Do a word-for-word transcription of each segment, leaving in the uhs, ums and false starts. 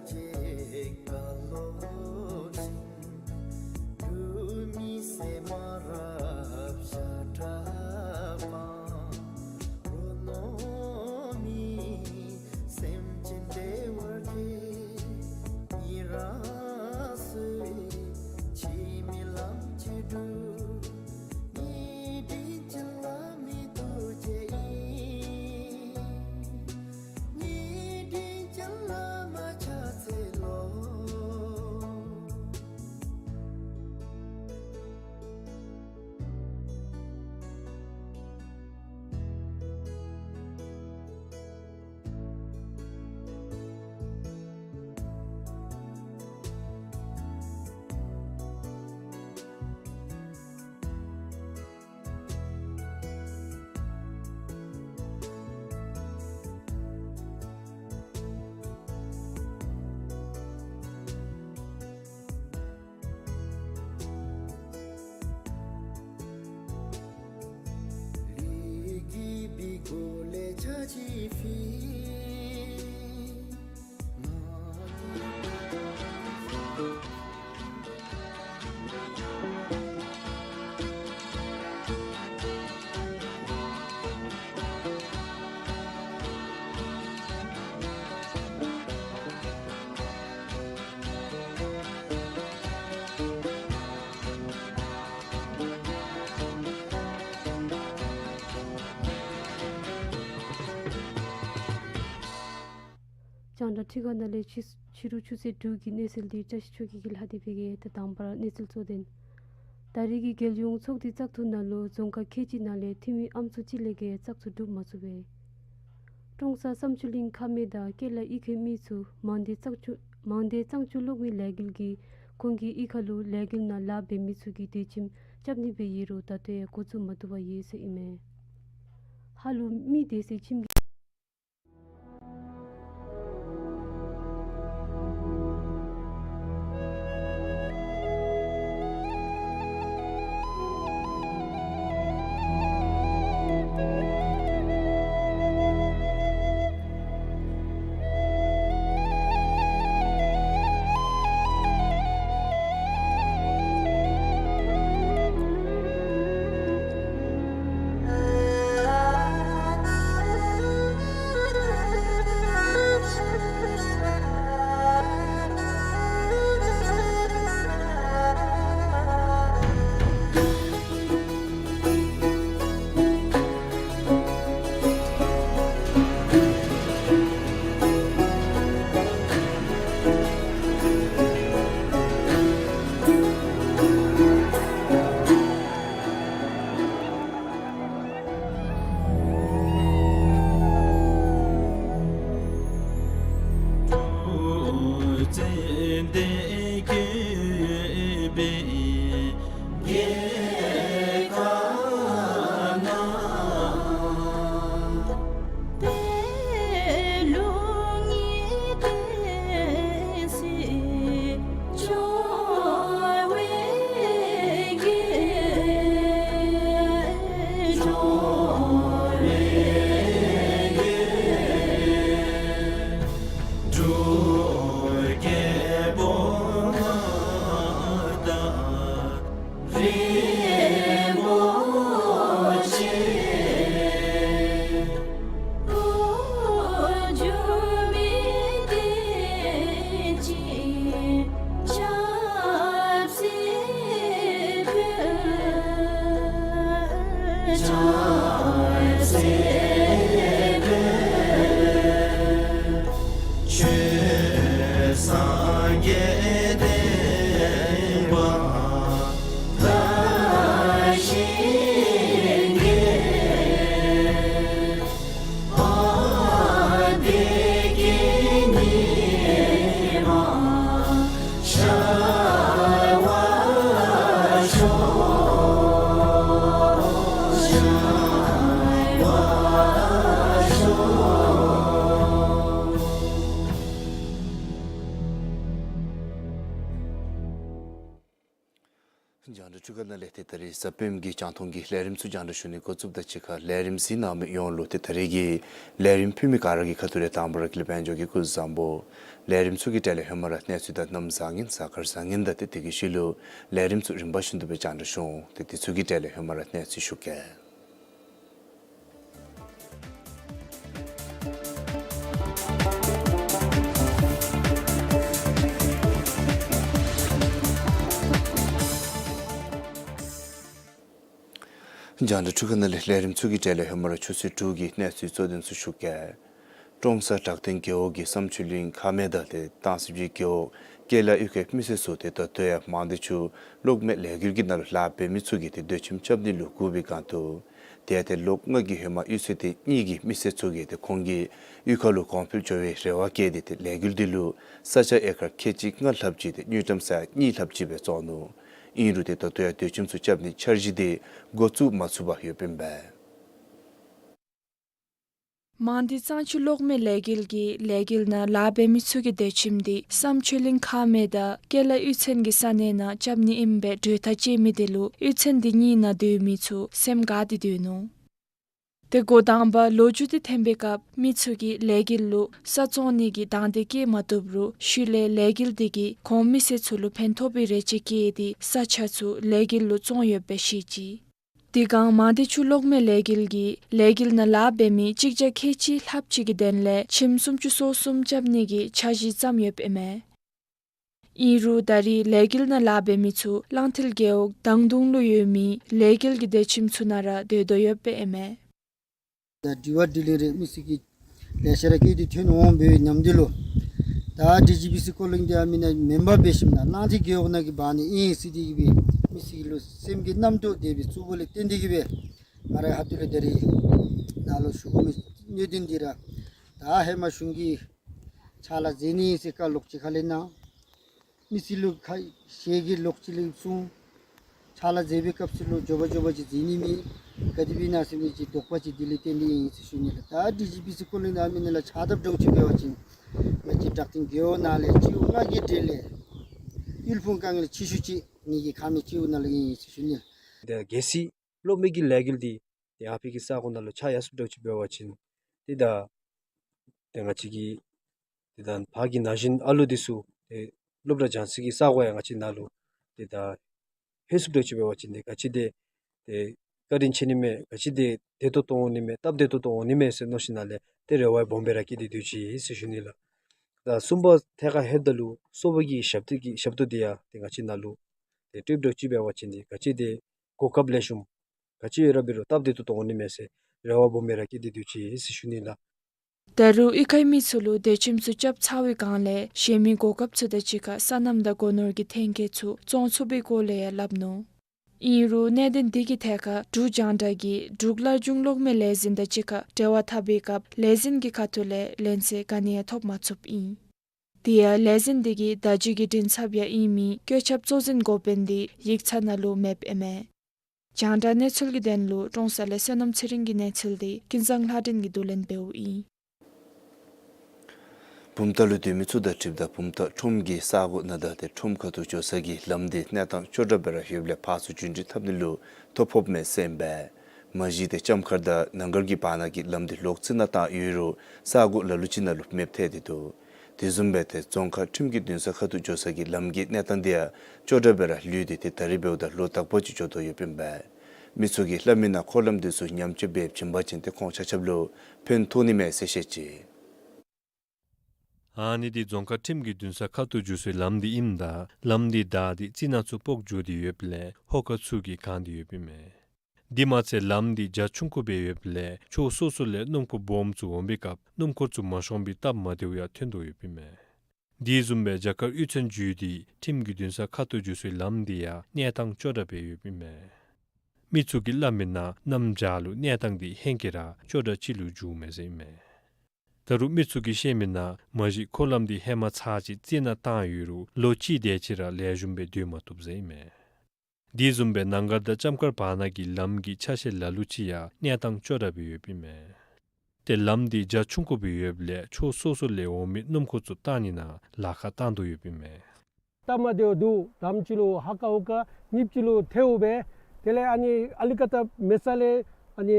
འཇིགས་པ་ལོག་ཅིང་འབྲུག་མི་སེར་མ་རབས་ཤ་ཁྲག་སྤངས། རོ་སྣང་མེད་སེམས་ཅན་བདེ་བར་སྐྱེ། མི་རང་སོའི་ཕྱི་མའི་ལམ་གྱི་འབྲུག་ཉེ་འབྲེལ་ཅན་བླ་མའི་ཐུགས་རྗེ་ཨིན། ཉེ་འབྲེལ་ཅན་བླ་མ་ཕྱག་འཚལ་ལོ། ལས་ཀྱི་སྦིས་མགོ་ལས་ཆ་ཅིག་ཕུལ། རྒྱང་བསྒྲགས་ཁྲི་ཁ་ནང་ལས་ཕྱི་ཕྱི་རུ་ཆུ་ཚོད་དྲུག་གི་གནས་ཚུལ་འདི་བཀྲ་ཤིས་ཆོས་རྒྱལ་གྱིས་ལྷག་སྟེ་སྤེལ་གེ། ད་དང་པ་ར་གནས་ཚུལ་གཙོ་དོན། ད་རེས་ཀྱི་རྒྱལ་ཡོངས་ཚོགས་སྡེ་བཙག་འཐུ་ནང་ལུ་རྫོང་ཁག་ཁལ་གཅིག་ནང་ལས་འཐུས་མི་ཨམ་སྲུ་གཅིག་ལས་བརྒལ་བཙག་འཐུ་གྲུབ་མ་ཚུགས་པས། ཀྲོང་གསར་བསམ་སྤྱོད་གླིང་ཁ་སྨད་དང་ཀེ་ལ་གཡུས་ཁའི་མི་ཚུ་མང་སྡེ་གཙང་ཆུ་མང་སྡེ་གཙང་ཆུ་གློག་མེ་ལས་འགུལ་གྱིས་ཁོང་གི་གཡུས་ཁ་ལུ་ལས་འགུལ་ནང་ལཱ་འབད་མི་ཚུ་གི་སྡོད་ཁྱིམ་རྐྱབ་ནི་སྦེ་ཡོད་རུང་ད་ལྟོ་ཡང་འགོ་བཙུགས་མ་བཏུབ་པར་ཡོད་ཟེར་ཨིན་མས། ཧ་ལུ་མི་སྡོད་སའི་ཁྱིམ་གྱི་ རྒྱང་བསྒྲགས་འཕྲུལ་ཁང་ནང་ལས་ཏེ་ད་རིས་གཟའ་སྤེནམ་གྱི་རྒྱང་མཐོང་གི་ལས་རིམ་ཚུ་རྒྱང་བསྒྲགས་ཞུ་ནི་འགོ་བཙུགསཔ་ད་གཅིག་ཁར་ལས་རིམ་གཟིགས་གནང་མི་ཡོངས་ལུ་ཏེ་ད་རིས་ཀྱི་ལས་རིམ་ཕུལ་མི་ག་ར་གི་ཁ་ཐུག་ལས་དང་པ་ར་ཀུན་ལེགས་དཔལ་འབྱོར་གྱིས་སྐུ་གཟུགས་བཟང་པོ། ལས་རིམ་ཚུ་གི་གྲས་ལས་ཧེ་མ་ར་གནས་ཚུལ་དང་གནམ་བཟང་ངན་གཟའ་སྐར་བཟང་ངན་དང་ཏེ་དེ་གི་ཤུལ་ལུ་ལས་རིམ་ཚུ་རིམ་པ་བཞིན་དུ་སྦེ་རྒྱང་བསྒྲགས་ཞུ་འོང་། ཏེ་དེ་ཚུ་གི་གྲས་ལས་ཧེ་མ་ར་གནས་ཚུལ་ཞུ་གེ། རྒྱང་བསྒྲགས་འཕྲུལ་ཁང་ནང་ལས་ལས་རིམ་ཚུ་གི་གྲས་ལས་ཧེ་མ་ར་ཆུ་ཚོད་དྲུག་གི་གནས་ཚུལ་གཙོ་དོན་ཚུ་ཞུ་གེ། ཀྲོང་གསར་བྲག་སྟེང་རྒེད་འོག་གི་བསམ་ཆོས་གླིང་ཁ་སྨད་དང་ཏེ་སྟང་སི་སྦྱིས་རྒེད་འོག་ཀེ་ལ་གཡུས་ཁའི་མི་སེར་ཚུ་ཏེ་ད་ལྟོ་ཡང་མང་སྡེ་ཆུ་གློག་མེ་ལས་འགུལ་གྱི་ནང་ལུ་ལཱ་འབད་མི་ཚུ་གིས་ཏེ་སྡོད་ཁྱིམ་རྐྱབ་ནི་ལུ་སྒུག་པའི་སྒང་དུ། དེ་ཡང་ཏེ་ལོ་ལྔ་གི་ཧེ་མ་གཡུས་ཚན་དེ་གཉིས་ཀྱི་མི་སེར་ཚུ་གིས་ཏེ་ཁོང་གི་གཡུས་ཁ་ལུ་གོང་འཕེལ་འགྱོ་བའི་རེ་བ་བསྐྱེད་དེ་ཏེ་ལས་འགུལ་འདི་ལུ་ས་ཆ་ཨེ་ཀར་ཁལ་གཅིག་ལྔ་ལྷགཔ་ཅིག་ཏེ་དངུལ་ཀྲམ་ས་ཡ་གཉིས་ལྷགཔ་ཅིག་སྦེ་བཙོང་ནུག། ཨིན་རུང་ཏེ་ད་ལྟོ་ཡང་སྡོད་ཁྱིམ་ཚུ་རྐྱབ་ནིའི་འཆར་གཞི་དེ་འགོ་བཙུགས་མ་ཚུགས་པར་ཡོདཔ་ཨིན་པས། མང་སྡེ་གཙང་ཆུ་གློག་མེ་ལས་འགུལ་གྱིས་ལས་འགུལ་ནང་ལཱ་འབད་མི་ཚུ་གི་སྡོད་ཁྱིམ་དེ་བསམ་ཆོས་གླིང་ཁ་སྨད་དང་ཀེ་ལ་གཡུས་ཚན་གྱི་ས་གནས་ནང་རྐྱབ་ནི་ཨིན་པའི་གྲོས་ཐག་བཅད་མི་དེ་ལུ་གཡུས་ཚན་དེ་གཉིས་ནང་སྡོད་མི་ཚུ་སེམས་དགའ་སྟེ་སྡོད་ནུག། ཏེ་འགོ་དང་པ་ལོ་རྒྱུས་དེ་ཐོན་པའི་སྐབས་མི་ཚུ་གིས་ལས་འགུལ་ལུ་ས་བཙོང་ནི་གི་དང་འདོད་བསྐྱེད་མ་བཏུབ་རུང་ཤུལ་ལས་ལས་འགུལ་དེ་གིས་ཁོང་མི་སེར་ཚུ་ལུ་ཕན་ཐོགས་པའི་རེ་ཆེ་བསྐྱེད་དེ་ས་ཆ་ཚུ་ལས་འགུལ་ལུ་བཙོང་ཡོདཔ་སྦེ་བཤད་ཅི། དེ་སྒང་མང་སྡེ་ཆུ་གློག་མེ་ལས་འགུལ་གྱིས་ལས་འགུལ་ནང་ལཱ་འབད་མི་གཅིག་བརྒྱ་ཁལ་གཅིག་ལྷགཔ་ཅིག་གི་དོན་ལས་ཁྱིམ་སུམ་ཅུ་སོ་གསུམ་རྐྱབ་ནི་གི་འཆར་གཞི་བརྩམས་ཡོདཔ་ཨིན་མས། ཨིན་རུང་ད་རིས་ལས་འགུལ་ནང་ལཱ་འབད་མི་ཚུ་གླང་མཐིལ་རྒེད་འོག་དང་དུང་ལུ་ཡོད་མི་ལས་འགུལ་གྱི་སྡོད་ཁྱིམ་ཚུ་ནང་ར་སྡོད་དོ་ཡོདཔ་ཨིན་མས། ད་དྲི་བ་དྲིས་ལན་རེ་མི་སེར་གྱིས་ལེ་ཤ་ར་བཀོད་དེ་ཐོན་འོང་པའི་ཉམས་འདི་ལུ། ད་ཌི་ཇི་བི་སི་ཀོ་ལིང་འདི་ཨ་མི་ནཱ་མེན་པར་འབད་ཞིནམ་ན་གླང་མཐིལ་རྒེད་འོག་ནང་གི་འབག་ནི་ཨིན་ཟེར་དེ་གི་སྦེ་མི་སེར་གྱི་ལུ་སེམས་ཀྱི་རྣམ་རྟོག་དེ་སྦེ་བཙུགས་པ་ལས་བརྟེན་དེ་གི་སྦེ་ང་རའི་ཁ་ཐུག་ལས་ད་རིས་ནཱ་ལུ་ཞུ་དགོ་མི་གནད་དོན་འདི་ར། ད་ཧེ་མ་གཞུང་གིས་ཕྱག་ལཱ་མཛད་ནི་ཟེར་བཀའ་ལོག་ཅི་ཁ་ལས་གནང་། མི་སེར་ལུ་ཁ་ཞེ་གི་ལོག་ཅི་ལས་གསུངས། ཕྱག་ལཱ་མཛད་པའི་སྐབས་སུ་ལུ་མགྱོགས་པ་མགྱོགས་པ་ཅིག་མཛད་ནི་མེད། ག་དེ་སྦེ་ཨིན་ན་ཟེར་མི་ཅིག་དོགས་པ་ཅིག་དེ་ལས་བརྟེན་ཏེ་ཨིན་ཟེར་ཞུ་ནི་ལགས། ད་ཌི་ཇི་བི་སི་ཀོ་ལིང་ནང་ཨ་མི་ནཱ་ལུ་ཕྱག་བཏབ་འདྲཝ་ཅིག་འབད་བ་ཅིན་ང་བཅས་བྲག་སྟེང་རྒེད་འོག་ནང་ལས་སྤྱི་འོག་ལྔ་གི་གྲས་ལས་དབུལ་ཕོངས་དཀའ་ངལ་ཆེ་ཤོས་ཅིག་ངེ་གི་ཁ་མི་སྤྱི་འོག་ནང་ལུ་ཨིན་ཟེར་ཞུ་ནི་ལགས། ད་གལ་སྲིད་གློག་མེ་གི་ལས་འགུལ་འདི་ཏེ་ཨ་ཕི་གི་ས་གོ་ནང་ལུ་ཆགས་ཡར་སོངམ་འདྲཝ་ཅིག་འབད་བ་ཅིན་ཏེ་ད་ཏེ་ང་བཅས་ཀྱི་ཏེ་ད་ཕར་གྱི་ན་གཞོན་ཨ་ལུ་འདི་ཚུ་ཏེ་སློབ་གྲྭ་སྦྱང་སའི་གི་ས་གོ་ཡང་ང་བཅས་ནཱ་ལུ་ཏེ་ད་ལྷོད་སོངམ་འདྲཝ་ཅིག་འབད་བ་ཅིན་ཏེ་ག་ཅི་དེ་ཏེ་བཀའ་དྲིན་ཆེ་ནི་མས། ག་ཅི་དེ་བདེ་ཏོག་ཏོ་འོང་ནི་མས། སྟབས་བདེ་ཏོག་ཏོ་འོང་ནི་མས་ཟེར་མནོ་ཞིནམ་ལས་ཏེ་རེ་བ་སྦོམ་སྦེ་ར་བསྐྱེད་དེ་སྡོད་ཅི་ཟེར་ཞུ་ནི་ལགས། ད་གསུམ་པ་ཐད་ཁར་ལྷོདཔ་ད་ལུ་སོ་པ་གི་ཞབས་ཏོག་གི་ཞབས་ཏོག་འདི་ཡང་ཏེ་ང་བཅས་ནཱ་ལུ་ཏེ་སྤྲོདཔ་འདྲཝ་ཅིག་འབད་བ་ཅིན་ཏེ་ག་ཅི་དེ་གོ་སྐབས་ལེགས་ཤོམ་ག་ཅི་ཡོད་ར་འབད་རུང་སྟབས་བདེ་ཏོག་ཏོ་འོང་ནི་མས་ཟེར་རེ་བ་སྦོམ་སྦེ་ར་བསྐྱེད་དེ་སྡོད་ཅི་ཟེར་ཞུ་ནི་ལགས། ད་རུང་གཡུས་ཁའི་མི་ཚུ་ལུ་སྡོད་ཁྱིམ་ཚུ་རྐྱབ་ཚར་བའི་སྒང་ལས་གཞན་མི་གོ་སྐབས་ཚུ་དང་གཅིག་ཁར་སོ་ནམ་དང་སྒོ་ནོར་གྱི་ཐོན་སྐྱེད་ཚུ་བཙོང་ཚུགས་པའི་སྐོར་ལས་ཡང་སླབ་ནུག། ཨིན་རུང་གནད་དོན་དེ་གི་ཐད་ཁར་འབྲུག་རྒྱང་བསྒྲགས་ཀྱིས་འབྲུག་སླར་འབྱུང་གློག་མེ་ལས་འཛིན་དང་གཅིག་ཁར་འབྲེལ་བ་འཐབ་པའི་སྐབས་ལས་འཛིན་གྱི་ཁ་ཐུག་ལས་ལན་གསལ་ག་ནི་ཡང་ཐོབ་མ་ཚུགསཔ་ཨིན། དེ་ཡང་ལས་འཛིན་དེ་གིས་བརྡ་བརྒྱུད་ཀྱི་མགྲིན་ཚབ་ཡང་ཨིན་མི་བཀོད་ཁྱབ་གཙོ་འཛིན་འགོ་དཔོན་དེ་ཡིག་ཚང་ནང་ལུ་མེདཔ་ཨིན་མས། རྒྱང་བསྒྲགས་གནས་ཚུལ་གྱི་དོན་ལུ་ཀྲོང་གསར་ལས་བསོད་ནམས་ཚེ་རིང་གི་གནས་ཚུལ་དེ་ཀུན་བཟང་ལྷ་སྒྲོན་གྱིས་བསྡུ་ལེན་འབདཝ་ཨིན། བུམ་ཐང་ལུ་སྡོད་མི་ཚུ་དང་འཁྲིལཝ་ད་བུམ་ཐང་ཁྲོམ་གྱི་ས་གོ་ནང་དང་ཏེ་ཁྲོམ་ཁ་ཐུག་འགྱོ་ས་གི་ལམ་དེ་གནས་སྟངས་ཅོག་འཐདཔ་སྦེ་ར་ཡོདཔ་ལས་ཕར་ཚུར་རྒྱུན་འགྲུལ་འཐབ་ནི་ལུ་ཐོ་ཕོགཔ་མས་ཟེར་ཨིན་པས། མ་གཞི་ཏེ་ལྕམ་མཁར་དང་ནང་མཁར་གྱི་བར་ན་གི་ལམ་དེ་ལོག་རྩིས་ནང་བཏང་ཡོད་རུང་ས་གོ་ལ་ལུ་ཅིག་ནང་ལུ་མེདཔ་ཐལ་ཏེ་འདུག། དེ་བཟུམ་སྦེ་ཏེ་རྫོང་ཁག་ཁྲིམས་ཀྱི་འདུན་ས་ཁ་ཐུག་འགྱོ་ས་གི་ལམ་གྱི་གནས་སྟངས་དེ་ཡང་ཅོག་འཐདཔ་སྦེ་ར་ལུས་ཏེ་ཏེ་ད་རིས་འབདཝ་ད་ལོ་དག་པ་ཅིག་འགྱོ་དོ་ཡོདཔ་ཨིན་པས། མི་ཚུ་གིས་སླབ་མིའི་ནང་འཁོར་ལམ་དེ་ཚུ་ཉམས་བཅོས་འབད་བྱིན་པ་ཅིན་ཏེ་ཁོང་ཆ་ཁྱབ་ལུ་ཕན་ཐོགས་ནི་མས་ཟེར་བཤད་ཅི། ཨ་ནི་འདི་རྫོང་ཁག་ཁྲིམས་ཀྱི་འདུན་ས་ཁ་ཐུག་འགྱོ་སའི་ལམ་འདི་ཨིནམ་ད་ལམ་འདི་བདའ་སྟེ་རྩི་ནག་ཚུ་ཕོག་འགྱོ་སྟེ་ཡོདཔ་ལས་ཧོ་ཀ་ཚུ་གིས་གང་སྟེ་ཡོདཔ་ཨིན་མས། དེ་མ་ཚད་ལམ་འདི་རྒྱ་ཆུང་ཀུ་སྦེ་ཡོདཔ་ལས་ཕྱོགས་སོ་སོ་ལས་སྣུམ་འཁོར་སྦོམ་ཚུ་འོང་པའི་སྐབས་སྣུམ་འཁོར་ཚུ་མ་ཤོང་པའི་སྟབས་མ་བདེཝ་ཡང་ཐོན་དོ་ཡོདཔ་ཨིན་མས། དེ་བཟུམ་སྦེ་རྒྱ་གར་གཡུས་ཚན་བརྒྱུད་དེ་ཁྲིམས་ཀྱི་འདུན་ས་ཁ་ཐུག་འགྱོ་སའི་ལམ་འདི་ཡང་གནས་སྟངས་ཅོག་འཐདཔ་སྦེ་ཡོདཔ་ཨིན་མས། མི་ཚུ་གིས་སླབ་མིའི་ནང་གནམ་བྱཱར་ལུ་གནས་སྟངས་འདི་ཧེང་སྐལ་ར་ཅོག་འཐདཔ་ཅིག་ལུ་འགྱུརཝ་མས་ཟེར་ཨིན་མས། ད་རུང་མི་ཚུ་གིས་བཤད་མིའི་ནང་མ་གཞི་འཁོར་ལམ་འདི་ཧེ་མ་ཚར་གཅིག་རྩི་ནག་བཏང་ཡོད་རུང་ལོ་གཅིག་དེ་ཅིག་ར་ལེགས་ཤོམ་སྦེ་སྡོད་མ་བཏུབ་ཟེར་ཨིན་མས། དེ་བཟུམ་སྦེ་ནང་མཁར་དང་ལྕམ་མཁར་བར་ན་གི་ལམ་གྱི་ཆ་ཤས་ལ་ལུ་ཅིག་ཡང་གནས་སྟངས་ཅོག་འཐདཔ་སྦེ་ཡོདཔ་ཨིན་མས། ཏེ་ལམ་འདི་རྒྱ་ཆུང་ཀུ་སྦེ་ཡོདཔ་ལས་ཕྱོགས་སོ་སོ་ལས་འོང་མི་སྣུམ་འཁོར་ཚུ་བཏང་ནི་ནང་ལཱ་ཁག་བཏང་དོ་ཡོདཔ་ཨིན་མས། སྟབས་མ་བདེཝ་འདུག། ལམ་ཅིག་ལུ་ཧ་ཀ་ཧུ་ཀ་ཉིཔ་ཅིག་ལུ་ཐལཝ་སྦེ། དེ་ལས་ཨ་ནི་ཨ་ལི་ཀ་ཏ་མེད་ས་ལས་ཨ་ནི་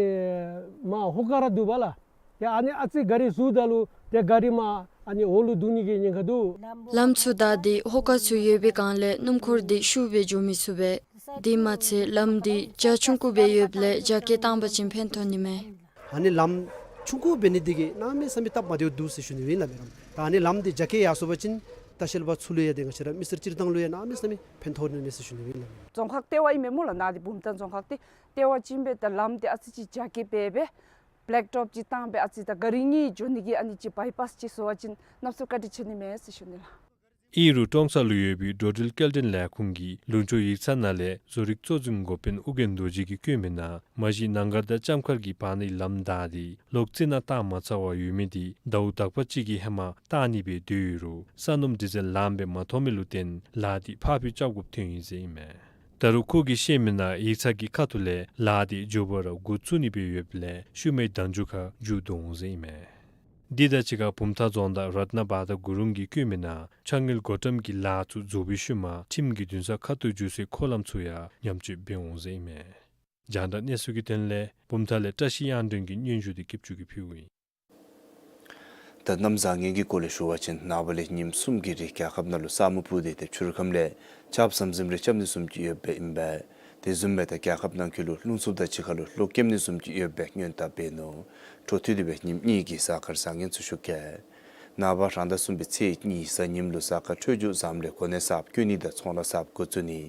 མར་ཧོ་ཀ་ར་འདུག་པ་ལགས། ཡ་ཨ་ནི་ཨ་ཙི་གཱ་རི་ཟུར་ད་ལུ་ཏེ་གཱ་རི་མར་ཨ་ནི་འོག་ལུ་བརྡུང་ནི་གི་ཉེན་ཁ་འདུག། ལམ་ཚུ་བདའ་སྟེ་ཧོ་ཀ་ཚུ་ཡོད་པའི་སྒང་ལས་སྣུམ་འཁོར་འདི་ཤུགས་སྦེ་འགྱོ་མི་ཚུགས་པས། དེ་མ་ཚད་ལམ་འདི་རྒྱ་ཆུང་ཀུ་སྦེ་ཡོདཔ་ལས་རྒྱ་སྐྱེད་བཏང་པ་ཅིན་ཕན་ཐོགས་ནི་མས། ཨ་ནི་ལམ་ཆུང་ཀུ་འབད་ནི་འདི་གིས་གནམ་མེད་ས་མེད་སྟབས་མ་བདེཝ་འདུག་ཟེར་ཞུ་ནི་ཨིན་ལགས་མེ་རམ། ད་ཨ་ནི་ལམ་འདི་རྒྱ་སྐྱེད་ཡར་སོང་པ་ཅིན་ལྟ་བཤལ་པ་ཚུ་ལུ་ཡང་ཏེ་ང་བཅས་ར་མི་སེར་སྤྱིར་བཏང་ལུ་ཡང་གནམ་མེད་ས་མེད་ཕན་ཐོགས་ནི་མས་ཟེར་ཞུ་ནི་ཨིན་ལགས་མེ་རམ། རྫོང་ཁག་ལྟེ་བ་ཨིན་མས་སྨོ་ལགས། ནཱ་འདི་བུམ་ཐང་རྫོང་ཁག་འདི་ལྟེ་བ་ཅིག་ཨིན་པས། ད་ལམ་འདི་ཨ་ཙི་ཅིག་རྒྱ་སྐྱེད་འབད་སྦེ་བེལེཀ་ཊོབ་ཅིག་བཏང་སྦེ་ཨ་ཙི་ད་གཱ་རི་གཉིས་འགྱོ་ནི་གི་ཨ་ནི་ཅིག་བའི་པཱསི་ཅིག་བཟོ་བ་ཅིན་གནམ་མེད་ས་མེད་བཀའ་དྲིན་ཆེ་ནི་མས་ཟེར་ཞུ་ནི་ལགས། ཨིན་རུང་ཀྲོང་གསར་ལུ་ཡོད་པའི་འགྲོ་འགྲུལ་སྐྱེལ་འདྲེན་ལས་ཁུངས་ཀྱི་ལུང་ཕྱོགས་ཡིག་ཚང་ནང་ལས་བཟོ་རིག་གཙོ་འཛིན་འགོ་དཔོན་ཨོ་རྒྱན་རྡོ་རྗེ་གིས་བཀོད་མི་ནང་མ་གཞི་ནང་སྒར་དང་ལྕམ་མཁར་གྱི་བར་ནའི་ལམ་བདའ་སྟེ་ལོག་རྩེ་ནང་བཏང་མ་ཚར་བར་ཡོད་མི་འདི་ཟླཝ་དག་པ་ཅིག་གི་ཧེ་མ་བཏང་ནི་སྦེ་སྡོད་ཡོད་རུང་ས་སྣུམ་ཌི་ཟེལ་ལངམ་སྦེ་མ་ཐོབ་མི་ལུ་བརྟེན་ལཱ་འདི་ཕར་འགྱངས་རྐྱབ་དགོཔ་ཐོན་ཡི་ཟེར་ཨིན་མས། ད་རུང་ཁོ་གིས་བཤད་མི་ནང་ཡིག་ཚང་གི་ཁ་ཐུག་ལས་ལཱ་འདི་མགྱོགས་པ་ར་འགོ་བཙུགས་ནི་སྦེ་ཡོདཔ་ལས་ཤུལ་མའི་ཟླཝ་མཇུག་ཁར་མཇུག་བསྡུ་འོང་ཟེར་ཨིན་མས། འདི་དང་གཅིག་ཁར་བུམ་ཐང་རྫོང་བདག་རཏྣ་བྷ་དྲ་གུ་རུང་གིས་བཀོད་མི་ནང་ཆ་དངུལ་བགོ་བཀྲམ་གྱི་ལཱ་ཚུ་རྫོགས་པའི་ཤུལ་མ་ཁྲིམས་ཀྱི་འདུན་ས་ཁ་ཐུག་འགྱོ་སའི་འཁོར་ལམ་ཚུ་ཡང་ཉམས་བཅོས་འབད་འོང་ཟེར་ཨིན་མས། རྒྱང་བསྒྲགས་གནས་ཚུལ་གྱི་དོན་ལས་བུམ་ཐང་ལས་བཀྲ་ཤིས་དབྱངས་སྒྲོན་གྱི་སྙན་ཞུ་འདི་སྐྱིད་ཆུ་གིས་ཕུལཝ་ཨིན། ད་གནམ་བཟང་ངན་གྱི་སྐོར་ལས་ཞུ་བ་ཅིན་ནངས་པ་ལས་ཉིནམ་གསུམ་གྱི་རིང་རྒྱལ་ཁབ་ནང་ལུ་ས་སྨུག་སྤུབས་ཏེ་ཏེ་ཆུ་རུད་ཁམས་ལས་ཆརཔ་ཟམ་ཟིམ་རེ་རྐྱབ་ནི་བཟུམ་ཅིག་ཡོདཔ་ཨིན་པས། དེ་བཟུམ་སྦེ་ད་རྒྱལ་ཁབ་ནང་འཁོད་ལུ་རླུང་འཚུབ་དང་གཅིག་ཁར་ལུ་གློག་འཁྱུག་ནི་བཟུམ་ཅིག་ཡོདཔ་སྦེ་སྔོན་དཔག་འབད་ནུག། འཕྲོ་མཐུད་དེ་སྦེ་ཉིནམ་གཉིས་ཀྱི་གཟའ་སྐར་བཟང་ངན་ཚུ་ཞུ་གེ། ནངས་པ་རང་ཟླ་གསུམ་པའི་ཚེས་གཉིས་གཟའ་ཉིམ་ལུ་གཟའ་སྐར་འཕྲོད་སྦྱོར་བཟངམ་ལས་གོ་གནས་གསརཔ་བསྐོ་ནི་དང་ཚོང་ལཱ་གསརཔ་འགོ་བཙུགས་ནི།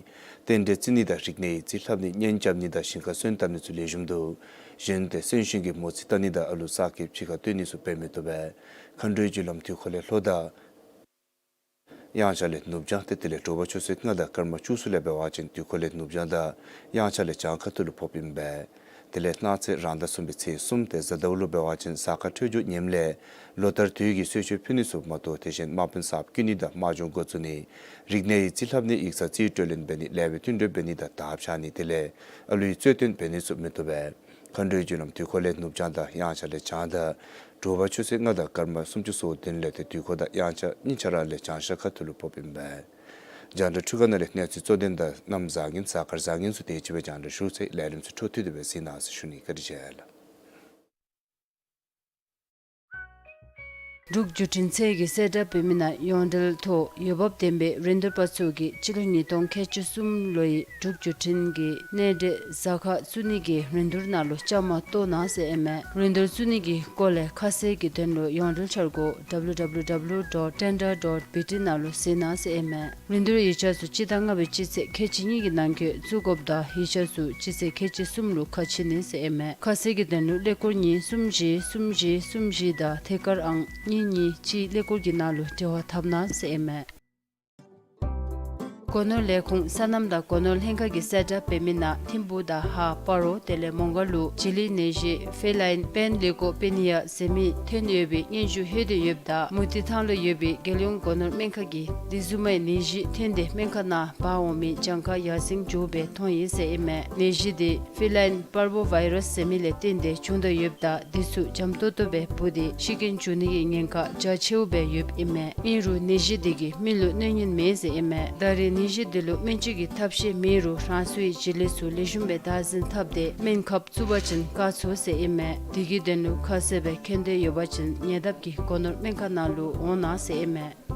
རྟེན་འབྲེལ་བརྩི་ནི་དང་རིག་གནས་ཡིག་རྩིས་ལྷབ་ནི་གཉེན་རྐྱབ་ནི་དང་ཞིང་ཁར་སོན་བཏབ་ནི་ཚུ་ལེགས་ཤོམ་འདུག། གཞན་ཏེ་གསོན་གཤིན་གྱི་མོ་རྩིས་བལྟ་ནི་དང་ཨ་ལུ་གསར་སྐྱེས་ཕྱི་ཁར་སྟོན་ནི་ཚུ་འབད་མི་བཏུབ་པས། མཁའ་འགྲོའི་རྒྱུ་ལམ་དུས་འཁོར་ལས་ལྷོ་དང་དབྱངས་འཆར་ལས་ནུབ་བྱང་ཏེ་དེ་ལས་དྲོ་པ་ཆུ་ཚོད་ལྔ་དང་སྐར་མ་བཅུ་གསུམ་ལས་འབད་བ་ཅིན་དུས་འཁོར་ལས་ནུབ་བྱང་དང་དབྱངས་འཆར་ལས་བྱང་ཁ་ཐུག་ལུ་ཕོགཔ་ཨིན་པས། དེ་ལས་གནངས་ཚེ་རང་ཟླ་གསུམ་པའི་ཚེས་གསུམ་ཏེ་གཟའ་ཟླཝ་ལུ་འབད་བ་ཅིན་གཟའ་སྐར་འཕྲོད་སྦྱོར་ངནམ་ལས་ལོ་ལྟར་དུས་ཀྱི་གསོལ་མཆོད་ཕུལ་ནི་ཚུ་མ་གཏོགས་དེ་བཞིན་དམག་དཔོན་གསརཔ་བསྐོ་ནི་དང་དམག་སྦྱོང་འགོ་བཙུགས་ནི། རིག་གནས་ཡིག་རྩིས་ལྷབ་ནི། ཡིག་ཚང་རྩིས་སྤྲོད་ལེན་འབད་ནི། ལེགས་པའི་མཐུན་འབྲེལ་འབད་ནི་དང་དར་འཕྱར་ནི། དེ་ལས་ཨ་ལུའི་རྩོད་དོན་འབད་ནི་ཚུ་མི་བཏུབ་པས། མཁའ་འགྲོའི་རྒྱུ་ལམ་དུས་འཁོར་ལས་ནུབ་བྱང་དང་དབྱངས་འཆར་ལས་བྱང་དང་དྲོ་པ་ཆུ་ཚོད་ལྔ་དང་སྐར་མ་སུམ་ཅུ་སོ་བདུན་ལས་ཏེ་དུས་འཁོར་དང་དབྱངས་འཆར་གཉིས་ཆ་ར་ལས་བྱང་ཤར་ཁ་ཐུག་ལུ་ཕོགཔ་ཨིན་པས། རྒྱང་བསྒྲགས་འཕྲུལ་ཁང་ནང་ལས་གནས་ཚུལ་གཙོ་དོན་དང་གནམ་བཟང་ངན་གཟའ་སྐར་བཟང་ངན་ཚུ་དེ་ཅིག་སྦེ་རྒྱང་བསྒྲགས་ཞུ་ཚར་ཡི། ལས་རིམ་ཚུ་འཕྲོ་མཐུད་དེ་སྦེ་གཟིགས་གནང་ཟེར་ཞུ་ནི། བཀའ་དྲིན་ཆེ་ལགས། འབྲུག་བརྒྱུད་འཕྲིན་ཚད་ཀྱིས་གསལ་བསྒྲགས་འབད་མི་ནང་ཡོངས་འབྲེལ་ཐོག་འོས་འབབ་ལྡན་པའི་རིན་བསྡུར་པ་ཚུ་གིས་སྤྱི་ལོ་ཉིས་སྟོང་ཁལ་གཅིག་གསུམ་ལོའི་འབྲུག་བརྒྱུད་འཕྲིན་གྱི་གནས་འབྲེལ་གཟའ་ཁར་བཙུགས་ནི་གི་རིན་བསྡུར་ནང་ལུ་བཅའ་མར་གཏོགས་གནང་ཟེར་ཨིན་མས། རིན་བསྡུར་བཙུགས་ནི་གི་སྐོར་ལས་ཁ་གསལ་གྱི་དོན་ལུ་ཡོངས་འབྲེལ་འཆར་སྒོ་W W W dot tender dot B T ནང་ལུ་གཟིགས་གནང་ཟེར་ཨིན་མས། རིན་བསྡུར་ཡིག་ཆ་ཚུ་སྤྱི་ཟླ་ལྔ་པའི་སྤྱི་ཚེས་ཁལ་གཅིག་གཉིས་ཀྱི་ནང་འཁོད་བཙུགས་དགོཔ་དང་ཡིག་ཆ་ཚུ་སྤྱི་ཚེས་ཁལ་གཅིག་གསུམ་ལུ་ཁ་ཕྱེ་ནི་ཟེར་ཨིན་མས། ཁ་གསལ་གྱི་དོན་ལུ་ཀླད་ཀོར་གཉིས་གསུམ་བཞི་གསུམ་བཞི་གསུམ་བཞི་དང་ཐད་ཀར་ཨང་གཉིས་གཉིས་གཅིག་ཀླད་ཀོར་གྱི་ནང་ལུ་འབྲེལ་བ་འཐབ་གནང་ཟེར་ཨིན་མས། སྒོ་ནོར་ལས་ཁུངས་སོ་ནམ་དང་སྒོ་ནོར་ལྷན་ཁག་གིས་གསལ་བསྒྲགས་འབད་མི་ནང་ཐིམ་ཕུག་དང་ཧཱ་སྤ་རོ་དེ་ལས་མོང་སྒར་ལུ་བྱི་ལི་ནད་གཞི་ཕེ་ལཱའིན་པེན་ལི་ཀོ་པེ་ནི་ཡ་ཟེར་མི་ཐོན་ཡོད་པའི་སྙན་ཞུ་ལྷོད་དེ་ཡོདཔ་ད་མུ་ཏིག་ཐང་ལུ་ཡོད་པའི་རྒྱལ་ཡོངས་སྒོ་ནོར་སྨན་ཁང་གིས་དེ་བཟུམ་མའི་ནད་གཞི་ཐོན་ཏེ་སྨན་ཁང་ནང་འབག་འོང་མི་གྱངས་ཁ་ཡར་སེང་འགྱོ་བའི་མཐོང་ཡི་ཟེར་ཨིན་མས། ནད་གཞི་དེ་ཕེ་ལཱའིན་པར་བོ་ཝའི་རཱསི་ཟེར་མི་ལས་བརྟེན་ཏེ་བྱུང་དོ་ཡོདཔ་ད་དེ་ཚུ་འཇམ་ཏོག་ཏོ་སྦེ་འབུ་སྟེ་ཤི་རྐྱེན་འབྱུང་ནི་གི་ཉེན་ཁ་རྒྱ་ཆེཝ་སྦེ་ཡོདཔ་ཨིན་མས། ཨིན་རུང་ནད་གཞི་དེ་གིས་མི་ལུ་གནོད་ཉེན་མེད་ཟེར་ཨིན་མས། ད་རེས་ནད་གཞི་དེ་ལུ་སྨན་བཅོས་ཀྱི་ཐབས་ཤེས་མེད་རུང་རང་སོའི་བྱི་ལི་ཚུ་ལེགས་ཤོམ་སྦེ་བདག་འཛིན་འཐབ་སྟེ་སྨན་ཁབ་བཙུགས་པ་ཅིན་བཀག་ཚུགས་ཟེར་ཨིན་མས། དེ་གི་དོན་ལུ་ཁ་གསལ་སྦེ་མཁྱེན་འདོད་ཡོད་པ་ཅིན་ཉེ་འདབས་ཀྱི་སྒོ་ནོར་སྨན་ཁང་ནང་ལུ་འོང་གནང་ཟེར་ཨིན་མས།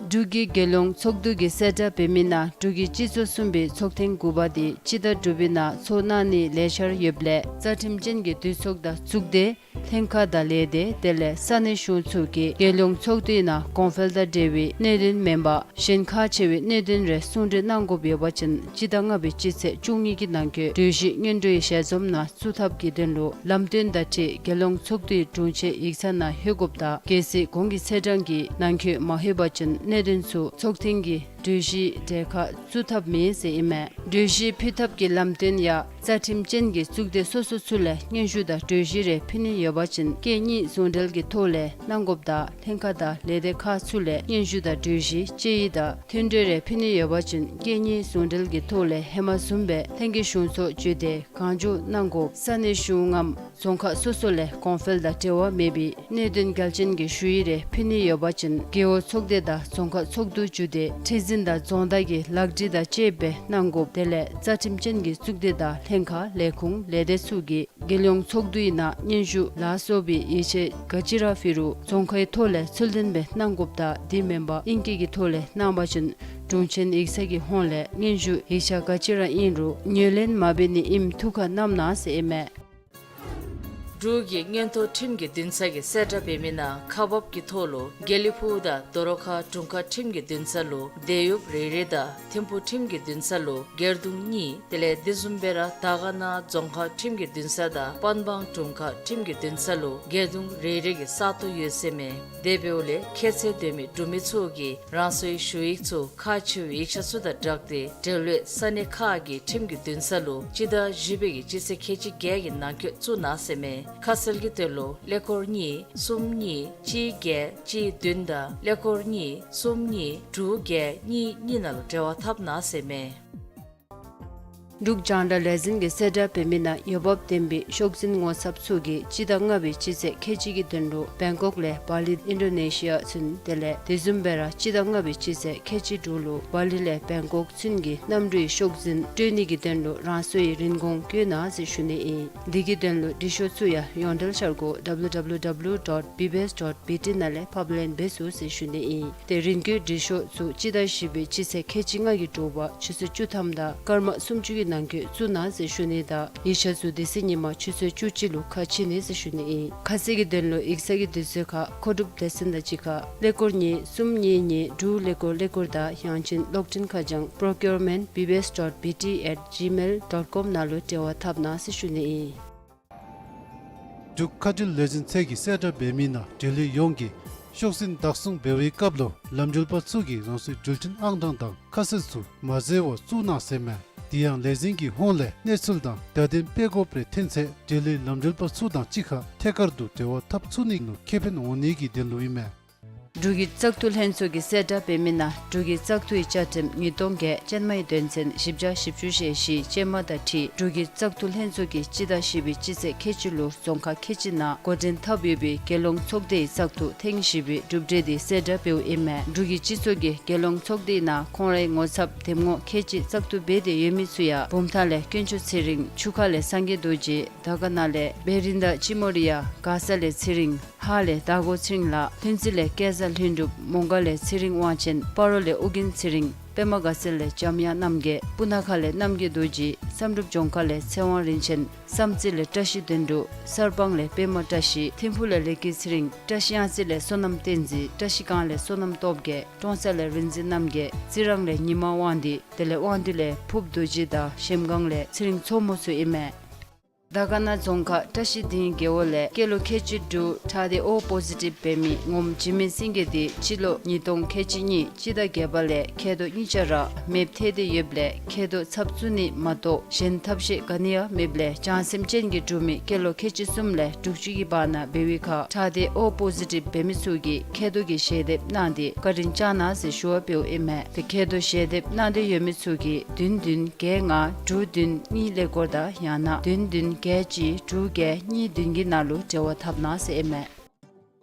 འབྲུག་གི་རྒྱལ་ཡོངས་ཚོགས་འདུ་གིས་གསལ་བསྒྲགས་འབད་མི་ནང་འབྲུག་གི་སྤྱི་ཚོགས་གསུམ་པའི་ཚོགས་ཐེངས་དགུ་པ་དེ་སྤྱི་ཟླ་དྲུག་པའི་ནང་ཚོགས་གནང་ནིའི་ལས་འཆར་ཡོདཔ་ལས་རྩ་ཁྲིམས་ཅན་གྱི་འདུས་ཚོགས་དང་གཙུག་སྡེ་ལྷན་ཁག་དང་ལས་སྡེ་དེ་ལས་ས་གནས་གཞུང་ཚོགས་ཀྱིས་རྒྱལ་ཡོངས་ཚོགས་འདུའི་ནང་གོང་འཕེལ་དང་འབྲེལ་བའི་གནད་དོན་མེན་པར་གཞན་ཁག་ཆེ་བའི་གནད་དོན་རེ་གསུང་གྲོས་གནང་དགོཔ་ཡོད་པ་ཅིན་སྤྱི་ཟླ་ལྔ་པའི་སྤྱི་ཚེས་བཅུ་གཉིས་ཀྱི་ནང་འཁོད་གྲོས་གཞི་སྔོན་འགྲོའི་ཞལ་འཛོམས་ནང་བཙུགས་ཐབས་ཀྱི་དོན་ལུ་ལམ་སྟོན་དང་འཁྲིལ་རྒྱལ་ཡོངས་ཚོགས་འདུའི་དྲུང་ཆེན་ཡིག་ཚང་ནང་ལྷོད་དགོཔ་དང་གལ་སྲིད་གོང་གི་ཚེས་གྲངས་ཀྱི་ནང་འཁོད་མ་ལྷོད་པ་ཅིན་གནད་དོན་ཚུ་ཚོགས་ཐེངས་ཀྱི་གྲོས་གཞིའི་གྲལ་ཁར་བཙུགས་ཐབས་མེད་ཟེར་ཨིན་མས། གྲོས་གཞི་ཕུལ་ཐབས་ཀྱི་ལམ་སྟོན་ཡང་རྩ་ཁྲིམས་ཅན་གྱི་གཙུག་སྡེ་སོ་སོ་ཚུ་ལས་སྙན་ཞུ་དང་གྲོས་གཞི་རེ་ཕུལ་ནི་ཡོད་པ་ཅིན་སྐད་གཉིས་ཟུང་འབྲེལ་གྱི་ཐོག་ལས་གནང་དགོཔ་དང་ལྷན་ཁག་དང་ལས་སྡེ་ཁག་ཚུ་ལས་སྙན་ཞུ་དང་གྲོས་གཞི་དཔྱད་ཡིག་དང་མཐུན་གྲོས་རེ་ཕུལ་ནི་ཡོད་པ་ཅིན་སྐད་གཉིས་ཟུང་འབྲེལ་གྱི་ཐོག་ལས་ཧེ་མ་བཟུམ་སྦེ་ལྷན་རྒྱས་གཞུང་ཚོགས་བརྒྱུད་དེ་གང་མགྱོགས་གནང་དགོ། ས་གནས་གཞུང་ངམ་ རྫོང་ཁག་སོ་སོ་ལས་གོང་འཕེལ་དང་འབྲེལ་བ་མེད་པའི་གནད་དོན་གལ་ཆེན་གྱི་ཞུ་ཡིག་རེ་ཕུལ་ནི་ཡོད་པ་ཅིན་རྒེད་འོག་ཚོགས་སྡེ་དང་རྫོང་ཁག་ཚོགས་འདུ་བརྒྱུད་དེ་ཁྲི་འཛིན་དང་རྫོང་བདག་གི་ལག་བྲིས་དང་བཅསཔ་སྦེ་གནང་དགོཔ། དེ་ལས་རྩ་ཁྲིམས་ཅན་གྱི་གཙུག་སྡེ་དང་ལྷན་ཁག་ལས་ཁུངས་ལས་སྡེ་ཚུ་གིས་རྒྱལ་ཡོངས་ཚོགས་འདུའི་ནང་སྙན་ཞུ་ལ་སོགས་པའི་ཡིག་ཆ་ག་ཅི་ར་ཕུལ་རུང་རྫོང་ཁའི་ཐོག་ལས་ཚུལ་ལྡན་སྦེ་གནང་དགོཔ་དང་དེ་མེན་པར་ཨིང་སྐད་ཀྱི་ཐོག་ལས་གནང་བ་ཅིན་དྲུང་ཆེན་ཡིག་ཚང་གི་ཧོངས་ལས་སྙན་ཞུ་ཡིག་ཆ་ག་ཅི་ར་ཨིན་རུང་ངོས་ལེན་མ་འབད་ནི་ཨིནམ་ཐུགས་ཁར་བསྣམ་གནང་ཟེར་ཨིན་མས། འབྲུག་གི་མངོན་མཐོ་ཁྲིམས་ཀྱི་འདུན་ས་གིས་གསལ་བསྒྲགས་འབད་མི་ནང་ཁག་འབགཔ་གི་ཐོག་ལུ་དགེ་ལེགས་ཕུག་དང་དོ་རུང་ཁ་དྲུང་ཁག་ཁྲིམས་ཀྱི་འདུན་ས་ལུ་དེད་གཡོགཔ་རེ་རེ་དང་ཐིམ་ཕུག་ཁྲིམས་ཀྱི་འདུན་ས་ལུ་སྒེར་དུང་གཉིས། དེ་ལས་དེ་བཟུམ་སྦེ་ར་དར་དཀར་ན་རྫོང་ཁག་ཁྲིམས་ཀྱི་འདུན་ས་དང་པན་སྦང་དྲུང་ཁག་ཁྲིམས་ཀྱི་འདུན་ས་ལུ་སྒེར་དུང་རེ་རེ་གི་ས་སྟོང་ཡོད་ཟེར་མས། དེ་འབདཝ་ལས་ཁྱད་ཚད་ལྡན་མི་འབྲུག་མི་ཚུ་གིས་རང་སོའི་ཞུ་ཡིག་ཚུ་ཁག་ཆེ་བའི་ཡིག་ཆ་ཚུ་དང་སྦྲགས་ཏེ་འབྲེལ་ཡོད་ས་གནས་ཁག་གི་ཁྲིམས་ཀྱི་འདུན་ས་ལུ་སྤྱི་ཟླ་བཞི་པའི་གི་སྤྱི་ཚེས་ཁལ་གཅིག་བརྒྱད་ཀྱི་ནང་འཁོད་བཙུགས་གནང་ཟེར་མས། ཁ་གསལ་གྱི་དོན་ལུ་ཀླད་ཀོར་གཉིས་གསུམ་གཉིས་གཅིག་བརྒྱད་གཅིག་བདུན་དང་ཀླད་ཀོར་གཉིས་གསུམ་གཉིས་དྲུག་བརྒྱད་གཉིས་གཉིས་ནང་ལུ་འབྲེལ་བ་འཐབ་གནང་ཟེར་མས། འབྲུག་རྒྱང་བསྒྲགས་ལས་འཛིན་གྱིས་གསལ་བསྒྲགས་འབད་མི་ནང་འོས་འབབ་ལྡན་པའི་ཤོག་འཛིན་ངོ་ཚབ་ཚུ་གིས་སྤྱི་ཟླ་ལྔ་པའི་སྤྱི་ཚེས་ཁལ་གཅིག་གི་དོན་ལུ་བེང་ཀོག་ལས་བ་ལི་ཨིན་ཌོ་ནེ་ཤི་ཡ་ཚུན། དེ་ལས་དེ་བཟུམ་སྦེ་ར་སྤྱི་ཟླ་ལྔ་པའི་སྤྱི་ཚེས་ཁལ་གཅིག་དྲུག་ལུ་བ་ལི་ལས་བེང་ཀོག་ཚུན་གྱི་གནམ་གྲུའི་ཤོག་འཛིན་སྤྲོད་ནི་གི་དོན་ལུ་རང་སོའི་རིན་གོང་བཀོད་གནང་ཟེར་ཞུ་ནི་ཨིན། འདི་གི་དོན་ལུ་འབྲི་ཤོག་ཚུ་ཡང་ཡོངས་འབྲེལ་འཆར་སྒོ་W W W dot B B S dot B T ནང་ལས་ཕབ་ལེན་འབད་ཚུགས་ཟེར་ཞུ་ནི་ཨིན། ཏེ་རིན་བཀོད་འབྲི་ཤོག་ཚུ་སྤྱི་ཟླ་བཞི་པའི་སྤྱི་ཚེས་ཁལ་གཅིག་ལྔ་གི་དྲོ་པ་ཆུ་ཚོད་བཅུ་ཐམ་དང་སྐར་མ་སུམ་ཅུ་གི་ནང་འཁོད་བཙུགས་གནང་ཟེར་ཞུ་ནི་དང་ཡིག་ཆ་ཚུ་དེ་ཚེ་ཉིན་མ་ཆུ་ཚོད་བཅུ་གཅིག་ལུ་ཁ་ཕྱེ་ནི་ཟེར་ཞུ་ནི་ཨིན། ཁ་གསལ་གྱི་དོན་ལུ་ཡིག་ཚང་གི་དུས་ཚོད་ཁར་མཁོ་སྒྲུབ་སྡེ་ཚན་དང་གཅིག་ཁར་ཀླད་ཀོར་གཉིས་གསུམ་གཉིས་གཉིས་དྲུག་ཀླད་ཀོར་ཀླད་ཀོར་དང་ཡང་ཅིན་གློག་འཕྲིན་ཁ་བྱང་procurement B B S dot B T at gmail dot com ནང་ལུ་འབྲེལ་བ་འཐབ་གནང་ཟེར་ཞུ་ནི་ཨིན། འབྲུག་ཁ་འགྲུལ་ལས་འཛིན་ཚད་ཀྱིས་གསལ་བསྒྲགས་འབད་མི་ནང་འབྲེལ་ཡོད་ཡོངས་ཀྱིས་ཤོག་འཛིན་བདག་བཟུང་འབད་བའི་སྐབས་ལུ་ལམ་འགྲུལ་པ་ཚུ་གིས་རང་སོའི་འགྲུལ་འཕྲིན་ཨང་གྲངས་དང་ཁ་གསལ་ཚུ་མ་འཛོལ་བར་བཙུགས་གནང་ཟེར་མས། དེ་ཡང་ལས་འཛིན་གྱི་ཧོངས་ལས་གནས་ཚུལ་དང་བརྡ་དོན་སྤེལ་དགོཔ་རེ་ཐོན་ཚེ་འབྲེལ་ཡོད་ལམ་འགྲུལ་པ་ཚུ་དང་གཅིག་ཁར་ཐད་ཀར་དུ་འབྲེལ་བ་འཐབ་ཚུགས་ནི་ལུ་ཁེ་ཕན་འོང་ནི་གི་དོན་ལུ་ཨིན་མས། འབྲུག་གི་བཙག་འཐུ་ལྷན་ཚོགས་ཀྱིས་གསལ་བསྒྲགས་འབད་མི་ནང་འབྲུག་གི་བཙག་འཐུའི་བཅའ་ཁྲིམས་ཉིས་སྟོང་བརྒྱད་ཅན་མའི་དོན་ཚན་བཞི་བརྒྱ་བཞི་བཅུ་ཞེ་བཞི་ཅན་མ་དང་འཁྲིལ་འབྲུག་གི་བཙག་འཐུ་ལྷན་ཚོགས་ཀྱིས་སྤྱི་ཟླ་བཞི་པའི་སྤྱི་ཚེས་ཁལ་གཅིག་ལུ་རྫོང་ཁག་ཁལ་གཅིག་ནང་འགོ་འདྲེན་འཐབ་ཡོད་པའི་རྒྱལ་ཡོངས་ཚོགས་སྡེའི་བཙག་འཐུ་ཐེངས་བཞི་པའི་གྲུབ་འབྲས་དེ་གསལ་བསྒྲགས་འབདཝ་ཨིན་མས། འབྲུག་གི་སྤྱི་ཚོགས་ཀྱིས་རྒྱལ་ཡོངས་ཚོགས་སྡེའི་ནང་ཁོང་རའི་ངོ་ཚབ་འདེམས་ངོ་ཁལ་གཅིག་བཙག་འཐུ་འབད་དེ་ཡོད་མི་ཚུ་ཡང་བུམ་ཐང་ལས་དཀོན་མཆོག་ཚེ་རིང་ཆུ་ཁ་ལས་སངས་རྒྱས་རྡོ་རྗེ་དར་དཀར་ན་ལས་བེ་རི་ད་ཅི་མོ་རི་ཡ་མགར་ས་ལས་ཚེ་རིང་ཧཱ་ལས་དར་གོ་ཚེ་རིང་ལགས། ལྷུན་རྩེ་ལས་སྐལ་བཟང་ལྷུན་གྲུབ། མོང་སྒར་ལས་ཚེ་རིང་དབང་ཆེན། སྤ་རོ་ལས་ཨོ་རྒྱན་ཚེ་རིང་། པདྨ་དགའ་ཚལ་ལས་འཇམ་དབྱངས་རྣམ་རྒྱལ། སྤུ་ན་ཁ་ལས་རྣམ་རྒྱལ་རྡོ་རྗེ། བསམ་གྲུབ་ལྗོངས་མཁར་ལས་ཚེ་དབང་རིན་ཆེན། བསམ་རྩེ་ལས་བཀྲ་ཤིས་དོན་གྲུབ། གསར་སྤང་ལས་པདྨ་བཀྲ་ཤིས། ཐིམ་ཕུག་ལས་ལེགས་སྐྱིད་ཚེ་རིང་། བཀྲ་ཤིས་གཡང་རྩེ་ལས་བསོད་ནམས་བསྟན་འཛིན། བཀྲ་ཤིས་སྒང་ལས་བསོད་ནམས་སྟོབས་རྒྱས། ཀྲོང་གསར་ལས་རིག་འཛིན་རྣམ་རྒྱལ། རྩི་རང་ལས་ཉི་མ་དབང་འདུས། དེ་ལས་དབང་འདུས་ལས་ཕུབ་རྡོ་རྗེ་དང་གཞལམ་སྒང་ལས་ཚེ་རིང་མཚོ་མོ་ཚུ་ཨིན་མས། དར་དཀར་ན་རྫོང་ཁག་བཀྲ་ཤིས་སྡིངས་རྒེད་འོག་ལས་སྐྱེས་ལོ་ཁལ་གཅིག་དྲུག་ཁྲག་སྡེ་ཨོ་པོ་ཟི་ཊིབ་འབད་མི་ངོམ་འཇིགས་མེད་སེང་གེ་དེ་སྤྱི་ལོ་ཉིས་སྟོང་ཁལ་གཅིག་གཉིས་སྤྱི་ཟླ་བརྒྱད་པ་ལས་མཁལ་རྡོག་གཉིས་ཆ་ར་མེདཔ་ཐལ་ཏེ་ཡོདཔ་ལས་མཁལ་རྡོག་ཚབ་བཙུགས་ནི་མ་གཏོགས་གཞན་ཐབས་ཤེས་ག་ནི་ཡང་མེདཔ་ལས་བྱང་སེམས་ཅན་གྱི་འབྲུག་མི་སྐྱེས་ལོ་ཁལ་གཅིག་གསུམ་ལས་དྲུག་ཅུ་གི་བར་ན་འབད་བའི་ཁར་ཁྲག་སྡེ་ཨོ་པོ་ཟི་ཊིབ་འབད་མི་ཚུ་གིས་མཁལ་རྡོག་གི་ཞལ་འདེབས་གནང་སྟེ་བཀའ་དྲིན་བསྐྱང་གནང་ཟེར་ཞུ་བ་འབདཝ་ཨིན་མས། དེ་མཁལ་རྡོག་ཞལ་འདེབས་གནང་འདོད་ཡོད་མི་ཚུ་གིས་བདུན་བདུན་བརྒྱད་ལྔ་དྲུག་བདུན་གཉིས་ཀླད་ཀོར་དང་ཡང་ན་བདུན་བདུན་བརྒྱད་གཅིག་དྲུག་བརྒྱད་གཉིས་བདུན་གྱི་ནང་ལུ་འབྲེལ་བ་འཐབ་གནང་ཟེར་ཨིན་མས།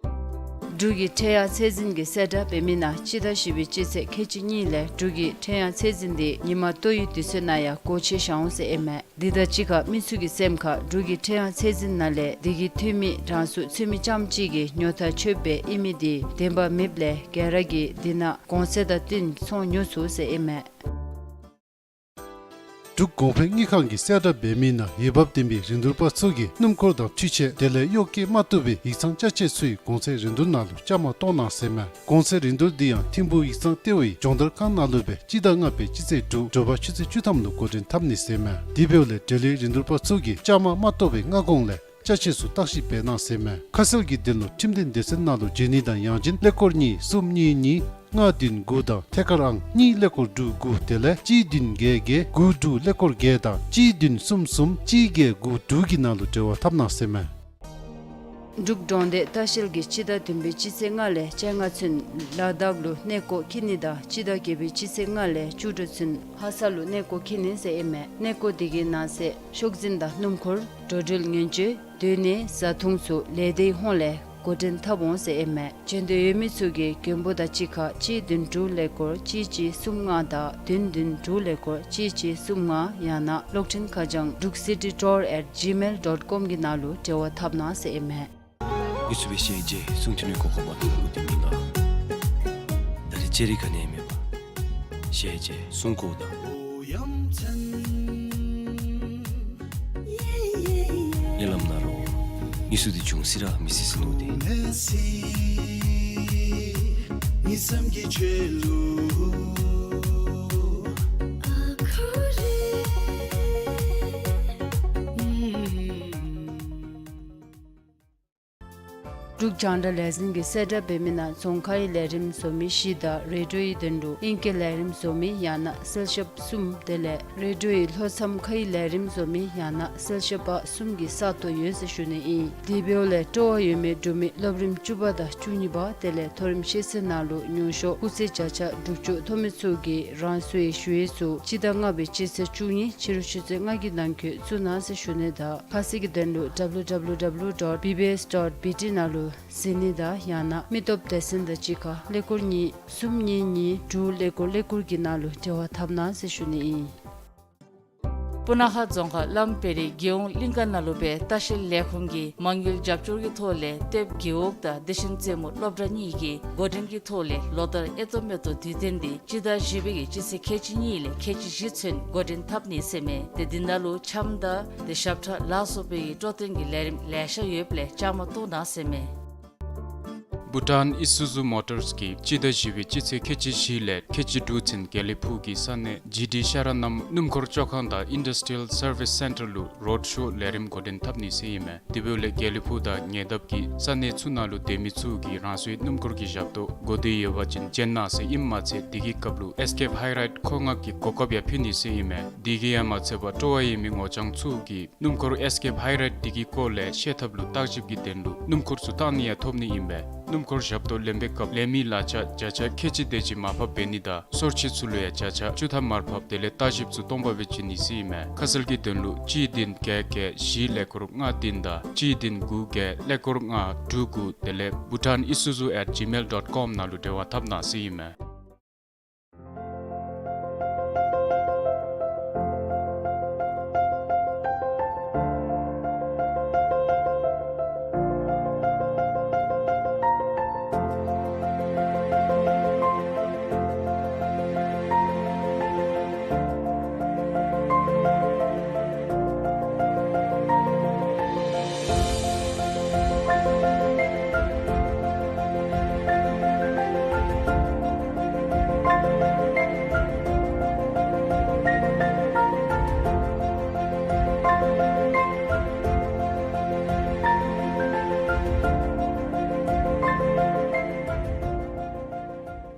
འབྲུག་གི་ཁྲལ་གཡར་ཚད་འཛིན་གྱིས་གསལ་བསྒྲགས་འབད་མི་ནང་སྤྱི་ཟླ་བཞི་པའི་སྤྱི་ཚེས་ཁལ་གཅིག་གཉིས་ལས་འབྲུག་གི་ཁྲལ་གཡར་ཚད་འཛིན་དེ་ཉིན་མ་ལྟོ་ཡི་དུས་ཚོད་ནང་ཡང་སྒོ་ཕྱེ་བཞག་འོང་ཟེར་ཨིན་མས། འདི་དང་གཅིག་ཁར་མི་ཚུ་གི་སེམས་ཁར་འབྲུག་གི་ཁྲལ་གཡར་ཚད་འཛིན་ནང་ལས་དེ་གི་འཐུས་མི་རང་སོའི་ཚུལ་མིན་རྐྱངམ་གཅིག་གིས་ཉོ་ཐག་ཆོདཔ་སྦེ་ཨིན་མི་དེ་བདེན་པ་མེདཔ་ལས་ག་ར་གིས་དེ་ནང་གོང་ཚད་དང་བསྟུན་ཚོང་ཉོ་ཚུགས་ཟེར་ཨིན་མས། འབྲུག་གོང་འཕེལ་དངུལ་ཁང་གིས་གསལ་བསྒྲགས་འབད་མི་ནང་འོས་འབབ་ལྡན་པའི་རིན་བསྡུར་པ་ཚུ་གིས་སྣུམ་འཁོར་དང་འཕྲུལ་ཆས་དེ་ལས་གཡོག་བཀོལ་མ་བཏུབ་པའི་ཡིག་ཚང་ཅ་ཆས་ཚུའི་གོང་ཚད་རིན་བསྡུར་ནང་ལུ་བཅའ་མར་གཏོགས་གནང་ཟེར་མས། གོང་ཚད་རིན་བསྡུར་འདི་ཡང་ཐིམ་ཕུག་ཡིག་ཚང་ལྟེ་བའི་སྦྱོང་བརྡར་ཁང་ནང་ལུ་སྦེ་སྤྱི་ཟླ་ལྔ་པའི་སྤྱི་ཚེས་དྲུག་དྲོ་པ་ཆུ་ཚོད་བཅུ་ཐམ་ལུ་འགོ་འདྲེན་འཐབ་ནི་ཟེར་མས། དེ་འབདཝ་ལས་འབྲེལ་ཡོད་རིན་བསྡུར་པ་ཚུ་གིས་བཅའ་མར་མ་གཏོགས་པའི་སྔ་གོང་ལས་ཅ་ཆས་ཚུ་བརྟག་ཞིབ་འབད་གནང་ཟེར་མས། ཁ་གསལ་གྱི་དོན་ལུ་ཁྲིམས་དོན་སྡེ་ཚན་ནང་ལུ་བརྗེ་ནི་དང་ཡང་ཅིན་ཀླད་ཀོར་གཉིས་གསུམ་གཉིས་གཉིས་ལྔ་བདུན་དགུ་དང་ཐད་ཀར་ཨང་གཉིས་ཀླད་ཀོར་དྲུག་དགུ་དེ་ལས་གཅིག་བདུན་བརྒྱད་བརྒྱད་དགུ་དྲུག་ཀླད་ཀོར་བརྒྱད་དང་གཅིག་བདུན་གསུམ་གསུམ་གཅིག་བརྒྱད་དགུ་དྲུག་གི་ནང་ལུ་འབྲེལ་བ་འཐབ་གནང་ཟེར་མས། འབྲུག་གྲོང་སྡེ་ལྟ་བཤལ་གྱིས་སྤྱི་ཟླ་བདུན་པའི་སྤྱི་ཚེས་ལྔ་ལས་བཅོ་ལྔ་ཚུན་ལ་དྭགས་ལུ་གནས་སྐོར་འཁྱིད་ནི་དང་སྤྱི་ཟླ་བརྒྱད་པའི་སྤྱི་ཚེས་ལྔ་ལས་བཅུ་དྲུག་ཚུན་ལྷ་ས་ལུ་གནས་སྐོར་འཁྱིད་ནི་ཟེར་ཨིན་མས། གནས་སྐོར་དེ་གི་ནང་གསེས་ཤོག་འཛིན་དང་སྣུམ་འཁོར་འགྲོ་འགྲུལ་ཉེན་བཅོལ་སྡོད་གནས་བཟའ་འཐུང་ཚུ་ལས་སྡེའི་ཧོངས་ལས་འགོ་འདྲེན་འཐབ་འོང་ཟེར་ཨིན་མས། འབྱོན་འདོད་ཡོད་མི་ཚུ་གིས་མགོན་པོ་དང་གཅིག་ཁར་གཅིག་བདུན་དྲུག་ཀླད་ཀོར་གཅིག་གཅིག་གསུམ་ལྔ་དང་བདུན་བདུན་དྲུག་ཀླད་ཀོར་གཅིག་གཅིག་གསུམ་ལྔ་ཡང་ན་གློག་འཕྲིན་ཁ་བྱང་འབྲུག་སི་ཊི་ཊུར་ཨེཊ་ཇི་མེལ་ཌོཊ་ཀོམ་གྱི་ནང་ལུ་འབྲེལ་བ་འཐབ་གནང་ཟེར་ཨིན་མས། ངེ་ཚུ་སྦེ་ཤེས་རྗེས་སྲུང་ཐུབ་ནི་གོ་སྐབས་མ་ཐོབ་ལུ་དེ་མི་ལ། ད་རེས་ཅེ་རི་ག་ནི་མེད་པར་ཤེས་རྗེས་སྲུང་དགོ་ད། ཉེ་ལམ་ན་རོ། ངེ་ཚུ་དེ་བྱུང་སི་ར་མི་སི་སི་ནུ་དེ། འབྲུག་རྒྱང་བསྒྲགས་ལས་འཛིན་གྱིས་གསལ་བསྒྲགས་འབད་མི་ནང་རྫོང་ཁའི་ལས་རིམ་བཟོ་མི་བཞི་དང་རེ་ཌིའོའི་དོན་ལུ་ཨིང་སྐད་ལས་རིམ་བཟོ་མི་ཡང་ན་གསལ་ཞབས་གསུམ་དེ་ལས་རེ་ཌིའོའི་ལྷོ་མཚམས་ཁའི་ལས་རིམ་བཟོ་མི་ཡང་ན་གསལ་ཞབས་པ་གསུམ་གྱི་ས་སྟོང་ཡོད་ཟེར་ཞུ་ནི་ཨིན། དེ་འབདཝ་ལས་སྤྲོ་བ་ཡོད་མི་འབྲུག་མི་སློབ་རིམ་བཅུ་པ་དང་བཅུ་གཉིས་པ་དེ་ལས་མཐོ་རིམ་ཤེས་ཚད་ནང་ལུ་ཉུང་ཤོས་སྐུགས་ཚད་བརྒྱ་ཆ་དྲུག་ཅུ་ཐོབ་མི་ཚུ་གིས་རང་སོའི་ཞུ་ཡིག་ཚུ་སྤྱི་ཟླ་ལྔ་པའི་སྤྱི་ཚེས་བཅུ་གཉིས་ཕྱི་རུ་ཆུ་ཚོད་ལྔ་གི་ནང་འཁོད་བཙུགས་གནང་ཟེར་ཞུ་ནི་དང་ཁ་གསལ་གྱི་དོན་ལུ་ཌབ་ལུ་ཌབ་ལུ་ཌབ་ལུ་ཌོཊ་བི་བི་ཨེསི་ཌོཊ་བི་ཊི་ནང་ལུ་གཟིགས་ནི་དང་ཡང་ན་མི་སྟོབས་སྡེ་ཚན་དང་གཅིག་ཁར་ཀླད་ཀོར་གཉིས་གསུམ་གཉིས་གཉིས་དྲུག་ཀླད་ཀོར་ཀླད་ཀོར་གྱི་ནང་ལུ་འབྲེལ་བ་འཐབ་གནང་ཟེར་ཞུ་ནི་ཨིན། སྤུ་ན་ཁ་རྫོང་ཁག་བླམ་བེ་རི་རྒྱལ་ཡོངས་གླིང་ཀ་ནང་ལུ་སྦེ་ལྟ་བཤལ་ལས་ཁུངས་ཀྱིས་མ་དངུལ་རྒྱབ་སྐྱོར་གྱི་ཐོག་ལས་ལྟེབ་རྒེད་འོག་དང་བདེ་ཆེན་རྩེ་མོ་སློབ་གྲྭ་གཉིས་ཀྱིས་འགོ་འདྲེན་གྱི་ཐོག་ལས་ལོ་ལྟར་ཨེ་ཏོ་མེ་ཏོ་དུས་སྟོན་འདི་སྤྱི་ཟླ་བཞི་པའི་གི་སྤྱི་ཚེས་ཁལ་གཅིག་གཉིས་ལས་ཁལ་གཅིག་བཞི་ཚུན་འགོ་འདྲེན་འཐབ་ནི་ཟེར་མས། ཏེ་འདི་ནང་ལུ་འཆམ་དང་ཏེ་ཞབས་ཁྲ་ལ་སོགས་པའི་གི་སྤྲོ་སྟོན་གྱི་ལས་རིམ་ལེ་ཤ་ཡོདཔ་ལས་བཅའ་མར་གཏོགས་གནང་ཟེར་མས། བྷུ་ཊཱན་ཨི་སུ་ཛུ་མོ་ཊརས་ཀྱིས་སྤྱི་ཟླ་བཞི་པའི་སྤྱི་ཚེས་ཁལ་གཅིག་བཞི་ལས་ཁལ་གཅིག་དྲུག་ཚུན་དགེ་ལེགས་ཕུག་གི་ས་གནས་ཇི་ཌི་ཤ་ར་ནམ་སྣུམ་འཁོར་བཅོ་ཁང་དང་ཨིན་ཌསི་ཊི་རི་ཡལ་སར་བིསི་སེན་ཊར་ལུ་རོཌ་ཤོ་ལས་རིམ་འགོ་འདྲེན་འཐབ་ནི་ཟེར་ཨིན་མས། དེ་འབདཝ་ལས་དགེ་ལེགས་ཕུག་དང་ཉེ་འདབས་ཀྱི་ས་གནས་ཚུ་ནང་ལུ་སྡོད་མི་ཚུ་གིས་རང་སོའི་སྣུམ་འཁོར་གྱི་ཞབས་ཏོག་གོ་བདེ་ཡོད་པ་ཅིན་བྱོན་གནང་ཟེར་ཨིནམ་མ་ཚད་དེ་གི་སྐབས་ལུ་ཨེསི་ཀེབ་ཧའི་རའིཌ་མཁོ་མངགས་ཀྱི་གོ་སྐབས་ཡང་ཕུལ་ནི་ཟེར་ཨིན་མས། དེ་གིས་ཡང་མ་ཚད་པར་སྤྲོ་བ་ཡོད་མི་ངོ་རྐྱང་ཚུ་གིས་སྣུམ་འཁོར་ཨེསི་ཀེབ་ཧའི་རའིཌ་དེ་གི་སྐོར་ལས་ཤེས་ཐབས་ལུ་བརྟག་ཞིབ་ཀྱི་དོན་ལུ་སྣུམ་འཁོར་ཚུ་བཏང་ནི་ཡང་ཐོབ་ནི་ཨིན་པས། སྣུམ་འཁོར་ཞབས་ཏོག་ལེན་པའི་སྐབས་ལེན་མི་ལག་ཆ་བརྒྱ་ཆ་ཁལ་གཅིག་དེ་ཅིག་མར་ཕབ་འབད་ནི་དང་སོར་ཆུད་ཚུ་ལུ་ཡང་བརྒྱ་ཆ་བཅུ་ཐམ་མར་ཕབ་དེ་ལས་བརྟག་ཞིབ་ཚུ་སྟོང་པ་སྦེ་བྱིན་ནི་ཟེར་ཨིན་མས། ཁ་གསལ་གྱི་དོན་ལུ་གཅིག་བདུན་བརྒྱད་བརྒྱད་བཞི་ཀླད་ཀོར་ལྔ་བདུན་དང་གཅིག་བདུན་དགུ་བརྒྱད་ཀླད་ཀོར་ལྔ་དྲུག་དགུ་དེ་ལས་bhutanisuzu at gmail dot com ནང་ལུ་འབྲེལ་བ་འཐབ་གནང་ཟེར་ཨིན་མས།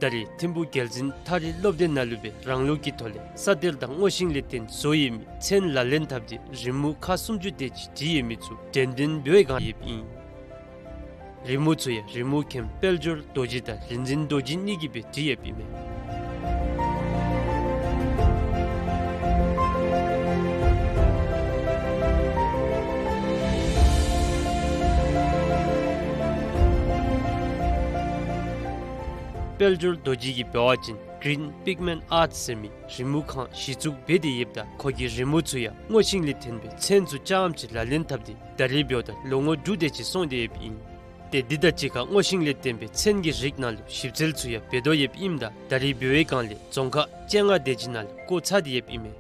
ད་རེས་ཐིམ་ཕུ་རྒྱལ་འཛིན་ཐ་རི་སློབ་སྡེ་ནང་ལུ་སྦེ་རང་ལུགས་ཀྱི་ཐོག་ལས་ས་གཏེར་དང་སྔོ་ཤིང་ལས་བརྟེན་བཟོ་ཡོད་མི་ཚན་ལག་ལེན་འཐབ་སྟེ་རི་མོ་ཁག་སུམ་ཅུ་དེ་ཅིག་བྲིས་ཡོད་མི་ཚུ་འགྲེམས་སྟོན་འབད་བའི་སྒང་ཡོདཔ་ཨིན། རི་མོ་ཚུ་ཡང་རི་མོ་མཁན་དཔལ་འབྱོར་རྡོ་རྗེ་དང་རིག་འཛིན་རྡོ་རྗེ་གཉིས་ཀྱིས་སྦེ་བྲིས་ཡོདཔ་ཨིན་མས། དཔལ་འབྱོར་རྡོ་རྗེ་གིས་འབད་བ་ཅིན་Green Pigment Arts ཟེར་མི་རི་མོ་ཁང་གཞི་བཙུགས་འབད་དེ་ཡོདཔ་ད་ཁོ་གི་རི་མོ་ཚུ་ཡང་སྔོ་ཤིང་ལས་བརྟེན་པའི་ཚན་ཚུ་རྐྱངམ་ཅིག་ལག་ལེན་འཐབ་སྟེ་ད་རེས་འབདཝ་ད་ལོ་ངོ་དྲུག་དེ་ཅིག་སོང་སྟེ་ཡོདཔ་ཨིན། ཏེ་འདི་དང་གཅིག་ཁར་སྔོ་ཤིང་ལས་བརྟེན་པའི་ཚན་གྱི་རིགས་ནང་ལུ་ཞིབ་འཚོལ་ཚུ་ཡང་འབད་དོ་ཡོདཔ་ཨིནམ་ད་ད་རེས་འབད་བའི་སྒང་ལས་རྫོང་ཁག་བཅོ་ལྔ་དེ་ཅིག་ནང་ལུ་བསྐོ་ཚར་ཏེ་ཡོདཔ་ཨིན་མས།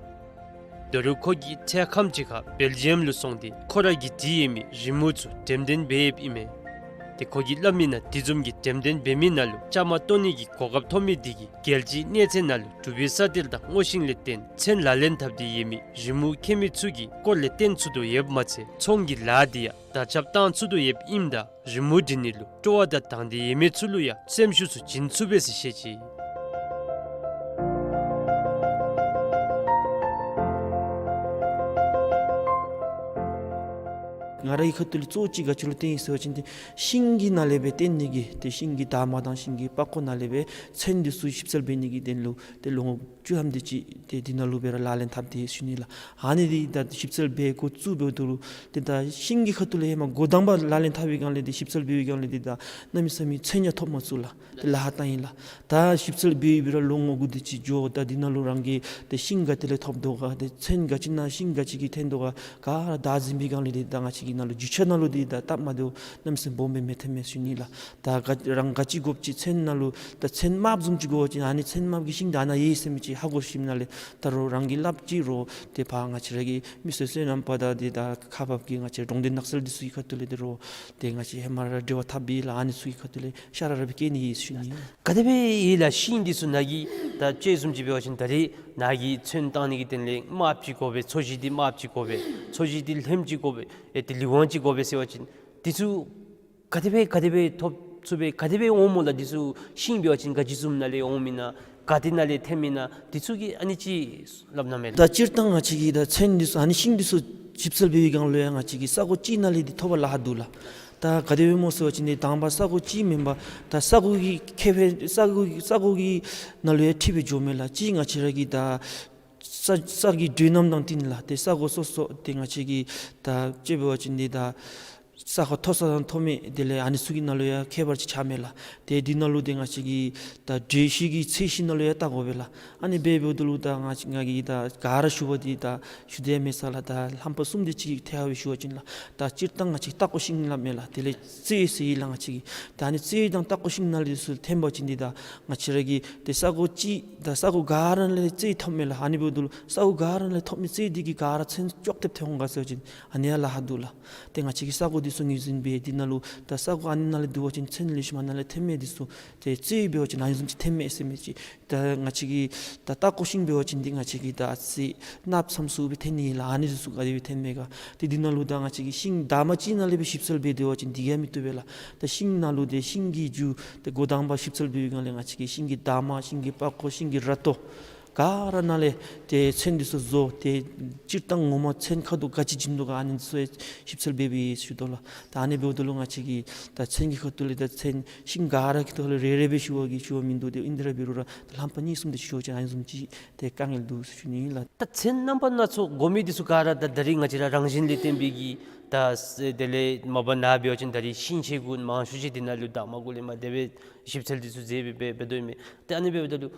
ད་རུང་ཁོ་གིས་ཚེ་ཁམས་ཅིག་ཁར་སྦེལ་ཇི་ཡམ་ལུ་སོང་སྟེ་ཁོ་ར་གིས་བྲིས་ཡོད་མི་རི་མོ་ཚུ་འགྲེམས་སྟོན་འབད་ཡོདཔ་ཨིན་མས། ཏེ་ཁོ་གིས་སླབ་མི་ནང་དེ་བཟུམ་གྱི་འགྲེམས་སྟོན་འབད་མི་ནང་ལུ་བཅའ་མར་གཏོགས་ནི་གི་གོ་སྐབས་ཐོབ་མི་དེ་གིས་རྒྱལ་སྤྱིའི་གནས་ཚད་ནང་ལུ་འབྲུག་པའི་ས་གཏེར་དང་སྔོ་ཤིང་ལས་བརྟེན་ཚན་ལག་ལེན་འཐབ་སྟེ་ཡོད་མི་རི་མོ་མཁན་མི་ཚུ་གི་སྐོར་ལས་བསྟན་ཚུགས་དོ་ཡོདཔ་མ་ཚད་ཚོང་གི་ལཱ་འདི་ཡང་དར་ཁྱབ་བཏང་ཚུགས་དོ་ཡོདཔ་ཨིནམ་ད་རི་མོ་འབྲི་ནི་ལུ་སྤྲོ་བ་དང་དང་འདོད་ཡོད་མི་ཚུ་ལུ་ཡང་སེམས་ཤུགས་ཚུ་བྱིན་ཚུགས་པས་ཟེར་བཤད་ཅི། ང་རའི་ཁ་ཐུག་ལས་གཙོ་བོ་ཅིག་ག་ཅི་ལུ་བརྟེན་ཡི་ཟེར་བ་ཅིན་ཏེ་ཤིང་གི་ནང་ལས་སྦེ་བརྟེན་ནི་གི་ཏེ་ཤིང་གི་འདབ་མ་དང་ཤིང་གི་པགས་ཀོ་ནང་ལས་སྦེ་ཚོན་འདི་ཚུ་ཞིབ་འཚོལ་འབད་ནི་གི་དོན་ལུ་ཏེ་ལོ་ངོ་བཅུ་ཐམ་དེ་ཅིག་ཏེ་འདི་ནང་ལུ་སྦེ་ར་ལག་ལེན་འཐབ་སྟེ་ཡོད་ཟེར་ཞུ་ནི་ལགས། ཨ་ནི་འདི་ད་ཞིབ་འཚོལ་འབད་འགོ་བཙུགས་འབདཝ་ད་ལུ་ཏེ་ད་ཤིང་གི་ཁ་ཐུག་ལས་ཧེ་མ་འགོ་དང་པ་ལག་ལེན་འཐབ་པའི་སྒང་ལས་ཏེ་ཞིབ་འཚོལ་འབད་བའི་སྒང་ལས་ཏེ་ད་གནམ་མེད་ས་མེད་ཚོན་ཡང་ཐོབ་མ་ཚུགས་ལགས། ཏེ་ལཱ་ཁག་བཏང་ཡི་ལགས། ད་ཞིབ་འཚོལ་འབད་འབད་ར་ལོ་ངོ་དགུ་དེ་ཅིག་འགྱོ། ད་འདི་ནང་ལུ་རང་གིས་ཏེ་ཤིང་ག་ཏེ་ལས་ཐོབ་དོ་ག་ཏེ་ཚོན་ག་ཅི་ནང་ཤིང་ག་ཅི་གིས་འཐོན་དོ་ག་ག་ར་བདའ་ཟུན་པའི་སྒང་ལས་ཏེ་ད་ང་བཅས་ཀྱི་ནང་ལུ་རྒྱུ་ཆ་ནང་ལུ་འདི་ད་སྟབས་མ་བདེཝ་གནམ་མེད་ས་མེད་སྦོམ་སྦེ་མི་འཐོན་མས་ཟེར་ཞུ་ནི་ལགས། ད་ག་རང་ག་ཅི་དགོཔ་ཅིག་ཚོན་ནང་ལུ་ད་ཚོན་དམརཔོ་བཟུམ་ཅིག་དགོ་པ་ཅིན་ཨ་ནི་ཚོན་དམརཔོ་གི་ཤིང་འདི་ཨ་ནཱ་ཡོད་ཟེར་མི་ཅིག་ཧ་གོ་ཞིནམ་ལས་ད་རོགས་རང་གིས་སླབ་ཅི་རོགས་ཏེ་ཕར་ང་བཅས་ར་གི་མི་སེར་སོ་ནམ་པ་དང་ཏེ་ད་ཁག་འབགཔ་གི་ང་བཅས་གྲོང་སྡེ་ནགས་ཚལ་འདི་ཚུ་གི་ཁ་ཐུག་ལས་ཏེ་རོགས་ཏེ་ང་བཅས་ཧེ་མ་ར་འབྲེལ་བ་འཐབ་སྦེ་ལགས། ཨ་ནི་ཚུ་གི་ཁ་ཐུག་ལས་ཤ་ར་ར་སྦེ་བསྐྱལ་ནི་ཨིན་ཟེར་ཞུ་ནི། ག་དེ་སྦེ་ཡོད་ལགས། ཤིང་འདི་ཚུ་ནཱ་གིས་ད་ཅི་བཟུམ་ཅིག་འབད་བ་ཅིན་ད་རེས་ནཱ་གིས་ཚོན་བཏང་ནི་གི་དོན་ལས་དམརཔོ་ཅིག་དགོ་པས། ཚོས་གཞི་འདི་དམརཔོ་ཅིག་དགོ་པས། ཚོས་གཞི་འདི་ལྷམ་ཅིག་དགོ་པས། ཨེ་ཏེ་ལི་ཝང་ཅིག་དགོ་པས་ཟེར་བ་ཅིན་འདི་ཚུ་ག་དེ་སྦེ་ག་དེ་སྦེ་ཐོབ་ཚུགས་པས། ག་དེ་སྦེ་འོང་སྨོ་ལགས། འདི་ཚུ་ཤིང་འབད་བ་ཅིན་ག་ཅི་བཟུམ་ནང་ལས་འོངམ་ཨིན་ན་ག་ཏེ་ནང་ལས་ཐོནམ་ཨིན་ན་འདི་ཚུ་གི་ཨ་ནི་ཅིག་སླབ་གནང་མས་ལགས། ད་སྤྱིར་བཏང་ང་བཅས་ཀྱིས་ད་ཚོན་འདི་ཚུ་ཨ་ནི་ཤིང་འདི་ཚུ་ཞིབ་འཚོལ་འབད་བའི་སྒང་ལུ་ཡང་ང་བཅས་ཀྱིས་ས་གོ་གཅིག་ནང་ལས་འདི་ཐོབ་པར་ལཱ་ཁག་འདུག་ལགས། ད་ག་དེ་སྦེ་སྨོ་ཟེར་བ་ཅིན་ཏེ་དང་པ་ས་གོ་གཅིག་མེན་པར་ད་ས་གོ་གི་ཁེ་ཕན་ས་གོ་གི་ས་གོ་གི་ནང་ལུ་ཡང་འཁྲིལ་སྦེ་འགྱོཝ་མས་ལགས། གཅིག་ང་བཅས་ར་གི་ད་ས་ས་གི་འགྲོས་རྣམ་དང་བསྟུན་ལགས། ཏེ་ས་གོ་སོ་སོ་ཏེ་ང་བཅས་ཀྱིས་ད་དཔྱེ་འབད་བ་ཅིན་ཏེ་ད་ས་ཁ་མཐོ་ས་དང་མཐོ་དམན་དེ་ལས་ཨ་ནི་ཚུ་གི་ནང་ལུ་ཡང་ཁྱད་པར་ཅིག་ཆགས་མས་ལགས། ཏེ་འདི་ནང་ལུ་ཏེ་ང་བཅས་ཀྱིས་ད་འགྲོས་གཞི་གི་ཚད་གཞི་ནང་ལུ་ཡང་བལྟ་དགོ་པས་ལགས། ཨ་ནི་འབད་འབདཝ་ད་ལུ་ད་ང་ང་གིས་ད་ག་ར་ཞུ་བ་འདི་ད་ཞུ་དེས་མེད་ས་ལགས། ད་རྣམ་པ་གསུམ་དེ་ཅིག་ཐད་ཀར་སྦེ་ཞུ་བ་ཅིན་ལགས། ད་སྤྱིར་བཏང་ང་བཅས་ཏ་ཀོ་ཤིང་སླབ་མས་ལགས། དེ་ལས་རྩེ་ཟེར་ཡི་ལགས་ང་བཅས་ཀྱིས། ད་ཨ་ནི་རྩེ་དང་ཏ་ཀོ་ཤིང་ནང་ལས་ཚུར་འཐོན་པ་ཅིན་འདི་ད་ང་བཅས་ར་གི་ཏེ་ས་གོ་གཅིག་ད་ས་གོ་ག་ར་ལས་རྩེ་ཐོབ་མས་ལགས། ཨ་ནི་འབདཝ་ད་ལུ་ས་གོ་ག་ར་ལས་ཐོབ་མི་རྩེ་འདི་གིས་ག་ར་ཚོན་ཅོག་འཐདཔ་འཐོན་འོང་ག་ཟེར་བ་ཅིན་ཨ་ནི་ཡང་ལཱ་ཁག་འདུག་ལགས། ཏེ་ང་བཅས་ཀྱིས་ས་གོ་འདི་ཚུ་ངོས་འཛིན་འབད་འདི་ནང་ལུ་ད་ས་གོ་ཨ་ནི་ནང་ལས་བསྡུ་བ་ཅིན་ཚོན་ལེགས་ཤོམ་ཨ་ནཱ་ལས་ཐོན་མས། འདི་ཚུ་ཏེ་རྩེ་འབད་བ་ཅིན་ཨ་ནི་བཟུམ་ཅིག་ཐོན་མས་ཟེར་མི་ཅིག། ད་ང་བཅས་ཀྱིས་ད་ཏ་ཀོ་ཤིང་འབད་བ་ཅིན་འདི་ང་བཅས་ཀྱིས་ད་ཨ་ཙི་གནགཔོ་ཙམ་ཚུ་སྦེ་འཐོན་ནི་ལགས། ཨ་ནི་འདི་ཚུ་ག་དེ་སྦེ་འཐོན་མས་ག། ཏེ་འདི་ནང་ལུ་ད་ང་བཅས་ཀྱིས་ཤིང་འདབ་མ་གཅིག་ནང་ལས་སྦེ་ཞིབ་འཚོལ་འབད་སྡོད་པ་ཅིན་འདི་གིས་མི་བཏུབ་པས་ལགས། ད་ཤིང་ནང་ལུ་ཏེ་ཤིང་གི་རྒྱུ་ཏེ་འགོ་དང་པ་ཞིབ་འཚོལ་འབད་བའི་སྒང་ལས་ང་བཅས་ཀྱིས་ཤིང་གི་འདབ་མ་ཤིང་གི་པགས་ཀོ་ཤིང་གི་ར་ཏོ་ག་ར་ནང་ལས་ཏེ་ཚོན་འདི་ཚུ་བཟོ། ཏེ་སྤྱིར་བཏང་ངོ་མ་ཚོན་ཁ་དོག་ག་ཅི་བྱིན་དོ་ག་ཨ་ནི་ཚུ་ཞིབ་འཚོལ་འབད་འབད་ཞུ་དོ་ལགས། ད་ཨ་ནི་འབདཝ་ད་ལུ་ང་བཅས་ཀྱིས་ད་ཚོན་གྱི་ཁ་ཐུག་ལས་ད་ཚོན་ཤིང་ག་ར་གི་ཐོག་ལས་རེ་རེ་སྦེ་ཞུ་བ་གི་ཞུ་བ་མིན་འདུག། ཏེ་ཨིན་དེ་ར་འབད་རུང་ར་ད་ལྷམ་པ་གཉིས་གསུམ་དེ་ཞུ་བ་ཅིན་ཨ་ནི་བཟུམ་ཅིག་ཏེ་དཀའ་ངལ་འདུག་ཟེར་ཞུ་ནི་ཨིན་ལགས། ད་ཚོན་རྣམ་པ་སྣ་ཚོགས་དགོ་མི་འདི་ཚུ་ག་ར་ད་ད་རིས་ང་བཅས་ར་རང་བཞིན་ལས་བརྟེན་པའི་གི་ད་དེ་ལས་མ་པ་ནཱ་འབད་བ་ཅིན་ད་རིས་ཤིང་ཆས་གུ་མང་ཤོས་ཅིག་འདི་ནང་ལུ་ད་མ་གུ་ལས་མར་དེ་སྦེ་ཞིབ་འཚོལ་འདི་ཚུ་མཛད་སྦེ་འབད་འབད་དོ་ཨིན་མས། ཏེ་ཨ་ནི་འབདཝ་ད་ལུ་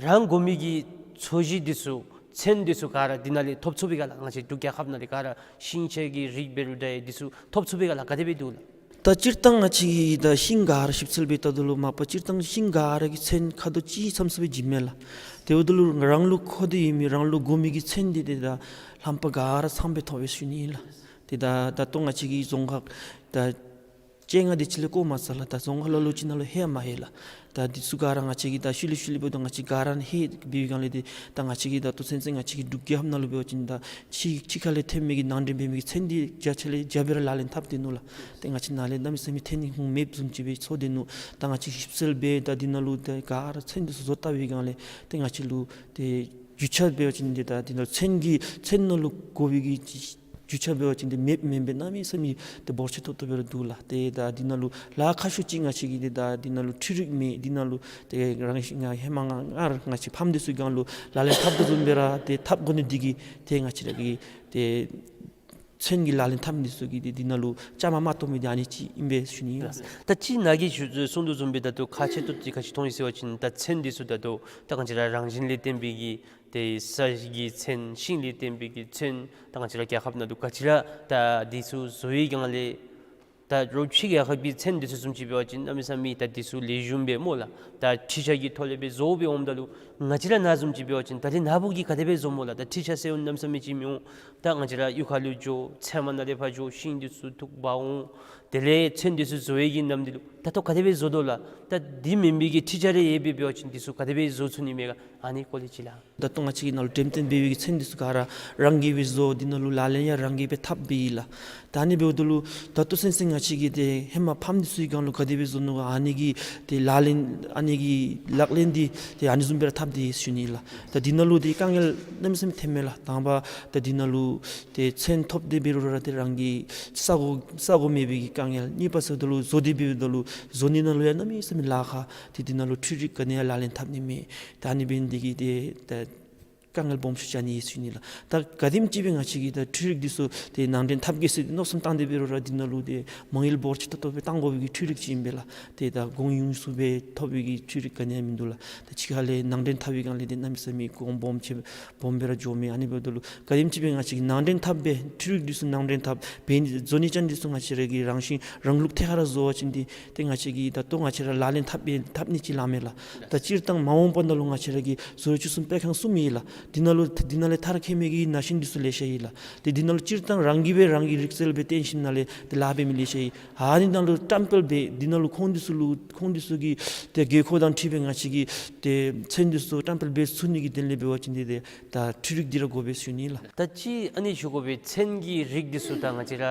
རང་དགོ་མི་གི་ཚོས་གཞི་འདི་ཚུ་ཚོན་འདི་ཚུ་ག་ར་འདི་ནང་ལས་ཐོབ་ཚུགས་པས་ག་ལགས། ང་བཅས་འབྲུག་རྒྱལ་ཁབ་ནང་ལས་ག་ར་ཤིང་ཆས་ཀྱི་རིགས་འབད་རུང་ད་འདི་ཚུ་ཐོབ་ཚུགས་པས་ག་ལགས། ག་དེ་སྦེ་འདུག་ལགས། ད་སྤྱིར་བཏང་ང་བཅས་ཀྱིས་ད་ཤིང་ག་ར་ཞིབ་འཚོལ་འབད་བལྟཝ་ད་ལུ་མ་པ་སྤྱིར་བཏང་ཤིང་ག་ར་གི་ཚོན་ཁ་དོག་གཅིག་ཙམ་ཙམ་སྦེ་བྱིནམ་མས་ལགས། དེ་འབདཝ་ད་ལུ་རང་ལུ་མཁོ་འདོད་ཡོད་མི་རང་ལུ་དགོ་མི་གི་ཚོན་འདི་ཏེ་ད་རྣམ་པ་ག་ར་ཚངམ་སྦེ་ཐོབ་པས་ཟེར་ཞུ་ནི་ཨིན་ལགས། ཏེ་ད་ད་ལྟོ་ང་བཅས་ཀྱི་རྫོང་ཁག་ད་བཅོ་ལྔ་དེ་ཅིག་ལས་བཀོ་མ་ཚར་ལགས། ད་རྫོང་ཁག་ལ་ལུ་ཅིག་ནང་ལུ་ཧེ་མ་ལྷོད་ལགས། ད་འདི་ཚུ་ག་ར་ང་བཅས་ཀྱིས་ད་ཤུལ་ལས་ཤུལ་ལས་འབདཝ་ད་ང་བཅས་ག་ར་ཧེ་འབད་བའི་སྒང་ལས་ཏེ་ད་ང་བཅས་ཀྱིས་ད་ལྟོ་ཚུན་ཚོད་ང་བཅས་ཀྱི་འབྲུག་རྒྱལ་ཁབ་ནང་ལུ་འབད་བ་ཅིན་ད་ཕྱི་ཕྱི་ཁ་ལས་ཐོན་མི་གི་ནང་འདྲེན་འབད་མི་གི་ཚོན་འདི་བརྒྱ་ཆ་ལས་བརྒྱ་སྦེ་ར་ལག་ལེན་འཐབ་སྡོད་ནུག་ལགས། ཏེ་ང་བཅས་ནཱ་ལས་གནམ་མེད་ས་མེད་ཐོན་ནི་ཧུང་མེདཔ་བཟུམ་ཅིག་སྦེ་ཚོར་སྡོད་ནུག། ད་ང་བཅས་ཞིབ་འཚོལ་འབད་ད་འདི་ནང་ལུ་ད་ག་ར་ཚོན་འདི་ཚུ་བཟོ་བལྟ་བའི་སྒང་ལས་ཏེ་ང་བཅས་ལུ་ཏེ་རྒྱུ་ཆ་འབད་བ་ཅིན་འདི་ད་འདི་ནང་ཚོན་གྱི་ཚོན་ནང་ལུ་དགོ་པའི་གི་རྒྱུ་ཆ་འབད་བ་ཅིན་འདི་མེདཔ་མེན་པས། གནམ་མེད་ས་མེད་ཏེ་འབོར་ཆེ་ཏོག་ཏོ་སྦེ་ར་འདུག་ལགས། ཏེ་ད་འདི་ནང་ལུ་ལཱ་ཁག་ཤོས་ཅིག་ང་བཅས་ཀྱིས་ཏེ་ད་འདི་ནང་ལུ་འཕྲུལ་རིག་མེད། འདི་ནང་ལུ་ཏེ་རང་ང་ཧེ་མ་ང་ང་ར་ང་བཅས་ཕམ་འདི་ཚུ་སྒང་ལུ་ལག་ལེན་འཐབ་དོ་བཟུམ་སྦེ་ར་ཏེ་འཐབ་དགོ་ནི་འདི་གིས་ཏེ་ང་བཅས་ར་གི་ཏེ་ཚོན་གྱི་ལག་ལེན་འཐབ་མི་འདི་ཚུ་གིས་ཏེ་འདི་ནང་ལུ་བཅའ་མར་མ་གཏོགས་མི་འདི་ཨ་ནི་ཅིག་ཨིན་པས་ཟེར་ཞུ་ནི་ཨིན་ལགས། ད་ཅི་ནཱ་གིས་ཞུ་གསུངས་དོ་བཟུམ་སྦེ་ད་ལྟོ་ཁག་ཆེ་ཏོག་ཏོ་ག་ཅི་མཐོང་ཡི་ཟེར་བ་ཅིན་ད་ཚོན་འདི་ཚུ་ད་ལྟོ་ད་ང་བཅས་ར་རང་བཞིན་ལས་བརྟེན་པའི་གི་ཏེ་ས་གི་ཚོན་ཤིང་ལས་བརྟེན་པའི་གི་ཚོན་ད་ང་བཅས་ར་རྒྱལ་ཁབ་ནང་ལུ་ག་ཅི་ར་ད་འདི་ཚུ་བཟོ་བའི་སྒང་ལས་ད་རོགས་ཕྱི་རྒྱལ་ཁབ་ཀྱི་ཚོན་འདི་ཚུ་བཟུམ་ཅིག་འབད་བ་ཅིན་གནམ་མེད་ས་མེད་ད་འདི་ཚུ་ལེགས་ཤོམ་སྦེ་སྨོ་ལགས། ད་འཕྲུལ་ཆས་ཀྱི་ཐོག་ལས་སྦེ་བཟོ་སྦེ་འོངམ་ད་ལུ་ང་བཅས་ར་ནཱ་བཟུམ་ཅིག་འབད་བ་ཅིན་ད་རེས་ནཱ་བུ་གིས་ག་དེ་སྦེ་བཟོ་སྨོ་ལགས། ད་འཕྲུལ་ཆས་ཟེར་གནམ་མེད་ས་མེད་ཅིག་མི་འོང་། ད་ང་བཅས་ར་གཡུས་ཁ་ལུ་འགྱོ་ཚལ་མ་ནང་ལས་ཕར་འགྱོ་ཤིང་འདི་ཚུ་འཐུ་འབག་འོང་། དེ་ལས་ཚན་འདི་ཚུ་བཟོ་བའི་གི་ནམ་དུས་ལུ་ད་ལྟོ་ག་དེ་སྦེ་བཟོ་དོ་ལགས། ད་འདི་མེན་པའི་གི་ཁྲིག་ཆ་རེ་ཡོད་པའི་འབད་བ་ཅིན་འདི་ཚུ་ག་དེ་སྦེ་བཟོ་ཚུགས་ནི་མས་ག། ཨ་ནི་སྐོར་ལས་ཅིག་ལགས། ད་ལྟོ་ང་བཅས་ཀྱི་ནང་ལུ་འགྲེམས་སྟོན་འབད་བའི་གི་ཚན་འདི་ཚུ་ག་ར་རང་གིས་སྦེ་བཟོ། འདི་ནང་ལུ་ལག་ལེན་ཡང་རང་གིས་སྦེ་འཐབ་སྦེ་ཨིན་ལགས། ད་ཨ་ནི་འབདཝ་ད་ལུ་ད་ལྟོ་ཚུན་ཚོད་ང་བཅས་ཀྱིས་ཏེ་ཧེ་མ་ཕམ་འདི་ཚུ་གི་སྒང་ལུ་ག་དེ་སྦེ་བཟོ་ནུག་ག། ཨ་ནི་གི་ཏེ་ལག་ལེན་ཨ་ནི་གི་ལག་ལེན་འདི་ཏེ་ཨ་ནི་བཟུམ་སྦེ་ར་འཐབ་སྟེ་ཡོད་ཟེར་ཞུ་ནི་ལགས། ད་འདི་ནང་ལུ་ཏེ་དཀའ་ངལ་གནམ་མེད་ས་མེད་ཐོནམ་མས་ལགས། དང་པ་ད་འདི་ནང་ལུ་ཏེ་ཚན་ཐོབ་སྟེ་འབད་རུང་ར་ཏེ་རང་གི་ས་གོ་ས་གོ་མེད་པའི་གི་དཀའ་ངལ། གཉིས་པ་ཟེརཝ་ད་ལུ་བཟོ་སྟེ་འབདཝ་ད་ལུ་བཟོ་ནི་ནང་ལུ་ཡང་གནམ་མེད་ས་མེད་ལཱ་ཁག། ཏེ་འདི་ནང་ལུ་འཕྲུལ་རིག་ག་ནི་ཡང་ལག་ལེན་འཐབ་ནི་མེད། ད་ཨ་ནི་འབད་ནི་འདི་གིས་ཏེ་ད་དཀའ་ངལ་སྦོམ་ཤོས་ཅིག་ཨ་ནི་ཨིན་ཟེར་ཞུ་ནི་ལགས། ད་ག་དེམ་ཅིག་སྦེ་ང་བཅས་ཀྱིས་ད་འཕྲུལ་རིག་འདི་ཚུ་ཏེ་ནང་འདྲེན་འཐབ་གེ་ཟེར་ཏེ་མནོ་བསམ་བཏང་སྟེ་འབད་རུང་ར་འདི་ནང་ལུ་ཏེ་མ་དངུལ་འབོར་ཆེ་ཏོག་ཏོ་སྦེ་བཏང་དགོ་པའི་གི་འཕྲུལ་རིག་ཅིག་ཨིན་པས་ལགས། ཏེ་ད་གོང་ཡོངས་སུ་སྦེ་ཐོབ་པའི་གི་འཕྲུལ་རིག་ག་ནི་ཡང་མིན་འདུག་ལགས། ད་ཕྱི་ཁ་ལས་ནང་འདྲེན་འཐབ་པའི་སྒང་ལས་ཏེ་གནམ་མེད་ས་མེད་གོང་སྦོམ་ཆེ་སྦོམ་སྦེ་ར་འགྱོཝ་མས། ཨ་ནི་འབདཝ་ད་ལུ་ག་དེམ་ཅིག་སྦེ་ང་བཅས་ཀྱིས་ནང་འདྲེན་འཐབ་སྦེ་འཕྲུལ་རིག་འདི་ཚུ་ནང་འདྲེན་འཐབ་འབད་ནི་བཟོ་ནི་ཅན་འདི་ཚུ་ང་བཅས་ར་གིས་རང་བཞིན་རང་ལུགས་ཐད་ཀར་ར་བཟོ་བ་ཅིན་འདི་ཏེ་ང་བཅས་ཀྱིས་ད་ལྟོ་ང་བཅས་ར་ལག་ལེན་འཐབ་སྦེ་འཐབ་ནི་ཅིག་ལགས་མས་ལགས། ད་སྤྱིར་བཏང་མ་འོངས་པ་ནང་ལུ་ང་བཅས་ར་གི་བཟོ་བཅོས་སྲུང་སྤེལ་ཁང་གསུམ་ཨིན་ལགས། འདི་ནང་ལུ་འདི་ནང་ལས་མཐར་འཁྱོལ་མི་གི་ན་གཞོན་འདི་ཚུ་ལེ་ཤ་ཨིན་ལགས། ཏེ་འདི་ནང་ལུ་སྤྱིར་བཏང་རང་གིས་སྦེ་རང་གི་རིག་རྩལ་སྦེ་བཏོན་ཞིནམ་ལས་ཏེ་ལཱ་འབད་མི་ལེ་ཤ་ཨིན། ཨ་ནི་ནང་ལུ་བཀྲམ་སྤེལ་འབད་འདི་ནང་ལུ་ཁོང་འདི་ཚུ་ལུ་ཁོང་འདི་ཚུ་གི་ཏེ་དགོས་མཁོ་དང་འཁྲིལ་སྦེ་ང་བཅས་ཀྱིས་ཏེ་ཚན་འདི་ཚུ་བཀྲམ་སྤེལ་འབད་ཚུགས་ནི་གི་དོན་ལས་འབད་བ་ཅིན་འདི་ཏེ་ད་འཕྲུལ་རིག་འདི་ར་དགོ་པས་ཟེར་ཞུ་ནི་ལགས། ད་ཅི་ཨ་ནི་ཞུ་དགོ་པས། ཚན་གྱི་རིགས་འདི་ཚུ་ད་ང་བཅས་ར་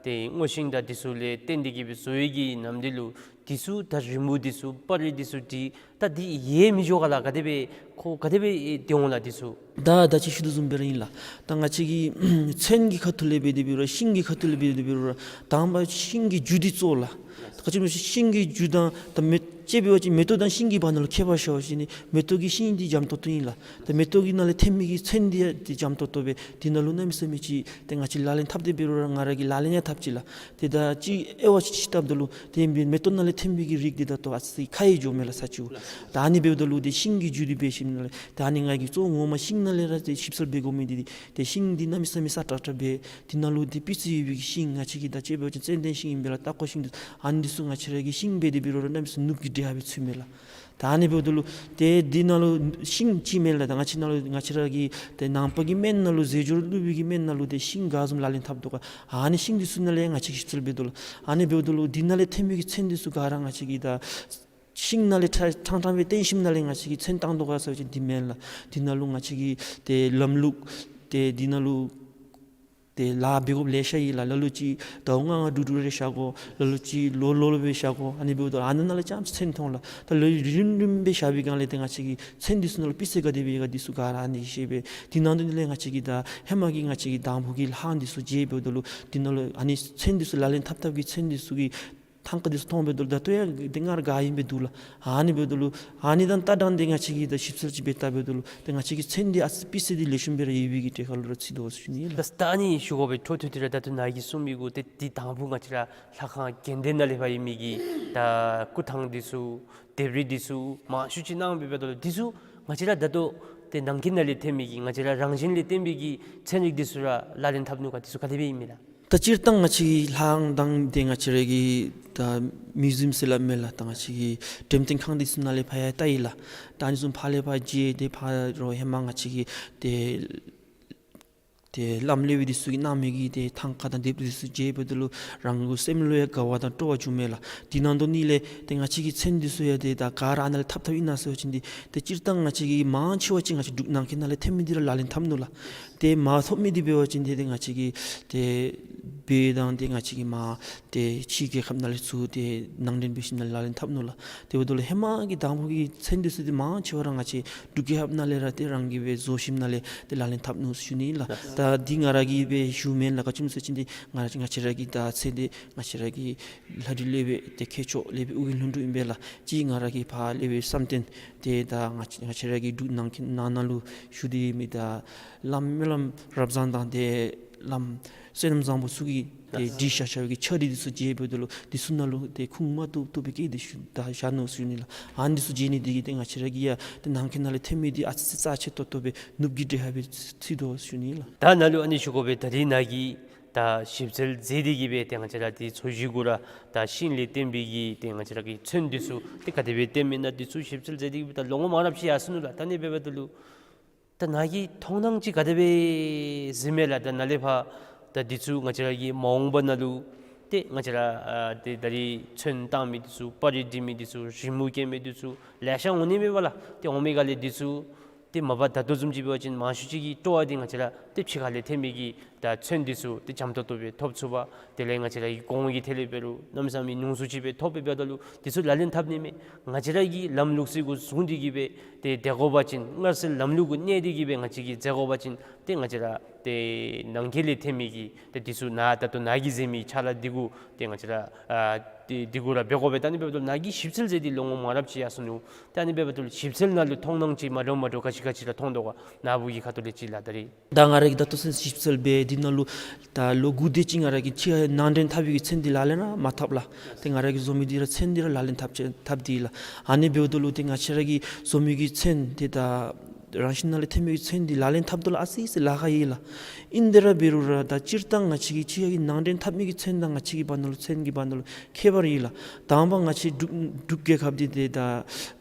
ཏེ་སྔོ་ཤིང་དང་འདི་ཚུ་ལས་བརྟེན་ཏེ་གིས་སྦེ་བཟོ་བའི་གི་ནམ་དུས་ལུ་འདི་ཚུ་ད་རི་མོ་འདི་ཚུ་པར་རིས་འདི་ཚུ་འདི་ད་འདི་ཡལ་མི་འགྱོ་ག་ལགས། ག་དེ་སྦེ་ཁོ་ག་དེ་སྦེ་སྡོད་འོང་ལགས་འདི་ཚུ། ད་ད་ཅི་ཞུ་དོ་བཟུམ་སྦེ་ར་ཨིན་ལགས། ད་ང་བཅས་ཀྱིས་ཚན་གྱི་ཁ་ཐུག་ལས་འབད་དེ་འབད་རུང་ཤིང་གི་ཁ་ཐུག་ལས་འབད་དེ་འབད་རུང་དང་པ་ཤིང་གི་རྒྱུ་འདི་གཙོ་ལགས། ད་ག་ཅི་སྨོ་ཤིང་གི་རྒྱུ་དང་ད་མེ་ཅིག་འབད་བ་ཅིན་མེ་ཏོག་དང་ཤིང་གི་བར་ན་ལུ་ཁྱད་པར་ཤར་བ་ཅིན་ནི་མེ་ཏོག་གི་ཤིང་འདི་འཇམ་ཏོག་ཏོ་ཨིན་ལགས། ད་མེ་ཏོག་གི་ནང་ལས་ཐོན་མི་གི་ཚན་འདི་ཡང་འདི་འཇམ་ཏོག་ཏོ་སྦེ་འདི་ནང་ལུ་གནམ་མེད་ས་མེད་ཅིག་ཏེ་ང་བཅས་ལག་ལེན་འཐབ་སྟེ་འབད་རུང་ར་ང་ར་གིས་ལག་ལེན་ཡང་འཐབ་ཅི་ལགས། ཏེ་ད་ཅིག་དབྱེ་བ་ཅིག་ཅིག་བལྟཝ་ད་ལུ་ཏེ་མེ་ཏོག་ནང་ལས་ཐོན་མི་གི་རིགས་འདི་ད་ལྟོ་ཨ་ཙི་ཁ་ཡི་འགྱོཝ་མས་ལགས་ས་ཅིག་ལགས། ད་ཨ་ནི་འབདཝ་ད་ལུ་ཏེ་ཤིང་གི་རྒྱུ་འདི་འབད་ཞིནམ་ལས་ད་ཨ་ནི་ང་གིས་གཙོ་བོ་ངོ་མ་ཤིང་ནང་ལས་ར་ཏེ་ཞིབ་འཚོལ་འབད་དགོ་མི་འདི་ཏེ་ཤིང་འདི་གནམ་མེད་ས་མེད་སྲ་ཀྲག་ཀྲ་སྦེ་འདི་ནང་ལུ་ཏེ་སྤུས་ཚད་ཡོད་པའི་གི་ཤིང་ང་བཅས་ཀྱིས་ད་ཅིག་འབད་བ་ཅིན་ཙན་དན་ཤིང་ཨིན་པས་ལགས། སྟག་ཀོ་ཤིང་འདི་ཨ་ནི་འདི་ཚུ་ང་བཅས་ར་གིས་ཤིང་འབད་དེ་འབད་རུང་ར་གནམ་མེད་ས་མེད་ནུབ་ཀྱི་འདྲེ་ཧ་སྦེ་ཚུད་མས་ལགས། ད་ཨ་ནི་འབདཝ་ད་ལུ་ཏེ་འདི་ནང་ལུ་ཤིང་ཅིག་མེན་ལགས། ད་ང་བཅས་ནང་ལུ་ང་བཅས་ར་གི་ཏེ་ནང་པ་གི་སྨན་ནང་ལུ་རྫས་སྦྱོར་བླུག་པའི་གི་སྨན་ནང་ལུ་ཏེ་ཤིང་ག་བཟུམ་ལག་ལེན་འཐབ་དོ་ག་ཨ་ནི་ཤིང་འདི་ཚུ་ནང་ལས་ང་བཅས་ཀྱིས་ཞིབ་འཚོལ་འབད་དོ་ལགས། ཨ་ནི་འབདཝ་ད་ལུ་འདི་ནང་ལས་ཐོན་མི་གི་ཚན་འདི་ཚུ་ག་ར་ང་བཅས་ཀྱིས་ད་ཤིང་ནང་ལས་ཕྲང་ཕྲང་སྦེ་བཏོན་ཞིནམ་ལས་ང་བཅས་ཀྱིས་ཚོན་བཏང་དོ་ག་ཟེར་བ་ཅིན་འདི་མེན་ལགས། འདི་ནང་ལུ་ང་བཅས་ཀྱིས་ཏེ་ལམ་ལུགས་ཏེ་འདི་ནང་ལུ་ཏེ་ལཱ་འབད་དགོཔ་ལེ་ཤ་ཡོད་ལགས། ལ་ལུ་ཅིག་ཟླཝ་ལྔ་ལྔ་དྲུག་དྲུག་རེ་བཞག་དགོ། ལ་ལུ་ཅིག་ལོ་ལོ་ལུ་སྦེ་བཞག་དགོ། ཨ་ནི་འབདཝ་ད་ཨ་ནི་ནང་ལས་རྐྱངམ་ཅིག་ཚོན་མཐོང་ལགས། ད་ལོ་རིམ་རིམ་སྦེ་བཞག་པའི་སྒང་ལས་ཏེ་ང་བཅས་ཀྱིས་ཚོན་འདི་ཚུ་ནང་ལུ་སྤུས་ཚད་ག་དེ་སྦེ་ཡོད་ག་འདི་ཚུ་ག་ར་ཨ་ནི་ཤེས་པས། འདི་ནང་དོན་ལས་ང་བཅས་ཀྱིས་ད་ཧེ་མ་གི་ང་བཅས་ཀྱི་དང་ཕུ་གི་ལྷག་འདི་ཚུ་བརྗེ་འབདཝ་ད་ལུ་འདི་ནང་ལུ་ཨ་ནི་ཚོན་འདི་ཚུ་ལག་ལེན་འཐབ་འཐབ་ཀྱི་ཚོན་འདི་ཚུ་གི་ཐང་ཀ་འདི་ཚུ་མཐོང་འབདཝ་ད་ལུ་ད་ལྟོ་ཡང་འདི་སྔར་ག་ཨིནམ་སྦེ་འདུག་ལགས། ཨ་ནི་འབདཝ་ད་ལུ་ཨ་ནི་དང་ལྟ་སྟངས་འདི་ང་བཅས་ཀྱིས་ད་ཞིབ་འཚོལ་ཅིག་འབད་བལྟ་འབདཝ་ད་ལུ་ཏེ་ང་བཅས་ཀྱི་ཚོན་འདི་ཨ་ཙི་སྤུས་ཚད་འདི་ལེགས་ཤོམ་སྦེ་ར་ཡོད་པའི་གི་གྲས་ཁར་ལུ་ར་ཚུད་དོ་ཟེར་ཞུ་ནི་ལགས། ད་ད་ཨ་ནི་ཞུ་དགོ་པའི་འཕྲོ་མཐུད་དེ་ར་ད་ལྟོ་ནཱ་གིས་གསུངས་མི་གུ་ཏེ་འདི་དང་ཕུ་ང་བཅས་ར་ལྷ་ཁང་དགོན་སྡེ་ནང་ལས་ཕར་ཡོད་མི་གི་ད་སྐུ་ཐང་འདི་ཚུ་ལྡེབས་རིས་འདི་ཚུ་མང་ཤོས་ཅིག་གནང་འབདཝ་ད་ལུ་འདི་ཚུ་ང་བཅས་ར་ད་ལྟོ་ཏེ་ནང་འཁོད་ནང་ལས་ཐོན་མི་གི་ང་བཅས་ར་རང་བཞིན་ལས་བརྟེན་པའི་གི་ཚན་རིག་འདི་ཚུ་ར་ལག་ལེན་འཐབ་ནུག་ག་འདི་ཚུ་ག་དེ་སྦེ་ཨིན་མས་ལགས། ད་སྤྱིར་བཏང་ང་བཅས་ལྷ་ཁང་དང་ཏེ་ང་བཅས་ར་གི་ད་མིའུ་ཛིམ་ཟེར་སླབ་མས་ལགས། ད་ང་བཅས་ཀྱི་འགྲེམས་སྟོན་ཁང་འདི་ཚུ་ནང་ལས་ཕར་ཡང་བལྟ་ཡི་ལགས། ད་ཨ་ནི་ཚུ་ཕར་ལས་ཕར་བརྗེ་སྟེ་ཕར་རོགས་ཧེ་མ་ང་བཅས་ཀྱི་ཏེ་ཏེ་བླམ་སློབ་དཔོན་འདི་ཚུ་གིས་གནང་མི་གི་ཏེ་ཐང་ཀ་དང་ལྡེབས་འདི་ཚུ་མཇལཝ་ད་ལུ་རང་གི་སེམས་ལུ་ཡང་དགའ་བ་དང་སྤྲོ་བ་བྱུང་མས་ལགས། དེ་ནང་དོག་ནི་ལས་ཏེ་ང་བཅས་ཀྱི་མཚན་འདི་ཚུ་ཡང་ཏེ་ད་ག་ར་ཨ་ནཱ་ལས་འཐབ་འཐབ་ཨིན་ན་ཟེར་བ་ཅིན་ཏེ་ཏེ་སྤྱིར་བཏང་ང་བཅས་ཀྱི་མང་ཆེ་བ་ཅིག་ང་བཅས་འབྲུག་ནང་འཁོད་ནང་ལས་ཐོན་མི་འདི་ར་ལག་ལེན་འཐབ་ནུག་ལགས། ཏེ་མ་ཐོབ་མི་འདི་འབད་བ་ཅིན་ཏེ་ཏེ་ང་བཅས་ཀྱི་ཏེ་བོད་དང་ཏེ་ང་བཅས་ཀྱི་མར་ཏེ་ཕྱི་རྒྱལ་ཁབ་ནང་ལས་ཚུར་ཏེ་ནང་འདྲེན་འབད་ཞིནམ་ལས་ལག་ལེན་འཐབ་ནུག་ལགས། དེ་འབདཝ་ད་ལུ་ཧེ་མ་གི་དང་ཕུ་གི་མཚན་འདི་ཚུ་ཏེ་མང་ཆེ་བ་ར་ང་བཅས་འབྲུག་རྒྱལ་ཁབ་ནང་ལས་ར་ཏེ་རང་གིས་སྦེ་བཟོ་ཞིནམ་ལས་ཏེ་ལག་ལེན་འཐབ་ནུག་ཞུ་ནི་ལགས། ད་འདི་ང་ར་གིས་སྦེ་ཞུཝ་མེན་ལགས། ག་ཅི་སྨོ་ཟེར་བ་ཅིན་ཏེ་ང་ར་ང་བཅས་ར་གི་ད་ཚེ་འདི་ང་བཅས་ར་གི་ལྷ་རི་སློབ་དཔོན་ཏེ་མཁས་མཆོག་སློབ་དཔོན་ཨོ་རྒྱན་ལྷུན་གྲུབ་ཨིན་པས་ལགས། གཅིག་ང་ར་གི་ཕར་སློབ་དཔོན་བསམ་གཏན་ཏེ་ད་ང་བཅས་ང་བཅས་ར་གི་འབྲུག་ནང་འཁོད་ནང་ན་ལུ་བཞུགས་ཏེ་ཡོད་མི་ད་བླམ་སྨོན་ལམ་རབ་བཟང་དང་ཏེ་བླམ་བསོད་ནམས་བཟང་པོ་ཚུ་གིས་ཏེ་བྲིས་བཞག་བཞག་པའི་གི་ཕྱག་བྲིས་འདི་ཚུ་མཇལཝ་ད་ལུ་འདི་ཚུ་ནང་ལུ་ཏེ་ཁུངས་མ་ཐུབ་ཐུབ་པའི་སྐད་འདི་ཞུ་ད་བཞག་ནུག་ཞུ་ནི་ལགས། ཨ་ནི་འདི་ཚུ་མཇལ་ནི་འདི་གིས་ཏེ་ང་བཅས་ར་གིས་ཡང་ཏེ་ནང་འཁོད་ནང་ལས་ཐོན་མི་འདི་ཨ་ཙི་ཙི་རྩ་ཆེ་ཏོག་ཏོ་སྦེ་ནུབ་ཀྱི་འདྲེ་ཧ་སྦེ་ཚུད་དོ་ཞུ་ནི་ལགས། ད་ནཱ་ལུ་ཨ་ནི་ཞུ་དགོ་པས། ད་རིས་ནཱ་གིས་ད་ཞིབ་འཚོལ་མཛད་དེ་གིས་སྦེ་ཏེ་ང་བཅས་ར་འདི་ཚོས་གཞི་གུ་ར་ད་ཤིང་ལས་བརྟེན་པའི་གི་ཏེ་ང་བཅས་ར་གི་ཚོན་འདི་ཚུ་ཏེ་ག་དེ་སྦེ་བརྟེན་མི་ཨིན་ན་འདི་ཚུ་ཞིབ་འཚོལ་མཛད་དེ་གིས་སྦེ་ད་ལོ་ངོ་མང་རབས་ཅིག་ཡར་སོ་ནུག་ལགས། ད་ཨ་ནི་འབདཝ་ད་ལུ་ད་ནཱ་གི་མཐོང་སྣང་ཅིག་ག་དེ་སྦེ་གཟིགས་མས་ལགས། ད་ནཱ་ལས་ཕར་ད་འདི་ཚུ་ང་བཅས་ར་གི་མ་འོངས་པ་ནང་ལུ་ ཏེ་ང་བཅས་ར་ཨ་ཏེ་ད་རིས་ཚོན་བཏང་མི་འདི་ཚུ་པར་རིས་འབྲི་མི་འདི་ཚུ་རི་མོ་བཀལ་མི་འདི་ཚུ་ལེ་ཤ་འོང་ནི་མས་པ་ལགས། ཏེ་འོང་མི་ག་ལས་འདི་ཚུ་ཏེ་མ་པ་ད་ལྟོ་བཟུམ་ཅིག་འབད་བ་ཅིན་མང་ཤོས་ཅིག་གི་སྤྲོ་བ་འདི་ང་བཅས་ར་ཏེ་ཕྱི་ཁ་ལས་ཐོན་མི་གི་ད་ཚོན་འདི་ཚུ་ཏེ་འཇམ་ཏོང་ཏོ་སྦེ་ཐོབ་ཚུགས་པ། དེ་ལས་ང་བཅས་ར་གི་གོང་གི་ཐད་ལས་འབད་རུང་གནམ་མེད་ས་མེད་ཉུང་སུ་ཅིག་སྦེ་ཐོབ་སྦེ་འབདཝ་ད་ལུ་འདི་ཚུ་ལག་ལེན་འཐབ་ནི་མས། ང་བཅས་ར་གི་ལམ་ལུགས་ཅིག་གུ་བཟུང་སྟེ་གི་སྦེ་ཏེ་སྡོད་དགོ་པ་ཅིན་སྔར་སྲོལ་ལམ་ལུགས་གུ་གནས་ཏེ་གི་སྦེ་ང་བཅས་ཀྱིས་མཛད་དགོ་པ་ཅིན་ཏེ་ང་བཅས་ར་ཏེ་ནང་འཁོད་ལས་ཐོན་མི་གི་ཏེ་འདི་ཚུ་ནཱ་ད་ལྟོ་ནཱ་གིས་མཛད་མི་ཕྱག་ལཱ་འདི་གུ་ཏེ་ང་བཅས་ར་ཨ་ཏེ་འདི་གུ་ར་འབད་དགོ་པས། ད་ཨ་ནི་འབདཝ་ད་ནཱ་གིས་ཞིབ་འཚོལ་མཛད་དེ་ལོ་ངོ་མང་རབས་ཅིག་ཡར་སོ་ནུག། ད་ཨ་ནི་འབདཝ་ད་ཞིབ་འཚོལ་ནང་ལུ་མཐོང་སྣང་ཅིག་མ་འདྲཝ་མ་འདྲཝ་ག་ཅི་ག་ཅི་ར་མཐོང་དོ་ག། ནཱ་བུ་གི་ཁ་ཐུག་ལས་ཅིག་ལགས། ད་རིས་ད་ང་ར་གིས་ད་ལྟོ་ཚུན་ཚོད་ཞིབ་འཚོལ་འབད་འདི་ནང་ལུ་ད་ལོ་དགུ་དེ་ཅིག་ང་ར་གིས་ཕྱི་ནང་འདྲེན་འཐབ་པའི་གི་ཚོན་འདི་ལག་ལེན་ར་མ་འཐབ་ལགས། ཏེ་ང་ར་གིས་བཟོ་མི་འདི་ར་ཚོན་འདི་ར་ལག་ལེན་འཐབ་ཅི་འཐབ་སྟེ་ལགས། ཨ་ནི་འབདཝ་ད་ལུ་ཏེ་ང་བཅས་ར་གིས་བཟོ་མི་གི་ཚོན་འདི་ད་རང་བཞིན་ནང་ལས་ཐོན་མི་གི་ཚོན་འདི་ལག་ལེན་འཐབ་དོ་ལགས། ཨ་ཙི་ཙི་ལཱ་ཁག་ཨིན་ལགས། ཨིན་དེ་ར་འབད་རུང་ར་ད་སྤྱིར་བཏང་ང་བཅས་ཀྱི་ཕྱི་ཁ་གི་ནང་འདྲེན་འཐབ་མི་གི་ཚོན་དང་ང་བཅས་ཀྱི་བར་ན་ལུ་ཚོན་གྱི་བར་ན་ལུ་ཁྱད་པར་ཨིན་ལགས། དང་པ་ང་བཅས་འབྲུག་འབྲུག་རྒྱལ་ཁབ་འདི་ཏེ་ད་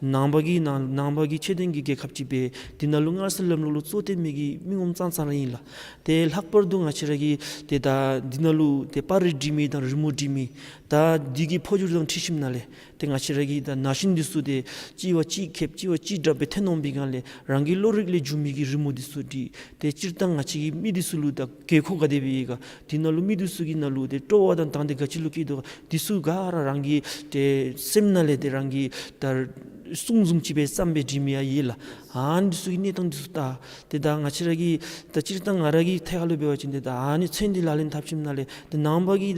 ནང་པ་གི་ནང་ནང་པ་གི་ཆོས་ལྡན་གྱི་རྒྱལ་ཁབ་ཅིག་སྦེ་འདི་ནང་ལུ་སྔར་སྲོལ་ལམ་ལུགས་ལུ་གཙོ་བོར་བཏོན་མི་གི་མི་ངོམ་ཙང་ཙང་ར་ཨིན་ལགས། ཏེ་ལྷག་པར་དུ་ང་བཅས་ར་གིས་ཏེ་ད་འདི་ནང་ལུ་ཏེ་པར་རིས་འབྲི་མི་དང་རི་མོ་འབྲི་མི་ད་འདི་གི་འཕོ་འགྱུར་དང་འཁྲིལ་ཞིནམ་ལས་ཏེ་ང་བཅས་ར་གི་ད་ན་གཞོན་འདི་ཚུ་ཏེ་གཅིག་བ་གཅིག་ཁེབས་གཅིག་བ་གཅིག་དྲག་སྦེ་ཐོན་འོང་པའི་སྒང་ལས་རང་གི་བློ་རིག་ལས་བྱུང་མི་གི་རི་མོ་འདི་ཚུ་འབྲི། ཏེ་སྤྱིར་བཏང་ང་བཅས་ཀྱི་མི་འདི་ཚུ་ལུ་ད་དགོས་མཁོ་ག་དེ་སྦེ་ཡོད་ག། འདི་ནང་ལུ་མི་འདི་ཚུ་གི་ནང་ལུ་ཏེ་སྤྲོ་བ་དང་དང་འདོད་ག་ཅི་ལུ་སྐྱེ་དོ་ག། འདི་ཚུ་ག་ར་རང་གི་ཏེ་སེམས་ནང་ལས་ཏེ་རང་གི་ད་གསུང་བཟུམ་ཅིག་སྦེ་བརྩམས་སྦེ་འབྲི་མི་ཡང་ཡོད་ལགས། ཨ་ནི་འདི་ཚུ་གི་གནས་སྟངས་འདི་ཚུ་ད་ཏེ་ད་ང་བཅས་ར་གི་ད་སྤྱིར་བཏང་ང་ར་གི་ཐད་ཁར་ལུ་འབད་བ་ཅིན་ཏེ་ད་ཨ་ནི་ཚོན་འདི་ལག་ལེན་འཐབ་ཞིནམ་ལས་ཏེ་ནང་པ་གི་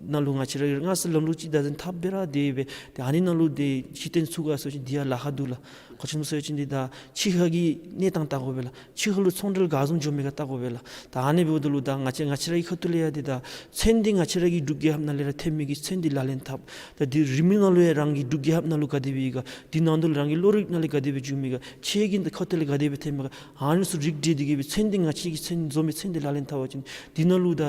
ནང་ལུ་ང་བཅས་ར་གི་སྔར་སྲོལ་ལམ་ལུགས་ཅིག་བདག་འཛིན་འཐབ་སྦེ་ར་སྡོད་སྦེ་ཏེ་ཨ་ནི་ནང་ལུ་ཏེ་གཞི་རྟེན་ཚུགས་ག་ཟེར་བ་ཅིན་འདི་ཡང་ལཱ་ཁག་འདུག་ལགས། ག་ཅི་སྨོ་ཟེར་བ་ཅིན་འདི་ད་ཕྱི་ཁ་གི་གནས་སྟངས་བལྟ་དགོ་པས་ལགས། ཕྱི་ཁ་ལུ་ཚོང་འབྲེལ་ག་བཟུམ་འགྱོ་མི་ག་བལྟ་དགོ་པས་ལགས། ད་ཨ་ནི་འབདཝ་ད་ལུ་ད་ང་བཅས་ང་བཅས་ར་གི་ཁ་ཐུག་ལས་ཡང་འདི་ད་ཚོན་འདི་ང་བཅས་ར་གི་འབྲུག་རྒྱལ་ཁབ་ནང་ལས་ར་ཐོན་མི་གི་ཚོན་འདི་ལག་ལེན་འཐབ། ད་འདི་རི་མོ་ནང་ལུ་ཡང་རང་གི་འབྲུག་རྒྱལ་ཁབ་ནང་ལུ་ག་དེ་སྦེ་ཡོད་ག། འདི་ནང་དུ་རང་གི་བློ་རིག་ནང་ལས་ག་དེ་སྦེ་བྱུང་མི་ག། ཁྱེད་ཀྱི་ཁ་ཐུག་ལས་ག་དེ་སྦེ་ཐོན་མི་ག། ཨ་ནི་ཚུ་རིག་འགྲེ་འདི་གིས་སྦེ་ཚོན་འདི་ང་བཅས་ཀྱི་ཚོན་བཟོ་མི་ཚོན་འདི་ལག་ལེན་འཐབ་པ་ཅིན་འདི་ནང་ལུ་ད་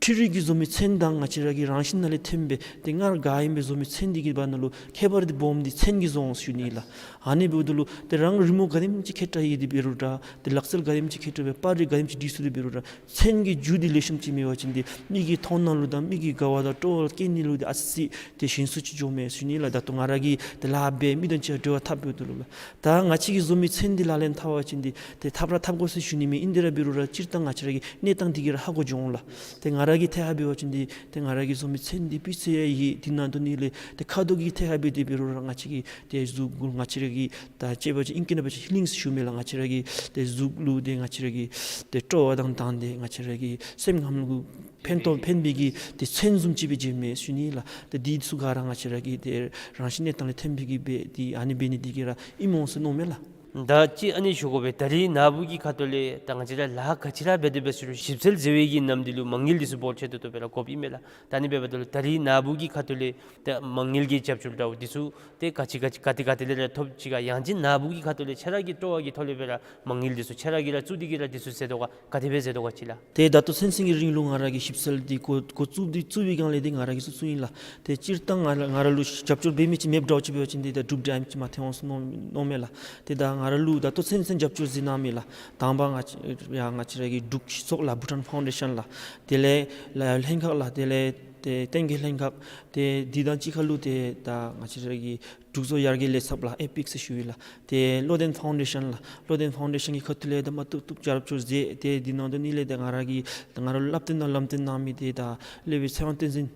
འཕྲུལ་རིག་གིས་བཟོ་མི་ཚོན་དང་ང་བཅས་ར་གི་རང་བཞིན་ནང་ལས་ཐོན་པའི་ཏེ་སྔར་ག་ཨིན་པའི་བཟོ་མི་ཚོན་འདི་གི་བར་ན་ལུ་ཁྱད་པར་འདི་སྦོམ་འདི་ཚོན་གྱིས་བཟོ་འོང་ཟེར་ཞུ་ནི་ལགས། ཨ་ནི་འབདཝ་ད་ལུ་ཏེ་རང་རི་མོ་ག་དེམ་ཅིག་མཁས་དྲགས་ཡོད་དེ་འབད་རུང་འདྲ། ཏེ་ལག་རྩལ་ག་དེམ་ཅིག་མཁས་དྲགས་སྦེ་པར་རིས་ག་དེམ་ཅིག་འབྲི་ཚུགས་དེ་འབད་རུང་འདྲ། ཚོན་གྱི་རྒྱུ་འདི་ལེགས་ཤོམ་ཅིག་མེད་པ་ཅིན་འདི་མི་གི་མཐོང་སྣང་ལུ་དང་མི་གི་དགའ་བ་དང་སྤྲོ་བ་སྐྱེ་ནི་ལུ་འདི་ཨ་ཙི་ཏེ་ཞན་སུ་ཅིག་འགྱོཝ་མས་ཟེར་ཞུ་ནི་ལགས། ད་ལྟོ་ང་ར་གིས་ཏེ་ལཱ་འབད་མི་དང་གཅིག་ཁར་འབྲེལ་བ་འཐབ་འབདཝ་ད་ལུ་ལགས། ད་ང་བཅས་ཀྱིས་བཟོ་མི་ཚོན་འདི་ལག་ལེན་འཐབ་པ་ཅིན་འདི་ཏེ་འཐབ་ར་འཐབ་དགོ་ཟེར་ཞུ་ནི་མེན། ཨིན་དེ་ར་འབད་རུང་ར་སྤྱིར་བཏང་ང་བཅས་ར་གི་གནས་སྟངས་འདི་གིས་ར་ཧ་གོ་འགྱོ་འོང་ལགས། ཏེ་ང་ར་གི་ཐད་ཁར་འབད་བ་ཅིན་འདི་ཏེ་ང་ར་གིས་བཟོ་མི་ཚོན་འདི་སྤུས་ཚད་ཡང་ཡོད། འདི་ནང་དོན་ནི་ལས་ཏེ་ཁ་དོག་གི་ཐད་ཁར་འབད་དེ་འབད་རུང་ར་ང་བཅས་ཀྱི་ཏེ་གཟུགས་ལུ་ང་བཅས་ར་གི་ད་ཅེ་བ་ཅིན་ཨིང་སྐད་ནང་འབད་བ་ཅིན་ཧི་ལིང་ཟེར་ཞུཝ་མས་ལགས། ང་བཅས་ར་གི་ཏེ་གཟུགས་ལུ་ཏེ་ང་བཅས་ར་གི་ཏེ་སྤྲོ་བ་དང་དང་ཏེ་ང་བཅས་ར་གི་སེམས་ཁམས་ལུ་ཕན་ཐོགས་ཕན་པའི་གི་ཏེ་ཚོན་བཟུམ་ཅིག་སྦེ་མཇལཝ་མས་ཟེར་ཞུ་ནི་ལགས། ཏེ་འདི་ཚུ་ག་ར་ང་བཅས་ར་གི་ཏེ་རང་བཞིན་གནས་སྟངས་ལས་ཐོན་པའི་གི་སྦེ་ཏེ་ཨ་ནི་འབད་ནི་འདི་གིས་ར་ཨིནམ་འོང་ཟེར་མནོཝ་མས་ལགས། ད་ཅི་ཨ་ནི་ཞུ་དགོ་པས། ད་རིས་ནཱ་བུ་གི་ཁ་ཐུག་ལས་ད་ང་བཅས་ར་ལཱ་ག་ཅི་ར་འབད་དེ་འབད་ཟེར་རུང་ཞིབ་འཚོལ་མཛད་པའི་གི་ནམ་དུས་ལུ་མ་དངུལ་འདི་ཚུ་འབོར་ཆེ་ཏོག་ཏོ་སྦེ་ར་དགོཔ་ཨིན་མས་ལགས། ད་ཨ་ནི་འབདཝ་ད་ལུ་ད་རིས་ནཱ་བུ་གི་ཁ་ཐུག་ལས་ད་མ་དངུལ་གྱི་རྒྱབ་སྐྱོར་འདྲཝ་འདི་ཚུ་ཏེ་ག་ཅི་ག་ཅི་ག་ཏེ་ག་ཏེ་ལས་ར་ཐོབ་ཅི་ག། ཡང་ཅིན་ནཱ་བུ་གི་ཁ་ཐུག་ལས་ཁྱེད་ར་གི་སྤྲོ་བ་གི་ཐོག་ལས་སྦེ་ར་མ་དངུལ་འདི་ཚུ་ཁྱེད་ར་གིས་ར་བཙུགས་ཏེ་གི་ར་འདི་ཚུ་མཛད་དོ་ག། ག་དེ་སྦེ་མཛད་དོ་ག་ཅིག་ལགས། ཏེ་ད་ལྟོ་ཚུན་ཚོད་ཀྱི་རིང་ལུ་ང་ར་གིས་ཞིབ་འཚོལ་འདི་འགོ་འགོ་བཙུགས་འདི་བཙུགས་པའི་སྒང་ལས་འདི་ང་ར་གིས་བཙུགས་བཙུགསཔ་ཨིན་ལགས། ཏེ་སྤྱིར་བཏང་ང་ར་ང་ར་ལུ་རྒྱབ་སྐྱོར་འབད་མི་ཅིག་མེདཔ་འདྲཝ་ཅིག་འབད་བ་ཅིན་འདི་ད་གྲུབ་འབྲས་ཨ་ནེམ་ཅིག་མ་ཐོན་འོང་ཟེར་མནོ་མནོཝ་མས་ལགས། ཏེ་ད་ང་ར་ལུ་ད་ལྟོ་ཚུན་ཚོད་རྒྱབ་སྐྱོར་མཛད་གནང་མི་ལགས། དང་པ་ང་བཅས་ཡང་ང་བཅས་ར་གི་འབྲུག་སྤྱི་ཚོགས་ལགས། བྷུ་ཊཱན་ཕའུན་ཌེ་ཤཱན་ལགས། དེ་ལས་ལ་ལྷན་ཁག་ལགས། དེ་ལས་ཏེ་བསྟན་རྒྱས་ལྷན་ཁག། ཏེ་འདི་དང་གཅིག་ཁར་ལུ་ཏེ་ད་ང་བཅས་ར་གི་འབྲུག་བཟོ་ཡར་རྒྱས་ལས་ཚབ་ལགས། ཨེ་པིག་ཟེར་ཞུ་ཡི་ལགས། ཏེ་བློ་ལྡན་ཕའུན་ཌེ་ཤཱན་ལགས། བློ་ལྡན་ཕའུན་ཌེ་ཤཱན་གྱི་ཁ་ཐུག་ལས་ད་མ་བཏུབ་བཏུབ་རྒྱབ་སྐྱོར་མཛད། ཏེ་འདི་ནང་དོན་ནི་ལས་ཏེ་ང་ར་གི་ང་ར་ལུ་བསླབ་སྟོན་དང་ལམ་སྟོན་གནང་མི་ཏེ་ད་སློབ་དཔོན་ཚེ་དབང་བསྟན་འཛིན།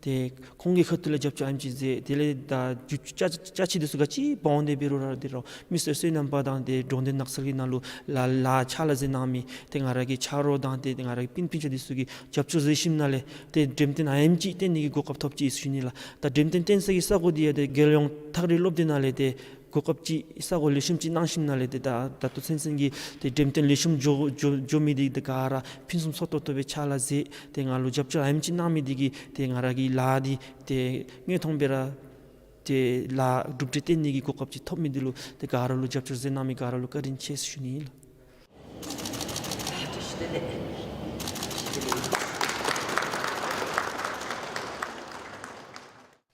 ཏེ་ཁོང་གི་ཁ་ཐུག་ལས་རྒྱབ་སྐྱོར་ཨ་ནེམ་ཅིག་མཛད། དེ་ལས་ད་རྒྱུ་ཅ་ཅ་ཅ་ཆས་འདི་ཚུ་ག་ཅི་འབག་འོང་སྟེ་འབད་རུང་ར་འདི་རུང་མི་སེར་བསོད་ནམས་པ་དང་ཏེ་འགྲོ་དོན་ནགས་ཚལ་གྱི་ནང་ལུ་ལཱ་ལཱ་ཕྱག་ལཱ་མཛད་གནང་མི་ཏེ་ང་ར་གི་ཆ་རོགས་དང་ཏེ་ང་ར་གི་སྤུན་སྤུན་ཆ་འདི་ཚུ་གིས་རྒྱབ་སྐྱོར་མཛད་ཞིནམ་ལས་ཏེ་འགྲེམས་སྟོན་ཨ་ནེམ་ཅིག་བཏོན་ནི་གི་གོ་སྐབས་ཐོབ་ཅི་ཟེར་ཞུ་ནི་ལགས། ད་འགྲེམས་སྟོན་བཏོན་ས་གི་ས་གོ་འདི་ཡང་ཏེ་རྒྱལ་ཡོངས་ཐག་རིང་སློབ་སྡེ་ནང་ལས་ཏེ་གོ་སྐབས་ཅིག་ས་གོ་ལེགས་ཤོམ་ཅིག་གནང་ཞིནམ་ལས་ཏེ་ད་ད་ལྟོ་ཚུན་ཚོད་ཀྱི་ཏེ་འགྲེམས་སྟོན་ལེགས་ཤོམ་འགྱོ་འགྱོ་འགྱོ་མི་འདི་ཏེ་ག་ར་ཕུན་སུམ་ཚོགས་ཏོག་ཏོ་སྦེ་ཕྱག་ལཱ་མཛད། ཏེ་ང་ལུ་རྒྱབ་སྐྱོར་ཨ་ནེམ་ཅིག་གནང་མི་འདི་གིས་ཏེ་ང་ར་གི་ལཱ་འདི་ཏེ་དངོས་མཐོང་སྦེ་ར་ཏེ་ལཱ་གྲུབ་འབྲས་བཏོན་ནི་གི་གོ་སྐབས་ཅིག་ཐོབ་མི་འདི་ལུ་ཏེ་ག་ར་ལུ་རྒྱབ་སྐྱོར་མཛད་གནང་མི་ག་ར་ལུ་བཀའ་དྲིན་ཆེ་ཟེར་ཞུ་ནི་ཨིན་ལགས།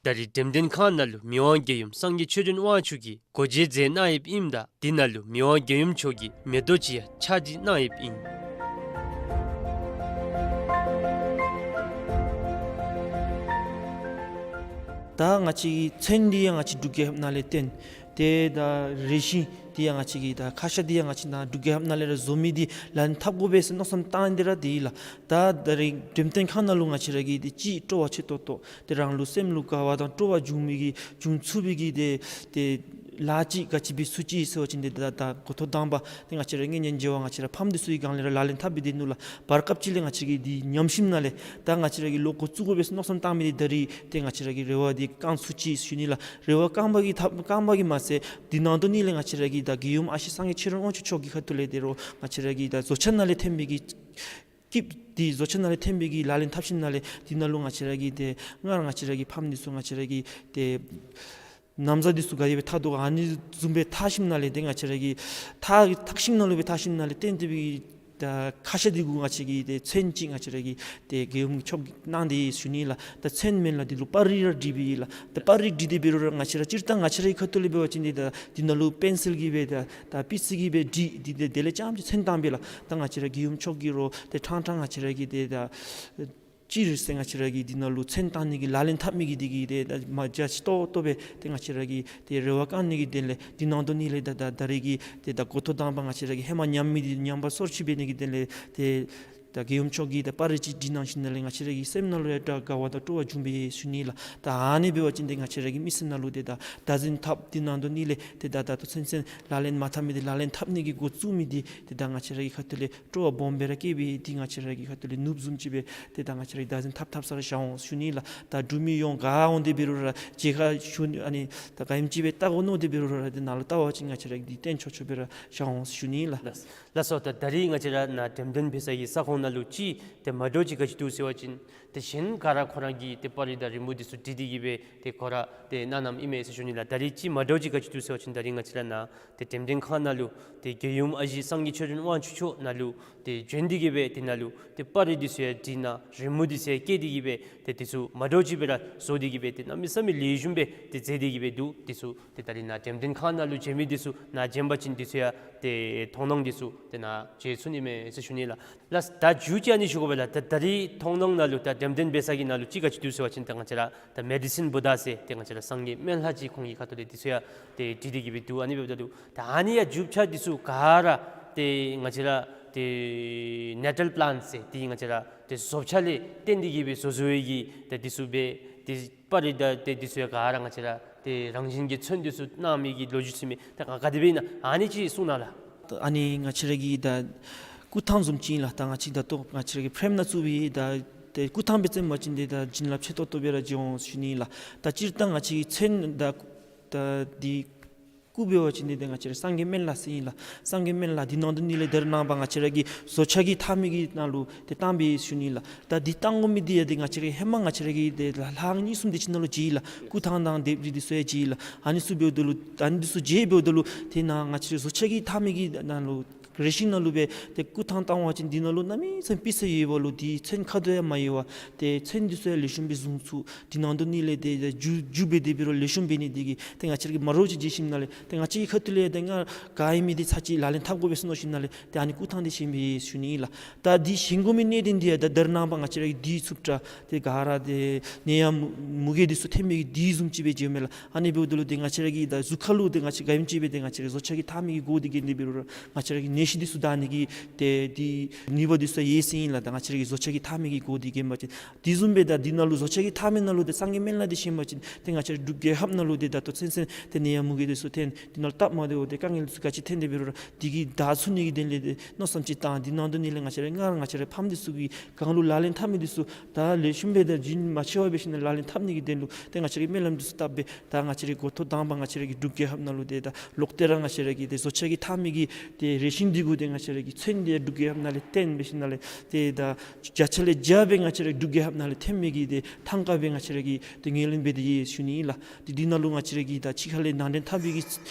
ད་རིས་འགྲེམས་སྟོན་ཁང་ནང་ལུ་མི་དབང་རྒྱལ་ཡུམ་སངས་རྒྱས་ཆོས་སྒྲོན་དབང་ཕྱུག་གིས་སྒོ་འབྱེད་མཛད་གནང་ཡོདཔ་ཨིནམ་ད་འདི་ནང་ལུ་མི་དབང་རྒྱལ་ཡུམ་མཆོག་གི་མེ་ཏོག་ཅིག་ཡང་ཕྱག་བྲིས་གནང་ཡོདཔ་ཨིན། ད་ང་བཅས་ཀྱི་ཚོན་འདི་ཡང་ང་བཅས་འབྲུག་རྒྱལ་ཁབ་ནང་ལས་བཏོན། ཏེ་ད་རས་ཆིངས་འདི་ཡང་ང་བཅས་ཀྱི་ད་ཁ་ཤ་འདི་ཡང་ང་བཅས་ནཱ་འབྲུག་རྒྱལ་ཁབ་ནང་ལས་ར་བཟོ་མི་འདི་ལག་ལེན་འཐབ་དགོ་པས་ཟེར་མནོ་བསམ་བཏང་སྟེ་ར་འདི་ལགས། ད་ད་རིས་འགྲེམས་སྟོན་ཁང་ནང་ལུ་ང་བཅས་ར་གི་ཏེ་ཅིག་སྤྲོ་བ་ཆེ་ཏོག་ཏོ་ཏེ་རང་ལུ་སེམས་ལུ་དགའ་བ་དང་སྤྲོ་བ་འབྱུང་མི་གི་འབྱུང་ཚུགས་པའི་གི་ཏེ་ཏེ་ལཱ་ཅིག་ག་ཅི་འབད་ཚུགས་ཅི་ཟེར་བ་ཅིན་ཏེ་ད་ད་འགོ་ཐོག་དང་པ་ཏེ་ང་བཅས་ར་གི་གཉེན་ཉེ་བ་ང་བཅས་ར་ཕམ་འདི་ཚུ་གི་སྒང་ལས་ར་ལག་ལེན་འཐབ་སྦེ་སྡོད་ནུག་ལགས། བར་སྐབས་ཅིག་ལས་ང་བཅས་ར་གི་འདི་ཉམས་ཞིནམ་ལས་ད་ང་བཅས་ར་གི་ལོག་འགོ་བཙུགས་དགོ་པས་ཟེར་མནོ་བསམ་བཏང་མི་འདི་ད་རིས་ཏེ་ང་བཅས་ར་གི་རེ་བ་འདི་བསྐང་ཚུགས་ཅི་ཟེར་ཞུ་ནི་ལགས། རེ་བ་བསྐང་པ་གིས་ཐབས་བསྐང་པ་གིས་མ་ཚད་འདི་ནང་དོག་ནི་ལས་ང་བཅས་ར་གི་ད་རྒྱལ་ཡུམ་ཨ་ཞེ་སངས་རྒྱས་ཆོས་སྒྲོན་དབང་ཕྱུག་མཆོག་གི་ཁ་ཐུག་ལས་ཏེ་རོགས་ང་བཅས་ར་གི་ད་བཟོ་བྱ་ནང་ལས་ཐོན་མི་གི་སྐྱིདཔ་འདི་བཟོ་བྱ་ནང་ལས་ཐོན་མི་གི་ལག་ལེན་འཐབ་ཞིནམ་ལས་འདི་ནང་ལུ་ང་བཅས་ར་གི་ཏེ་སྔར་ང་བཅས་ར་གི་ཕམ་འདི་ཚུ་ང་བཅས་ར་གི་ཏེ་ན་བཟའ་འདི་ཚུ་ག་དེ་སྦེ་འཐག་དོ་ཨ་ནི་བཟུམ་སྦེ་འཐག་ཞིནམ་ལས་ཏེ་ང་བཅས་ར་གི་འཐག་འཐག་ཞིནམ་ལས་སྦེ་འཐག་ཞིནམ་ལས་བཏོན་ཏེ་སྦེ་ད་ཁ་ཤ་འདི་གུ་ང་བཅས་ཀྱི་ཏེ་ཚོན་ཅིག་ང་བཅས་ར་གི་ཏེ་རྒྱལ་ཡུམ་མཆོག་གིས་གནང་སྟེ་ཡོད་ཟེར་ཞུ་ནི་ལགས། ད་ཚོན་མེན་ལགས། འདི་ལུ་པར་རིས་ར་བྲིས་པའི་ལགས། ད་པར་རིས་བྲིས་ཏེ་འབད་རུང་ར་ང་བཅས་ར་སྤྱིར་བཏང་ང་བཅས་རའི་ཁ་ཐུག་ལས་འབད་བ་ཅིན་འདི་ད་འདི་ནང་ལུ་པེན་སིལ་གྱིས་སྦེ་ད་ད་པི་སི་གིས་སྦེ་བྲིས་ཏེ་དེ་ལས་རྐྱངམ་ཅིག་ཚོན་བཏང་པས་ལགས། ད་ང་བཅས་ར་རྒྱལ་ཡུམ་མཆོག་གིས་རོགས་ཏེ་ཕྲང་ཕྲང་ང་བཅས་ར་གི་ཏེ་ད་སྤྱིར་ཟེར་ང་བཅས་ར་གི་འདི་ནང་ལུ་ཚོན་བཏང་ནི་གི་ལག་ལེན་འཐབ་མི་གི་འདི་གི་ཏེ་ད་མ་རྒྱ་ཆེ་ཏོག་ཏོ་སྦེ་ཏེ་ང་བཅས་ར་གི་ཏེ་རེ་བ་བསྐང་ནི་གི་དོན་ལས་འདི་ནང་དོག་ནི་ལས་ད་ད་ད་རེས་ཀྱི་ཏེ་ད་འགོ་ཐོག་དང་པ་ང་བཅས་ར་གི་ཧེ་མ་ཉམས་མི་འདི་ཉམས་པ་སོར་ཆུད་འབད་ནི་གི་དོན་ལས་ཏེ་ད་རྒྱལ་ཡུམ་མཆོག་གིས་ད་པར་རིས་ཅིག་བྲིས་གནང་ཞིནམ་ལས་ང་བཅས་ར་གི་སེམས་ནང་ལུ་ཡང་དགའ་བ་དང་སྤྲོ་བ་འབྱུང་པས་ཟེར་ཞུ་ནི་ལགས། ད་ཨ་ནི་འབད་བ་ཅིན་ཏེ་ང་བཅས་ར་གི་མི་སེར་ནང་ལུ་ཏེ་ད་བདག་འཛིན་འཐབ་འདི་ནང་དོག་ནི་ལས་ཏེ་ད་ད་ལྟོ་ཚུན་ཚོད་ལག་ལེན་མ་འཐབ་མི་འདི་ལག་ལེན་འཐབ་ནི་གི་འགོ་བཙུགས་མི་འདི་ཏེ་ད་ང་བཅས་ར་གི་ཁ་ཐུག་ལས་སྤྲོ་བ་སྦོམ་སྦེ་ར་སྐྱེས་པས། འདི་ང་བཅས་ར་གི་ཁ་ཐུག་ལས་ནོར་བུ་བཟུམ་ཅིག་སྦེ་ཏེ་ད་ང་བཅས་ར་གིས་བདག་འཛིན་འཐབ་འཐབ་ས་ར་བཞག་འོང་ཞུ་ནི་ལགས། ད་འབྲུག་མི་ཡོངས་ག་འོང་སྟེ་འབད་རུང་ར་མཇལ་ཁ་ཞུ་ནི་ཨ་ནི་ད་ག་ཨིནམ་ཅིག་སྦེ་བལྟ་དགོ་མནོ་སྟེ་འབད་རུང་ར་ཏེ་ནཱ་ལུ་བལྟ་བ་ཅིན་ང་བཅས་ར་གིས་འདི་སྟོན་ཆོག་ཆོག་སྦེ་ར་བཞག་འོང་ཞུ་ནི་ལགས། ལགས་ལགས་སོ། ད་ད་རིས་ང་བཅས་ར་ནཱ་འགྲེམས་སྟོན་འབད་ས་གི་ས་ཁོངས་ནང་ལུ་ཅིག་ཏེ་མ་འདྲཝ་ཅིག་ག་ཅི་འདུག་ཟེར་བ་ཅིན་ཏེ་གཞན་ག་ར་ཁོ་ར་གི་ཏེ་པར་རིས་དང་རི་མོ་འདི་ཚུ་བྲིས་ཏེ་གི་སྦེ་ཏེ་ཁོ་ར་ཏེ་གནང་གནངམ་ཨིན་མས་ཟེར་ཞུ་ནི་ལགས། ད་རིས་ཅིག་མ་འདྲཝ་ཅིག་ག་ཅི་འདུག་ཟེར་བ་ཅིན་ད་རིས་ང་བཅས་ར་ནཱ་ཏེ་འགྲེམས་སྟོན་ཁང་ནང་ལུ་ཏེ་རྒྱལ་ཡུམ་ཨ་ཞེ་སངས་རྒྱས་ཆོས་སྒྲོན་དབང་ཕྱུག་མཆོག་ནཱ་ལུ་ཏེ་བྱོན་ཏེ་གི་སྦེ་ཏེ་ནཱ་ལུ་ཏེ་པར་རིས་འདི་ཚུ་ཡང་བྲིས་གནང་རི་མོ་འདི་ཚུ་ཡང་བཀལ་ཏེ་གི་སྦེ་ཏེ་འདི་ཚུ་མ་འདྲཝ་ཅིག་སྦེ་ར་བཟོ་སྟེ་གི་སྦེ་ཏེ་གནམ་མེད་ས་མེད་ལེགས་ཤོམ་སྦེ་ཏེ་མཛད་དེ་གི་སྦེ་འདུག། འདི་ཚུ་ཏེ་ད་རིས་ནཱ་འགྲེམས་སྟོན་ཁང་ནང་ལུ་བྱོན་མི་འདི་ཚུ་ནཱ་བྱོན་པ་ཅིན་འདི་ཚུ་ཡང་ཏེ་མཐོང་སྣང་འདི་ཚུ་ཏེ་ནཱ་མཇལ་ཚུགས་ནི་མས་ཟེར་ཞུ་ནི་ལགས། ལགས་ད་མཇུག་ཅིག་ཨ་ནི་ཞུ་དགོ་པས་ལགས། ད་ད་རིས་མཐོང་སྣང་ནང་ལུ་ད་འགྲེམས་སྟོན་འབད་ས་གི་ནང་ལུ་ཅིག་ག་ཅི་འདུག་ཟེར་བ་ཅིན་ད་ང་བཅས་ར་ད་མེ་ཌི་སིན་བུ་དྷ་ཟེར་ཏེ་ང་བཅས་ར་སངས་རྒྱས་སྨན་བླ་ཅིག་ཁོང་གི་ཁ་ཐུག་ལས་འདི་ཚུ་ཡང་ཏེ་བྲིས་ཏེ་གི་སྦེ་འདུག། ཨ་ནི་འབདཝ་ད་ལུ་ད་ཨ་ནི་ཡང་རྒྱུ་ཆ་འདི་ཚུ་ག་ར་ཏེ་ང་བཅས་ར་ཏེ་ནེ་ཊཱལ་པི་ལཱནཊ་ཟེར་ཏེ་ང་བཅས་ར་ཏེ་བཟོ་བྱ་ལས་བརྟེན་ཏེ་གི་སྦེ་བཟོ་བཟོ་བའི་གི་ཏེ་འདི་ཚུ་སྦེ་ཏེ་པར་རིས་དང་ཏེ་འདི་ཚུ་ཡང་ག་ར་ང་བཅས་ར་ཏེ་རང་བཞིན་གྱི་ཚོན་འདི་ཚུ་གནང་མི་གི་ལོ་རྒྱུས་ཚུ་མས། ད་ག་ག་དེ་སྦེ་ཨིན་ན་ཨ་ནི་ཅིག་གསུང་གནང་ལགས། ཨ་ནི་ང་བཅས་ར་གི་ད་སྐུ་ཐང་བཟུམ་ཅིག་ཨིན་ལགས། ད་ང་བཅས་ད་ལྟོ་ང་བཅས་ར་གི་ཕྲེམ་ནང་བཙུགས་པའི་ད་ཏེ་སྐུ་ཐང་སྦེ་བརྩིཝ་ཅིན་ཏེ་ད་བྱིན་རླབས་ཆེ་ཏོག་ཏོ་སྦེ་ར་འབྱུང་འོང་ཞུ་ནི་ལགས། ད་སྤྱིར་བཏང་ང་བཅས་ཀྱི་ཚོན་ད་ད་འདི་སྐུ་འབད་བ་ཅིན་ཏེ་ད་ང་བཅས་ར་སངས་རྒྱས་སྨན་བླ་ཟེར་ཨིན་ལགས། སངས་རྒྱས་སྨན་བླ་འདི་ནང་དོག་ནི་ལས་ད་རེས་ནངས་པ་ང་བཅས་ར་གི་བཟོ་བྱ་གི་འཐག་མི་གི་ནང་ལུ་ཏེ་བཏང་པས་ཞུ་ནི་ལགས། ད་འདི་བཏང་དགོ་མི་འདི་ཡང་ཏེ་ང་བཅས་ར་ཧེ་མ་ང་བཅས་ར་གི་ཏེ་ལྷ་ཁང་གཉིས་གསུམ་དེ་ཅིག་ནང་ལུ་མཇལ་ཡི་ལགས། སྐུ་ཐང་དང་ལྡེབས་རིས་འདི་ཚུ་ཡང་མཇལ་ཡི་ལགས། ཨ་ནི་ཚུ་འབདཝ་ད་ལུ་ཨ་ནི་འདི་ཚུ་མཇལ་འབདཝ་ད་ལུ་ཏེ་ནཱ་ང་བཅས་ར་བཟོ་བྱ་གི་འཐག་མི་གི་ནང་ལུ་རས་ཆིངས་ནང་ལུ་སྦེ་ཏེ་སྐུ་ཐང་བཏང་པ་ཅིན་འདི་ནང་ལུ་གནམ་མེད་ས་མེད་པི་སི་ཡོད་པ་ལུ་འདི་ཚོན་ཁ་དོག་ཡང་མ་ཡལ་བར་ཏེ་ཚོན་འདི་ཚུ་ཡང་ལེགས་ཤོམ་སྦེ་བཟུང་ཚུགས། འདི་ནང་དོག་ནི་ལས་ཏེ་ད་འགྱུར་འགྱུར་འབད་དེ་འབད་རུང་ལེགས་ཤོམ་འབད་ནི་འདི་གིས་ཏེ་ང་བཅས་ར་གིས་མ་འདྲཝ་ཅིག་མཇལ་ཞིནམ་ལས་ཏེ་ང་བཅས་ཀྱི་ཁ་ཐུག་ལས་ཏེ་ང་ག་ཨིན་མི་འདི་ཚར་གཅིག་ལག་ལེན་འཐབ་དགོ་པས་ཟེར་མནོ་ཞིནམ་ལས་ཏེ་ཨ་ནི་སྐུ་ཐང་འདི་བཞེངས་པས་ཞུ་ནི་ཨིན་ལགས། ད་འདི་བཞེངས་དགོ་མི་གནད་དོན་འདི་ཡང་ད་ད་རེས་ནངས་པ་ང་བཅས་ར་གི་འདི་ཚུབ་དྲགས་ཏེ་ག་ར་ཏེ་ནད་ཡམས་མུ་གེ་འདི་ཚུ་ཐོན་མི་གི་འདི་བཟུམ་ཅིག་སྦེ་མཇལཝ་མས་ལགས། ཨ་ནི་འབདཝ་ད་ལུ་ཏེ་ང་བཅས་ར་གི་ད་གཟུགས་ཁ་ལུ་ཏེ་ང་བཅས་ག་ཨིནམ་ཅིག་སྦེ་ཏེ་ང་བཅས་ར་བཟོ་བྱ་གི་འཐག་མི་གི་སྒོ་འདི་བརྒྱན་ཏེ་འབད་རུང་ར་ང་བཅས་ར་གི་ནད་གཞི་འདི་ཚུ་དག་ནི་གི་ཏེ་འདི་ནུས་པ་འདི་ཚུ་ཡོད་ཟེར་ཨིན་ལགས། ད་ང་བཅས་ར་གི་བཟོ་བྱ་གི་འཐག་མི་གི་སྒོ་འདི་བརྒྱན་པ་ཅིན་དེ་བཟུམ་སྦེ་ད་འདི་ནང་ལུ་བཟོ་བྱ་གི་འཐག་མི་ནང་ལུ་ཏེ་སངས་རྒྱས་སྨན་བླ་འདི་བཞེངས་པ་ཅིན་ཏེ་ང་བཅས་ར་འབྲུག་རྒྱལ་ཁབ་ནང་ལུ་ཏེ་ད་ལྟོ་ཚུན་ཚོད་ཏེ་ནད་ཡམས་མུ་གེ་འདི་ཚུ་ཐོན་འདི་ནང་ལུ་སྟབས་མ་བདེཝ་ཏེ་དཀའ་ངལ་འདི་ཚུ་ག་ཅི་ཐོན་ཏེ་འབད་རུང་ར་འདི་གིས་བདའ་ཚུགས་ནི་གི་དོན་ལས་ཏེ་མནོ་བསམ་ཅིག་བཏང་འདི་ནང་དོག་ནི་ལས་ང་བཅས་ར་སྔར་ང་བཅས་ར་ཕམ་འདི་ཚུ་གི་སྒང་ལུ་ལག་ལེན་འཐབ་མི་འདི་ཚུ་ད་ལེགས་ཤོམ་སྦེ་ད་རྒྱུན་མ་ཆད་པར་འབད་ཞིནམ་ལས་ལག་ལེན་འཐབ་ནི་གི་དོན་ལུ་ཏེ་ང་བཅས་ར་གི་སྨོན་ལམ་འདི་ཚུ་བཏབ་སྦེ་ད་ང་བཅས་ར་གི་འགོ་ཐོག་དང་པ་ང་བཅས་ར་གི་འབྲུག་རྒྱལ་ཁབ་ནང་ལུ་ཏེ་ད་ལོག་སྟེ་ར་ང་བཅས་ར་གི་ཏེ་བཟོ་བྱ་གི་འཐག་མི་གི་ཏེ་རས་ཆིངས་འདི་གུ་ཏེ་ང་བཅས་ར་གི་ཚོན་འདི་འབྲུག་རྒྱལ་ཁབ་ནང་ལས་བཏོན་འབད་ཞིནམ་ལས་ཏེ་ད་བརྒྱ་ཆ་ལས་བརྒྱ་སྦེ་ང་བཅས་ར་འབྲུག་རྒྱལ་ཁབ་ནང་ལས་ཐོན་མི་གི་ཏེ་ཐང་ཀ་སྦེ་ང་བཅས་ར་གིས་ཏེ་ངོས་ལེན་འབད་དེ་ཡོད་ཞུ་ནི་ཨིན་ལགས། ཏེ་འདི་ནང་ལུ་ང་བཅས་ར་གིས་ད་ཕྱི་ཁ་ལས་ནང་འདྲེན་འཐབ་པའི་གི་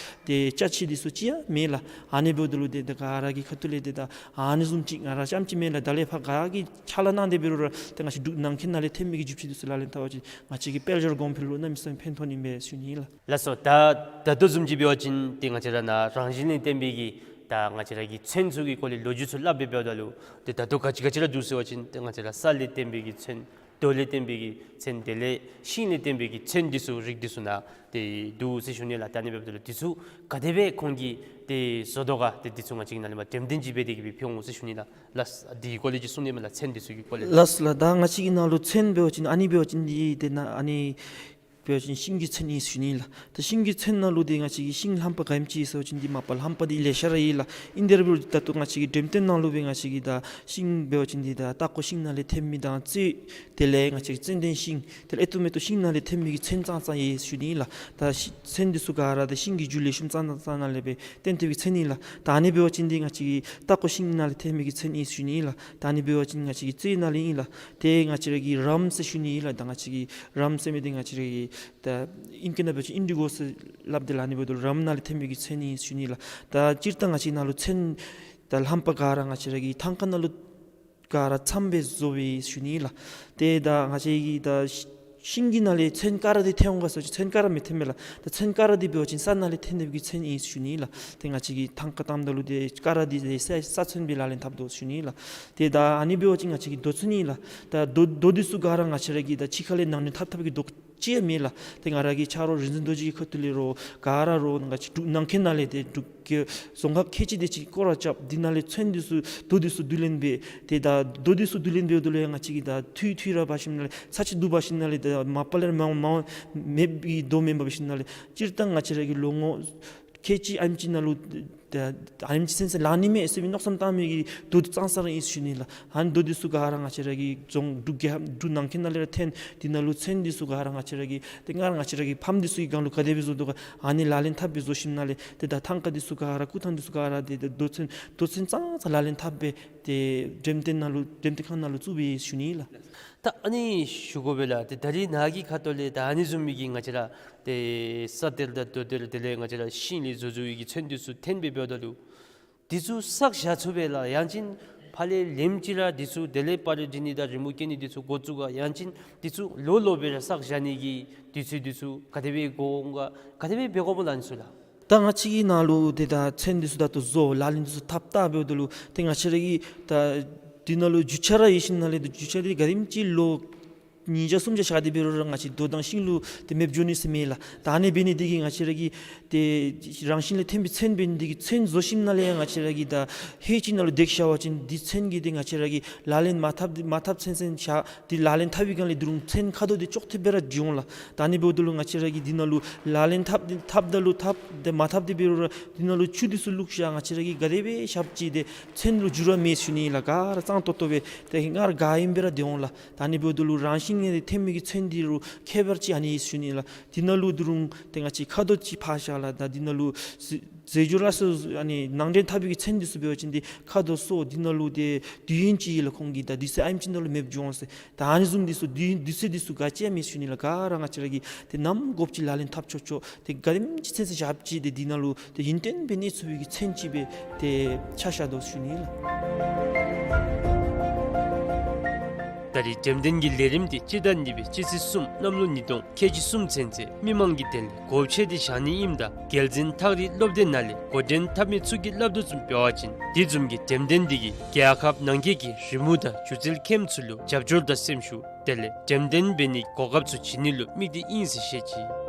ཏེ་ཅ་ཆས་འདི་ཚུ་ཅིག་ཡང་མེད་ལགས། ཨ་ནི་འབདཝ་ད་ལུ་ཏེ་ད་ག་ར་གི་ཁ་ཐུག་ལས་ཏེ་ད་ཨ་ནི་བཟུམ་ཅིག་ང་ར་རྐྱངམ་ཅིག་མེན་ལགས། ད་ལས་ཕར་ག་གིས་ཕྱག་ལཱ་གནང་སྟེ་འབད་རུང་ར་ཏེ་ང་བཅས་འབྲུག་ནང་འཁོད་ནང་ལས་ཐོན་མི་གི་རྒྱུ་ཆ་འདི་ཚུ་ལག་ལེན་འཐབ་པ་ཅིན་ང་བཅས་ཀྱི་དཔལ་འབྱོར་གོང་འཕེལ་ལུ་གནམ་མེད་ས་མེད་ཕན་ཐོགས་ནི་མས་ཞུ་ནི་ཨིན་ལགས། ལགས་སོ། ད་ད་ལྟོ་བཟུམ་ཅིག་འབད་བ་ཅིན་ཏེ་ང་བཅས་ར་ནཱ་རང་བཞིན་ལས་བརྟེན་པའི་གི་ད་ང་བཅས་ར་གི་ཚོན་ཚུ་གི་སྐོར་ལས་ལོ་རྒྱུས་ཚུ་སླབ་སྦེ་འབདཝ་ད་ལུ་ཏེ་ད་ལྟོ་ག་ཅི་ག་ཅི་ར་འདུག་ཟེར་བ་ཅིན་ཏེ་ང་བཅས་ར་ས་ལས་བརྟེན་པའི་གི་ཚོན་ རྡོ་ལས་བརྟེན་པའི་གི་ཚན་དེ་ལས་ཤིང་ལས་བརྟེན་པའི་གི་ཚན་འདི་ཚུ་རིགས་འདི་ཚུ་ནང་ཏེ་འདུག་ཟེར་ཞུ་ནི་ལགས། ད་ཨ་ནི་འབདཝ་ད་ལུ་འདི་ཚུ་ག་དེ་སྦེ་ཁོང་གིས་ཏེ་བཟོ་དོ་ག། ཏེ་འདི་ཚུ་ང་བཅས་ཀྱི་ནང་ལས་མར་འགྲེམས་སྟོན་ཅིག་འབད་དེ་གི་སྦེ་ཕུལ་འོང་ཟེར་ཞུ་ནི་ལགས། ལགས་སོ། འདི་གི་སྐོར་ལས་ཅིག་གསུང་ནི་མས་ལགས། ཚན་འདི་ཚུ་གི་སྐོར་ལས། ལགས་སོ་ལགས། ད་ང་བཅས་ཀྱི་ནང་ལུ་ཚན་འབད་བ་ཅིན་ཨ་ནི་འབད་བ་ཅིན་འདི་ཏེ་ནཱ་ཨ་ནི་འབད་བ་ཅིན་ཤིང་གི་ཚན་ཨིན་ཟེར་ཞུ་ནི་ལགས། ད་ཤིང་གི་ཚན་ནང་ལུ་ཏེ་ང་བཅས་ཀྱི་ཤིང་རྣམ་པ་ག་ཨིནམ་ཅིག་ཟེར་བ་ཅིན་འདི་མ་པ་རྣམ་པ་འདི་ལེ་ཤ་ར་ཡོད་ལགས། ཨིན་དེ་ར་འབདཝ་ད་ད་ལྟོ་ང་བཅས་ཀྱི་འགྲེམས་སྟོན་ནང་ལུ་སྦེ་ང་བཅས་ཀྱིས་ད་ཤིང་འབད་བ་ཅིན་འདི་ད་སྟག་ཀོ་ཤིང་ནང་ལས་ཐོན་མི་དང་ཙོད་དེ་ལས་ང་བཅས་ཀྱི་ཙན་དན་ཤིང་དེ་ལས་ཨེ་ཏོག་མེ་ཏོག་ཤིང་ནང་ལས་ཐོན་མི་གི་ཚན་ཙང་ཙང་ཡོད་ཟེར་ཞུ་ནི་ལགས། ད་ཤི་ཚན་འདི་ཚུ་ག་ར་ད་ཤིང་གི་རྒྱུ་ལེགས་ཤོམ་ཙང་ཙང་ཙང་ནང་ལས་སྦེ་བཏོན་ཏེ་གི་ཚན་ཨིན་ལགས། ད་ཨ་ནི་འབད་བ་ཅིན་འདི་ང་བཅས་ཀྱི་སྟག་ཀོ་ཤིང་ནང་ལས་ཐོན་མི་གི་ཚན་ཨིན་ཟེར་ཞུ་ནི་ལགས། ད་ཨ་ནི་འབད་བ་ཅིན་ང་བཅས་ཀྱི་ཙོད་ནང་ལས་ཨིན་ལགས། ཏེ་ང་བཅས་ར་གི་རམ་ཟེར་ཞུ་ནི་ལགས། ད་ང་བཅས་ཀྱི་རམ་ཟེར་མི་འདི་ང་བཅས་ར་གི་ད་ཨིང་སྐད་ནང་འབད་བ་ཅིན་ཨིན་ཌི་གོ་ཟེར་སླབ་དེ་ལགས། ཨ་ནི་འབདཝ་ད་རམ་ནང་ལས་ཐོན་མི་གི་ཚན་ཨིན་ཟེར་ཞུ་ནི་ལགས། ད་སྤྱིར་བཏང་ང་བཅས་ནང་ལུ་ཚན་ད་རྣམ་པ་ག་ར་ང་བཅས་ར་གི་ཐང་ཀ་ནང་ལུ་ག་ར་ཚངམ་སྦེ་བཟོ་བས་ཟེར་ཞུ་ནི་ལགས། ཏེ་ད་ང་བཅས་ཀྱི་ད་ཤིང་གི་ནང་ལས་ཚན་ཀ་ར་འདི་ཐོན་འོང་ག་ཟེར་བ་ཅིན་ཚན་ཀ་ར་མི་ཐོན་མས་ལགས། ད་ཚན་ཀ་ར་འདི་འབད་བ་ཅིན་ས་ནང་ལས་ཐོན་ནི་གི་ཚན་ཨིན་ཟེར་ཞུ་ནི་ལགས། ཏེ་ང་བཅས་ཀྱིས་ཐང་ཀ་བཏངམ་ད་ལུ་ཏེ་ཀ་ར་འདི་ཏེ་ས་ས་ཚོན་སྦེ་ལག་ལེན་འཐབ་དོ་ཟེར་ཞུ་ནི་ལགས། ཏེ་ད་ཨ་ནི་འབད་བ་ཅིན་ང་བཅས་ཀྱི་རྡོ་ཚན་ཨིན་ལགས། ད་རྡོ་རྡོ་འདི་ཚུ་ག་ར་ང་བཅས་ར་གི་ད་ཕྱི་ཁ་ལས་ནང་འདྲེན་འཐབ་འཐབ་ཀྱི་རྡོ་ཅིག་ཡང་མེད་ལགས། ཏེ་ང་ར་གི་ཆ་རོགས་རིག་འཛིན་རྡོ་རྗེ་གི་ཁ་ཐུག་ལས་རོགས་ག་ར་རོགས་ང་བཅས་འབྲུག་ནང་འཁོད་ནང་ལས་ཏེ་འབྲུག་གི་རྫོང་ཁག་ཁལ་གཅིག་དེ་ཅིག་སྐོར་ར་རྐྱབ། འདི་ནང་ལས་ཚན་འདི་ཚུ་རྡོ་འདི་ཚུ་བསྡུ་ལེན་འབད། ཏེ་ད་རྡོ་འདི་ཚུ་བསྡུ་ལེན་འབདཝ་ད་ལུ་ཡང་ང་བཅས་ཀྱིས་ད་འཐུས་འཐུས་ར་འབད་ཞིནམ་ལས་ཚར་གཅིག་བསྡུ་འབད་ཞིནམ་ལས་ད་མ་པ་ལས་ར་མ་མ་མེདཔ་གི་རྡོ་མེན་པར་འབད་ཞིནམ་ལས་སྤྱིར་བཏང་ང་བཅས་ར་གི་ལོ་ངོ་ཁལ་གཅིག་ཨ་ནེམ་ཅིག་ནང་ལུ་ད་ཨ་ནེམ་ཅིག་ཚུན་ཚོད་ལང་ནི་མས་ཟེར་བའི་མནོ་བསམ་བཏང་མི་གི་རྡོ་འདི་ཙང་ཙང་ར་ཨིན་ཟེར་ཞུ་ནི་ལགས། ཨ་ནི་རྡོ་འདི་ཚུ་ག་ར་ང་བཅས་ར་གི་རྫོང་འབྲུག་རྒྱལ་འབྲུག་ནང་འཁོད་ནང་ལས་ར་ཐོན། འདི་ནང་ལུ་ཚན་འདི་ཚུ་ག་ར་ང་བཅས་ར་གི་ཏེ་སྔར་ང་བཅས་ར་གི་ཕམ་འདི་ཚུ་གི་སྒང་ལུ་ག་དེ་སྦེ་བཟོ་དོ་ག་ཨ་ནི་ལག་ལེན་འཐབ་སྦེ་བཟོ་ཞིནམ་ལས་ཏེ་ད་ཐང་ཀ་འདི་ཚུ་ག་ར་སྐུ་ཐང་འདི་ཚུ་ག་ར་ཏེ་ད་རྡོ་ཚན་རྡོ་ཚན་ཙང་ཙང་ལག་ལེན་འཐབ་སྦེ་ཏེ་འགྲེམས་སྟོན་ནང་ལུ་འགྲེམས་སྟོན་ཁང་ནང་ལུ་བཙུགས་པས་ཟེར་ཞུ་ནི་ལགས། ད་ཨ་ནི་ཞུ་དགོ་པས་ལགས། ཏེ་ད་རིས་ནཱ་གི་ཁ་ཐུག་ལས་ད་ཨ་ནི་བཟུམ་མའི་གི་ང་བཅས་ར་ཏེ་ས་གཏེར་དང་རྡོ་གཏེར་དེ་ལས་ང་བཅས་ར་ཤིང་ལས་བཟོ་བཟོ་བའི་གི་ཚན་འདི་ཚུ་ཐོན་སྦེ་འབདཝ་ད་ལུ་འདི་ཚུ་བསགས་བཞག་ཚུགས་པས་ལགས། ཡང་ཅིན་ཕར་ལས་ལེནམ་ཅིག་ར་འདི་ཚུ་དེ་ལས་པར་འབྲི་ནི་དང་རི་མོ་བཀལ་ནི་འདི་ཚུ་འགོ་བཙུགས་ག། ཡང་ཅིན་འདི་ཚུ་ལོག་ལོག་སྦེ་ར་བསགས་བཞག་ནི་གི་དུས་ཚོད་འདི་ཚུ་ག་དེ་སྦེ་འགོར་འོང་ག། ག་དེ་སྦེ་འབད་དགོཔ་ཨིན་ན་ཨ་ནི་ཚུ་ལགས། ད་ང་བཅས་ཀྱི་ནང་ལུ་ཏེ་ད་ཚན་འདི་ཚུ་ད་ལྟོ་བཟོ་ལག་ལེན་འདི་ཚུ་འཐབ་ད་འབདཝ་ད་ལུ་ཏེ་ང་བཅས་ར་གི་ད་འདི་ནང་ལུ་རྒྱུ་ཆ་ར་ཡོད་ཞིནམ་ལས་ཏེ་རྒྱུ་ཆ་འདི་ག་དེམ་ཅིག་ལོ་ཉིས་བརྒྱ་སུམ་བརྒྱ་བཞག་སྟེ་འབད་རུང་ར་ང་བཅས་རྡོ་དང་ཤིང་ལུ་ཏེ་མེདཔ་འགྱོ་ནི་ཟེར་མེད་ལགས། ད་ཨ་ནི་འབད་ནི་འདི་གིས་ང་བཅས་ར་གི་ཏེ་རང་བཞིན་ལས་ཐོན་པའི་ཚན་འབད་ནི་འདི་གིས་ཚན་བཟོ་ཞིནམ་ལས་ཡང་ང་བཅས་ར་གི་ད་ཧེ་ཅིག་ནང་ལུ་འདེགས་བཞག་པ་ཅིན་འདི་ཚན་གྱི་འདི་ང་བཅས་ར་གིས་ལག་ལེན་མ་འཐབ་མ་འཐབ་ཚུན་ཚོད་བཞག། འདི་ལག་ལེན་འཐབ་པའི་སྒང་ལས་ད་རུང་ཚན་ཁ་དོག་འདི་ཅོག་འཐདཔ་སྦེ་ར་འགྱོ་འོང་ལགས། ད་ཨ་ནི་འབདཝ་ད་ལུ་ང་བཅས་ར་གིས་འདི་ནང་ལུ་ལག་ལེན་འཐབ་འཐབ་ད་ལུ་འཐབ་ཏེ་མ་འཐབ་སྟེ་འབད་རུང་ར་འདི་ནང་ལུ་ཆུ་འདི་ཚུ་བླུགས་བཞག། ང་བཅས་ར་གིས་ག་དེ་སྦེ་བཞགཔ་ཅིག་ཏེ་ཚན་ལུ་འགྱུར་བ་མེད་ཟེར་ཞུ་ནི་ལགས། ག་ར་གཙང་ཏོག་ཏོ་སྦེ་ཏེ་སྔར་ག་ཨིནམ་སྦེ་ར་སྡོད་འོང་ལགས། ད་ཨ་ནི་འབདཝ་ད་ལུ་རང་བཞིན་གྱིས་ཐོན་མི་གི་ཚན་འདི་རུང་ཁྱད་པར་ཅིག་ཨ་ནི་ཨིན་ཟེར་ཞུ་ནི་ལགས། འདི་ནང་ལུ་ད་རུང་ཏེ་ང་བཅས་ཁ་དོག་ཅིག་ཕར་བཞག་ལགས། ད་འདི་ནང་ལུ་ཟེ་ཟེ་འགྱུར་ལ་སོགས་ཨ་ནི་ནང་འདྲེན་འཐབ་པའི་གི་ཚན་འདི་ཚུ་འབད་བ་ཅིན་ཏེ་ཁ་དོག་སོགས་འདི་ནང་ལུ་ཏེ་དུས་ཡུན་ཅིག་ཡོད་ལགས། ཁོང་གི་ད་དུས་ཚོད་ཨ་ནེམ་ཅིག་ནང་ལུ་མེདཔ་འགྱོ་འོང་ཟེར། ད་ཨ་ནི་བཟུམ་འདི་ཚུ་དུས་དུས་ཚོད་འདི་ཚུ་ག་ཅི་ཡང་མེད་ཟེར་ཞུ་ནི་ལགས། ག་ར་ང་བཅས་ར་གིས་ཏེ་ནམ་དགོཔ་ཅིག་ལག་ལེན་འཐབ་ཆོག་ཆོག། ཏེ་ག་དེམ་ཅིག་ཚུན་ཚོད་བཞགཔ་ཅིག་ཏེ་འདི་ནང་ལུ་ཏེ་ཡུན་བརྟན་སྦེ་གནས་ཚུགས་པའི་གི་ཚན་ཅིག་སྦེ་ཏེ་ཆ་བཞག་དོ་ཟེར་ཞུ་ནི་ལགས། ད་རེས་འགྲེམས་སྟོན་གྱི་ལས་རིམ་འདི་སྤྱི་ཟླ་གཉིས་པའི་སྤྱི་ཚེས་གསུམ་གནམ་ལོ་ཉིས་སྟོང་ཁལ་གཅིག་གསུམ་ཚུན་ཚོད་མི་མང་གི་དོན་ལས་སྒོ་ཕྱེ་སྟེ་བཞག་ནི་ཨིནམ་ད་རྒྱལ་འཛིན་ཐག་རིང་སློབ་སྡེ་ནང་ལས་འགོ་འདྲེན་འཐབ་མི་ཚུ་གིས་སླབ་དོ་བཟུམ་འབད་བ་ཅིན་དེ་བཟུམ་གྱི་འགྲེམས་སྟོན་འདི་གིས་རྒྱལ་ཁབ་ནང་འཁོད་ཀྱི་རི་མོ་དང་སྒྱུ་རྩལ་མཁནམ་ཚུ་ལུ་རྒྱབ་སྐྱོར་དང་སེམས་ཤུགས་དེ་ལས་འགྲེམས་སྟོན་འབད་ནིའི་གོ་སྐབས་ཚུ་བྱིན་ནི་ལུ་དམིགས་ཏེ་ཨིན་ཟེར་བཤད་ཅི།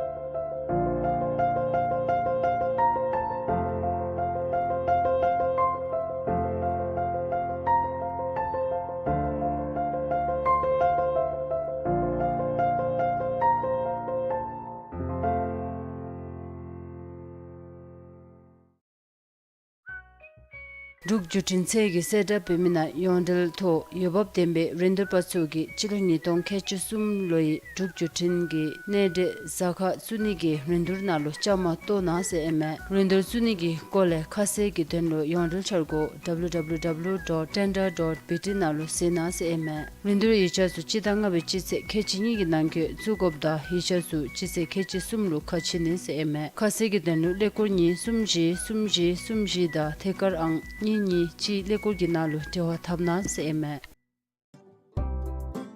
འབྲུག་བརྒྱུད་འཕྲིན་ཚད་ཀྱི་གསལ་བསྒྲགས་འབད་མི་ནང་ཡོངས་འབྲེལ་ཐོག་འོས་འབབ་ལྡན་པའི་རིན་བསྡུར་པ་ཚུ་གིས་སྤྱི་ལོ་ཉིས་སྟོང་ཁལ་གཅིག་གསུམ་ལོའི་འབྲུག་བརྒྱུད་འཕྲིན་གྱི་གནས་འབྲེལ་གཟའ་ཁར་བཙུགས་ནི་གི་རིན་བསྡུར་ནང་ལུ་བཅའ་མར་གཏོགས་གནང་ཟེར་ཨིན་མས། རིན་བསྡུར་བཙུགས་ནི་གི་སྐོར་ལས་ཁ་གསལ་གྱི་དོན་ལུ་ཡོངས་འབྲེལ་འཆར་སྒོ་W W W dot tender dot B T ནང་ལུ་གཟིགས་གནང་ཟེར་ཨིན་མས། རིན་བསྡུར་ཡིག་ཆ་ཚུ་སྤྱི་ཟླ་ལྔ་པའི་སྤྱི་ཚེས་ཁལ་གཅིག་གཉིས་ཀྱི་ནང་འཁོད་བཙུགས་དགོཔ་དང་ཡིག་ཆ་ཚུ་སྤྱི་ཚེས་ཁལ་གཅིག་གསུམ་ལུ་ཁ་ཕྱེ་ནི་ཟེར་ཨིན་མས། ཁ་གསལ་གྱི་དོན་ལུ་ཀླད་ཀོར་གཉིས་གསུམ་བཞི་གསུམ་བཞི་གསུམ་བཞི་དང་ཐད་ཀར་ཨང་གཉིས་གཉིས་གཅིག་ཀླད་ཀོར་གྱི་ནང་ལུ་འབྲེལ་བ་འཐབ་གནང་ཟེར་ཨིན་མས།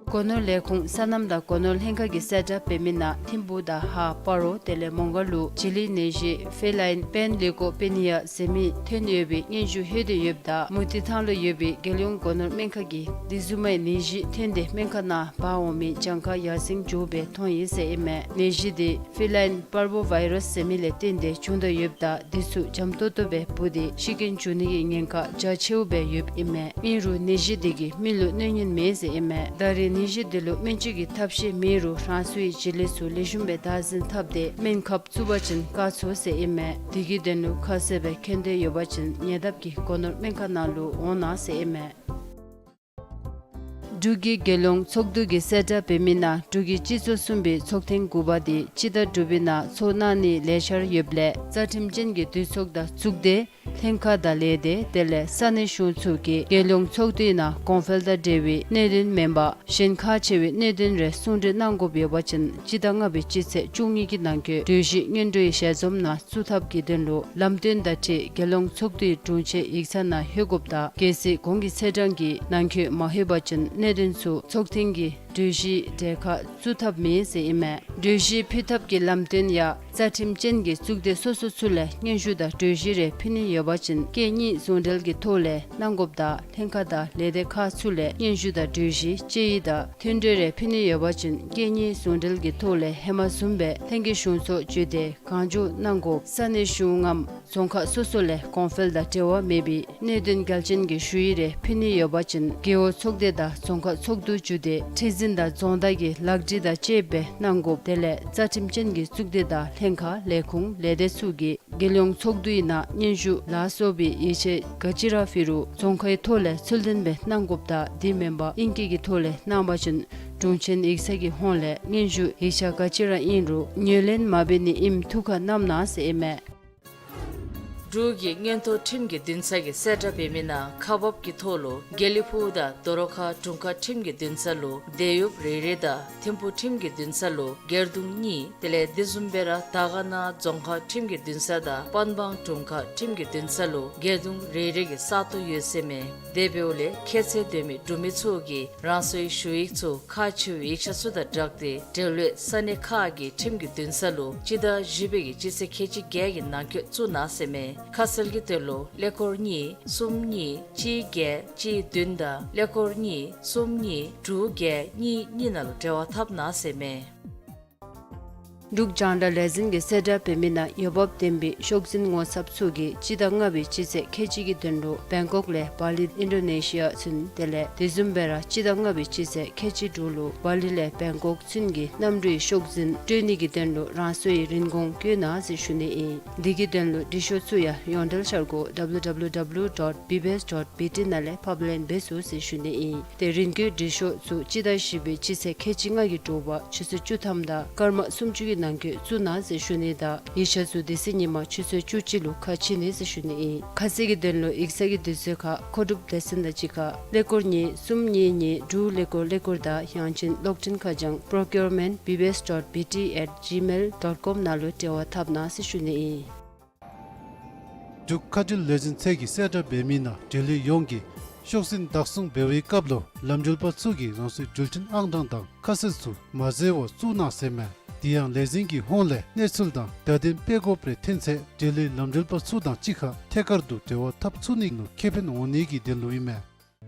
སྒོ་ནོར་ལས་ཁུངས་སོ་ནམ་དང་སྒོ་ནོར་ལྷན་ཁག་གིས་གསལ་བསྒྲགས་འབད་མི་ནང་ཐིམ་ཕུག་དང་ཧཱ་སྤ་རོ་དེ་ལས་མོང་སྒར་ལུ་བྱི་ལི་ནད་གཞི་ཕི་ལའིན་པེན་ལུ་ཀོ་པེ་ནི་ཡ་ཟེར་མི་ཐོན་ཡོད་པའི་སྙན་ཞུ་ལྷོད་དེ་ཡོདཔ་ད་མུ་ཏིག་ཐང་ལུ་ཡོད་པའི་རྒྱལ་ཡོངས་སྒོ་ནོར་སྨན་ཁང་གིས་དེ་བཟུམ་མའི་ནད་གཞི་ཐོན་ཏེ་སྨན་ཁང་ནང་འབག་འོང་མི་གྱངས་ཁ་ཡར་སེང་འགྱོ་སྦེ་མཐོང་ཡི་ཟེར་ཨིན་མས། ནད་གཞི་དེ་ཕི་ལའིན་པར་བོ་ཝའི་རཱསི་ཟེར་མི་ལས་བརྟེན་ཏེ་བྱུང་ད་ཡོདཔ་ད་དེ་ཚུ་འཇམ་ཏོང་ཏོ་སྦེ་འབུ་སྟེ་ཤི་རྐྱེན་འབྱུང་ནི་གི་ཉེན་ཁ་རྒྱ་ཆེཝ་སྦེ་ཡོདཔ་ཨིན་མས། ཨིན་རུང་ནད་གཞི་དེ་གིས་མི་ལུ་གནོད་ཉེན་མེད་ཟེར་ཨིན་མས། ད་རེས་ནད་གཞི་དེ་ལུ་སྨན་བཅོས་ཀྱི་ཐབས་ཤེས་མེད་རུང་རང་སོའི་བྱི་ལི་ཚུ་ལེགས་ཤོམ་སྦེ་བདག་འཛིན་འཐབ་སྟེ་སྨན་ཁབ་བཙུགས་པ་ཅིན་བཀག་ཚུགས་ཟེར་ཨིན་མས། དེ་གི་དོན་ལུ་ཁ་གསལ་སྦེ་མཁྱེན་འདོད་ཡོད་པ་ཅིན་ཉེ་འདབས་ཀྱི་སྒོ་ནོར་སྨན་ཁང་ནང་ལུ་འོང་གནང་ཟེར་ཨིན་མས། འབྲུག་གི་རྒྱལ་ཡོངས་ཚོགས་འདུ་གིས་གསལ་བསྒྲགས་འབད་མི་ནང་འབྲུག་གི་སྤྱི་ཚོགས་གསུམ་པའི་ཚོགས་ཐེངས་དགུ་པ་དེ་སྤྱི་ཟླ་དྲུག་པའི་ནང་ཚོགས་གནང་ནིའི་ལས་འཆར་ཡོདཔ་ལས་རྩ་ཁྲིམས་ཅན་གྱི་འདུས་ཚོགས་དང་གཙུག་སྡེ་ལྷན་ཁག་དང་ལས་སྡེ་དེ་ལས་ས་གནས་གཞུང་ཚུ་གིས་རྒྱལ་ཡོངས་ཚོགས་འདུའི་ནང་གོང་འཕེལ་དང་འབྲེལ་བའི་གནད་དོན་མེན་པར་གཞན་ཁག་ཆེ་བའི་གནད་དོན་རེ་གསུང་གྲོས་གནང་དགོཔ་ཡོད་པ་ཅིན་སྤྱི་ཟླ་ལྔ་པའི་སྤྱི་ཚེས་བཅུ་གཉིས་ཀྱི་ནང་འཁོད་གྲོས་གཞི་སྔོན་འགྲོའི་ཞལ་འཛོམས་ནང་བཙུགས་ཐབས་ཀྱི་དོན་ལུ་ལམ་སྟོན་དང་འཁྲིལ་རྒྱལ་ཡོངས་ཚོགས་འདུའི་དྲུང་ཆེན་ཡིག་ཚང་ནང་ལྷོད་དགོཔ་དང་གལ་སྲིད་གོང་གི་ཚེས་གྲངས་ཀྱི་ནང་འཁོད་མ་ལྷོད་པ་ཅིན་གནད་དོན་ཚུ་ཚོགས་ཐེངས་ཀྱི་གྲོས་གཞིའི་གྲལ་ཁར་བཙུགས་ཐབས་མེད་ཟེར་ཨིན་མས། གྲོས་གཞི་ཕུལ་ཐབས་ཀྱི་ལམ་སྟོན་ཡང་རྩ་ཁྲིམས་ཅན་གྱི་གཙུག་སྡེ་སོ་སོ་ཚུ་ལས་སྙན་ཞུ་དང་གྲོས་གཞི་རེ་ཕུལ་ནི་ཡོད་པ་ཅིན་སྐད་གཉིས་ཟུང་འབྲེལ་གྱི་ཐོག་ལས་གནང་དགོཔ་དང་ལྷན་ཁག་དང་ལས་སྡེ་ཁག་ཚུ་ལས་སྙན་ཞུ་དང་གྲོས་གཞི་དཔྱད་ཡིག་དང་མཐུན་གྲོས་རེ་ཕུལ་ནི་ཡོད་པ་ཅིན་སྐད་གཉིས་ཟུང་འབྲེལ་གྱི་ཐོག་ལས་ཧེ་མ་བཟུམ་སྦེ་ལྷན་རྒྱས་གཞུང་ཚོགས་བརྒྱུད་དེ་གང་མགྱོགས་གནང་དགོ། ས་གནས་གཞུང་ངམ་རྫོང་ཁག་སོ་སོ་ལས་གོང་འཕེལ་དང་འབྲེལ་བ་མེད་པའི་གནད་དོན་གལ་ཅན་གྱི་ཞུ་ཡིག་རེ་ཕུལ་ནི་ཡོད་པ་ཅིན་རྒེད་འོག་ཚོགས་སྡེ་དང་རྫོང་ཁག་ཚོགས་འདུ་བརྒྱུད་དེ་ཁྲི་འཛིན་དང་རྫོང་བདག་གིས་ལག་བྲིས་དང་བཅས་སྦེ་གནང་དགོ། དེ་ལས་རྩ་ཁྲིམས་ཅན་གྱི་གཙུག་སྡེ་དང་ལྷན་ཁག་ལས་ཁུངས་ལས་སྡེ་ཚུ་གིས་རྒྱལ་ཡོངས་ཚོགས་འདུའི་ནང་སྙན་ཞུ་ལ་སོགས་པའི་ཡིག་ཆ་ག་ཅི་ར་ཕུལ་རུང་རྫོང་ཁའི་ཐོག་ལས་ཚུལ་ལྡན་སྦེ་གནང་དགོཔ་དང་དེ་མེན་པར་ཨིང་སྐད་ཀྱི་ཐོག་ལས་གནང་པ་ཅིན་དྲུང་ཆེན་ཡིག་ཚང་གི་ཧོངས་ལས་སྙན་ཞུ་ཡིག་ཆ་ག་ཅི་ར་ཨིན་རུང་ངོས་ལེན་མ་འབད་ནི་ཨིནམ་ཐུགས་ཁར་བསྣམ་གནང་ཟེར་ཨིན་མས། འབྲུག་གི་མངོན་མཐོ་ཁྲིམས་ཀྱི་འདུན་ས་གིས་གསལ་བསྒྲགས་འབད་མི་ནང་ཁག་འབགཔ་ཀྱི་ཐོག་ལུ་དགེ་ལེགས་ཕུག་དང་དོ་རུང་ཁ་དྲུང་ཁག་ཁྲིམས་ཀྱི་འདུན་ས་ལུ་དེད་གཡོགཔ་རེ་རེ་དང་ཐིམ་ཕུག་ཁྲིམས་ཀྱི་འདུན་ས་ལུ་སྒེར་དུང་གཉིས་དེ་ལས་དེ་བཟུམ་སྦེ་ར་དར་དཀར་ན་རྫོང་ཁག་ཁྲིམས་ཀྱི་འདུན་ས་དང་པན་སྦང་དྲུང་ཁག་ཁྲིམས་ཀྱི་འདུན་ས་ལུ་སྒེར་དུང་རེ་རེ་གི་ས་སྟོང་ཡོད་ཟེར་མས། དེ་འབདཝ་ལས་ཁྱད་ཚད་ལྡན་མི་འབྲུག་མི་ཚུ་གིས་རང་སོའི་ཞུ་ཡིག་ཚུ་ཁག་ཆེ་བའི་ཡིག་ཆ་ཚུ་དང་སྦྲགས་ཏེ་འབྲེལ་ཡོད་ས་གནས་ཁག་གི་ཁྲིམས་ཀྱི་འདུན་ས་ལུ་སྤྱི་ཟླ་བཞི་པའི་གི་སྤྱི་ཚེས་ཁལ་གཅིག་བརྒྱད་ཀྱི་ནང་འཁོད་བཙུགས་གནང་ཟེར་མས། ཁ་གསལ་གྱི་དོན་ལུ་ཀླད་ཀོར་གཉིས་གསུམ་གཉིས་གཅིག་བརྒྱད་གཅིག་བདུན་དང་ཀླད་ཀོར་གཉིས་གསུམ་གཉིས་དྲུག་བརྒྱད་གཉིས་གཉིས་ནང་ལུ་འབྲེལ་བ་འཐབ་གནང་ཟེར་མས། འབྲུག་རྒྱང་བསྒྲགས་ལས་འཛིན་གྱིས་གསལ་བསྒྲགས་འབད་མི་ནང་འོས་འབབ་ལྡན་པའི་ཤོག་འཛིན་ངོ་ཚབ་ཚུ་གིས་སྤྱི་ཟླ་ལྔ་པའི་སྤྱི་ཚེས་ཁལ་གཅིག་གི་དོན་ལུ་བེང་ཀོག་ལས་བ་ལི་ཨིན་ཌོ་ནེ་ཤི་ཡ་ཚུན་དེ་ལས་དེ་བཟུམ་སྦེ་ར་སྤྱི་ཟླ་ལྔ་པའི་སྤྱི་ཚེས་ཁལ་གཅིག་དྲུག་ལུ་བ་ལི་ལས་བེང་ཀོག་ཚུན་གྱི་གནམ་གྲུའི་ཤོག་འཛིན་སྤྲོད་ནི་གི་དོན་ལུ་རང་སོའི་རིན་གོང་བཀོད་གནང་ཟེར་ཞུ་ནི་ཨིན། དེ་གི་དོན་ལུ་འབྲི་ཤོག་ཚུ་ཡང་ཡོངས་འབྲེལ་འཆར་སྒོ་ཌབ་ལུ་ཌབ་ལུ་ཌབ་ལུ་ཌོཊ་བི་བི་ཨེསི་ཌོཊ་བི་ཊི་ནང་ལས་ཕབ་ལེན་འབད་ཚུགས་ཟེར་ཞུ་ནི་ཨིན། ཏེ་རིན་བཀོད་འབྲི་ཤོག་ཚུ་སྤྱི་ཟླ་བཞི་པའི་སྤྱི་ཚེས་ཁལ་གཅིག་ལྔ་གི་དྲོ་པ་ཆུ་ཚོད་བཅུ་ཐམ་དང་སྐར་མ་སུམ་ཅུ་གི་ནང་འཁོད་བཙུགས་གནང་ཟེར་ཞུ་ནི་དང་ཡིག་ཆ་ཚུ་དེ་ཚེ་ཉིན་མ་ཆུ་ཚོད་བཅུ་གཅིག་ལུ་ཁ་ཕྱེ་ནི་ཟེར་ཞུ་ནི་ཨིན། ཁ་གསལ་གྱི་དོན་ལུ་ཡིག་ཚང་གི་དུས་ཚོད་ཁར་མཁོ་སྒྲུབ་སྡེ་ཚན་དང་གཅིག་ཁར་ཀླད་ཀོར་གཉིས་གསུམ་གཉིས་གཉིས་དྲུག་ཀླད་ཀོར་ཀླད་ཀོར་དང་ཡང་ཅིན་གློག་འཕྲིན་ཁ་བྱང་པོརོ་ཀིའུར་མེནཊ་བི་བི་ཨེསི་ཌོཊ་བི་ཊི་ཨེཊ་ཇི་མེལ་ཌོཊ་ཀོམ་ནང་ལུ་འབྲེལ་བ་འཐབ་གནང་ཟེར་ཞུ་ནི་ཨིན། འབྲུག་མཁའ་འགྲུལ་ལས་འཛིན་ཚད་ཀྱིས་གསལ་བསྒྲགས་འབད་མི་ནང་འབྲེལ་ཡོད་ཡོངས་ཀྱིས་ཤོག་འཛིན་བདག་བཟུང་འབད་བའི་སྐབས་ལུ་ལམ་འགྲུལ་པ་ཚུ་གིས་རང་སོའི་འགྲུལ་འཕྲིན་ཨང་གྲངས་དང་ཁ་གསལ་ཚུ་མ་བཟོ་བར་བཙུགས་གནང་ཟེར་མས། དེ་ཡང་ལས་འཛིན་གྱི་ཧོངས་ལས་གནས་ཚུལ་དང་བརྡ་དོན་སྤེལ་དགོཔ་རེ་ཐོན་ཚེ་འབྲེལ་ཡོད་ལམ་འགྲུལ་པ་ཚུ་དང་གཅིག་ཁར་ཐད་ཀར་དུ་འབྲེལ་བ་འཐབ་ཚུགས་ནི་ལུ་ཁེ་ཕན་འོང་ནི་གི་དོན་ལུ་ཨིན་མས།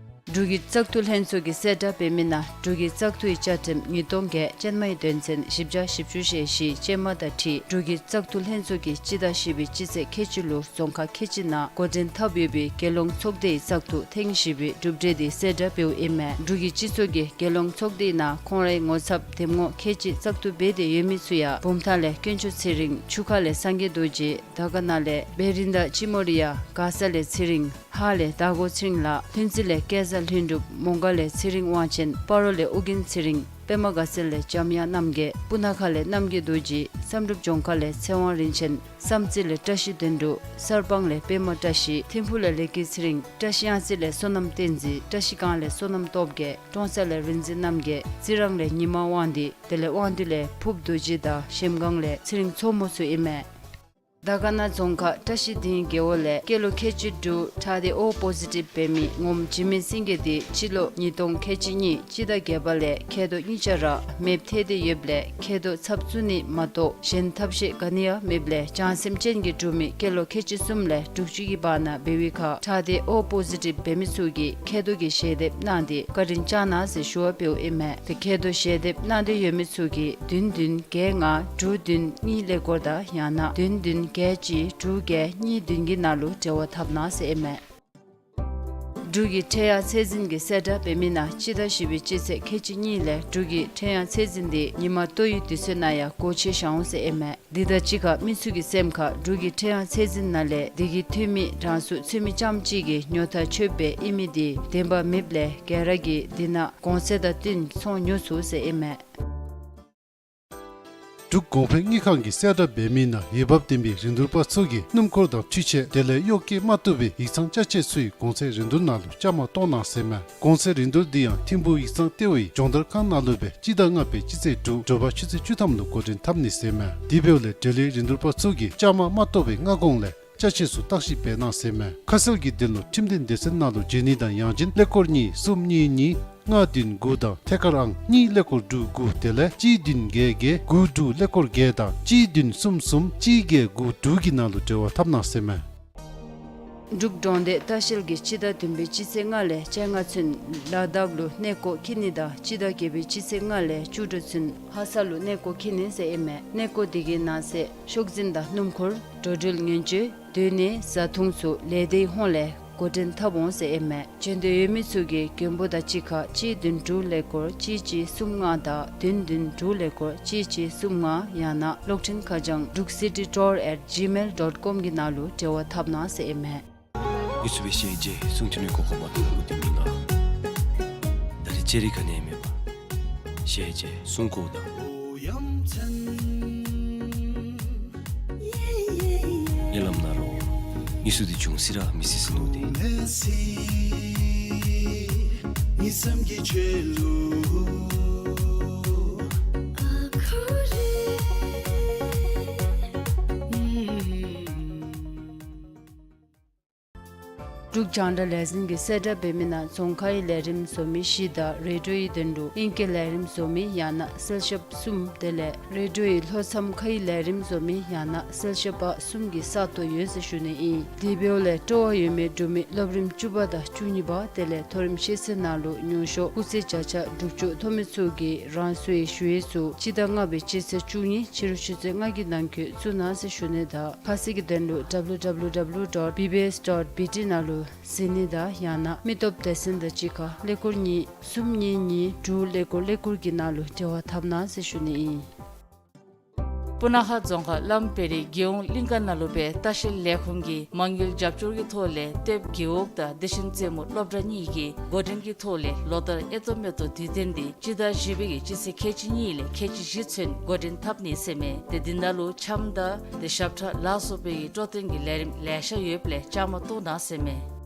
འབྲུག་གི་བཙག་འཐུ་ལྷན་ཚོགས་ཀྱིས་གསལ་བསྒྲགས་འབད་མི་ནང་འབྲུག་གི་བཙག་འཐུའི་བཅའ་ཁྲིམས་ཉིས་སྟོང་བརྒྱད་ཅན་མའི་དོན་ཚན་བཞི་བརྒྱ་བཞི་བཅུ་ཞེ་བཞི་ཅན་མ་དང་འཁྲིལ་འབྲུག་གི་བཙག་འཐུ་ལྷན་ཚོགས་ཀྱིས་སྤྱི་ཟླ་བཞི་པའི་སྤྱི་ཚེས་ཁལ་གཅིག་ལུ་རྫོང་ཁག་ཁལ་གཅིག་ནང་འགོ་འདྲེན་འཐབ་ཡོད་པའི་རྒྱལ་ཡོངས་ཚོགས་སྡེའི་བཙག་འཐུ་ཐེངས་བཞི་པའི་གྲུབ་འབྲས་དེ་གསལ་བསྒྲགས་འབདཝ་ཨིན་མས། འབྲུག་གི་སྤྱི་ཚོགས་ཀྱིས་རྒྱལ་ཡོངས་ཚོགས་སྡེའི་ནང་ཁོང་རའི་ངོ་ཚབ་འདེམས་ངོ་ཁལ་གཅིག་བཙག་འཐུ་འབད་དེ་ཡོད་མི་ཚུ་ཡང་བུམ་ཐང་ལས་དཀོན་མཆོག་ཚེ་རིང་། ཆུ་ཁ་ལས་སངས་རྒྱས་རྡོ་རྗེ། དར་དཀར་ན་ལས་བེ་རི་ད་ཅི་མོ་རི་ཡ། མགར་ས་ལས་ཚེ་རིང་། ཧཱ་ལས་དར་གོ་ཚེ་རིང་ལགས། ལྷུན་རྩེ་ལས་སྐལ་བཟང་ལྷུན་གྲུབ། མོང་སྒར་ལས་ཚེ་རིང་དབང་ཆེན། སྤ་རོ་ལས་ཨོ་རྒྱན་ཚེ་རིང་། པདྨ་དགའ་ཚལ་ལས་འཇམ་དབྱངས་རྣམ་རྒྱལ། སྤུ་ན་ཁ་ལས་རྣམ་རྒྱལ་རྡོ་རྗེ། བསམ་གྲུབ་ལྗོངས་མཁར་ལས་ཚེ་དབང་རིན་ཆེན། བསམ་རྩེ་ལས་བཀྲ་ཤིས་དོན་གྲུབ། གསར་སྤང་ལས་པདྨ་བཀྲ་ཤིས། ཐིམ་ཕུག་ལས་ལེགས་སྐྱིད་ཚེ་རིང་། བཀྲ་ཤིས་གཡང་རྩེ་ལས་བསོད་ནམས་བསྟན་འཛིན། བཀྲ་ཤིས་སྒང་ལས་བསོད་ནམས་སྟོབས་རྒྱལ། ཀྲོང་གསར་ལས་རིག་འཛིན་རྣམ་རྒྱལ། རྩི་རང་ལས་ཉི་མ་དབང་འདུས། དེ་ལས་དབང་འདུས་ལས་ཕུབ་རྡོ་རྗེ་དང་གཞལམ་སྒང་ལས་ཚེ་རིང་མཚོ་མོ་ཚུ་ཨིན་མས། དར་དཀར་ན་རྫོང་ཁག་བཀྲ་ཤིས་ལྡིང་རྒེད་འོག་ལས་སྐྱེས་ལོ་ཁལ་གཅིག་དྲུག་ཁྲག་སྡེ་ཨོ་པོ་ཟི་ཊིབ་འབད་མི་ངོམ་འཇིགས་མེད་སེང་གེ་དེ་སྤྱི་ལོ་ཉིས་སྟོང་ཁལ་གཅིག་གཉིས་སྤྱི་ཟླ་བརྒྱད་པ་ལས་མཁལ་རྡོག་གཉིས་ཆ་ར་མེདཔ་ཐལ་ཏེ་ཡོདཔ་ལས་མཁལ་རྡོག་ཚབ་བཙུགས་ནི་མ་གཏོགས་གཞན་ཐབས་ཤེས་ག་ནི་ཡང་མེདཔ་ལས་བྱང་སེམས་ཅན་གྱི་འབྲུག་མི་སྐྱེས་ལོ་ཁལ་གཅིག་གསུམ་ལས་དྲུག་ཅུ་གི་བར་ན་འབད་བའི་ཁར་ཁྲག་སྡེ་ཨོ་པོ་ཟི་ཊིབ་འབད་མི་ཚུ་གིས་མཁལ་རྡོག་གི་ཞལ་འདེབས་གནང་སྟེ་བཀའ་དྲིན་བསྐྱང་གནང་ཟེར་ཞུ་བ་འབདཝ་ཨིན་མས། དེ་མཁལ་རྡོག་ཞལ་འདེབས་གནང་འདོད་ཡོད་མི་ཚུ་གིས་བདུན་བདུན་བརྒྱད་ལྔ་དྲུག་བདུན་གཉིས་ཀླད་ཀོར་དང་ཡང་ན་བདུན་བདུན་བརྒྱད་གཅིག་དྲུག་བརྒྱད་གཉིས་བདུན་གྱི་ནང་ལུ་འབྲེལ་བ་འཐབ་གནང་ཟེར་ཨིན་མས། འབྲུག་གི་ཕྲེང་ཡང་ཚད་འཛིན་གྱི་གསལ་བསྒྲགས་འབད་མི་ནང་སྤྱི་ཟླ་བཞི་པའི་སྤྱི་ཚེས་ཁལ་གཅིག་གཉིས་ལས་འབྲུག་གི་ཕྲེང་ཡང་ཚད་འཛིན་དེ་ཉིན་མ་ལྟོ་ཡི་དུས་ཚོད་ནང་ཡང་སྒོ་ཕྱེ་བཞག་འོང་ཟེར་ཨིན་མས། དེ་དང་གཅིག་ཁར་མི་ཚུ་གི་སེམས་ཁར་འབྲུག་གི་ཕྲེང་ཡང་ཚད་འཛིན་ནང་ལས་དེ་གི་འཐུས་མི་རང་སོའི་འཚོ་མི་རྐྱངམ་གཅིག་གིས་ཉོ་ཐངས་ཆོདཔ་སྦེ་ཨིན་མི་དེ་བདེན་པ་མེདཔ་ལས་ག་ར་གིས་དེ་ནང་གོང་ཚད་དང་བསྟུན་ཚོང་ཉོ་ཚུགས་ཟེར་ཨིན་མས། འབྲུག་གོང་འཕེལ་དངུལ་ཁང་གི་གསལ་བསྒྲགས་འབད་མི་ནང་འོས་འབབ་ལྡན་པའི་རིན་བསྡུར་པ་ཚུ་གིས་སྣུམ་འཁོར་དང་འཕྲུལ་ཆས་དེ་ལས་གཡོག་བཀོལ་མ་བཏུབ་པའི་ཡིག་ཚང་ཅ་ཆས་ཚུའི་གོང་ཚད་རིན་བསྡུར་ནང་ལུ་བཅའ་མར་གཏོགས་གནང་ཟེར་མས། གོང་ཚད་རིན་བསྡུར་འདི་ཡང་ཐིམ་ཕུག་ཡིག་ཚང་ལྟེ་བའི་སྦྱོང་བརྡར་ཁང་ནང་ལུ་སྦེ་སྤྱི་ཟླ་ལྔ་པའི་སྤྱི་ཚེས་དྲུག་དྲོ་པ་ཆུ་ཚོད་བཅུ་ཐམ་ལུ་འགོ་འདྲེན་འཐབ་ནི་ཟེར་མས། དེ་འབདཝ་ལས་འབྲེལ་ཡོད་རིན་བསྡུར་པ་ཚུ་གིས་བཅའ་མར་མ་གཏོགས་པའི་སྔ་གོང་ལས་ཅ་ཆས་ཚུ་བརྟག་ཞིབ་འབད་གནང་ཟེར་མས། ཁ་གསལ་གྱི་དོན་ལུ་ཁྲིམས་དོན་སྡེ་ཚན་ནང་ལུ་བརྗེ་ནི་དང་ཡང་ཅིན་ཀླད་ཀོར་གཉིས་གསུམ་གཉིས་གཉིས་ལྔ་བདུན་དགུ་དང་ཐད་ཀར་ཨང་གཉིས་ཀླད་ཀོར་དྲུག་དགུ་དེ་ལས་གཅིག་བདུན་བརྒྱད་བརྒྱད་དགུ་དྲུག་ཀླད་ཀོར་བརྒྱད་དང་གཅིག་བདུན་གསུམ་གསུམ་གཅིག་བརྒྱད་དགུ་དྲུག་གི་ནང་ལུ་འབྲེལ་བ་འཐབ་གནང་ཟེར་མས། འབྲུག་གྲོང་སྡེ་ལྟ་བཤལ་གྱིས་སྤྱི་ཟླ་བདུན་པའི་སྤྱི་ཚེས་ལྔ་ལས་བཅོ་ལྔ་ཚུན་ལ་དྭགས་ལུ་གནས་སྐོར་འཁྱིད་ནི་དང་སྤྱི་ཟླ་བརྒྱད་པའི་སྤྱི་ཚེས་ལྔ་ལས་བཅུ་དྲུག་ཚུན་ལྷ་ས་ལུ་གནས་སྐོར་འཁྱིད་ནི་ཟེར་ཨིན་མས། གནས་སྐོར་དེ་གི་ནང་གསེས་ཤོག་འཛིན་དང་སྣུམ་འཁོར་འགྲོ་འགྲུལ་ངན་བྱུས་སྡོད་གནས་བཟའ་འཐུང་ཚུ་ལས་སྡེའི་ཧོངས་ལས་འགོ་འདྲེན་འཐབ་འོང་ཟེར་ཨིན་མས། བྱོན་འདོད་ཡོད་མི་ཚུ་གིས་མགོན་པོ་དང་གཅིག་ཁར་གཅིག་བདུན་དྲུག་ཀླད་ཀོར་གཅིག་གཅིག་གསུམ་ལྔ་དང་བདུན་བདུན་དྲུག་ཀླད་ཀོར་གཅིག་གཅིག་གསུམ་ལྔ་ཡང་ན་གློག་འཕྲིན་ཁ་བྱང་druk city tour at gmail dot com གི་ནང་ལུ་འབྲེལ་བ་འཐབ་གནང་ཟེར་ཨིན་མས། དངོས་སུ་སྦེ་ཞལ་མཇལ་གསུང་ཐོས་ནི་གོ་སྐབས་མ་ཐོབ་པའི་དེ་མི་ལ་ད་རེས་ཅི་རིགས་ག་ནི་མེད་པར་ཞལ་མཇལ་གསུང་གོ་ད། ཉེ་ལམ་ན་རོ་ཉི་སུ་དེ་བྱུང་སི་ར་མི་སི་སི་ནུ་དེ། འབྲུག་རྒྱང་བསྒྲགས་ལས་འཛིན་གྱིས་གསལ་བསྒྲགས་འབད་མི་ནང་རྫོང་ཁའི་ལས་རིམ་བཟོ་མི་བཞི་དང་རེ་ཌིའོའི་དོན་ལུ་ཨིང་སྐད་ལས་རིམ་བཟོ་མི་ཡང་ན་གསལ་ཞབས་གསུམ་དེ་ལས་རེ་ཌིའོའི་ལྷོ་མཚམས་ཁའི་ལས་རིམ་བཟོ་མི་ཡང་ན་གསལ་ཞབས་པ་གསུམ་གྱི་ས་སྟོང་ཡོད་ཟེར་ཞུ་ནི་ཨིན། དེ་འབདཝ་ལས་སྤྲོ་བ་ཡོད་མི་འབྲུག་མི་སློབ་རིམ་བཅུ་པ་དང་བཅུ་གཉིས་པ་དེ་ལས་མཐོ་རིམ་ཤེས་ཚད་ནང་ལུ་ཉུང་ཤོས་སྐུགས་ཚད་བརྒྱ་ཆ་དྲུག་ཅུ་ཐོབ་མི་ཚུ་གིས་རང་སོའི་ཞུ་ཡིག་ཚུ་སྤྱི་ཟླ་ལྔ་པའི་སྤྱི་ཚེས་བཅུ་གཉིས་ཕྱི་རུ་ཆུ་ཚོད་ལྔ་གི་ནང་འཁོད་བཙུགས་གནང་ཟེར་ཞུ་ནི་དང་ཁ་གསལ་གྱི་དོན་ལུ་www dot bbs dot bt ནང་ལུ་གཟིགས་ནི་དང་ཡང་ན་མི་སྟོབས་སྡེ་ཚན་དང་གཅིག་ཁར་ཀླད་ཀོར་གཉིས་གསུམ་གཉིས་གཉིས་དྲུག་ཀླད་ཀོར་ཀླད་ཀོར་གྱི་ནང་ལུ་འབྲེལ་བ་འཐབ་གནང་ཟེར་ཞུ་ནི་ཨིན། སྤུ་ན་ཁ་རྫོང་ཁག་བླམ་བེ་རི་རྒྱལ་ཡོངས་གླིང་ཀ་ནང་ལུ་སྦེ་ལྟ་བཤལ་ལས་ཁུངས་ཀྱིས་མ་དངུལ་རྒྱབ་སྐྱོར་གྱི་ཐོག་ལས་ལྟེབ་རྒེད་འོག་དང་བདེ་ཆེན་རྩེ་མོ་སློབ་གྲྭ་གཉིས་ཀྱིས་འགོ་འདྲེན་གྱི་ཐོག་ལས་ལོ་ལྟར་ཨེ་ཏོ་མེ་ཏོག་དུས་སྟོན་འདི་སྤྱི་ཟླ་བཞི་པའི་གི་སྤྱི་ཚེས་ཁལ་གཅིག་གཉིས་ལས་ཁལ་གཅིག་བཞི་ཚུན་འགོ་འདྲེན་འཐབ་ནི་ཟེར་མས། ཏེ་འདི་ནང་ལུ་འཆམ་དང་ཏེ་ཞབས་ཁྲ་ལ་སོགས་པའི་གི་སྤྲོ་སྟོན་གྱི་ལས་རིམ་ལེ་ཤ་ཡོདཔ་ལས་བཅའ་མར་གཏོགས་གནང་ཟེར་མས།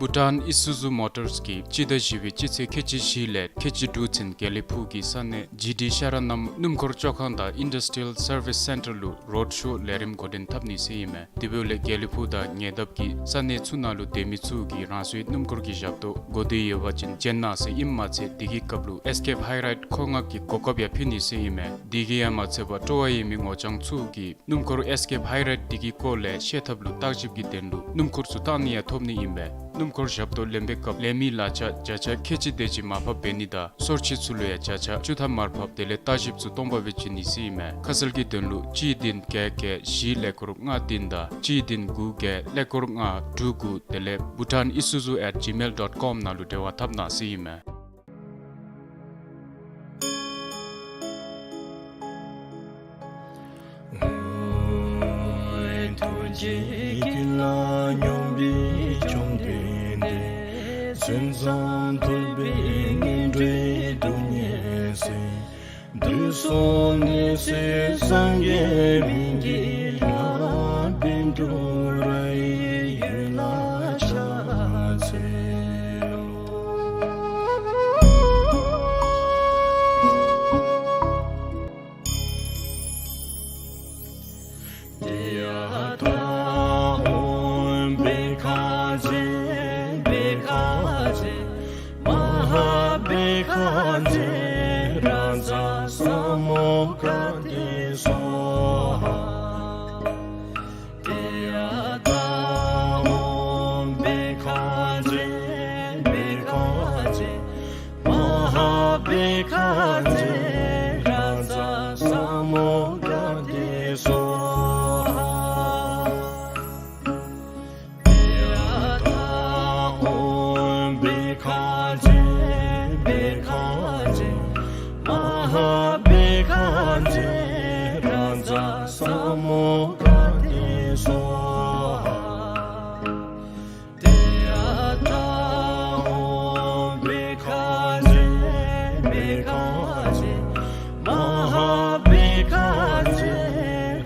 བྷུ་ཊཱན་ཨི་སུ་ཛུ་མོ་ཊརས་ཀྱིས་སྤྱི་ཟླ་བཞི་པའི་སྤྱི་ཚེས་ཁལ་གཅིག་བཞི་ལས་ཁལ་གཅིག་དྲུག་ཚུན་དགེ་ལེགས་ཕུག་གི་ས་གནས་ཇི་ཌི་ཤ་ར་ནམ་སྣུམ་འཁོར་བཅོ་ཁང་དང་ཨིན་ཌསི་ཊི་རི་ཡལ་སར་བིསི་སེན་ཊར་ལུ་རོཌ་ཤོ་ལས་རིམ་འགོ་འདྲེན་འཐབ་ནི་ཟེར་ཨིན་མས། དེ་འབདཝ་ལས་དགེ་ལེགས་ཕུག་དང་ཉེ་འདབས་ཀྱི་ས་གནས་ཚུ་ནང་ལུ་སྡོད་མི་ཚུ་གིས་རང་སོའི་སྣུམ་འཁོར་གྱི་ཞབས་ཏོག་དགོ་དོན་ཡོད་པ་ཅིན་བྱོན་གནང་ཟེར་ཨིནམ་མ་ཚད་དེ་གི་སྐབས་ལུ་ཨེས་ཀེབ་ཧའི་རའིཌ་མཁོ་མངགས་ཀྱི་གོ་སྐབས་ཡང་ཕུལ་ནི་ཟེར་ཨིན་མས། དེ་གིས་ཡང་མ་ཚད་པར་སྤྲོ་བ་ཡོད་མི་ངོ་རྐྱང་ཚུ་གིས་སྣུམ་འཁོར་ཨེས་ཀེབ་ཧའི་རའིཌ་དེ་གི་སྐོར་ལས་ཤེས་ཐབས་ལུ་བརྟག་ཞིབ་ཀྱི་དོན་ལུ་སྣུམ་འཁོར་ཚུ་བཏང་ནི་ཡང་ཐོབ་ནི་ཨིན་པས། སྣུམ་འཁོར་ཞབས་ཏོག་ལེན་པའི་སྐབས་ལེན་མི་གླ་ཆ་བརྒྱ་ཆ་ཁལ་གཅིག་དེ་ཅིག་མར་ཕབ་འབད་ནི་དང་སོར་ཆུད་ཚུ་ལུ་ཡང་བརྒྱ་ཆ་བཅུ་ཐམ་མར་ཕབ་དེ་ལས་བརྟག་ཞིབ་ཚུ་སྟོང་པ་སྦེ་བྱིན་ནི་ཟེར་ཨིན་མས། ཁ་གསལ་གྱི་དོན་ལུ་གཅིག་བདུན་བརྒྱད་བརྒྱད་བཞི་ཀླད་ཀོར་ལྔ་བདུན་དང་གཅིག་བདུན་དགུ་བརྒྱད་ཀླད་ཀོར་ལྔ་དྲུག་དགུ་དེ་ལས་Bhutan Isuzu at gmail dot com ནང་ལུ་འབྲེལ་བ་འཐབ་གནང་ཟེར་ཨིན་མས། ཐུགས་རྗེ་ཀུན་ལ་སྙོམས་པའི་བཅོམ་ལྡན་འདས། མཚན་བཟང་ཐོབ་པའི་ངན་འགྲོའི་སྡུག་བསྔལ་སེལ། དུས་གསུམ་ནད་སེལ་སངས་རྒྱས་སྨན་གྱི་བླ། བཻ་ཌཱུརྱ་ཡི་འོད་ལ་ཕྱག་འཚལ་ལོ། བཛྲ་བྷཻ་ཥ་ཛྱེ་མ་ཧཱ་བྷཻ་ཥ་ཛྱེ་རཱ་ཛ་ས་མུདྒ་ཏེ་སྭཱ་ཧཱ། ཏདྱ་ཐཱ། ཨོཾ་བྷཻ་ཥ་ཛྱེ་བྷཻ་ཥ་ཛྱེ་མ་ཧཱ་བྷཻ་ཥ་ཛྱེ་རཱ་ཛ་ས་མུདྒ་ཏེ་སྭཱ་ཧཱ། ཏདྱ་ཐཱ། ཨོཾ་བྷཻ་ཥ་ཛྱེ་བྷཻ་ཥ་ཛྱེ་མ་ཧཱ་བྷཻ་ཥ་ཛྱེ་རཱ་ཛ་ས་མུདྒ་ཏེ་སྭཱ་ཧཱ། ཏདྱ་ཐཱ། ཨོཾ་བྷཻ་ཥ་ཛྱེ་བྷཻ་ཥ་ཛྱེ་མ་ཧཱ་བྷཻ་ཥ་ཛྱེ་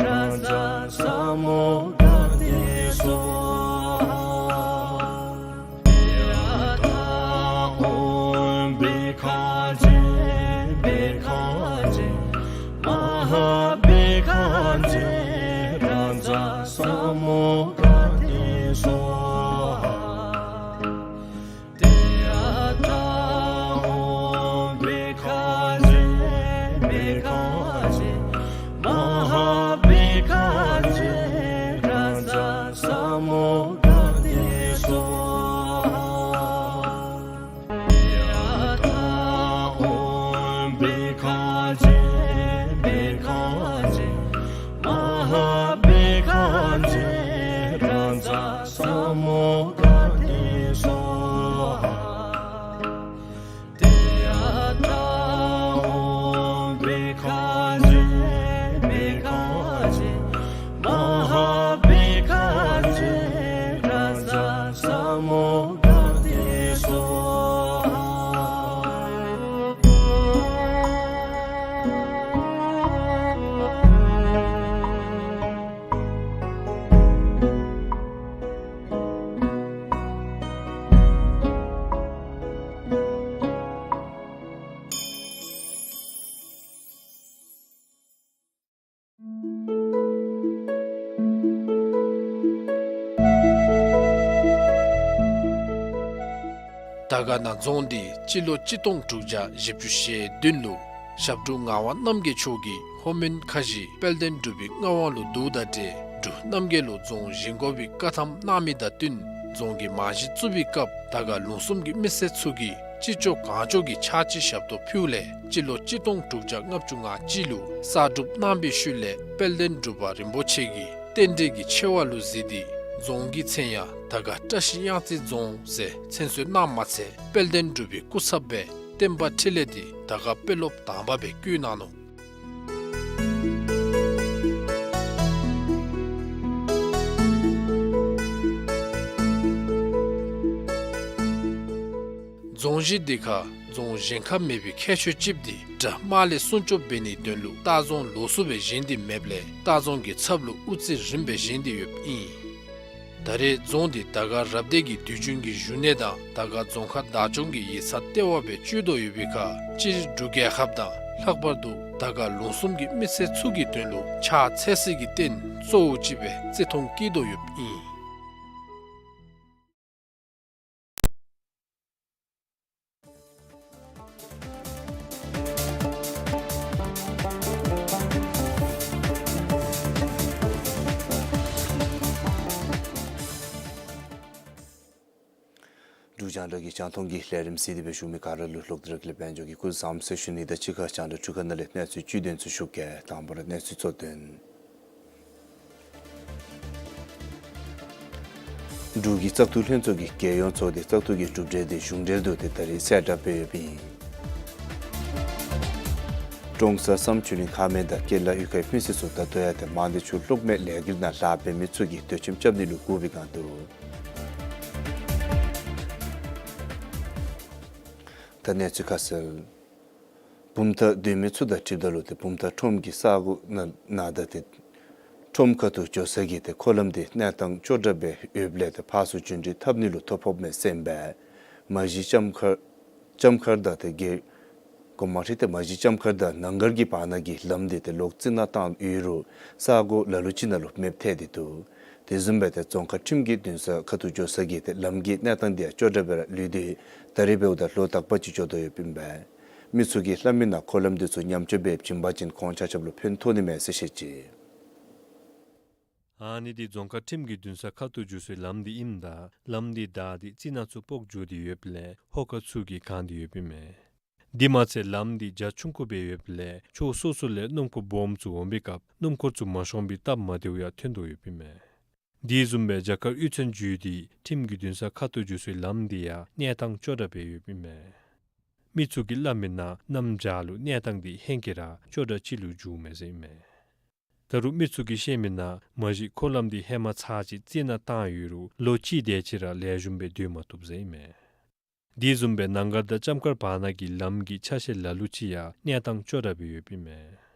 རཱ་ཛ་ས་མུདྒ་ཏེ་སྭཱ་ཧཱ། ཏདྱ་ཐཱ། ཨོཾ་བྷཻ་ཥ་ཛྱེ་བྷཻ་ཥ་ཛྱེ་མ་ཧཱ་བྷཻ་ཥ་ཛྱེ་རཱ་ཛ་ས་མུདྒ་ཏེ་སྭཱ་ཧཱ། ཏདྱ་ཐཱ། ཨོཾ་བྷཻ་ཥ་ཛྱེ་བྷཻ་ཥ་ཛྱེ་མ་ཧཱ་བྷཻ་ཥ་ཛྱེ་རཱ་ཛ་ས་མུདྒ་ཏེ་སྭཱ་ཧཱ། ཏདྱ་ཐཱ། ཨོཾ་བྷཻ་ཥ་ཛྱེ་བྷཻ་ཥ་ཛྱེ་མ་ཧཱ་བྷཻ་ཥ་ཛྱེ་རཱ་ཛ་ས་མུདྒ་ཏེ་སྭཱ་ཧཱ། ཏདྱ་ཐཱ། ཨོཾ་བྷཻ་ཥ་ཛྱེ་བྷཻ་ཥ་ཛྱེ་མ་ཧཱ་བྷཻ་ཥ་ཛྱེ་རཱ་ཛ་ས་མུདྒ་ཏེ་སྭཱ་ཧཱ། དར་དཀར་ན་རྫོང་འདི་སྤྱི་ལོ་གཅིག་སྟོང་དྲུག་བརྒྱ་བཞི་བཅུ་ཞེ་བདུན་ལུ་ཞབས་དྲུང་ངག་དབང་རྣམ་རྒྱལ་མཆོག་གིས་ལྷོ་མོན་ཁ་བཞི་དཔལ་ལྡན་འབྲུག་པའི་མངའ་དབང་ལུ་བསྡུཝ་ད་ཏེ་འབྲུག་རྣམ་རྒྱལ་ལུ་རྫོང་བཞེངས་དགོ་པའི་བཀའ་ཐམ་གནང་མི་དང་བསྟུན་རྫོང་གི་རྨང་གཞི་བཙུགས་པའི་སྐབས་དར་དཀར་ལུང་གསུམ་གྱི་མི་སེར་ཚུ་གིས་ཅི་ལྕོགས་གང་ལྕོགས་ཀྱིས་ཕྱག་ཕྱིད་ཞབས་ཏོག་ཕུལཝ་ལས་སྤྱི་ལོ་གཅིག་སྟོང་དྲུག་བརྒྱ་ལྔ་བཅུ་ང་གཅིག་ལུ་གསར་སྒྲུབ་གནང་བའི་ཤུལ་ལས་དཔལ་ལྡན་འབྲུག་པ་རིན་པོ་ཆེ་གིས་རྟེན་འབྲེལ་གྱི་ཆེ་བ་ལུ་གཟིགས་ཏེ་རྫོང་གི་མཚན་ཡང་དར་དཀར་བཀྲ་ཤིས་གཡང་རྩེ་རྫོང་ཟེར་མཚན་གསོལ་གནངམ་མ་ཚད་དཔལ་ལྡན་འབྲུག་པའི་སྐུ་ཚབ་སྦེ་བསྟན་པ་འཕྲིན་ལས་འདི་དར་དཀར་དཔོན་སློབ་དང་པ་སྦེ་བསྐོ་གནང་ནུག། རྫོང་གཞི་འདི་ཁར་རྫོང་གཞན་ཁར་མེད་པའི་ཁྱད་ཆོས་ཅིག་འདི་དགྲ་དམག་ལས་སྲུང་སྐྱོབ་འབད་ནིའི་དོན་ལུ་ལྟ་རྫོང་ལོགས་སུ་སྦེ་བཞེངས་ཏེ་མེདཔ་ལས་ལྟ་རྫོང་གི་ཚབ་ལུ་དབུ་རྩེ་རིངམ་སྦེ་བཞེངས་ཏེ་ཡོདཔ་ཨིན། ད་རེས་རྫོང་འདི་དར་དཀར་རབ་སྡེ་གི་དུས་རྒྱུན་གྱི་བཞུགས་གནས་དང་དར་དཀར་རྫོང་ཁག་བདག་སྐྱོང་གི་ཡིག་ཚང་ལྟེ་བ་སྦེ་སྤྱོད་དོ་ཡོད་པའི་ཁར་སྤྱིར་འབྲུག་རྒྱལ་ཁབ་དང་ལྷག་པར་དུ་དར་དཀར་ལུང་གསུམ་གྱི་མི་སེར་ཚུ་གི་དོན་ལུ་ཕྱག་འཚལ་སའི་རྟེན་གཙོ་བོ་ཅིག་སྦེ་བརྩི་མཐོང་བསྐྱེད་དོ་ཡོདཔ་ཨིན། འབྲུག་རྒྱང་བསྒྲགས་ཀྱི་རྒྱང་མཐོང་གི་ལས་རིམ་གཟིགས་ཏེ་སྦེ་བཞུགས་མི་ག་ར་ལུ་ལྷག་དྲགས་ལས་དཔལ་འབྱོར་གྱི་སྐུ་གཟུགས་བཟང་པོ་ཟེར་ཞུ་ནི་དང་གཅིག་ཁར་རྒྱང་བསྒྲགས་འཕྲུལ་ཁང་ནང་ལས་གནས་ཚུལ་བཅུད་དོན་ཚུ་ཞུ་གེ། དང་པ་ར་གནས་ཚུལ་གཙོ་དོན། འབྲུག་གི་བཙག་འཐུ་ལྷན་ཚོགས་ཀྱི་རྒྱལ་ཡོངས་ཚོགས་སྡེ་བཙག་འཐུ་གི་གྲུབ་འབྲས་དེ་གཞུང་འབྲེལ་དུ་ཏེ་ད་རིས་གསལ་བསྒྲགས་འབད་ཡོདཔ་ཨིན། ཀྲོང་གསར་བསམ་ཆོས་གླིང་མཁར་སྨད་དང་ཀེ་ལ་གཡུས་ཁའི་མི་སེར་ཚུ་ད་ལྟོ་ཡང་ཏེ་མང་སྡེ་ཆུ་གློག་མེ་ལས་འགུལ་ནང་ལཱ་འབད་མི་ཚུ་གིས་སྡོད་ཁྱིམ་རྐྱབ་ནི་ལུ་སྒུག་པའི་བསྒང་འདུག། ད་གནས་ཚུལ་ཁ་གསལ། བུམ་ཐང་སྡོད་མི་ཚུ་དང་འཁྲིལཝ་ད་ལུ་ཏེ་བུམ་ཐང་ཁྲོམ་གྱི་ས་གོ་ནང་ན་ད་ཏེ་ཁྲོམ་ཁ་ཐུག་འགྱོ་ས་གི་ཏེ་འཁོར་ལམ་འདི་གནས་སྟངས་སྐྱོ་དྲགས་སྦེ་ཡོདཔ་ལས་ཏེ་ཕར་ཚུར་རྒྱུན་འགྲུལ་འཐབ་ནི་ལུ་ཐོ་ཕོགཔ་མས་ཟེར་ཨིན་པས། མ་གཞི་ལྕམ་མཁར་ལྕམ་མཁར་དང་ཏེ་དགེ་གོང་མ་ཁྲི་ཏེ་མ་གཞི་ལྕམ་མཁར་དང་ནང་སྒར་གྱི་བར་ན་གི་ལམ་འདི་ཏེ་ལོག་རྩི་ནག་བཏང་ཡོད་རུང་ས་གོ་ལ་ལུ་ཅིག་ནང་ལུ་མེདཔ་ཐལ་ཏེ་འདུག། དེ་བཟུམ་སྦེ་ཏེ་རྫོང་ཁག་ཁྲིམས་ཀྱི་འདུན་ས་ཁ་ཐུག་འགྱོ་ས་གི་ཏེ་ལམ་གྱི་གནས་སྟངས་འདི་ཡང་ཅོག་འཐདཔ་སྦེ་ར་ལུས་ཏེ་ད་རིས་འབདཝ་ད་ལོ་དག་པ་ཅིག་འགྱོ་དོ་ཡོདཔ་ཨིན་པས། མི་ཚུ་གིས་སླབ་མི་ནང་འཁོར་ལམ་འདི་ཚུ་ཉམས་བཅོས་འབད་བྱིན་པ་ཅིན་ཁོང་ཆ་ཁྱབ་ལུ་ཕན་ཐོགས་ནི་མས་ཟེར་བཤད་ཅི། ཨ་ནི་འདི་རྫོང་ཁག་ཁྲིམས་ཀྱི་འདུན་ས་ཁ་ཐུག་འགྱོ་སའི་ལམ་འདི་ཨིནམ་ད་ལམ་འདི་བདའ་སྟེ་རྩི་ནག་ཚུ་སྤོག་འགྱོ་སྟེ་ཡོདཔ་ལས་ཧོ་ཀ་ཚུ་གིས་གང་སྟེ་ཡོདཔ་ཨིན་མས། དེ་མ་ཚད་ལམ་འདི་རྒྱ་ཆུང་ཀུ་སྦེ་ཡོདཔ་ལས་ཕྱོགས་སོ་སོ་ལས་སྣུམ་འཁོར་སྦོམ་ཚུ་འོང་པའི་སྐབས་སྣུམ་འཁོར་ཚུ་མ་ཤོང་པའི་སྟབས་མ་བདེཝ་ཡང་ཐོན་དོ་ཡོདཔ་ཨིན་མས། དེ་བཟུམ་སྦེ་རྒྱ་གར་གཡུས་ཚན་བརྒྱུད་དེ་ཁྲིམས་ཀྱི་འདུན་ས་ཁ་ཐུག་འགྱོ་སའི་ལམ་འདི་ཡང་གནས་སྟངས་ཅོག་འཐདཔ་སྦེ་ཡོདཔ་ཨིན་མས། མི་ཚུ་གིས་སླབ་མི་ནང་གནམ་བྱཱར་ལུ་གནས་སྟངས་འདི་ཧེང་སྐལ་ར་ཅོག་འཐདཔ་ཅིག་ལུ་འགྱུརཝ་མས་ཟེར་ཨིན་མས། ད་རུང་མི་ཚུ་གིས་བཤད་མི་ནང་མ་གཞི་འཁོར་ལམ་འདི་ཧེ་མ་ཚར་ཅིག་རྩི་ནག་བཏང་ཡོད་རུང་ལོ་གཅིག་དེ་ཅིག་ར་ལེགས་ཤོམ་སྦེ་སྡོད་མ་བཏུབ་ཟེར་ཨིན་མས། དེ་བཟུམ་སྦེ་ནང་སྒར་དང་ལྕམ་མཁར་བར་ན་གི་ལམ་གྱི་ཆ་ཤས་ལ་ལུ་ཅིག་ཡང་གནས་སྟངས་ཅོག་འཐདཔ་སྦེ་ཡོདཔ་ཨིན་མས།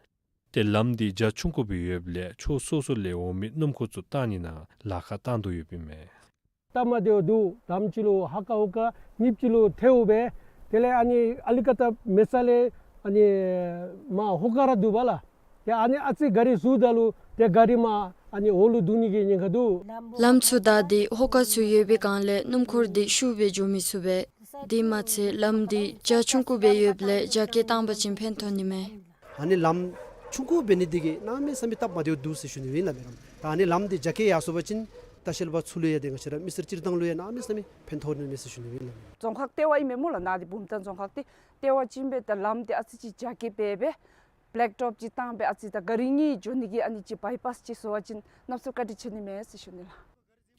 ཏེ་ལམ་འདི་རྒྱ་ཆུང་ཀུ་སྦེ་ཡོདཔ་ལས་ཕྱོགས་སོ་སོ་ལས་འོང་མི་སྣུམ་འཁོར་ཚུ་བཏང་ནི་ནང་ལཱ་ཁག་བཏང་དོ་ཡོདཔ་ཨིན་མས། སྟབས་མ་བདེཝ་འདུག། ལམ་ཅིག་ལུ་ཧ་ཀ་ཧོ་ཀ་གཉིས་ཅིག་ལུ་ཐལཝ་སྦེ་དེ་ལས་ཨ་ནི་ཨ་ལི་ཀ་ཏ་མེ་ས་ལས་ཨ་ནི་མར་ཧོ་ཀ་ར་འདུག་པ་ལགས། ཏེ་ཨ་ནི་ཨ་ཙི་ག་རི་ཟུར་ད་ལུ་ཏེ་ག་རི་མར་ཨ་ནི་འོག་ལུ་བརྡུང་ནི་གི་ཉེན་ཁ་འདུག། ལམ་ཚུ་བདའ་སྟེ་ཧོ་ཀ་ཚུ་ཡོད་པའི་སྒང་ལས་སྣུམ་འཁོར་འདི་ཤུགས་སྦེ་འགྱོ་མི་ཚུགས་པས། དེ་མ་ཚད་ལམ་འདི་རྒྱ་ཆུང་ཀུ་སྦེ་ཡོདཔ་ལས་རྒྱ་སྐྱེད་བཏང་པ་ཅིན་ཕན་ཐོགས་ནི་མས། ཨ་ནི་ལམ་ཆུང་ཀུ་འབད་ནི་འདི་གིས་གནམ་མེད་ས་མེད་སྟབས་མ་བདེཝ་འདུག་ཟེར་ཞུ་ནི་ཨིན་ལགས་སྨན་རམ། ད་ཨ་ནི་ལམ་འདི་རྒྱ་སྐྱེད་ཡར་སོང་པ་ཅིན་ལྟ་བཤལ་པ་ཚུ་ལུ་ཡང་ཏེ་ང་བཅས་ར་མི་སེར་སྤྱིར་བཏང་ལུ་ཡང་གནམ་མེད་ས་མེད་ཕན་ཐོགས་ནི་མས་ཟེར་ཞུ་ནི་ཨིན་ལགས། རྫོང་ཁག་ལྟེ་བ་ཨིན་མས་སྨོ་ལགས། ནཱ་འདི་བུམ་ཐང་རྫོང་ཁག་འདི་ལྟེ་བ་ཅིག་ཨིན་པས། ད་ལམ་འདི་ཨ་ཙི་ཅིག་རྒྱ་སྐྱེད་འབད་སྦེ་བེ་ལེག་ཊོབ་ཅིག་བཏང་སྦེ་ཨ་ཙི་ད་ག་རི་གཉིས་འགྱོ་ནི་གི་ཨ་ནི་ཅིག་བའི་པཱསི་ཅིག་བཟོ་བ་ཅིན་གནམ་མེད་ས་མེད་བཀའ་དྲིན་ཆེ་ནི་མས་ཟེར་ཞུ་ནི་ལགས།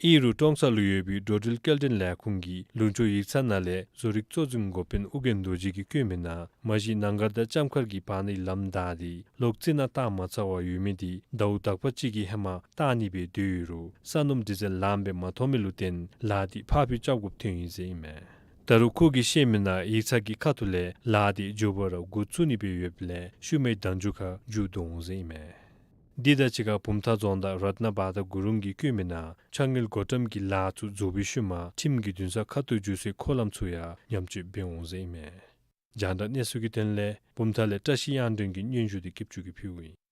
ཨིན་རུང་ཀྲོང་གསར་ལུ་ཡོད་པའི་འགྲོ་འགྲུལ་སྐྱེལ་འདྲེན་ལས་ཁུངས་ཀྱིས་ལུང་ཕྱོགས་ཡིག་ཚང་ནང་ལས་བཟོ་རིག་གཙོ་འཛིན་འགོ་དཔོན་ཨོ་རྒྱན་རྡོ་རྗེ་གིས་བཀོད་མི་ནང་མ་གཞི་ནང་སྒར་དང་ལྕམ་མཁར་གྱི་བར་ནའི་ལམ་བདའ་སྟེ་ལོག་རྩི་ནག་བཏང་མ་ཚར་བར་ཡོད་མི་འདི་ཟླཝ་དག་པ་ཅིག་གི་ཧེ་མ་བཏང་ནི་སྦེ་སྡོད་ཡོད་རུང་ས་སྣུམ་ཌི་ཟེལ་ལངམ་སྦེ་མ་ཐོབ་མི་ལུ་བརྟེན་ལཱ་འདི་ཕར་འགྱངས་རྐྱབ་དགོཔ་ཐོན་ཡི་ཟེར་ཨིན་མས། ད་རུང་ཁོ་གིས་བཤད་མི་ནང་ཡིག་ཚང་གི་ཁ་ཐུག་ལས་ལཱ་འདི་མགྱོགས་པ་ར་འགོ་བཙུགས་ནི་སྦེ་ཡོདཔ་ལས་ཤུལ་མའི་ཟླཝ་མཇུག་ཁར་མཇུག་བསྡུ་འོང་ཟེར་ཨིན་མས། དེ་དང་གཅིག་ཁར་བུམ་ཐང་རྫོང་བདག་རཏྣ་བྷ་དྲ་གུ་རུང་གིས་བཀོད་མི་ནང་ཆ་དངུལ་བགོ་བཀྲམ་གྱི་ལཱ་ཚུ་རྫོགས་པའི་ཤུལ་མ་ཁྲིམས་ཀྱི་འདུན་ས་ཁ་ཐུག་འགྱོ་སའི་འཁོར་ལམ་ཚུ་ཡང་ཉམས་བཅོས་འབད་འོང་ཟེར་ཨིན་མས། རྒྱང་བསྒྲགས་གནས་ཚུལ་གྱི་དོན་ལས་བུམ་ཐང་ལས་བཀྲ་ཤིས་དབྱངས་སྒྲོན་གྱི་སྙན་ཞུ་འདི་སྐྱིད་ཆུ་གིས་ཕུལཝ་ཨིན།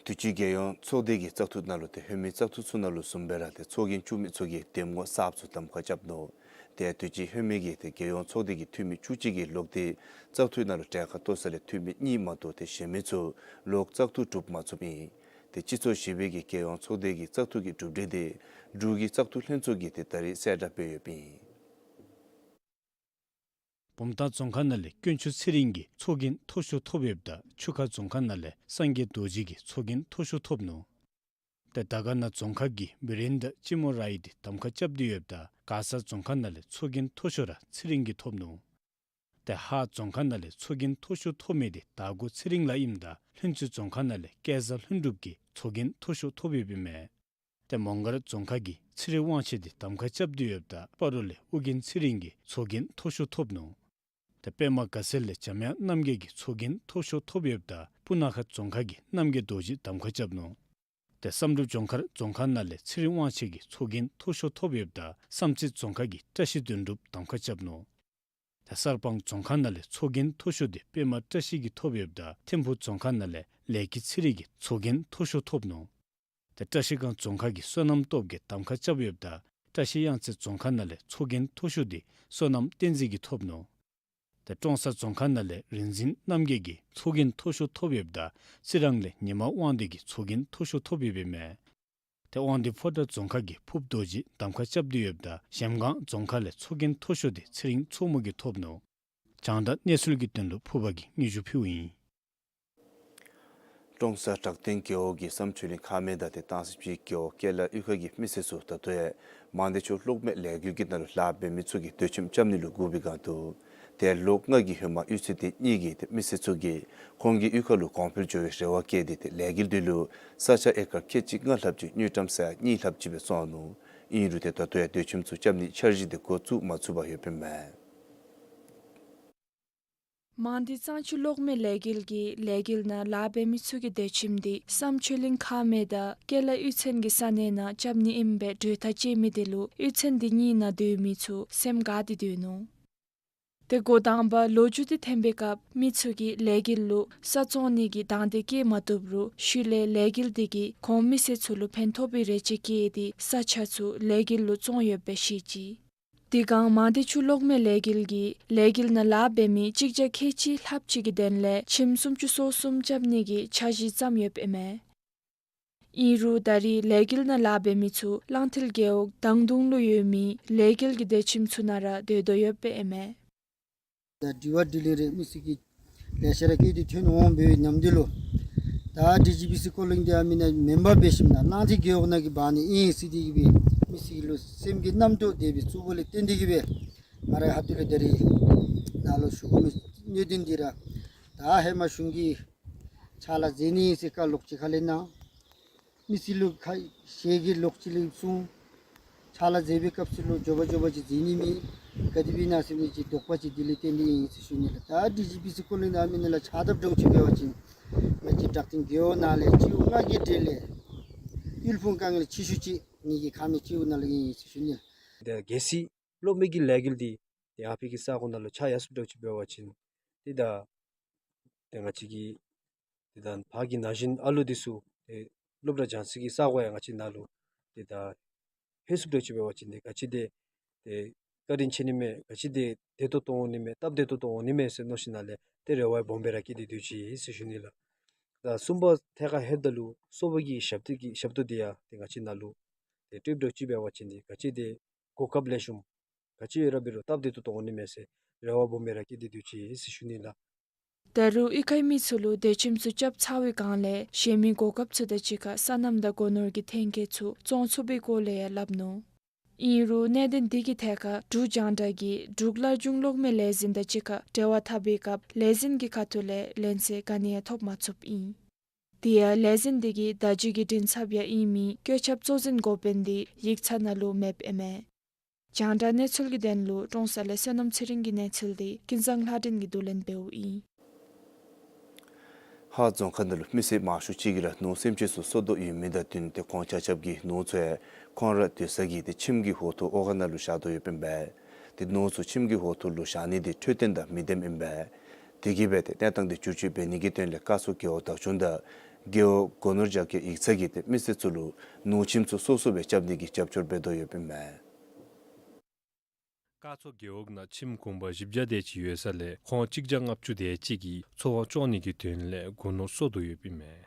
དུས་ཅི་རྒྱལ་ཡོངས་ཚོགས་སྡེ་གི་བཙག་འཐུ་ནང་ལུ་ཏེ་ཧེ་མའི་བཙག་འཐུ་ཚུ་ནང་ལུ་བཟུམ་སྦེ་ར་ཏེ་ཚོགས་རྒྱན་བཙུགས་མི་ཚུ་གིས་གདམ་ངོ་གསརཔ་ཚུ་གདམ་ཁ་རྐྱབ་ནུག། ཏེ་དུས་ཅི་ཧེ་མའི་གི་ཏེ་རྒྱལ་ཡོངས་ཚོགས་སྡེ་གི་འཐུས་མི་བཅུ་གཅིག་གིས་ལོག་སྟེ་བཙག་འཐུའི་ནང་ལུ་གྲལ་ཁར་གཏོགས་ས་ལས་འཐུས་མི་གཉིས་མ་གཏོགས་ཏེ་གཞན་མི་ཚུ་ལོག་བཙག་འཐུ་གྲུབ་མ་ཚུགསཔ་ཨིན། ཏེ་སྤྱི་ཚོགས་བཞི་པའི་གི་རྒྱལ་ཡོངས་ཚོགས་སྡེ་གི་བཙག་འཐུ་གི་གྲུབ་འབྲས་འདི་འབྲུག་གི་བཙག་འཐུ་ལྷན་ཚོགས་ཀྱིས་ཏེ་ད་རིས་གསལ་བསྒྲགས་འབད་ཡོདཔ་ཨིན། བུམ་ཐང་རྫོང་ཁག་ནང་ལས་དཀོན་མཆོག་ཚེ་རིང་གིས་ཚོགས་རྒྱན་མཐོ་ཤོས་ཐོབ་ཡོདཔ་ད་ཆུ་ཁ་རྫོང་ཁག་ནང་ལས་སངས་རྒྱས་རྡོ་རྗེ་གིས་ཚོགས་རྒྱན་མཐོ་ཤོས་ཐོབ་ནུག། ཏེ་དར་དཀར་ན་རྫོང་ཁག་གི་བི་རེན་དྲ་ཅི་མོ་ར་ཡིས་ཏེ་གདམ་ཁ་རྐྱབ་སྟེ་ཡོདཔ་ད་མགར་ས་རྫོང་ཁག་ནང་ལས་ཚོགས་རྒྱན་མཐོ་ཤོས་ར་ཚེ་རིང་གིས་ཐོབ་ནུག། ཏེ་ཧཱ་རྫོང་ཁག་ནང་ལས་ཚོགས་རྒྱན་མཐོ་ཤོས་ཐོབ་མི་འདི་དར་མགོ་ཚེ་རིང་ལགས་ཨིནམ་ད་ལྷུན་རྩེ་རྫོང་ཁག་ནང་ལས་སྐལ་བཟང་ལྷུན་གྲུབ་ཀྱིས་ཚོགས་རྒྱན་མཐོ་ཤོས་ཐོབ་ཡོདཔ་ཨིན་མས། ཏེ་མོང་སྒར་རྫོང་ཁག་གི་ཚེ་རིང་དབང་ཆེན་འདི་གདམ་ཁ་རྐྱབ་སྟེ་ཡོདཔ་ད་སྤ་རོ་ལས་ཨོ་རྒྱན་ཚེ་རིང་གིས་ཚོགས་རྒྱན་མཐོ་ཤོས་ཐོབ་ནུག། ཏེ་པདྨ་དགའ་ཚལ་ལས་འཇམ་དབྱངས་རྣམ་རྒྱལ་གྱིས་ཚོགས་རྒྱན་མཐོ་ཤོས་ཐོབ་ཡོདཔ་ད་སྤུ་ན་ཁ་རྫོང་ཁག་གི་རྣམ་རྒྱལ་རྡོ་རྗེ་གདམ་ཁ་རྐྱབ་ནུག། ཏེ་བསམ་གྲུབ་ལྗོངས་མཁར་རྫོང་ཁག་ནང་ལས་ཚེ་རིང་དབང་ཆེན་གྱིས་ཚོགས་རྒྱན་མཐོ་ཤོས་ཐོབ་ཡོདཔ་ད་བསམ་རྩེ་རྫོང་ཁག་གི་བཀྲ་ཤིས་དོན་གྲུབ་གདམ་ཁ་རྐྱབ་ནུག། ཏེ་གསར་སྤང་རྫོང་ཁག་ནང་ལས་ཚོགས་རྒྱན་མཐོ་ཤོས་འདི་པདྨ་བཀྲ་ཤིས་ཀྱིས་ཐོབ་ཡོདཔ་ད་ཐིམ་ཕུ་རྫོང་ཁག་ནང་ལས་ལས་ཀྱི་ཚེ་རིང་གིས་ཚོགས་རྒྱན་མཐོ་ཤོས་ཐོབ་ནུག། ཏེ་བཀྲ་ཤིས་སྒང་རྫོང་ཁག་གི་བསོད་ནམས་སྟོབས་ཀྱིས་གདམ་ཁ་རྐྱབ་ཡོདཔ་ད་བཀྲ་ཤིས་གཡང་རྩེ་རྫོང་ཁག་ནང་ལས་ཚོགས་རྒྱན་མཐོ་ཤོས་འདི་བསོད་ནམས་བསྟན་འཛིན་གྱིས་ཐོབ་ནུག། ཏེ་ཀྲོང་གསར་རྫོང་ཁག་ནང་ལས་རིག་འཛིན་རྣམ་རྒྱལ་གྱིས་ཚོགས་རྒྱན་མཐོ་ཤོས་ཐོབ་ཡོདཔ་ད་རྩི་རང་ལས་ཉི་མ་དབང་འདུས་ཀྱིས་ཚོགས་རྒྱན་མཐོ་ཤོས་ཐོབ་ཡོདཔ་ཨིན་མས། ཏེ་དབང་འདུས་ཕོ་བྲང་རྫོང་ཁག་གི་ཕུབ་རྡོ་རྗེ་གདམ་ཁ་རྐྱབ་སྟེ་ཡོདཔ་ད་གཞལམ་སྒང་རྫོང་ཁག་ལས་ཚོགས་རྒྱན་མཐོ་ཤོས་འདི་ཚེ་རིང་མཚོ་མོ་གིས་ཐོབ་ནུག། རྒྱང་བསྒྲགས་གནས་ཚུལ་གྱི་དོན་ལུ་ཕུར་པ་གིས་སྙན་ཞུ་ཕུལཝ་ཨིན། ཀྲོང་གསར་བྲག་སྟེང་རྒེད་འོག་གི་བསམ་ཆོས་གླིང་ཁ་སྨད་དང་ཏེ་སྟང་སི་སྤྱི་རྒེད་འོག་ཀེ་ལ་གཡུས་ཁ་གི་མི་སེར་ཚུ་ད་ལྟོ་ཡང་མང་སྡེ་ཆུ་གློག་མེ་ལས་འགུལ་གྱི་ནང་ལུ་ལཱ་འབད་མི་ཚུ་གིས་སྡོད་ཁྱིམ་རྐྱབ་ནི་ལུ་སྒུག་པའི་སྒང་དུ་ཏེ་ལོ་ལྔ་གི་ཧེ་མ་གཡུས་ཚན་སྡེ་གཉིས་ཀྱི་ཏེ་མི་སེར་ཚུ་གིས་ཁོང་གི་གཡུས་ཁ་ལུ་གོང་འཕེལ་འགྱོ་བའི་རེ་བ་བསྐྱེད་དེ་ཏེ་ལས་འགུལ་འདི་ལུ་ས་ཆ་ཨེ་ཀར་ཁལ་གཅིག་ལྔ་ལྷགཔ་ཅིག་དངུལ་ཀྲམ་ས་ཡ་གཉིས་ལྷགཔ་ཅིག་སྦེ་བཙོངས་ནུག། ཨིན་རུང་ཏེ་ད་ལྟོ་ཡང་སྡོད་ཁྱིམ་ཚུ་རྐྱབ་ནིའི་འཆར་གཞི་འདི་འགོ་བཙུགས་མ་ཚུགས་པར་ཡོདཔ་ཨིན་མས། མང་སྡེ་གཙང་ཆུ་གློག་མེ་ལས་འགུལ་གྱི་ལས་འགུལ་ནང་ལཱ་འབད་མི་ཚུ་གི་སྡོད་ཁྱིམ་འདི་བསམ་ཆོས་གླིང་ཁ་སྨད་དང་ཀེ་ལ་གཡུས་ཚན་གྱི་ས་གནས་ནང་རྐྱབ་ནི་ཨིནམ་སྦེ་གྲོས་ཐག་བཅད་མི་དེ་ལུ་གཡུས་ཚན་འདི་གཉིས་ནང་སྡོད་མི་ཚུ་སེམས་དགའ་སྟེ་སྡོད་ནུག། ཏེ་འགོ་དང་པ་ལོ་རྒྱུས་འདི་འཐེན་པའི་སྐབས་མི་ཚུ་གིས་ལས་འགུལ་ལུ་ས་བཙོང་ནི་གི་དང་འདོད་བསྐྱེད་མ་བཏུབ་རུང་ཤུལ་ལས་ལས་འགུལ་འདི་གིས་ཁོང་མི་སེར་ཚུ་ལུ་ཕན་ཐོགས་པའི་རེ་ཆེ་བསྐྱེད་དེ་ས་ཆ་ཚུ་ལས་འགུལ་ལུ་བཙོང་ཡོདཔ་སྦེ་བཤད་ཅི། དེ་སྒང་མང་སྡེ་ཆུ་གློག་མེ་ལས་འགུལ་གྱིས་ལས་འགུལ་ནང་ལཱ་འབད་མི་གཅིག་བརྒྱ་ཁལ་གཅིག་ལྷགཔ་ཅིག་གི་དོན་ལས་ཁྱིམ་སུམ་ཅུ་སོ་གསུམ་རྐྱབ་ནི་གི་འཆར་གཞི་བརྩམས་ཡོདཔ་ཨིན་མས། ཨིན་རུང་ད་རེས་ལས་འགུལ་ནང་ལཱ་འབད་མི་ཚུ་གླང་མཐིལ་རྒེད་འོག་དང་དུང་ལུ་ཡོད་མི་ལས་འགུལ་གྱི་སྡོད་ཁྱིམ་ཚུ་ནང་ར་སྡོད་དོ་ཡོདཔ་ཨིན་མས། ད་དྲི་བ་དྲིས་ལན་རེ་མི་སེར་གྱིས་ལེ་ཤ་ར་བཀོད་དེ་ཐོན་འོང་པའི་ནམ་དུས་ལུ། ད་ཌི་ཇི་བི་སི་ཀོ་ལིང་འདི་ཨ་མི་ནཱ་མེན་པར་འབད་ཞིནམ་ན་གླང་མཐིལ་རྒེད་འོག་ནང་གི་འབག་ནི་ཨིན་ཟེར་དེ་གིས་སྦེ་མི་སེར་ལུ་སེམས་ཀྱི་རྣམ་རྟོག་དེ་སྦེ་བཙུགས་པ་ལས་བརྟེན་ཏེ་གིས་སྦེ་ང་རའི་ཁ་ཐུག་ལས་ད་རེས་ནཱ་ལུ་ཞུ་དགོ་མི་གནད་དོན་འདི་ར། ད་ཧེ་མ་གཞུང་གིས་ཕྱག་ལཱ་མཛད་ནི་ཨིན་ཟེར་བཀའ་ལོག་ཅིག་ཁ་ལས་གནང་། མི་སེར་ལུ་ཁ་ཞེ་གི་ལོག་ཅིག་ལས་གསུངས། ཕྱག་ལཱ་མཛད་པའི་སྐབས་སུ་ལུ་མགྱོགས་པ་མགྱོགས་པ་ཅིག་མཛད་ནི་མེད། ག་དེ་སྦེ་ཨིན་ན་ཟེར་མི་ཅིག་དོགས་པ་ཅིག་འདི་ལས་བརྟེན་ཏེ་ཨིན་ཟེར་ཞུ་ནི་ལགས། ད་ཌི་ཇི་བི་སི་ཀོ་ལིང་ནང་ཨ་མི་ནཱ་ལུ་ཕྱག་བཏབ་འགྱོ་ཅི་འབད་བ་ཅིན་ང་བཅས་བྲག་སྟེང་རྒེད་འོག་ནང་ལས་སྤྱི་འོག་ལྔ་གི་གྲས་ལས་དབུལ་ཕོངས་དཀའ་ངལ་ཆེ་ཤོས་ཅིག་ངེ་གི་ཁ་མི་སྤྱི་འོག་ནང་ལུ་ཨིན་ཟེར་ཞུ་ནི་ལགས། ད་གལ་སྲིད་གློག་མེ་གི་ལས་འགུལ་འདི་ཏེ་ཨ་ཕི་གི་ས་གོ་ནང་ལུ་ཆགས་ཡར་སོཔ་འདྲཝ་ཅིག་འབད་བ་ཅིན་ཏེ་ད་ཏེ་ང་བཅས་ཀྱི་ཏེ་ད་ཕར་གྱི་ན་གཞོན་ཨ་ལུ་འདི་ཚུ་ཏེ་སློབ་གྲྭ་སྦྱང་སའི་གི་ས་གོ་ཡང་ང་བཅས་ནཱ་ལུ་ཏེ་ད་ལྷོད་སོཔ་འདྲཝ་ཅིག་འབད་བ་ཅིན་ཏེ་ག་ཅི་དེ་ཏེ་བཀའ་དྲིན་ཆེ་ནི་མས། ག་ཅི་དེ་བདེ་ཏོག་ཏོ་འོང་ནི་མས། སྟབས་བདེ་ཏོག་ཏོ་འོང་ནི་མས་ཟེར་མནོ་ཞིནམ་ལས་ཏེ་རེ་བ་སྦོམ་སྦེ་ར་བསྐྱེད་དེ་སྡོད་ཅི་ཟེར་ཞུ་ནི་ལགས། ད་གསུམ་པ་ཐད་ཁར་ལྷོདཔ་ད་ལུ་སོ་པ་གི་ཞབས་ཏོག་གི་ཞབས་ཏོག་འདི་ཡང་ཏེ་ང་བཅས་ནཱ་ལུ་ཏེ་སྤྲོདཔ་འདྲཝ་ཅིག་འབད་བ་ཅིན་ཏེ་ག་ཅི་དེ་གོ་སྐབས་ལེགས་ཤོམ་ག་ཅི་ཡོད་ར་འབད་རུང་སྟབས་བདེ་ཏོག་ཏོ་འོང་ནི་མས་ཟེར་རེ་བ་སྦོམ་སྦེ་ར་བསྐྱེད་དེ་སྡོད་ཅི་ཟེར་ཞུ་ནི་ལགས། ད་རུང་གཡུས་ཁའི་མི་ཚུ་ལུ་སྡོད་ཁྱིམ་ཚུ་རྐྱབ་ཚར་བའི་སྒང་ལས་གཞན་མི་གོ་སྐབས་ཚུ་དང་གཅིག་ཁར་སོ་ནམ་དང་སྒོ་ནོར་གྱི་ཐོན་སྐྱེད་ཚུ་བཙོང་ཚུགས་པའི་སྐོར་ལས་ཡང་སླབ་ནུག། ཨིན་རུང་གནད་དོན་འདི་གི་ཐད་ཁར་འབྲུག་རྒྱང་བསྒྲགས་ཀྱིས་འབྲུག་སླར་འབྱུང་གློག་མེ་ལས་འཛིན་དང་གཅིག་ཁར་འབྲེལ་བ་འཐབ་པའི་སྐབས་ལས་འཛིན་གྱི་ཁ་ཐུག་ལས་ལན་གསལ་ག་ནི་ཡང་ཐོབ་མ་ཚུགསཔ་ཨིན། དེ་ཡང་ལས་འཛིན་འདི་གིས་བརྡ་བརྒྱུད་ཀྱི་མགྲིན་ཚབ་ཡང་ཨིན་མི་བཀོད་ཁྱབ་གཙོ་འཛིན་འགོ་དཔོན་འདི་ཡིག་ཚང་ནང་ལུ་མེདཔ་ཨིན་མས། རྒྱང་བསྒྲགས་གནས་ཚུལ་གྱི་དོན་ལུ་ཀྲོང་གསར་ལས་བསོད་ནམས་ཚེ་རིང་གི་གནས་ཚུལ་འདི་ཀུན་བཟང་ལྷ་སྒྲོན་གྱིས་བསྡུ་ལེན་འབདཝ་ཨིན། ཧཱ་རྫོང་ཁག་ནང་ལུ་མི་སེར་མང་ཤོས་ཅིག་གིས་ར་ནོར་སེམས་ཅན་ཚུ་གསོ་དོ་ཡོད་མི་དང་བསྟུན་ཏེ་ཁོང་ཆ་ཁྱབ་ཀྱིས་ནོར་ཚུ་ཡང་ཁོང་ར་སྡོད་ས་གི་ཏེ་ཁྱིམ་གྱི་འོག་ཐུར་ཨོ་ག་ནང་ལུ་བཞག་དོ་ཡོདཔ་ཨིན་པས། ཏེ་ནོར་ཚུ་ཁྱིམ་གྱི་འོག་ཐུར་ལུ་བཞག་ནི་འདི་འཕྲོད་བསྟེན་དང་མི་ལྡནམ་ཨིན་པས། དེ་གིས་སྦེ་ཏེ་གནས་སྟངས་འདི་བསྒྱུར་བཅོས་འབད་ནི་གི་དོན་ལས་སྐ་ཚོ་རྒེད་འོག་བདག་སྐྱོང་དང་རྒེད་འོག་སྒོ་ནོར་རྒྱ་སྐྱེད་ཡིག་ཚང་གིས་ཏེ་མི་སེར་ཚུ་ལུ་ནོར་ཁྱིམ་ཚུ་སོ་སོ་སྦེ་རྐྱབ་ནི་གི་རྒྱབ་སྐྱོར་འབད་དོ་ཡོདཔ་ཨིན་མས། སྐ་ཚོ་རྒེད་འོག་ནང་ཁྱིམ་གུང་པ་བཞི་བརྒྱ་དེ་ཅིག་ཡོད་ས་ལས་ཁོང་གཅིག་བརྒྱ་ལྔ་བཅུ་དེ་ཅིག་གིས་འཚོ་བ་སྐྱོང་ནི་གི་དོན་ལས་སྒོ་ནོར་གསོ་དོ་ཡོདཔ་ཨིན་མས།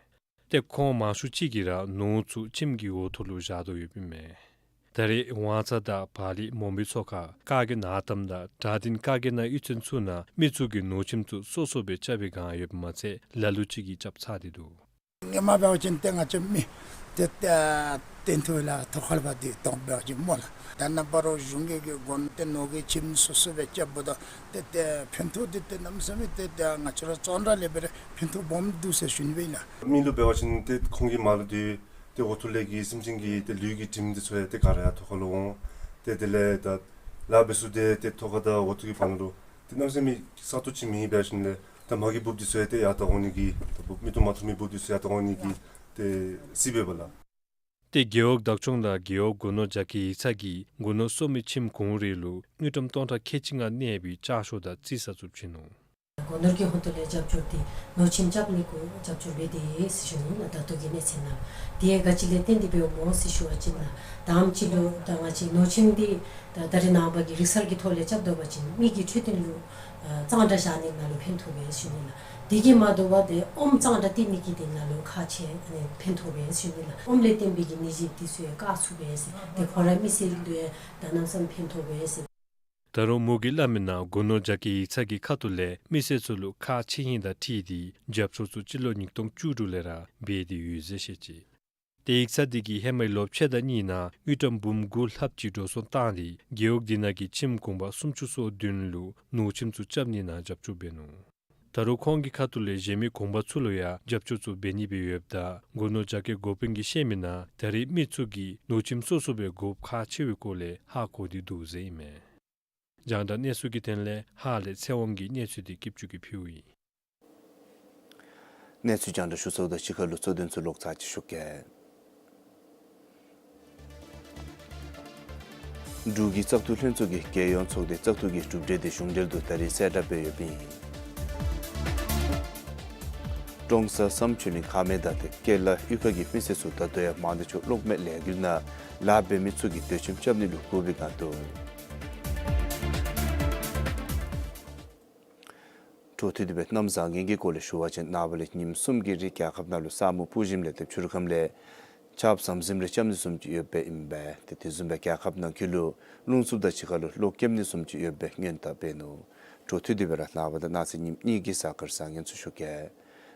ཏེ་ཁོང་མང་ཤོས་ཅིག་གིས་ར་ནོར་ཚུ་ཁྱིམ་གྱི་འོག་ཐུར་ལུ་བཞག་དོ་ཡོདཔ་ཨིན་མས། ད་རེས་ཝང་ཚ་དང་བར་ལི་མོན་བུའི་ཚོ་ཁག་ཀ་གི་ནང་ཏམ་དང་དྲག་སྟེང་ཀ་གི་ནང་གཡུས་ཚན་ཚུ་ནང་མི་ཚུ་གིས་ནོར་ཁྱིམ་ཚུ་སོ་སོ་སྦེ་རྐྱབ་པའི་སྒང་ཡོདཔ་མ་ཚད་ལ་ལུ་ཅིག་གིས་རྐྱབ་ཚར་ཏེ་འདུག། ཧེ་མ་འབད་བ་ཅིན་ཏེ་ང་བཅས་མི་ཏེ་ཏེ་ཏེ་ཐོ་ལ་ཐོ་ཁ་ལས་ཕར་འདི་གཏོང་འབད་བ་ཅིན་སྨོ་ལགས། ད་ནངས་པ་ར་གཞུང་གི་གི་སྒོ་ནོར་ཏེ་ནོར་གྱི་ཁྱིམ་སོ་སོ་སྦེ་རྐྱབ་འབདཝ་ད་ཏེ་ཏེ་ཕན་ཐོགས་འདི་ཏེ་གནམ་མེད་ས་མེད་ཏེ་ཏེ་ང་བཅས་ར་བཙོང་ར་ལས་འབད་རུང་ཕན་ཐོགས་སྦོམ་འདུག་ཟེར་ཞུ་ནི་སྦེ་ཨིན་ལགས། མི་ལུ་འབད་བ་ཅིན་ཏེ་ཁོང་གི་མ་ལུ་ཏེ་ཏེ་འོག་ཐུར་ལས་ཀྱི་སེམས་ཅན་གྱི་ཏེ་ལུས་ཀྱི་དྲིམ་འདི་ཚུ་ཡང་ཏེ་ག་ར་ཡང་ཐོ་ཁ་ལུ་འོང་། ཏེ་དེ་ལས་ད་ལཱ་འབད་ས་འདི་ཏེ་ཐོ་ཁ་དང་འོག་ཐུར་གྱི་བར་ན་ལུ་ཏེ་གནམ་མེད་ས་མེད་ས་སྟོང་ཅིག་མེད། འབད་ཞིནམ་ལས་ད་མ་གི་འབུཔ་འདི་ཚུ་ཡང་ཏེ་ཡར་ད་འོང་ནི་གི་ད་འབུཔ་མིག་ཏོ་མ་མཐོང་མི་འབུཔ་འདི་ཚུ་ཡར་ད་འོང་ནི་གི་ཏེ་སྲིད་པས་པ་ལགས། ཏེ་རྒེད་འོག་བདག་སྐྱོང་དང་རྒེད་འོག་སྒོ་ནོར་རྒྱ་སྐྱེད་ཡིག་ཚང་གིས་སྒོ་ནོར་གསོ་མི་ཁྱིམ་གུང་རེ་ལུ་དངུལ་ཀྲམ་སྟོང་ཕྲག་ཁལ་གཅིག་ལྔ་གནས་པའི་ལྕགས་ཤོག་དང་རྩིས་གསར་བཙུགས་ཅི་ནུག། སྒོ་ནོར་གྱི་ཧོངས་ཐོག་ལས་རྒྱབ་སྐྱོར་འདི་ནོར་ཁྱིམ་རྐྱབ་ནི་གུ་རྒྱབ་སྐྱོར་འབད་དེ་ཟེར་ཞུ་ནི་ལགས། ད་ལྟོ་གི་གནས་ཚད་ནང་དེ་ཡང་ག་ཅི་ལས་བརྟེན་ཏེ་འབདཝ་སྨོ་ཟེར་ཞུ་བ་ཅིན་ལགས། དང་པ་ཅིག་ལུ་ད་ང་བཅས་ནོར་ཁྱིམ་འདི་ད་ད་རེས་ནངས་པ་གི་རིག་གསར་གྱི་ཐོག་ལས་རྐྱབ་ད་པ་ཅིན་མི་གི་འཕྲོད་བསྟེན་ལུ་ཨ་གཙང་སྦྲ་བཞག་ནི་ནང་ལུ་ཕན་ཐོགས་པས་ཞུ་ནི་ལགས། དེ་གིས་མ་དོ་བར་ཏེ་ཨོམ་གཙང་སྦྲ་སྟེར་ནི་གི་དོན་ལུ་ཁག་ཆེ་ཨ་ནི་ཕན་ཐོགས་པས་ཞུ་ནི་ལགས། ཨོམ་ལས་བརྟེན་པའི་གི་ནད་གཞི་འདི་ཚུ་ཡང་བཀག་ཚུགས་པས། ཏེ་ཁོང་ར་མི་སེར་ལུ་ཡང་ད་གནམ་མེད་ས་མེད་ཕན་ཐོགས་པས། ད་རུང་མོ་གིས་སླབ་མིའི་ནང་སྒོ་ནོར་རྒྱ་སྐྱེད་ཡིག་ཚང་གི་ཁ་ཐུག་ལས་མི་སེར་ཚུ་ལུ་ཁག་ཆེ་ཧིང་དང་འཁྲིལ་ཏེ་རྒྱབ་སྐྱོར་ཚུ་སྤྱི་ལོ་ཉིས་སྟོང་བཅུ་དྲུག་ལས་ར་འབད་དེ་ཡོད་ཟེར་བཤད་ཅི། ཏེ་ཡིག་ཚང་འདི་གིས་ཧེ་མའི་ལོ་ཕྱེད་དང་གཉིས་ནང་དངུལ་ཀྲམ་འབུམ་དགུ་ལྷགཔ་ཅིག་འགྲོ་སོང་བཏང་སྟེ་རྒེད་འོག་འདི་ནང་གི་ཁྱིམ་གུང་པ་སུམ་ཅུ་སོ་བདུན་ལུ་ནོར་ཁྱིམ་ཚུ་རྐྱབ་ནི་ནང་རྒྱབ་སྐྱོར་འབད་ནུག། ད་རུང་ཁོང་གི་ཁ་ཐུག་ལས་གཞན་མི་གུང་པ་ཚུ་ལུ་ཡང་རྒྱབ་སྐྱོར་ཚུ་འབད་ནི་སྦེ་ཡོདཔ་ད་སྒོ་ནོར་རྒྱ་སྐྱེད་འགོ་དཔོན་གྱིས་བཤད་མིའི་ནང་ད་རེས་མི་ཚུ་གིས་ནོར་ཁྱིམ་སོ་སོ་སྦེ་དགོཔ་ཁག་ཆེ་བའི་སྐོར་ལས་ཧ་གོ་སྟེ་འདུག་ཟེར་ཨིན་མས། རྒྱང་བསྒྲགས་གནས་ཚུལ་གྱི་དོན་ལས་ཧཱ་ལས་ཚེ་དབང་གིས་གནས་ཚུལ་འདི་སྐྱིབ་ཅུ་གིས་ཕུལཝ་ཨིན། གནས་ཚུལ་རྒྱང་བསྒྲགས་ཞུ་ཚརཝ་དང་གཅིག་ཁར་ལུ་གཙོ་དོན་ཚུ་ལོག་ཚར་ཅིག་ཞུ་གེ། འབྲུག་གི་བཙག་འཐུ་ལྷན་ཚོགས་ཀྱིས་རྒྱལ་ཡོངས་ཚོགས་སྡེའི་བཙག་འཐུ་གི་གྲུབ་འབྲས་དེ་གཞུང་འབྲེལ་དུ་ད་རིས་གསལ་བསྒྲགས་འབད་ཡོདཔ་ཨིན། ཀྲོང་གསར་བསམ་ཆོས་གླིང་ཁ་སྨད་དང་དེ་ཀེ་ལ་གཡུས་ཁ་གི་མི་སེར་ཚུ་ད་ལྟོ་ཡང་མང་སྟེ་ཆོས་གློག་མེ་ལས་འགུལ་ནང་ལཱ་འབད་མི་ཚུ་གིས་སྡོད་ཁྱིམ་རྐྱབ་ནི་ལུ་སྒུག་པའི་བསྒང་འདུག། འཕྲོ་མཐུད་དེ་སྦེ་གནམ་བཟང་ངན་གྱི་སྐོར་ལས་ཞུ་བ་ཅིན་ནངས་པ་ལས་ཉིནམ་གསུམ་གྱི་རིང་རྒྱལ་ཁབ་ནང་ལུ་ས་སྨུག་སྤུ་ཞིམ་ལས་དེ་ཆུ་རུ་ཁམས་ལས་ཆརཔ་ཟམ་ཟིམ་རེ་རྐྱབ་ནི་བཟུམ་ཅིག་ཡོདཔ་ཨིན་པས། དེ་དེ་བཟུམ་སྦེ་རྒྱལ་ཁབ་ནང་འཁོད་ལུ་རླུང་འཚུབ་དང་གཅིག་ཁར་ལུ་གློག་རྐྱབ་ནི་བཟུམ་ཅིག་ཡོདཔ་སྦེ་སྔོན་བརྡ་འབད་ནུག། འཕྲོ་མཐུད་དེ་སྦེ་ར་ནངས་པ་དང་གནངས་ཚེ་ཉིནམ་གཉིས་ཀྱི་གཟའ་སྐར་བཟང་ངན་ཚུ་ཞུ་གེ།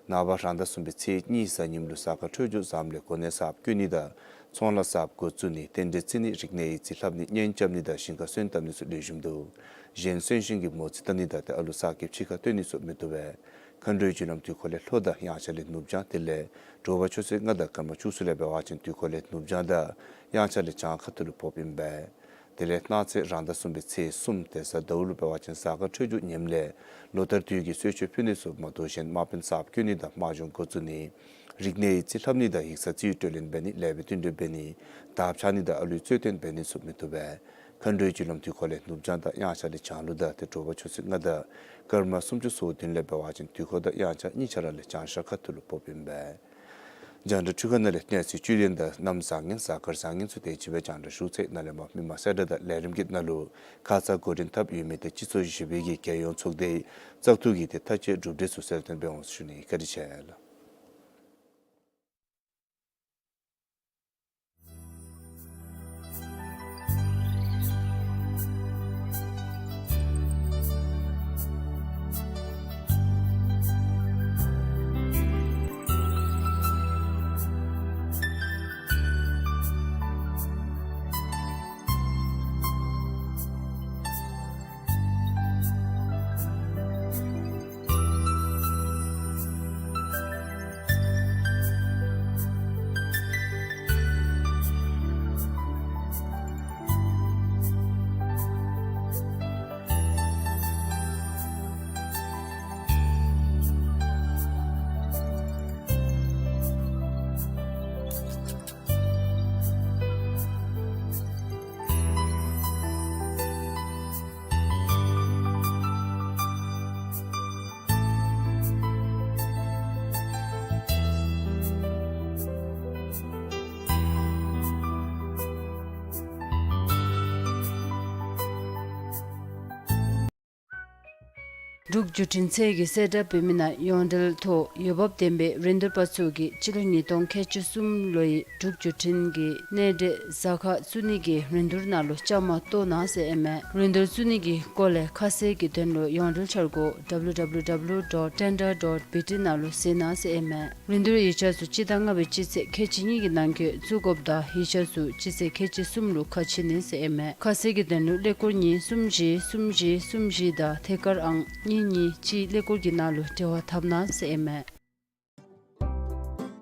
ནངས་པ་རང་ཟླ་གསུམ་པའི་ཚེས་གཉིས་གཟའ་ཉིམ་ལུ་གཟའ་སྐར་འཕྲོད་སྦྱོར་བཟངམ་ལས་གོ་གནས་གསརཔ་བསྐོ་ནི་དང་ཚོང་ལཱ་གསརཔ་འགོ་བཙུགས་ནི་རྟེན་འབྲེལ་བརྩི་ནི་རིག་གནས་ཡིག་རྩིས་ལྷབ་ནི་གཉེན་རྐྱབ་ནི་དང་ཞིང་ཁ་སོན་བཏབ་ནི་ཚུ་ལེགས་ཤོམ་འདུག། གཞན་གསོན་གཤིན་གྱི་མོ་རྩིས་བལྟ་ནི་དང་དེ་ཨ་ལུ་གསར་སྐྱེས་ཕྱི་ཁར་བཏོན་ནི་ཚུ་མི་བཏུབ་པས། མཁའ་འགྲོའི་རྒྱུ་ལམ་དུས་འཁོར་ལས་ལྷོ་དང་དབྱངས་འཆར་ལས་ནུབ་བྱང་དེ་ལས་དྲོ་པ་ཆུ་ཚོད་ལྔ་དང་སྐར་མ་བཅུ་གསུམ་ལས་འབད་བ་ཅིན་དུས་འཁོར་ལས་ནུབ་བྱང་དང་དབྱངས་འཆར་ལས་བྱང་ཁ་ཐུག་ལུ་ཕོགཔ་ཨིན་པས། དེ་ལས་གནངས་ཚེ་རང་ཟླ་གསུམ་པའི་ཚེས་གསུམ་དེ་གཟའ་ཟླཝ་ལུ་འབད་བ་ཅིན་གཟའ་སྐར་འཕྲོད་སྦྱོར་ངནམ་ལས་ལོ་ལྟར་དུས་ཀྱི་གསོལ་མཆོད་ཕུལ་ནི་ཚུ་མ་གཏོགས་གཞན་དམག་དཔོན་གསརཔ་བསྐོ་ནི་དང་དམག་སྦྱོང་འགོ་བཙུགས་ནི་རིག་གནས་ཡིག་རྩིས་ལྷབ་ནི་དང་ཡིག་ཚང་རྩིས་སྤྲོད་ལེན་འབད་ནི་ལེགས་པའི་བསྟུན་གྲོས་འབད་ནི་དར་འཕྱར་ནི་དང་ཨ་ལུའི་རྩོད་དོན་འབད་ནི་ཚུ་མི་བཏུབ་པས། མཁའ་འགྲོའི་རྒྱུ་ལམ་དུས་འཁོར་ལས་ནུབ་བྱང་དང་དབྱངས་འཆར་ལས་བྱང་ལུགས་དང་དེ་དྲོ་པ་ཆུ་ཚོད་ལྔ་དང་སྐར་མ་སུམ་ཅུ་སོ་བདུན་ལས་འབད་བ་ཅིན་དུས་འཁོར་དང་དབྱངས་འཆར་གཉིས་ཆ་ར་ལས་བྱང་ཤར་ཁ་ཐུག་ལུ་ཕོགཔ་ཨིན་པས། རྒྱང་བསྒྲགས་འཕྲུལ་ཁང་ནང་ལས་གནས་ཚུལ་བཅུད་ལེན་དང་གནམ་བཟང་ངན་གཟའ་སྐར་བཟང་ངན་ཚུ་དེ་ཅིག་སྦེ་རྒྱང་བསྒྲགས་ཞུ་ཚར། ནཱ་ལས་མར་མི་མང་གསལ་བསྒྲགས་དང་ལས་རིམ་གྱི་ནང་ལུ་ཁ་ཙ་འགོ་འདྲེན་འཐབ་ཡོད་མི་དེ་སྤྱི་ཚོགས་བཞི་པའི་གི་རྒྱལ་ཡོངས་ཚོགས་སྡེའི་བཙག་འཐུ་གི་དེ་མཐའ་དཔྱད་གྲུབ་འབྲས་ཚུ་གསལ་སྟོན་འབད་འོང་ཟེར་ཞུ་ནི། བཀའ་དྲིན་ཆེ་ལགས། འབྲུག་བརྒྱུད་འཕྲིན་ཚད་ཀྱིས་གསལ་བསྒྲགས་འབད་མི་ནང་ཡོངས་འབྲེལ་ཐོག་འོས་འབབ་ལྡན་པའི་རིན་བསྡུར་པ་ཚུ་གིས་སྤྱི་ལོ་ཉིས་སྟོང་ཁལ་གཅིག་གསུམ་ལོའི་འབྲུག་བརྒྱུད་འཕྲིན་གྱི་གནས་འབྲེལ་ཟ་ཁང་བཙུགས་ནི་གི་རིན་བསྡུར་ནང་ལུ་བཅའ་མར་གཏོགས་གནང་ཟེར་ཨིན་མས། རིན་བསྡུར་བཙུགས་ནི་གི་སྐོར་ལས་ཁ་གསལ་གྱི་དོན་ལུ་ཡོངས་འབྲེལ་འཆར་སྒོ་W W W dot tender dot B T ནང་ལུ་གཟིགས་གནང་ཟེར་ཨིན་མས། རིན་བསྡུར་ཡིག་ཆ་ཚུ་སྤྱི་ཟླ་ལྔ་པའི་སྤྱི་ཚེས་ཁལ་གཅིག་གཉིས་ཀྱི་ནང་འཁོད་བཙུགས་དགོཔ་དང་ཡིག་ཆ་ཚུ་སྤྱི་ཚེས་ཁལ་གཅིག་གསུམ་ལུ་ཁ་ཕྱེ་ནི་ཟེར་ཨིན་མས། ཁ་གསལ་གྱི་དོན་ལུ་ཀླད་ཀོར་གཉིས་གསུམ་བཞི་གསུམ་བཞི་གསུམ་བཞི་དང་ཐད་ཀར་ཨང་གཉིས་གཉིས་གཅིག་ཀླད་ཀོར་གྱི་ནང་ལུ་འབྲེལ་བ་འཐབ་གནང་ཟེར་ཨིན་མས།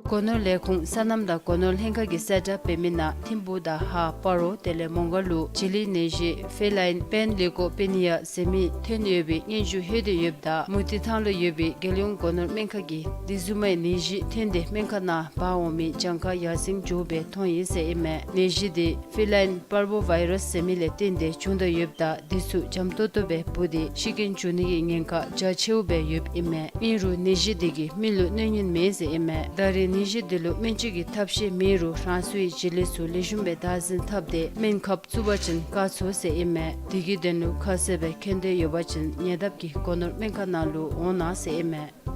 སྒོ་ནོར་ལས་ཁུངས་སོ་ནམ་དང་སྒོ་ནོར་ལྷན་ཁག་གིས་གསལ་བསྒྲགས་འབད་མི་ནང་ཐིམ་ཕུག་དང་ཧཱ་སྤ་རོ་དེ་ལས་མོང་སྒར་ལུ་བྱི་ལི་ནད་གཞི་ཕེ་ལཱའིན་པེན་ལེ་ཀོ་པེ་ནི་ཡ་ཟེར་མི་ཐོན་ཡོད་པའི་སྙན་ཞུ་ལྷོད་དེ་ཡོདཔ་ད་མུ་ཏིག་ཐང་ལུ་ཡོད་པའི་རྒྱལ་ཡོངས་སྒོ་ནོར་སྨན་ཁང་གིས་དེ་བཟུམ་མའི་ནད་གཞི་ཐོན་ཏེ་སྨན་ཁང་ནང་འབག་འོང་མི་གྱངས་ཁ་ཡར་སེང་འགྱོ་བའི་མཐོང་ཡི་ཟེར་ཨིན་མས། ནད་གཞི་དེ་ཕེ་ལཱའིན་པར་བོ་ཝའི་རཱསི་ཟེར་མི་ལས་བརྟེན་ཏེ་བྱུང་དོ་ཡོདཔ་ད་དེ་ཚུ་འཇམ་ཏོང་ཏོ་སྦེ་འབུ་སྟེ་ཤི་རྐྱེན་འབྱུང་ནི་གི་ཉེན་ཁ་རྒྱ་ཆེཝ་སྦེ་ཡོདཔ་ཨིན་མས། ཨིན་རུང་ནད་གཞི་དེ་གིས་མི་ལུ་གནོད་ཉེན་མེད་ཟེར་ཨིན་མས། ད་རེས་ནད་གཞི་དེ་ལུ་སྨན་བཅོས་ཀྱི་ཐབས་ཤེས་མེད་རུང་རང་སོའི་བྱི་ལི་ཚུ་ལེགས་ཤོམ་སྦེ་བདག་འཛིན་འཐབ་སྟེ་སྨན་ཁབ་བཙུགས་པ་ཅིན་བཀག་ཚུགས་ཟེར་ཨིན་མས། དེ་གི་དོན་ལུ་ཁ་གསལ་སྦེ་མཁྱེན་འདོད་ཡོད་པ་ཅིན་ཉེ་འདབས་ཀྱི་སྒོ་ནོར་སྨན་ཁང་ནང་ལུ་འོང་གནང་ཟེར་ཨིན་མས།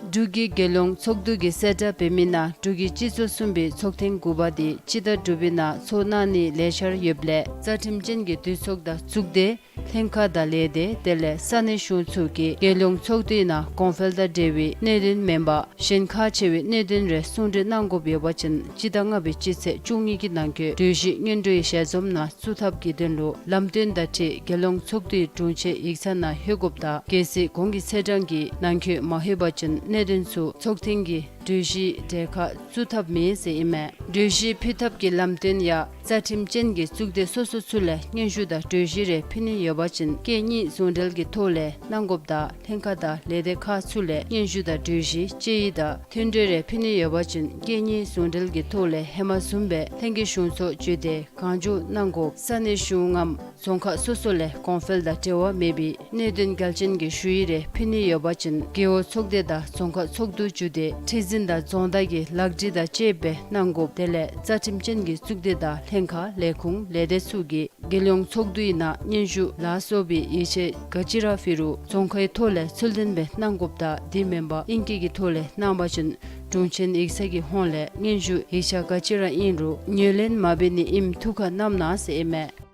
འབྲུག་གི་རྒྱལ་ཡོངས་ཚོགས་འདུ་གིས་གསལ་བསྒྲགས་འབད་མི་ནང་འབྲུག་གི་སྤྱི་ཚོགས་གསུམ་པའི་ཚོགས་ཐེངས་དགུ་པ་དེ་སྤྱི་ཟླ་དྲུག་པའི་ནང་ཚོགས་གནང་ནི་ལས་འཆར་ཡོདཔ་ལས་རྩ་ཁྲིམས་ཅན་གྱི་འདུས་ཚོགས་དང་གཙུག་སྡེ་ལྷན་ཁག་དང་ལས་སྡེ་དེ་ལས་ས་གནས་གཞུང་ཚོགས་ཀྱིས་རྒྱལ་ཡོངས་ཚོགས་འདུའི་ནང་གོང་འཕེལ་དང་འབྲེལ་བའི་གནད་དོན་མེན་པར་གཞན་ཁག་ཆེ་བའི་གནད་དོན་རེ་གསུང་གྲོས་གནང་དགོཔ་ཡོད་པ་ཅིན་སྤྱི་ཟླ་ལྔ་པའི་སྤྱི་ཚེས་བཅུ་གཉིས་ཀྱི་ནང་འཁོད་གྲོས་གཞི་སྔོན་འགྲོའི་ཞལ་འཛོམས་ནང་བཙུགས་ཐབས་ཀྱི་དོན་ལུ་ལམ་སྟོན་དང་འཁྲིལ་རྒྱལ་ཡོངས་ཚོགས་འདུའི་དྲུང་ཆེན་ཡིག་ཚང་ནང་ལྷོད་དགོཔ་དང་གལ་སྲིད་གོང་གི་ཚེས་གྲངས་ཀྱི་ནང་འཁོད་མ་ལྷོད་པ་ཅིན་གནད་དོན་ཚུ་ཚོགས་ཐེངས་ཀྱི་ གྲོས་གཞི་གྲལ་ཁར་བཙུགས་ཐབས་མེད་ཟེར་ཨིན་མས། གྲོས་གཞི་ཕུལ་ཐབས་ཀྱི་ལམ་སྟོན་ཡང་རྩ་ཁྲིམས་ཅན་གྱི་གཙུག་སྡེ་སོ་སོ་ཚུ་ལས་སྙན་ཞུ་དང་གྲོས་གཞི་རེ་ཕུལ་ནི་ཡོད་པ་ཅིན་སྐད་གཉིས་ཟུང་འབྲེལ་གྱི་ཐོག་ལས་གནང་དགོཔ་དང་ལྷན་ཁག་དང་ལས་སྡེ་ཁག་ཚུ་ལས་སྙན་ཞུ་དང་གྲོས་གཞི་དཔྱད་ཡིག་དང་མཐུན་གྲོས་རེ་ཕུལ་ནི་ཡོད་པ་ཅིན་སྐད་གཉིས་ཟུང་འབྲེལ་གྱི་ཐོག་ལས་ཧེ་མ་བཟུམ་སྦེ་ལྷན་རྒྱས་གཞུང་ཚོགས་བརྒྱུད་དེ་གང་མགྱོགས་གནང་དགོ། ས་གནས་གཞུང་ངམ་རྫོང་ཁག་སོ་སོ་ལས་གོང་འཕེལ་དང་འབྲེལ་བ་མེད་པའི་གནད་དོན་གལ་ཆེན་གྱི་ཞུ་ཡིག་རེ་ཕུལ་ནི་ཡོད་པ་ཅིན་རྒེད་འོག་ཚོགས་སྡེ་དང་རྫོང་ཁག་ཚོགས་འདུ་བརྒྱུད་དེ་ཁྲི་འཛིན་དང་རྫོང་བདག་གི་ལག་བྲིས་དང་བཅས་པའི་གནང་དགོཔ། དེ་ལས་རྩ་ཁྲིམས་ཅན་གྱི་གཙུག་སྡེ་དང་ལྷན་ཁག་ལས་ཁུངས་ལས་སྡེ་ཚུ་གི་རྒྱལ་ཡོངས་ཚོགས་འདུའི་ནང་སྙན་ཞུ་ལ་སོགས་པའི་ཡིག་ཆ་ག་ཅི་ར་ཕུལ་རུང་རྫོང་ཁའི་ཐོག་ལས་ཚུལ་ལྡན་སྦེ་གནང་དགོཔ་དང་དེ་མེན་པར་ཨིང་སྐད་ཀྱི་ཐོག་ལས་གནང་བ་ཅིན་དྲུང་ཆེན་ཡིག་ཚང་གི་ཧོངས་ལས་སྙན་ཞུ་ཡིག་ཆ་ག་ཅི་ར་ཨིན་རུང་ངོས་ལེན་མ་འབད་ནི་ཨིནམ་ཐུགས་ཁར་བསྣམ་གནང་ཟེར་ཨིན་མས།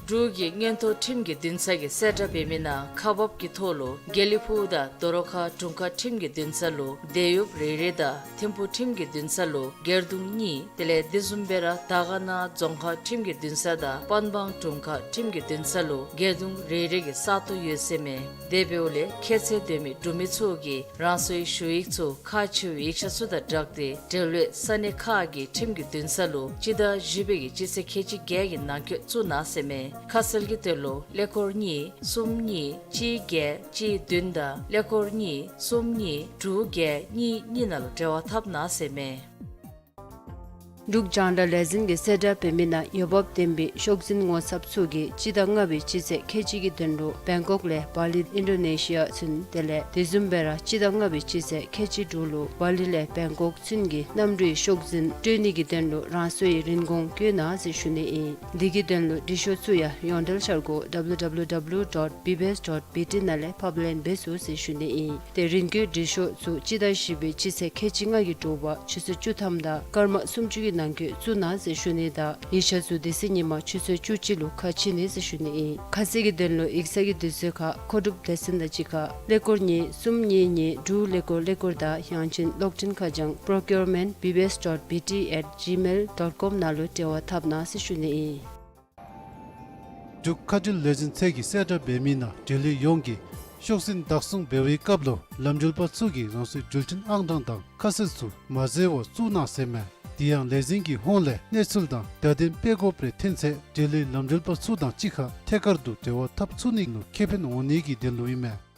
འབྲུག་གི་མངོན་མཐོ་ཁྲིམས་ཀྱི་འདུན་ས་གི་གསལ་བསྒྲགས་འབད་མི་ནང་ཁག་འབགཔ་ཀྱི་ཐོག་ལུ་དགེ་ལེགས་ཕུག་དང་རྡོ་རོ་ཁ་དྲུང་ཁག་ཁྲིམས་ཀྱི་འདུན་ས་ལུ་དེད་གཡོགཔ་རེ་རེ་དང་ཐིམ་ཕུ་ཁྲིམས་ཀྱི་འདུན་ས་ལུ་སྒེར་དུང་གཉིས། དེ་ལས་དེ་བཟུམ་སྦེ་ར་དར་དཀར་ན་རྫོང་ཁག་ཁྲིམས་ཀྱི་འདུན་ས་དང་པན་སྦང་དྲུང་ཁག་ཁྲིམས་ཀྱི་འདུན་ས་ལུ་སྒེར་དུང་རེ་རེ་གི་ས་སྟོང་ཡོད་ཟེར་མས། དེ་འབདཝ་ལས་ཁྱད་ཚད་ལྡན་མི་འབྲུག་མི་ཚུ་གིས་རང་སོའི་ཞུ་ཡིག་ཚུ་ཁག་ཆེ་བའི་ཡིག་ཆ་ཚུ་དང་སྦྲགས་ཏེ་འབྲེལ་ཡོད་ས་གནས་ཁག་གི་ཁྲིམས་ཀྱི་འདུན་ས་ལུ་སྤྱི་ཟླ་བཞི་པའི་གི་སྤྱི་ཚེས་ཁལ་གཅིག་བརྒྱད་ཀྱི་ནང་འཁོད་བཙུགས་གནང་ཟེར་མས། ཁ་གསལ་གྱི་དོན་ལུ་ཀླད་ཀོར་གཉིས་གསུམ་གཉིས་གཅིག་བརྒྱད་གཅིག་བདུན་དང་ཀླད་ཀོར་གཉིས་གསུམ་གཉིས་དྲུག་བརྒྱད་གཉིས་གཉིས་ནང་ལུ་འབྲེལ་བ་འཐབ་གནང་ཟེར་མས། འབྲུག་རྒྱང་བསྒྲགས་ལས་འཛིན་གྱི་གསལ་བསྒྲགས་འབད་མི་ནང་འོས་འབབ་ལྡན་པའི་ཤོག་འཛིན་ངོ་ཚབ་ཚུ་གིས་སྤྱི་ཟླ་ལྔ་པའི་སྤྱི་ཚེས་ཁལ་གཅིག་གི་དོན་ལུ་བེང་ཀོག་ལས་བ་ལི་ཨིན་ཌོ་ནེ་ཤི་ཡ་ཚུན། དེ་ལས་དེ་བཟུམ་སྦེ་ར་སྤྱི་ཟླ་ལྔ་པའི་སྤྱི་ཚེས་ཁལ་གཅིག་དྲུག་ལུ་བ་ལི་ལས་བེང་ཀོག་ཚུན་གྱི་གནམ་གྲུའི་ཤོག་འཛིན་སྤྲོད་ནི་གི་དོན་ལུ་རང་སོའི་རིན་གོང་བཀོད་གནང་ཟེར་ཞུ་ནི་ཨིན། འདི་གི་དོན་ལུ་འབྲི་ཤོག་ཚུ་ཡང་ཡོངས་འབྲེལ་འཆར་སྒོ་W W W dot B B S dot B T ནང་ལས་ཕབ་ལེན་འབད་ཚུགས་ཟེར་ཞུ་ནི་ཨིན། ཏེ་རིན་བཀོད་འབྲི་ཤོག་ཚུ་སྤྱི་ཟླ་བཞི་པའི་སྤྱི་ཚེས་ཁལ་གཅིག་ལྔ་གི་དྲོ་པ་ཆུ་ཚོད་བཅུ་ཐམ་དང་སྐར་མ་སུམ་ཅུ་གི་ནང་འཁོད་བཙུགས་གནང་ཟེར་ཞུ་ནི་དང་ཡིག་ཆ་ཚུ་དེ་ཚེ་ཉིན་མ་ཆུ་ཚོད་བཅུ་གཅིག་ལུ་ཁ་ཕྱེ་ནི་ཟེར་ཞུ་ནི་ཨིན། ཁ་གསལ་གྱི་དོན་ལུ་ཡིག་ཚང་གི་དུས་ཚོད་ཁར་མཁོ་སྒྲུབ་སྡེ་ཚན་དང་གཅིག་ཁར་ཀླད་ཀོར་གཉིས་གསུམ་གཉིས་གཉིས་དྲུག་ཀླད་ཀོར་ཀླད་ཀོར་དང་ཡང་ཅིན་གློག་འཕྲིན་ཁ་བྱང་procurement B B S dot B T at gmail dot com ནང་ལུ་འབྲེལ་བ་འཐབ་གནང་ཟེར་ཞུ་ནི་ཨིན། འབྲུག་མཁའ་འགྲུལ་ལས་འཛིན་ཚད་ཀྱིས་གསལ་བསྒྲགས་འབད་མི་ནང་འབྲེལ་ཡོད་ཡོངས་ཀྱིས་ཤོག་འཛིན་བདག་བཟུང་འབད་བའི་སྐབས་ལུ་ལམ་འགྲུལ་པ་ཚུ་གིས་རང་སོའི་འགྲུལ་འཕྲིན་ཨང་གྲངས་དང་ཁ་གསལ་ཚུ་མ་འཛོལ་བར་བཙུགས་གནང་ཟེར་མས། དེ་ཡང་ལས་འཛིན་གྱི་ཧོངས་ལས་གནས་ཚུལ་དང་བརྡ་དོན་སྤེལ་དགོཔ་རེ་ཐོན་ཚེ་འབྲེལ་ཡོད་ལམ་འགྲུལ་པ་ཚུ་དང་གཅིག་ཁར་ཐད་ཀར་དུ་འབྲེལ་བ་འཐབ་ཚུགས་ནི་ལུ་ཁེ་ཕན་འོང་ནི་གི་དོན་ལུ་ཨིན་མས།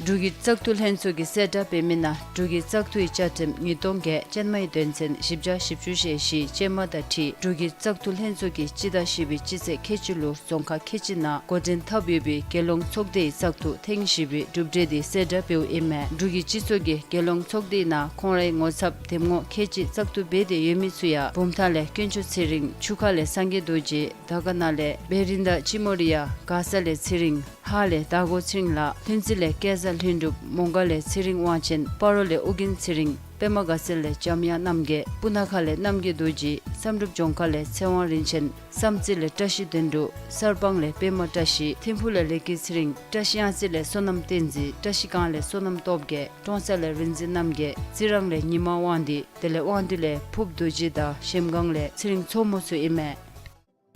འབྲུག་གི་བཙག་འཐུ་ལྷན་ཚོགས་ཀྱིས་གསལ་བསྒྲགས་འབད་མི་ནང་འབྲུག་གི་བཙག་འཐུའི་བཅའ་ཁྲིམས་ཉིས་སྟོང་བརྒྱད་ཅན་མའི་དོན་ཚན་བཞི་བརྒྱ་བཞི་བཅུ་ཞེ་བཞི་ཅན་མ་དང་འཁྲིལ་འབྲུག་གི་བཙག་འཐུ་ལྷན་ཚོགས་ཀྱིས་སྤྱི་ཟླ་བཞི་པའི་སྤྱི་ཚེས་ཁལ་གཅིག་ལུ་རྫོང་ཁག་ཁལ་གཅིག་ནང་འགོ་འདྲེན་འཐབ་ཡོད་པའི་རྒྱལ་ཡོངས་ཚོགས་སྡེའི་བཙག་འཐུ་ཐེངས་བཞི་པའི་གྲུབ་འབྲས་དེ་གསལ་བསྒྲགས་འབདཝ་ཨིན་མས། འབྲུག་གི་སྤྱི་ཚོགས་ཀྱིས་རྒྱལ་ཡོངས་ཚོགས་སྡེའི་ནང་ཁོང་རའི་ངོ་ཚབ་འདེམས་ངོ་ཁལ་གཅིག་བཙག་འཐུ་འབད་དེ་ཡོད་མི་ཚུ་ཡང་བུམ་ཐང་ལས་དཀོན་མཆོག་ཚེ་རིང་། ཆུ་ཁ་ལས་སངས་རྒྱས་རྡོ་རྗེ། དར་དཀར་ན་ལས་བེ་རི་དྷ་ཅི་མོ་རི་ཡ། མགར་ས་ལས་ཚེ་རིང་། ཧཱ་ལས་དར་གོ་ཚེ་རིང་ལགས། ལྷུན་རྩེ་ལས་སྐལ་བཟང་ལྷུན་གྲུབ། མོང་སྒར་ལས་ཚེ་རིང་དབང་ཆེན། སྤ་རོ་ལས་ཨོ་རྒྱན་ཚེ་རིང་། པདྨ་དགའ་ཚལ་ལས་འཇམ་དབྱངས་རྣམ་རྒྱལ། སྤུ་ན་ཁ་ལས་རྣམ་རྒྱལ་རྡོ་རྗེ། བསམ་གྲུབ་ལྗོངས་མཁར་ལས་ཚེ་དབང་རིན་ཆེན། བསམ་རྩེ་ལས་བཀྲ་ཤིས་དོན་གྲུབ། གསར་སྤང་ལས་པདྨ་བཀྲ་ཤིས། ཐིམ་ཕུག་ལས་ལེགས་སྐྱིད་ཚེ་རིང་། བཀྲ་ཤིས་གཡང་རྩེ་ལས་བསོད་ནམས་བསྟན་འཛིན། བཀྲ་ཤིས་སྒང་ལས་བསོད་ནམས་སྟོབས་རྒྱས། ཀྲོང་གསར་ལས་རིག་འཛིན་རྣམ་རྒྱལ། རྩི་རང་ལས་ཉི་མ་དབང་འདུས། དེ་ལས་དབང་འདུས་ལས་ཕུབ་རྡོ་རྗེ་དང་གཞལམ་སྒང་ལས་ཚེ་རིང་མཚོ་མོ་ཚུ་ཨིན་མས།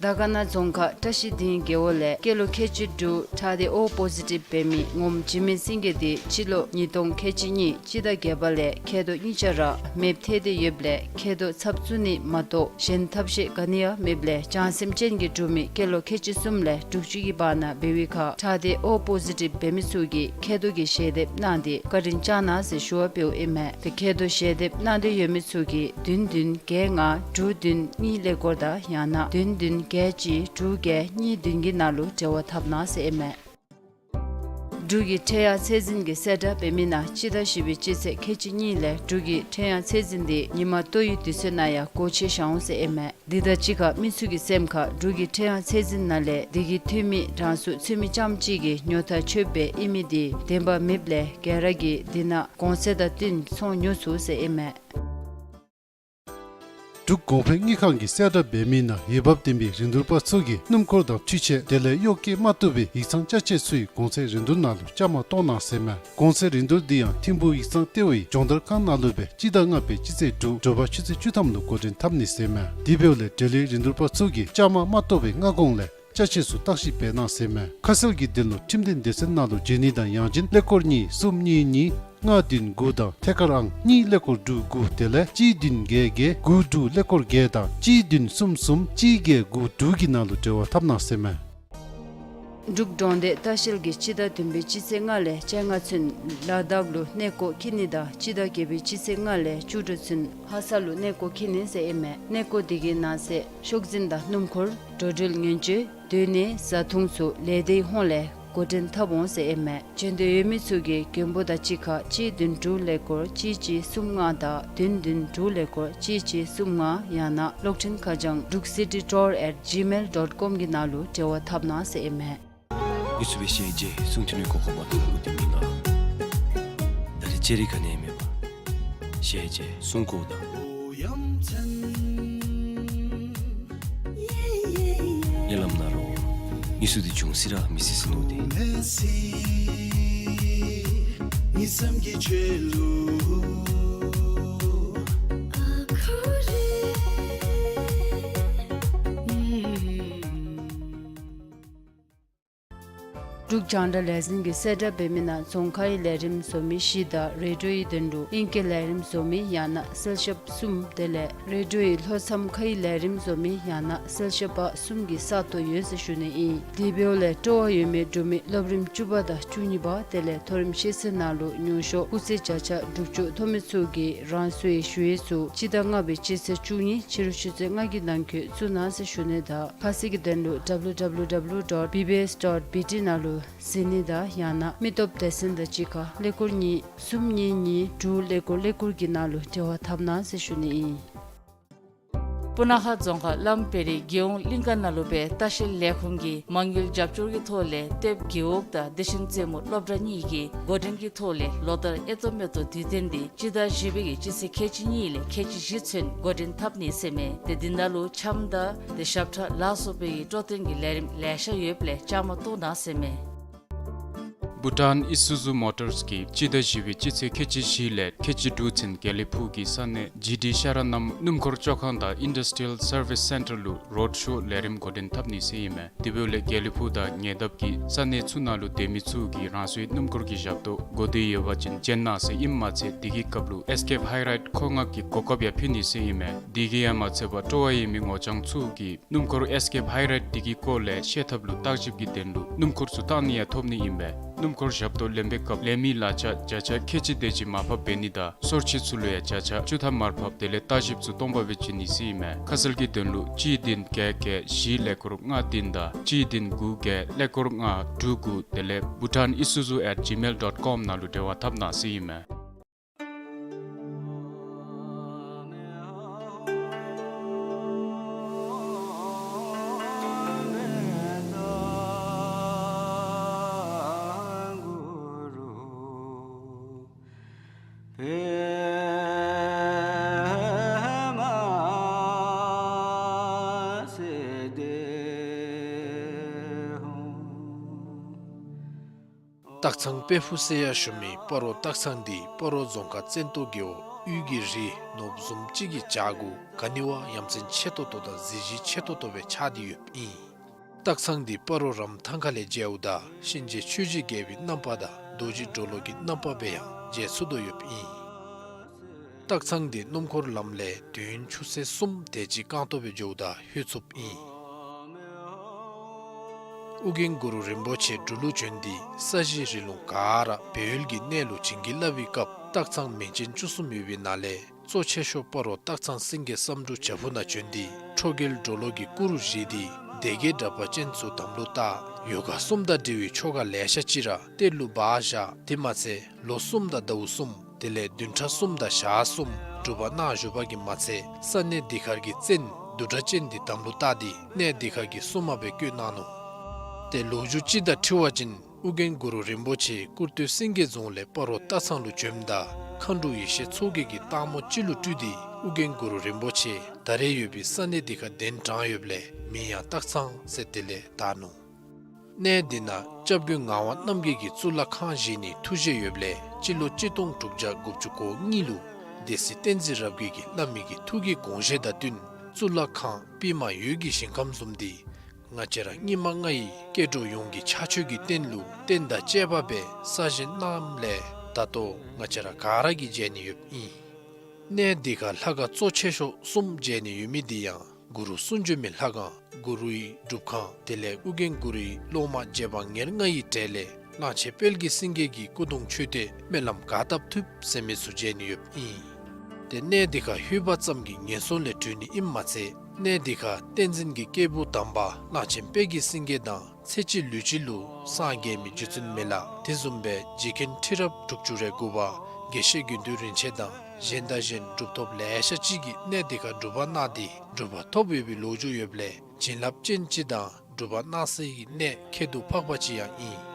དར་དཀར་ན་རྫོང་ཁག་བཀྲ་ཤིས་སྡིངས་རྒེད་འོག་ལས་སྐྱེས་ལོ་ཁལ་གཅིག་དྲུག་ཁྲག་སྡེ་ཨོ་པོ་ཟི་ཊིབ་འབད་མི་ངོམ་འཇིགས་མེད་སེང་གེ་དེ་སྤྱི་ལོ་ཉིས་སྟོང་ཁལ་གཅིག་གཉིས་སྤྱི་ཟླ་བརྒྱད་པ་ལས་མཁལ་རྡོག་གཉིས་ཆ་ར་མེདཔ་ཐལ་ཏེ་ཡོདཔ་ལས་མཁལ་རྡོག་ཚབ་བཙུགས་ནི་མ་གཏོགས་གཞན་ཐབས་ཤེས་ག་ནི་ཡང་མེདཔ་ལས་བྱང་སེམས་ཅན་གྱི་འབྲུག་མི་སྐྱེས་ལོ་ཁལ་གཅིག་གསུམ་ལས་དྲུག་ཅུ་གི་བར་ན་འབད་བའི་ཁར་ཁྲག་སྡེ་ཨོ་པོ་ཟི་ཊིབ་འབད་མི་ཚུ་གིས་མཁལ་རྡོག་གི་ཞལ་འདེབས་གནང་སྟེ་བཀའ་དྲིན་བསྐྱངས་གནང་ཟེར་ཞུ་བ་འབདཝ་ཨིན་མས། ཏེ་མཁལ་རྡོག་ཞལ་འདེབས་གནང་འདོད་ཡོད་མི་ཚུ་གིས་བདུན་བདུན་བརྒྱད་ལྔ་དྲུག་བདུན་གཉིས་ཀླད་ཀོར་དང་ཡང་ན་བདུན་བདུན་བརྒྱད་གཅིག་དྲུག་བརྒྱད་གཉིས་བདུན་གྱི་ནང་ལུ་འབྲེལ་བ་འཐབ་གནང་ཟེར་ཨིན་མས། འབྲུག་གི་ཁྲལ་གཡར་ཚད་འཛིན་གྱིས་གསལ་བསྒྲགས་འབད་མི་ནང་སྤྱི་ཟླ་བཞི་པའི་སྤྱི་ཚེས་ཁལ་གཅིག་གཉིས་ལས་འབྲུག་གི་ཁྲལ་གཡར་ཚད་འཛིན་དེ་ཉིན་མ་ལྟོ་ཡི་དུས་ཚོད་ནང་ཡང་སྒོ་ཕྱེ་བཞག་འོང་ཟེར་ཨིན་མས། དེ་དང་གཅིག་ཁར་མི་ཚུ་གི་སེམས་ཁར་འབྲུག་གི་ཁྲལ་གཡར་ཚད་འཛིན་ནང་ལས་དེ་གི་འཐུས་མི་གྲངས་སུ་ཚུད་མི་རྐྱངམ་གཅིག་གིས་ཉོ་ཐག་ཆོདཔ་སྦེ་ཨིན་མི་དེ་བདེན་པ་མེདཔ་ལས་ག་ར་གིས་དེ་ནང་གོང་ཚད་དང་བསྟུན་ཚོང་ཉོ་ཚུགས་ཟེར་ཨིན་མས། འབྲུག་གོང་འཕེལ་དངུལ་ཁང་གིས་གསལ་བསྒྲགས་འབད་མི་ནང་འོས་འབབ་ལྡན་པའི་རིན་བསྡུར་པ་ཚུ་གིས་སྣུམ་འཁོར་དང་འཕྲུལ་ཆས་དེ་ལས་གཡོག་བཀོལ་མ་བཏུབ་པའི་ཡིག་ཚང་ཅ་ཆས་ཚུའི་གོང་ཚད་རིན་བསྡུར་ནང་ལུ་བཅའ་མར་གཏོགས་གནང་ཟེར་མས། གོང་ཚད་རིན་བསྡུར་འདི་ཡང་ཐིམ་ཕུག་ཡིག་ཚང་ལྟེ་བའི་སྦྱོང་བརྡར་ཁང་ནང་ལུ་སྦེ་སྤྱི་ཟླ་ལྔ་པའི་སྤྱི་ཚེས་དྲུག་དྲོ་པ་ཆུ་ཚོད་བཅུ་ཐམ་ལུ་འགོ་འདྲེན་འཐབ་ནི་ཟེར་མས། དེ་འབདཝ་ལས་འབྲེལ་ཡོད་རིན་བསྡུར་པ་ཚུ་གིས་བཅའ་མར་མ་གཏོགས་པའི་སྔ་གོང་ལས་ཅ་ཆས་ཚུ་བརྟག་ཞིབ་འབད་གནང་ཟེར་མས། ཁ་གསལ་གྱི་དོན་ལུ་ཁྲིམས་དོན་སྡེ་ཚན་ནང་ལུ་བརྗེ་ནི་དང་ཡང་ཅིན་ཀླད་ཀོར་གཉིས་གསུམ་གཉིས་གཉིས་ ལྔ་བདུན་དགུ་དང་ཐད་ཀར་ཨང་གཉིས་ཀླད་ཀོར་དྲུག་དགུ་དེ་ལས་གཅིག་བདུན་བརྒྱད་བརྒྱད་དགུ་དྲུག་ཀླད་ཀོར་བརྒྱད་དང་གཅིག་བདུན་གསུམ་གསུམ་གཅིག་བརྒྱད་དགུ་དྲུག་གི་ནང་ལུ་འབྲེལ་བ་འཐབ་གནང་ཟེར་མས། འབྲུག་འབྲོང་སྡེ་ལྟ་བཤལ་གྱིས་སྤྱི་ཟླ་བདུན་པའི་སྤྱི་ཚེས་ལྔ་ལས་བཅོ་ལྔ་ཚུན་ལ་དྭགས་ལུ་གནས་སྐོར་འཁྱིད་ནི་དང་སྤྱི་ཟླ་བརྒྱད་པའི་སྤྱི་ཚེས་ལྔ་ལས་བཅུ་དྲུག་ཚུན་ལྷ་ས་ལུ་གནས་སྐོར་འཁྱིད་ནི་ཟེར་ཨིན་མས། གནས་སྐོར་དེ་གི་ནང་གསེས་ཤོག་འཛིན་དང་སྣུམ་འཁོར་འགྲོ་འགྲུལ་ཉེན་བཅོལ་སྡོད་གནས་བཟའ་འཐུང་ཚུ་ལས་སྡེའི་ཧོངས་ལས་འགོ་འདྲེན་འཐབ་འོང་ཟེར་ཨིན་མས། འབྱོན་འདོད་ཡོད་མི་ཚུ་གིས་མགོན་པོ་དང་གཅིག་ཁར་གཅིག་བདུན་དྲུག་ཀླད་ཀོར་གཅིག་གཅིག་གསུམ་ལྔ་དང་བདུན་བདུན་དྲུག་ཀླད་ཀོར་གཅིག་གཅིག་གསུམ་ལྔ་ཡང་ན་གློག་འཕྲིན་ཁ་བྱང་འབྲུག་སི་ཊི་ཊུར་ཨེཊ་ཇི་མེལ་ཌོཊ་ཀོམ་གི་ནང་ལུ་འབྲེལ་བ་འཐབ་གནང་ཟེར་ཨིན་མས། མི་སུ་སྦེ་ཤེས་རྗེས་སྲུང་ཐུབ་ནི་གོ་སྐབས་མ་ཐོབ་པའི་དེ་མི་ལ། ད་རེས་ཅེ་རི་ག་ནི་མེད་པ། ཤེས་རྗེས་སྲུང་དགོ་ད། ཉེ་ལམ་ན་རོ། མི་སུ་དེ་བྱུང་སི་ར་མི་སི་སི་ནོ་དེ། འབྲུག་རྒྱང་བསྒྲགས་ལས་འཛིན་གྱིས་གསལ་བསྒྲགས་འབད་མི་ནང་རྫོང་ཁའི་ལས་རིམ་བཟོ་མི་བཞི་དང་རེ་ཌིའོའི་དོན་ལུ་ཨིང་སྐད་ལས་རིམ་བཟོ་མི་ཡང་ན་གསལ་ཞབས་གསུམ་དེ་ལས་རེ་ཌིའོའི་ལྷོ་མཚམས་ཁའི་ལས་རིམ་བཟོ་མི་ཡང་ན་གསལ་ཞབས་པ་གསུམ་གྱི་ས་སྟོང་ཡོད་ཟེར་ཞུ་ནི་ཨིན། དེ་འབདཝ་ལས་སྤྲོ་བ་ཡོད་མི་འབྲུག་མི་སློབ་རིམ་བཅུ་པ་དང་བཅུ་གཉིས་པ་དེ་ལས་མཐོ་རིམ་ཤེས་ཚད་ནང་ལུ་མྱོང་ཤོས་སྐུགས་ཚད་བརྒྱ་ཆ་དྲུག་ཅུ་ཐོབ་མི་ཚུ་གིས་རང་སོའི་ཞུ་ཡིག་ཚུ་སྤྱི་ཟླ་ལྔ་པའི་སྤྱི་ཚེས་བཅུ་གཉིས་ཕྱི་རུ་ཆུ་ཚོད་ལྔ་གི་ནང་འཁོད་བཙུགས་གནང་ཟེར་ཞུ་ནི་དང་ཁ་གསལ་གྱི་དོན་ལུ་ཌབ་ལུ་ཌབ་ལུ་ཌབ་ལུ་ཌོཊ་བི་བི་ཨེསི་ཌོཊ་བི་ཊི་ནང་ལུ་གཟིགས་ནི་དང་ཡང་ན་མི་སྟོབས་སྡེ་ཚན་དང་གཅིག་ཁར་ཀླད་ཀོར་གཉིས་གསུམ་གཉིས་གཉིས་དྲུག་ཀླད་ཀོར་ཀླད་ཀོར་གྱི་ནང་ལུ་འབྲེལ་བ་འཐབ་གནང་ཟེར་ཞུ་ནི་ཨིན། སྤུ་ན་ཁ་རྫོང་ཁག་བླམ་བེ་རི་རྒྱལ་ཡོངས་གླིང་ཀ་ནང་ལུ་སྦེ་ལྟ་བཤལ་ལས་ཁུངས་ཀྱིས་མ་དངུལ་རྒྱབ་སྐྱོར་གྱི་ཐོག་ལས་ཏེ་རྒེད་འོག་དང་བདེ་ཆེན་རྩེ་མོ་སློབ་གྲྭ་གཉིས་ཀྱིས་འགོ་འདྲེན་གྱི་ཐོག་ལས་ལོ་ལྟར་ཨེ་ཏོ་མེ་ཏོག་དུས་སྟོན་འདི་སྤྱི་ཟླ་བཞི་པའི་གི་སྤྱི་ཚེས་ཁལ་གཅིག་གཉིས་ལས་ཁལ་གཅིག་བཞི་ཚུན་འགོ་འདྲེན་འཐབ་ནི་ཟེར་མས། ཏེ་འདི་ནང་ལུ་འཆམ་དང་ཏེ་ཞབས་ཁྲ་ལ་སོགས་པའི་གི་སྤྲོ་སྟོན་གྱི་ལས་རིམ་ལེ་ཤ་ཡོདཔ་ལས་བཅའ་མར་གཏོགས་གནང་ཟེར་མས། བྷུ་ཊཱན་ཨི་སུ་ཛུ་མོ་ཊརས་ཀྱིས་སྤྱི་ཟླ་བཞི་པའི་སྤྱི་ཚེས་ཁལ་གཅིག་བཞི་ལས་ཁལ་གཅིག་དྲུག་ཚུན་དགེ་ལེགས་ཕུག་གི་ས་གནས་ཇི་ཌི་ཤ་ར་ནམ་སྣུམ་འཁོར་བཅོ་ཁང་དང་ཨིན་ཌསི་ཊི་རི་ཡལ་སར་བིསི་སེན་ཊར་ལུ་རོཌ་ཤོ་ལས་རིམ་འགོ་འདྲེན་འཐབ་ནི་ཟེར་ཨིན་མས། དེ་འབདཝ་ལས་དགེ་ལེགས་ཕུག་དང་ཉེ་འདབས་ཀྱི་ས་གནས་ཚུ་ནང་ལུ་སྡོད་མི་ཚུ་གིས་རང་སོའི་སྣུམ་འཁོར་གྱི་ཞབས་ཏོག་གོ་བདེ་ཡོད་པ་ཅིན་བྱོན་གནང་ཟེར་ཨིནམ་མ་ཚད་དེ་གི་སྐབས་ལུ་ཨེསི་ཀེབ་ཧའི་རའིཌ་མཁོ་མངགས་ཀྱི་གོ་སྐབས་ཡང་ཕུལ་ནི་ཟེར་ཨིན་མས། དེ་གིས་ཡང་མ་ཚད་པར་སྤྲོ་བ་ཡོད་མི་ངོ་རྐྱང་ཚུ་གིས་སྣུམ་འཁོར་ཨེསི་ཀེབ་ཧའི་རའིཌ་དེ་གི་སྐོར་ལས་ཤེས་ཐབས་ལུ་བརྟག་ཞིབ་ཀྱི་དོན་ལུ་སྣུམ་འཁོར་ཚུ་བཏང་ནི་ཡང་ཐོབ་ནི་ཨིན་པས། སྣུམ་འཁོར་ཞབས་ཏོག་ལེན་པའི་སྐབས་ལེན་མི་ལག་ཆ་བརྒྱ་ཆ་ཁལ་གཅིག་དེ་ཅིག་མར་ཕབ་འབད་ནི་དང་སོར་ཆུད་ཚུ་ལུ་ཡང་བརྒྱ་ཆ་བཅུ་ཐམ་མར་ཕབ་དེ་ལས་བརྟག་ཞིབ་ཚུ་སྟོང་པ་སྦེ་བྱིན་ནི་ཟེར་ཨིན་མས། ཁ་གསལ་གྱི་དོན་ལུ་གཅིག་བདུན་བརྒྱད་བརྒྱད་བཞི་ཀླད་ཀོར་ལྔ་བདུན་དང་གཅིག་བདུན་དགུ་བརྒྱད་ཀླད་ཀོར་ལྔ་དྲུག་དགུ་དེ་ལས་bhutanisuzu at gmail dot com ནང་ལུ་འབྲེལ་བ་འཐབ་གནང་ཟེར་ཨིན་མས། སྟག་ཚང་དཔལ་ཕུག་ཟེར་ཡང་ཞུ་མི་སྤ་རོ་སྟག་ཚང་འདི་སྤ་རོ་རྫོང་ཁག་བཙན་ཏོ་རྒེད་འོག་དབུས་ཀྱི་རི་ནོར་བུ་བཟུམ་ཅིག་གི་བྱག་གུ་ག་ནི་བ་ཡ་མཚན་ཆེ་ཏོག་ཏོ་དང་གཟི་བརྗིད་ཆེ་ཏོག་ཏོ་སྦེ་ཆགས་ཏེ་ཡོདཔ་ཨིན། སྟག་ཚང་འདི་སྤ་རོ་རམ་ཐང་ཁ་ལས་མཇལཝ་ད་གཤིན་རྗེ་ཆོས་ཀྱི་རྒྱལ་པོའི་རྣམ་པ་དང་རྡོ་རྗེ་གྲོ་ལོད་ཀྱི་རྣམ་པ་སྦེ་ཡང་མཇལ་ཚུགས་དོ་ཡོདཔ་ཨིན། སྟག་ཚང་འདི་སྣུམ་འཁོར་ལམ་ལས་དུས་ཡུན་ཆུ་ཚོད་གསུམ་དེ་ཅིག་རྐང་སྟོང་སྦེ་འགྱོཝ་ད་ལྷོད་ཚུགསཔ་ཨིན། ཨོ་རྒྱན་གུ་རུ་རིན་པོ་ཆེ་འབྲུག་ལུ་བྱོན་ཏེ་ས་གཞི་རི་ལུང་ག་ར་སྦས་ཡུལ་གྱི་གནས་ལུ་བྱིན་གྱིས་བརླབས་པའི་སྐབས་སྟག་ཚང་མིང་ཅན་བཅུ་གསུམ་ཡོད་པའི་ནང་ལས་གཙོ་ཆེ་ཤོས་སྤ་རོ་སྟག་ཚང་སེང་གེ་བསམ་འགྲུབ་བྱག་ཕུག་ནང་བྱོན་ཏེ་ཁྲོ་རྒྱལ་གྲོ་ལོད་ཀྱི་སྐུ་རུ་བཞེངས་ཏེ་སྡེ་བརྒྱད་དྲེགས་པ་ཅན་ཚུ་དམ་ལུ་བཏགས། ཡོ་ག་གསུམ་དང་འབྲེལ་བའི་ཆོ་ག་ལེ་ཤ་ཅིག་ར་གཏེར་ལུ་སྦ་བཞག། དེ་མ་ཚད་ལོ་གསུམ་དང་ཟླཝ་གསུམ་དེ་ལས་བདུན་ཕྲག་གསུམ་དང་ཞག་གསུམ་སྒྲུབ་པ་གནང་བཞུགས་པ་གིས་མ་ཚད་ས་གནས་འདི་ཁར་གྱི་བཙན་བདུད་སྒྲ་གཅན་འདི་དམ་ལུ་བཏགས་ཏེ་གནས་འདི་ཁར་གྱི་སྲུང་མ་སྦེ་བསྐོས་གནང་ནུག། ཏེ་ལོ་རྒྱུས་ཅིག་དང་འཁྲིལ་བ་ཅིན་ཨོ་རྒྱན་གུ་རུ་རིན་པོ་ཆེ་སྐུར་སྟོད་སེང་གེ་རྫོང་ལས་སྤ་རོ་སྟག་ཚང་ལུ་བྱོནམ་ད་མཁའ་འགྲོ་ཡེ་ཤེས་མཚོ་རྒྱལ་གྱིས་སྟག་མོ་ཅིག་ལུ་སྤྲུལ་ཏེ་ཨོ་རྒྱན་གུ་རུ་རིན་པོ་ཆེ་ད་རེས་ཡོད་པའི་ས་གནས་འདི་ཁར་གདན་དྲངས་ཡོདཔ་ལས་མིང་ཡང་སྟག་ཚང་ཟེར་དེ་ལས་བཏགས་ནུག། གནས་འདི་ནང་སྐྱབས་མགོན་ངག་དབང་རྣམ་རྒྱལ་གྱིས་གཙུག་ལག་ཁང་བཞེངས་ནིའི་ཐུགས་བཞེད་ཡོདཔ་ལས་སྤྱི་ལོ་གཅིག་སྟོང་དྲུག་བརྒྱ་དགུ་བཅུ་གོ་གཉིས་ལུ་སྡེ་སྲིད་བསྟན་འཛིན་རབ་རྒྱས་ཀྱིས་བླ་མའི་གི་ཐུགས་ཀྱི་དགོངས་བཞེད་དང་བསྟུན་གཙུག་ལག་ཁང་པདྨ་འོད་ཀྱི་ཞིང་ཁམས་བཟུམ་འདི་ང་བཅས་ར་སྙིགས་མ་ལྔ་ཡི་སྐྱེ་འགྲོ་ཡོངས་ཀྱི་ཕྱག་མཆོད་ཀྱི་རྟེན་ལུ་རྟེན་དང་བཅས་པ་སྦེ་གསར་བཞེངས་གནངམ་ལས་ ད་ལྟོ་ང་བཅས་ར་ག་ར་གིས་མཇལ་ནི་ཡོདཔ་ཨིན། གནས་འདི་ཁར་ལྷ་ཁང་གཙོ་ཆེ་ཤོས་གསུམ་མཇལ་ནི་ཡོད་མི་འདི་ཡང་གུ་རུ་གསུང་བྱོན་མའི་ལྷ་ཁང་གུ་རུའི་སྒྲུབ་ཁང་དེ་ལས་ཨོ་རྒྱན་གུ་རུའི་སློབ་མ་རྗེ་འབངས་ཉེར་ལྔ་ཡི་གྲས་ལས་གླང་ཆེན་དཔལ་གྱི་སེང་གེ་གི་སྐུ་གདུང་མཆོད་རྟེན་སྨོན་ལམ་ག་བཏབ་ཐུབ་ཟེར་མི་ཚུ་མཇལ་ནི་ཡོདཔ་ཨིན། ཏེ་གནས་འདི་ཁར་ལྷོད་པ་ཙམ་གྱིས་ངན་སོང་ལས་གྲོལ་ནི་ཨིནམ་མ་ཚད་གནས་འདི་ཁར་བསྟན་འཛིན་གྱི་སྐྱེས་བུ་དམ་པ་གླང་ཆེན་དཔལ་གྱི་སེང་གེ་དང་ཚེ་གཅིག་ལུས་གཅིག་ལུ་སངས་རྒྱས་མི་རྗེ་བཙུན་མི་ལ་དེ་བཟུམ་སྦེ་རྗེ་མཁན་ཁྲི་རབས་དྲུག་ཅུ་རེ་དགུ་པ་དགེ་བཤེས་དགེ་འདུན་རིན་ཆེན་དང་གཞན་དང་གཞན་གྲུབ་ཐོབ་ལེ་ཤ་ཅིག་གིས་གནས་འདི་ཁར་སྒྲུབ་པ་གནང་སྟེ་གྲུབ་པ་ཐོབ་ཡོད་པའི་ལོ་རྒྱུས་ཡོདཔ་ལས་བྱིན་རླབས་ཅན་ཅིག་དང་སྒྲུབ་པ་གནང་སའི་གནས་ཁྱད་དུ་འཕགས་པ་ཅིག་ཡང་ཨིན།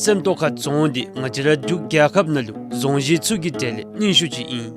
སེམས་རྟོགས་ཁ་རྫོང་འདི་ང་བཅས་ར་འབྲུག་རྒྱལ་ཁབ་ནང་ལུ་རྫོང་གཞི་ཚུ་གི་གྲས་ལས་རྙིང་ཤོས་ཅིག་ཨིན།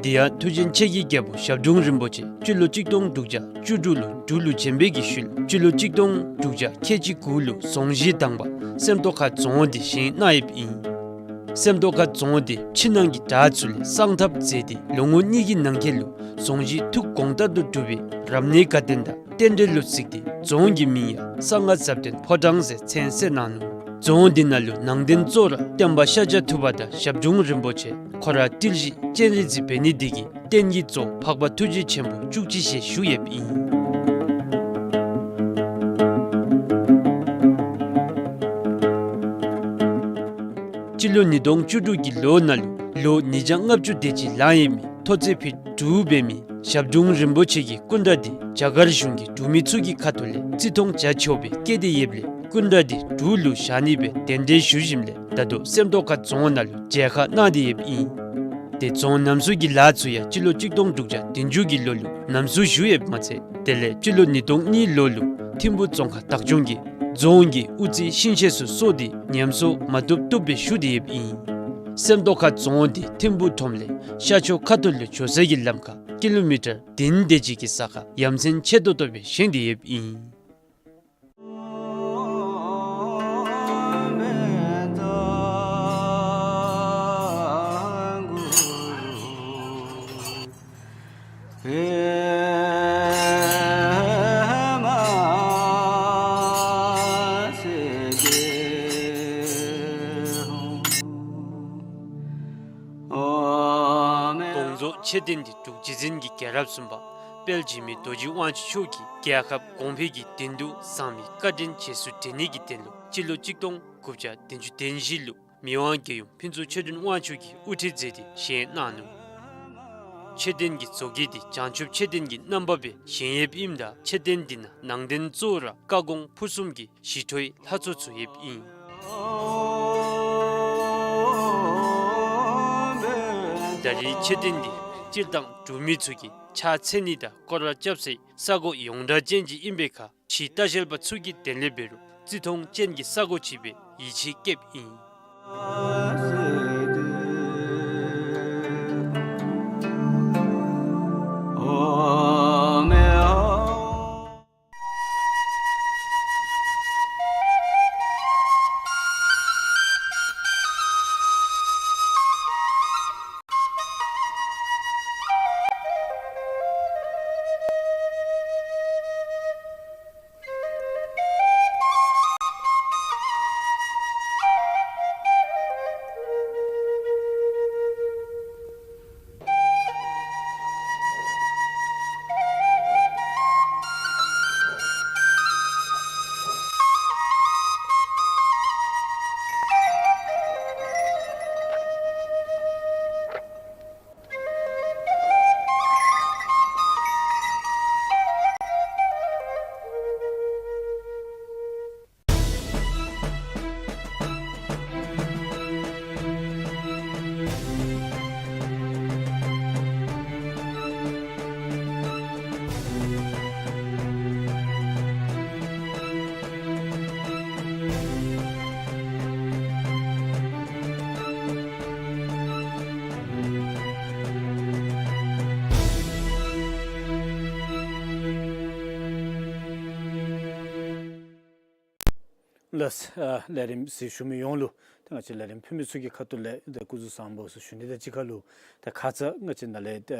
དེ་ཡང་མཐུ་ཆེན་ཆེ་གེ་རྒྱལ་པོ་ཞབས་དྲུང་རིན་པོ་ཆེ་སྤྱི་ལོ་གཅིག་སྟོང་དྲུག་བརྒྱ་བཅུ་དྲུག་ལུ་འབྲུག་ལུ་བྱོན་པའི་གི་ཤུལ་སྤྱི་ལོ་གཅིག་སྟོང་དྲུག་བརྒྱ་ཁལ་གཅིག་དགུ་ལུ་རྫོང་གཞི་དང་པ་སེམས་རྟོགས་ཁ་རྫོང་འདི་བཞེངས་གནང་ཡོདཔ་ཨིན། སེམས་རྟོགས་ཁ་རྫོང་འདི་ཕྱི་ནང་གི་བྲག་ཚུ་ལས་གསང་ཐབས་མཛད་དེ་ལོ་ངོ་གཉིས་ཀྱི་ནང་འཁོད་ལུ་རྫོང་གཞི་ཐུགས་དགོངས་ལྟར་དུ་གྲུབ་པའི་རབ་གནས་དགའ་སྟོན་དང་རྟེན་འབྲེལ་ལུ་གཟིགས་ཏེ་རྫོང་གི་མིང་ཡང་གསང་སྔགས་ཟབ་དོན་ཕོ་བྲང་ཟེར་མཚན་གསོལ་གནང་ནུག། རྫོང་འདི་ནང་ལུ་ནང་རྟེན་གཙོ་བོ་ར་སྟོན་པ་ཤཱཀྱ་ཐུབ་པ་དང་ཞབས་དྲུང་རིན་པོ་ཆེ་ཁོ་ར་ཏིལ་བཞི་སྤྱན་རས་གཟིགས་འབད་ནི་འདི་གིས་རྟེན་གྱི་གཙོ་འཕགས་པ་ཐུགས་རྗེ་ཆེན་པོ་བཅུ་གཅིག་ཞེས་ཞུ་ཡོདཔ་ཨིན། སྤྱི་ལོ་ཉིས་སྟོང་བཅུ་དྲུག་གི་ལོ་ནང་ལུ་ལོ་ཉིས་བརྒྱ་ལྔ་བཅུ་དེ་ཅིག་ལང་ཡོད་མི་མཐོ་ཚད་ཕིཊ་དྲུག་འབད་མི་ཞབས་དྲུང་རིན་པོ་ཆེ་གི་སྐུ་འདྲ་འདི་རྒྱ་གར་གཞུང་གིས་འབྲུག་མི་ཚུ་གི་ཁ་ཐུག་ལས་བརྩི་མཐོང་བྱ་ཆོག་པའི་བཀོད་དེ་ཡོདཔ་ལས་སྐུ་འདྲ་འདི་འབྲུག་ལུ་བཞག་ནི་སྦེ་གདན་འདྲེན་ཞུ་ཞིནམ་ལས་ད་ལྟོ་སེམས་རྟོགས་ཁ་རྫོང་ནང་ལུ་མཇལ་ཁ་གནང་སྟེ་ཡོདཔ་ཨིན། ཏེ་རྫོང་རྣམ་གསུམ་གྱི་ལཱ་ཚུ་ཡང་སྤྱི་ལོ་གཅིག་སྟོང་དྲུག་བརྒྱ་བདུན་ཅུ་གི་ལོ་ལུ་རྣམ་གསུམ་ཞུ་ཡོདཔ་མ་ཚད་དེ་ལས་སྤྱི་ལོ་ཉིས་སྟོང་གཉིས་ལོ་ལུ་ཐིམ་ཕུ་རྫོང་ཁག་བདག་སྐྱོང་གིས་རྫོང་གི་དབུ་རྩེ་ཤིང་ཤེད་ཚུ་གསོ་སྟེ་ཉམས་གསོ་མ་བཏུབ་བཏུབ་སྦེ་ཞུ་སྟེ་ཡོདཔ་ཨིན། སེམས་རྟོགས་ཁ་རྫོང་འདི་ཐིམ་ཕུ་ཁྲོམ་ལས་ཤར་ཕྱོགས་ཁ་ཐུག་ལུ་འགྱོ་སའི་གི་ལམ་ཁར་ཀི་ལོ་མི་ཊར་བདུན་དེ་ཅིག་གི་ས་ཁར་ཡ་མཚན་ཆེ་ཏོག་ཏོ་སྦེ་བཞེངས་ཏེ་ཡོདཔ་ཨིན། དགོངས་རྫོགས་མཆོད་རྟེན་འདི་འབྲུག་རྗེ་བཙུན་གྱི་རྒྱལ་རབས་གསུམ་པ་དཔལ་འཇིགས་མེད་རྡོ་རྗེ་དབང་ཕྱུག་མཆོག་གིས་རྒྱལ་ཁབ་གོང་འཕེལ་གྱི་དོན་དུ་བཟང་མི་བཀའ་དྲིན་རྗེས་སུ་དྲན་ནི་གི་དོན་ལུ་སྤྱི་ལོ་གཅིག་སྟོང་དགུ་བརྒྱ་བདུན་ཅུ་དོན་བཞི་ལུ་མི་དབང་རྒྱལ་ཡུམ་ཕུན་ཚོགས་ཆོས་སྒྲོན་དབང་ཕྱུག་གིས་དབུ་ཁྲིད་མཛད་དེ་བཞེངས་གནང་ནུག། མཆོད་རྟེན་གྱི་བཟོ་བཀོད་འདི་བྱང་ཆུབ་མཆོད་རྟེན་གྱི་རྣམ་པ་སྦེ་བཞེངས་ཡོདཔ་ཨིནམ་ད་མཆོད་རྟེན་འདི་ནང་ནང་རྟེན་གཙོ་བོ་ར་བཀའ་དགོངས་ཕུར་གསུམ་གྱི་ཞི་ཁྲོའི་ལྷ་ཚོགས་ཚུ་ཡོདཔ་ཨིན། ད་རེས་མཆོད་རྟེན་འདི་སྤྱིར་བཏང་འབྲུག་མི་ཚུ་གིས་ཕྱག་འཚལ་ནི་དང་སྐོར་ར་རྐྱབ་སའི་ས་གོ་ཡོངས་གྲགས་ཅན་ཅིག་ཨིན་པའི་ཁར་ཕྱིའི་ལྟ་བཤལ་པ་ཚུ་གི་དོན་ལས་འབད་རུང་བརྩི་མཐོང་ཅན་གྱི་ས་གོ་ཅིག་སྦེ་ཡིད་ཆེས་བསྐྱེདཔ་ཨིན། ལགས། ཨ་ལས་རིམ་གཟིགས་ཞུ་མི་ཡོངས་ལུ་ད་ང་བཅས་ལས་རིམ་ཕུལ་མི་ཚུ་གི་ཁ་ཐུག་ལས་ད་སྐུ་གཟུགས་བཟང་པོ་ཟེར་ཞུ་ནི་དང་གཅིག་ཁར་ལུ་ད་ཁ་ཙ་ང་བཅས་ནཱ་ལས་ད་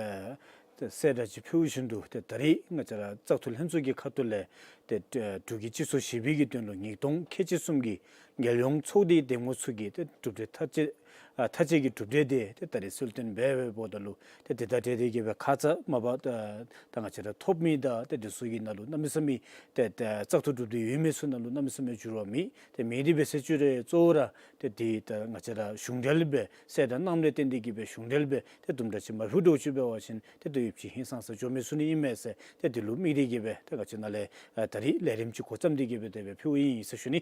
ད་གསལ་བསྒྲགས་ཅིག་ཕུལཝ་བཞིན་དུ་ད་ད་རིས་ང་བཅས་ར་བཙག་འཐུ་ལྷན་ཚོགས་ཀྱི་ཁ་ཐུག་ལས་ད་ད་འབྲུག་གི་སྤྱི་ཚོགས་ཞི་བའི་གི་དོན་ལུ་ཉིས་སྟོང་ཁལ་གཅིག་གསུམ་གྱི་རྒྱལ་ཡོངས་ཚོགས་སྡེའི་འདེམས་ངོ་ཚུ་གི་ད་གྲུབ་འབྲས་མཐའ་དཔྱད་ཨ་མཐའ་དཔྱད་ཀྱི་གྲུབ་འབྲས་དེ་ད་ད་རིས་གསལ་སྟོན་འབད་འབདཝ་ད་ལུ་ད་དེ་དང་འབྲེལ་ཏེ་གི་སྦེ་ཁ་ཙ་མ་པ་ད་ད་ང་བཅས་ར་ཐོབ་མི་དང་ད་དེ་ཚུ་གི་ནང་ལུ་གནམ་མེད་ས་མེད་ད་ད་བཙག་འཐུ་གྲུབ་སྟེ་ཡོད་མི་ཚུ་ནང་ལུ་གནམ་མེད་ས་མེད་འགྱུར་བ་མེད། ད་མེད་དེ་འབད་ཟེར་ཅི་རུང་གཙོ་བོ་ར་ད་དེ་ད་ང་བཅས་ར་གཞུང་འབྲེལ་སྦེ་གསལ་བསྒྲགས་གནངམ་ལས་བརྟེན་ཏེ་གི་སྦེ་གཞུང་འབྲེལ་སྦེ་ད་དུམ་གྲ་ཅིག་མ་ཕུལ་འགྱོ་ཅི་འབད་བ་ཅིན་ད་ད་ཡོདཔ་ཅིག་ཧིང་སངས་ས་འགྱོ་མི་ཚུགས་ནི་ཨིན་མས་ཟེར་ད་དེ་ལུ་དམིགས་ཏེ་གི་སྦེ་ད་ང་བཅས་ནཱ་ལས་ཨ་ད་རིས་ལས་རིམ་ཅིག་འགོ་བརྩམས་ཏེ་གི་སྦེ་དེ་སྦེ་ཕུལཝ་ཨིན་ཟེར་ཞུ་ནི།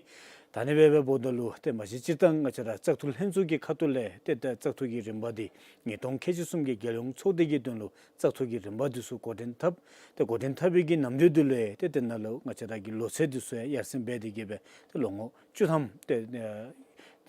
ད་ཨ་ནི་སྦེ་འབདཝ་ད་ལུ་ཏེ་མ་གཞི་སྤྱིར་བཏང་ང་བཅས་ར་བཙག་འཐུ་ལྷན་ཚོགས་ཀྱི་ཁ་ཐུག་ལས་ཏེ་ད་བཙག་འཐུ་གི་རིམ་པ་འདི་ཉིས་སྟོང་ཁལ་གཅིག་གསུམ་གྱི་རྒྱལ་ཡོངས་ཚོགས་སྡེ་གི་དོན་ལུ་བཙག་འཐུ་གི་རིམ་པ་འདི་ཚུ་འགོ་འདྲེན་འཐབ། ཏེ་འགོ་འདྲེན་འཐབ་པའི་གི་ནམ་དུས་འདི་ལུ་ཏེ་ཏེ་ནཱ་ལུ་ང་བཅས་ར་གི་ལོ་ཚད་འདི་ཚུ་ཡང་ཡར་སེང་འབད་དེ་གི་སྦེ་ཏེ་ལོ་ངོ་བཅུ་ཐམ་ཏེ་ཨེ་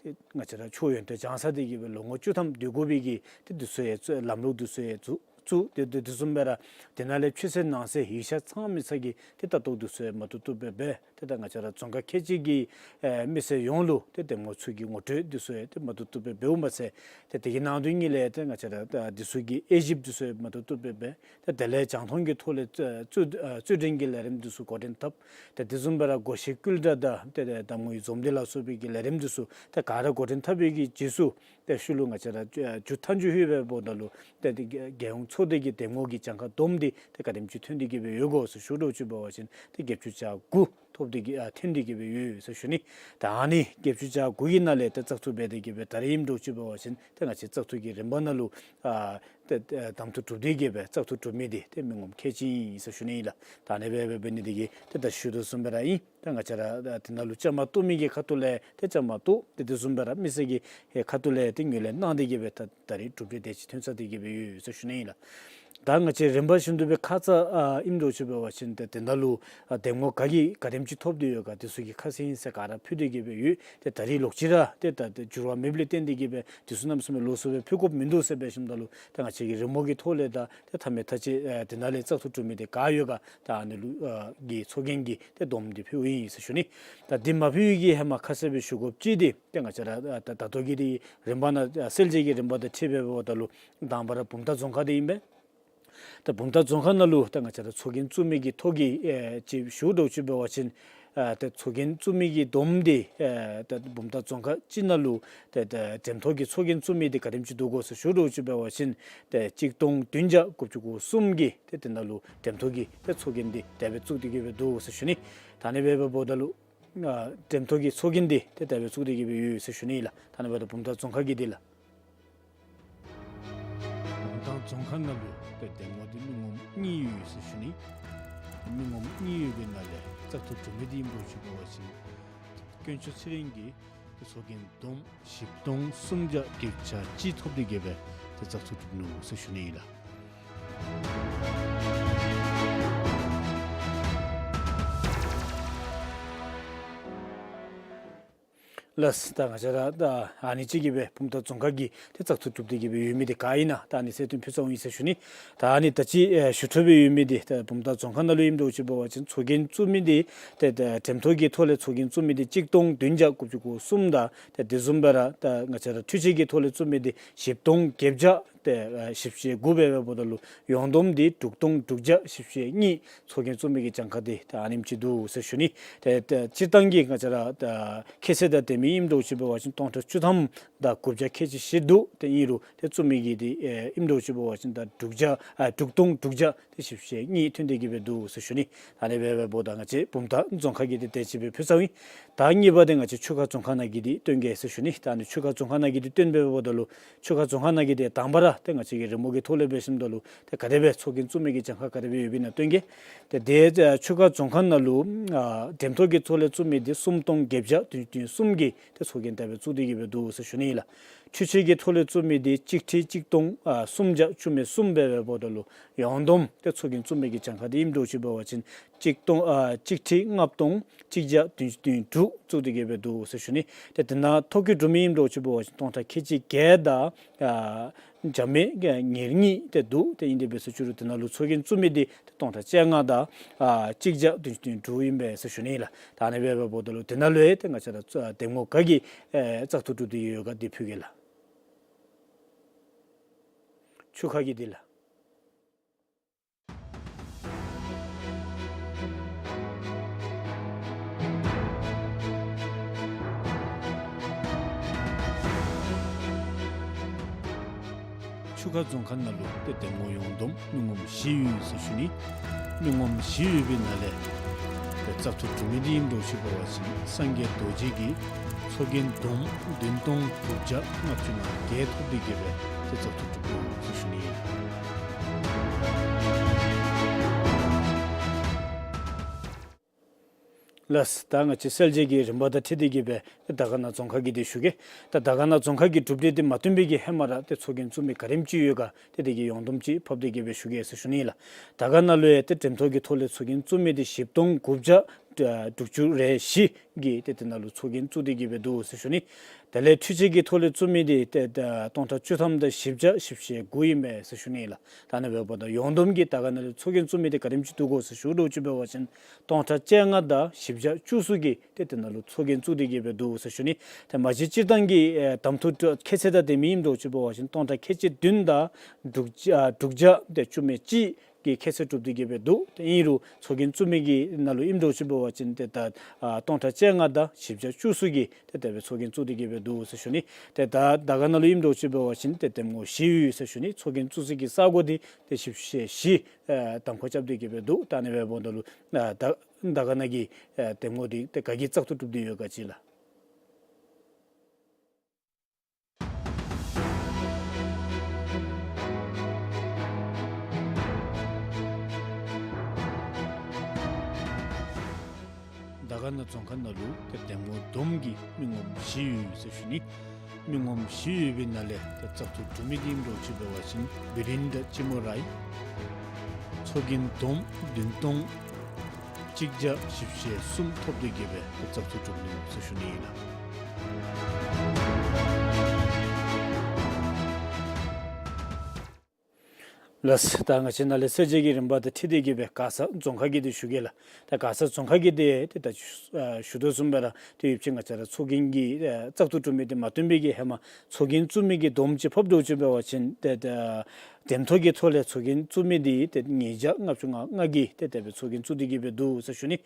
ཏེ་ང་བཅས་ར་ཆོས་ཡོན་ཏན་སྦྱང་ཚར་ཏེ་གི་སྦེ་ལོ་ངོ་བཅུ་ཐམ་སྡོད་དགོ་པའི་གི་ཏེ་འདི་ཚུ་ཡང་ལམ་ལུགས་འདི་ཚུ་ཡང་བཙུགས། བཙུགས། ཏེ་དེ་དེ་བཟུམ་སྦེ་ར་དེ་ནང་ལས་ཕྱི་གསལ་ནང་གསལ་ཡིག་ཆ་ཚང་མི་ཚུ་གི་ཏེ་ལྟ་རྟོག་འདི་ཚུ་ཡང་མ་བཏུབ་བཏུབ་སྦེ་འབད། ཏེ་ད་ང་བཅས་ར་རྫོང་ཁག་ཁལ་གཅིག་གི་ཨེ་མི་སེར་ཡོངས་ལུ་ཏེ་འདེམས་ངོ་ཚུ་གི་ངོ་སྤྲོད་འདི་ཚུ་ཡང་ཏེ་མ་བཏུབ་བཏུབ་སྦེ་འབདཝ་མ་ཚད་ཏེ་དེ་གི་ནང་དོན་ཉིད་ལས་ཏེ་ང་བཅས་ར་ད་འདི་ཚུ་གི་དབྱེ་ཞིབ་འདི་ཚུ་ཡང་མ་བཏུབ་བཏུབ་སྦེ་འབད། ཏེ་དེ་ལས་རྒྱང་མཐོང་གི་ཐོག་ལས་རྩོད་རྩོད་རྩོད་འགྲན་གྱི་ལས་རིམ་འདི་ཚུ་འགོ་འདྲེན་འཐབ། ཏེ་དེ་བཟུམ་སྦེ་ར་བགོ་བཤའ་བསྐུལ་བསྒྲགས་དང་ཏེ་ཏེ་གདམ་ངོའི་འཛོམས་འདུ་ལ་སོགས་པའི་གི་ལས་རིམ་འདི་ཚུ་ཏེ་ག་ར་འགོ་འདྲེན་འཐབ་པའི་གི་རྗེས་སུ་ཏེ་ཤུལ་ལུ་ང་བཅས་ར་མཇུག་མཐའ་མཇུག་ལྷོད་པའི་འབདཝ་ད་ལུ་ཏེ་ཏེ་རྒྱལ་ཡོངས་ཚོགས་སྡེ་གི་འདེམས་ངོ་གི་གྱངས་ཁ་བསྡོམས་ཏེ་ཏེ་ག་དེམ་ཅིག་ཐོན་ཏེ་གི་སྦེ་ཡོད་གོ་ཟེར་ཞུ་འགྱོ་ཅི་འབད་བ་ཅིན་ཏེ་བརྒྱད་ཅུ་གྱ་དགུ་ཐོབ་སྟེ་གི་ཨ་ཐོན་ཏེ་གི་སྦེ་ཡོད་ཟེར་ཞུ་ནི། ད་ཨ་ནི་བརྒྱད་ཅུ་གྱ་དགུ་གི་ནང་ལས་ཏེ་བཙག་འཐུ་འབད་དེ་གི་སྦེ་ད་རིས་ཨིནམ་འགྱོ་ཅི་འབད་བ་ཅིན་ཏེ་ང་བཅས་བཙག་འཐུ་གི་རིམ་པ་ནང་ལུ་ཨ་ཏེ་ཏེ་གདམ་འཐུ་གྲུབ་སྟེ་གི་སྦེ་བཙག་འཐུ་གྲུབ་མི་འདི་ཏེ་མི་ངོམ་ཁལ་གཅིག་ཨིན་ཟེར་ཞུ་ནི་ཨིན་ལགས། ད་ཨ་ནི་སྦེ་འབད་འབད་ནི་འདི་གིས་ཏེ་ད་ཞུ་དོ་བཟུམ་སྦེ་ར་ཨིན། ད་ང་བཅས་ར་ཨ་དེ་ནང་ལུ་བཅའ་མར་གཏོགས་མི་གི་ཁ་ཐུག་ལས་ཏེ་བཅའ་མར་གཏོགས། ཏེ་དེ་བཟུམ་སྦེ་ར་མི་སེར་གྱི་ཨེ་ཁ་ཐུག་ལས་ཏེ་ངོས་ལེན་གནང་སྟེ་གི་སྦེ་ད་ད་རིས་གྲུབ་འབྲས་དེ་ཅིག་ཐོན་ཚར་ཏེ་གི་སྦེ་ཡོད་ཟེར་ཞུ་ནི་ཨིན་ལགས། ད་ང་བཅས་རིམ་པ་བཞིན་དུ་སྦེ་ཁ་ཙ་ཨ་ཨིནམ་འགྱོ་ཅི་འབད་བ་ཅིན་ཏེ་དེ་ནང་ལུ་ཨ་འདེམས་ངོ་ག་གིས་ག་དེམ་ཅིག་ཐོབ་སྟེ་ཡོད་ག་དེ་ཚུ་གི་ཁ་གསལ་ཨིན་ཟེར་ག་ར་ཕུལ་ཏེ་གི་སྦེ་ཡོད། ཏེ་ད་རིས་ལོག་ཅི་ར་ཏེ་ད་ཏེ་འགྱུར་བ་མེདཔ་ལས་བརྟེན་ཏེ་གི་སྦེ་དེ་ཚུ་གནམ་མེད་ས་མེད་ལོགས་སུ་སྦེ་ཕུལ་དགོཔ་མིན་འདུག་ཟེར་འབད་ཞིནམ་ད་ལུ་ཏེ་ང་བཅས་ཀྱི་རི་མོ་གི་ཐོག་ལས་དང་ཏེ་མཐའ་མའི་མཐའ་དཔྱད་ཨ་དེ་ནང་ལས་བཙག་འཐུ་གྲུབ་མི་དེ་ག་ཡོད་ག་ད་ཨ་ནི་ལུ་ཨ་གི་ཚོགས་རྒྱན་གྱི་ཏེ་བསྡོམས་ཏེ་ཕུལཝ་ཨིན་ཟེར་ཞུ་ནི། ད་འདི་མ་ཕུལ་བའི་གི་ཧེ་མ་ཁ་གསལ་སྦེ་ཞུ་དགོཔ་ཅིག་འདི་ཏེ་ང་བཅས་ར་ཨ་ད་ད་ལྟོ་གི་འདི་རིམ་པ་ནང་ཨ་གསལ་བྱེད་ཀྱི་རིམ་པ་དང་འཁྲིལ་སྦེ་འབདཝ་ད་ལུ་དང་པ་ར་བུམ་ཐང་རྫོང་ཁག་འདི་ཨིན་པས། ད་བུམ་ཐང་རྫོང་ཁག་ནང་ལུ་ད་ང་བཅས་ར་ཚོགས་རྒྱན་བཙུགས་མི་གི་ཐོ་གི་ཨེ་ཅིག་ཞུ་འགྱོ་ཅི་འབད་བ་ཅིན་ཨ་ད་ཚོགས་རྒྱན་བཙུགས་མི་གི་བསྡོམས་འདི་ཨེ་ད་བུམ་ཐང་རྫོང་ཁག་གཅིག་ནང་ལུ་ད་ད་འགྲེམས་ཐོག་གི་ཚོགས་རྒྱན་བཙུགས་མི་འདི་ག་དེམ་ཅིག་འདུག་གོ་ཟེར་ཞུ་འགྱོ་ཅི་འབད་བ་ཅིན་ད་གཅིག་སྟོང་བདུན་བརྒྱ་དགུ་བཅུ་གོ་གསུམ་གྱིས་ཏེ་དེ་ནང་ལུ་འགྲེམས་ཐོག་གི་ཏེ་ཚོགས་རྒྱན་འདི་དེ་སྦེ་བཙུགས་ཏེ་གི་སྦེ་འདུག་ཟེར་ཞུ་ནི། ད་ཨ་ནི་སྦེ་འབདཝ་ད་ལུ་ཨ་འགྲེམས་ཐོག་གི་ཚོགས་རྒྱན་འདི་ཏེ་དེ་སྦེ་བཙུགས་ཏེ་གི་སྦེ་ཡོད་ཟེར་ཞུ་ནི་ལགས། ད་ཨ་ནི་འབདཝ་ད་བུམ་ཐང་རྫོང་ཁག་གི་འདི་ལགས། བུམ་ཐང་རྫོང་ཁག་ནང་ལུ་ཏེ་འདེམས་ངོ་འདི་མི་ངོམ་གཉིས་ཡོད་ཟེར་ཞུ་ནི། མི་ངོམ་གཉིས་ཡོད་པའི་ནང་ལས་བཙག་འཐུ་གྲུབ་མི་འདི་ཨིནམ་འགྱོ་ཅི་འབད་བ་ཅིན་དཀོན་མཆོག་ཚེ་རིང་གིས་ཏེ་ཚོགས་རྒྱན་བསྡོམས་བཞི་སྟོང་སུམ་བརྒྱ་བརྒྱད་ཅུ་གྱ་གཅིག་ཐོབ་སྟེ་གི་སྦེ་ཏེ་བཙག་འཐུ་གྲུབ་ནུག་ཟེར་ཞུ་ནི་ཨིན་ལགས། ལགས། ད་ང་བཅས་ར་ད་ཨ་ནི་ཅིག་གིས་སྦེ་བུམ་ཐང་རྫོང་ཁག་གི་ཏེ་བཙག་འཐུ་གྲུབ་སྟེ་གི་སྦེ་ཡོད་མི་འདི་ག་ཨིན་ན་ད་ཨ་ནི་གསལ་སྟོན་ཕུལ་ཚརཝ་ཨིན་ཟེར་ཞུ་ནི། ད་ཨ་ནི་ད་ཅི་ཨེ་ཞུ་འཕྲོ་སྦེ་ཡོད་མི་འདི་ད་བུམ་ཐང་རྫོང་ཁག་ནང་ལུ་ཨིནམ་འགྱོ་ཅི་འབད་བ་ཅིན་ཚོགས་རྒྱན་བཙུགས་མི་འདི་ཏེ་ད་འགྲེམས་ཐོག་གི་ཐོག་ལས་ཚོགས་རྒྱན་བཙུགས་མི་འདི་གཅིག་སྟོང་བདུན་བརྒྱ་དགུ་བཅུ་གོ་གསུམ་དང་ཏེ་དེ་བཟུམ་སྦེ་ར་ད་ང་བཅས་ར་འཕྲུལ་ཆས་ཀྱི་ཐོག་ལས་བཙུགས་མི་འདི་བཞི་སྟོང་བརྒྱད་བརྒྱ་ཏེ་ཨ་བཞི་བཅུ་ཞེ་དགུ་སྦེ་འབདཝ་ད་ལུ་ཡོངས་བསྡོམས་འདི་དྲུག་སྟོང་དྲུག་བརྒྱ་བཞི་བཅུ་ཞེ་གཉིས་ཚོགས་རྒྱན་བཙུགས་མི་གི་གྱངས་ཁ་འདི་ད་ཨ་ནེམ་ཅིག་འདུག་ཟེར་ཞུ་ནི། ཏེ་ཏེ་སྤྱིར་བཏང་གི་ང་བཅས་ར་ད་ཁྱད་ཚད་དང་ལྡན་མི་ཨིནམ་འགྱོ་ཅི་འབད་བ་ཅིན་སྟོང་ཕྲག་བཅུ་ཐམ་དང་དགུ་བརྒྱ་ཁལ་གཅིག་བཞི་འདུག། ཏེ་ཨིན་རུང་ཏེ་བཙུགས་མི་གི་འདི་ཨེ་ཨིནམ་འགྱོ་ཅི་འབད་བ་ཅིན་ད་དྲུག་བརྒྱ་ཨ་དྲུག་སྟོང་དྲུག་བརྒྱ་ཏེ་བཞི་བཅུ་ཞེ་གཉིས་ཐོན་ཏེ་གི་སྦེ་འདུག་ཟེར་ཞུ་ནི། ཨ་ནི་སྦེ་འབདཝ་ད་ང་བཅས་བུམ་ཐང་རྫོང་ཁག་གི་འདི་དེ་ཅིག་སྦེ་ཕུལ་ཚརཝ་ཨིན། ད་གཉིས་པ་འདི་ང་བཅས་ཆུ་ཁ་རྫོང་ཁག་ནང་གི་འདི་སྟོན་གེ་ཟེར་ཞུ་ནི། ད་ཨ་ནི་ཆུ་ཁ་རྫོང་ཁག་ནང་གི་འདི་སྟོན་སྦེ་འབདཝ་ད་ལུ་ཆུ་ཁ་རྫོང་ཁག་ནང་གི་འདི་དང་པ་ར་ཏེ་ང་བཅས་ཀྱི་རི་མོ་གི་ཐོག་ལས་འབད་ཞིནམ་ད་ལུ་ཏེ་ག་དེ་སྦེ་ཚོགས་རྒྱན་བཙུགས་མི་གི་གྱངས་ཁ་ག་དེ་སྦེ་ཡོདཔ་ཨིན་ན་སྟོན་གེ། ཏེ་དེ་ཨ་ཆུ་ཁ་རྫོང་ཁག་ནང་ལུ་ཨ་འགྲེམས་ཐོག་གི་ཐོག་ལས་བཙུགས་མི་འདི་སུམ་སྟོང་བརྒྱད་བརྒྱ་བདུན་ཅུ་དོན་གསུམ་གྱིས་ཏེ་ཚོགས་རྒྱན་དེ་སྦེ་བཙུགས་ཏེ་གི་སྦེ་འདུག་ཟེར་ཞུ་ནི་ཨིན་ལགས། འཕྲུལ་ཆས་ཀྱི་ཐོག་ལས་བཙུགས་མི་འདི་གཅིག་ཁྲི་གཅིག་སྟོང་ཨ་སུམ་བརྒྱ་བཅུ་མེད་གསུམ་སྦེ་འབདཝ་ད་ལུ་ཡོངས་བསྡོམས་ཏེ་ཚོགས་རྒྱན་བཙུགས་མི་གི་གྱངས་ཁ་འདི་ཨིནམ་འགྱོ་ཅི་འབད་བ་ཅིན་གཅིག་སྟོང་ཨ་གཅིག་ཁྲི་ལྔ་སྟོང་གཅིག་བརྒྱ་བདུན་ཅུ་དོན་དྲུག་བཙུགས་ཏེ་གི་སྦེ་འདུག་ཟེར་ཞུ་ནི། ཏེ་དེ་ནང་ཐོ་བཀོད་གྲུབ་མི་ཨིནམ་འགྱོ་ཅི་འབད་བ་ཅིན་སྟོང་ཕྲག་ཁལ་གཅིག་བརྒྱད་དང་ཨ་ འཇམ་དབྱངས་ཉེར་གཉིས་ཏེ་འདུག། ཏེ་ཨིན་དེ་འབད་ས་ཅིག་རུང་དེ་ནང་ལུ་ཚོགས་རྒྱན་བཙུགས་མི་འདི་ཏེ་སྟོང་ཕྲག་བཅོ་ལྔ་དང་ཨ་གཅིག་བརྒྱ་བདུན་ཅུ་དོན་དྲུག་ཨིན་པས་ཟེར་ཞུ་ནི་ལགས། ད་ཨ་ནི་འབདཝ་ད་ལུ་དེ་ནང་ལུ་ཡང་ཏེ་ང་བཅས་ར་གདམ་ངོ་ག་གིས་ཨེ་བཙག་འཐུ་གྲུབ་སྟེ་ཡོད་ག་འདི་ཕུལ་གེ་ལགས། ཆུ་ཁ་གི་འདི་ལགས། ཆུ་ཁ་རྫོང་ཁག་ནང་ལུ་ཏེ་གདམ་ངོ་ཡོངས་བསྡོམས་མི་ངོམ་བཞི་ཡོད་ཟེར་ཞུ་ནི། མི་ངོམ་བཞི་ཡོད་པའི་ནང་ལས་ཏེ་བཙག་འཐུ་གྲུབ་མི་འདི་ཨིནམ་འདྲཝ་ཅིག་འབད་བ་ཅིན་སངས་རྒྱས་རྡོ་རྗེ་གིས་ཚོགས་རྒྱན་འདོམ་བདུན་སྟོང་དྲུག་བརྒྱ་ལྔ་བཅུ་ང་བརྒྱད་ཐོབ་སྟེ་གི་སྦེ་ཏེ་བཙག་འཐུ་གྲུབ་ནུག་ཟེར་ཞུ་ནི་ཨིན། ལགས། ད་ང་བཅས་གསལ་བྱེད་ཀྱི་རིམ་པ་དང་འཁྲིལ་ཏེ་གི་སྦེ་དར་དཀར་ན་རྫོང་ཁག་གི་འདི་ཞུ་གེ། ད་དར་དཀར་ན་རྫོང་ཁག་གི་གྲུབ་འབྲས་འདི་མ་བཏོན་པའི་གི་ཧེ་མ་ར་ཏེ་ཚོགས་རྒྱན་བཙུགས་མི་ག་དེམ་ཅིག་ཡོད་ག་ཏེ་དེ་གི་ཡོངས་བསྡོམས་ཅིག་ཕབ་སྟེ་གི་སྦེ་ཞུ་གེ་ཟེར་ཞུ་ནི་ལགས། དར་དཀར་ན་ལུ་ཡང་ཏེ་འགྲེམས་ཐོག་གི་ཐོག་ལས་ཚོགས་རྒྱན་བཙུགས་མི་འདི་བཞི་སྟོང་དགུ་བརྒྱ་དྲུག་ཅུ་རེ་བཞི་གིས་ཏེ་དེ་ནང་ལུ་ཚོགས་རྒྱན་བཙུགས་ཏེ་གི་སྦེ་འདུག་ཟེར་ཞུ་ནི། དེ་ལས་འཕྲུལ་ཆས་ཀྱི་ཐོག་ལས་བཙུགས་མི་འདི་ཏེ་ད་སྟོང་ཕྲག་བཅུ་ཐམ་དང་བཞི་བརྒྱ་བཞི་བཅུ་ཞེ་དགུ་ཨིན་པས་ཟེར་ཞུ་ནི་ལགས། ད་ཨ་ནི་འབདཝ་ད་ཡོངས་བསྡོམས་ཀྱི་དར་དཀར་ན་ལུ་ཚོགས་རྒྱན་བཙུགས་མི་འདི་ག་དེམ་ཅིག་འདུག་གོ་ཟེར་ཞུ་འདྲཝ་ཅིག་འབད་བ་ཅིན་སྟོང་ཕྲག་བཅོ་ལྔ་དང་བཞི་བརྒྱ་བཅུ་གསུམ་གིས་ཏེ་དེ་ནང་ལུ་ཚོགས་རྒྱན་བཙུགས་ཏེ་གི་སྦེ་འདུག་ཟེར་ཞུ་ནི། ཏེ་མ་གཞི་སྤྱིར་བཏང་གི་ཨེ་གདམ་འཐུ་ཁྱད་ཚད་དང་ལྡན་མི་ཨིནམ་འདྲཝ་ཅིག་འབད་བ་ཅིན་སྟོང་ཕྲག་ཁལ་གཅིག་བདུན་དང་དྲུག་བརྒྱ་ཨ་དྲུག་བརྒྱ་ཏེ་བཅུ་མེད་གཅིག་གི་ཁྱད་ཚད་གྲུབ་སྟེ་གི་སྦེ་འདུག། ཏེ་ཨིན་རུང་ཚོགས་རྒྱན་བཙུགས་མི་གི་ནང་ལུ་ཨིནམ་འདྲཝ་ཅིག་འབད་བ་ཅིན་ཏེ་ད་ཨ་སྟོང་ཕྲག་བཅོ་ལྔ་དང་བཞི་བརྒྱ་བཅུ་གསུམ་གིས་ཏེ་དེ་སྦེ་ཚོགས་རྒྱན་བཙུགས་ཏེ་གི་སྦེ་འདུག་ཟེར་ཞུ་ནི། ཏེ་ད་དར་དཀར་ན་ལུ་ཨིནམ་འདྲཝ་ཅིག་འབད་བ་ཅིན་ཏེ་གདམ་ངོ་བཞི་ཡོད་ཟེར་ཞུ་ནི། ཚོགས་རྒྱན་བཙུགས་ས་གི་ས་གོ་འདི་ཏེ་ཞིབ་ཆ་བཞི་ཨེ་གདམ་ཁ་རྐྱབ་སྟེ་གི་སྦེ་འདུག། ད་ཨ་ནི་འབདཝ་ད་ལུ་ཨ་ད་དར་དཀར་ན་གི་ཨེ་གདམ་ངོ་འདི་ཏེ་ག་གིས་བཙག་འཐུ་གྲུབ་སྟེ་ཡོད་ག་ཅིག་ལགས། དར་དཀར་ན་རྫོང་ཁག་ནང་ལུ་ཏེ་གདམ་ངོ་བསྡོམས་ཀྱིས་མི་ངོམ་བཞི་ཡོད་ཟེར་ཞུ་ནི། མི་ངོམ་བཞི་ཡོད་པའི་ནང་ལས་ཏེ་བཙག་འཐུ་གྲུབ་མི་འདི་ཨིནམ་འདྲཝ་ཅིག་འབད་བ་ཅིན་བི་རིན་དྲ་ཅི་མོ་རའི་ཚོགས་རྒྱན་བསྡོམས་བདུན་སྟོང་གཅིག་བརྒྱ་བཞི་བཅུ་ཞེ་གསུམ་ཐོབ་སྟེ་གི་སྦེ་ཏེ་བཙག་འཐུ་གྲུབ་ནུག་ཟེར་ཞུ་ནི་ཨིན་ལགས། ལགས། ད་ང་བཅས་ནཱ་ལས་གསལ་བྱེད་ཀྱི་རིམ་པ་དང་འཁྲིལ་ཏེ་གི་སྦེ་མགར་ས་རྫོང་ཁག་གི་འདི་ཞུ་གེ་ལགས། ད་མགར་ས་རྫོང་ཁག་གི་འདི་ཏེ་ད་ཞུ་ཨ་ཞུ་དོ་བཟུམ་སྦེ་ར་ཏེ་ཡོད་ཅི། ང་བཅས་ར་ཚོགས་རྒྱན་གྱི་ཨ་བཙག་འཐུ་གྲུབ་མི་འདི་མ་བཏོན་པའི་གི་ཧེ་མ་ཚོགས་རྒྱན་བཙུགས་མི་གི་བསྡོམས་ཅིག་ཕབ་འདྲཝ་ཅིག་འབད་བ་ཅིན་ཏེ་ད་འགྲེམས་ཐོག་གི་ཐོག་ལས་ཚོགས་རྒྱན་བཙུགས་མི་འདི་ཏེ་ཉིས་བརྒྱ་ལྔ་བཅུ་ང་ལྔ་གིས་ཏེ་དེ་སྦེ་ཚོགས་རྒྱན་བཙུགས་ཏེ་གི་སྦེ་འདུག་ཟེར་ཞུ་ནི།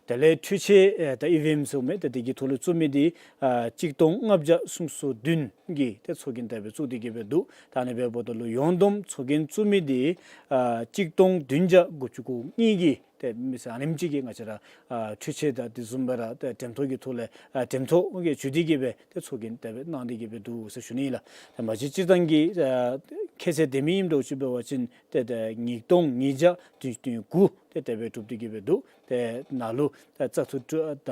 དེ་ལས་འཕྲུལ་ཆས་ཨེ་ད་ཨི་ཝི་ཨེམ་ཟེར་མི་ཏེ་དེ་གི་ཐོག་ལས་བཙུགས་མི་འདི་ཨ་གཅིག་སྟོང་ལྔ་བརྒྱ་སུམ་ཅུ་སོ་བདུན་གིས་ཏེ་ཚོགས་རྒྱན་དེ་སྦེ་བཙུགས་ཏེ་གི་སྦེ་འདུག། ད་ཨ་ནི་འབདཝ་ད་ལུ་ཡོངས་བསྡོམས་ཚོགས་རྒྱན་བཙུགས་མི་འདི་ཨ་གཅིག་སྟོང་བདུན་བརྒྱ་དགུ་བཅུ་གོ་གཉིས་ཀྱིས་ཏེ་མི་སེར་ཨ་ནེམ་ཅིག་གིས་ང་བཅས་ར་ཨ་འཕྲུལ་ཆས་དང་དེ་བཟུམ་སྦེ་ར་ཏེ་འགྲེམས་ཐོག་གི་ཐོག་ལས་ཨ་འགྲེམས་ཐོག་གི་བརྒྱུད་དེ་གི་སྦེ་ཏེ་ཚོགས་རྒྱན་དེ་སྦེ་གནང་སྟེ་གི་སྦེ་འདུག་ཟེར་ཞུ་ནི་ལགས། ཏེ་མ་གཞི་སྤྱིར་བཏང་གི་ཨ་ཁྱད་ཚད་ལྡན་མི་ཨིནམ་འདྲཝ་ཅིག་འབད་བ་ཅིན་ཏེ་ད་ཉིས་སྟོང་ཉིས་བརྒྱ་བདུན་ཅུ་དོན་དགུ་ཏེ་དེ་སྦེ་གྲུབ་སྟེ་གི་སྦེ་འདུག། ཏེ་ནཱ་ལུ་ཨ་བཙག་འཐུ་གྲུབ་ད་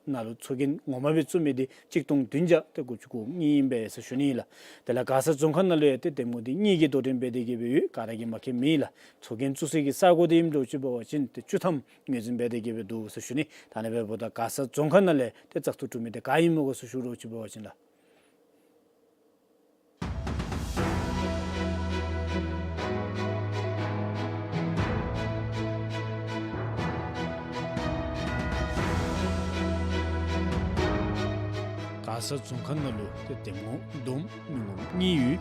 ནཱ་ལུ་ཚོགས་རྒྱན་ངོ་མ་སྦེ་བཙུགས་མི་འདི་གཅིག་སྟོང་བདུན་བརྒྱ་ཏེ་དགུ་བཅུ་གོ་གཉིས་ཨིན་པས་ཟེར་ཞུ་ནི་ལགས། དེ་ལས་མགར་ས་རྫོང་ཁག་ནང་ལུ་ཡང་ཏེ་གདམ་ངོ་འདི་གཉིས་ཀྱིས་དོ་འགྲན་འབད་དེ་གི་སྦེ་ཡོད། ག་ར་གིས་མ་མཁྱེན་མེད་ལགས། ཚོགས་རྒྱན་བཙུགས་ས་གི་ས་གོ་འདི་ཨིནམ་འདྲཝ་ཅིག་འབད་བ་ཅིན་ཏེ་བཅུ་ཐམ་ངོས་འཛིན་འབད་དེ་གི་སྦེ་འདུག་ཟེར་ཞུ་ནི། ད་ཨ་ནི་འབདཝ་ད་མགར་ས་རྫོང་ཁག་ནང་ལས་ཏེ་བཙག་འཐུ་གྲུབ་མི་འདི་ག་ཨིན་མོ་གོ་ཟེར་ཞུ་འདྲཝ་ཅིག་འབད་བ་ཅིན་ལགས། མགར་ས་རྫོང་ཁག་ནང་ལུ་ཏེ་གདམ་ངོ་བསྡོམས་མི་ངོམ་གཉིས་ཡོད།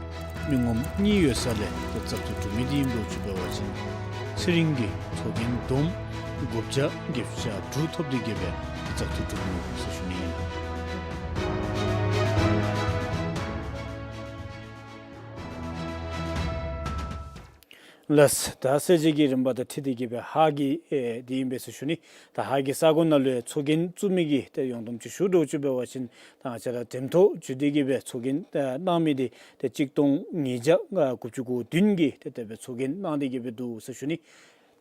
མི་ངོམ་གཉིས་ཡོད་ས་ལས་ཏེ་བཙག་འཐུ་གྲུབ་མི་འདི་ཨིནམ་འདྲཝ་ཅིག་འབད་བ་ཅིན་ཚེ་རིང་གིས་ཚོགས་རྒྱན་བསྡོམས་དགུ་བརྒྱ་བརྒྱད་ཅུ་གྱ་དྲུག་ཐོབ་སྟེ་གི་སྦེ་བཙག་འཐུ་གྲུབ་ནུག་ཟེར་ཞུ་ནི་ཨིན། ལགས། ད་གསལ་བྱེད་ཀྱི་རིམ་པ་དང་འཁྲིལ་ཏེ་གི་སྦེ་ཧཱ་གི་ཨེ་འདི་ཨིན་པས་ཟེར་ཞུ་ནི། ད་ཧཱ་གི་ས་གོ་ནང་ལུ་ཡང་ཚོགས་རྒྱན་བཙུགས་མི་གི་ཏེ་ཡོངས་བསྡོམས་ཅིག་ཞུ་འདྲཝ་ཅིག་འབད་བ་ཅིན་ད་ང་བཅས་ར་འགྲེམས་ཐོག་བརྒྱུད་དེ་གི་སྦེ་ཚོགས་རྒྱན་ཨེ་གནང་མི་འདི་ཏེ་གཅིག་སྟོང་ཉིས་བརྒྱ་ཨ་དགུ་བཅུ་གོ་བདུན་གིས་ཏེ་དེ་སྦེ་ཚོགས་རྒྱན་གནང་སྟེ་གི་སྦེ་འདུག་ཟེར་ཞུ་ནི།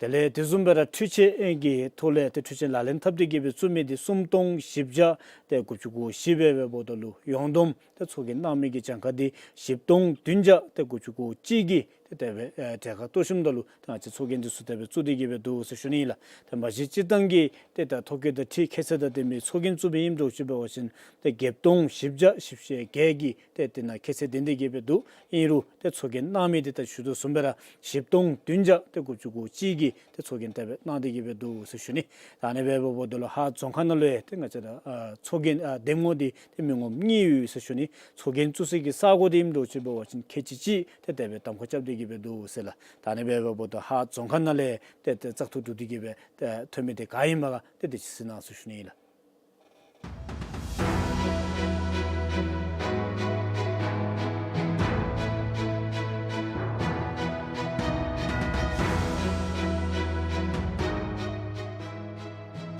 དེ་ལས་དེ་བཟུམ་སྦེ་ར་འཕྲུལ་ཆས་ཀྱི་ཐོག་ལས་ཏེ་འཕྲུལ་ཆས་ལག་ལེན་འཐབ་སྟེ་གི་སྦེ་བཙུགས་མི་འདི་སུམ་སྟོང་བཞི་བརྒྱ་ཏེ་དགུ་བཅུ་གོ་བཞི་སྦེ་འབདཝ་ད་ལུ་ཡོངས་བསྡོམས་ཏེ་ཚོགས་རྒྱན་གནང་མི་གི་གྱངས་ཁ་འདི་བཞི་སྟོང་བདུན་བརྒྱ་ཏེ་དགུ་བཅུ་གོ་གཅིག་གིས་ དེ་སྦེ་ཨེ་གྲལ་ཁར་གཏོགས་ཞིནམ་ད་ལུ་ད་ང་བཅས་ཚོགས་རྒྱན་འདི་ཚུ་དེ་སྦེ་བཙུགས་ཏེ་གི་སྦེ་འདུག་ཟེར་ཞུ་ནི་ཨིན་ལགས། ད་མ་གཞི་སྤྱིར་བཏང་གི་ཏེ་ད་ཐོ་བཀོད་དང་འཁྲིལ་ཁྱད་ཚད་དང་ལྡན་མི་ཚོགས་རྒྱན་བཙུགས་མི་ཨིནམ་འདྲཝ་ཅིག་འབད་བ་ཅིན་ཏེ་བརྒྱད་སྟོང་བཞི་བརྒྱ་བཞི་བཅུ་ཞེ་བརྒྱད་ཀྱི་ཏེ་དེ་ནང་ཁྱད་ཚད་ལྡན་ཏེ་གི་སྦེ་འདུག། ཨིན་རུང་ཏེ་ཚོགས་རྒྱན་གནང་མི་འདི་ད་ཞུ་དོ་བཟུམ་སྦེ་ར་བཞི་སྟོང་བདུན་བརྒྱ་ཏེ་དགུ་བཅུ་གོ་གཅིག་གི་ཏེ་ཚོགས་རྒྱན་དེ་སྦེ་གནང་སྟེ་གི་སྦེ་འདུག་ཟེར་ཞུ་ནི། ད་ཨ་ནི་སྦེ་འབདཝ་ད་ལུ་ཧཱ་རྫོང་ཁག་ནང་ལུ་ཡང་ཏེ་ང་བཅས་ར་ཨ་ཚོགས་རྒྱན་ཨ་འདེམས་ངོ་འདི་ཏེ་མི་ངོམ་གཉིས་ཡོད་ཟེར་ཞུ་ནི། ཚོགས་རྒྱན་བཙུགས་སའི་གི་ས་གོ་འདི་ཨིནམ་འདྲཝ་ཅིག་འབད་བ་ཅིན་ཁལ་གཅིག་གཅིག་ཏེ་དེ་སྦེ་གདམ་ཁ་རྐྱབ་སྟེ་གི་སྦེ་འདུག་ཟེར་ལགས། ད་ཨ་ནི་སྦེ་འབདཝ་ད་ཧཱ་རྫོང་ཁག་ནང་ལས་ཏེ་ཏེ་བཙག་འཐུ་གྲུབ་སྟེ་གི་སྦེ་ཏེ་ཐོན་མི་འདི་ག་ཨིནམ་ག་ཏེ་དེ་ཅིག་གཟིགས་གནང་ཟེར་ཞུ་ནི་ཨིན་ལགས།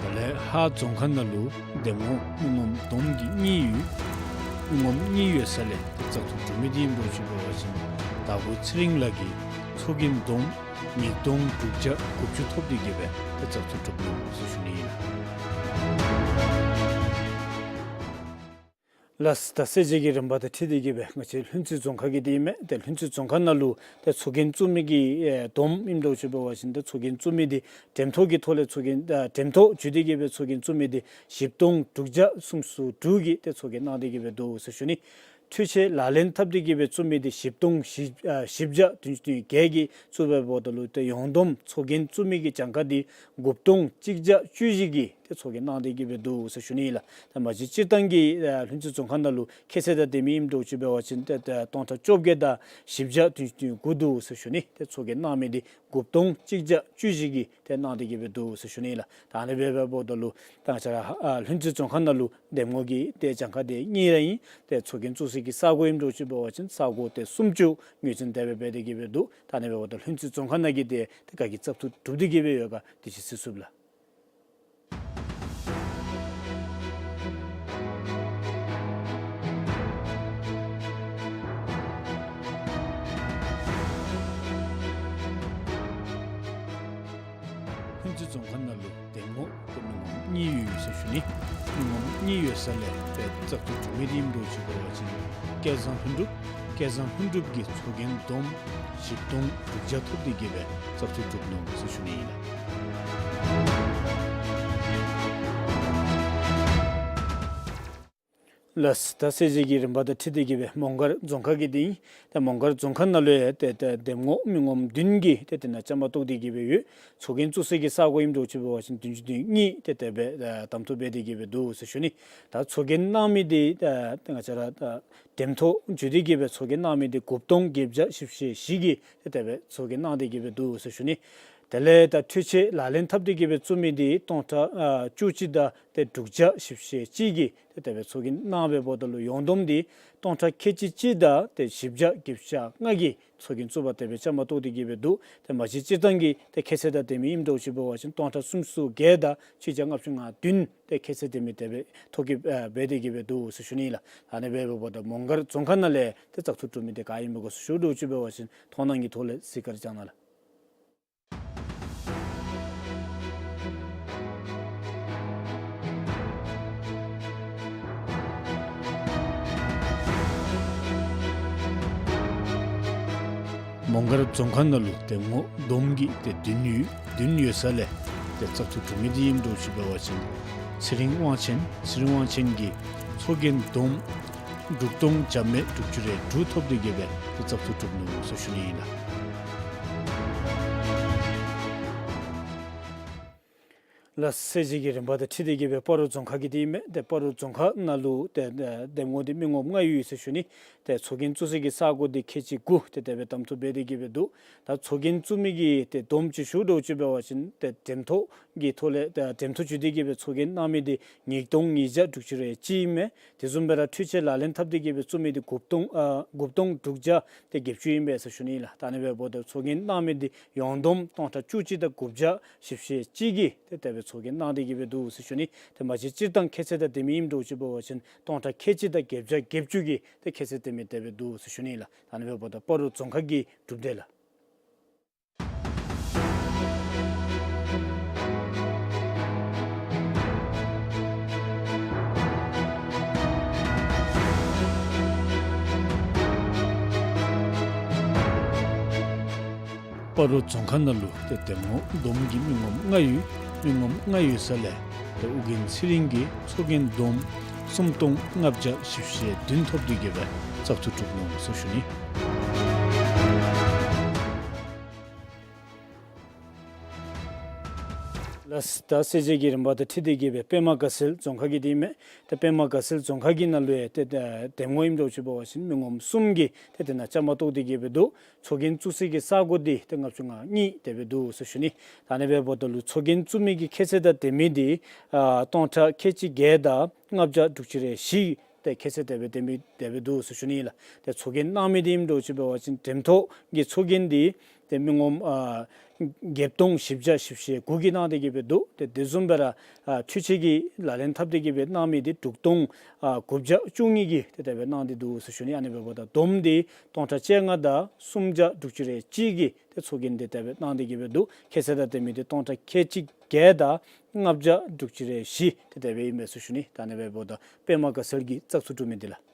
དེ་ལས་ཧཱ་རྫོང་ཁག་ནང་ལུ་འདེམས་ངོ་མི་ངོམ་བསྡོམས་ཀྱིས་གཉིས་ཡོད། མི་ངོམ་གཉིས་ཡོད་ས་ལས་ཏེ་བཙག་འཐུ་གྲུབ་མི་འདི་ཨིནམ་འདྲཝ་ཅིག་འབད་བ་ཅིན་དྭགས་པོ་ཚེ་རིང་ལགས་ཀྱིས་ཚོགས་རྒྱན་བསྡོམས་ཉིས་སྟོང་དྲུག་བརྒྱ་དགུ་བཅུ་ཐོབ་སྟེ་གི་སྦེ་ཏེ་བཙག་འཐུ་གྲུབ་ནུག་ཟེར་ཞུ་ནི་ཨིན་ལགས། ལགས། ད་གསལ་བྱེད་ཀྱི་རིམ་པ་དང་འཁྲིལ་ཏེ་གི་སྦེ་ང་བཅས་ལྷུན་རྩེ་རྫོང་ཁག་གི་འདི་ཨིན་མས། ཏེ་ལྷུན་རྩེ་རྫོང་ཁག་ནང་ལུ་ཏེ་ཚོགས་རྒྱན་བཙུགས་མི་གི་ཨེ་བསྡོམས་ཨིནམ་འདྲཝ་ཅིག་འབད་བ་ཅིན་ཏེ་ཚོགས་རྒྱན་བཙུགས་མི་འདི་འགྲེམས་ཐོག་གི་ཐོག་ལས་ཚོགས་རྒྱན་ཨ་འགྲེམས་ཐོག་བརྒྱུད་དེ་གི་སྦེ་ཚོགས་རྒྱན་བཙུགས་མི་འདི་བཞི་སྟོང་དྲུག་བརྒྱ་སུམ་ཅུ་སོ་དྲུག་གིས་ཏེ་ཚོགས་རྒྱན་གནང་སྟེ་གི་སྦེ་འདུག་ཟེར་ཞུ་ནི། འཕྲུལ་ཆས་ལག་ལེན་འཐབ་སྟེ་གི་སྦེ་བཙུགས་མི་འདི་བཞི་སྟོང་བཞི་ཨ་བཞི་བརྒྱ་བདུན་ཅུ་དོན་བརྒྱད་ཀྱིས་བཙུགས་འབདཝ་ད་ལུ་ཏེ་ཡོངས་བསྡོམས་ཚོགས་རྒྱན་བཙུགས་མི་གི་གྱངས་ཁ་འདི་དགུ་སྟོང་གཅིག་བརྒྱ་བཅུ་བཞི་གིས་ཏེ་ཚོགས་རྒྱན་གནང་སྟེ་གི་སྦེ་འདུག་ཟེར་ཞུ་ནི་ཨིན་ལགས། ད་མ་གཞི་སྤྱིར་བཏང་གི་ཨ་ལྷུན་རྩེ་རྫོང་ཁག་ནང་ལུ་ཁྱད་ཚད་དང་ལྡན་མི་ཨིནམ་འདྲཝ་ཅིག་འབད་བ་ཅིན་ཏེ་ཏེ་སྟོང་ཕྲག་བཅོ་བརྒྱད་དང་བཞི་བརྒྱ་བདུན་ཅུ་དོན་དགུ་འདུག་ཟེར་ཞུ་ནི། ཏེ་ཚོགས་རྒྱན་གནང་མི་འདི་དགུ་སྟོང་གཅིག་བརྒྱ་བཅུ་བཞི་གིས་ཏེ་གནང་སྟེ་གི་སྦེ་འདུག་ཟེར་ཞུ་ནི་ཨིན་ལགས། ད་ཨ་ནི་སྦེ་འབདཝ་ད་ལུ་ད་ང་བཅས་ར་ཨ་ལྷུན་རྩེ་རྫོང་ཁག་ནང་ལུ་འདེམས་ངོ་གི་ཏེ་གྱངས་ཁ་འདི་གཉིས་ར་ཨིན། ཏེ་ཚོགས་རྒྱན་བཙུགས་སའི་གི་ས་གོ་ཨིནམ་འདྲཝ་ཅིག་འབད་བ་ཅིན་ས་གོ་ཏེ་སུམ་ཅུ་ངོས་འཛིན་དེ་སྦེ་འབད་དེ་གི་སྦེ་འདུག། ད་ཨ་ནི་འབདཝ་ད་ལྷུན་རྩེ་རྫོང་ཁག་ནང་གི་ཏེ་ཏེ་ག་གིས་བཙག་འཐུ་གྲུབ་སྟེ་གི་སྦེ་ཡོད་ག་དེ་ཅིག་གཟིགས་ཚུགས་ལགས། ལྷུན་རྩེ་རྫོང་ཁག་ནང་ལུ་འདེམས་ངོ་ཏེ་མི་ངོམ་གཉིས་ཡོད་ཟེར་ཞུ་ནི། མི་ངོམ་གཉིས་ཡོད་ས་ལས་ཏེ་བཙག་འཐུ་གྲུབ་མི་འདི་ཨིནམ་འདྲཝ་ཅིག་འབད་བ་ཅིན་སྐལ་བཟང་ལྷུན་གྲུབ། སྐལ་བཟང་ལྷུན་གྲུབ་ཀྱིས་ཚོགས་རྒྱན་བསྡོམས་བཞི་སྟོང་དྲུག་བརྒྱ་ཐོབ་སྟེ་གི་སྦེ་བཙག་འཐུ་གྲུབ་ནུག་ཟེར་ཞུ་ནི་ཨིན་ལགས། ལགས། ད་གསལ་བྱེད་ཀྱི་རིམ་པ་དང་འཁྲིལ་ཏེ་གི་སྦེ་མོང་སྒར་རྫོང་ཁག་གི་འདི་ཨིན། ཏེ་མོང་སྒར་རྫོང་ཁག་ནང་ལུ་ཡང་ཏེ་ཏེ་འདེམས་ངོ་མི་ངོམ་བདུན་གྱིས་ཏེ་དེ་ནང་བཅའ་མར་གཏོགས་ཏེ་གི་སྦེ་ཡོད། ཚོགས་རྒྱན་བཙུགས་སའི་གི་ས་གོ་ཨིནམ་འདྲཝ་ཅིག་འབད་བ་ཅིན་བདུན་ཅུ་དོན་གཉིས་ཏེ་དེ་སྦེ་ཨ་གདམ་འཐུ་འབད་དེ་གི་སྦེ་འདུག་ཟེར་ཞུ་ནི། ད་ཚོགས་རྒྱན་གནང་མི་འདི་ཨ་ཏེ་ང་བཅས་ར་ཨ་འགྲེམས་ཐོག་བརྒྱུད་དེ་གི་སྦེ་ཚོགས་རྒྱན་གནང་མི་འདི་དགུ་སྟོང་བརྒྱད་བརྒྱ་བཞི་བཅུ་ཞེ་བཞི་གིས་ཏེ་དེ་སྦེ་ཚོགས་རྒྱན་གནང་སྟེ་གི་སྦེ་འདུག་ཟེར་ཞུ་ནི། དེ་ལས་ད་འཕྲུལ་ཆས་ལག་ལེན་འཐབ་སྟེ་གི་སྦེ་བཙུགས་མི་འདི་སྟོང་ཕྲག་ཨ་བཅུ་གཅིག་དང་ཏེ་དྲུག་བརྒྱ་བཞི་བཅུ་ཞེ་གཅིག་གིས་ཏེ་དེ་སྦེ་ཚོགས་རྒྱན་གནང་སྦེ་འབདཝ་ད་ལུ་ཡོངས་བསྡོམས་འདི་སྟོང་ཕྲག་ཁལ་གཅིག་གཅིག་དང་ཏེ་བཞི་བརྒྱ་བརྒྱད་ཅུ་ལྔ་གིས་ཚོགས་རྒྱན་བཙུགས་པ་དེ་སྦེ་བཅའ་མར་གཏོགས་ཏེ་གི་སྦེ་འདུག། ཏེ་མ་གཞི་སྤྱིར་བཏང་གི་ཏེ་ཁྱད་ཚད་དང་ལྡན་མི་ཨིནམ་འདྲཝ་ཅིག་འབད་བ་ཅིན་སྟོང་ཕྲག་སུམ་ཅུ་སོ་བརྒྱད་དང་ཆིག་བརྒྱ་ལྔ་བཅུ་ང་བདུན་ཏེ་ཁྱད་ཚད་ལྡན་མི་དེ་སྦེ་ཐོ་བཀོད་ཨ་འབད་དེ་གི་སྦེ་འདུག་ཟེར་ཞུ་ནི་ལགས། ཨ་ནི་སྦེ་འབདཝ་ད་མོང་སྒར་རྫོང་ཁག་ནང་ལས་ཏེ་བཙག་འཐུ་གྲུབ་མི་འདི་ག་ཨིནམ་ག་ཟེར་ཞུ་འདྲཝ་ཅིག་འབད་བ་ཅིན་མཐོང་སྣང་གི་ཐོག་ལས་གཟིགས་སྐར་བཅངས་གནང་ལགས། མོང་སྒར་རྫོང་ཁག་ནང་ལུ་འདེམས་ངོ་བསྡོམས་ཀྱིས་ཏེ་བདུན་ཡོད། བདུན་ཡོད་ས་ལས་ཏེ་བཙག་འཐུ་གྲུབ་མི་འདི་ཨིནམ་འདྲཝ་ཅིག་འབད་བ་ཅིན་ཚེ་རིང་དབང་ཆེན། ཚེ་རིང་དབང་ཆེན་གྱིས་ཚོགས་རྒྱན་བསྡོམས་དྲུག་སྟོང་བརྒྱ་མེད་དྲུག་ཅུ་རེ་དྲུག་ཐོབ་སྟེ་གི་སྦེ་ཏེ་བཙག་འཐུ་གྲུབ་ནུག་ཟེར་ཞུ་ནི་ཨིན་ལགས། ལགས། གསལ་བྱེད་ཀྱི་རིམ་པ་དང་འཁྲིལ་ཏེ་གི་སྦེ་སྤ་རོ་རྫོང་ཁག་གི་འདི་ཨིན་མས། ཏེ་སྤ་རོ་རྫོང་ཁག་ནང་ལུ་ཏེ་ཨ་འདེམས་ངོ་འདི་མི་ངོམ་ལྔ་ཡོད་ཟེར་ཞུ་ནི། ཏེ་ཚོགས་རྒྱན་བཙུགས་སའི་གི་ས་གོ་འདི་ཁལ་གཅིག་དགུ་ཏེ་དེ་སྦེ་གདམ་འཐུ་འབད་དེ་གི་སྦེ་འདུག། ད་ཚོགས་རྒྱན་བཙུགས་མི་གི་ཏེ་བསྡོམས་ཅིག་ཞུ་འདྲཝ་ཅིག་འབད་བ་ཅིན་ཏེ་འགྲེམས་ཐོག་གི་ཐོག་ལས་ཏེ་འགྲེམས་ཐོག་བརྒྱུད་དེ་གི་སྦེ་ཚོགས་རྒྱན་གནང་མི་འདི་ཉིས་སྟོང་ཉིས་བརྒྱ་དྲུག་ཅུ་རེ་གཅིག་ཨིན་མས། དེ་བཟུམ་སྦེ་ར་འཕྲུལ་ཆས་ལག་ལེན་འཐབ་སྟེ་གི་སྦེ་བཙུགས་མི་འདི་དགུ་སྟོང་ཨ་དགུ་སྟོང་དྲུག་བརྒྱ་ཏེ་བརྒྱད་ཅུ་ཨིན་པས་ཟེར་ཞུ་ནི་ལགས། ད་ཨ་ནི་སྦེ་འབདཝ་ད་ཚོགས་རྒྱན་གནང་མི་འདི་ཡོངས་བསྡོམས་སྟོང་ཕྲག་བཅུ་གཅིག་དང་དགུ་བརྒྱ་བཞི་བཅུ་ཞེ་གཅིག་གིས་ཏེ་དེ་སྦེ་ཚོགས་རྒྱན་གནང་སྟེ་གི་སྦེ་འདུག་ཟེར་ཞུ་ནི། ཏེ་མ་གཞི་སྤྱིར་བཏང་ཁྱད་ཚད་དང་ལྡན་མི་ཨིནམ་འདྲཝ་ཅིག་འབད་བ་ཅིན་སྟོང་ཕྲག་ཁལ་གཅིག་དང་བརྒྱད་བརྒྱ་བརྒྱད་ཅུ་གི་ཏེ་ཁྱད་ཚད་ལྡན་མི་དེ་སྦེ་འདུག་ཟེར་ཞུ་ནི་ལགས། ད་ཨ་ནི་སྦེ་འབདཝ་ད་སྤ་རོ་རྫོང་ཁག་གི་གྲུབ་འབྲས་ལགས། སྤ་རོ་རྫོང་ཁག་ནང་ལུ་ཏེ་འདེམས་ངོ་བསྡོམས་ཀྱི་མི་ངོམ་ལྔ་ཡོད། མི་ངོམ་ལྔ་ཡོད་ས་ལས་ཏེ་ཨོ་རྒྱན་ཚེ་རིང་གིས་ཚོགས་རྒྱན་བསྡོམས་སུམ་སྟོང་ལྔ་བརྒྱ་བཞི་བཅུ་ཞེ་བདུན་ཐོབ་སྟེ་གི་སྦེ་བཙག་འཐུ་གྲུབ་ནུག་ཟེར་ཞུ་ནི། ལགས། ད་གསལ་བྱེད་ཀྱི་རིམ་པ་དང་འཁྲིལ་ཏེ་གི་སྦེ་པདྨ་དགའ་ཚལ་རྫོང་ཁག་གི་འདི་ཨིན་མས། ཏེ་པདྨ་དགའ་ཚལ་རྫོང་ཁག་གི་ནང་ལུ་ཡང་ཏེ་ཏེ་འདེམས་ངོ་ཨིནམ་འདྲཝ་ཅིག་འབད་བ་ཅིན་མི་ངོམ་གསུམ་གྱིས་ཏེ་དེ་ནང་བཅའ་མར་གཏོགས་ཏེ་གི་སྦེ་འདུག། ཚོགས་རྒྱན་བཙུགས་སའི་གི་ས་གོ་འདི་ཏེ་ལྔ་བཅུ་ང་གཉིས་དེ་སྦེ་འདུག་ཟེར་ཞུ་ནི། ད་ཨ་ནི་སྦེ་འབདཝ་ད་ལུ་ཚོགས་རྒྱན་བཙུགས་མི་གི་ཁྱད་ཚད་དང་ལྡན་མི་འདི་ཨ་སྟོང་ཕྲག་ཁལ་གཅིག་བརྒྱད་དང་ལྔ་བརྒྱ་དྲུག་ཅུ་རེ་བཞི་ཏེ་ཁྱད་ཚད་དེ་སྦེ་ལྡན་མི་དེ་སྦེ་འདུག་ཟེར་ཞུ་ནི་ཨིན་ལགས། ཏེ་ཚོགས་རྒྱན་གནང་མི་འདི་ཨིནམ་འདྲཝ་ཅིག་འབད་བ་ཅིན་འགྲེམས་ཐོག་གི་ཚོགས་རྒྱན་འདི་ཏེ་མི་ངོམ་ཨ་བརྒྱད་སྟོང་བཞི་བརྒྱ་བཞི་བཅུ་ཞེ་དགུ་གིས་གནང་སྟེ་གི་སྦེ་འདུག། ཏེ་དེ་བཟུམ་སྦེ་ར་ཨ་འཕྲུལ་ཆས་ཀྱི་ལག་ལེན་འཐབ་སྟེ་གི་སྦེ་གནང་མི་འདི་དྲུག་སྟོང་ཨ་དགུ་བརྒྱ་བཅུ་གཉིས་ཀྱིས་ཏེ་དེ་སྦེ་གནང་སྟེ་འདུག་ཟེར་ཞུ་ནི། ཨ་ནི་སྦེ་འབདཝ་ད་བསྡོམས་འདི་སྟོང་ཕྲག་བཅོ་ལྔ་དང་སུམ་བརྒྱ་དྲུག་ཅུ་རེ་གཅིག་གིས་ཏེ་ཚོགས་རྒྱན་འདི་དེ་སྦེ་གནང་སྟེ་གི་སྦེ་འདུག། ཁྱད་ཚད་དང་ལྡན་མི་འདི་སྟོང་ཕྲག་ཁལ་གཅིག་བརྒྱད་དང་ལྔ་བརྒྱ་དྲུག་ཅུ་རེ་བཞི་ཏེ་དེ་སྦེ་ཨིན་མས་ཟེར་ཞུ་ནི། ད་ཨ་ནི་སྦེ་འབདཝ་ད་པདྨ་དགའ་ཚལ་གྱིས་བཙག་འཐུ་གྲུབ་མི་འདི་ལགས།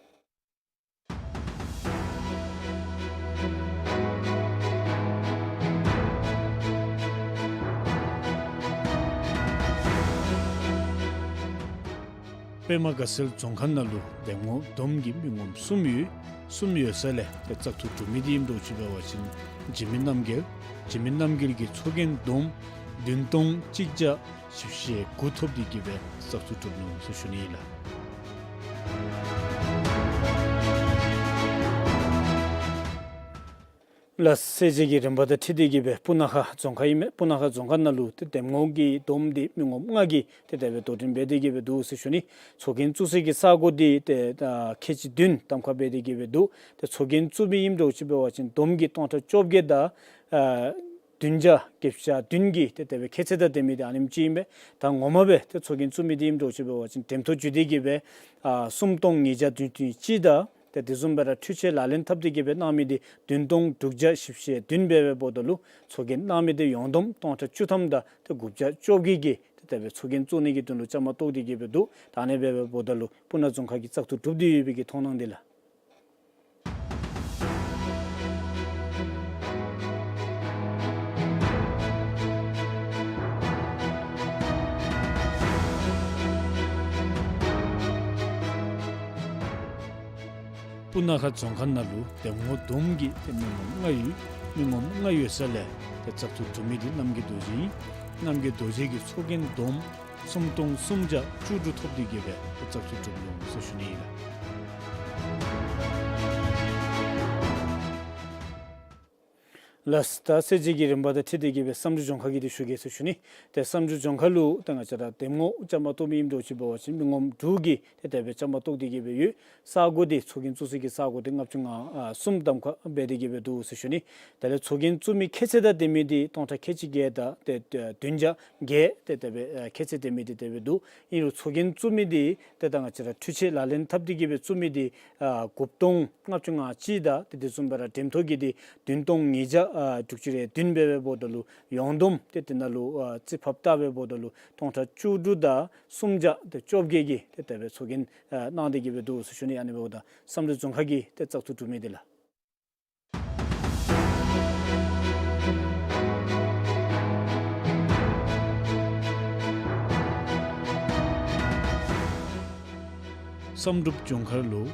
པདྨ་དགའ་ཚལ་རྫོང་ཁག་ནང་ལུ་འདེམས་ངོ་བསྡོམས་ཀྱི་མི་ངོམ་གསུམ་ཡོད། གསུམ་ཡོད་ས་ལས་ཏེ་བཙག་འཐུ་གྲུབ་མི་འདི་ཨིནམ་འདྲཝ་ཅིག་འབད་བ་ཅིན་འཇིགས་མེད་རྣམ་རྒྱལ། འཇིགས་མེད་རྣམ་རྒྱལ་གྱིས་ཚོགས་རྒྱན་བསྡོམས་བདུན་སྟོང་གཅིག་བརྒྱ་བཞི་བཅུ་ཞེ་དགུ་ཐོབ་སྟེ་གི་སྦེ་བཙག་འཐུ་གྲུབ་ནུག་ཟེར་ཞུ་ནི་ཨིན་ལགས། ལགས། གསལ་བྱེད་ཀྱི་རིམ་པ་དང་འཁྲིལ་ཏེ་གི་སྦེ་སྤུ་ན་ཁ་རྫོང་ཁག་ཨིན་མས། སྤུ་ན་ཁ་རྫོང་ཁག་ནང་ལུ་ཏེ་འདེམས་ངོ་གི་བསྡོམས་འདི་མི་ངོམ་ལྔ་གིས་ཏེ་དེ་སྦེ་དོ་འགྲན་འབད་དེ་གི་སྦེ་འདུག་ཟེར་ཞུ་ནི། ཚོགས་རྒྱན་བཙུགས་སའི་གི་ས་གོ་འདི་ཏེ་ཨ་ཁལ་གཅིག་བདུན་གདམ་ཁ་འབད་དེ་གི་སྦེ་འདུག། ཏེ་ཚོགས་རྒྱན་བཙུགས་མི་ཨིནམ་འདྲཝ་ཅིག་འབད་བ་ཅིན་བསྡོམས་ཀྱིས་སྟོང་ཕྲག་བཅོ་བརྒྱད་དང་ཨ་བདུན་བརྒྱ་བརྒྱད་ཅུ་གྱ་བདུན་གྱི་ཏེ་དེ་སྦེ་ཁྱད་ཚད་དང་ལྡན་མི་འདི་ཨ་ནེམ་ཅིག་ཨིན་པས། ད་ངོ་མ་སྦེ་ཏེ་ཚོགས་རྒྱན་བཙུགས་མི་འདི་ཨིནམ་འདྲཝ་ཅིག་འབད་བ་ཅིན་འགྲེམས་ཐོག་བརྒྱུད་དེ་གི་སྦེ་ཨ་སུམ་སྟོང་ཉིས་བརྒྱ་བདུན་ཅུ་དོན་གཅིག་དང་ཏེ་དེ་བཟུམ་སྦེ་ར་འཕྲུལ་ཆས་ལག་ལེན་འཐབ་སྟེ་གི་སྦེ་གནང་མི་འདི་བདུན་སྟོང་དྲུག་བརྒྱ་བཞི་བཅུ་ཞེ་བདུན་སྦེ་སྦེ་འབདཝ་ད་ལུ་ཚོགས་རྒྱན་གནང་མི་འདི་ཡོངས་བསྡོམས་སྟོང་ཕྲག་བཅུ་ཐམ་དང་ཏེ་དགུ་བརྒྱ་བཅོ་བརྒྱད་ཀྱིས་ཏེ་དེ་སྦེ་ཚོགས་རྒྱན་བཙུགས་ནི་གི་དོན་ལུ་བཅའ་མར་གཏོགས་ཏེ་གི་སྦེ་འདུག། ད་ཨ་ནི་སྦེ་སྦེ་འབདཝ་ད་ལུ་སྤུ་ན་རྫོང་ཁག་གིས་བཙག་འཐུ་གྲུབ་སྟེ་ཡོད་པའི་གི་མཐོང་སྣང་འདི་ལགས། སྤུ་ན་ཁ་རྫོང་ཁག་ནང་ལུ་འདེམས་ངོ་བསྡོམས་ཀྱི་ཏེ་མི་ངོམ་ལྔ་ཡོད། མི་ངོམ་ལྔ་ཡོད་ས་ལས་ཏེ་བཙག་འཐུ་གྲུབ་མི་འདི་རྣམ་རྒྱལ་རྡོ་རྗེ་ཨིན། རྣམ་རྒྱལ་རྡོ་རྗེ་གིས་ཚོགས་རྒྱན་བསྡོམས་སུམ་སྟོང་སུམ་བརྒྱ་བཅུ་དྲུག་ཐོབ་སྟེ་གི་སྦེ་བཙག་འཐུ་གྲུབ་ནུག་ཟེར་ཞུ་ནི་ཨིན་ལགས། ལགས། ད་གསལ་བྱེད་ཀྱི་རིམ་པ་དང་འཁྲིལ་ཏེ་གི་སྦེ་བསམ་གྲུབ་ལྗོངས་མཁར་གྱི་འདི་ཞུ་གེ་ཟེར་ཞུ་ནི། ཏེ་བསམ་གྲུབ་ལྗོངས་མཁར་ལུ་ཏེ་ང་བཅས་ར་འདེམས་ངོ་བཅའ་མར་གཏོགས་མི་ཨིནམ་འདྲཝ་ཅིག་འབད་བ་ཅིན་མི་ངོམ་དྲུག་གིས་ཏེ་དེ་སྦེ་བཅའ་མར་གཏོགས་ཏེ་གི་སྦེ་ཡོད། ས་གོ་འདི་ཚོགས་རྒྱན་བཙུགས་སའི་གི་ས་གོ་འདི་ལྔ་བཅུ་ང་ཨ་གསུམ་གདམ་ཁ་འབད་དེ་གི་སྦེ་འདུག་ཟེར་ཞུ་ནི། དེ་ལས་ཚོགས་རྒྱན་བཙུགས་མི་ཁྱད་ཚད་དང་ལྡན་མི་འདི་སྟོང་ཕྲག་ཁལ་གཅིག་བརྒྱད་དང་ཏེ་བདུན་བརྒྱ་བརྒྱད་ཏེ་དེ་སྦེ་ཨ་ཁྱད་ཚད་ལྡན་མི་འདི་དེ་སྦེ་འདུག། ཨིན་རུང་ཚོགས་རྒྱན་བཙུགས་མི་འདི་ཏེ་ད་ང་བཅས་ར་འཕྲུལ་ཆས་ལག་ལེན་འཐབ་སྟེ་གི་སྦེ་བཙུགས་མི་འདི་ཨ་དགུ་སྟོང་ལྔ་བཅུ་ང་གཅིག་དང་ཏེ་དེ་བཟུམ་སྦེ་ར་འགྲེམས་ཐོག་གི་འདི་བདུན་སྟོང་ཉིས་བརྒྱ་ཨ་དྲུག་ཅུ་རེ་བདུན་སྦེ་སྦེ་འབདཝ་ད་ལུ་ཡོངས་བསྡོམས་ཏེ་དེ་ནང་ལུ་ཨ་རྩིས་ཕབ་བལྟ་སྦེ་འབདཝ་ད་ལུ་སྟོང་ཕྲག་བཅུ་དྲུག་དང་སུམ་བརྒྱ་ཏེ་བཅོ་བརྒྱད་ཀྱིས་ཏེ་དེ་སྦེ་ཚོགས་རྒྱན་ཨ་གནང་སྟེ་གི་སྦེ་འདུག་ཟེར་ཞུ་ནི། ཨ་ནི་འབདཝ་ད་བསམ་གྲུབ་ལྗོངས་མཁར་གྱི་ཏེ་བཙག་འཐུ་གྲུབ་མི་འདི་ལགས། བསམ་གྲུབ་ལྗོངས་མཁར་ལུ་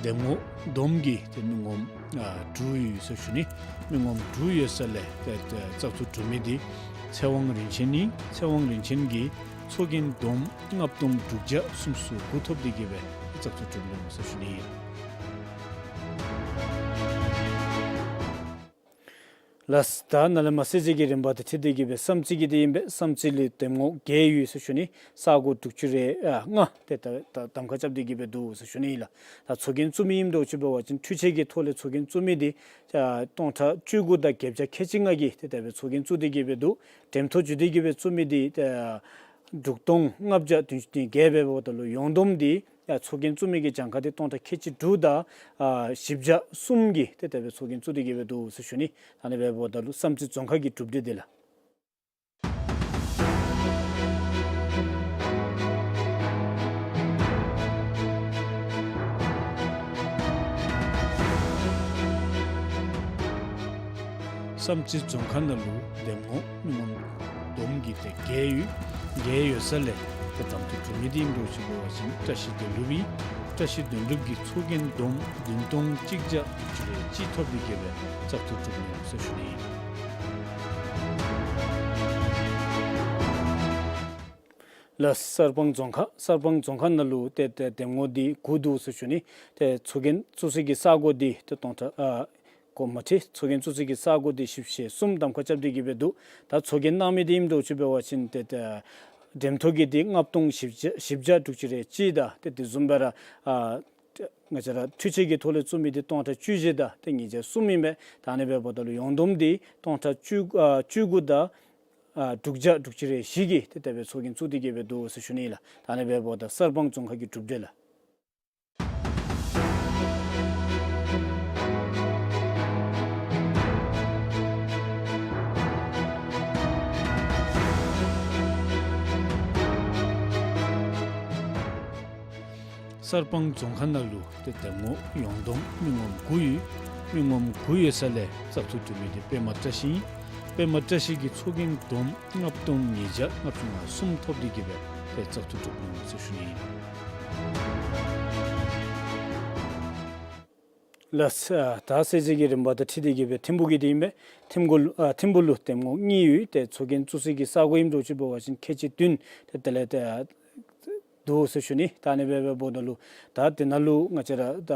འདེམས་ངོ་བསྡོམས་ཀྱི་ཏེ་མི་ངོམ་ཨ་དྲུག་ཡོད་ཟེར་ཞུ་ནི། མི་ངོམ་དྲུག་ཡོད་ས་ལས་ཏེ་ཏེ་བཙག་འཐུ་གྲུབ་མི་འདི་ཚེ་དབང་རིན་ཆེན་ཨིན། ཚེ་དབང་རིན་ཆེན་གྱིས་ཚོགས་རྒྱན་བསྡོམས་ལྔ་སྟོང་དྲུག་བརྒྱ་སུམ་ཅུ་སོ་དགུ་ཐོབ་སྟེ་གི་སྦེ་བཙག་འཐུ་གྲུབ་ནུག་ཟེར་ཞུ་ནི་ཨིན། ལགས། ད་ནཱ་ལས་མར་གསལ་བྱེད་ཀྱི་རིམ་པ་དང་འཁྲིལ་ཏེ་གི་སྦེ་བསམ་རྩེ་གི་འདི་ཨིན་པས། བསམ་རྩེ་ལུ་འདེམས་ངོ་བརྒྱད་ཡོད་ཟེར་ཞུ་ནི། ས་གོ་དྲུག་ཅུ་རེ་ཨ་ལྔ་ཏེ་ད་ད་གདམ་ཁ་རྐྱབ་སྟེ་གི་སྦེ་འདུག་ཟེར་ཞུ་ནི་ཨིན་ལགས། ད་ཚོགས་རྒྱན་བཙུགས་མི་ཨིནམ་འདྲཝ་ཅིག་འབད་བ་ཅིན་འཕྲུལ་ཆས་ཀྱི་ཐོག་ལས་ཚོགས་རྒྱན་བཙུགས་མི་འདི་ཨ་སྟོང་ཕྲག་བཅུ་དགུ་དང་བརྒྱད་བརྒྱ་ཁལ་གཅིག་ལྔ་གིས་ཏེ་དེ་སྦེ་ཚོགས་རྒྱན་བཙུགས་ཏེ་གི་སྦེ་འདུག། འགྲེམས་ཐོག་བརྒྱུད་དེ་གི་སྦེ་བཙུགས་མི་འདི་ཨ་དྲུག་སྟོང་ལྔ་བརྒྱ་བདུན་ཅུ་དོན་བརྒྱད་སྦེ་འབདཝ་ད་ལུ་ཡོངས་བསྡོམས་འདི་ཡ་ཚོགས་རྒྱན་བཙུགས་མི་གི་གྱངས་ཁ་འདི་སྟོང་ཕྲག་ཁལ་གཅིག་དྲུག་དང་ཨ་བཞི་བརྒྱ་གསུམ་གྱིས་ཏེ་དེ་སྦེ་ཚོགས་རྒྱན་བཙུགས་ཏེ་གི་སྦེ་འདུག་ཟེར་ཞུ་ནི། ཨ་ནི་སྦེ་འབདཝ་ད་ལུ་བསམ་རྩེ་རྫོང་ཁག་གི་གྲུབ་འབྲས་འདི་ལགས། བསམ་རྩེ་རྫོང་ཁག་ནང་ལུ་འདེམས་ངོ་མི་ངོམ་བསྡོམས་ཀྱིས་ཏེ་བརྒྱད་ཡོད། བརྒྱད་ཡོད་ས་ལས་ཏེ་གདམ་འཐུ་གྲུབ་མི་འདི་ཨིནམ་འདྲཝ་ཅིག་འབད་བ་ཅིན་བཀྲ་ཤིས་དོན་གྲུབ་ཨིན། བཀྲ་ཤིས་དོན་གྲུབ་ཀྱིས་ཚོགས་རྒྱན་བསྡོམས་བདུན་སྟོང་གཅིག་བརྒྱ་དྲུག་ཅུ་རེ་གཅིག་ཐོབ་སྟེ་གི་སྦེ་བཙག་འཐུ་གྲུབ་ནུག་ཟེར་ཞུ་ནི་ཨིན། ལགས། གསར་སྤང་རྫོང་ཁག། གསར་སྤང་རྫོང་ཁག་ནང་ལུ་ཏེ་ཏེ་འདེམས་ངོ་འདི་དགུ་འདུག་ཟེར་ཞུ་ནི། ཏེ་ཚོགས་རྒྱན་བཙུགས་སའི་གི་ས་གོ་འདི་ཏེ་སྟོང་ཕྲག་ཨ་གོ་མ་ཁྲི་ཚོགས་རྒྱན་བཙུགས་སའི་གི་ས་གོ་འདི་བཞི་བཅུ་ཞེ་གསུམ་གདམ་ཁ་རྐྱབ་སྟེ་གི་སྦེ་འདུག། ད་ཚོགས་རྒྱན་གནང་མི་འདི་ཨིནམ་འདྲཝ་ཅིག་འབད་བ་ཅིན་ཏེ་ཏེ་འགྲེམས་ཐོག་གི་འདི་ལྔ་སྟོང་བཞི་བརྒྱ་བཞི་བརྒྱ་དྲུག་ཅུ་རེ་གཅིག་དང་ཏེ་དེ་བཟུམ་སྦེ་ར་ཨ་ང་བཅས་ར་འཕྲུལ་ཆས་ཀྱི་ཐོག་ལས་བཙུགས་མི་འདི་སྟོང་ཕྲག་བཅུ་བཞི་དང་ཏེ་ཉིས་བརྒྱ་གསུམ་ཨིན་པས། ད་ཨ་ནི་འབདཝ་ད་ལུ་ཡོངས་བསྡོམས་འདི་སྟོང་ཕྲག་བཅུ་ཨ་བཅུ་དགུ་དང་ཨ་དྲུག་བརྒྱ་དྲུག་ཅུ་རེ་བཞི་གིས་ཏེ་དེ་སྦེ་ཚོགས་རྒྱན་བཙུགས་ཏེ་གི་སྦེ་འདུག་ཟེར་ཞུ་ནི་ལགས། ད་ཨ་ནི་འབདཝ་ད་གསར་སྤང་རྫོང་ཁག་གི་གྲུབ་འབྲས་ལགས། གསར་སྤང་རྫོང་ཁག་ནང་ལུ་ཏེ་འདེམས་ངོ་ཡོངས་བསྡོམས་མི་ངོམ་དགུ་ཡོད། མི་ངོམ་དགུ་ཡོད་ས་ལས་བཙག་འཐུ་གྲུབ་མི་འདི་པདྨ་བཀྲ་ཤིས་ཨིན། པདྨ་བཀྲ་ཤིས་ཀྱིས་ཚོགས་རྒྱན་བསྡོམས་ལྔ་སྟོང་ཉིས་བརྒྱ་ལྔ་བཅུ་ང་གསུམ་ཐོབ་སྟེ་གི་སྦེ་ཏེ་བཙག་འཐུ་གྲུབ་ནུག་ཟེར་ཞུ་ནི་ཨིན། ལགས། ཨ་ད་གསལ་བྱེད་ཀྱི་རིམ་པ་དང་འཁྲིལ་ཏེ་གི་སྦེ་ཐིམ་ཕུག་གི་འདི་ཨིན་པས། ཐིམ་ཕུག་ལུ་ཨ་ཐིམ་ཕུག་ལུ་འདེམས་ངོ་གཉིས་ཡོད། ཏེ་ཚོགས་རྒྱན་བཙུགས་སའི་གི་ས་གོ་ཨིནམ་འདྲཝ་ཅིག་འབད་བ་ཅིན་ཁལ་གཅིག་བདུན་ཏེ་དེ་ལས་ཏེ་འདུག་ཟེར་ཞུ་ནི། ད་ཨ་ནི་འབད་འབདཝ་ད་ལུ་ད་དེ་ནང་ལུ་ང་བཅས་ར་ད་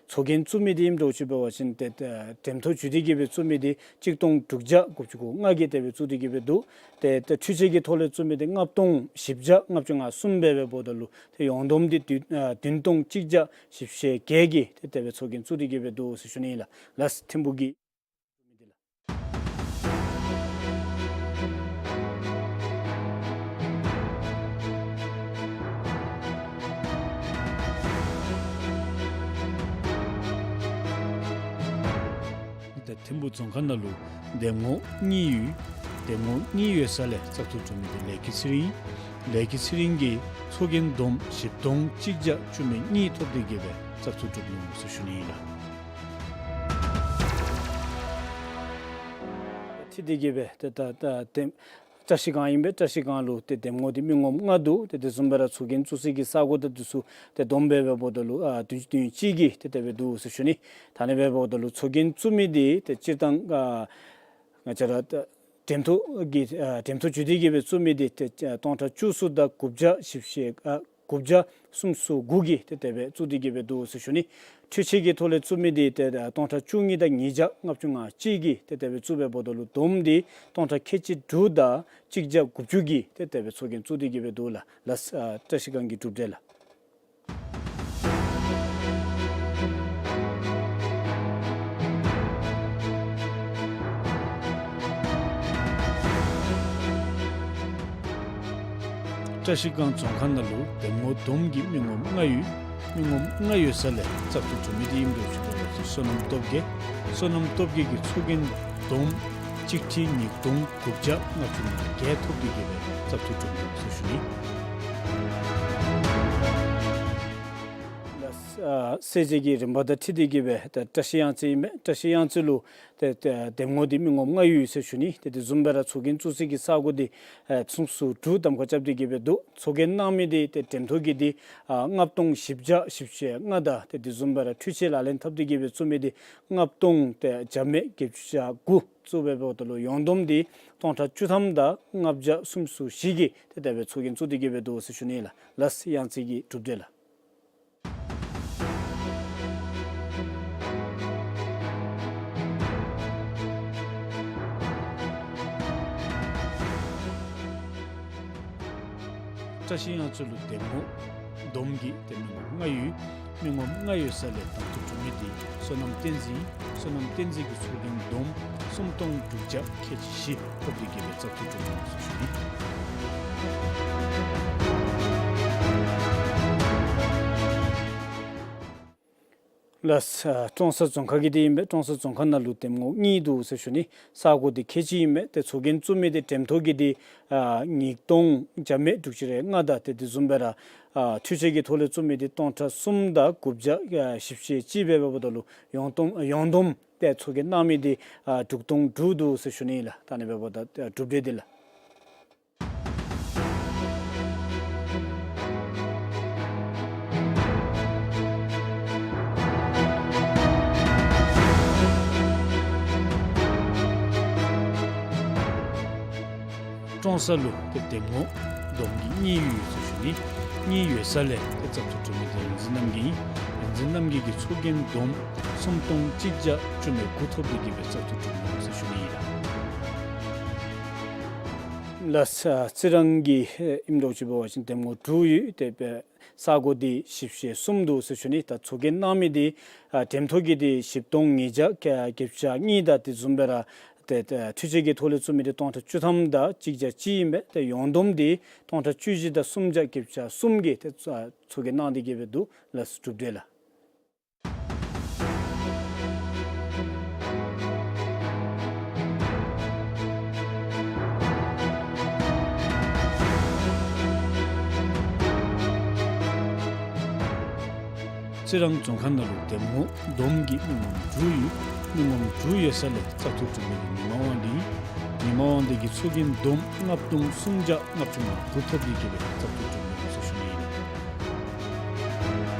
ཚོགས་རྒྱན་བཙུགས་མི་འདི་ཨིནམ་འདྲཝ་ཅིག་འབད་བ་ཅིན་ཏེ་ཏེ་འགྲེམས་ཐོག་བརྒྱུད་དེ་གི་སྦེ་བཙུགས་མི་འདི་གཅིག་སྟོང་དྲུག་བརྒྱ་དགུ་བཅུ་གོ་ལྔ་གིས་དེ་སྦེ་བཙུགས་ཏེ་གི་སྦེ་འདུག། ཏེ་ཏེ་འཕྲུལ་ཆས་ཀྱི་ཐོག་ལས་བཙུགས་མི་འདི་ལྔ་སྟོང་བཞི་བརྒྱ་ལྔ་བཅུ་ང་གསུམ་འབད་འབདཝ་ད་ལུ་ཏེ་ཡོངས་བསྡོམས་འདི་བདུན་ཨ་བདུན་སྟོང་གཅིག་བརྒྱ་བཞི་བཅུ་ཞེ་བརྒྱད་ཀྱིས་ཏེ་དེ་སྦེ་ཚོགས་རྒྱན་བཙུགས་ཏེ་གི་སྦེ་འདུག་ཟེར་ཞུ་ནི་ལགས། ལགས། ཐིམ་ཕུག་གི་ད་ཐིམ་ཕུག་རྫོང་ཁག་ནང་ལུ་འདེམས་ངོ་གཉིས་ཡོད། འདེམས་ངོ་གཉིས་ཡོད་ས་ལས་བཙག་འཐུ་གྲུབ་མི་འདི་ལས་སྐྱིད་ཚེ་རིང་། ལས་སྐྱིད་ཚེ་རིང་གིས་ཚོགས་རྒྱན་བསྡོམས་བཞི་སྟོང་གཅིག་བརྒྱ་བཅུ་མེད་གཉིས་ཐོབ་སྟེ་གི་སྦེ་བཙག་འཐུ་གྲུབ་ནུག་ཟེར་ཞུ་ནི་ཨིན་ལགས། འཁྲིལ་ཏེ་གི་སྦེ་ཏེ་ད་ད་ཏེ་བཀྲ་ཤིས་སྒང་ཨིན་པས། བཀྲ་ཤིས་སྒང་ལུ་ཏེ་འདེམས་ངོ་འདི་མི་ངོམ་ལྔ་འདུག། ཏེ་དེ་བཟུམ་སྦེ་ར་ཚོགས་རྒྱན་བཙུགས་སའི་གི་ས་གོ་དང་འདི་ཚུ་ཏེ་བསྡོམས་སྦེ་འབདཝ་ད་ལུ་ཨ་བདུན་ཅུ་དོན་གཅིག་གིས་ཏེ་དེ་སྦེ་འདུག་ཟེར་ཞུ་ནི། ད་ཨ་ནི་འབདཝ་ད་ལུ་ཚོགས་རྒྱན་བཙུགས་མི་འདི་ཏེ་སྤྱིར་བཏང་ཨ་ང་བཅས་ར་ཏེ་འགྲེམས་ཐོག་གི་ཨ་འགྲེམས་ཐོག་བརྒྱུད་དེ་གི་སྦེ་བཙུགས་མི་འདི་ཏེ་ཨ་སྟོང་ཕྲག་བཅུ་གསུམ་དང་དགུ་བརྒྱ་བཞི་བཅུ་ཞེ་ཨ་དགུ་བརྒྱ་སུམ་ཅུ་སོ་དགུ་གིས་ཏེ་དེ་སྦེ་བཙུགས་ཏེ་གི་སྦེ་འདུག་ཟེར་ཞུ་ནི། འཕྲུལ་ཆས་ཀྱི་ཐོག་ལས་བཙུགས་མི་འདི་ཏེ་ཨ་སྟོང་ཕྲག་བཅུ་གཉིས་དང་ཉིས་བརྒྱ་ལྔ་བཅུ་ང་གཅིག་གིས་ཏེ་དེ་སྦེ་བཙུགས་སྦེ་འབདཝ་ད་ལུ་བསྡོམས་འདི་སྟོང་ཕྲག་ཁལ་གཅིག་དྲུག་དང་གཅིག་བརྒྱ་དགུ་བཅུ་གིས་ཏེ་དེ་སྦེ་ཚོགས་རྒྱན་བཙུགས་ཏེ་གི་སྦེ་འདུག་ལགས། ལགས། ཨ་བཀྲ་ཤིས་སྒང་གི་གྲུབ་འབྲས་ལགས། བཀྲ་ཤིས་སྒང་རྫོང་ཁག་ནང་ལུ་འདེམས་ངོ་བསྡོམས་ཀྱིས་མི་ངོམ་ལྔ་ཡོད། མི་ངོམ་ལྔ་ཡོད་ས་ལས་བཙག་འཐུ་གྲུབ་མི་འདི་ཨིནམ་འདྲཝ་ཅིག་འབད་བ་ཅིན་བསོད་ནམས་སྟོབས་རྒྱས། བསོད་ནམས་སྟོབས་རྒྱས་ཀྱིས་ཚོགས་རྒྱན་བསྡོམས་གཅིག་ཁྲི་ཉིས་སྟོང་དགུ་བརྒྱ་ལྔ་བཅུ་ང་བརྒྱད་ཐོབ་སྟེ་གི་སྦེ་བཙག་འཐུ་གྲུབ་ནུག་ཟེར་ཞུ་ནི། ལགས། ཨ་གསལ་བྱེད་ཀྱི་རིམ་པ་དང་འཁྲིལ་ཏེ་གི་སྦེ་ད་བཀྲ་ཤིས་གཡང་རྩེ་ཨིན་པས། བཀྲ་ཤིས་གཡང་རྩེ་ལུ་ཏེ་ཏེ་འདེམས་ངོ་འདི་མི་ངོམ་ལྔ་ཡོད་ཟེར་ཞུ་ནི། ཏེ་དེ་བཟུམ་སྦེ་ར་ཚོགས་རྒྱན་བཙུགས་སའི་གི་ས་གོ་འདི་ཨེ་སུམ་ཅུ་སོ་དྲུག་གདམ་ཁ་རྐྱབ་སྟེ་གི་སྦེ་འདུག། ཚོགས་རྒྱན་གནང་མི་འདི་ཏེ་འགྲེམས་ཐོག་གི་འདི་ཨ་ལྔ་སྟོང་བཞི་བརྒྱ་བཞི་བཅུ་ཞེ་ལྔ་དང་ཏེ་དེ་བཟུམ་སྦེ་ར་འཕྲུལ་ཆས་ལག་ལེན་འཐབ་སྟེ་གི་སྦེ་བཙུགས་མི་འདི་ལྔ་སྟོང་ཏེ་བརྒྱ་མེད་བརྒྱད་ཅུ་གྱ་དགུ་བཙུགས་སྦེ་འབདཝ་ད་ལུ་ཡོངས་བསྡོམས་འདི་སྟོང་ཕྲག་བཅུ་ཐམ་དང་ལྔ་བརྒྱ་སུམ་ཅུ་སོ་བཞི་གིས་ཏེ་དེ་སྦེ་ཚོགས་རྒྱན་བཙུགས་ཏེ་གི་སྦེ་འདུག་ཟེར་ཞུ་ནི་ལགས། ལགས། གཡང་རྩེ་གི་གྲུབ་འབྲས་ལགས། བཀྲ་ཤིས་གཡང་རྩེ་ལུ་འདེམས་ངོ་བསྡོམས་ཀྱིས་ཏེ་མི་ངོམ་ལྔ་ཡོད། མི་ངོམ་ལྔ་ཡོད་ས་ལས་གདམ་འཐུ་གྲུབ་མི་འདི་བསོད་ནམས་བསྟན་འཛིན། བསོད་ནམས་བསྟན་འཛིན་གྱིས་ཚོགས་རྒྱན་བསྡོམས་སུམ་སྟོང་དྲུག་བརྒྱ་ཁལ་གཅིག་བཞི་ཐོབ་སྟེ་གི་སྦེ་བཙག་འཐུ་གྲུབ་ནུག་ཟེར་ཞུ་ནི། ལགས། ཨ་ཀྲོང་གསར་རྫོང་ཁག་གི་འདི་ཨིན་པས། ཀྲོང་གསར་རྫོང་ཁག་ནང་ལུ་འདེམས་ངོ་གཉིས་འདུག་ཟེར་ཞུ་ནི། ས་གོ་འདི་ཁལ་གཅིག་ཨིན་པས། ཏེ་ཚོགས་རྒྱན་བཙུགས་མི་འདི་འགྲེམས་ཐོག་གི་འདི་ཨ་ཉིས་སྟོང་བརྒྱ་མེད་དྲུག་ཅུ་རེ་ལྔ་དང་ཏེ་དེ་བཟུམ་སྦེ་ར་ཨ་འཕྲུལ་ཆས་ཀྱི་ཐོག་ལས་བཙུགས་མི་འདི་སྟོང་ཕྲག་གསུམ་དང་དགུ་བརྒྱ་ཨ་བཞི་བཅུ་ཞེ་གཅིག་འབད་འབདཝ་ད་ལུ་ཡོངས་བསྡོམས་ཡོངས་བསྡོམས་ཏེ་ཚོགས་རྒྱན་གནང་མི་འདི་ཨ་དྲུག་སྟོང་དྲུག་འདུག་ཟེར་ཞུ་ནི་ལགས། ད་ཨ་ནི་འབདཝ་ད་ཨ་གྲུབ་འབྲས་འདི་ལགས། ཀྲོང་གསར་ལུ་ཏེ་འདེམས་ངོ་བསྡོམས་ཀྱིས་གཉིས་ཡོད་ཟེར་ཞུ་ནི། གཉིས་ཡོད་ས་ལས་ཏེ་བཙག་འཐུ་གྲུབ་མི་འདི་རིག་འཛིན་རྣམ་རྒྱལ་ཨིན། རིག་འཛིན་རྣམ་རྒྱལ་གྱིས་ཚོགས་རྒྱན་བསྡོམས་སུམ་སྟོང་གཅིག་བརྒྱ་བཅུ་མེད་དགུ་ཐོབ་སྟེ་གི་སྦེ་བཙག་འཐུ་གྲུབ་ནུག་ཟེར་ཞུ་ནི་ཨིན་ལགས། ལགས། ཨ་རྩི་རང་གི་ཨིནམ་འདྲཝ་ཅིག་འབད་བ་ཅིན་འདེམས་ངོ་དྲུག་ཡོད། ཏེ་ས་གོ་འདི་བཞི་བཅུ་ཞེ་གསུམ་འདུག་ཟེར་ཞུ་ནི། ད་ཚོགས་རྒྱན་གནང་མི་འདི་ཨ་འགྲེམས་ཐོག་གི་འདི་བཞི་སྟོང་ཉིས་བརྒྱ་བརྒྱད་ཅུ་གྱ་གཉིས་དང་དེ་བཟུམ་སྦེ་ར་ཏེ་ཏེ་འཕྲུལ་ཆས་ཀྱི་ཐོག་ལས་བཙུགས་མི་འདི་སྟོང་ཕྲག་བཅུ་ཐམ་དང་གཅིག་བརྒྱ་གཅིག་ཨིན་པས། ཏེ་ཡོངས་བསྡོམས་འདི་སྟོང་ཕྲག་བཅུ་བཞི་དང་སུམ་བརྒྱ་བརྒྱད་ཅུ་གྱ་གསུམ་གྱིས་ཏེ་ཚོགས་རྒྱན་གནང་སྟེ་གི་སྦེ་འདུག་ལགས། གྲུབ་འབྲས་ལགས། རྩི་རང་རྫོང་ཁག་ནང་ལུ་འདེམས་ངོ་བསྡོམས་ཀྱིས་མི་ངོམ་དྲུག་ཡོད། མི་ངོམ་དྲུག་ཡོད་ས་ལས་བཙག་འཐུ་གྲུབ་མི་འདི་ཉི་མ་དབང་འདུས་ཨིན། ཉི་མ་དབང་འདུས་ཀྱིས་ཚོགས་རྒྱན་བསྡོམས་ལྔ་སྟོང་སུམ་བརྒྱ་ལྔ་བཅུ་ང་དགུ་ཐོབ་སྟེ་གི་སྦེ་བཙག་འཐུ་གྲུབ་ནུག་ཟེར་ཞུ་ནི་ཨིན་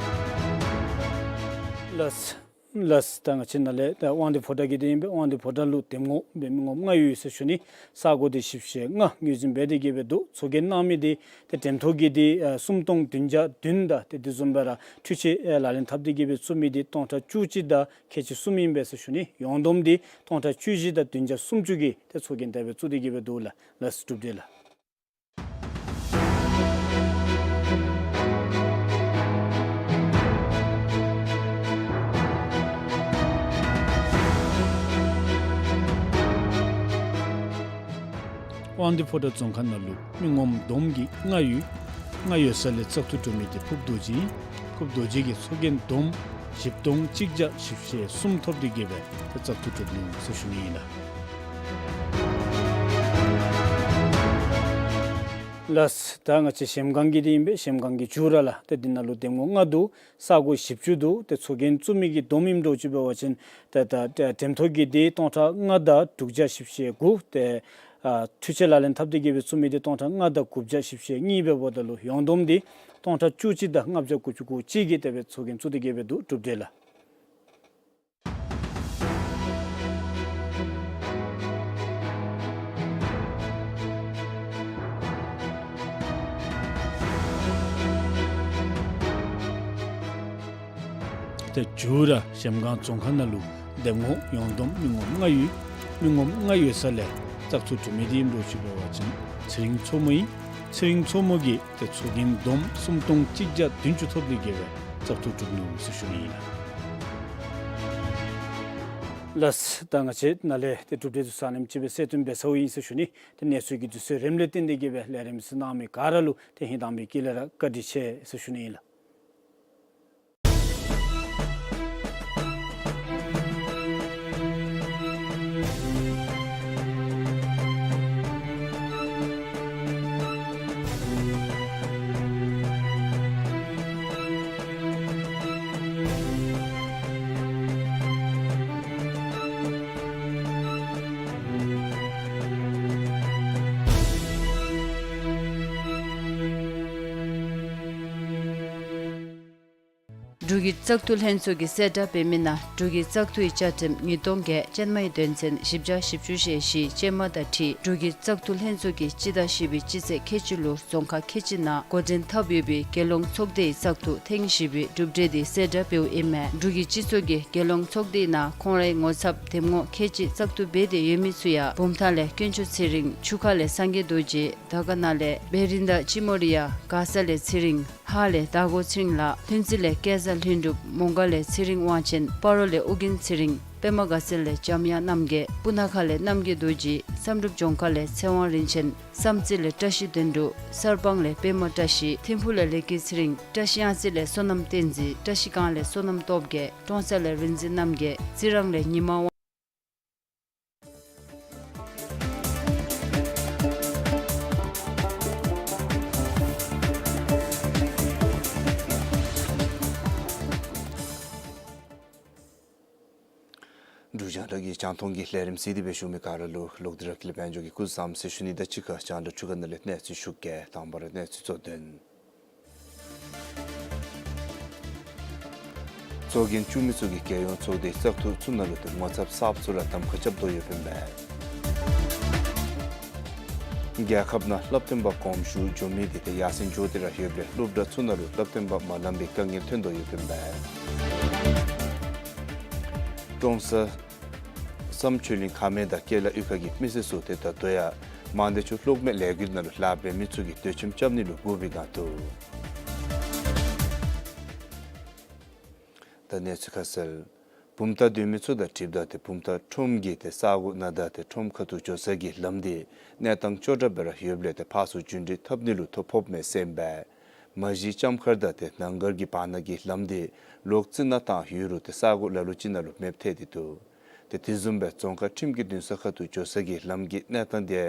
ལགས། ལགས། ལགས། ད་ང་བཅས་ནཱ་ལས་ད་དབང་འདུས་ཕོ་བྲང་གི་འདི་ཨིན་པས། དབང་འདུས་ཕོ་བྲང་ལུ་འདེམས་ངོ་འབད་མི་ངོམ་ལྔ་ཡོད་ཟེར་ཞུ་ནི། ས་གོ་འདི་བཞི་བཅུ་ཞེ་ལྔ་ངོས་འཛིན་འབད་དེ་གི་སྦེ་འདུག་ཚོགས་རྒྱན་གནང་མི་འདི་ཏེ་འགྲེམས་ཐོག་གི་འདི་ཨ་སུམ་སྟོང་བདུན་བརྒྱ་བདུན་དང་ཏེ་དེ་བཟུམ་སྦེ་ར་འཕྲུལ་ཆས་ཨ་ལག་ལེན་འཐབ་སྟེ་གི་སྦེ་བཙུགས་མི་འདི་སྟོང་ཕྲག་བཅུ་གཅིག་དང་ཁལ་གཅིག་གསུམ་ཨིན་པས་ཟེར་ཞུ་ནི། ཡོངས་བསྡོམས་འདི་སྟོང་ཕྲག་བཅུ་བཞི་དང་བདུན་བརྒྱ་སུམ་ཅུ་གིས་ཏེ་ཚོགས་རྒྱན་དེ་སྦེ་བཙུགས་ཏེ་གི་སྦེ་འདུག་ལགས། ལགས་སོ། གྲུབ་འབྲས་ལགས། དབང་འདུས་ཕོ་བྲང་རྫོང་ཁག་ནང་ལུ་མི་ངོམ་བསྡོམས་ཀྱིས་ལྔ་ཡོད། ལྔ་ཡོད་ས་ལས་བཙག་འཐུ་གྲུབ་མི་འདི་ཕུབ་རྡོ་རྗེ། ཕུབ་རྡོ་རྗེ་གིས་ཚོགས་རྒྱན་བསྡོམས་བཞི་སྟོང་གཅིག་བརྒྱ་བཞི་བཅུ་ཞེ་གསུམ་ཐོབ་སྟེ་གི་སྦེ་བཙག་འཐུ་གྲུབ་ནུག་ཟེར་ཞུ་ནི་ཨིན་ལགས། ལགས། ད་ང་བཅས་གཞལམ་སྒང་གི་འདི་ཨིན་པས། གཞལམ་སྒང་གི་མཇུག་ར་ལགས། ཏེ་འདི་ནང་ལུ་འདེམས་ངོ་ལྔ་འདུག་ས་གོ་བཞི་བཅུ་འདུག་ཏེ་ཚོགས་རྒྱན་བཙུགས་མི་གི་བསྡོམས་ཨིནམ་འདྲཝ་ཅིག་འབད་བ་ཅིན་ཏེ་ད་ཏེ་འགྲེམས་ཐོག་གི་འདི་སྟོང་ཕྲག་ལྔ་དང་དྲུག་བརྒྱ་བཞི་བཅུ་ཞེ་དགུ། ཏེ་ཨ་འཕྲུལ་ཆས་ལག་ལེན་འཐབ་སྟེ་གི་སྦེ་བཙུགས་མི་འདི་སྟོང་ཕྲག་ལྔ་དང་དགུ་བརྒྱ་བཞི་བཅུ་ཞེ་གཉིས་འབདཝ་ད་ལུ་ཡོངས་བསྡོམས་འདི་སྟོང་ཕྲག་བཅུ་གཅིག་དང་ལྔ་བརྒྱ་དགུ་བཅུ་གོ་གཅིག་གིས་དེ་སྦེ་ཚོགས་རྒྱན་བཙུགས་ཏེ་གི་སྦེ་འདུག་གྲུབ་འབྲས་ལགས། ཏེ་མཇུག་ར་གཞལམ་སྒང་རྫོང་ཁག་ནང་ལུ་འདེམས་ངོ་ཡོངས་བསྡོམས་མི་ངོམ་ལྔ་ཡོད། མི་ངོམ་ལྔ་ཡོད་ས་ལས་བཙག་འཐུ་གྲུབ་མི་འདི་ཨིནམ་འདྲཝ་ཅིག་འབད་བ་ཅིན་ཚེ་རིང་མཚོ་མོ་ཨིན། ཚེ་རིང་མཚོ་མོ་གིས་ཏེ་ཚོགས་རྒྱན་བསྡོམས་སུམ་སྟོང་གཅིག་བརྒྱ་བདུན་ཅུ་ཐོབ་སྟེ་གི་སྦེ་བཙག་འཐུ་གྲུབ་ནུག་ཟེར་ཞུ་ནི་ཨིན་ལགས། ལགས། ད་ང་བཅས་ནཱ་ལས་ཏེ་གྲུབ་འབྲས་འདི་ཚུ་ཨ་ནེམ་ཅིག་སྦེ་གསལ་སྟོན་འབད་ཚརཝ་ཨིན་ཟེར་ཞུ་ནི། ཏེ་གནས་ཚུལ་གྱི་དུས་ཚོད་རནམ་ལས་བརྟེན་ཏེ་གི་སྦེ་ལས་རིམ་གཟིགས་གནང་མི་ག་ར་ལུ་ཏེ་ཧིང་དྭངས་པའི་དཀྱིལ་ལས་ར་བཀའ་དྲིན་ཆེ་ཟེར་ཞུ་ནི་ཨིན་ལགས། འབྲུག་གི་བཙག་འཐུ་ལྷན་ཚོགས་ཀྱིས་གསལ་བསྒྲགས་འབད་མི་ནང་འབྲུག་གི་བཙག་འཐུའི་བཅའ་ཁྲིམས་ཉིས་སྟོང་བརྒྱད་ཅན་མའི་དོན་ཚན་བཞི་བརྒྱ་བཞི་བཅུ་ཞེ་བཞི་ཅན་མ་དང་འཁྲིལ་འབྲུག་གི་བཙག་འཐུ་ལྷན་ཚོགས་ཀྱིས་སྤྱི་ཟླ་བཞི་པའི་སྤྱི་ཚེས་ཁལ་གཅིག་ལུ་རྫོང་ཁག་ཁལ་གཅིག་ནང་འགོ་འདྲེན་འཐབ་ཡོད་པའི་རྒྱལ་ཡོངས་ཚོགས་སྡེའི་བཙག་འཐུ་ཐེངས་བཞི་པའི་གྲུབ་འབྲས་འདི་གསལ་བསྒྲགས་འབདཝ་ཨིན་མས། འབྲུག་གི་སྤྱི་ཚོགས་ཀྱིས་རྒྱལ་ཡོངས་ཚོགས་སྡེའི་ནང་ཁོང་རའི་ངོ་ཚབ་འདེམས་ངོ་ཁལ་གཅིག་བཙག་འཐུ་འབད་དེ་ཡོད་མི་ཚུ་ཡང་བུམ་ཐང་ལས་དཀོན་མཆོག་ཚེ་རིང་། ཆུ་ཁ་ལས་སངས་རྒྱས་རྡོ་རྗེ། དར་དཀར་ན་ལས་བེ་རི་ད་ཅི་མོ་རི་ཡ། མགར་ས་ལས་ཚེ་རིང་། ཧཱ་ལས་དར་གོ་ཚེ་རིང་ལགས། ལྷུན་རྩེ་ལས་སྐལ་བཟང་ལྷུན་གྲུབ། མོང་སྒར་ལས་ཚེ་རིང་དབང་ཆེན། སྤ་རོ་ལས་ཨོ་རྒྱན་ཚེ་རིང་། པདྨ་དགའ་ཚལ་ལས་འཇམ་དབྱངས་རྣམ་རྒྱལ། སྤུ་ན་ཁ་ལས་རྣམ་རྒྱལ་རྡོ་རྗེ། བསམ་གྲུབ་ལྗོངས་མཁར་ལས་ཚེ་དབང་རིན་ཆེན། བསམ་རྩེ་ལས་བཀྲ་ཤིས་དོན་གྲུབ། གསར་སྤང་ལས་པདྨ་བཀྲ་ཤིས། ཐིམ་ཕུག་ལས་ལེགས་སྐྱིད་ཚེ་རིང་། བཀྲ་ཤིས་གཡང་རྩེ་ལས་བསོད་ནམས་བསྟན་འཛིན། བཀྲ་ཤིས་སྒང་ལས་བསོད་ནམས་སྟོབས་རྒྱས། ཀྲོང་གསར་ལས་རིག་འཛིན་རྣམ་རྒྱལ། རྩི་རང་ལས་ཉི་མ་དབང་། འབྲུག་རྒྱང་བསྒྲགས་ཀྱི་རྒྱང་མཐོང་གི་ལས་རིམ་གཟིགས་ཏེ་སྦེ་བཞུགས་མི་ག་ར་ལུ་ལོག་སྟེ་ར་ཀུན་ལེགས་དཔལ་འབྱོར་གྱིས་སྐུ་གཟུགས་བཟང་ཟེར་ཞུ་ནི་དང་གཅིག་ཁར་རྒྱང་བསྒྲགས་འཕྲུལ་ཁང་ནང་ལས་གནས་ཚུལ་ཞུ་གེ། དང་པ་ར་གནས་ཚུལ་གཙོ་དོན། ཚོགས་རྒྱན་བཙུགས་མི་ཚུ་གིས་རྒྱལ་ཡོངས་ཚོགས་སྡེའི་བཙག་འཐུ་ཚུ་ནང་ལུ་ཏེ་ངོ་ཚབ་གསརཔ་ཚུ་ར་གདམ་ཁ་རྐྱབ་དོ་ཡོདཔ་ཨིན་པས། རྒྱལ་ཁབ་ནང་སློབ་སྟོན་པ་དགོངས་ཞུ་འགྱོ་མི་འདི་ཏེ་ཡར་སེང་འགྱོ་སྟེ་ར་ཡོདཔ་ལས་སློབ་གྲྭ་ཚུ་ནང་ལུ་སློབ་སྟོན་པ་མ་ལང་པའི་དཀའ་ངལ་ཐོན་དོ་ཡོདཔ་ཨིན་པས། ཀྲོང་གསར་བསམ་ཆོས་གླིང་ཁ་སྨད་དང་ཀེ་ལ་གཡུས་ཁ་གི་མི་སེར་ཚུ་ཏེ་ད་ལྟོ་ཡང་མང་སྡེ་ཆུ་གློག་མེ་ལས་འགུལ་ནང་ལུ་ལཱ་འབད་མི་ཚུ་གིས་སྡོད་ཁྱིམ་རྐྱབ་ནི་ལུ་སྒུག་པའི་སྒང་འདུག། ད་གནས་ཚུལ་ཁ་གསལ། བུམ་ཐང་སྡོད་མི་ཚུ་དང་འཁྲིལཝ་ད་ཏེ་བུམ་ཐང་ཁྲོམ་གྱི་ཏེ་ས་གོ་ནང་དང་ཏེ་ཁྲོམ་ཁ་ཐུག་འགྱོ་ས་གི་ལམ་འདི་གནས་སྟངས་སྐྱོ་དྲགས་སྦེ་ར་ཡོདཔ་ལས་ཏེ་ཕར་ཚུར་རྒྱུན་འགྲུལ་འཐབ་ནི་ལུ་ཐོ་ཕོགཔ་མས་ཟེར་ཨིན་པས། མ་གཞི་ལྕམ་མཁར་དང་ཏེ་ནང་སྒར་གྱི་བར་ན་གི་ལམ་འདི་ལོག་རྩི་ནག་བཏང་ཡོད་རུང་ཏེ་ས་གོ་ལ་ལུ་ཅིག་ནང་ལུ་མེདཔ་ཐལ་ཏེ་འདུག། ཏེ་དེ་བཟུམ་སྦེ་རྫོང་ཁག་ཁྲིམས་ཀྱི་འདུན་ས་ཁ་ཐུག་འགྱོ་ས་གི་ལམ་གྱི་གནས་སྟངས་འདི་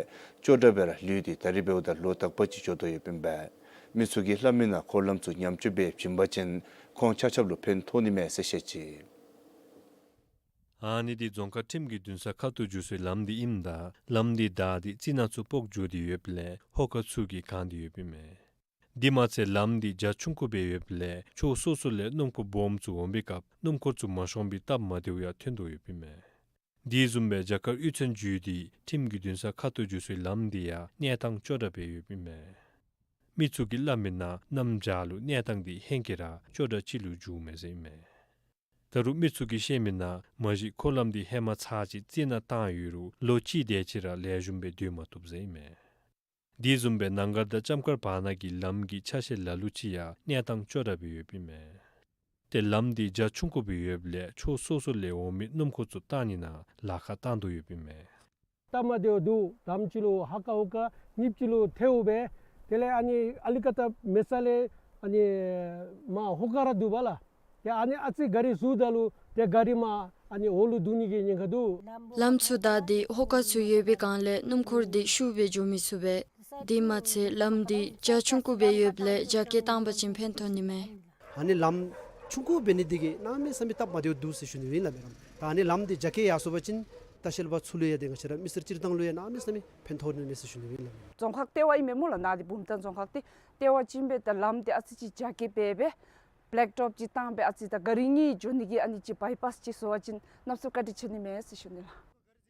སྐྱོ་དྲགས་སྦེ་ར་ལུས་ཏེ་ད་རིས་འབདཝ་ད་ལོ་དག་པ་ཅིག་འགྱོ་དོ་ཡོདཔ་ཨིན་པས། མི་ཚུ་གིས་སླབ་མིའི་ནང་འཁོར་ལམ་ཚུ་ཉམས་བཅོས་འབད་བྱིན་པ་ཅིན་ཁོང་ཆ་ཁྱབ་ལུ་ཕན་ཐོགས་ནི་མས་ཟེར་བཤད་ཅི། ཨ་ནི་འདི་རྫོང་ཁག་ཁྲིམས་ཀྱི་འདུན་ས་ཁ་ཐུག་འགྱོ་སའི་ལམ་འདི་ཨིནམ་ད་ལམ་འདི་བདའ་སྟེ་རྩི་ནག་ཚུ་ཕོག་འགྱོ་སྟེ་ཡོདཔ་ལས་ཧོ་ཀ་ཚུ་གིས་གང་སྟེ་ཡོདཔ་ཨིན་མས། དེ་མ་ཚད་ལམ་འདི་རྒྱ་ཆུང་ཀུ་སྦེ་ཡོདཔ་ལས་ཕྱོགས་སོ་སོ་ལས་སྣུམ་འཁོར་སྦོམ་ཚུ་འོང་པའི་སྐབས་སྣུམ་འཁོར་ཚུ་མ་ཤོང་པའི་སྟབས་མ་བདེཝ་ཡང་ཐོན་དོ་ཡོདཔ་ཨིན་མས། དེ་བཟུམ་སྦེ་རྒྱ་གར་གཡུས་ཚན་བརྒྱུད་དེ་ཁྲིམས་ཀྱི་འདུན་ས་ཁ་ཐུག་འགྱོ་སའི་ལམ་འདི་ཡང་གནས་སྟངས་སྐྱོ་དྲགས་སྦེ་ཡོདཔ་ཨིན་མས། མི་ཚུ་གིས་སླབ་མིའི་ནང་གནམ་བྱཱར་ལུ་གནས་སྟངས་འདི་ཧེང་སྐལ་ར་སྐྱོ་དྲགས་ཅིག་ལུ་འགྱུརཝ་མས་ཟེར་ཨིན་མས། ད་རུང་མི་ཚུ་གིས་བཤད་མིའི་ནང་མ་གཞི་འཁོར་ལམ་འདི་ཧེ་མ་ཚར་གཅིག་རྩི་ནག་བཏང་ཡོད་རུང་ལོ་གཅིག་དེ་ཅིག་ར་ལེགས་ཤོམ་སྦེ་སྡོད་མ་བཏུབ་ཟེར་ཨིན་མས། དེ་བཟུམ་སྦེ་ནང་སྒར་དང་ལྕམ་མཁར་བར་ན་གི་ལམ་གྱི་ཆ་ཤས་ལ་ལུ་ཅིག་ཡང་གནས་སྟངས་སྐྱོ་དྲགས་སྦེ་ཡོདཔ་ཨིན་མས། ཏེ་ལམ་འདི་རྒྱ་ཆུང་ཀུ་སྦེ་ཡོདཔ་ལས་ཕྱོགས་སོ་སོ་ལས་འོང་མི་སྣུམ་འཁོར་ཚུ་བཏང་ནི་ནང་ལཱ་ཁག་བཏང་དོ་ཡོདཔ་ཨིན་མས། སྟབས་མ་བདེཝ་འདུག། དམ་ཅིག་ལུ་ཧ་ཀ་ཧོ་ཀ་གཉིས་ཅིག་ལུ་ཐལཝ་སྦེ། དེ་ལས་ཨ་ནི་ཨ་ལི་ཀ་ཏ་མེ་ས་ལས་ཨ་ནི་མར་ཧོ་ཀ་ར་འདུག་པ་ལགས། ཏེ་ཨ་ནི་ཨ་ཙི་ག་རི་ཟུར་ད་ལུ་ཏེ་ག་རི་མར་ཨ་ནི་འོག་ལུ་བརྡུང་ནི་གི་ཉེན་ཁ་འདུག། ལམ་ཚུ་བདའ་སྟེ་ཧོ་ཀ་ཚུ་ཡོད་པའི་སྒང་ལས་སྣུམ་འཁོར་འདི་ཤུགས་སྦེ་འགྱོ་མི་ཚུགས་པས། དེ་མ་ཚད་ལམ་འདི་རྒྱ་ཆུང་ཀུ་སྦེ་ཡོདཔ་ལས་རྒྱ་སྐྱེད་བཏང་པ་ཅིན་ཕན་ཐོགས་ནི་མས། ཨ་ནི་ལམ་ཆུང་ཀུ་འབད་ནི་འདི་གིས་གནམ་མེད་ས་མེད་སྟབས་མ་བདེཝ་འདུག་ཟེར་ཞུ་ནི་ཨིན་ལགས་མེ་རམ། ད་ཨ་ནི་ལམ་འདི་རྒྱ་སྐྱེད་ཡར་སོང་པ་ཅིན་ལྟ་བཤལ་པ་ཚུ་ལུ་ཡང་ཏེ་ང་བཅས་ར་མི་སེར་སྤྱིར་བཏང་ལུ་ཡང་གནམ་མེད་ས་མེད་ཕན་ཐོགས་ནི་མས་ཟེར་ཞུ་ནི་ཨིན་ལགས་མེ་རམ། རྫོང་ཁག་ལྟེ་བ་ཨིན་མས་སྨོ་ལགས། ནཱ་འདི་བུམ་ཐང་རྫོང་ཁག་འདི་ལྟེ་བ་ཅིག་ཨིན་པས། ད་ལམ་འདི་ཨ་ཙི་ཅིག་རྒྱ་སྐྱེད་འབད་སྦེ་བེ་ལེག་ཊོབ་ཅིག་བཏང་སྦེ་ཨ་ཙི་ད་ག་རི་གཉིས་འགྱོ་ནི་གི་ཨ་ནི་ཅིག་བའི་པཱསི་ཅིག་བཟོ་བ་ཅིན་གནམ་མེད་ས་མེད་བཀའ་དྲིན་ཆེ་ནི་མས་ཟེར་ཞུ་ནི་ལགས།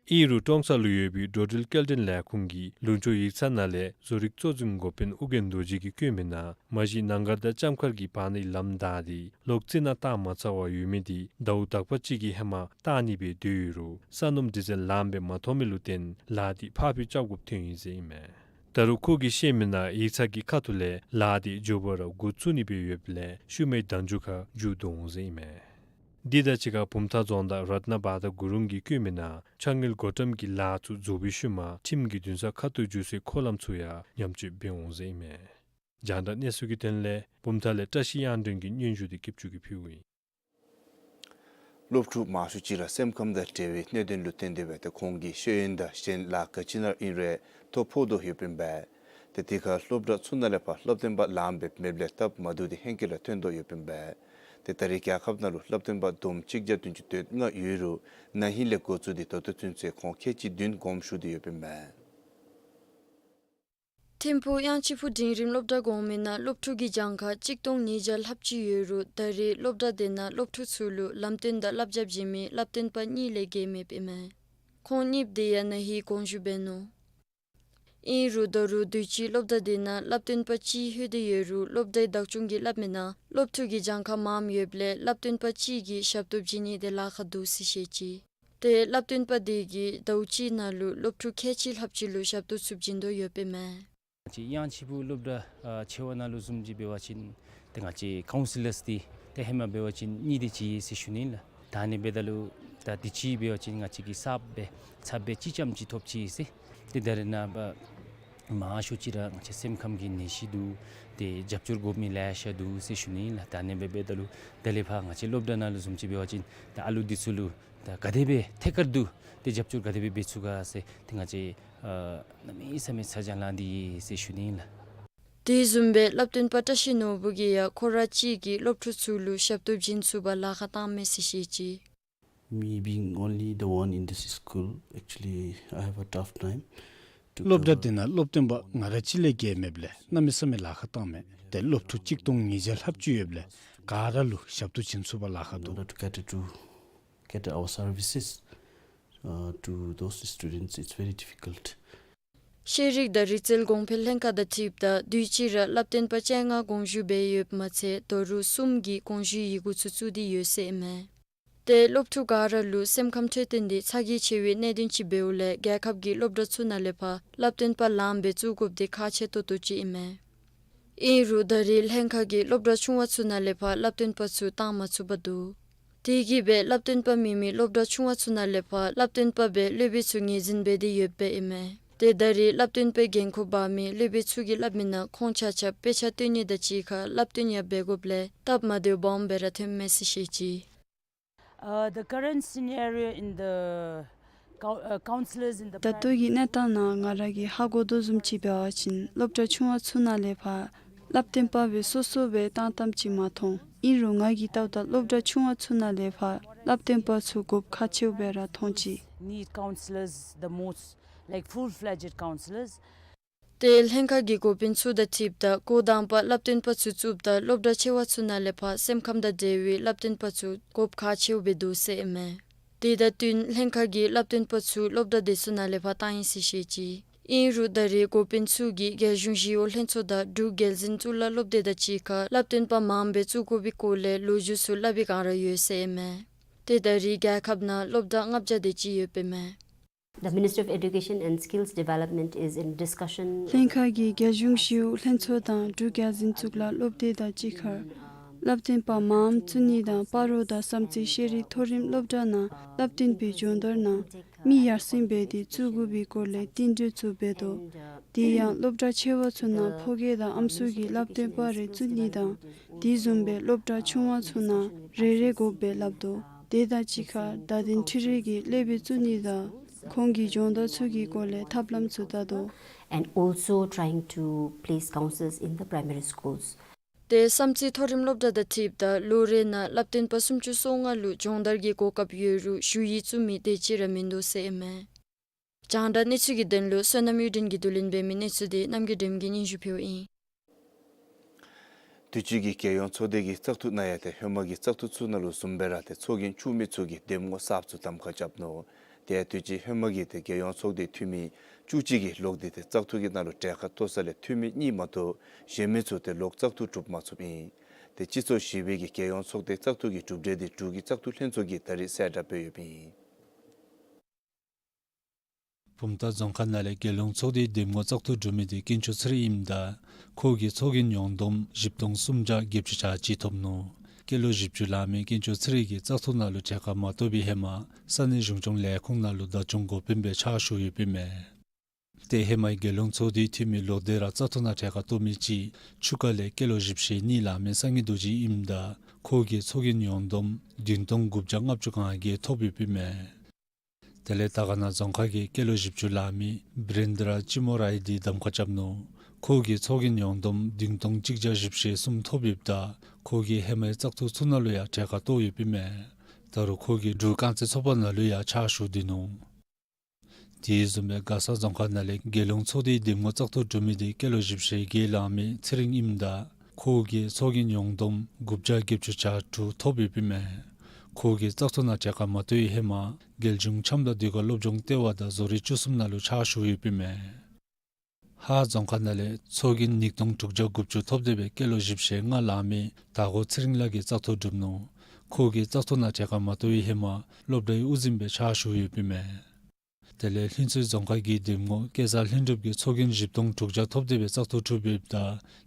ཨིན་རུང་ཀྲོང་གསར་ལུ་ཡོད་པའི་འགྲོ་འགྲུལ་སྐྱེལ་འདྲེན་ལས་ཁུངས་ཀྱི་ལུང་ཕྱོགས་ཡིག་ཚང་ནང་ལས་བཟོ་རིག་གཙོ་འཛིན་འགོ་དཔོན་ཨོ་རྒྱན་རྡོ་རྗེ་གིས་བཀོད་མིའི་ནང་མ་གཞི་ནང་སྒར་དང་ལྕམ་མཁར་གྱི་བར་ནའི་ལམ་བདའ་སྟེ་ལོག་རྩི་ནག་བཏང་མ་ཚར་བར་ཡོད་མི་འདི་ཟླཝ་དག་པ་ཅིག་གི་ཧེ་མ་བཏང་ནི་སྦེ་སྡོད་ཡོད་རུང་ས་སྣུམ་ཌི་ཟེལ་ལངམ་སྦེ་མ་ཐོབ་མི་ལུ་བརྟེན་ལཱ་འདི་ཕར་འགྱངས་རྐྱབ་དགོཔ་ཐོན་ཡི་ཟེར་ཨིན་མས། ད་རུང་ཁོ་གིས་བཤད་མིའི་ནང་ཡིག་ཚང་གི་ཁ་ཐུག་ལས་ལཱ་འདི་མགྱོགས་པ་ར་འགོ་བཙུགས་ནི་སྦེ་ཡོདཔ་ལས་ཤུལ་མའི་ཟླཝ་མཇུག་ཁར་མཇུག་བསྡུ་འོང་ཟེར་ཨིན་མས། འདི་དང་གཅིག་ཁར་བུམ་ཐང་རྫོང་བདག་རཏྣ་བྷ་དྲ་གུ་རུང་གིས་བཀོད་མིའི་ནང་ཆ་དངུལ་བགོ་བཀྲམ་གྱི་ལཱ་ཚུ་རྫོགས་པའི་ཤུལ་མ་ཁྲིམས་ཀྱི་འདུན་ས་ཁ་ཐུག་འགྱོ་སའི་འཁོར་ལམ་ཚུ་ཡང་ཉམས་བཅོས་འབད་འོང་ཟེར་ཨིན་མས། རྒྱང་བསྒྲགས་གནས་ཚུལ་གྱི་དོན་ལས་བུམ་ཐང་ལས་བཀྲ་ཤིས་གཡང་སྒྲོན་གྱིས་སྙན་ཞུ་འདི་རྒྱབ་སྐྱོར་གྱིས་ཕུལཝ་ཨིན། སློབ་ཕྲུག་མང་ཤོས་ཅིག་ར་སེམས་ཁམས་དང་འབྲེལ་བའི་གནད་དོན་ལུ་བརྟེན་ཏེ་སྦེ་ཏེ་ཁོང་གིས་ཤེས་ཡོན་དང་གཞན་ལཱ་ག་ཅི་ནང་ཨིན་རུང་ཐོ་ཕོག་དོ་ཡོདཔ་ཨིན་པས། ཏེ་དེ་ཁར་སློབ་གྲྭ་ཚུ་ནང་ལས་ཕར་སློབ་སྟོན་པ་ལངམ་སྦེ་མེདཔ་ལས་སྟབས་མ་བདེཝ་འདི་ཧེང་སྐལ་ར་ཐོན་དོ་ཡོདཔ་ཨིན་པས། ཏེ་ད་རེས་རྒྱལ་ཁབ་ནང་ལུ་སློབ་སྟོན་པ་བསྡོམས་གཅིག་བརྒྱ་བདུན་ཅུ་དོན་ལྔ་ཡོད་རུང་ན་ཧིང་ལས་འགོ་བཙུགས་ཏེ་ད་ལྟོ་ཚུན་ཚོད་ཁོང་ཁལ་གཅིག་བདུན་དགོངསམ་ཞུ་སྟེ་ཡོདཔ་ཨིན་མས། ཐིམ་ཕུག་གཡང་ཆི་ཕུ་འབྲིང་རིམ་སློབ་གྲྭ་གོང་མའི་ནང་སློབ་ཕྲུག་གི་གྱངས་ཁ་གཅིག་སྟོང་ཉིས་བརྒྱ་ལྷགཔ་ཅིག་ཡོད་རུང་ད་རེས་སློབ་གྲྭ་དེ་ནང་སློབ་ཕྲུག་ཚུ་ལུ་ལམ་སྟོན་དང་བསླབ་བྱ་བྱིན་མི་བསླབ་སྟོན་པ་གཉིས་ལས་བརྒལ་མེདཔ་ཨིན་མས། ཁོང་གཉིས་དེ་ཡང་ན་ཧིང་དགོངས་ཞུ་འབད་ནུག། ཨིན་རུང་ད་རུང་དུས་ཅི་སློབ་གྲྭ་དེ་ནང་བསླབ་སྟོན་པ་གཅིག་ལྷོད་དེ་ཡོད་རུང་སློབ་གྲྭའི་བདག་སྐྱོང་གིས་སླབ་མིའི་ནང་སློབ་ཕྲུག་གི་གྱངས་ཁ་མངམ་ཡོདཔ་ལས་བསླབ་སྟོན་པ་གཅིག་གིས་ཞབས་ཏོག་བྱིན་ནི་དེ་ལཱ་ཁག་འདུག་ཟེར་བཤད་ཅི། ཏེ་བསླབ་སྟོན་པ་དེ་གིས་ཟླཝ་གཅིག་ནང་ལུ་སློབ་ཕྲུག་ཁལ་གཅིག་ལྷགཔ་ཅིག་ལུ་ཞབས་ཏོག་ཚུ་བྱིན་དོ་ཡོདཔ་ཨིན་མས། ང་བཅས་གཡང་ཆི་ཕུ་སློབ་གྲྭ་ཨ་ཆེ་བ་ནང་ལུ་བཟུམ་ཅིག་འབད་བ་ཅིན་ཏེ་ང་བཅས་ཀའུན་སི་ལརསི་འདི་ཏེ་ཧེ་མ་འབད་བ་ཅིན་གཉིས་དེ་ཅིག་ཡོད་ཟེར་ཞུ་ནི་ལགས། ད་ཨ་ནི་འབདཝ་ད་ལུ་ ད་དུས་ཅི་འབད་བ་ཅིན་ང་བཅས་ཀྱི་གསརཔ་སྦེ་ཚ་བའི་ཅི་ཙམ་ཅིག་ཐོབ་ཅི་ཟེར། ཏེ་ད་རེས་ནངས་པ་མང་ཤོས་ཅིག་ར་ང་བཅས་སེམས་ཁམས་ཀྱི་ནད་གཞི་འདུག། ཏེ་རྒྱབ་སྐྱོར་དགོ་མི་ལེ་ཤ་འདུག་ཟེར་ཞུ་ནི་ཨིན་ལགས། ད་ཨ་ནི་སྦེ་འབདཝ་ད་ལུ་ད་ལས་ཕར་ང་བཅས་སློབ་གྲྭ་ནང་ལུ་བཟུམ་ཅིག་འབད་བ་ཅིན་ད་ཨ་ལུ་འདི་ཚུ་ལུ་ད་ག་དེ་སྦེ་ཐད་ཀར་དུ་ཏེ་རྒྱབ་སྐྱོར་ག་དེ་སྦེ་འབད་ཚུགས་ག་ཟེར་ཏེ་ང་བཅས་ཨ་གནམ་མེད་ས་མེད་ཚ་གྱང་ལང་སྟེ་ཡོད་ཟེར་ཞུ་ནི་ཨིན་ལགས། དེ་བཟུམ་སྦེ་སླབ་སྟོན་པ་བཀྲ་ཤིས་ནོར་བུ་གིས་ཡང་ཁོ་ར་གཅིག་གིས་སློབ་ཕྲུག་ཚུ་ལུ་ཞབས་ཏོག་བྱིན་ཚུགསཔ་ལཱ་ཁག་བཏངམ་མས་ཟེར་བཤད་ཅི། Me being only the one in this school, actually, I have a tough time to cover. སློབ་གྲྭ་འདི་ནང་སློབ་སྟོན་པ་ང་ར་གཅིག་ལས་བརྒལ་མེདཔ་ལས་གནམ་མེད་ས་མེད་ལཱ་ཁག་བཏངམ་མས། ཏེ་སློབ་ཕྲུག་གཅིག་སྟོང་ཉིས་བརྒྱ་ལྷགཔ་ཅིག་ཡོདཔ་ལས་ག་ར་ལུ་ཞབས་ཏོག་བྱིན་ཚུགསཔ་ལཱ་ཁག་འདུག། In order to cater to, cater our services, uh, to those students, it's very difficult. ཤེས་རིག་དང་རིག་རྩལ་གོང་འཕེལ་ལྷན་ཁག་དང་འཁྲིལཝ་ད་དུས་ཅི་ར་སླབ་སྟོན་པ་བཅོ་ལྔ་དགོངས་ཞུ་འབད་ཡོདཔ་མ་ཚད་ད་རུང་གསུམ་གྱིས་དགོངས་ཞུའི་ཡི་གུ་ཚུ་བཙུགས་ཏེ་ཡོད་ཟེར་ཨིན་མས། ཏེ་སློབ་ཕྲུག་ག་ར་ལུ་སེམས་ཁམས་འཕྲོད་བསྟེན་འདི་ཚ་གྱང་ཆེ་བའི་གནད་དོན་ཅིག་འབདཝ་ལས་རྒྱལ་ཁབ་ཀྱི་སློབ་གྲྭ་ཚུ་ནང་ལས་ཕར་སླབ་སྟོན་པ་ལངམ་སྦེ་བཙུགས་དགོཔ་འདི་ཁག་ཆེ་ཏོག་ཏོ་ཅིག་ཨིན་མས། ཨིན་རུང་ད་རེས་ལྷན་ཁག་གིས་སློབ་གྲྭ་ཆུང་བ་ཚུ་ནང་ལས་ཕར་སླབ་སྟོན་པ་ཚུ་བཏང་མ་ཚུགས་པར་འདུག། དེ་གིས་སྦེ་སླབ་སྟོན་པ་མེད་མི་སློབ་གྲྭ་ཆུང་བ་ཚུ་ནང་ལས་ཕར་སླབ་སྟོན་པ་སྦེ་སློབ་དཔོན་ཚུ་ངོས་འཛིན་འབད་དེ་ཡོདཔ་ཨིན་མས། ཏེ་ད་རེས་སླབ་སྟོན་པའི་འགན་ཁུར་འབག་མི་སློབ་དཔོན་ཚུ་གིས་སླབ་མི་ནང་ཁོང་ཆ་ཁྱབ་དཔེ་ཆ་སྟོན་ནི་དང་གཅིག་ཁར་སླབ་སྟོན་ཡང་འབད་དགོཔ་ལས་སྟབས་མ་བདེཝ་སྦོམ་སྦེ་ར་ཐོནམ་མས་ཟེར་བཤད་ཅི། Uh, the current scenario in the cou- uh, counselors in the ད་ལྟོ་གི་གནས་སྟངས་ནང་ང་ར་གིས་ཧ་གོ་དོ་བཟུམ་ཅིག་འབད་བ་ཅིན་སློབ་གྲྭ་ཆུང་བ་ཚུ་ནང་ལས་ཕར་སླབ་སྟོན་པ་སྦེ་སོ་སོ་སྦེ་བཏང་བཏངམ་ཅིག་མ་མཐོང་། ཨིན་རུང་ང་གིས་བལྟཝ་ད་སློབ་གྲྭ་ཆུང་བ་ཚུ་ནང་ལས་ཕར་སླབ་སྟོན་པ་ཚུ་དགོཔ་ཁག་ཆེཝ་སྦེ་ར་མཐོང་ཅི། Need counselors the most, like full-fledged counselors. ཏེ་ལྷན་ཁག་གི་འགོ་དཔོན་ཚུ་དང་འཁྲིལཝ་ད་འགོ་དང་པ་སླབ་སྟོན་པ་ཚུ་བཙུགསཔ་ད་སློབ་གྲྭ་ཆེ་བ་ཚུ་ནང་ལས་ཕར་སེམས་ཁམས་དང་འབྲེལ་བའི་སླབ་སྟོན་པ་ཚུ་དགོཔ་ཁག་ཆེཝ་སྦེ་འདུག་ཟེར་ཨིན་མས། དེ་དང་བསྟུན་ལྷན་ཁག་གིས་སླབ་སྟོན་པ་ཚུ་སློབ་གྲྭ་དེ་ཚུ་ནང་ལས་ཕར་བཏང་ཡི་ཟེར་བཤད་ཅི། ཨིན་རུང་ད་རེས་འགོ་དཔོན་ཚུ་གིས་རྒྱལ་གཞུང་ཞི་གཡོག་ལྷན་ཚོགས་དང་འབྲུག་རྒྱལ་འཛིན་གཙུག་ལག་སློབ་སྡེ་དང་གཅིག་ཁར་སླབ་སྟོན་པ་མངམ་སྦེ་བཙུགས་དགོ་པའི་སྐོར་ལས་ལོ་རྒྱུས་ཚུ་སླབ་པའི་བསྒང་ར་ཡོད་ཟེར་ཨིན་མས། ཏེ་ད་རེས་རྒྱལ་ཁབ་ནང་སློབ་གྲྭ་ལྔ་བརྒྱ་དེ་ཅིག་ཡོདཔ་ཨིན་མས། The Ministry of Education and Skills Development is in discussion. ལྷན་ཁག་གིས་རྒྱལ་གཞུང་ཞི་གཡོག་ལྷན་ཚོགས་དང་འབྲུག་རྒྱལ་འཛིན་གཙུག་ལག་སློབ་སྡེ་དང་གཅིག་ཁར་སླབ་སྟོན་པ་མངམ་བཙུགས་ནི་དང་སྤ་རོ་དང་བསམ་རྩེ་ཤེས་རིག་མཐོ་རིམ་སློབ་གྲྭ་ནང་སླབ་སྟོན་པའི་སྦྱོང་བརྡར་ནང་མི་ཡར་སེང་འབད་དེ་བཙུགས་དགོ་པའི་སྐོར་ལས་བསྟུན་གྲོས་ཚུ་འབད་དོ། དེ་ཡང་སློབ་གྲྭ་ཆེ་བ་ཚུ་ནང་ཕོ་སྐྱེས་དང་ཨམ་སྲུ་གི་སླབ་སྟོན་པ་རེ་བཙུགས་ནི་དང་དེ་བཟུམ་སྦེ་སློབ་གྲྭ་ཆུང་བ་ཚུ་ནང་རེ་རེ་དགོཔ་སྦེ་སླབ་དོ། དེ་དང་གཅིག་ཁར་བརྡ་དོན་འཕྲུལ་རིག་གི་སློབ་དཔོན་བཙུགས་ནི་དང་ཁོང་གི་སྦྱོང་བརྡར་ཚུ་གི་སྐོར་ལས་ཐབས་ལམ་ཚུ་བལྟ་དོ། And also trying to place counselors in the primary schools. ཏེ་བསམ་རྩེ་མཐོ་རིམ་སློབ་གྲྭ་དང་འཁྲིལཝ་ད་ལོ་རེ་ནང་སླབ་སྟོན་པ་སུམ་ཅུ་སོ་ལྔ་ལུ་སྦྱོང་བརྡར་གྱི་གོ་སྐབས་ཡོད་རུང་ཞུ་ཡིག་བཙུགས་མི་དེ་ཅིག་ར་མིན་འདུག་ཟེར་ཨིན་མས། རྒྱང་བསྒྲགས་གནས་ཚུལ་གྱི་དོན་ལུ་བསོད་ནམས་གཡུ་སྒྲོན་གྱིས་བསྡུ་ལེན་འབད་མི་གནས་ཚུལ་དེ་རྣམ་རྒྱལ་སྒྲོལ་མ་གིས་སྙན་ཞུ་ཕུལཝ་ཨིན། དུས་ཅི་གི་རྒྱལ་ཡོངས་ཚོགས་སྡེ་གི་བཙག་འཐུ་ནང་ཡང་ཏེ་ཧེ་མ་གི་བཙག་འཐུ་ཚུ་ནང་ལུ་བཟུམ་སྦེ་ར་ཏེ་ཚོགས་རྒྱན་བཙུགས་མི་ཚུ་གིས་འདེམས་ངོ་གསརཔ་ཚུ་གདམ་ཁ་རྐྱབ་ནུག། ཏེ་དུས་ཅི་ཧེ་མ་གི་ཏེ་རྒྱལ་ཡོངས་ཚོགས་སྡེ་འཐུས་མི་བཅུ་གཅིག་གིས་ལོག་སྟེ་ཏེ་བཙག་འཐུ་གི་ནང་ལུ་གྲལ་ཁར་གཏོགས་ས་ལས་འཐུས་མི་གཉིས་མ་གཏོགས་གཞན་མི་ཚུ་ཏེ་ལོག་བཙག་འཐུ་གྲུབ་མ་ཚུགསཔ་ཨིན། ཏེ་སྤྱི་ཚོགས་བཞི་པའི་གི་རྒྱལ་ཡོངས་ཚོགས་སྡེ་བཙག་འཐུ་གི་གྲུབ་འབྲས་དེ་འབྲུག་གི་བཙག་འཐུ་ལྷན་ཚོགས་ཀྱིས་ད་རེས་གསལ་བསྒྲགས་འབད་ཡོདཔ་ཨིན། བུམ་ཐང་རྫོང་ཁག་ནང་ལས་རྒྱལ་ཡོངས་ཚོགས་སྡེའི་འདེམས་ངོ་བཙག་འཐུ་གྲུབ་མི་དེ་དཀོན་མཆོག་ཚེ་རིང་ཨིནམ་ད་ཁོ་གི་ཚོགས་རྒྱན་ཡོངས་བསྡོམས་བཞི་སྟོང་སུམ་བརྒྱ་བརྒྱད་ཅུ་གྱ་གཅིག་ཐོབ་ནུག། སྐྱེས་ལོ་བཞི་བཅུ་ལང་མི་དཀོན་མཆོག་ཚེ་རིང་གིས་བཙག་འཐུ་ནང་ལུ་གྲལ་ཁར་མ་གཏོགས་པའི་ཧེ་མ་ས་གནས་གཞུང་སྐྱོང་ལས་ཁུངས་ནང་ལུ་བདག་སྐྱོང་འགོ་དཔོན་སྦེ་ཕྱག་ཞུ་ཡོདཔ་ཨིན་མས། ཏེ་ཧེ་མའི་རྒྱལ་ཡོངས་ཚོགས་སྡེའི་འཐུས་མི་ལོག་སྟེ་ར་བཙག་འཐུ་ནང་གྲལ་ཁར་གཏོགས་མི་ཅིག་ཆུ་ཁ་ལས་སྐྱེས་ལོ་བཞི་བཅུ་ཞེ་གཉིས་ལང་མི་སངས་རྒྱས་རྡོ་རྗེ་ཨིནམ་ད་ཁོ་གིས་ཚོགས་རྒྱན་ཡོངས་བསྡོམས་བདུན་སྟོང་དགུ་བརྒྱ་ལྔ་བཅུ་གྱ་བརྒྱད་ཐོབ་ཡོདཔ་ཨིན་མས། དེ་ལས་དར་དཀར་ན་རྫོང་ཁག་གི་སྐྱེས་ལོ་བཞི་བཅུ་ལང་མི་བི་རེན་དྲ་ཅི་མོ་རའི་དེ་གདམ་ཁ་རྐྱབ་ནུག། ཁོ་གིས་ཚོགས་རྒྱན་ཡོངས་བསྡོམས་བདུན་སྟོང་གཅིག་བརྒྱ་བཞི་བཅུ་ཞེ་གསུམ་ཐོབ་ཡོདཔ་ད་ཁོ་གིས་ཧེ་མའི་བཙག་འཐུ་ཚུ་ནང་ལུ་ཡང་གྲལ་ཁར་གཏོགས་ཡོདཔ་ཨིན་མས། ད་རུང་ཁོ་གིས་འབྲུག་རྐང་རྩེད་ཚོགས་པ་ནང་ལུ་ཡང་ཕྱག་ཞུ་སྡོད་ནུག། དེ་བཟུམ་སྦེ་མགར་ས་རྫོང་ཁག་ནང་ལས་རྒྱལ་ཡོངས་ཚོགས་སྡེའི་འདེམས་ངོ་བཙག་འཐུ་གྲུབ་མི་དེ་སྐྱེས་ལོ་བཞི་བཅུ་ཞེ་བརྒྱད་ལང་མི་ཚེ་རིང་ཨིནམ་ད་ཁོ་གིས་ཚོགས་རྒྱན་ཡོངས་བསྡོམས་དགུ་བརྒྱ་བརྒྱད་ཅུ་གྱ་དྲུག་ཐོབ་ཡོདཔ་ཨིན་མས། ཁོ་གིས་བཙག་འཐུ་ནང་གྲལ་ཁར་མ་གཏོགས་པའི་ཧེ་མ་རྒྱལ་གཞུང་འཆམ་དང་ཟློས་གར་སློབ་སྦྱོང་ལྟེ་བ་དང་བཟོ་རིག་བཅུ་གསུམ་ནང་ལུ་ཕྱག་ཞུ་ཡོདཔ་ཨིན་མས། ཧཱ་རྫོང་ཁག་ནང་ལས་ཚོགས་རྒྱན་ཉིས་སྟོང་དྲུག་བརྒྱ་དགུ་བཅུ་ཐོབ་སྟེ་སྦེ་སྐྱེས་ལོ་བཞི་བཅུ་ཞེ་ལྔ་ལང་མི་དར་ཀོ་ཚེ་རིང་ལགས་ཀྱིས་བཙག་འཐུ་གྲུབ་ནུག། ཁོ་གིས་བཙག་འཐུ་ནང་གྲལ་ཁར་མ་གཏོགས་པའི་ཧེ་མ་སློབ་གྲྭའི་དབུ་འཛིན་སྦེ་ཕྱག་ཞུ་ཡོདཔ་ཨིན་མས། དེ་ལས་ལྷུན་རྩེ་རྫོང་ཁག་གི་འདེམས་ངོ་སྐལ་བཟང་ལྷུན་གྲུབ་ཀྱིས་ཚོགས་རྒྱན་བཞི་སྟོང་དྲུག་བརྒྱ་ཐོབ་སྟེ་སྦེ་བཙག་འཐུ་གྲུབ་ཡོདཔ་ད་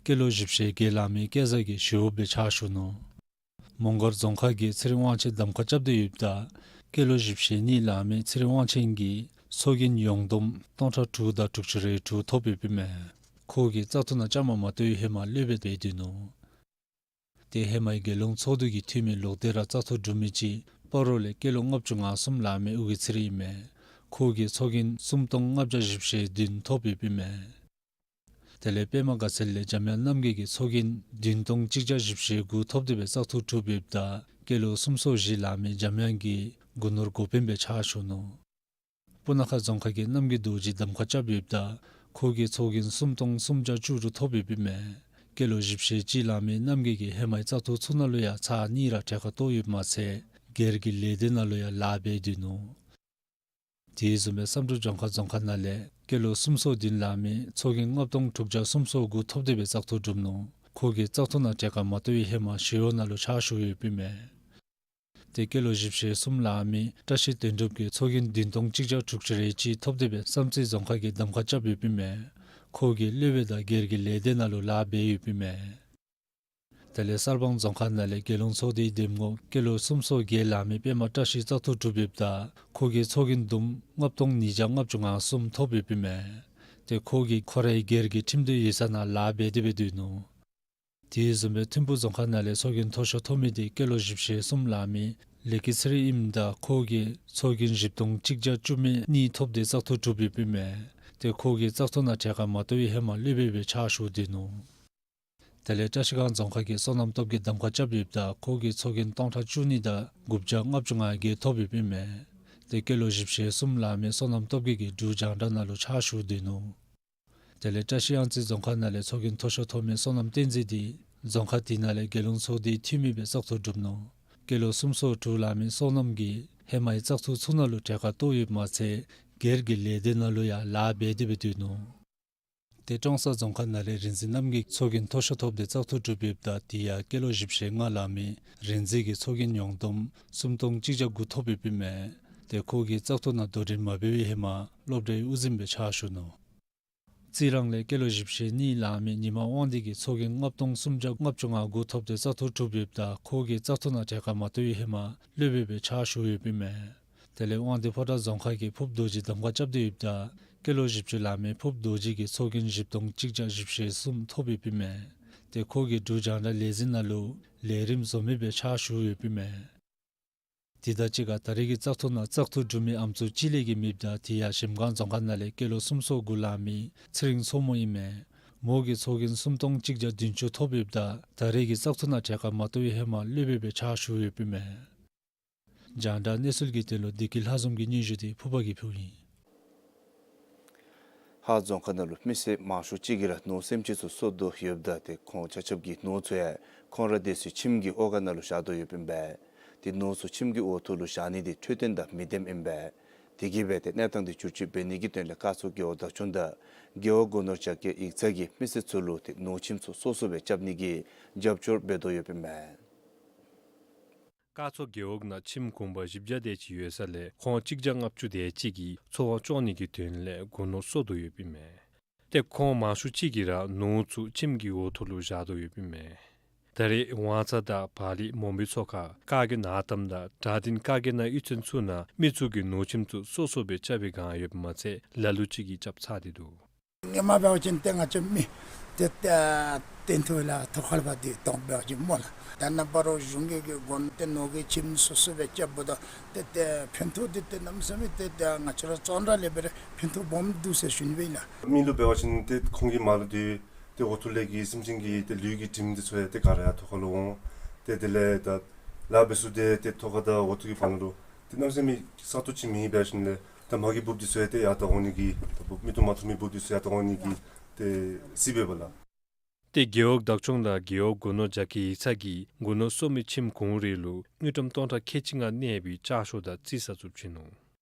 སྐྱེས་ལོ་བཞི་བཅུ་ཞེ་བརྒྱད་ལང་མི་སྐལ་བཟང་གིས་ཞི་གཡོགཔ་སྦེ་ཕྱག་ཞུ་ནུག། མོང་སྒར་རྫོང་ཁག་གི་ཚེ་རིང་དབང་ཆེན་གདམ་ཁ་རྐྱབ་སྟེ་ཡོདཔ་ད་ སྐྱེས་ལོ་བཞི་བཅུ་ཞེ་གཉིས་ལང་མི་ཚེ་རིང་དབང་ཆེན་གྱིས་ཚོགས་རྒྱན་ཡོངས་བསྡོམས་སྟོང་ཕྲག་དྲུག་དང་དྲུག་ཅུ་རེ་དྲུག་ཐོབ་ཡོདཔ་ཨིན་མས། ཁོ་གིས་བཙག་འཐུ་ནང་བཅའ་མར་མ་གཏོགས་པའི་ཧེ་མ་སློབ་དཔོན་སྦེ་སྡོད་ནུག། ཏེ་ཧེ་མའི་རྒྱལ་ཡོངས་ཚོགས་འདུ་གི་འཐུས་མི་ལོག་སྟེ་ར་བཙག་འཐུ་གྲུབ་མི་ཅིག་སྤ་རོ་ལས་སྐྱེས་ལོ་ལྔ་བཅུ་ང་གསུམ་ལང་མི་ཨོ་རྒྱན་ཚེ་རིང་ཨིན་མས། ཁོ་གིས་ཚོགས་རྒྱན་སུམ་སྟོང་ལྔ་བརྒྱ་བཞི་བཅུ་ཞེ་བདུན་ཐོབ་ཡོདཔ་ཨིན་མས། དེ་ལས་པདྨ་དགའ་ཚལ་ལས་འཇམ་དབྱངས་རྣམ་རྒྱལ་གྱིས་ཚོགས་རྒྱན་བདུན་སྟོང་གཅིག་བརྒྱ་བཞི་བཅུ་ཞེ་དགུ་ཐོབ་སྟེ་སྦེ་བཙག་འཐུ་གྲུབ་ཡོདཔ་ད་སྐྱེས་ལོ་སུམ་ཅུ་སོ་བཞི་ལང་མི་འཇམ་དབྱངས་ཀྱིས་རྒུ་ནོར་འགོ་དཔོན་སྦེ་ཕྱག་ཞུ་ནུག། སྤུ་ན་ཁ་རྫོང་ཁག་གི་རྣམ་རྒྱལ་རྡོ་རྗེ་གདམ་ཁ་རྐྱབ་ཡོདཔ་ད་ཁོ་གིས་ཚོགས་རྒྱན་སུམ་སྟོང་སུམ་བརྒྱ་བཅུ་དྲུག་ཐོབ་ཡོདཔ་ཨིན་མས། སྐྱེས་ལོ་བཞི་བཅུ་ཞེ་གཅིག་ལང་མི་རྣམ་རྒྱལ་གྱིས་ཧེ་མའི་བཙག་འཐུ་ཚུ་ནང་ལུ་ཡང་ཚར་གཉིས་ར་གྲལ་ཁར་གཏོགས་ཡོདཔ་མ་ཚད་སྒེར་གྱི་ལས་སྡེ་ནང་ལུ་ཡང་ལཱ་འབད་སྡོད་ནུག། དེ་བཟུམ་སྦེ་བསམ་གྲུབ་ལྗོངས་མཁར་རྫོང་ཁག་ནང་ལས་སྐྱེས་ལོ་སུམ་ཅུ་སོ་བདུན་ལང་མི་ཚོགས་རྒྱན་ལྔ་སྟོང་དྲུག་བརྒྱ་སུམ་ཅུ་སོ་དགུ་ཐོབ་སྟེ་སྦེ་བཙག་འཐུ་གྲུབ་ནུག། ཁོ་གིས་བཙག་འཐུ་ནང་གྲལ་ཁར་མ་གཏོགས་པའི་ཧེ་མ་ཞི་གཡོག་ནང་ལུ་ཕྱག་ཞུ་ཡོདཔ་ཨིན་མས། ཏེ་སྐྱེས་ལོ་བཞི་བཅུ་ཞེ་གསུམ་ལང་མི་བཀྲ་ཤིས་དོན་གྲུབ་ཀྱིས་ཚོགས་རྒྱན་བདུན་སྟོང་གཅིག་བརྒྱ་དྲུག་ཅུ་རེ་གཅིག་ཐོབ་སྟེ་སྦེ་བསམ་རྩེ་རྫོང་ཁག་གི་གདམ་ཁ་རྐྱབ་ཡོདཔ་ཨིན་མས། ཁོ་གིས་སློབ་དཔོན་དང་སྒེར་གྱི་ལས་སྡེ་ནང་ལུ་ལཱ་འབད་ཡོདཔ་ཨིན་མས། དེ་ལས་གསར་སྤང་རྫོང་ཁག་ནང་ལས་རྒྱལ་ཡོངས་ཚོགས་སྡེའི་འདེམས་ངོ་སྐྱེས་ལོ་སུམ་ཅུ་སོ་བརྒྱད་ལང་མི་པདྨ་བཀྲ་ཤིས་བཙག་འཐུ་གྲུབ་ཡོདཔ་ད་ཁོ་གིས་ཚོགས་རྒྱན་བསྡོམས་ལྔ་སྟོང་ཉིས་བརྒྱ་ལྔ་བཅུ་ང་གསུམ་ཐོབ་ཡོདཔ་ཨིན་མས། ཏེ་ཁོ་གིས་ཁོ་རའི་སྒེར་གྱི་ཁྲིམས་དོན་ཡིག་ཚང་ནང་ལཱ་འབད་དེ་སྦེ་སྡོད་ནུག། དེ་བཟུམ་སྦེ་ཐིམ་ཕུག་རྫོང་ཁག་ནང་ལས་ཚོགས་རྒྱན་མཐོ་ཤོས་ཐོབ་མི་དེ་སྐྱེས་ལོ་བཞི་བཅུ་ཞེ་གསུམ་ལང་མི་ལེགས་སྐྱིད་ཚེ་རིང་ཨིནམ་ད་ཁོ་གིས་ཚོགས་རྒྱན་བཞི་སྟོང་གཅིག་བརྒྱ་བཅུ་མེད་གཉིས་ཐོབ་སྟེ་བཙག་འཐུ་གྲུབ་ཡོདཔ་ཨིན་མས། ཏེ་ཁོ་གིས་བཙག་འཐུ་ནང་གྲལ་ཁར་མ་གཏོགས་པའི་ཧེ་མ་སློབ་དཔོན་སྦེ་ཕྱག་ཞུ་སྡོད་ནུག། དེ་ལས་བཀྲ་ཤིས་སྒང་རྫོང་ཁག་གི་བསོད་ནམས་སྟོབས་རྒྱས་གདམ་ཁ་རྐྱབ་ཡོདཔ་ད་ཁོ་གིས་ཚོགས་རྒྱན་སྟོང་ཕྲག་བཅུ་གཉིས་དང་དགུ་བརྒྱ་ལྔ་བཅུ་ང་བརྒྱད་ཐོབ་ཡོདཔ་ཨིན་མས། ཏེ་སྐྱེས་ལོ་བཞི་བཅུ་ཞེ་གསུམ་ལང་མི་བསོད་ནམས་སྟོབས་རྒྱས་ཀྱིས་འབྲུག་རྒྱང་བསྒྲགས་ནང་ལུ་ཕྱག་ཞུ་སྡོད་ནུག། དེ་ལས་བཀྲ་ཤིས་གཡང་རྩེ་རྫོང་ཁག་ནང་ལས་ཚོགས་རྒྱན་མཐོ་ཤོས་ཐོབ་མི་བསོད་ནམས་བསྟན་འཛིན་དེ་རྫོང་ཁག་དེ་ནང་ལས་རྒྱལ་ཡོངས་ཚོགས་སྡེའི་འཐུས་མི་སྦེ་བཙག་འཐུ་གྲུབ་ནུག། སྐྱེས་ལོ་སུམ་ཅུ་སོ་དྲུག་ལང་མི་བསོད་ནམས་ཀྱིས་ཧེ་མའི་བཙག་འཐུ་ཚུ་ནང་ལུ་གྲལ་ཁར་གཏོགས་ཡོདཔ་མ་ཚད་སྒེར་གྱི་ལས་སྡེ་ནང་ལུ་ཡང་ལཱ་འབད་དེ་སྦེ་སྡོད་ནུག། ཏེ་ཀྲོང་གསར་རྫོང་ཁག་ནང་ལས་རིག་འཛིན་རྣམ་རྒྱལ་ཚོགས་རྒྱན་མཐོ་ཤོས་ཐོབ་སྟེ་བཙག་འཐུ་གྲུབ་ཡོདཔ་ད་དེ་ཡང་སྐྱེས་ལོ་བཞི་བཅུ་ཞེ་ལྔ་ལང་མི་རིག་འཛིན་གྱིས་ཚོགས་རྒྱན་ཡོངས་བསྡོམས་སུམ་སྟོང་གཅིག་བརྒྱ་དགུ་ཐོབ་ཡོདཔ་ཨིན་མས། ཏེ་ཁོ་གིས་བཙག་འཐུ་ནང་དོ་འགྲན་མ་འབད་བའི་ཧེ་མ་སློབ་གྲྭའི་དབུ་འཛིན་སྦེ་ཕྱག་ཞུ་ནུག། རྩི་རང་ལས་སྐྱེས་ལོ་བཞི་བཅུ་ཞེ་གཉིས་ལང་མི་ཉི་མ་དབང་འདུས་ཀྱིས་ཚོགས་རྒྱན་ལྔ་སྟོང་སུམ་བརྒྱ་ལྔ་བཅུ་ང་དགུ་ཐོབ་སྟེ་བཙག་འཐུ་གྲུབ་ཡོདཔ་ད་ཁོ་གིས་བཙག་འཐུ་ནང་གྲལ་ཁར་མ་གཏོགས་པའི་ཧེ་མ་སློབ་དཔོན་སྦེ་ཕྱག་ཞུ་ཡོདཔ་ཨིན་མས། དེ་ལས་དབང་འདུས་ཕོ་བྲང་རྫོང་ཁག་གི་ཕུབ་རྡོ་རྗེ་གདམ་ཁ་རྐྱབ་སྟེ་ཡོདཔ་ད་སྐྱེས་ལོ་བཞི་བཅུ་ལང་མི་ཕུབ་རྡོ་རྗེ་གིས་ཚོགས་རྒྱན་བཞི་སྟོང་གཅིག་བརྒྱ་བཞི་བཅུ་ཞེ་གསུམ་ཐོབ་ཡོདཔ་ཨིན་མས། ཏེ་ཁོ་གིས་འབྲུག་རྒྱང་བསྒྲགས་ལས་འཛིན་ནང་ལུ་ལས་རིམ་བཟོ་མི་སྦེ་ཕྱག་ཞུ་ཡོདཔ་ཨིན་མས། དེ་དང་གཅིག་ཁར་ད་རེས་ཀྱི་བཙག་འཐུ་ནང་བཙག་འཐུ་གྲུབ་མི་ཨམ་སྲུ་གཅིག་ལས་བརྒལ་མེདཔ་ད་དེ་ཡང་གཞལམ་སྒང་རྫོང་ཁག་ནང་ལས་སྐྱེས་ལོ་སུམ་ཅུ་སོ་དགུ་ལང་མི་ཚེ་རིང་མཚོ་མོ་ཨིན་མས། མོ་གིས་ཚོགས་རྒྱན་སུམ་སྟོང་གཅིག་བརྒྱ་བདུན་ཅུ་ཐོབ་ཡོདཔ་ད་ད་རེས་ཀྱི་བཙག་འཐུ་ནང་གྲལ་ཁར་མ་གཏོགས་པའི་ཧེ་མ་སློབ་དཔོན་སྦེ་ཕྱག་ཞུ་ཡོདཔ་ཨིན་མས། རྒྱང་བསྒྲགས་གནས་ཚུལ་གྱི་དོན་ལུ་བདེ་སྐྱིད་ལྷ་འཛོམས་ཀྱི་སྙན་ཞུ་དེ་ཕུར་པ་གིས་ཕུལཝ་ཨིན། ལྷ་རྫོང་ཁག་ནང་ལུ་མི་སེར་མང་ཤོས་ཅིག་གིས་ར་ནོར་སེམས་ཅན་ཚུ་གསོ་དོ་ཡོདཔ་ད་ཏེ་ཁོང་ཆ་ཁྱབ་ཀྱི་ནོར་ཚུ་ཡང་ཁོང་ར་སྡོད་སའི་ཁྱིམ་གྱི་འོག་ཁང་ནང་ལུ་བཞག་དོ་ཡོདཔ་ཨིན་པས། ཏེ་ནོར་ཚུ་ཁྱིམ་གྱི་འོག་ཐོག་ལུ་བཞག་ནི་དེ་འཕྲོད་བསྟེན་དང་མི་ལྡནམ་ཨིན་པས། དེ་གིས་སྦེ་ཏེ་གནས་སྟངས་དེ་བསྒྱུར་བཅོས་འབད་ནི་གི་དོན་ལས་སྐར་ཚོགས་རྒེད་འོག་བདག་སྐྱོང་དང་རྒེད་འོག་སྒོ་ནོར་རྒྱ་སྐྱེད་ཡིག་ཚང་གིས་མི་སེར་ཚུ་ལུ་ཏེ་ནོར་ཁྱིམ་ཚུ་སོ་སོ་སྦེ་རྐྱབ་ནི་གི་རྒྱབ་སྐྱོར་འབད་དོ་ཡོདཔ་ཨིན་པས། སྐར་ཚོགས་རྒེད་འོག་ནང་ཁྱིམ་གུང་པ་བཞི་བརྒྱ་དེ་ཅིག་ཡོད་ས་ལས་ཁོང་གཅིག་བརྒྱ་ལྔ་བཅུ་དེ་ཅིག་གིས་འཚོ་བ་སྐྱོང་ནི་གི་དོན་ལས་སྒོ་ནོར་སོ་དོ་ཡོདཔ་ཨིན་མས། ཏེ་ཁོང་མང་ཤོས་ཅིག་གིས་ར་ནོར་ཚུ་ཁྱིམ་གྱི་འོག་ཐོག་ལུ་བཞག་དོ་ཡོདཔ་ཨིན་མས། ད་རེས་ཝང་ཚ་དང་བག་ལེབ་མོན་པའི་མཚོ་ཁ་བཀའ་བརྒྱུད་ནཱ་ཏམ་དང་གྲགས་ལྡན་བཀའ་བརྒྱུད་ནང་གཡུས་ཚན་ཚུ་ནང་མི་ཚུ་གིས་ནོར་ཁྱིམ་ཚུ་སོ་སོ་སྦེ་རྐྱབ་པའི་སྒང་ཡོདཔ་མ་ཚད་ལ་ལུ་ཅིག་གིས་རྐྱབ་ཚར་ཏེ་འདུག། ཧེ་མ་འབད་བ་ཅིན་ཏེ་ང་བཅས་མི་ཏེ་ཏེ་ཏེ་ཐོ་ལ་ཐོ་ཁར་བ་དེ་དོང་འབད་བ་ཅིན་སྨོ་ལགས། ད་ནངས་པ་ར་གཞུང་གི་གི་སྒོ་ནོར་ཏེ་ནོར་གྱི་ཁྱིམ་སོ་སོ་སྦེ་རྐྱབ་འབདཝ་ད་ཏེ་ཏེ་ཕན་ཐོགས་དེ་ཏེ་གནམ་མེད་ས་མེད་ཏེ་ཏེ་ང་བཅས་ར་བཙོན་ར་ལས་འབད་རུང་ཕན་ཐོགས་སྦོམ་འདུག་ཟེར་ཞུ་ནི་སྦེ་ཨིན་ལགས། མི་ལུ་འབད་བ་ཅིན་ཏེ་ཁོང་གི་མ་ལུ་ཏེ་ཏེ་འོག་ཐོག་ལས་ཀྱི་སེམས་ཅན་གྱི་ཏེ་ལུས་ཀྱི་དྲིམ་དེ་ཚུ་ཡང་ཏེ་ག་ར་ཡར་ཐོག་ཁར་ལུ་འོང་། ཏེ་དེ་ལས་ད་ལཱ་འབད་ས་དེ་ཏེ་ཐོག་ཁ་དང་འོག་ཐོག་གི་བར་ན་ལུ་ཏེ་གནམ་མེད་ས་མེད་ས་སྟོང་ཅིག་མེད་པ་ཅིན་ལས་ད་མ་གི་འབུཔ་དེ་ཚུ་ཡང་ཏེ་ཡར་ད་འོང་ནི་གི་ད་འབུཔ་མིག་ཏོ་མ་མཐོང་མི་འབུཔ་དེ་ཚུ་ཡར་ད་འོང་ནི་གི་ཏེ་སྲིད་པས་པ་ལགས། ཏེ་རྒེད་འོག་བདག་སྐྱོང་དང་རྒེད་འོག་སྒོ་ནོར་རྒྱ་སྐྱེད་ཡིག་ཚང་གིས་སྒོ་ནོར་སོ་མི་ཁྱིམ་གུང་རེ་ལུ་དངུལ་ཀྲམ་སྟོང་ཕྲག་ཁལ་གཅིག་ལྔ་གནས་པའི་ལྕགས་ཤོག་དང་རྩིས་གསར་བཙུགས་བྱིན་ནུག།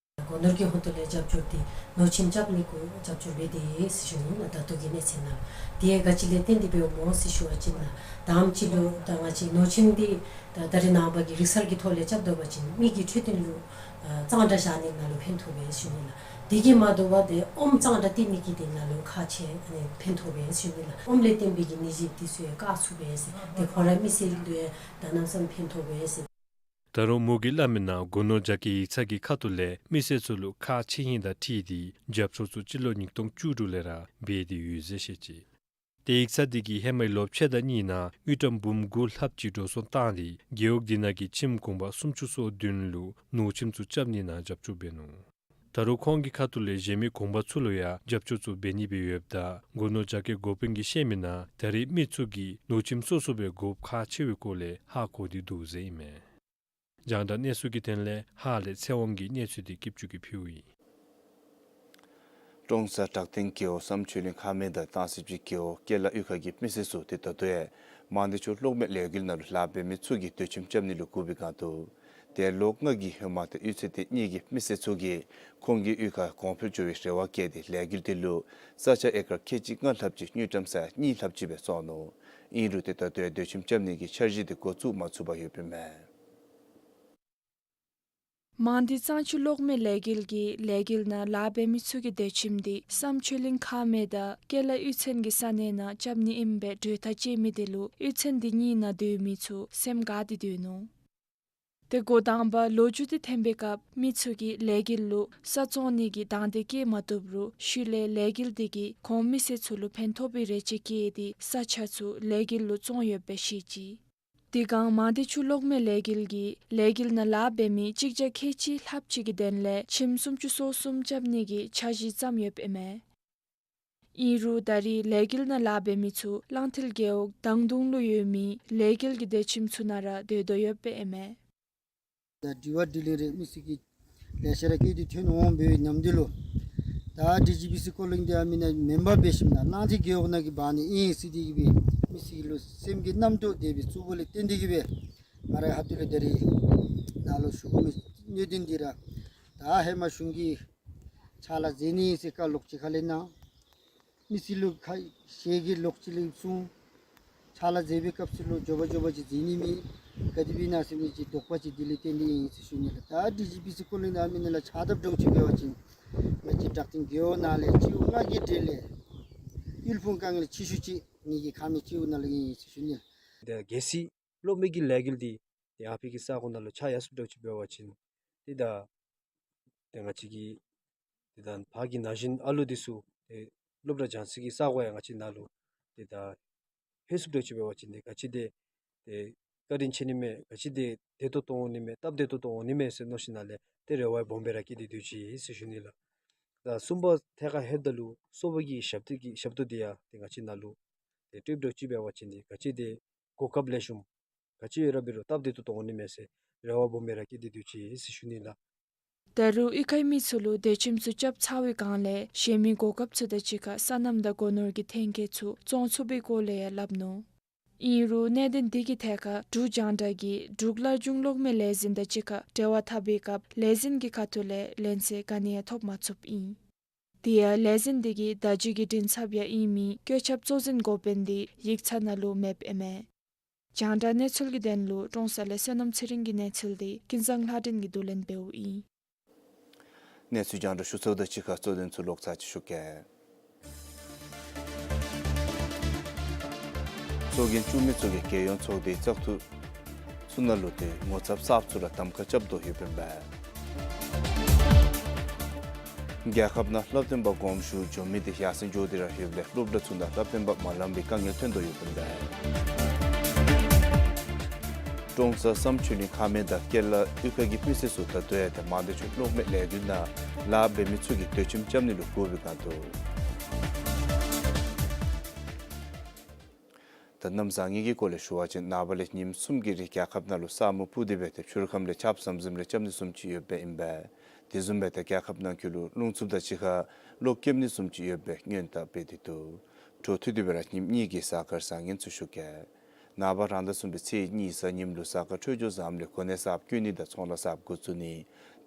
སྒོ་ནོར་གྱི་ཧོང་ཏོ་ལས་རྒྱབ་སྐྱོར་དེ་ནོར་ཁྱིམ་རྐྱབ་ནི་གུ་རྒྱབ་སྐྱོར་འབད་དེ་ཟེར་ཞུ་ནི་ལགས། ད་ལྟོ་གི་གནས་ཚད་ནང་དེ་ག་ཅི་ལས་བརྟེན་ཏེ་འབདཝ་སྨོ་ཟེར་ཞུ་བ་ཅིན་ལགས། ད་ཨམ་ཅིག་ལུ་ད་ང་བཅས་ནོར་ཁྱིམ་འདི་ད་ད་རེས་ནངས་པ་གི་རིག་གསར་གྱི་ཐོག་ལས་རྐྱབ་སྡོད་པ་ཅིན་མི་གི་འཕྲོད་བསྟེན་ལུ་ཨ་གཙང་སྦྲ་བཞག་ནི་ནང་ལུ་ཕན་ཐོགས་པས་ཞུ་ནི་ལགས། དེ་གིས་མ་དོ་བར་ཏེ་ཨོམ་གཙང་སྦྲ་སྟེར་ནི་གི་དེ་ནང་ལུ་ཁག་ཆེ་ཨ་ནི་ཕན་ཐོགས་པས་ཞུ་ནི་ལགས། ཨོམ་ལས་བརྟེན་པའི་གི་ནད་གཞི་དེ་ཚུ་ཡང་བཀག་ཚུགས་པས་ཟེར། ཏེ་ཁོང་ར་མི་སེར་ལུ་ཡང་ད་གནམ་མེད་ས་མེད་ཕན་ཐོགས་པས་ཟེར། ད་རུང་མོ་གིས་སླབ་མི་ནང་སྒོ་ནོར་རྒྱ་སྐྱེད་ཡིག་ཚང་གི་ཁ་ཐུག་ལས་མི་སེར་ཚུ་ལུ་ཁག་ཆེ་ཧིང་དང་འཁྲིལ་ཏེ་རྒྱབ་སྐྱོར་ཚུ་སྤྱི་ལོ་ཉིས་སྟོང་བཅུ་དྲུག་ལས་ར་འབད་དེ་ཡོད་ཟེར་བཤད་ཅི། ཏེ་ཡིག་ཚང་འདི་གིས་ཧེ་མའི་ལོ་ཕྱེད་དང་གཉིས་ནང་དངུལ་ཀྲམ་འབུམ་དགུ་ལྷགཔ་ཅིག་འགྲོ་སོང་བཏང་སྟེ་རྒེད་འོག་འདི་ནང་གི་ཁྱིམ་གུང་པ་སུམ་ཅུ་སོ་བདུན་ལུ་ནོར་ཁྱིམ་ཚུ་རྐྱབ་ནི་ནང་རྒྱབ་སྐྱོར་འབད་ནུག། ད་རུང་ཁོང་གི་ཁ་ཐུག་ལས་གཞན་མི་གུང་པ་ཚུ་ལུ་ཡང་རྒྱབ་སྐྱོར་ཚུ་འབད་ནི་སྦེ་ཡོདཔ་ད་སྒོ་ནོར་རྒྱ་སྐྱེད་འགོ་དཔོན་གྱིས་བཤད་མི་ནང་ད་རེས་མི་ཚུ་གིས་ནོར་ཁྱིམ་སོ་སོ་སྦེ་དགོཔ་ཁག་ཆེ་བའི་སྐོར་ལས་ཧ་གོ་སྟེ་འདུག་ཟེར་ཨིན་མས། རྒྱང་བསྒྲགས་གནས་ཚུལ་གྱི་དོན་ལས་ཧཱ་ལས་ཚེ་དབང་གིས་གནས་ཚུལ་འདི་སྐྱིད་ཆུ་གིས་ཕུལཝ་ཨིན། ཀྲོང་གསར་བྲག་སྟེང་རྒེད་འོག་བསམ་ཆོས་གླིང་ཁ་སྨད་དང་སྟང་སི་སྤྱི་རྒེད་འོག་ཀེ་ལ་གཡུས་ཁ་གི་མི་སེར་ཚུ་ཏེ་ད་ལྟོ་ཡང་མང་སྡེ་ཆུ་གློག་མེ་ལས་འགུལ་ནང་ལུ་ལཱ་འབད་མི་ཚུ་གིས་སྡོད་ཁྱིམ་རྐྱབ་ནི་ལུ་བསྒུག་པའི་སྒང་དུ་ཏེ་ལོ་ལྔ་གི་ཧེ་མ་ཏེ་གཡུས་ཚན་དེ་གཉིས་ཀྱི་མི་སེར་ཚུ་གིས་ཁོང་གི་གཡུས་ཁར་གོང་འཕེལ་འགྱོ་བའི་རེ་བ་བསྐྱེད་དེ་ལས་འགུལ་དེ་ལུ་ས་ཆ་ཨེ་ཀར་ཁལ་གཅིག་ལྔ་ལྷགཔ་ཅིག་དངུལ་ཀྲམ་ས་ཡ་གཉིས་ལྷགཔ་ཅིག་སྦེ་བཙོང་ནུག། ཨིན་རུང་ཏེ་ད་ལྟོ་ཡང་སྡོད་ཁྱིམ་རྐྱབ་ནི་གི་འཆར་གཞི་དེ་འགོ་བཙུགས་མ་ཚུགས་པར་ཡོདཔ་ཨིན་མས། མང་སྡེ་གཙང་ཆུ་གློག་མེ་ལས་འགུལ་གྱིས་ལས་འགུལ་ནང་ལཱ་འབད་མི་ཚུ་གི་སྡོད་ཁྱིམ་དེ་བསམ་ཆོས་གླིང་ཁ་སྨད་དང་ཀེ་ལ་གཡུས་ཚན་གྱི་ས་གནས་ནང་རྐྱབ་ནི་ཨིནམ་སྦེ་གྲོས་ཐག་བཅད་མི་དེ་ལུ་གཡུས་ཚན་དེ་གཉིས་ནང་སྡོད་མི་ཚུ་སེམས་དགའ་སྟེ་སྡོད་ནུག། ཏེ་འགོ་དང་པ་ལོ་རྒྱུས་དེ་ཐོན་པའི་སྐབས་མི་ཚུ་གིས་ལས་འགུལ་ལུ་ས་བཙོང་ནི་གི་དང་འདོད་བསྐྱེད་མ་བཏུབ་རུང་ཤུལ་ལས་ལས་འགུལ་དེ་གིས་ཁོང་མི་སེར་ཚུ་ལུ་ཕན་ཐོགས་པའི་རེ་ཆེ་བསྐྱེད་དེ་ས་ཆ་ཚུ་ལས་འགུལ་ལུ་བཙོང་ཡོདཔ་སྦེ་བཤད་ཅི། དེ་སྒང་མང་སྡེ་ཆུ་གློག་མེ་ལས་འགུལ་གྱིས་ལས་འགུལ་ནང་ལཱ་འབད་མི་གཅིག་བརྒྱ་ཁལ་གཅིག་ལྷགཔ་ཅིག་གི་དོན་ལས་ཁྱིམ་སུམ་ཅུ་སོ་གསུམ་རྐྱབ་ནི་གི་འཆར་གཞི་བརྩམས་ཡོདཔ་ཨིན་མས། ཨིན་རུང་ད་རེས་ལས་འགུལ་ནང་ལཱ་འབད་མི་ཚུ་གླང་མཐིལ་རྒེད་འོག་དང་དུང་ལུ་ཡོད་མི་ལས་འགུལ་གྱི་སྡོད་ཁྱིམ་ཚུ་ནང་ར་སྡོད་དོ་ཡོདཔ་ཨིན་མས། ད་དྲི་བ་དྲིས་ལན་རེ་མི་སེར་གྱིས་ལེ་ཤ་ར་བཀོད་དེ་ཐོན་འོང་པའི་ནམ་དུས་ལུ་ད་ཌི་ཇི་པི་སི་ཀོ་ལིང་དེ་ཨ་མི་ནཱ་མེན་པར་འབད་ཞིནམ་ན་གླང་མཐིལ་རྒེད་འོག་ནང་གི་འབག་ནི་ཨིན་ཟེར་དེ་གིས་སྦེ་མི་སེར་ལུ་སེམས་ཀྱི་རྣམ་རྟོག་དེ་སྦེ་བཙུགས་པ་ལས་བརྟེན་དེ་གིས་སྦེ་ང་རའི་ཧ་ཏུ་ལས་ད་རེས་ནཱ་ལུ་ཞུ་དགོ་མི་གནད་དོན་འདི་ར་ད་ཧེ་མ་གཞུང་གིས་ཕྱག་ལཱ་མཛད་ནི་ཟེར་བཀའ་ལོག་ཅིག་ཁ་ལས་གནང་། མི་སེར་ལུ་ཁ་ཞེ་གི་ལོག་ཅི་ལས་གསུངས། ཕྱག་ལཱ་མཛད་པའི་སྐབས་སུ་ལུ་མགྱོགས་པ་མགྱོགས་པ་ཅིག་མཛད་ནི་མེད། ག་དེ་སྦེ་ཨིན་ན་ཟེར་མི་ཅིག་དོགས་པ་ཅིག་དེ་ལས་བརྟེན་ཏེ་ཨིན་ཟེར་ཞུ་ནི་ལགས། ད་ཌི་ཇི་པི་སི་ཀོ་ལིང་ནང་ཨ་མི་ནཱ་ལུ་ཕྱག་བཏབ་འགྱོ་ཅི་འབད་བ་ཅིན་ང་བཅས་བྲག་སྟེང་རྒེད་འོག་ནང་ལས་སྤྱི་འོག་ལྔ་གི་གྲས་ལས་དབུལ་ཕོངས་དཀའ་ངལ་ཆེ་ཤོས་ཅིག་ངེ་གི་ཁ་མི་སྤྱི་འོག་ནང་ལུ་ཨིན་ཟེར་ཞུ་ནི་ལགས། ད་གལ་སྲིད་གློག་མེ་གི་ལས་འགུལ་འདི་ཏེ་ཨ་ཕི་གི་ས་གོ་ནང་ལུ་ཆ་ཡར་སོང་འགྱོ་ཅི་འབད་བ་ཅིན་ཏེ་ད་ཏེ་ང་བཅས་ཀྱི་ཏེ་ད་ཕར་གྱི་ན་གཞོན་ཨ་ལུ་འདི་ཚུ་ཏེ་སློབ་གྲྭ་སྦྱང་སའི་གི་ས་གོ་ཡང་ང་བཅས་ནཱ་ལུ་ཏེ་ད་ལྷོད་སོང་འགྱོ་ཅི་འབད་བ་ཅིན་ཏེ་ག་ཅི་དེ་ཏེ་བཀའ་དྲིན་ཆེ་ནི་མས། ག་ཅི་དེ་བདེ་ཏོག་ཏོ་འོང་ནི་མས། སྟབས་བདེ་ཏོག་ཏོ་འོང་ནི་མས་ཟེར་མནོ་ཞིནམ་ལས་ཏེ་རེ་བ་སྦོམ་སྦེ་ར་བསྐྱེད་དེ་སྡོད་ཅི་ཟེར་ཞུ་ནི་ལགས། ད་གསུམ་པ་ཐད་ཁར་ལྷོདཔ་ད་ལུ་སོ་པ་གི་ཞབས་ཏོག་གི་ཞབས་ཏོག་འདི་ཡང་ཏེ་ང་བཅས་ནཱ་ལུ་ཏེ་སྤྲོདཔ་འགྱོ་ཅི་འབད་བ་ཅིན་ཏེ་ག་ཅི་དེ་གོ་སྐབས་ལེགས་ཤོམ་ག་ཅི་ཡོད་ར་འབད་རུང་སྟབས་བདེ་ཏོག་ཏོ་འོང་ནི་མས་ཟེར་རེ་བ་སྦོམ་སྦེ་ར་བསྐྱེད་དེ་སྡོད་ཅི་ཟེར་ཞུ་ནི་ལགས། ད་རུང་གཡུས་ཁའི་མི་ཚུ་ལུ་སྡོད་ཁྱིམ་ཚུ་རྐྱབ་ཚར་བའི་སྒང་ལས་གཞན་མི་གོ་སྐབས་ཚུ་དང་གཅིག་ཁར་སོ་ནམ་དང་སྒོ་ནོར་གྱི་ཐོན་སྐྱེད་ཚུ་བཙོང་ཚུགས་པའི་སྐོར་ལས་ཡང་སླབ་ནུག། ཨིན་རུང་གནད་དོན་འདི་གི་ཐད་ཁར་འབྲུག་རྒྱང་བསྒྲགས་ཀྱིས་འབྲུག་སླར་འབྱུང་གློག་མེ་ལས་འཛིན་དང་གཅིག་ཁར་འབྲེལ་བ་འཐབ་པའི་སྐབས་ལས་འཛིན་གྱི་ཁ་ཐུག་ལས་ལན་གསལ་ག་ནི་ཡང་ཐོབ་མ་ཚུགསཔ་ཨིན། དེ་ཡང་ལས་འཛིན་དེ་གི་བརྡ་བརྒྱུད་ཀྱི་མགྲིན་ཚབ་ཡང་ཨིན་མི་བཀོད་ཁྱབ་གཙོ་འཛིན་འགོ་དཔོན་དེ་ཡིག་ཚང་ནང་ལུ་མེདཔ་ཨིན་མས། རྒྱང་བསྒྲགས་གནས་ཚུལ་གྱི་དོན་ལུ་ཀྲོང་གསར་ལས་བསོད་ནམས་ཚེ་རིང་གི་གནས་ཚུལ་དེ་ཀུན་བཟང་ལྷ་སྒྲོན་གྱིས་བསྡུ་ལེན་འབདཝ་ཨིན། གནས་ཚུལ་རྒྱང་བསྒྲགས་ཞུ་ཚརཝ་དང་གཅིག་ཁར་གཙོ་དོན་ཚུ་ལོག་ཚར་ཅིག་ཞུ་གེ། གཙོ་འགན་བཙུགས་མི་ཚུ་གིས་རྒྱལ་ཡོངས་ཚོགས་སྡེའི་བཙག་འཐུ་ཚུ་ནང་ལུ་ཏེ་ངོ་ཚབ་གསརཔ་ཚུ་ར་གདམ་ཁ་རྐྱབ་དོ་ཡོདཔ་ཨིན་པས། རྒྱལ་ཁབ་ནང་སློབ་སྟོན་པ་དགོངས་ཞུ་འབྱོན་མི་དེ་ཡར་སེང་འགྱོ་སྟེ་ར་ཡོདཔ་ལས་སློབ་གྲྭ་ཚུ་ནང་སློབ་སྟོན་པ་མ་ལང་པའི་དཀའ་ངལ་ཐོན་དོ་ཡོདཔ་ཨིན་པས། ཀྲོང་གསར་བསམ་ཆོས་གླིང་ཁ་སྨད་དང་ཀེ་ལ་གཡུས་ཁ་གི་མི་སེར་ཚུ་ད་ལྟོ་ཡང་ཏེ་མང་སྡེ་ཆུ་གློག་མེ་ལས་འགུལ་ནང་ལཱ་འབད་མི་ཚུ་གི་སྡོད་ཁྱིམ་རྐྱབ་ནི་ལུ་བསྒུག་པའི་སྒང་དུ། ད་གནམ་བཟང་ངན་གྱི་སྐོར་ལས་ཞུ་བ་ཅིན་ནངས་པ་ལས་ཉིནམ་གསུམ་གྱི་རིང་རྒྱལ་ཁབ་ནང་ལུ་ས་སྨུག་སྤུབས་ཏེ་སྦེ་ཏེ་ཕྱི་རུ་ཁམས་ལས་ཆརཔ་ཟམ་ཟིམ་རེ་རྐྱབ་ནི་བཟུམ་ཅིག་ཡོདཔ་ཨིན་པས། དེ་བཟུམ་སྦེ་ཏེ་རྒྱལ་ཁབ་ནང་འཁོད་ལུ་རླུང་འཚུབ་དང་གཅིག་ཁར་གློག་ཁེབས་ནི་བཟུམ་ཅིག་ཡོདཔ་སྦེ་སྔོན་བརྡ་སྤེལ་ཏེ་འདུག། འཕྲོ་མཐུད་དེ་སྦེ་ར་ཉིནམ་གཉིས་ཀྱི་གཟའ་སྐར་བཟང་ངན་ཚུ་ཞུ་གེ། ནངས་པ་རང་ཟླ་གསུམ་པའི་ཚེས་གཉིས་གཟའ་ཉིམ་ལུ་གཟའ་སྐར་འཕྲོད་སྦྱོར་བཟངམ་ལས་གོ་གནས་གསརཔ་བསྐོ་ནི་དང་ཚོང་ལཱ་གསརཔ་འགོ་བཙུགས་ནི།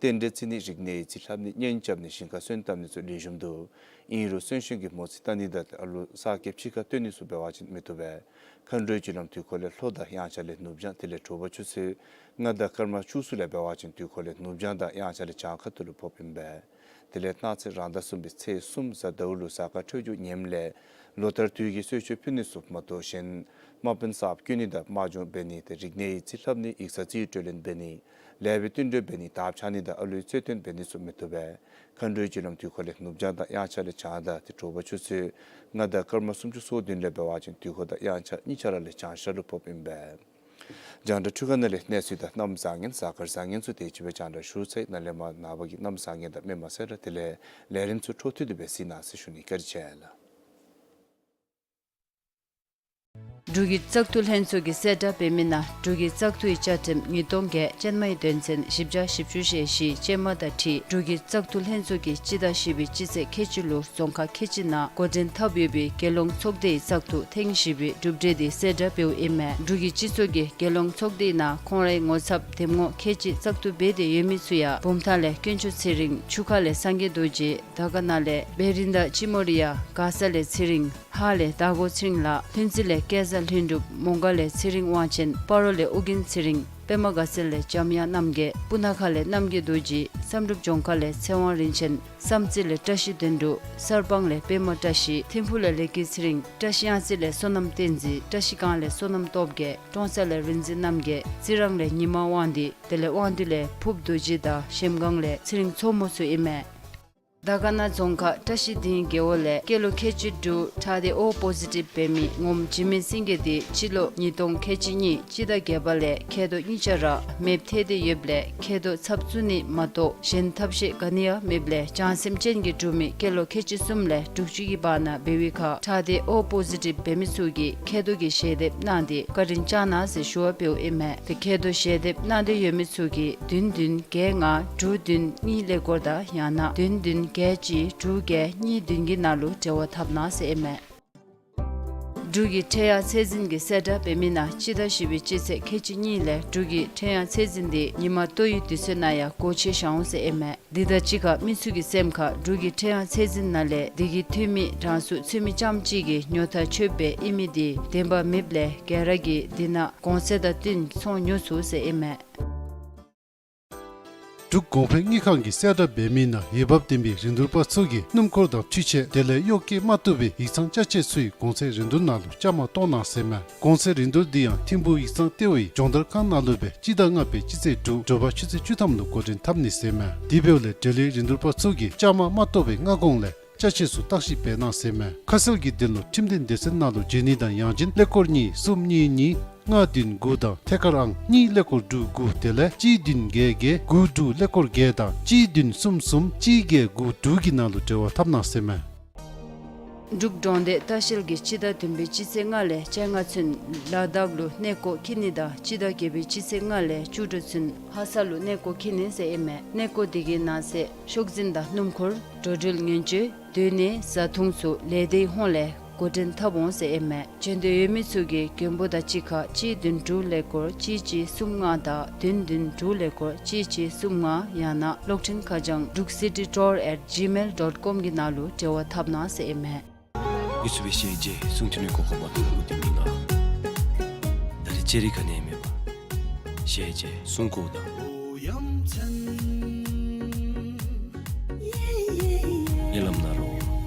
རྟེན་འབྲེལ་བརྩི་ནི། རིག་གནས་ཡིག་རྩིས་ལྷབ་ནི། གཉེན་རྐྱབ་ནི། ཞིང་ཁ་སོན་བཏབ་ནི་ཚུ་ལེགས་ཤོམ་འདུག། ཨིན་རུང་གསོན་གཤིན་གྱི་མོ་རྩིས་བལྟ་ནི་དང་ཨ་ལོ་གསར་སྐྱེས་ཕྱི་ཁར་བཏོན་ནི་ཚུ་འབད་བ་ཅིན་མི་བཏུབ་པས། མཁའ་འགྲོའི་རྒྱུ་ལམ་དུས་འཁོར་ལས་ལྷོ་དང་དབྱངས་འཆར་ལས་ནུབ་བྱང་དེ་ལས་དྲོ་པ་ཆུ་ཚོད་ལྔ་དང་སྐར་མ་བཅུ་གསུམ་ལས་འབད་བ་ཅིན་དུས་འཁོར་ལས་ནུབ་བྱང་དང་དབྱངས་འཆར་ལས་བྱང་ཁ་ཐུག་ལུ་ཕོགཔ་ཨིན་པས། དེ་ལས་གནངས་ཚེ་རང་ཟླ་གསུམ་པའི་ཚེས་གསུམ་གཟའ་ཟླཝ་ལུ་གཟའ་སྐར་འཕྲོད་སྦྱོར་ངནམ་ལས་ལོ་ལྟར་དུས་ཀྱི་གསོལ་མཆོད་ཕུལ་ནི་ཚུ་མ་གཏོགས་གཞན་དམག་དཔོན་གསརཔ་བསྐོ་ནི་དང་དམག་སྦྱོང་འབད་ནི་དེ་རིག་གནས་ཡིག་རྩིས་ལྷབ་ནི་ཡིག་ཚང་རྩིས་སྤྲོད་ལེན་འབད་ནི་ལས་འབད་བསྟུན་གྲོས་འབད་ནི་དར་འཕྱར་ནི་དང་ཨ་ལུའི་རྩེད་འགྲན་འབད་ནི་ཚུ་མི་བཏུབ་པས། མཁའ་འགྲོའི་རྒྱུ་ལམ་དུས་འཁོར་ལས་ནུབ་བྱང་དང་དབྱངས་འཆར་ལས་བྱང་ཟླ་དེ་དྲོ་པ་ཆུ་ཚོད་ལྔ་དང་སྐར་མ་སུམ་ཅུ་སོ་བདུན་ལས་འབད་བ་ཅིན་དུས་འཁོར་དང་དབྱངས་འཆར་གཉིས་ཆ་ར་ལས་བྱང་ཤར་ལུ་ཕོགཔ་ཨིན་པས། རྒྱང་བསྒྲགས་འཕྲུལ་ཁང་ནང་ལས་གནས་ཚུལ་དང་གནམ་བཟང་ངན་གཟའ་སྐར་བཟང་ངན་ཚུ་དེ་ཅིག་སྦེ་རྒྱང་བསྒྲགས་ཞུ་ཚར་ཡི། ནཱ་ལས་མར་ནངས་པ་གི་གནམ་བཟང་ངན་དང་མེ་མ་སེར་དེ་ལས་ལས་རིམ་ཚུ་འཕྲོ་མཐུད་དེ་སྦེ་གཟིགས་གནང་ཟེར་ཞུ་ནི། བཀའ་དྲིན་ཆེ་ལགས། འབྲུག་གི་བཙག་འཐུ་ལྷན་ཚོགས་ཀྱིས་གསལ་བསྒྲགས་འབད་མི་ནང་འབྲུག་གི་བཙག་འཐུའི་བཅའ་ཁྲིམས་ཉིས་སྟོང་བརྒྱད་ཅན་མའི་དོན་ཚན་བཞི་བརྒྱ་བཞི་བཅུ་ཞེ་བཞི་ཅན་མ་དང་འཁྲིལ་འབྲུག་གི་བཙག་འཐུ་ལྷན་ཚོགས་ཀྱིས་སྤྱི་ཟླ་བཞི་པའི་སྤྱི་ཚེས་ཁལ་གཅིག་ལུ་རྫོང་ཁག་ཁལ་གཅིག་ནང་འགོ་འདྲེན་འཐབ་ཡོད་པའི་རྒྱལ་ཡོངས་ཚོགས་སྡེའི་བཙག་འཐུ་ཐེངས་བཞི་པའི་གྲུབ་འབྲས་དེ་གསལ་བསྒྲགས་འབདཝ་ཨིན་མས། འབྲུག་གི་སྤྱི་ཚོགས་ཀྱིས་རྒྱལ་ཡོངས་ཚོགས་སྡེའི་ནང་ཁོང་རའི་ངོ་ཚབ་འདེམས་ངོ་ཁལ་གཅིག་བཙག་འཐུ་འབད་དེ་ཡོད་མི་ཚུ་ཡང་བུམ་ཐང་ལས་དཀོན་མཆོག་ཚེ་རིང་། ཆུ་ཁ་ལས་སངས་རྒྱས་རྡོ་རྗེ། དར་དཀར་ན་ལས་བེ་རི་ད་ཅི་མོ་རི་ཡ། མགར་ས་ལས་ཚེ་རིང་། ཧཱ་ལས་དར་གོ་ཚེ་རིང་ལགས། ལྷུན་རྩེ་ལས་སྐལ་བཟང་ལྷུན་གྲུབ། མོང་སྒར་ལས་ཚེ་རིང་དབང་ཆེན། སྤ་རོ་ལས་ཨོ་རྒྱན་ཚེ་རིང་། པདྨ་དགའ་ཚལ་ལས་འཇམ་དབྱངས་རྣམ་རྒྱལ། སྤུ་ན་ཁ་ལས་རྣམ་རྒྱལ་རྡོ་རྗེ། བསམ་གྲུབ་ལྗོངས་མཁར་ལས་ཚེ་དབང་རིན་ཆེན། བསམ་རྩེ་ལས་བཀྲ་ཤིས་དོན་གྲུབ། གསར་སྤང་ལས་པདྨ་བཀྲ་ཤིས། ཐིམ་ཕུག་ལས་ལེགས་སྐྱིད་ཚེ་རིང་། བཀྲ་ཤིས་གཡང་རྩེ་ལས་བསོད་ནམས་བསྟན་འཛིན། བཀྲ་ཤིས་སྒང་ལས་བསོད་ནམས་སྟོབས་རྒྱས། ཀྲོང་གསར་ལས་རིག་འཛིན་རྣམ་རྒྱལ། རྩི་རང་ལས་ཉི་མ་དབང་འདུས། དེ་ལས་དབང་འདུས་ལས་ཕུབ་རྡོ་རྗེ་དང་གཞལམ་སྒང་ལས་ཚེ་རིང་མཚོ་མོ་ཚུ་ཨིན་མས། དར་དཀར་ན་རྫོང་ཁག་བཀྲ་ཤིས་སྡིངས་རྒེད་འོག་ལས་སྐྱེས་ལོ་ཁལ་གཅིག་དྲུག་ཁྲག་སྡེ་ཨོ་པོ་ཟི་ཊིབ་འབད་མི་ངོམ་འཇིགས་མེད་སེང་གེ་དེ་སྤྱི་ལོ་ཉིས་སྟོང་ཁལ་གཅིག་གཉིས་སྤྱི་ཟླ་བརྒྱད་པ་ལས་མཁལ་རྡོག་གཉིས་ཆ་ར་མེདཔ་ཐལ་ཏེ་ཡོདཔ་ལས་མཁལ་རྡོག་ཚབ་བཙུགས་ནི་མ་གཏོགས་གཞན་ཐབས་ཤེས་ག་ནི་ཡང་མེདཔ་ལས་བྱང་སེམས་ཅན་གྱི་འབྲུག་མི་སྐྱེས་ལོ་ཁལ་གཅིག་གསུམ་ལས་དྲུག་ཅུ་གི་བར་ན་འབད་བའི་ཁར་ཁྲག་སྡེ་ཨོ་པོ་ཟི་ཊིབ་འབད་མི་ཚུ་གིས་མཁལ་རྡོག་གི་ཞལ་འདེབས་གནང་སྟེ་བཀའ་དྲིན་བསྐྱང་གནང་ཟེར་ཞུ་བ་འབདཝ་ཨིན་མས། དེ་མཁལ་རྡོག་ཞལ་འདེབས་གནང་སྟེ་ཡོད་མི་ཚུ་གིས་བདུན་བདུན་བརྒྱད་ལྔ་དྲུག་བདུན་གཉིས་ཀླད་ཀོར་དང་ཡང་ན་བདུན་བདུན་བརྒྱད་གཅིག་དྲུག་བརྒྱད་གཉིས་བདུན་གྱི་ནང་ལུ་འབྲེལ་བ་འཐབ་གནང་ཟེར་ཨིན་མས། འབྲུག་གི་འཕྲལ་ཡང་ཚད་འཛིན་གྱིས་གསལ་བསྒྲགས་འབད་མི་ནང་སྤྱི་ཟླ་བཞི་པའི་སྤྱི་ཚེས་ཁལ་གཅིག་གཉིས་ལས་འབྲུག་གི་འཕྲལ་ཡང་ཚད་འཛིན་དེ་ཉིན་མ་ལྟོ་ཡི་དུས་ཚོད་ནང་ཡང་སྒོ་ཕྱེ་བཞག་འོང་ཟེར་ཨིན་མས། དེ་དང་གཅིག་ཁར་མི་ཚུ་གི་སེམས་ཁར་འབྲུག་གི་འཕྲལ་ཡང་ཚད་འཛིན་ནང་ལས་དེ་གི་འཐུས་མི་གྲངས་སུ་ཚུད་མི་རྐྱངམ་གཅིག་གིས་ཉོ་ཐག་ཆོད་པའི་ཨིན་མི་དེ་བདེན་པ་མེདཔ་ལས་ག་ར་གིས་དེ་ནང་གོང་ཚད་དང་བསྟུན་ཚོང་ཉོ་ཚུགས་ཟེར་ཨིན་མས། འབྲུག་གོང་འཕེལ་དངུལ་ཁང་གིས་གསལ་བསྒྲགས་འབད་མི་ནང་འོས་འབབ་ལྡན་པའི་རིན་བསྡུར་པ་ཚུ་གིས་སྣུམ་འཁོར་དང་འཕྲུལ་ཆས་དེ་ལས་གཡོག་བཀོལ་མ་བཏུབ་པའི་ཡིག་ཚང་ཅ་ཆས་ཚུའི་གོང་ཚད་རིན་བསྡུར་ནང་ལུ་བཅའ་མར་གཏོགས་གནང་ཟེར་མས། གོང་ཚད་རིན་བསྡུར་འདི་ཡང་ཐིམ་ཕུག་ཡིག་ཚང་ལྟེ་བའི་སྦྱོང་བརྡར་ཁང་ནང་ལུ་སྦེ་སྤྱི་ཟླ་ལྔ་པའི་སྤྱི་ཚེས་དྲུག་དྲོ་པ་ཆུ་ཚོད་བཅུ་ཐམ་ལུ་འགོ་འདྲེན་འཐབ་ནི་ཟེར་མས། དེ་འབདཝ་ལས་འབྲེལ་ཡོད་རིན་བསྡུར་པ་ཚུ་གིས་བཅའ་མར་མ་གཏོགས་པའི་སྔ་གོང་ལས་ཅ་ཆས་ཚུ་བརྟག་ཞིབ་འབད་གནང་ཟེར་མས། ཁ་གསལ་གྱི་དོན་ལུ་ཁྲིམས་དོན་སྡེ་ཚན་ནང་ལུ་འབྱོན་ནི་དང་ཡང་ཅིན་ཀླད་ཀོར་གཉིས་གསུམ་གཉིས་གཉིས་ལྔ་བདུན་དགུ་དང་ཐད་ཀར་ཨང་གཉིས་ཀླད་ཀོར་དྲུག་དགུ་དེ་ལས་གཅིག་བདུན་བརྒྱད་བརྒྱད་དགུ་དྲུག་ཀླད་ཀོར་བརྒྱད་དང་གཅིག་བདུན་གསུམ་གསུམ་གཅིག་བརྒྱད་དགུ་དྲུག་གི་ནང་ལུ་འབྲེལ་བ་འཐབ་གནང་ཟེར་མས། འབྲུག་འབྲོག་སྡེ་ལྟ་བཤལ་གྱིས་སྤྱི་ཟླ་བདུན་པའི་སྤྱི་ཚེས་ལྔ་ལས་བཅོ་ལྔ་ཚུན་ལ་དྭགས་ལུ་གནས་སྐོར་འཁྱིད་ནི་དང་སྤྱི་ཟླ་བརྒྱད་པའི་སྤྱི་ཚེས་ལྔ་ལས་བཅུ་དྲུག་ཚུན་ལྷ་ས་ལུ་གནས་སྐོར་འཁྱིད་ནི་ཟེར་ཨིན་མས། གནས་སྐོར་དེ་གི་ནང་གསེས་ཤོག་འཛིན་དང་སྣུམ་འཁོར་འགྲོ་འགྲུལ་ཉེན་བཅོལ་སྡོད་གནས་བཟའ་འཐུང་ཚུ་ལས་སྡེའི་ཧོངས་ལས་འགོ་འདྲེན་འཐབ་འོང་ཟེར་ཨིན་མས། འབྱོན་འདོད་ཡོད་མི་ཚུ་གིས་མགོན་པོ་དང་གཅིག་ཁར་གཅིག་བདུན་དྲུག་ཀླད་ཀོར་གཅིག་གཅིག་གསུམ་ལྔ་དང་བདུན་བདུན་དྲུག་ཀླད་ཀོར་གཅིག་གཅིག་གསུམ་ལྔ་ཡང་ན་གློག་འཕྲིན་ཁ་བྱང་འབྲུག་སི་ཊི་ཊུར་ཨེཊ་ཇི་མེལ་ཌོཊ་ཀོམ་གྱི་ནང་ལུ་འབྲེལ་བ་འཐབ་གནང་ཟེར་ཨིན་མས། ངེ་ཚུ་སྦེ་ཤེས་བྱའི་གསུང་ཐོས་ནི་གོ་སྐབས་མ་ཐོབ་པའི་དུས་མི་ནང་ད་རེས་ཅེ་རི་ག་ནི་ཡང་མེད་པར་ཤེས་བྱའི་གསུང་གོ་དང་། ཉེ་ལམ་ན་རོ་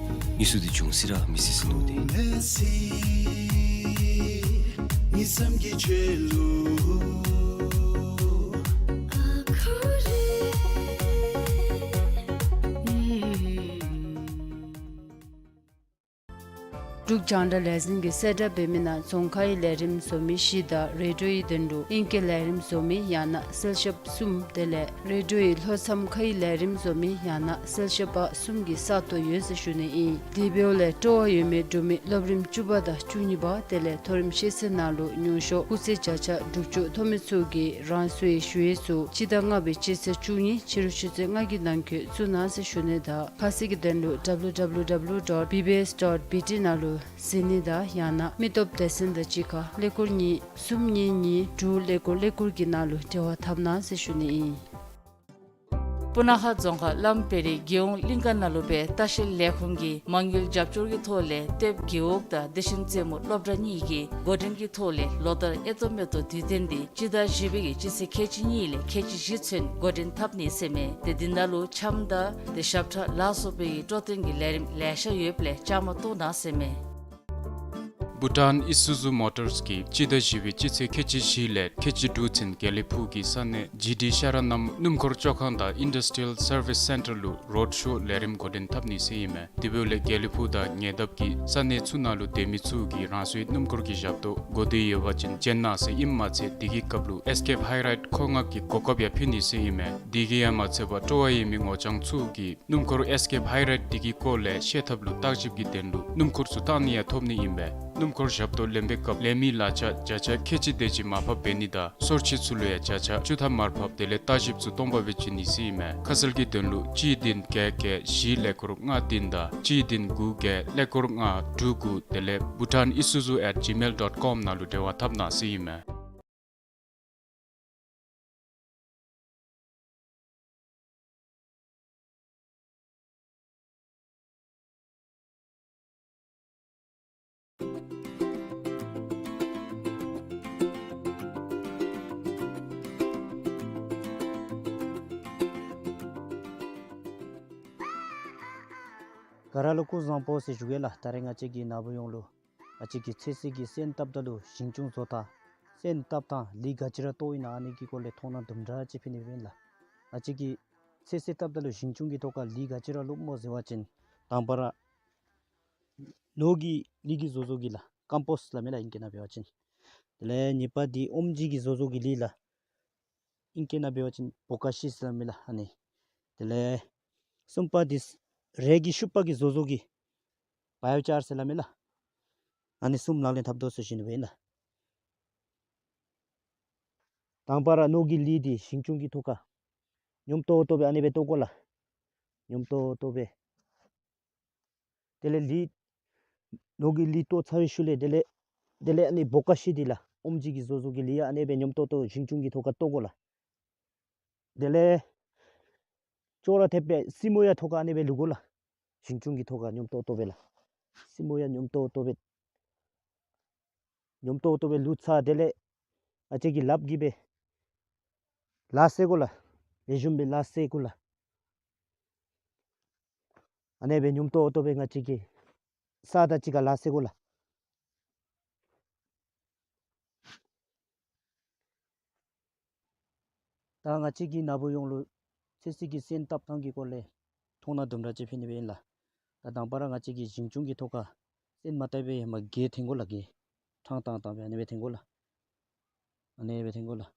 ངེ་ཚུ་འདི་ཅུང་ཟད་ར་མི་སྲིད་ཟེར་ནུག་ཏེ། འབྲུག་རྒྱང་བསྒྲགས་ལས་འཛིན་གྱིས་གསལ་བསྒྲགས་འབད་མི་ནང་རྫོང་ཁའི་ལས་རིམ་བཟོ་མི་བཞི་དང་རེ་ཌིའོའི་དོན་ལུ་ཨིང་སྐད་ལས་རིམ་བཟོ་མི་ཡང་ན་གསལ་ཞབས་གསུམ་དེ་ལས་རེ་ཌིའོའི་ལྷོ་མཚམས་ཁའི་ལས་རིམ་བཟོ་མི་ཡང་ན་གསལ་ཞབས་པ་གསུམ་གྱི་ས་སྟོང་ཡོད་ཟེར་ཞུ་ནི་ཨིན། དེ་འབདཝ་ལས་སྤྲོ་བ་ཡོད་མི་འབྲུག་མི་སློབ་རིམ་བཅུ་པ་དང་བཅུ་གཉིས་པ་དེ་ལས་མཐོ་རིམ་ཤེས་ཚད་ནང་ལུ་ཉུང་ཤོས་སྐུགས་ཚད་བརྒྱ་ཆ་དྲུག་ཅུ་ཐོབ་མི་ཚུ་གིས་རང་སོའི་ཞུ་ཡིག་ཚུ་སྤྱི་ཟླ་ལྔ་པའི་སྤྱི་ཚེས་བཅུ་གཉིས་ཕྱི་རུ་ཆུ་ཚོད་ལྔ་གི་ནང་འཁོད་བཙུགས་གནང་ཟེར་ཞུ་ནི་དང་ཁ་གསལ་གྱི་དོན་ལུ་W W W dot B B S dot B T ནང་ལུ་གཟིགས་ནི་དང་ཡང་ན་མི་སྟོབས་སྡེ་ཚན་དང་གཅིག་ཁར་ཀླད་ཀོར་གཉིས་གསུམ་གཉིས་གཉིས་དྲུག་ཀླད་ཀོར་ཀླད་ཀོར་གྱི་ནང་ལུ་འབྲེལ་བ་འཐབ་གནང་ཟེར་ཞུ་ནི་ཨིན། སྤུ་ན་ཁ་རྫོང་ཁག་བླམ་བེ་རི་རྒྱལ་ཡོངས་གླིང་ཀ་ནང་ལུ་སྦེ་ལྟ་བཤལ་ལས་ཁུངས་ཀྱི་མ་དངུལ་རྒྱབ་སྐྱོར་གྱི་ཐོག་ལས་ལྟེ་བ་རྒེད་འོག་དང་བདེ་ཆེན་རྩེ་མོ་སློབ་གྲྭ་གཉིས་ཀྱིས་འགོ་འདྲེན་གྱི་ཐོག་ལས་ལོ་ལྟར་ཨེ་ཏོ་མེ་ཏོ་དུས་སྟོན་འདི་སྤྱི་ཟླ་བཞི་པའི་གི་སྤྱི་ཚེས་ཁལ་གཅིག་གཉིས་ལས་ཁལ་གཅིག་བཞི་ཚུན་འགོ་འདྲེན་འཐབ་ནི་ཟེར་མས། ཏེ་འདི་ནང་ལུ་འཆམ་དང་ཏེ་ཞབས་ཁྲ་ལ་སོགས་པའི་གི་སྤྲོ་སྟོན་གྱི་ལས་རིམ་ལེ་ཤ་ཡོདཔ་ལས་བཅའ་མར་གཏོགས་གནང་ཟེར་མས། བྷུ་ཊཱན་ཨི་སུ་ཛུ་མོ་ཊརས་ཀྱིས་སྤྱི་ཟླ་བཞི་པའི་སྤྱི་ཚེས་ཁལ་གཅིག་བཞི་ལས་ཁལ་གཅིག་དྲུག་ཚུན་དགེ་ལེགས་ཕུག་གི་ས་གནས་ཇི་ཌི་ཤ་ར་ནམ་སྣུམ་འཁོར་བཅོ་ཁང་དང་ཨིན་ཌསི་ཊི་རི་ཡལ་སར་ཝིས་སེན་ཊར་ལུ་རོཌ་ཤོ་ལས་རིམ་འགོ་འདྲེན་འཐབ་ནི་ཟེར་ཨིན་མས། དེ་འབདཝ་ལས་དགེ་ལེགས་ཕུག་དང་ཉེ་འདབས་ཀྱི་ས་གནས་ཚུ་ནང་ལུ་སྡོད་མི་ཚུ་གིས་རང་སོའི་སྣུམ་འཁོར་གྱི་ཞབས་ཏོག་གོ་བདེ་ཡོད་པ་ཅིན་བྱོན་གནང་ཟེར་ཨིནམ་མ་ཚད་དེ་གི་སྐབས་ལུ་ཨེས་ཀེབ་ཧའི་རའིཌ་མཁོ་མངགས་ཀྱི་གོ་སྐབས་ཡང་ཕུལ་ནི་ཟེར་ཨིན་མས། དེ་གིས་ཡང་མ་ཚད་པར་སྤྲོ་བ་ཡོད་མི་ངོ་རྐྱང་ཚུ་གིས་སྣུམ་འཁོར་ཨེས་ཀེབ་ཧའི་རའིཌ་འདི་གི་སྐོར་ལས་ཤེས་ཐབས་ལུ་བརྟག་ཞིབ་ཀྱི་དོན་ལུ་སྣུམ་འཁོར་ཚུ་བཏང་ནི་ཡང་ཐོབ་ནི་ཨིན་པས། སྣུམ་འཁོར་ཞབས་ཏོག་ལེན་པའི་སྐབས་ལས་མི་ལག་ཆ་བརྒྱ་ཆ་ཁལ་གཅིག་དེ་ཅིག་མར་ཕབ་འབད་ནི་དང་སོར་ཆུད་ཚུ་ལུ་ཡང་བརྒྱ་ཆ་བཅུ་ཐམ་མར་ཕབ་དེ་ལས་བརྟག་ཞིབ་ཚུ་སྟོང་པ་སྦེ་བྱིན་ནི་ཟེར་ཨིན་མས། ཁ་གསལ་གྱི་དོན་ལུ་གཅིག་བདུན་བརྒྱད་བརྒྱད་བཞི་ཀླད་ཀོར་ལྔ་བདུན་དང་གཅིག་བདུན་དགུ་བརྒྱད་ཀླད་ཀོར་ལྔ་དྲུག་དགུ་དེ་ལས་bhutanisuzu at gmail dot com ནང་ལུ་འབྲེལ་བ་འཐབ་གནང་ཟེར་ཨིན་མས། ག་ར་ལུ་སྐུ་གཟུགས་བཟང་པོ་ཟེར་ཞུ་གེ་ལགས། ད་རེས་ང་བཅས་ཀྱིས་ནཱ་བུ་ཡོངས་ལུ་ང་བཅས་ཀྱིས་ཚོད་བསྲེ་གི་སོན་བཏབ་ད་ལུ་ཞིང་ཆུང་བཟོ་ཐངས། སོན་བཏབ་ཐངས། ལུད་ག་ཅི་ར་བཏོག་ཨིན་ན་ཨ་ནི་གི་སྐོར་ལས་མཐོང་སྣང་དུམ་གྲ་ཅིག་ཕུལ་ནི་སྦེ་ཨིན་ལགས། ང་བཅས་ཀྱིས་ཚོད་བསྲེ་བཏབ་ད་ལུ་ཞིང་ཆུང་གི་ཐོག་ཁར་ལུད་ག་ཅི་ར་བླུགསཔ་སྨོ་ཟེར་བ་ཅིན་དང་པ་ར་ནོར་གྱི་ལུད་ཀྱི་བཟོ་བཟོ་གི་ལགས། ཀམ་པོསཊ་སླབ་མས་ལགས་ཨིང་སྐད་ནང་འབད་བ་ཅིན། དེ་ལས་གཉིས་པ་འདི་ཨོམ་ཇི་གི་བཟོ་བཟོ་གི་ལུད་ལགས། ཨིང་སྐད་ནང་འབད་བ་ཅིན་བོ་ཀ་ཤི་ཟེར་མས་ལགས་ཨ་ནི། དེ་ལས་གསུམ་པ་འདི་རས་ཀྱི་ཤུག་པ་གི་བཟོ་བཟོ་གི་བའི་ཡོ་ཅར་ཟེར་སླབ་མས་ལགས། ཨ་ནི་གསུམ་ལག་ལེན་འཐབ་དོ་ཟེར་ཞུ་ནི་སྦེ་ཨིན་ལགས། དང་པ་ར་ནོར་གྱི་ལུད་འདི་ཞིང་ཆུང་གི་ཐོག་ཁར་ཉོམ་ཏོག་ཏོ་སྦེ་ཨ་ནི་སྦེ་བཏོག་དགོ་ལགས། ཉོམ་ཏོག་ཏོ་སྦེ། དེ་ལས་ལུད་ནོར་གྱི་ལུད་བཏོག་ཚར་བའི་ཤུལ་ལས་དེ་ལས་དེ་ལས་ཨ་ནི་བོ་ཀ་ཤི་འདི་ལགས། ཨོམ་ཇི་གི་བཟོ་བཟོ་གི་ལུད་ཡང་ཨ་ནི་སྦེ་ཉོམ་ཏོག་ཏོ་ཞིང་ཆུང་གི་ཐོག་ཁར་བཏོག་དགོ་ལགས། དེ་ལས་ཅོག་ར་འཐདཔ་སྦེ་སྲིནམོ་ཡང་ཐོག་ཁར་ཨ་ནི་སྦེ་བླུག་དགོ་ལགས། ཞིང་ཆུང་གི་ཐོག་ཁར་ཉོམ་ཏོག་ཏོ་སྦེ་ལགས། སྲིནམོ་ཡང་ཉོམ་ཏོག་ཏོ་སྦེ་ཉོམ་ཏོག་ཏོ་སྦེ་བླུག་ཚར་དེ་ལས་ང་བཅས་ཀྱིས་ལགཔ་གིས་སྦེ་ལག་བསྲེ་དགོ་ལགས། ལེགས་ཤོམ་སྦེ་ལག་བསྲེ་དགོ་ལགས། ཨ་ནི་སྦེ་ཉོམ་ཏོག་ཏོ་སྦེ་ང་བཅས་ཀྱིས་ས་དང་གཅིག་ཁར་ལག་བསྲེ་དགོ་ལགས། ད་ང་བཅས་ཀྱིས་ནཱ་བུ་ཡོངས་ལུ་ཚོད་བསྲེ་གི་སོན་བཏབ་ཐངས་ཀྱི་སྐོར་ལས་མཐོང་སྣང་དུམ་གྲ་ཅིག་ཕུལ་ནི་སྦེ་ཨིན་ལགས། ད་དང་པ་ར་ང་བཅས་ཀྱིས་ཞིང་ཆུང་གི་ཐོག་ཁར་སོན་མ་བཏབ་པའི་ཧེ་མ་སྒལ་འཐེན་དགོ་ལགས། སྒལ་ཕྲང་ཏང་ཏང་སྦེ་ཨ་ནི་སྦེ་འཐེན་དགོ་ལགས། ཨ་ནི་སྦེ་འཐེན་དགོ་ལགས།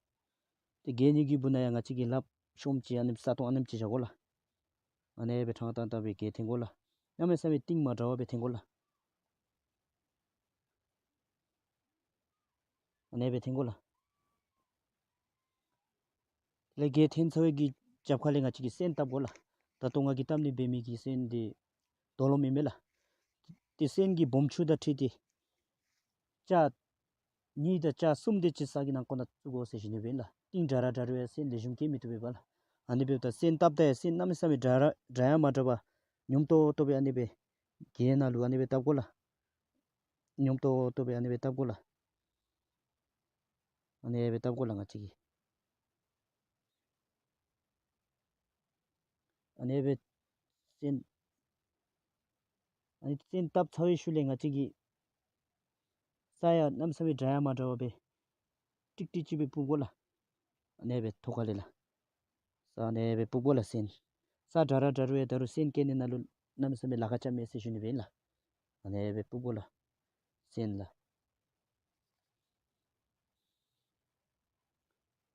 ཏེ་སྒལ་གཉིས་ཀྱི་སྦུག་ན་ཡང་ང་བཅས་ཀྱིས་ལགཔ་ཤོམ་ཅིག་ཨ་ནི་ས་སྟོང་ཨ་ནེམ་ཅིག་བཞག་དགོ་ལགས། ཨ་ནི་སྦེ་ཕྲང་ཏང་ཏང་སྦེ་སྒལ་འཐེན་དགོ་ལགས། གནམ་མེད་ས་མེད་གཏིང་མ་དྲགས་པར་སྦེ་འཐེན་དགོ་ལགས། ཨ་ནི་སྦེ་འཐེན་དགོ་ལགས། དེ་ལས་སྒལ་འཐེན་ཚར་བའི་གི་རྒྱབ་ཁ་ལས་ང་བཅས་ཀྱིས་སོན་བཏབ་དགོ་ལགས། ད་ལྟོ་ང་གིས་བཏབ་ནི་འབད་མི་གི་སོན་འདི་རྡོ་ལོ་མེན་མས་ལགས། ཏེ་སོན་གྱི་སྦོམ་ཆུང་དང་འཁྲིལ་ཏེ་ལྕགས་གཉིས་དང་ལྕགས་གསུམ་དེ་ཅིག་ས་གི་ནང་ཁོག་ནང་བཙུགས་དགོ་ཟེར་ཞུ་ནི་སྦེ་ཨིན་ལགས། གཏིང་དྲག་ར་དྲག་རུང་ཡང་སོན་ལེགས་ཤོམ་སྐྱེ་མི་བཏུབ་པས་ལགས། ཨ་ནི་འབདཝ་ད་སོན་བཏབ་ད་ཡང་སོན་གནམ་མེད་ས་མེད་དྲག་ར་དྲག་ཡང་མ་དྲག་པར་ཉོམ་ཏོག་ཏོ་སྦེ་ཨ་ནི་སྦེ་སྒལ་ནང་ལུ་ཨ་ནི་སྦེ་བཏབ་དགོ་ལགས། ཉོམ་ཏོག་ཏོ་སྦེ་ཨ་ནི་སྦེ་བཏབ་དགོ་ལགས། ཨ་ནི་སྦེ་བཏབ་དགོ་ལགས་ང་བཅས་ཀྱིས། ཨ་ནི་སྦེ་སོན་ཨ་ནི་སོན་བཏབ་ཚར་བའི་ཤུལ་ལས་ང་བཅས་ཀྱིས་ས་ཡང་གནམ་མེད་ས་མེད་དྲག་ཡང་མ་དྲག་པར་སྦེ་ཀྲིག་ཀྲི་ཅིག་སྦེ་སྤུབ་དགོ་ལགས། ཨ་ནི་སྦེ་ཐོག་ཁ་ལས་ལགས། ས་ཨ་ནི་སྦེ་སྤུབ་དགོ་ལགས་སོན། ས་དྲག་ར་དྲག་རུང་ཡང་ད་རུང་སོན་སྐྱེ་ནི་ནང་ལུ་གནམ་མེད་ས་མེད་ལཱ་ཁག་རྐྱབ་མས་ཟེར་ཞུ་ནི་སྦེ་ཨིན་ལགས། ཨ་ནི་སྦེ་སྤུབ་དགོ་ལགས་སོན་ལགས།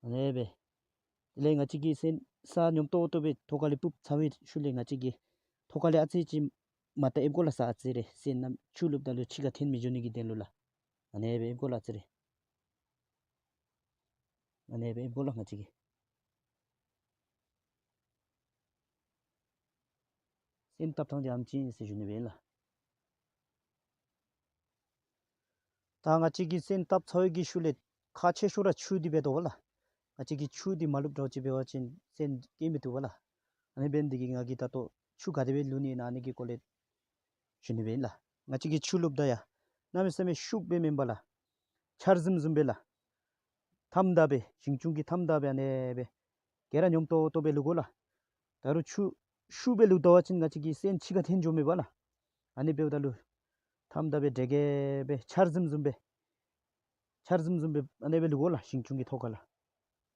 ཨ་ནི་སྦེ། དེ་ལས་ང་བཅས་ཀྱིས་སོན་ས་ཉོམ་ཏོག་ཏོ་སྦེ་ཐོག་ཁ་ལས་སྤུབ་ཚར་བའི་ཤུལ་ལས་ང་བཅས་ཀྱིས་ཐོག་ཁ་ལས་ཨ་ཙི་ཅིག་མར་ད་ཨེབ་དགོ་ལགས། ས་ཨ་ཙི་རེ་སོན་ནམ་ཆུ་བླུགསཔ་ད་ལུ་ཕྱི་ཁར་འཐོན་མི་འགྱོ་ནི་གི་དོན་ལུ་ལགས། ཨ་ནི་སྦེ་ཨེབ་དགོ་ལགས་ཨ་ཙི་རེ། ཨ་ནི་སྦེ་ཨེབ་དགོ་ལགས་ང་བཅས་ཀྱིས། སོན་བཏབ་ཐངས་འདི་ཨ་ནེམ་ཅིག་ཨིན་ཟེར་ཞུ་ནི་སྦེ་ཨིན་ལགས། ད་ང་བཅས་ཀྱིས་སོན་བཏབ་ཚར་བའི་གི་ཤུལ་ལས་ཁག་ཆེ་ཤོས་ར་ཆུ་འདི་འབད་དོ་ལགས། ང་བཅས་ཀྱིས་ཆུ་འདི་མ་བླུགསཔ་འདྲཝ་ཅིག་འབད་བ་ཅིན་སོན་སྐྱེ་མི་བཏུབ་པས་ལགས། ཨ་ནི་འབད་ནི་འདི་གིས་ང་གིས་ད་ལྟོ་ཆུ་ག་དེ་སྦེ་བླུག་ནི་ཨིན་ན་ཨ་ནི་གི་སྐོར་ལས་ཞུ་ནི་སྦེ་ཨིན་ལགས། ང་བཅས་ཀྱིས་ཆུ་བླུགཔ་ད་ཡང་གནམ་མེད་ས་མེད་ཤུགས་སྦེ་མེན་པར་ལགས། ཆར་ཟིམ་ཟིམ་སྦེ་ལགས། ཐམ་ད་སྦེ་ཞིང་ཆུང་གི་ཐམ་ད་སྦེ་ཨ་ནེ་སྦེ་ག་ར་ཉོམ་ཏོག་ཏོ་སྦེ་བླུག་དགོ་ལགས། ད་རུང་ཆུ་ཤུགས་སྦེ་བླུག་ད་པ་ཅིན་ང་བཅས་ཀྱི་སོན་ཕྱི་ཁར་འཐེན་འགྱོཝ་མས་པ་ལགས། ཨ་ནི་འབདཝ་ད་ལུ་ཐམ་ད་སྦེ་དྲེག་གེ་སྦེ་ཆར་ཟིམ་ཟིམ་སྦེ་ཆར་ཟིམ་ཟིམ་སྦེ་ཨ་ནེ་སྦེ་བླུག་དགོ་ལགས། ཞིང་ཆུང་གི་ཐོག་ཁར་ལགས།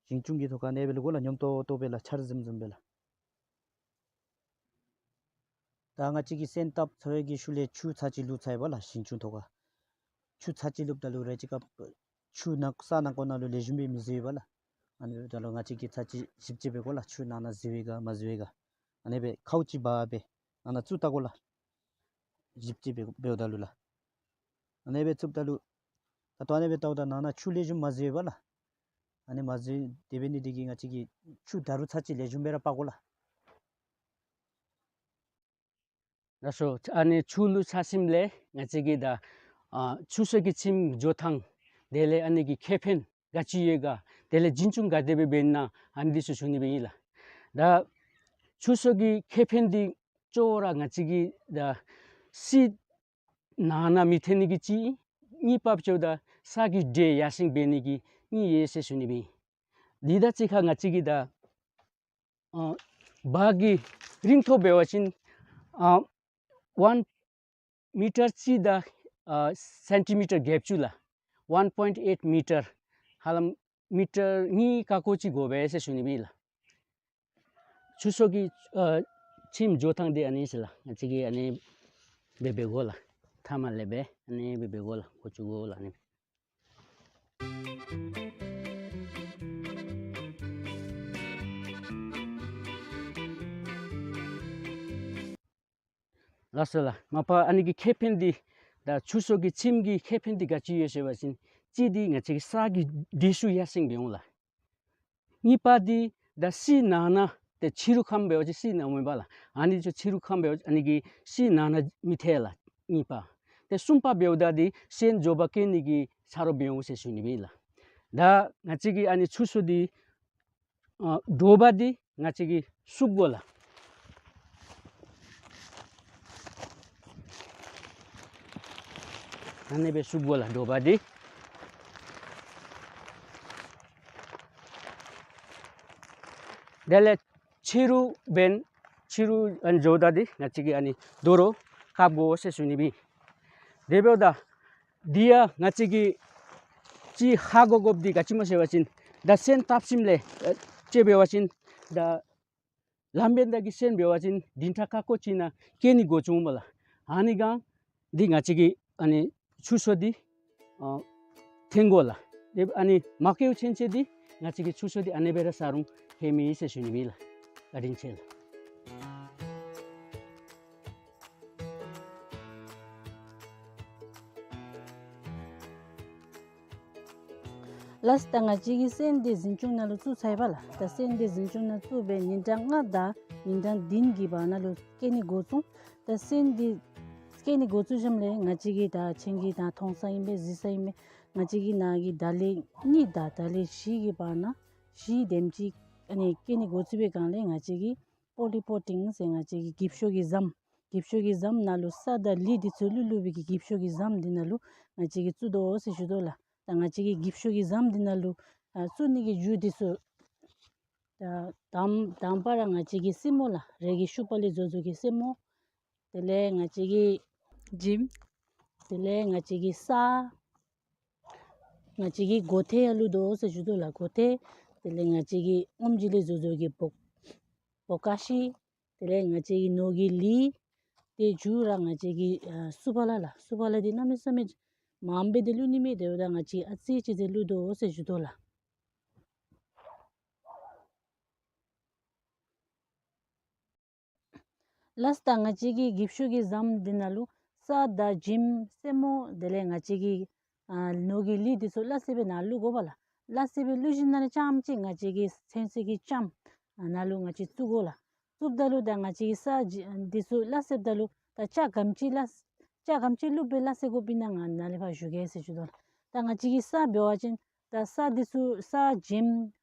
ཞིང་ཆུང་གི་ཐོག་ཁར་ཨ་ནེ་སྦེ་བླུག་དགོ་ལགས། ཉོམ་ཏོག་ཏོ་སྦེ་ལགས། ཆར་ཟིམ་ཟིམ་སྦེ་ལགས། ད་ང་བཅས་ཀྱིས་སོན་བཏབ་ཚར་བའི་གི་ཤུལ་ལས་ཆུ་ཚར་གཅིག་བླུགས་ཚར་ཡི་པ་ལགས། ཞིང་ཆུང་ཐོག་ཁར་ཆུ་ཚར་གཅིག་བླུགཔ་ད་ལུ་རེ་ཅིག་སྐབས་ཆུ་ནང་ས་ནང་ཁོག་ནང་ལུ་ལེགས་ཤོམ་སྦེ་མི་བཟོ་བས་པ་ལགས། ཨ་ནི་འབདཝ་ད་ལུ་ང་བཅས་ཀྱིས་ཚར་གཅིག་ཞིབ་དཔྱད་འབད་དགོ་ལགས། ཆུ་ནང་ན་བཟོ་བས་ག་མ་བཟོ་བས་ག། ཨ་ནི་སྦེ་ཁཝ་ཅིག་འབག་སྦེ་ནང་ན་བཙུགས་བལྟ་དགོ་ལགས། ཞིབ་དཔྱད་འབད་འབདཝ་ད་ལུ་ལགས། ཨ་ནི་སྦེ་བཙུགསཔ་ད་ལུ་ད་ལྟོ་ཨ་ནི་སྦེ་བལྟཝ་ད་ནང་ན་ཆུ་ལེགས་ཤོམ་མ་བཟོ་བས་པ་ལགས། ཨ་ནི་མ་བཟོ་དེ་འབད་ནི་འདི་གིས་ང་བཅས་ཀྱིས་ཆུ་ད་རུང་ཚར་གཅིག་ལེགས་ཤོམ་སྦེ་ར་འབག་དགོ་ལགས། ལགས་སོ། ཨ་ནི་ཆུ་བླུགས་ཚར་ཞིནམ་ལས་ང་བཅས་ཀྱིས་ད་ཨ་ཆུ་མཚོ་གི་ཁྱིམ་འགྱོ་ཐངས་དེ་ལས་ཨ་ནི་གི་ཁེ་ཕན་ག་ཅི་ཡོད་ག། དེ་ལས་འཛིན་སྐྱོང་ག་དེ་སྦེ་འབད་ན་ཨ་ནི་འདི་ཚུ་ཞུ་ནི་སྦེ་ཨིན་ལགས། ད་ཆུ་མཚོ་གི་ཁེ་ཕན་འདི་གཙོ་བོ་ར་ང་བཅས་ཀྱིས་ད་སའི་ནང་ན་མི་ཐོན་ནི་གི་གཅིག་ཨིན། གཉིས་པ་འབདཝ་ད་ས་གི་དྲོད་ཡར་སེང་འབད་ནི་གི་གཉིས་ཡོད་ཟེར་ཞུ་ནི་སྦེ་ཨིན། འདི་དང་གཅིག་ཁར་ང་བཅས་ཀྱིས་ད་ཨ་བར་གྱི་རིང་ཐོག་འབད་བ་ཅིན་ཨ་ཝན་མི་ཊར་གཅིག་དང་ཨ་སེན་ཊི་མི་ཊར་བརྒྱད་ཅུ་ལགས། ཝན་པོའིནཊ་ཨེཊ་མི་ཊར་ཧ་ལམ་མི་ཊར་གཉིས་ཀ་ཀོ་ཅིག་དགོ་པས་ཟེར་ཞུ་ནི་སྦེ་ཨིན་ལགས། ཆུ་མཚོ་གི་ཨ་ཁྱིམ་འགྱོ་ཐངས་འདི་ཨ་ནི་ཟེར་ལགས། ང་བཅས་ཀྱིས་ཨ་ནི་འབད་འབད་དགོ་ལགས། མཐའ་མ་ལས་སྦེ་ཨ་ནི་འབད་འབད་དགོ་ལགས། འགོ་བཙུགས་དགོ་ལགས་ཨ་ནི། ལགས་སོ་ལགས། མ་པ་ཨ་ནི་གི་ཁེ་ཕན་འདི་ད་ཆུ་མཚོ་གི་ཁྱིམ་གྱི་ཁེ་ཕན་འདི་ག་ཅི་ཡོད་ཟེར་བ་ཅིན་གཅིག་འདི་ང་བཅས་ཀྱི་ས་གི་དྲོད་ཚུ་ཡར་སེང་འབད་འོང་ལགས། གཉིས་པ་འདི་ད་སའི་ནང་ན་ཏེ་ཕྱི་རུ་ཁམས་འབད་བ་ཅིན་སའི་ནང་མེན་པ་ལགས། ཨ་ནི་ཚུ་ཕྱི་རུ་ཁམས་འབད་བ་ཅིན་ཨ་ནི་གི་སའི་ནང་ན་མི་ཐོན་ལགས། གཉིས་པ། ཏེ་གསུམ་པ་འབདཝ་ད་འདི་སོན་མགྱོགས་པ་སྐྱེ་ནི་གི་ས་རོགས་འབད་འོང་ཟེར་ཞུ་ནི་སྦེ་ཨིན་ལགས། ད་ང་བཅས་ཀྱིས་ཨ་ནི་ཆུ་མཚོ་འདི་ཨ་དྲོ་པ་འདི་ང་བཅས་ཀྱིས་བསུབ་དགོ་ལགས། ཨ་ནི་སྦེ་བསུབ་དགོ་ལགས་དྲོ་པ་འདི། དེ་ལས་ཕྱི་རུ་འབད་ཕྱི་རུ་ཨ་ནི་འགྱོཝ་ད་འདི་ང་བཅས་ཀྱིས་ཨ་ནི་དོ་རུང་བཀབ་དགོ་ཟེར་ཞུ་ནི་སྦེ། དེ་འབདཝ་ད་འདི་ཡང་ང་བཅས་ཀྱིས་གཅིག་ཧ་གོ་དགོཔ་འདི་ག་ཅི་སྨོ་ཟེར་བ་ཅིན་ད་སོན་བཏབ་ཞིནམ་ལས་ཨ་ཅིག་འབད་བ་ཅིན་ད་ལམ་བེན་ད་གི་སོན་འབད་བ་ཅིན་བདུན་ཕྲག་ཁ་ཀོ་ཅིག་ནང་སྐྱེ་ནི་འགོ་བཙུགས་འོང་པ་ལགས། ཨ་ནི་སྒང་འདི་ང་བཅས་ཀྱིས་ཨ་ནི་ཆུ་མཚོ་འདི་ཨ་འཐེན་དགོ་ལགས། ཏེ་ཨ་ནི་མ་སྐྱེཝ་ཚུན་ཚོད་འདི་ང་བཅས་ཀྱིས་ཆུ་མཚོ་འདི་ཨ་ནེ་སྦེ་ར་ས་རུང་ལྷོད་མི་ཟེར་ཞུ་ནི་སྦེ་ལགས། བཀའ་དྲིན་ཆེ་ལགས། ལགས། ད་ང་བཅས་ཀྱིས་སོན་འདི་འཛིན་སྐྱོང་ནང་ལུ་བཙུགས་ཚར་ཡི་པ་ལགས། ད་སོན་འདི་འཛིན་སྐྱོང་ནང་བཙུགས་སྦེ་ཉིན་གྲངས་ལྔ་དང་ཉིན་གྲངས་བདུན་གྱི་བར་ན་ལུ་སྐྱེ་ནི་འགོ་བཙུགས། ད་སོན་འདི་སྐྱེ་ནི་འགོ་བཙུགས་ཞིནམ་ལས་ང་བཅས་ཀྱིས་ད་ཁྱེད་ཀྱིས་ད་མཐོང་ས་ཨིན་པས་གཟིགས་ས་ཨིན་པས། ང་བཅས་ཀྱི་ནཱ་གི་ད་ལི་གཉིས་དང་ད་ལི་བཞི་གི་བར་ན་བཞི་དེམ་ཅིག་ཨ་ནི་སྐྱེ་ནི་འགོ་བཙུགས་པའི་སྒང་ལས་ང་བཅས་ཀྱིས་པོ་ལི་པོ་ཊིང་ཟེར་ང་བཅས་ཀྱིས་འགྱིབ་ཤོག་གི་ཟམ་འགྱིབ་ཤོག་གི་ཟམ་ནང་ལུ་ས་དང་ལི་འདི་ཚུ་བླུགས་བླུགས་པའི་གི་འགྱིབ་ཤོག་གི་ཟམ་འདི་ནང་ལུ་ང་བཅས་ཀྱིས་བཙུགས་དོ་ཟེར་ཞུ་དོ་ལགས། ད་ང་བཅས་ཀྱིས་འགྱིབ་ཤོག་གི་ཟམ་འདི་ནང་ལུ་ཨ་བཙུགས་ནི་གི་རྒྱུ་འདི་ཚུ་ད་དང་དང་པ་ར་ང་བཅས་ཀྱི་སེན་མོ་ལགས། རས་ཀྱི་ཤུག་པ་ལས་བཟོ་བཟོ་གི་སེན་མོ། དེ་ལས་ང་བཅས་ཀྱི་འགྱིམ། དེ་ལས་ང་བཅས་ཀྱི་ས། ང་བཅས་ཀྱི་སྒོ་ཐེལ་ཡང་བླུགས་དོ་ཟེར་ཞུ་དོ་ལགས། སྒོ་ཐེལ། དེ་ལས་ང་བཅས་ཀྱི་ཨོམ་ཇི་ལས་བཟོ་བཟོ་གི་བོ་བོ་ཀ་ཤི། དེ་ལས་ང་བཅས་ཀྱི་ནོར་གྱི་ལི། ཏེ་མཇུག་ར་ང་བཅས་ཀྱི་ཨ་སུ་ཕ་ལ་ལགས། སུ་ཕ་ལ་འདི་གནམ་མེད་ས་མེད་མངམ་སྦེ་ཏེ་བླུགས་ནི་མས། དེ་འབདཝ་ད་ང་བཅས་ཨ་ཙི་ཅིག་ཏེ་བླུགས་དོ་ཟེར་ཞུ་དོ་ལགས། ལགས། ད་ང་བཅས་ཀྱི་འགྱིབ་ཤོག་གི་ཟམ་འདི་ནང་ལུ་ས་དང་འགྱིམ་སེན་མོ་དེ་ལས་ང་བཅས་ཀྱི་ཨ་ནོར་གྱི་ལི་འདི་ཚུ་སླ་བསྲེ་སྦེ་ནང་བླུགས་དགོ་པ་ལགས། སླ་བསྲེ་སྦེ་བླུགས་ཞིནམ་ལས་རྐྱངམ་ཅིག་ང་བཅས་ཀྱི་ཚོད་བསྲེ་གི་ལྕངམ་ནང་ལུ་ང་བཅས་བཙུགས་དགོ་ལགས། བཙུགསཔ་ད་ལུ་ད་ང་བཅས་ཀྱི་ས་འགྱིམ་འདི་ཚུ་སླ་བསྲེཝ་ད་ལུ་ད་ལྕགས་གམ་ཅིག་སླ་ལྕགས་གམ་ཅིག་བླུགས་སྦེ་སླ་བསྲེ་དགོཔ་ཨིན་ན་ང་ནཱ་ལས་ཕར་ཞུ་གེ་ཟེར་ཞུ་དོ་ལགས། ད་ང་བཅས་ཀྱི་ས་འབད་བ་ཅིན་ད་ས་འདི་ཚུ་ས་འགྱིམ་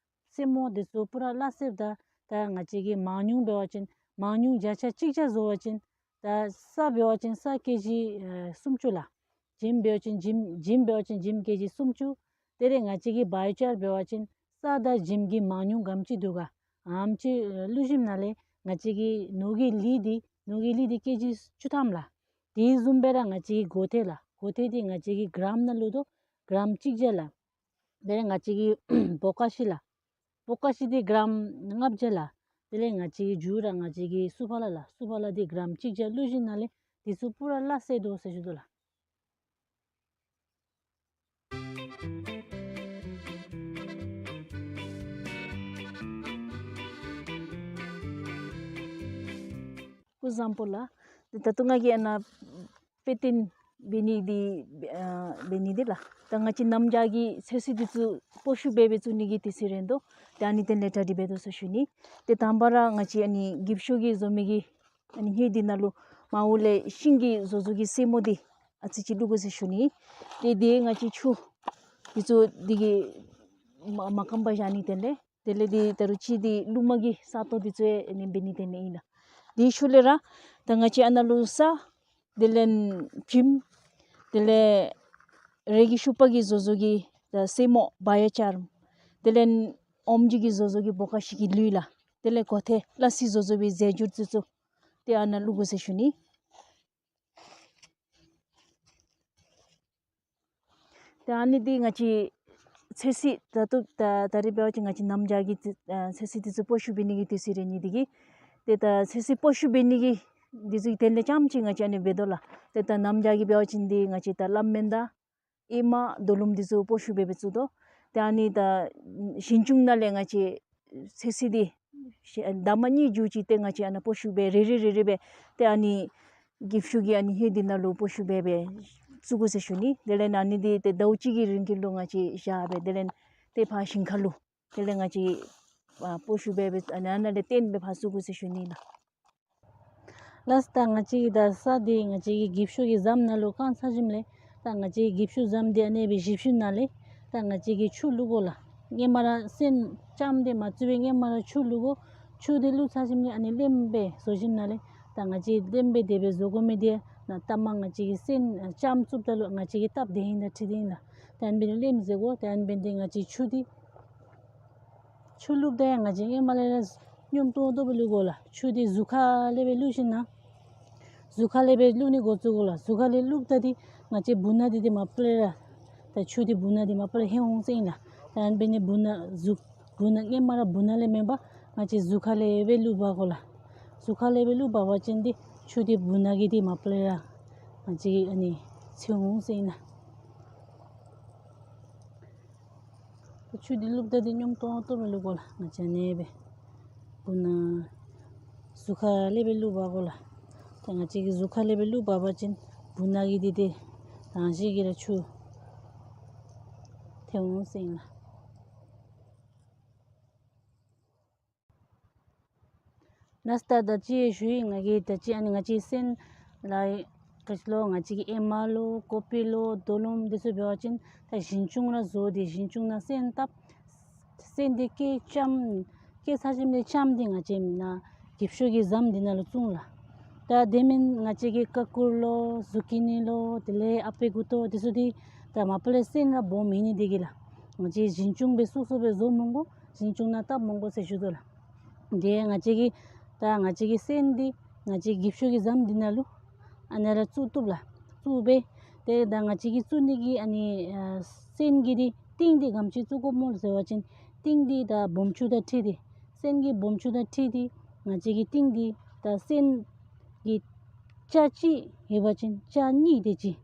སེན་མོ་འདི་ཚུ་པུ་ར་སླ་བསྲེཝ་ད་ ད་ང་བཅས་ཀྱིས་མང་ཉུང་འབད་བ་ཅིན་མང་ཉུང་བརྒྱ་ཆ་གཅིག་བརྒྱ་བཟོ་བ་ཅིན་ད་ས་འབད་བ་ཅིན་ས་ཀེ་ཇི་ཨེ་སུམ་ཅུ་ལགས། འཇིམ་འབད་བ་ཅིན་འཇིམ་འཇིམ་འབད་བ་ཅིན་འཇིམ་ཀེ་ཇི་སུམ་ཅུ། དེ་ལས་ང་བཅས་ཀྱིས་བའི་ཅར་འབད་བ་ཅིན་ས་དང་འཇིམ་གྱི་མང་ཉུང་ག་དེམ་ཅིག་འདུག་ག་ཨ་ནེམ་ཅིག་བླུགས་ཞིནམ་ལས་ང་བཅས་ཀྱི་ནོར་གྱི་ལུད་འདི་ནོར་གྱི་ལུད་འདི་ཀེ་ཇི་བཅུ་ཐམ་ལགས། དེ་བཟུམ་སྦེ་ར་ང་བཅས་ཀྱི་གོ་ཐེ་ལགས། གོ་ཐེ་འདི་ང་བཅས་ཀྱིས་གྲམ་ནང་བླུག་དོ། གྲམ་གཅིག་བརྒྱ་ལགས། དེ་ལས་ང་བཅས་ཀྱི་བོ་ཀ་ཤི་ལགས། བོ་ཀ་ཤི་འདི་གྲམ་ལྔ་བརྒྱ་ལགས། དེ་ལས་ང་བཅས་ཀྱི་མཇུག་ར་ང་བཅས་ཀྱི་སུ་ཕ་ལ་ལགས། སུ་ཕ་ལ་འདི་གྲམ་གཅིག་བརྒྱ་བླུགས་ཞིནམ་ལས་འདི་ཚུ་པུ་ར་སླ་བསྲེ་དོ་ཟེར་ཞུ་དོ་ལགས། སྐུ་གཟུགས་བཟང་པོ་ལགས། ད་ལྟོ་ང་གིས་ཨ་ནཱ་དཔེ་སྟོན་འབད་ནི་འདི་ཨ་འབད་ནི་འདི་ལགས། ད་ང་བཅས་གནམ་བྱཱར་གྱི་ཚོད་བསྲེ་འདི་ཚུ་སྤོ་བཤུད་འབད་སྦེ་བཙུགས་ནི་གི་དུས་ཚོད་རན་དོ། ད་ཨ་ནི་དེ་ལས་གྲ་སྒྲིག་འབད་དོ་ཟེར་ཞུ་ནི། ཏེ་དང་པ་ར་ང་བཅས་ཨ་ནི་གིབ་ཤོག་གི་བཟོ་མི་གི་ཨ་ནི་སྣོད་འདི་ནང་ལུ་མར་འོག་ལས་ཤིང་གིས་བཟོ་བཟོཝ་གི་སེན་མོ་འདི་ཨ་ཙི་ཅིག་བླུག་དགོ་ཟེར་ཞུ་ནི། ཏེ་དེ་ང་བཅས་ཆུ་འདི་ཚུ་འདི་གིས་མ་མ་སྐམ་པར་བཞག་ནི། དེ་ལས་དེ་ལས་འདི་ད་རུང་ཅིག་འདི་རླུང་མ་གི་ས་སྟོང་འདི་ཚུ་ཨ་ནི་འབད་ནི་དེ་ལས་ཨིན་ལགས། དེའི་ཤུལ་ལས་ར་ད་ང་བཅས་ཨ་ནཱ་ལུ་ས་དེ་ལས་འཇིམ། དེ་ལས་རས་ཀྱི་ཤུག་པ་གིས་བཟོ་བཟོཝ་གི་ད་སེན་མོ་བའི་ཅར། དེ་ལས་ཨོམ་ཆུ་གིས་བཟོ་བཟོཝ་གི་བོ་ཀ་ཤི་གི་ལུད་ལགས། དེ་ལས་གོ་ཐེ་སླ་བསྲེ་བཟོ་བཟོཝ་གི་རྫས་འགྱུར་འདི་ཚུ་ཏེ་ཨ་ནཱ་བླུག་དགོ་ཟེར་ཞུ་ནི། ཏེ་ཨ་ནི་འདི་ང་བཅས་ཚོད་བསྲེ་ད་ལྟོ་ད་ད་རིས་འབད་བ་ཅིན་ང་བཅས་གནམ་བྱཱར་གྱི་ཨ་ཚོད་བསྲེ་འདི་ཚུ་སྤོ་བཤུད་འབད་ནི་གི་དུས་ཚོད་རན་ནི་འདི་གིས། ཏེ་ད་ཚོད་བསྲེ་སྤོ་བཤུད་འབད་ནི་གི་འདི་ཚུ་གི་དོན་ལས་རྐྱངམ་ཅིག་ང་བཅས་ཨ་ནི་འབད་དོ་ལགས། ཏེ་ད་གནམ་བྱཱར་གྱི་འབད་བ་ཅིན་འདི་ང་བཅས་ད་སླབ་མེན་ད་ཨེ་མ་རྡོ་ལུམ་འདི་ཚུ་སྤོ་བཤུད་འབད་སྦེ་བཙུགས་དོ། ཏེ་ཨ་ནི་ད་ཞིང་ཆུང་ནང་ལས་ང་བཅས་ཚོད་བསྲེ་འདི་ཤེ་ཨ་ཟླཝ་གཉིས་མཇུག་ཅིག་ཏེ་ང་བཅས་ཨ་ནཱ་སྤོ་བཤུད་འབད་རེ་རེ་རེ་རེ་སྦེ་ཏེ་ཨ་ནི་གིབ་ཤོག་གི་ཨ་ནི་སྣོད་འདི་ནང་ལུ་སྤོ་བཤུད་འབད་སྦེ་བཙུགས་དགོ་ཟེར་ཞུ་ནི། དེ་ལས་ཨ་ནི་འདི་ཏེ་ཟླཝ་གཅིག་གི་རིང་གི་ལུ་ང་བཅས་བཞག་སྦེ་དེ་ལས་ཏེ་ཕར་ཞིང་ཁ་ལུ་དེ་ལས་ང་བཅས་ཨ་སྤོ་བཤུད་འབད་སྦེ་ཨ་ནཱ་ལས་བཏོན་སྦེ་ཕར་བཙུགས་དགོ་ཟེར་ཞུ་ནི་ལགས། ལགས། ད་ང་བཅས་ཀྱི་ད་ས་འདི་ང་བཅས་ཀྱི་གིབ་ཤོག་གི་ཟམ་ནང་ལུ་བཀང་ཚར་ཞིནམ་ལས་ད་ང་བཅས་ཀྱི་གིབ་ཤོག་ཟམ་འདི་ཨ་ནི་སྦེ་བཞིབ་ཞིནམ་ལས་ད་ང་བཅས་ཀྱིས་ཆུ་བླུག་དགོ་ལགས། སྔོན་མ་ར་སོན་ལྕངམ་འདི་མ་བཙུགས་པའི་སྔོན་མ་ར་ཆུ་བླུག་དགོ། ཆུ་འདི་བླུགས་ཚར་ཞིནམ་ལས་ཨ་ནི་རློནམ་སྦེ་བཟོ་ཞིནམ་ལས་ད་ང་བཅས་རློནམ་སྦེ་དེ་སྦེ་བཟོ་དགོ་མི་འདི་ནཱ་ལྟ་མ་ང་བཅས་ཀྱིས་སོན་ལྕངམ་བཙུགསཔ་ད་ལུ་ང་བཅས་ཀྱིས་བཏབ་སྟེ་ཨིན་ལགས། འཁྲིད་དེ་ཨིན་ལགས། ད་ཨ་ནི་སྦེ་རློནམ་བཟོ་དགོ། ད་ཨ་ནི་སྦེ་འདི་ང་བཅས་ཆུ་འདི་ཆུ་བླུགསཔ་ད་ཡང་ང་བཅས་སྔོན་མ་ལས་ར་སྙོམས་ཏོག་ཏོ་སྦེ་བླུག་དགོ་ལགས། ཆུ་འདི་གཟུགས་ཁ་ལས་སྦེ་བླུགས་ཞིན་ན་གཟུགས་ཁ་ལས་སྦེ་བླུག་ནི་འགོ་བཙུགས་དགོ་ལགས། གཟུགས་ཁ་ལས་བླུགསཔ་ད་འདི་ང་བཅས་སྦུག་ན་འདི་འདི་མ་པ་ལས་ར་ད་ཆུ་འདི་སྦུག་ན་འདི་མ་པ་ལས་ལྷོད་འོང་ཟེར་ཨིན་ལགས། ད་ཨ་ནི་འབད་ནི་སྦུག་ན་གཟུགས་སྦུག་ན་སྔོན་མ་ར་སྦུག་ན་ལས་མེན་པར་ང་བཅས་གཟུགས་ཁ་ལས་སྦེ་བླུག་འབག་དགོ་ལགས། གཟུགས་ཁ་ལས་སྦེ་བླུག་འབག་པ་ཅིན་འདི་ཆུ་འདི་སྦུག་ན་གི་འདི་མ་པ་ལས་ར་ང་བཅས་ཨ་ནི་ཚུད་འོང་ཟེར་ཨིན་ལགས། ཆུ་འདི་བླུགསཔ་ད་འདི་སྙོམས་ཏོག་ཏོ་སྦེ་བླུག་དགོ་ལགས། ང་བཅས་ཨ་ནི་སྦེ་སྦུག་ན་གཟུགས་ཁ་ལས་སྦེ་བླུག་འབག་དགོ་ལགས། ད་ང་བཅས་ཀྱིས་གཟུགས་ཁ་ལས་སྦེ་བླུག་འབག་པ་ཅིན་སྦུག་ན་གི་འདི་འདི་རང་བཞིན་གྱིས་ར་ཆུ་ཐོན་འོང་ཟེར་ཨིན་ལགས། ལགས། ད་ད་ཅི་ཞུ་ཡི། ང་གིས་ད་ཅི་ཨ་ནི་ང་བཅས་སོན་ལགས་ག་ཅི་ལོ་ང་བཅས་ཀྱི་ཨེ་མ་ལོ་ཀོ་པི་ལོ་རྡོ་ལུམ་འདི་ཚུ་འབད་བ་ཅིན་ད་ཞིང་ཆུང་ར་བཟོ་སྟེ་ཞིང་ཆུང་ནང་སོན་བཏབ། སོན་འདི་སྐྱེས་ལྕངམ་སྐྱེས་ཚར་ཞིནམ་ལས་ལྕངམ་འདི་ང་བཅས་ནཱ་གིབ་ཤོག་གི་ཟམ་འདི་ནང་ལུ་བཙུགས་ལགས། ད་དེ་མེན་ང་བཅས་ཀྱི་ཀ་ཀུ་ལོ་ཟུ་ཀི་ནི་ལོ་དེ་ལས་ཨ་པེ་གུ་ཏོ་འདི་ཚུ་འདི་ད་མ་པ་ལས་སོན་ར་སྦོམ་མེད་ནི་འདི་གིས་ལགས། ང་བཅས་ཞིང་ཆུང་སྦེ་སོ་སོ་སྦེ་བཟོ་མི་དགོ། ཞིང་ཆུང་ནང་བཏབ་མི་དགོ་ཟེར་ཞུ་དོ་ལགས། དེ་ང་བཅས་ཀྱི་ད་ང་བཅས་ཀྱི་སོན་འདི་ང་བཅས་གིབ་ཤོག་གི་ཟམ་འདི་ནང་ལུ་ཨ་ནཱ་ར་བཙུགས་བཏུབ་ལགས། བཙུགས་སྦེ་ཏེ་ད་ང་བཅས་ཀྱིས་བཙུགས་ནི་གི་ཨ་ནི་ཨ་སོན་གྱི་འདི་གཏིང་འདི་ག་དེམ་ཅིག་བཙུགས་དགོཔ་སྨོ་ཟེར་བ་ཅིན་གཏིང་འདི་ད་སྦོམ་ཆུང་དང་འཁྲིལ་ཏེ་སོན་གྱི་སྦོམ་ཆུང་དང་འཁྲིལ་ཏེ་ང་བཅས་ཀྱིས་གཏིང་འདི་ད་སོན་གྱི་ཆ་གཅིག་ཡོད་པ་ཅིན་ཆ་གཉིས་དེ་ཅིག་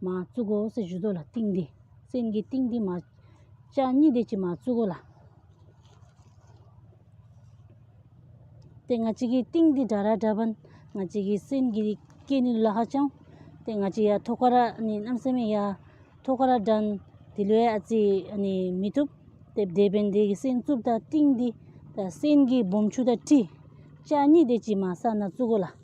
མར་བཙུགས་དགོ་ཟེར་ཞུ་དོ་ལགས། གཏིང་འདི་སོན་གྱི་གཏིང་འདི་མར་ཆ་གཉིས་དེ་ཅིག་མར་བཙུགས་དགོ་ལགས། ཏེ་ང་བཅས་ཀྱི་གཏིང་འདི་དྲག་ར་དྲག་པ་ན་ང་བཅས་ཀྱི་སོན་གྱི་སྐྱེ་ནི་ལཱ་ཁག་ཆེ་འོང་། ཏེ་ང་བཅས་ཡར་ཐོག་ཁར་ར་ནི་གནམ་མེད་ས་མེད་ཡར་ཐོག་ཁར་ར་དྲང་དེ་ལུ་ཡང་ཨ་ཙི་ཨ་ནི་མི་བཏུབ། ཏེ་དེ་འབདཝ་ད་གི་སོན་བཙུགསཔ་ད་གཏིང་འདི་ད་སོན་གྱི་སྦོམ་ཆུང་དང་འཁྲིལ་ཆ་གཉིས་དེ་ཅིག་མར་ས་ནང་བཙུགས་དགོ་ལགས།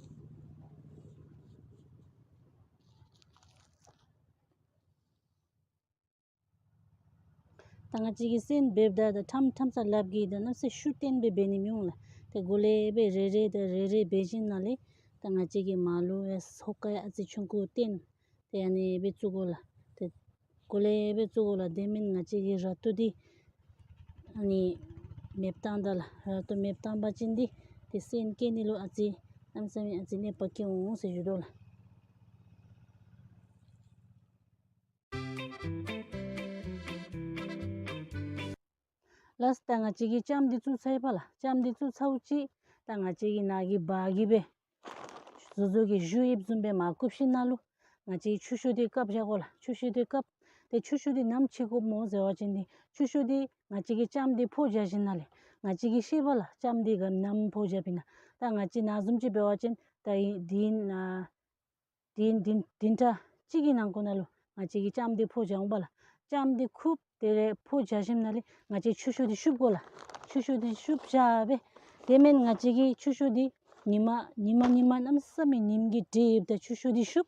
ད་ང་བཅས་ཀྱིས་སོན་འབདཝ་ད་ད་ཁྲམ་ཁྲམ་ས་ལགཔ་གིས་ད་གནམ་མེད་ས་མེད་ཤུགས་བཏོན་སྦེ་འབད་ནི་མི་འོང་ལགས། ཏེ་གོ་ལེ་སྦེ་རེ་རེ་དང་རེ་རེ་འབད་ཞིནམ་ལས་ད་ང་བཅས་ཀྱིས་མར་ལུ་ཡང་ཧོ་ཀ་ཡང་ཨ་ཙི་ཆུང་ཀུ་བཏོན། ཏེ་ཨ་ནི་སྦེ་བཙུགས་དགོ་ལགས། ཏེ་གོ་ལེ་སྦེ་བཙུགས་དགོ་ལགས། དེ་མེན་ང་བཅས་ཀྱིས་ར་ཏོ་འདི་ཨ་ནི་མེདཔ་བཏང་ད་ལགས། ར་ཏོ་མེདཔ་བཏང་པ་ཅིན་འདི་ཏེ་སོན་བཀལ་ནི་ལུ་ཨ་ཙི་གནམ་མེད་ས་མེད་ཨ་ཙི་གནོདཔ་བཀལ་འོང་ཟེར་ཞུ་དོ་ལགས། ལགས། ད་ང་བཅས་ཀྱིས་ལྕངམ་འདི་བཙུགས་ཚར་ཡི་པ་ལགས། ལྕངམ་འདི་བཙུགས་ཚརཝ་ཅིག་ད་ང་བཅས་ཀྱིས་ནཱ་གི་བར་གྱི་སྦེ་བཟོ་བཟོཝ་གི་གཞུ་དབྱིབས་བཟུམ་སྦེ་མར་བཀུག་ཞིནམ་ལས་ང་བཅས་ཆུ་ཤོག་འདི་བཀབ་བཞག་དགོ་ལགས། ཆུ་ཤོག་འདི་བཀབ། ཏེ་ཆུ་ཤོག་འདི་ནམ་ཕྱེ་དགོཔ་སྨོ་ཟེར་བ་ཅིན་འདི་ཆུ་ཤོག་འདི་ང་བཅས་ཀྱིས་ལྕངམ་འདི་ཕོ་རྒྱས་ཞིནམ་ལས་ང་བཅས་ཀྱིས་ཤེས་པ་ལགས། ལྕངམ་འདི་ག་ནམ་ཕོ་རྒྱསཔ་ཨིན་ན། ད་ང་བཅས་ནཱ་བཟུམ་ཅིག་འབད་བ་ཅིན་ད་ཨིན་འདི་ཨིན་ཨ་དེ་དེ་དེ་འདྲ་གཅིག་གི་ནང་འཁོད་ནང་ལུ་ང་བཅས་ཀྱིས་ལྕངམ་འདི་ཕོ་རྒྱས་འོང་པ་ལགས། ལྕངམ་འདི་བཀུག། དེ་ལས་ཕོ་རྒྱས་ཞིནམ་ལས་ང་བཅས་ཆུ་ཤོག་འདི་བཤུབ་དགོ་ལགས། ཆུ་ཤོག་འདི་བཤུབ་བཞག་སྦེ། དེ་མེན་ང་བཅས་ཀྱིས་ཆུ་ཤོག་འདི་ཉིནམ་ཉིནམ་ཉིནམ་གནམ་མེད་ས་མེད་ཉིམ་གྱི་དྲོད་ཡོདཔ་ད་ཆུ་ཤོག་འདི་བཤུབ།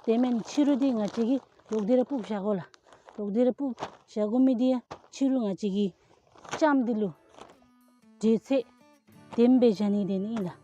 དེ་མེན་ཕྱི་རུ་འདི་ང་བཅས་ཀྱིས་ལོག་སྟེ་ར་སྤུབ་བཞག་དགོ་ལགས། ལོག་སྟེ་ར་སྤུབ་བཞག་དགོ་མི་འདི་ཡང་ཕྱི་རུ་ང་བཅས་ཀྱིས་ལྕངམ་འདི་ལུ་དྲོད་ཚད་ལྡནམ་སྦེ་བཞག་ནི་དེ་ཨིན་ལགས།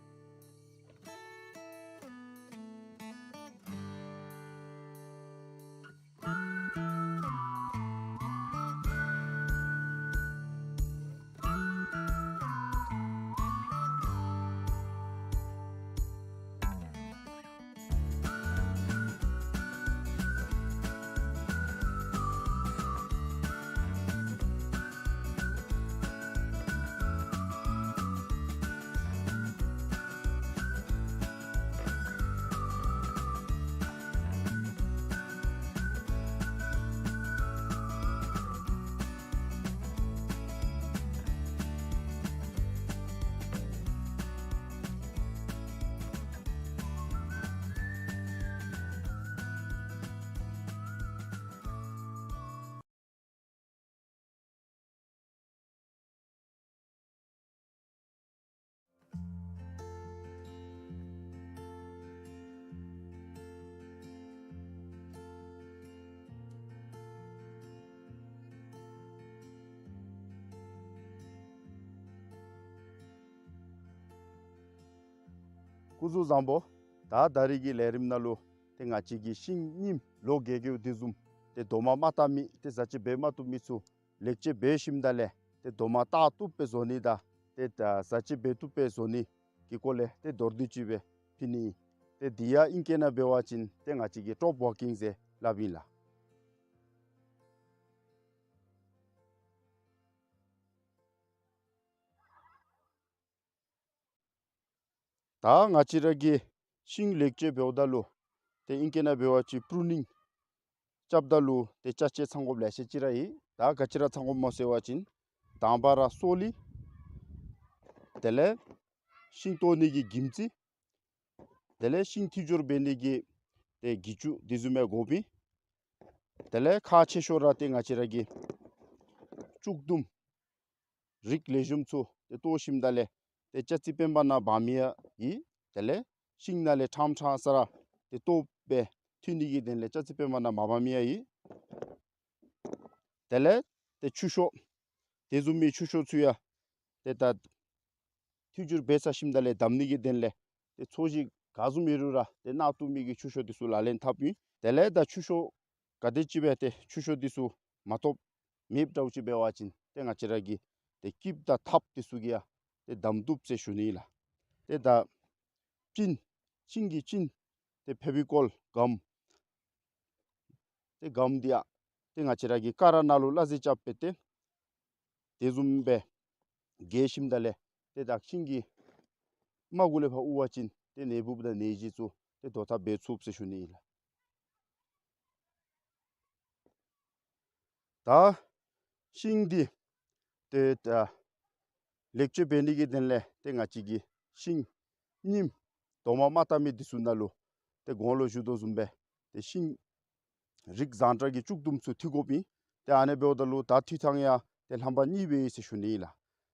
སྐུ་གཟུགས་བཟང་པོ། ད་ད་རིས་ཀྱི་ལས་རིམ་ནང་ལུ་ཏེ་ང་བཅས་ཀྱིས་ཤིང་རྙིངམ་ལོ་རྒས་རྒསཔ་འདི་བཟུམ་ཏེ་རྡོག་མ་མ་བཏགས་མི་ཏེ་ཟ་ཅིག་འབད་མ་བཏུབ་མི་ཚུ་ལེགས་བཅོས་འབད་ཞིནམ་ད་ལས་ཏེ་རྡོག་མ་བཏགས་བཏུབ་སྦེ་བཟོ་ནི་དང་ཏེ་ད་ཟ་ཅིག་འབད་བཏུབ་སྦེ་བཟོ་ནི་གི་སྐོར་ལས་ཏེ་མདོར་བསྡུས་ཅིག་སྦེ་ཕུལ་ནི། ཏེ་འདི་ཡང་ཨིང་སྐད་ནང་འབད་བ་ཅིན་ཏེ་ང་བཅས་ཀྱིས་ཀྲོབ་ཝར་ཀིང་ཟེར་སླབ་ཨིན་ལགས། ད་ང་བཅས་ར་གིས་ཤིང་ལེགས་བཅོས་འབདཝ་ད་ལུ་ཏེ་ཨིང་སྐད་ནང་འབད་བ་ཅིན་པུ་རུ་ནིང་རྐྱབ་ད་ལུ་ཏེ་ཅ་ཆས་ཚང་དགོཔ་ལེ་ཤ་ཅིག་ར་ཨིན། ད་ག་ཅི་ར་ཚང་དགོཔ་སྨོ་ཟེར་བ་ཅིན་དང་པ་ར་སོ་ལི། དེ་ལས་ཤིང་བཏོག་ནི་གི་གྱིམ་ཙི། དེ་ལས་ཤིང་མཐུད་སྦྱོར་འབད་ནི་གི་ཏེ་གྱི་ཅུ་འདི་བཟུམ་མའི་དགོཔ་ཨིན། དེ་ལས་ཁག་ཆེ་ཤོས་ར་ཏེ་ང་བཅས་ར་གིས་ལྕུག་དུམ་རིགས་ལེགས་ཤོམ་ཚུ་ཏེ་བཏོག་ཞིནམ་ད་ལས་ཏེ་ཅ་རྩི་སྤེན་པ་ནང་འབག་མི་ཡང་ཨིན། དེ་ལས་ཤིང་ནང་ལས་ཕྲང་ཕྲང་ས་ར་ཏེ་བཏོག་སྦེ་མཐུད་ནི་གི་དོན་ལས་ཅ་རྩི་སྤེན་པ་ནང་མ་འབག་མི་ཡང་ཨིན། དེ་ལས་ཏེ་ཆུ་ཤོག་དེ་བཟུམ་མའི་ཆུ་ཤོག་ཚུ་ཡང་ཏེ་ད་མཐུད་སྦྱོར་འབད་ཚར་ཞིནམ་ད་ལས་བསྡམ་ནི་གི་དོན་ལས་ཏེ་ཚོས་གཞི་ག་བཟུམ་ཨིན་རུང་ར་ཏེ་གནག་དུང་མི་གི་ཆུ་ཤོག་འདི་ཚུ་ལག་ལེན་འཐབ་ཨིན། དེ་ལས་ད་ཆུ་ཤོག་ག་དེམ་ཅིག་སྦེ་ཏེ་ཆུ་ཤོག་འདི་ཚུ་མ་ཐོབ་མེདཔ་འདྲཝ་ཅིག་འབད་བ་ཅིན་ཏེ་ང་བཅས་ར་གིས་ཏེ་སྐྱིབས་དང་ཐགཔ་འདི་ཚུ་གིས་ཡང་ཏེ་བསྡམ་བཏུབ་ཟེར་ཞུ་ནི་ཨིན་ལགས། ཏེ་ད་སྤྱིན་ཤིང་གི་སྤྱིན་ཏེ་ཕེ་བི་ཀོལ་གམ་ཏེ་གམ་འདི་ཡང་ཏེ་ང་བཅས་ར་གིས་ཀ་ར་ནང་ལུ་སླ་བསྲེ་རྐྱབ་སྦེ་ཏེ་དེ་བཟུམ་སྦེ་བཀལ་ཞིནམ་ད་ལས་ཏེ་ད་ཤིང་གི་རྨ་གུ་ལས་ཕར་དབུར་བ་ཅིན་ཏེ་ནད་འབུཔ་དང་ནད་གཞི་ཚུ་ཏེ་བཟློག་ཐབས་འབད་ཚུགས་ཟེར་ཞུ་ནི་ཨིན་ལགས། ད་ཤིང་འདི་ཏེ་ད་ལེགས་བཅོས་འབད་ནི་གི་དོན་ལས་ཏེ་ང་བཅས་ཀྱིས་ཤིང་རྙིངམ་རྡོག་མ་མ་བཏགས་མི་འདི་ཚུ་ནང་ལུ་ཏེ་གོང་ལུ་ཞུ་དོ་བཟུམ་སྦེ་ཏེ་ཤིང་རིགས་བཟང་དྲགས་ཀྱི་ལྕུག་དུམ་ཚུ་མཐུད་དགོཔ་ཨིན། ཏེ་ཨ་ནི་འབདཝ་ད་ལུ་ད་མཐུད་ཐངས་ཡང་ཏེ་རྣམ་པ་གཉིས་སྦེ་ཨིན་ཟེར་ཞུ་ནི་ཨིན་ལགས།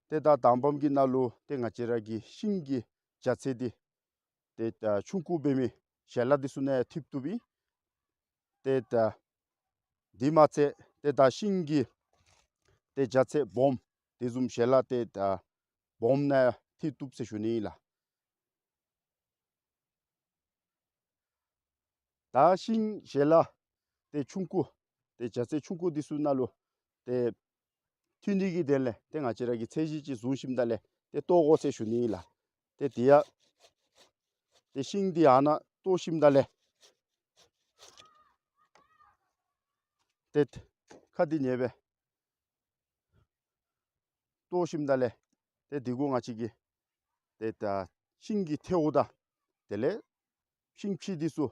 ཏེ་ད་དང་པམ་གི་ནང་ལུ་ཏེ་ང་བཅས་ར་གིས་ཤིང་གི་རྒྱ་ཚད་འདི་ཏེ་ད་ཆུང་ཀུ་འབད་མི་ཞལ་ལག་འདི་ཚུ་ནང་ཡང་མཐུད་བཏུབ་ཨིན། ཏེ་ད་འདི་མ་ཚད་ཏེ་ད་ཤིང་གི་ཏེ་རྒྱ་ཚད་སྦོམ་དེ་བཟུམ་ཞལ་ལག་ཏེ་ད་སྦོམ་ནང་ཡང་ ཐུད་བཏུབ་ཟེར་ཞུ་ནི་ཨིན་ལགས། ད་ཤིང་ཞལ་ལག་ཏེ་ཆུང་ཀུ་ཏེ་བྱ་ཚེས་ཆུང་ཀུ་འདི་ཚུ་ནང་ལུ་ཏེ་ཐུད་ནི་གི་དོན་ལས་ཏེ་ང་བཅས་ར་གིས་ཚད་གཞི་ཅིག་བཟུང་ཞིནམ་ད་ལས་ཏེ་བཏོག་དགོ་ཟེར་ཞུ་ནི་ཨིན་ལགས། ཏེ་དེ་ཡང་ཏེ་ཤིང་འདི་ཨ་ནཱ་བཏོག་ཞིནམ་ད་ལས་ཏེ་ཁ་འདི་ཉེ་སྦེ་བཏོག་ཞིནམ་ད་ལས་ཏེ་འདི་གུ་ང་བཅས་ཀྱིས་ཏེ་ད་ཤིང་གི་ཐལཝ་དང་དེ་ལས་ཤིང་ཕྱེ་འདི་ཚུ་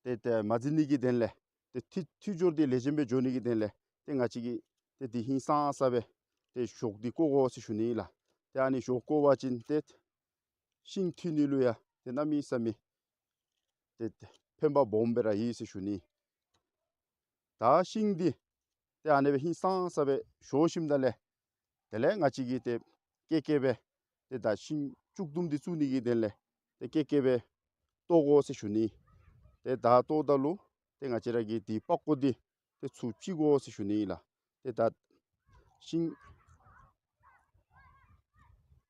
ཏེ་ད་མ་འཛིང་ནི་གི་དོན་ལས་ཏེ་ཐུད་ཐུད་སྦྱོར་འདི་ལེགས་ཤོམ་སྦེ་འགྱོ་ནི་གི་དོན་ལས་ཏེ་ང་བཅས་ཀྱིས་ཏེ་འདི་ཧིང་སངས་ས་སྦེ་ཏེ་ཞོ་འདི་བརྐོ་དགོ་ཟེར་ཞུ་ནི་ཨིན་ལགས། ཏེ་ཨ་ནི་ཞོ་བརྐོ་བ་ཅིན་ཏེ་ཤིང་ཐུད་ནི་ལུ་ཡང་ཏེ་གནམ་མེད་ས་མེད་ཏེ་ཕན་པ་སྦོམ་སྦེ་ར་ཡོད་ཟེར་ཞུ་ནི། ད་ཤིང་འདི་ཏེ་ཨ་ནེ་སྦེ་ཧིང་སངས་ས་སྦེ་ཞོ་ཞིནམ་ད་ལས་དེ་ལས་ང་བཅས་ཀྱིས་ཏེ་ཀེ་ཀེ་སྦེ་ཏེ་ད་ཤིང་བཅུད་ལྡན་འདི་བཙུགས་ནི་གི་དོན་ལས་ཏེ་ཀེ་ཀེ་སྦེ་བཏོག་དགོ་ཟེར་ཞུ་ནི། ཏེ་ད་བཏོགཔ་ད་ལུ་ཏེ་ང་བཅས་ར་གིས་འདི་པགས་ཀོ་འདི་ཏེ་ཚུར་བཅད་དགོ་ཟེར་ཞུ་ནི་ལགས། ཏེ་ད་ཤིང་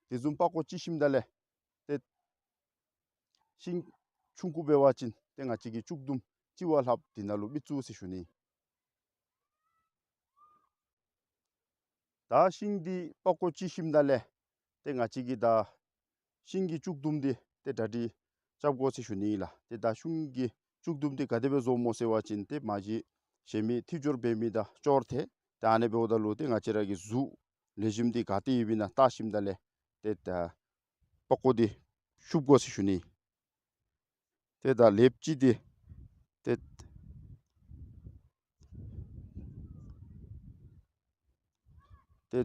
འདི་བཟུམ་པགས་ཀོ་བཅད་ཞིནམ་ད་ལས་ཏེ་ཤིང་ཆུང་ཀུ་འབད་བ་ཅིན་ཏེ་ང་བཅས་ཀྱིས་བཅུད་ལྡན་བཅད་པ་ལྷགཔ་འདི་ནང་ལུ་མི་བཙུགས་ཟེར་ཞུ་ནི། ད་ཤིང་འདི་པགས་ཀོ་བཅད་ཞིནམ་ད་ལས་ཏེ་ང་བཅས་ཀྱིས་ད་ཤིང་གི་བཅུད་ལྡན་འདི་ཏེ་གྲ་སྒྲིག་རྐྱབ་དགོ་ཟེར་ཞུ་ནི་ལགས། ཏེ་ད་ཤིང་གི་བཅུད་ལྡན་འདི་ག་དེ་སྦེ་བཟོཝ་སྨོ་ཟེར་བ་ཅིན་ཏེ་མ་གཞི་གཞན་མི་ཐུད་སྦྱོར་འབད་མི་དང་ཅོག་འཐད། ཏེ་ཨ་ནེ་འབདཝ་ད་ལུ་ཏེ་ང་བཅས་ར་གི་གཟུགས་ལེགས་ཤོམ་འདི་ག་ཏེ་ཡོདཔ་ཨིན་ན་བལྟ་ཞིནམ་ད་ལས་ཏེ་ད་པགས་ཀོ་འདི་བཤུབ་དགོ་ཟེར་ཞུ་ནི། ཏེ་ད་ལེབ་ཅིག་འདི་ཏེ་ཏེ་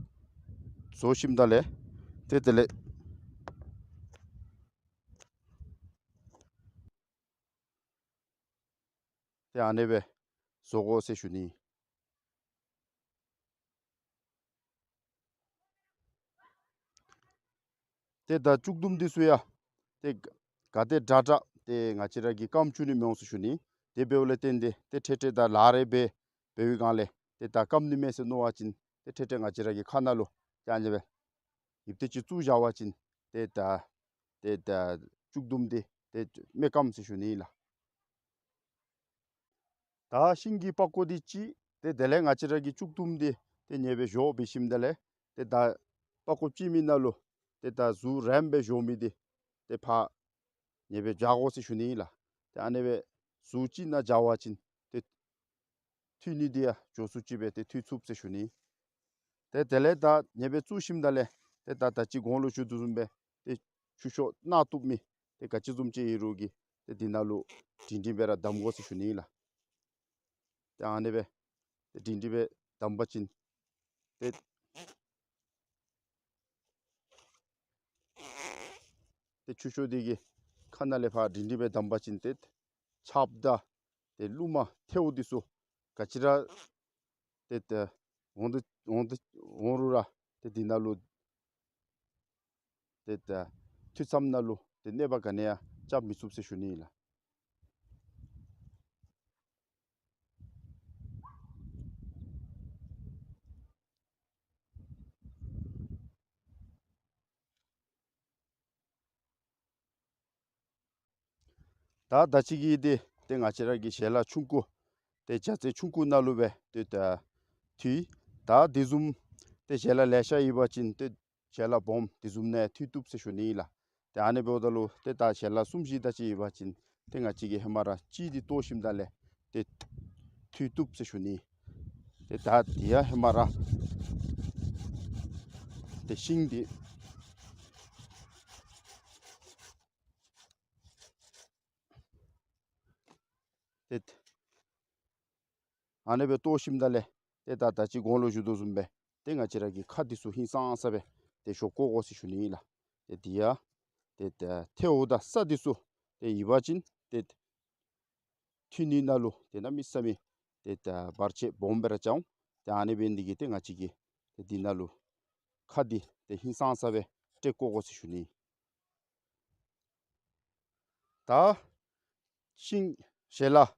བཟོ་ཞིནམ་ད་ལས་ཏེ་དེ་ལས་ཏེ་ཨ་ནེ་སྦེ་བཟོ་དགོ་ཟེར་ཞུ་ནི། ཏེ་ད་བཅུད་ལྡན་འདི་ཚུ་ཡང་ཏེ་ག་དེ་དྲག་དྲག་ཏེ་ང་བཅས་ར་གིས་སྐམ་བཅུག་ནི་མི་འོང་ཟེར་ཞུ་ནི། དེ་འབདཝ་ལས་བརྟེན་ཏེ་ཏེ་ཁྲེ་ཁྲེ་ད་ལག་རེ་འབད་འབད་བའི་སྒང་ལས་ཏེ་ད་སྐམ་ནི་མས་ཟེར་མནོ་བ་ཅིན་ཏེ་ཁྲེ་ཁྲེ་ང་བཅས་ར་གི་ཁ་ནང་ལུ་ཏེ་ཨ་ནེ་སྦེ་ཡིབ་ཏེ་ཅིག་བཙུགས་བཞག་པ་ཅིན་ཏེ་ད་ཏེ་ད་བཅུད་ལྡན་འདི་ཏེ་མེད་སྐམ་ཟེར་ཞུ་ནི་ལགས། ད་ཤིང་གི་པགས་ཀོ་འདི་བཅད། ཏེ་དེ་ལས་ང་བཅས་ར་གི་བཅུད་ལྡན་འདི་ཏེ་ཉེ་སྦེ་བཞོ་འབད་ཞིནམ་ད་ལས་ཏེ་ད་པགས་ཀོ་བཅད་མི་ནང་ལུ་ཏེ་ད་གཟུགས་རིངམོ་སྦེ་བཞོ་མི་འདི་ཏེ་ཕར་ཉེ་སྦེ་བཞག་དགོ་ཟེར་ཞུ་ནི་ལགས། ཏེ་ཨ་ནེ་སྦེ་གཟུགས་ཅིག་ནང་བཞག་པ་ཅིན་ཏེ་ཐུད་ནི་འདི་ཡང་མགྱོགས་སུ་ཅིག་སྦེ་ཏེ་ཐུད་ཚུགས་ཟེར་ཞུ་ནི། ཏེ་དེ་ལས་ད་ཉེ་སྦེ་བཙུགས་ཞིནམ་ད་ལས་ཏེ་ད་ད་ཅི་གོང་ལུ་ཞུ་དོ་བཟུམ་སྦེ་ཏེ་ཆུ་ཤོག་ནག་བཏུབ་མི་ཏེ་ག་ཅི་བཟུམ་ཅིག་ཨིན་རུང་གི་ཏེ་འདི་ནང་ལུ་སྒྲིང་སྒྲིང་སྦེ་ར་བསྡམ་དགོ་ཟེར་ཞུ་ནི་ལགས། ཏེ་ཨ་ནེ་སྦེ་ཏེ་སྒྲིང་སྒྲིང་སྦེ་བསྡམ་པ་ཅིན་ཏེ་ཏེ་ཆུ་ཤོག་འདི་གི་ཁ་ནང་ལས་ཕར་སྒྲིང་སྒྲིང་སྦེ་བསྡམ་པ་ཅིན་ཏེ་ཆརཔ་དང་ཏེ་རླུང་མ་ཐལཝ་འདི་ཚུ་ག་ཅི་ར་ཏེ་ཏེ་འོང་སྟེ་འོང་སྟེ་འོང་རུང་ར་ཏེ་འདི་ནང་ལུ་ཏེ་ཏེ་ཐུད་མཚམས་ནང་ལུ་ཏེ་གནོད་པ་ག་ནི་ཡང་རྐྱབ་མི་ཚུགས་ཟེར་ཞུ་ནི་ལགས། ད་ད་ཅི་གི་འདི་ཏེ་ང་བཅས་ར་གི་ཞལ་ལག་ཆུང་ཀུ་ཏེ་བྱ་ཚེས་ཆུང་ཀུ་ནང་ལུ་སྦེ་ཏེ་ད་ཐུད། ད་འདི་བཟུམ་ཏེ་ཞལ་ལག་ལེ་ཤ་ཡོད་པ་ཅིན་ཏེ་ཞལ་ལག་སྦོམ་འདི་བཟུམ་ནང་ཐུད་བཏུབ་ཟེར་ཞུ་ནི་ལགས། ཏེ་ཨ་ནེ་འབདཝ་ད་ལུ་ཏེ་ད་ཞལ་ལག་གསུམ་བཞི་དེ་ཅིག་ཡོད་པ་ཅིན་ཏེ་ང་བཅས་ཀྱིས་ཧེ་མ་ར་གཅིག་འདི་བཏོག་ཞིནམ་ད་ལས་ཏེ་ཐུད་བཏུབ་ཟེར་ཞུ་ནི། ཏེ་ད་འདི་ཡང་ཧེ་མ་ར་ཏེ་ཤིང་འདི་ཏེ་ཨ་ནེ་སྦེ་བཏོག་ཞིནམ་ད་ལས་ཏེ་ད་ད་ཅི་གོང་ལུ་ཞུ་དོ་བཟུམ་སྦེ་ཏེ་ང་བཅས་ར་གི་ཁ་འདི་ཚུ་ཧིང་སངས་ས་སྦེ་ཏེ་ཞོ་བརྐོ་དགོ་ཟེར་ཞུ་ནི་ཨིན་ལགས། ཏེ་འདི་ཡང་ཏེ་ད་ཐལཝ་དང་ས་འདི་ཚུ་ཏེ་ཡོད་པ་ཅིན་ཏེ་ཐུད་ནི་ནང་ལུ་ཏེ་གནམ་མེད་ས་མེད་ཏེ་ད་བར་ཆད་སྦོམ་སྦེ་ར་རྐྱབ་འོང་། ཏེ་ཨ་ནེ་འབད་ནི་འདི་གིས་ཏེ་ང་བཅས་ཀྱིས་ཏེ་འདི་ནང་ལུ་ཁ་འདི་ཏེ་ཧིང་སངས་ས་སྦེ་སྤྲོད་བཀོ་དགོ་ཟེར་ཞུ་ནི། ད་ཤིང་ཞལ་ལག་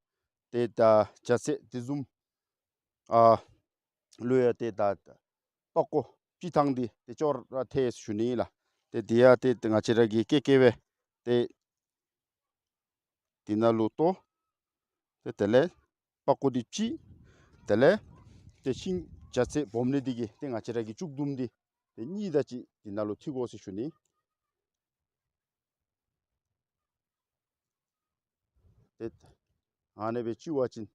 ཏེ་ད་བྱ་ཚེས་འདི་བཟུམ་ཨ་ལུ་ཡང་ཏེ་ད་པགས་ཀོ་བཅད་ཐངས་འདི་ཏེ་ཅོག་ར་འཐད་ཟེར་ཞུ་ནི་ཨིན་ལགས། ཏེ་དེ་ཡང་ཏེ་ང་བཅས་ར་གིས་ཀེ་ཀེ་སྦེ་ཏེ་དེ་ནང་ལུ་གཏོར། ཏེ་དེ་ལས་པགས་ཀོ་འདི་བཅད། དེ་ལས་ཏེ་ཤིང་བྱ་ཚེ་སྦོམ་ནི་འདི་གིས་ཏེ་ང་བཅས་ར་གི་བཅུད་ལྡུམ་འདི་ཏེ་གཉིས་དེ་ཅིག་དེ་ནང་ལུ་འཐུ་དགོ་ཟེར་ཞུ་ནི། ཏེ་ཨ་ནེ་སྦེ་བཅད་པ་ཅིན་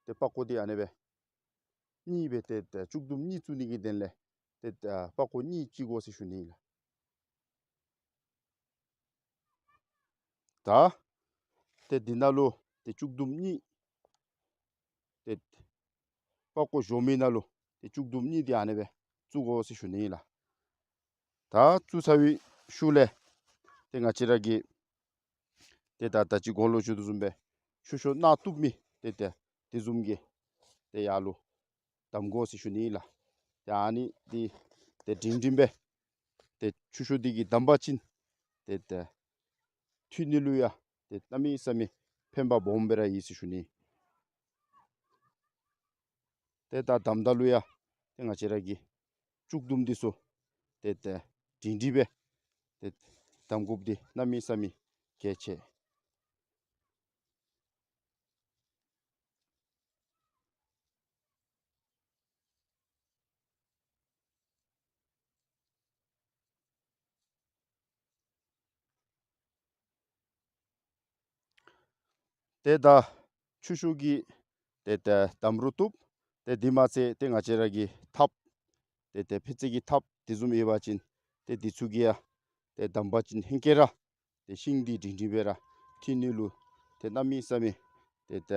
ཏེ་པགས་ཀོ་འདི་ཨ་ནེ་སྦེ་གཉིས་སྦེ་ཏེ་ཏེ་བཅུད་ལྡུམ་གཉིས་བཙུགས་ནི་གི་དོན་ལས་ཏེ་ཏེ་པགས་ཀོ་གཉིས་བཅད་དགོ་ཟེར་ཞུ་ནི་ལགས། ད་ཏེ་འདི་ནང་ལུ་ཏེ་བཅུད་ལྡུམ་གཉིས་ཏེ་པགས་ཀོ་གཞོམ་མི་ནང་ལུ་ཏེ་བཅུད་ལྡུམ་གཉིས་འདི་ཨ་ནེ་སྦེ་བཙུགས་དགོ་ཟེར་ཞུ་ནི་ལགས། ད་བཙུགས་ཚར་བའི་ཤུལ་ལས་ཏེ་ང་བཅས་ར་གིས་ཏེ་ད་ད་ཅི་གོང་ལུ་ཞུ་དོ་བཟུམ་སྦེ་ཆུ་ཤོག་ནག་བཏུབ་མི་ཏེ་ཏེ་དེ་བཟུམ་གྱི་ཏེ་ཡར་ལུ་བསྡམ་དགོ་ཟེར་ཞུ་ནི་ལགས། ཏེ་ཨ་ནི་འདི་ཏེ་འབྲིང་འབྲིང་སྦེ་ཏེ་ཆུ་ཤོག་འདི་གིས་བསྡམ་པ་ཅིན་ཏེ་ཏེ་འཐུ་ནི་ལུ་ཡང་ཏེ་གནམ་མེད་ས་མེད་ཕན་པ་སྦོམ་སྦེ་ར་ཡོད་ཟེར་ཞུ་ནི། ཏེ་ད་བསྡམ་ད་ལུ་ཡང་ཏེ་ང་བཅས་ར་གིས་བཅུད་ལྡུམ་འདི་ཚུ་ཏེ་ཏེ་འབྲིང་འབྲིང་སྦེ་ཏེ་བསྡམ་དགོཔ་འདི་གནམ་མེད་ས་མེད་གལ་ཆེ། ཏེ་ད་ཆུ་ཤོག་གི་ཏེ་ད་བསྡམ་རུང་བཏུབ། ཏེ་དེ་མ་ཚད་ཏེ་ང་བཅས་ར་གི་ཐགཔ་ཏེ་ཏེ་ཕད་ཙེ་གི་ཐགཔ་དེ་བཟུམ་ཡོད་པ་ཅིན་ཏེ་དེ་ཚུ་གིས་ཡང་ཏེ་བསྡམ་པ་ཅིན་ཧེང་སྐལ་ར་ཏེ་ཤིང་འདི་འབྲིང་འབྲིང་སྦེ་ར་འཐུ་ནི་ལུ་ཏེ་གནམ་མེད་ས་མེད་ཏེ་ད་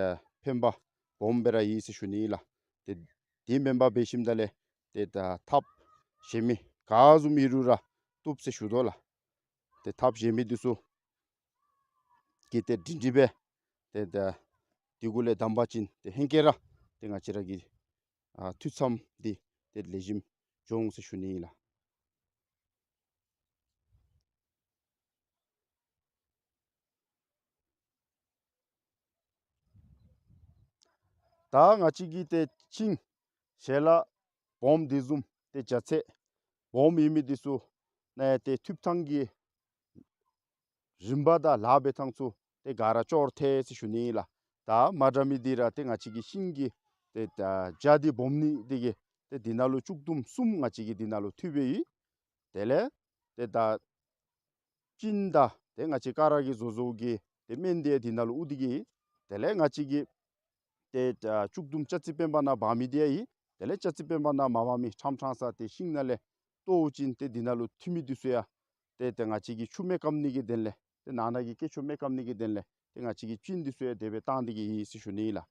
ཕན་པ་སྦོམ་སྦེ་ར་ཡོད་ཟེར་ཞུ་ནི་ལགས། ཏེ་དེ་མེན་པར་འབད་ཞིནམ་ད་ལས་ཏེ་ད་ཐགཔ་གཞན་མི་ག་བཟུམ་ཡོད་རུང་ར་བཏུབ་ཟེར་ཞུ་དོ་ལགས། ཏེ་ཐགཔ་གཞན་མི་འདི་ཚུ་གིས་ཏེ་འབྲིང་འབྲིང་སྦེ་ཏེ་ད་དེ་གུ་ལས་བསྡམ་པ་ཅིན་ཏེ་ཧེང་སྐལ་ར་ཏེ་ང་བཅས་ར་གི་ཨ་འཐུ་མཚམས་འདི་ཏེ་ལེགས་ཤོམ་འགྱོ་འོང་ཟེར་ཞུ་ནི་ཨིན་ལགས། ད་ང་བཅས་ཀྱི་ཏེ་ཤིང་ཞལ་ལག་སྦོམ་འདི་བཟུམ་ཏེ་བྱ་ཚེ་སྦོམ་ཡོད་མི་འདི་ཚུ་ནང་ཡང་ཏེ་འཐུ་ཐངས་ཀྱི་རིམ་པ་དང་ལཱ་འབད་ཐངས་ཚུ་ཏེ་ག་ར་ཅོག་ར་འཐད་ཟེར་ཞུ་ནི་ཨིན་ལགས། ད་མ་འདྲ་མི་འདི་ར་ཏེ་ང་བཅས་ཀྱི་ཤིང་གི་ཏེ་ད་རྒྱ་འདི་སྦོམ་ནི་འདི་གིས་ཏེ་འདི་ནང་ལུ་བཅུད་ལྡུམ་གསུམ་ང་བཅས་ཀྱིས་འདི་ནང་ལུ་འཐུ་སྦེ་ཡོད། དེ་ལས་ཏེ་ད་གཅིན་དང་ཏེ་ང་བཅས་ཀ་ར་གིས་བཟོ་བཟོཝ་གི་ཏེ་སྨན་འདི་འདི་ནང་ལུ་འོང་སྟེ་གི་ཡོད། དེ་ལས་ང་བཅས་ཀྱི་ཏེ་ད་བཅུད་ལྡུམ་ལྕགས་རྩི་སྤེན་པ་ནང་འབག་མི་འདི་ཡང་ཡོད། དེ་ལས་ལྕགས་རྩི་སྤེན་པ་ནང་མ་འབག་མི་ཕྲང་ཕྲང་ས་ཏེ་ཤིང་ནང་ལས་བཏོག་ཅིན་ཏེ་འདི་ནང་ལུ་འཐུ་མི་འདི་ཚུ་ཡང་ཏེ་ཏེ་ང་བཅས་ཀྱིས་ཆུ་མེ་སྐམ་ནི་གི་དོན་ལས་ཏེ་ནང་ན་གི་སྐྱེ་ཆུ་མེ་སྐམ་ནི་གི་དོན་ལས་ཏེ་ང་བཅས་ཀྱིས་གཅིན་འདི་ཚུ་ཡང་དེ་སྦེ་བཏང་སྟེ་གི་ཡོད་ཟེར་ཞུ་ནི་ཨིན་ལགས།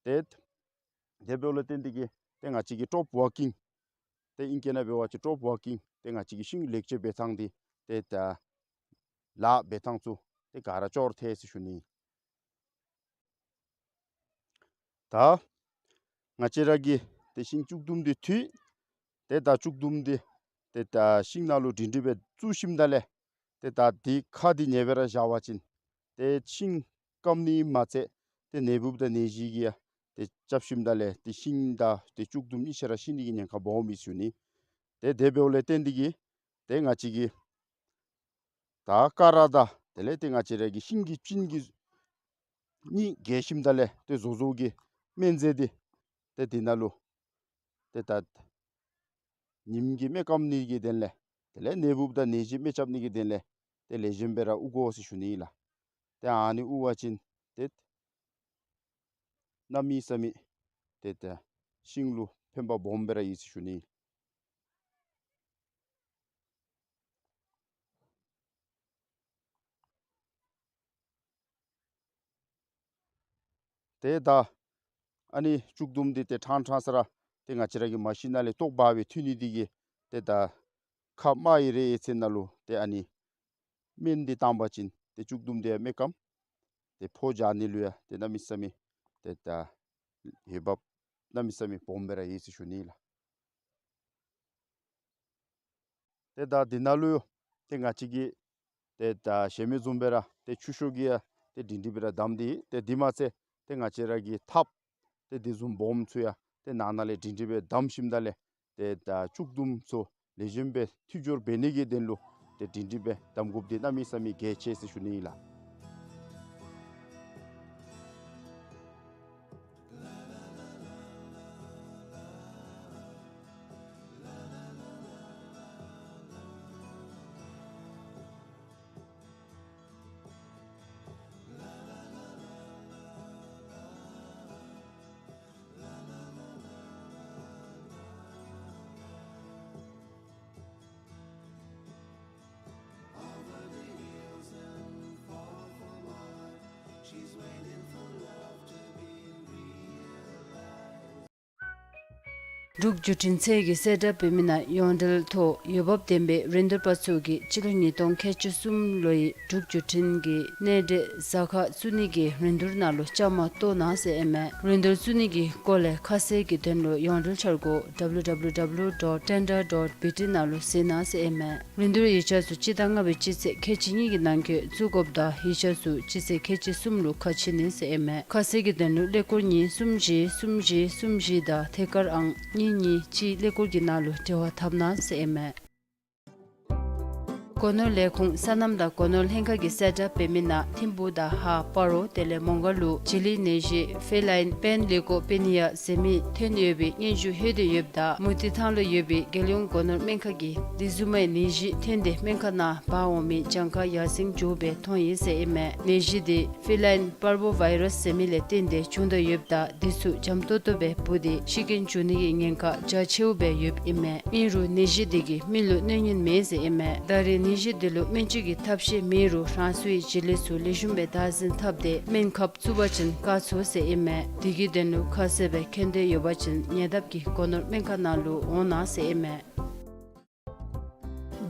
ཏེ་དེ་འབདཝ་ལས་བརྟེན་ཏེ་གི་ཏེ་ང་བཅས་ཀྱི་ཀྲོབ་ཝར་ཀིང་ཏེ་ཨིང་སྐད་ནང་འབད་བ་ཅིན་ཀྲོབ་ཝར་ཀིང་ཏེ་ང་བཅས་ཀྱི་ཤིང་ལེགས་བཅོས་འབད་ཐངས་འདི་ཏེ་ད་ལཱ་འབད་ཐངས་ཚུ་ཏེ་ག་ར་ཅོག་ར་འཐད་ཟེར་ཞུ་ནི། ད་ང་བཅས་ར་གིས་ཏེ་ཤིང་བཅུད་ལྡུམ་འདི་འཐུ། ཏེ་ད་བཅུད་ལྡུམ་འདི་ཏེ་ད་ཤིང་ནང་ལུ་འབྲིང་འབྲིང་སྦེ་བཙུགས་ཞིནམ་ད་ལས་ཏེ་ད་འདི་ཁ་འདི་ཉེ་སྦེ་ར་བཞག་པ་ཅིན་ཏེ་ཤིང་སྐམ་ནི་མ་ཚད་ཏེ་ནད་འབུཔ་དང་ནད་གཞི་གིས་ཡང་ཏེ་རྐྱབ་ཞིནམ་ད་ལས་ཏེ་ཤིང་དང་ཏེ་བཅུད་ལྡུམ་གཉིས་ཆ་ར་ཤི་ནི་གི་ཉེན་ཁ་སྦོམ་ཨིན་ཟེར་ཞུ་ནི། ཏེ་དེ་འབདཝ་ལས་བརྟེན་ཏེ་གི་ཏེ་ང་བཅས་ཀྱིས་ད་ཀ་ར་དང་དེ་ལས་ཏེ་ང་བཅས་ར་གི་ཤིང་གི་གཅིན་གྱི་གཉིས་འགལ་ཞིནམ་ད་ལས་ཏེ་བཟོ་བཟོཝ་གི་སྨན་རྫས་འདི་ཏེ་འདི་ནང་ལུ་ཏེ་ད་ཉིམ་གྱིས་མེ་སྐམ་ནི་གི་དོན་ལས་དེ་ལས་ནད་འབུཔ་དང་ནད་གཞི་མེ་རྐྱབ་ནི་གི་དོན་ལས་ཏེ་ལེགས་ཤོམ་སྦེ་ར་དབུར་དགོ་ཟེར་ཞུ་ནི་ཨིན་ལགས། ཏེ་ཨ་ནི་དབུར་བ་ཅིན་ཏེ་གནམ་མེད་ས་མེད་ཏེ་ད་ཤིང་ལུ་ཕན་པ་སྦོམ་སྦེ་ར་ཡོད་ཟེར་ཞུ་ནི། ཏེ་ད་ཨ་ནི་བཅུད་ལྡུམ་འདི་ཏེ་ཕྲང་ཕྲང་ས་ར་ཏེ་ང་བཅས་ར་གིས་མ་ཤི་ནང་ལས་བཏོག་འབག་སྦེ་འཐུ་ནི་འདི་གིས་ཏེ་ད་ཁ་མར་ཡི་རེ་ཡི་ཚེ་ནང་ལུ་ཏེ་ཨ་ནི་སྨན་འདི་བཏང་པ་ཅིན་ཏེ་བཅུད་ལྡུམ་འདི་ཡང་མེ་སྐམ། ཏེ་ཕོཝ་འཇགས་ནི་ལུ་ཡང་ཏེ་གནམ་མེད་ས་མེད་ཏེ་ད་འོས་འབབ་གནམ་མེད་ས་མེད་སྦོམ་སྦེ་ར་ཡོད་ཟེར་ཞུ་ནི་ལགས། ཏེ་ད་འདི་ནང་ལུ་ཏེ་ང་བཅས་ཀྱིས་ཏེ་ད་ཞལ་མའི་བཟུམ་སྦེ་ར་ཏེ་ཆུ་ཤོག་གིས་ཡང་ཏེ་འབྲིང་འབྲིང་སྦེ་ར་བསྡམས་ཏེ་ཏེ་འདི་མ་ཚད་ཏེ་ང་བཅས་ར་གི་ཐགཔ་ཏེ་འདི་བཟུམ་སྦོམ་ཚུ་ཡང་ཏེ་ནང་ན་ལས་འབྲིང་འབྲིང་སྦེ་བསྡམས་ཞིནམ་ད་ལས་ཏེ་ད་བཅུད་ལྡུམ་ཚུ་ལེགས་ཤོམ་སྦེ་འཐུས་སྦྱོར་འབད་ནི་གི་དོན་ལུ་ ཏེ་སྒྲིང་སྒྲིང་སྦེ་གདམ་དགོཔ་འདི་གནམ་མེད་ས་མེད་གལ་ཆེ་ཟེར་ཞུ་ནི་ཨིན་ལགས། འབྲུག་བརྒྱུད་འཕྲིན་ཚད་ཀྱི་གསལ་བསྒྲགས་འབད་མི་ནང་ཡོངས་འབྲེལ་ཐོག་འོས་འབབ་ལྡན་པའི་རིན་བསྡུར་པ་ཚུ་གིས་སྤྱི་ལོ་ཉིས་སྟོང་ཁལ་གཅིག་གསུམ་ལོའི་འབྲུག་བརྒྱུད་འཕྲིན་གྱི་གནས་འབྲེལ་ཟ་ཁང་བཙུགས་ནི་གི་རིན་བསྡུར་ནང་ལུ་བཅའ་མར་གཏོགས་གནང་ཟེར་ཨིན་མས། རིན་བསྡུར་བཙུགས་ནི་གི་སྐོར་ལས་ཁ་གསལ་གྱི་དོན་ལུ་ཡོངས་འབྲེལ་འཆར་སྒོ་W W W dot tender dot B T ནང་ལུ་གཟིགས་གནང་ཟེར་ཨིན་མས། རིན་བསྡུར་ཡིག་ཆ་ཚུ་སྤྱི་ཟླ་ལྔ་པའི་སྤྱི་ཚེས་ཁལ་གཅིག་གཉིས་ཀྱི་ནང་འཁོད་བཙུགས་དགོཔ་དང་ཡིག་ཆ་ཚུ་སྤྱི་ཚེས་ཁལ་གཅིག་གསུམ་ལུ་ཁ་ཕྱེ་ནི་ཟེར་ཨིན་མས། ཁ་གསལ་གྱི་དོན་ལུ་ཀླད་ཀོར་གཉིས་གསུམ་བཞི་གསུམ་བཞི་གསུམ་བཞི་དང་ཐད་ཀར་ཨང་གཉིས་གཉིས་གཅིག་ཀླད་ཀོར་གྱི་ནང་ལུ་འབྲེལ་བ་འཐབ་གནང་ཟེར་ཨིན་མས། སྒོ་ནོར་ལས་ཁུངས་སོ་ནམ་དང་སྒོ་ནོར་ལྷན་ཁག་གི་གསལ་བསྒྲགས་འབད་མི་ནང་ཐིམ་ཕུག་དང་ཧཱ་སྤ་རོ་དེ་ལས་མོང་སྒར་ལུ་བྱི་ལི་ནད་གཞི་ཕེ་ལའིན་པེན་ལི་ཀོ་པེ་ནི་ཡ་ཟེར་མི་ཐོན་ཡོད་པའི་སྙན་ཞུ་ལྷོད་དེ་ཡོདཔ་ད་མུ་ཏིག་ཐང་ལུ་ཡོད་པའི་རྒྱལ་ཡོངས་སྒོ་ནོར་སྨན་ཁང་གིས་དེ་བཟུམ་མའི་ནད་གཞི་ཐོན་ཏེ་སྨན་ཁང་ནང་འབག་འོང་མི་གྱངས་ཁ་ཡར་སེང་འགྱོ་བའི་མཐོང་ཡི་ཟེར་ཨིན་མས། ནད་གཞི་དེ་ཕེ་ལའིན་པར་བོ་ཝའི་རཱསི་ཟེར་མི་ལས་བརྟེན་ཏེ་བྱུང་དོ་ཡོདཔ་ད་དེ་ཚུ་འཇམ་ཏོག་ཏོ་སྦེ་འབུ་སྟེ་ཤི་རྐྱེན་འབྱུང་ནི་གི་ཉེན་ཁ་རྒྱ་ཆེཝ་སྦེ་ཡོདཔ་ཨིན་མས། ཨིན་རུང་ནད་གཞི་དེ་གིས་མི་ལུ་གནོད་ཉེན་མེད་ཟེར་ཨིན་མས། ད་རེས་ནད་གཞི་དེ་ལུ་སྨན་བཅོས་ཀྱི་ཐབས་ཤེས་མེད་རུང་རང་སོའི་བྱི་ལི་ཚུ་ལེགས་ཤོམ་སྦེ་བདག་འཛིན་འཐབ་སྟེ་སྨན་ཁབ་བཙུགས་པ་ཅིན་བཀག་ཚུགས་ཟེར་ཨིན་མས། དེ་གི་དོན་ལུ་ཁ་གསལ་སྦེ་མཁྱེན་འདོད་ཡོད་པ་ཅིན་ཉེ་འདབས་ཀྱི་སྒོ་ནོར་སྨན་ཁང་ནང་ལུ་འོང་གནང་ཟེར་ཨིན་མས།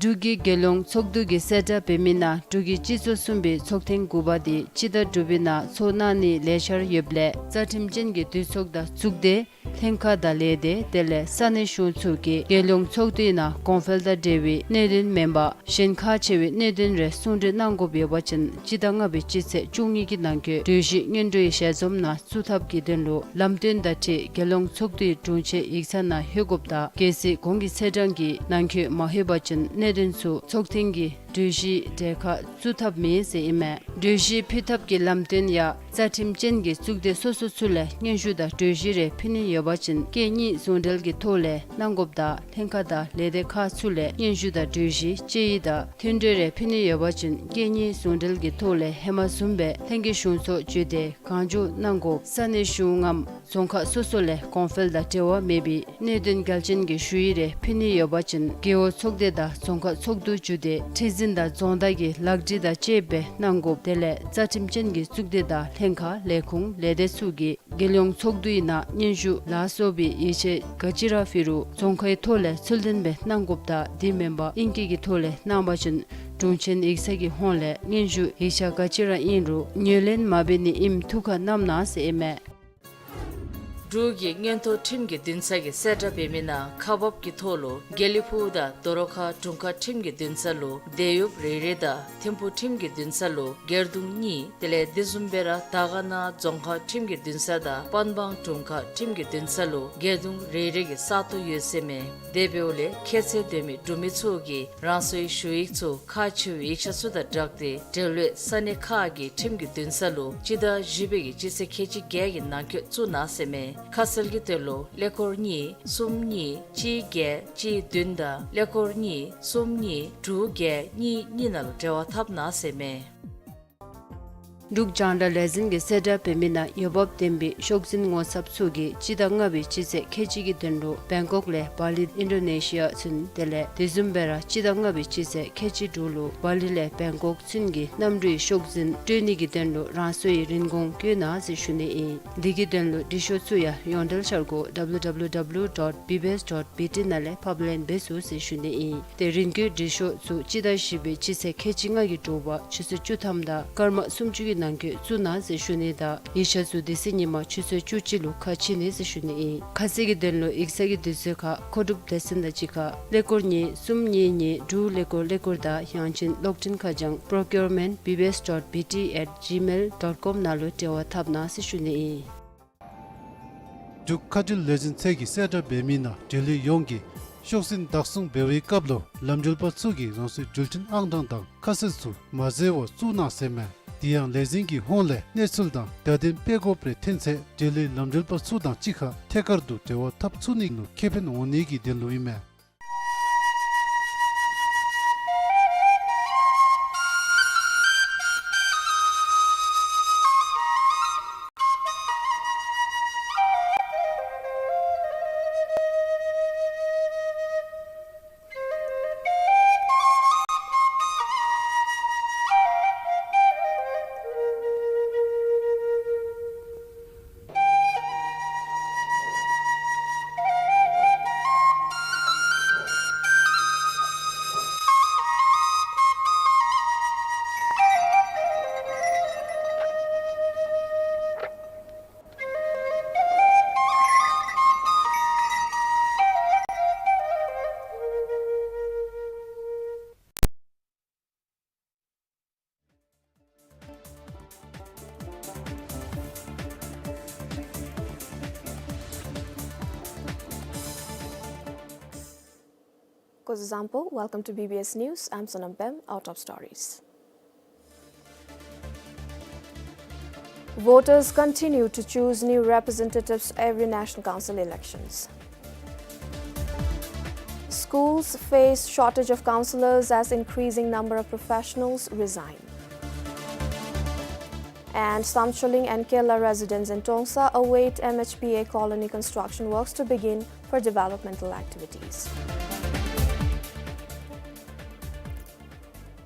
འབྲུག་གི་རྒྱལ་ཡོངས་ཚོགས་འདུ་གི་གསལ་བསྒྲགས་འབད་མི་ནང་འབྲུག་གི་སྤྱི་ཚོགས་གསུམ་པའི་ཚོགས་ཐེངས་དགུ་པ་དེ་སྤྱི་ཟླ་དྲུག་པའི་ནང་ཚོགས་གནང་ནིའི་ལས་འཆར་ཡོདཔ་ལས་རྩ་ཁྲིམས་ཅན་གྱི་འདུས་ཚོགས་དང་གཙུག་སྡེ་ལྷན་ཁག་དང་ལས་སྡེ་དེ་ལས་ས་གནས་གཞུང་ཚུ་གིས་རྒྱལ་ཡོངས་ཚོགས་འདུའི་ནང་གོང་འཕེལ་དང་འབྲེལ་བའི་གནད་དོན་མེན་པར་གཞན་ཁག་ཆེ་བའི་གནད་དོན་རེ་གསུང་གྲོས་གནང་དགོཔ་ཡོད་པ་ཅིན་སྤྱི་ཟླ་ལྔ་པའི་སྤྱི་ཚེས་བཅུ་གཉིས་ཀྱི་ནང་འཁོད་གྲོས་གཞི་སྔོན་འགྲོའི་ཞལ་འཛོམས་ནང་བཙུགས་ཐབས་ཀྱི་དོན་ལུ་ལམ་སྟོན་དང་འཁྲིལ་རྒྱལ་ཡོངས་ཚོགས་འདུའི་དྲུང་ཆེན་ཡིག་ཚང་ནང་ལྷོད་དགོཔ་དང་གལ་སྲིད་གོང་གི་ཚེས་གྲངས་ཀྱི་ནང་འཁོད་མ་ལྷོད་པ་ཅིན་གནད་དོན་ཚུ་ཚོགས་ཐེངས་ཀྱི་གྲོས་གཞིའི་གྲལ་ཁར་བཙུགས་ཐབས་མེད་ཟེར་ཨིན་མས། གྲོས་གཞི་ཕུལ་ཐབས་ཀྱི་ལམ་སྟོན་ཡང་རྩ་ཁྲིམས་ཅན་གྱི་གཙུག་སྡེ་སོ་སོ་ཚུ་ལས་སྙན་ཞུ་དང་གྲོས་གཞི་རེ་ཕུལ་ནི་ཡོད་པ་ཅིན་སྐད་གཉིས་ཟུང་འབྲེལ་གྱི་ཐོག་ལས་གནང་དགོཔ་དང་ལྷན་ཁག་དང་ལས་སྡེ་ཁག་ཚུ་ལས་སྙན་ཞུ་དང་གྲོས་གཞི་དཔྱད་ཡིག་དང་མཐུན་གྲོས་རེ་ཕུལ་ནི་ཡོད་པ་ཅིན་སྐད་གཉིས་ཟུང་འབྲེལ་གྱི་ཐོག་ལས་ཧེ་མ་བཟུམ་སྦེ་ལྷན་རྒྱས་གཞུང་ཚོགས་བརྒྱུད་དེ་གང་མགྱོགས་གནང་དགོ། ས་གནས་གཞུང་ངམ་རྫོང་ཁག་སོ་སོ་ལས་གོང་འཕེལ་དང་འབྲེལ་བ་མེད་པའི་གནད་དོན་གལ་ཆེན་གྱི་ཞུ་ཡིག་རེ་ཕུལ་ནི་ཡོད་པ་ཅིན་རྒེད་འོག་ཚོགས་སྡེ་དང་རྫོང་ཁག་ཚོགས་འདུ་བརྒྱུད་དེ་ཁྲི་འཛིན་དང་རྫོང་བདག་གི་ལག་བྲིས་དང་བཅསཔ་སྦེ་གནང་དགོ། དེ་ལས་རྩ་ཁྲིམས་ཅན་གྱི་གཙུག་སྡེ་དང་ལྷན་ཁག་ལས་ཁུངས་ལས་སྡེ་ཚུ་གིས་རྒྱལ་ཡོངས་ཚོགས་འདུའི་ནང་སྙན་ཞུ་ལ་སོགས་པའི་ཡིག་ཆ་ག་ཅི་ར་ཕུལ་རུང་རྫོང་ཁའི་ཐོག་ལས་ཚུལ་ལྡན་སྦེ་གནང་དགོཔ་དང་དེ་མེན་པར་ཨིང་སྐད་ཀྱི་ཐོག་ལས་གནང་བ་ཅིན་དྲུང་ཆེན་ཡིག་ཚང་གི་ཧོངས་ལས་སྙན་ཞུ་ཡིག་ཆ་ག་ཅི་ར་ཨིན་རུང་ངོས་ལེན་མ་འབད་ནི་ཨིནམ་ཐུགས་ཁར་བསྣམ་གནང་ཟེར་ཨིན་མས། འབྲུག་གི་མངོན་མཐོ་ཁྲིམས་ཀྱི་འདུན་ས་གི་གསལ་བསྒྲགས་འབད་མི་ནང་ཁག་འབགཔ་ཀྱི་ཐོག་ལུ་དགེ་ལེགས་ཕུག་དང་རྡོ་རོ་ཁ་དྲུང་ཁག་ཁྲིམས་ཀྱི་འདུན་ས་ལུ་དེད་གཡོགཔ་རེ་རེ་དང་ཐིམ་ཕུག་ཁྲིམས་ཀྱི་འདུན་ས་ལུ་སྒེར་དུང་གཉིས། དེ་ལས་དེ་བཟུམ་སྦེ་ར་དར་དཀར་ན་རྫོང་ཁག་ཁྲིམས་ཀྱི་འདུན་ས་དང་པན་སྦང་དྲུང་ཁག་ཁྲིམས་ཀྱི་འདུན་ས་ལུ་སྒེར་དུང་རེ་རེ་གི་ས་སྟོང་ཡོད་ཟེར་མས། དེ་འབདཝ་ལས་ཁྱད་ཚད་ལྡན་མི་འབྲུག་མི་ཚུ་གིས་རང་སོའི་ཞུ་ཡིག་ཚུ་ཁག་ཆེ་བའི་ཡིག་ཆ་ཚུ་དང་སྦྲགས་ཏེ་འབྲེལ་ཡོད་ས་གནས་ཁག་གི་ཁྲིམས་ཀྱི་འདུན་ས་ལུ་སྤྱི་ཟླ་བཞི་པའི་གི་སྤྱི་ཚེས་ཁལ་གཅིག་བརྒྱད་ཀྱི་ནང་འཁོད་བཙུགས་གནང་ཟེར་མས། ཁ་གསལ་གྱི་དོན་ལུ་ཀླད་ཀོར་གཉིས་གསུམ་གཉིས་གཅིག་བརྒྱད་གཅིག་བདུན་དང་ཀླད་ཀོར་གཉིས་གསུམ་གཉིས་དྲུག་བརྒྱད་གཉིས་གཉིས་ནང་ལུ་འབྲེལ་བ་འཐབ་གནང་ཟེར་མས། འབྲུག་རྒྱང་བསྒྲགས་ལས་འཛིན་གྱི་གསལ་བསྒྲགས་འབད་མི་ནང་འོས་འབབ་ལྡན་པའི་ཤོག་འཛིན་ངོ་ཚབ་ཚུ་གིས་སྤྱི་ཟླ་ལྔ་པའི་སྤྱི་ཚེས་ཁལ་གཅིག་གི་དོན་ལུ་བེང་ཀོག་ལས་བ་ལི་ཨིན་ཌོ་ནེ་ཤི་ཡ་ཚུན། དེ་ལས་དེ་བཟུམ་སྦེ་ར་སྤྱི་ཟླ་ལྔ་པའི་སྤྱི་ཚེས་ཁལ་གཅིག་དྲུག་ལུ་བ་ལི་ལས་བེང་ཀོག་ཚུན་གྱི་གནམ་གྲུའི་ཤོག་འཛིན་སྤྲོད་ནི་གི་དོན་ལུ་རང་སོའི་རིན་གོང་བཀོད་གནང་ཟེར་ཞུ་ནི་ཨིན། དེ་གི་དོན་ལུ་འབྲི་ཤོག་ཚུ་ཡང་ཡོངས་འབྲེལ་འཆར་སྒོ་W W W dot B B S dot B T ནང་ལས་ཕབ་ལེན་འབད་ཚུགས་ཟེར་ཞུ་ནི་ཨིན། ཏེ་རིན་བཀོད་འབྲི་ཤོག་ཚུ་སྤྱི་ཟླ་བཞི་པའི་སྤྱི་ཚེས་ཁལ་གཅིག་ལྔ་གི་དྲོ་པ་ཆུ་ཚོད་བཅུ་ཐམ་དང་སྐར་མ་སུམ་ཅུ་གི་ནང་འཁོད་བཙུགས་གནང་ཟེར་ཞུ་ནི་དང་ཡིག་ཆ་ཚུ་དེ་ཚེ་ཉིན་མ་ཆུ་ཚོད་བཅུ་གཅིག་ལུ་ཁ་ཕྱེ་ནི་ཟེར་ཞུ་ནི་ཨིན། ཁ་གསལ་གྱི་དོན་ལུ་ཡིག་ཚང་གི་དུས་ཚོད་ཁར་མཁོ་སྒྲུབ་སྡེ་ཚན་དང་གཅིག་ཁར་ཀླད་ཀོར་གཉིས་གསུམ་གཉིས་གཉིས་དྲུག་ཀླད་ཀོར་ཀླད་ཀོར་དང་ཡང་ཅིན་གློག་འཕྲིན་ཁ་བྱང་procurement B B S dot B T at gmail dot com ནང་ལུ་འབྲེལ་བ་འཐབ་གནང་ཟེར་ཞུ་ནི་ཨིན། འབྲུག་མཁའ་འགྲུལ་ལས་འཛིན་ཚད་ཀྱི་གསལ་བསྒྲགས་འབད་མི་ནང་འབྲེལ་ཡོད་ཡོངས་ཀྱིས་ ཆོག་མཆན་བདག་བཟུང་འབད་བའི་སྐབས་ལུ་ལམ་འགྲུལ་པ་ཚུ་གིས་རང་སོའི་འགྲུལ་འཕྲིན་ཨང་གྲངས་དང་ཁ་གསལ་ཚུ་མ་བཟོ་བར་བཙུགས་གནང་ཟེར་མས། དེ་ཡང་ལས་འཛིན་གྱི་ཧོངས་ལས་གནས་ཚུལ་དང་བརྡ་དོན་སྤེལ་དགོཔ་རེ་ཐོན་ཚེ་འབྲེལ་ཡོད་ལམ་འགྲུལ་པ་ཚུ་དང་གཅིག་ཁར་ཐད་ཀར་དུ་འབྲེལ་བ་འཐབ་ཚུགས་ནི་ལུ་ཁེ་ཕན་འོང་ནི་གི་དོན་ལུ་ཨིན་མས། Kozo zampo, welcome to B B S News. I'm Sonam Pem. Our top stories. Voters continue to choose new representatives every National Council elections. Schools face shortage of counsellors as increasing number of professionals resign. And Samcholing and Kela residents in Tongsa await M H P A colony construction works to begin for developmental activities.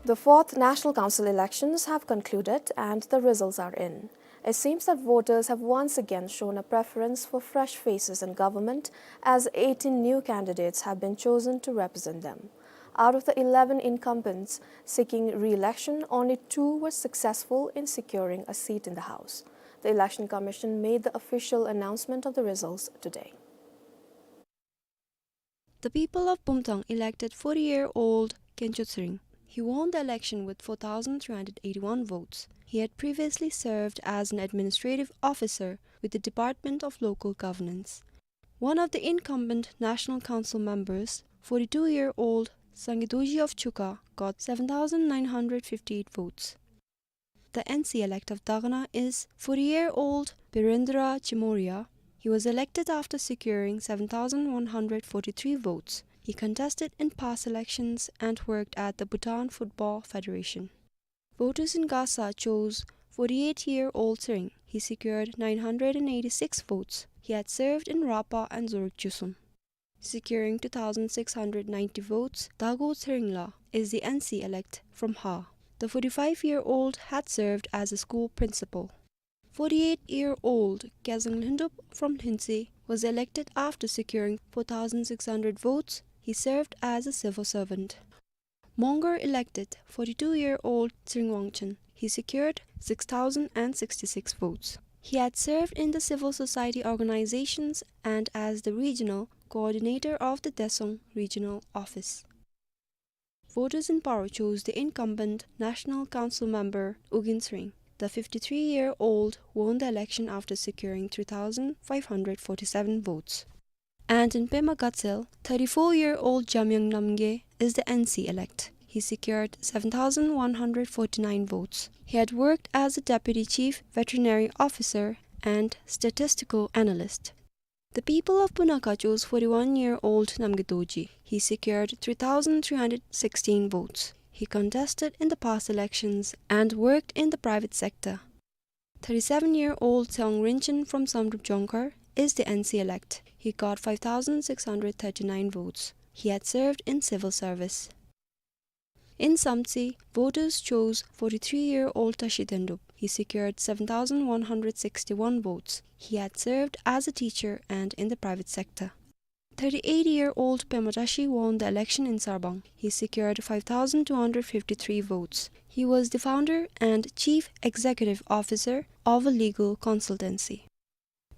The fourth National Council elections have concluded and the results are in. It seems that voters have once again shown a preference for fresh faces in government, as eighteen new candidates have been chosen to represent them. Out of the eleven incumbents seeking re-election, only two were successful in securing a seat in the House. The Election Commission made the official announcement of the results today. The people of Bumthang elected forty-year-old Kencho Tsering. He won the election with four thousand three hundred eighty-one votes. He had previously served as an administrative officer with the Department of Local Governance. One of the incumbent National Council members, forty-two-year-old Sangye Dorji of Chukha, got seven thousand nine hundred fifty-eight votes. The N C elect of Dakhna is forty-year-old Birendra Chimoria. He was elected after securing seven thousand one hundred forty-three votes. He contested in past elections and worked at the Bhutan Football Federation. Voters in Gasa chose forty-eight-year-old Tsering. He secured nine hundred and eighty-six votes. He had served in Rapa and Zorig Chusum. Securing two thousand six hundred ninety votes, Dago Tseringla is the N C elect from Ha. The forty-five-year-old had served as a school principal. Forty-eight-year-old Kyazang Lhundup from Lhuntse was elected after securing four thousand six hundred votes. He served as a civil servant. Mongar elected forty-two-year-old Tsering Wangchen. He secured six thousand and sixty-six votes. He had served in the civil society organizations and as the regional coordinator of the Desong Regional Office. Voters in Paro chose the incumbent National Council member Ugyen Tsering. The fifty-three-year-old won the election after securing three thousand five hundred forty-seven votes. And in Pema Gatsel, thirty-four-year-old Jamyang Namgay is the N C elect. He secured seven thousand one hundred forty-nine votes. He had worked as a deputy chief veterinary officer and statistical analyst. The people of Punakha chose forty-one-year-old Namgay Dorji. He secured three thousand three hundred sixteen votes. He contested in the past elections and worked in the private sector. Thirty-seven-year-old Tseong Rinchen from Samdrup Jongkhar is the N C elect. He got five thousand six hundred thirty-nine votes. He had served in civil service. In Samtse, voters chose forty-three-year-old Tashi Tendrup. He secured seven thousand one hundred sixty-one votes. He had served as a teacher and in the private sector. Thirty-eight-year-old Pema Tashi won the election in Sarbang. He secured five thousand two hundred fifty-three votes. He was the founder and chief executive officer of a legal consultancy.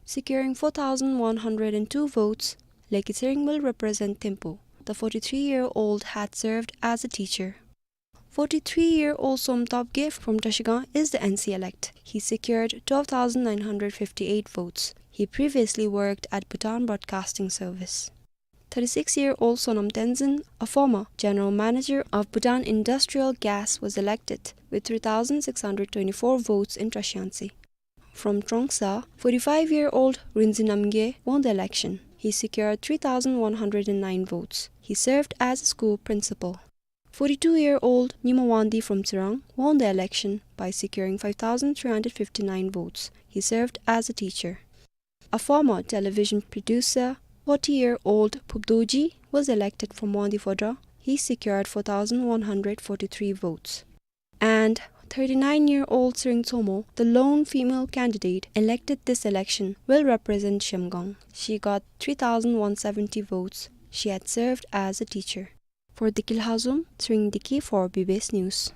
Securing four thousand one hundred and two votes, Leki Tsering will represent Thimphu. The forty-three-year-old had served as a teacher. Forty-three-year-old Somtop Gay from Trashigang is the N C elect. He secured twelve thousand nine hundred fifty-eight votes. He previously worked at Bhutan Broadcasting Service. Thirty-six-year-old Sonam Tenzin, a former general manager of Bhutan Industrial Gas, was elected with three thousand six hundred twenty-four votes in Trashiansi. From Trongsa, forty-five-year-old Rinzin Namgay won the election. He secured three thousand one hundred and nine votes. He served as a school principal. Forty-two-year-old Nyima Wangdi from Tsirang won the election by securing five thousand three hundred fifty-nine votes. He served as a teacher. A former television producer, forty-year-old Phubdoji, was elected from Wangdi Phodrang. He secured four thousand one hundred forty-three votes. And thirty-nine-year-old Tsering Tsomo, the lone female candidate elected this election, will represent Shemgang. She got three thousand one seventy votes. She had served as a teacher. For Diki Lhazom, Tsering Diki for B B S News.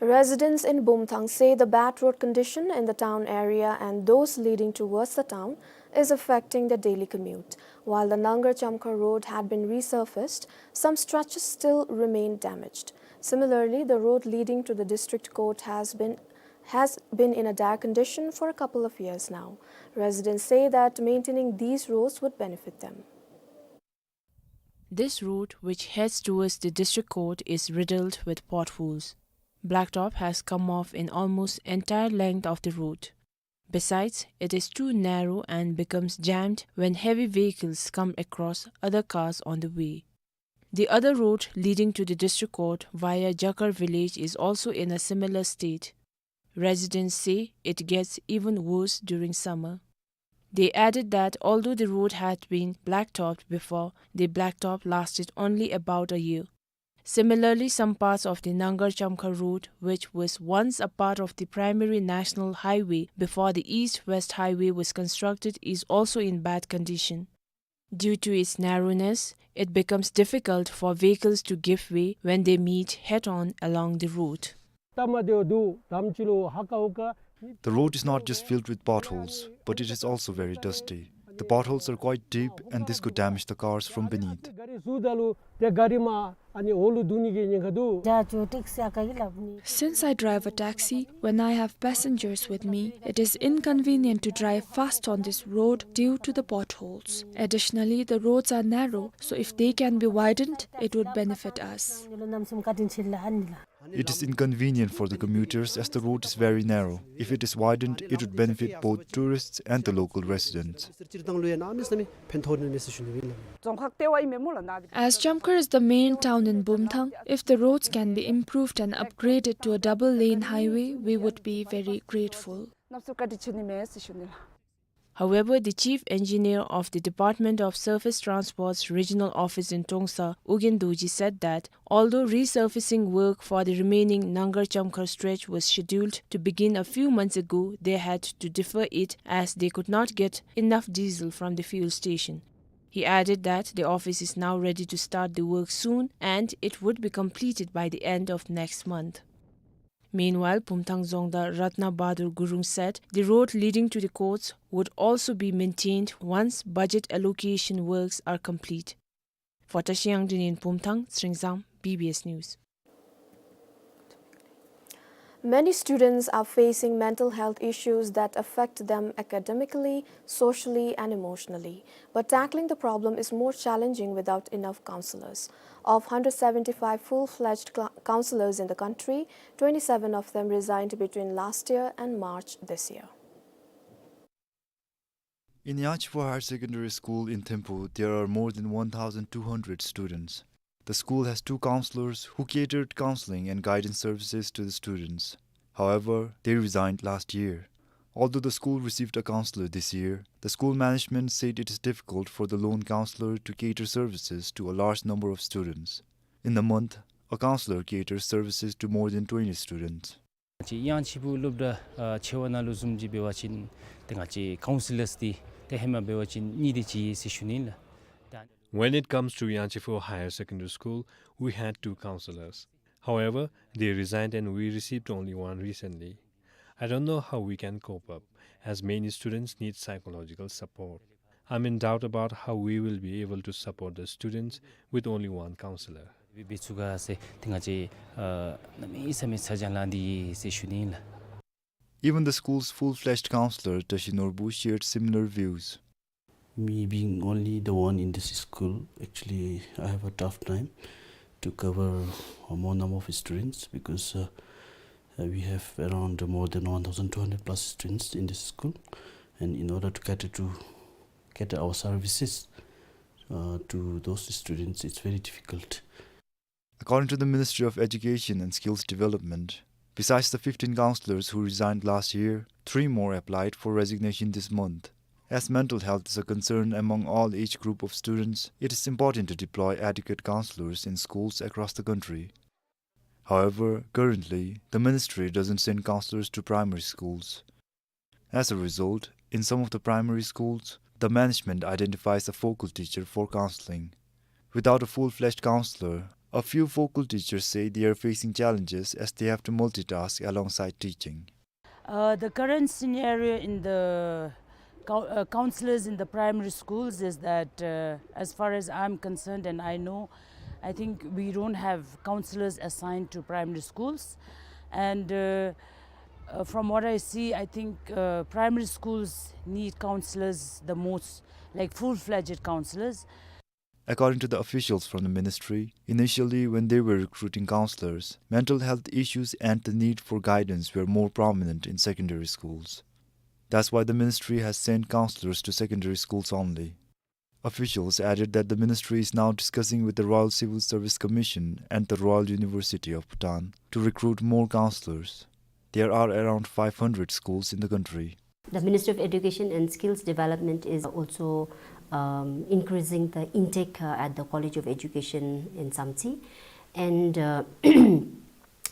Residents in Bumthang say the bad road condition in the town area and those leading towards the town is affecting their daily commute. While the Nangar Chamkhar road had been resurfaced, some stretches still remain damaged. Similarly, the road leading to the district court has been, has been in a dire condition for a couple of years now. Residents say that maintaining these roads would benefit them. This road, which heads towards the district court, is riddled with potholes. Blacktop has come off in almost entire length of the road. Besides, it is too narrow and becomes jammed when heavy vehicles come across other cars on the way. The other road leading to the district court via Jakar village is also in a similar state. Residents say it gets even worse during summer. They added that although the road had been blacktopped before, the blacktop lasted only about a year. Similarly, some parts of the Nangar Chamkhar road, which was once a part of the primary national highway before the East-West Highway was constructed, is also in bad condition. Due to its narrowness, it becomes difficult for vehicles to give way when they meet head-on along the road. The road is not just filled with potholes, but it is also very dusty. The potholes are quite deep, and this could damage the cars from beneath. Since I drive a taxi, when I have passengers with me, it is inconvenient to drive fast on this road due to the potholes. Additionally, the roads are narrow, so if they can be widened, it would benefit us. It is inconvenient for the commuters as the road is very narrow. If it is widened, it would benefit both tourists and the local residents. As Chamkhar is the main town in Bumthang, if the roads can be improved and upgraded to a double-lane highway, we would be very grateful. However, the chief engineer of the Department of Surface Transport's regional office in Trongsa, Ugyen Dorji, said that although resurfacing work for the remaining Nangar Chamkhar stretch was scheduled to begin a few months ago, they had to defer it as they could not get enough diesel from the fuel station. He added that the office is now ready to start the work soon and it would be completed by the end of next month. Meanwhile, Bumthang Dzongda Ratna Bahadur Gurung said the road leading to the courts would also be maintained once budget allocation works are complete. For Tashiang Dinin Bumthang, Sringzang, B B S News. Many students are facing mental health issues that affect them academically, socially, and emotionally. But tackling the problem is more challenging without enough counselors. Of hundred seventy-five full-fledged cl-, counselors in the country, twenty-seven of them resigned between last year and March this year. In Yangchipho Higher Secondary School in Thimphu, there are more than one thousand two hundred students. The school has two counselors who catered counseling and guidance services to the students. However, they resigned last year. Although the school received a counselor this year, the school management said it is difficult for the lone counselor to cater services to a large number of students. In the month, a counselor caters services to more than twenty students. ང་བཅས་ཡང་ཆི་བུ་སློབ་གྲྭ་ཨ་ཆེ་བ་ནང་ལུ་བཟུམ་ཅིག་འབད་བ་ཅིན་ཏེ་ང་བཅས་ཀའུན་སི་ལརསི་འདི་ཏེ་ཧེ་མ་འབད་བ་ཅིན་གཉིས་དེ་ཅིག་ཡོད་ཟེར་ཞུ་ནི་ལགས། ད་When it comes to Yangchipho Higher Secondary School, we had two counselors. However, they resigned and we received only one recently. I don't know how we can cope up, as many students need psychological support. I'm in doubt about how we will be able to support the students with only one counselor. འབད་ཚུགས་ག་ཟེར་ཏེ་ང་བཅས་ཨ་གནམ་མེད་ས་མེད་ཚ་གྱང་ལང་སྟེ་ཡོད་ཟེར་ཞུ་ནི་ལགས། Even the school's full-fledged counselor, Tashi Norbu, shared similar views. Me being only the one in this school, actually, I have a tough time to cover a more number of students because, uh, uh, we have around more than one thousand two hundred plus students in this school, and in order to cater to cater our services, uh, to those students, it's very difficult. According to the Ministry of Education and Skills Development, besides the fifteen counselors who resigned last year, three more applied for resignation this month. As mental health is a concern among all age group of students, it is important to deploy adequate counselors in schools across the country. However, currently, the ministry doesn't send counselors to primary schools. As a result, in some of the primary schools, the management identifies a focal teacher for counseling. Without a full-fledged counselor, a few focal teachers say they are facing challenges as they have to multitask alongside teaching. Uh, the current scenario in the cou-, uh, counselors in the primary schools is that, uh, as far as I'm concerned and I know, I think we don't have counselors assigned to primary schools. And, uh, uh, from what I see, I think, uh, primary schools need counselors the most, like full-fledged counselors. According to the officials from the ministry, initially when they were recruiting counselors, mental health issues and the need for guidance were more prominent in secondary schools. That's why the ministry has sent counselors to secondary schools only. Officials added that the ministry is now discussing with the Royal Civil Service Commission and the Royal University of Bhutan to recruit more counselors. There are around five hundred schools in the country. The Ministry of Education and Skills Development is also, um, increasing the intake, uh, at the College of Education in Samtse. And, uh,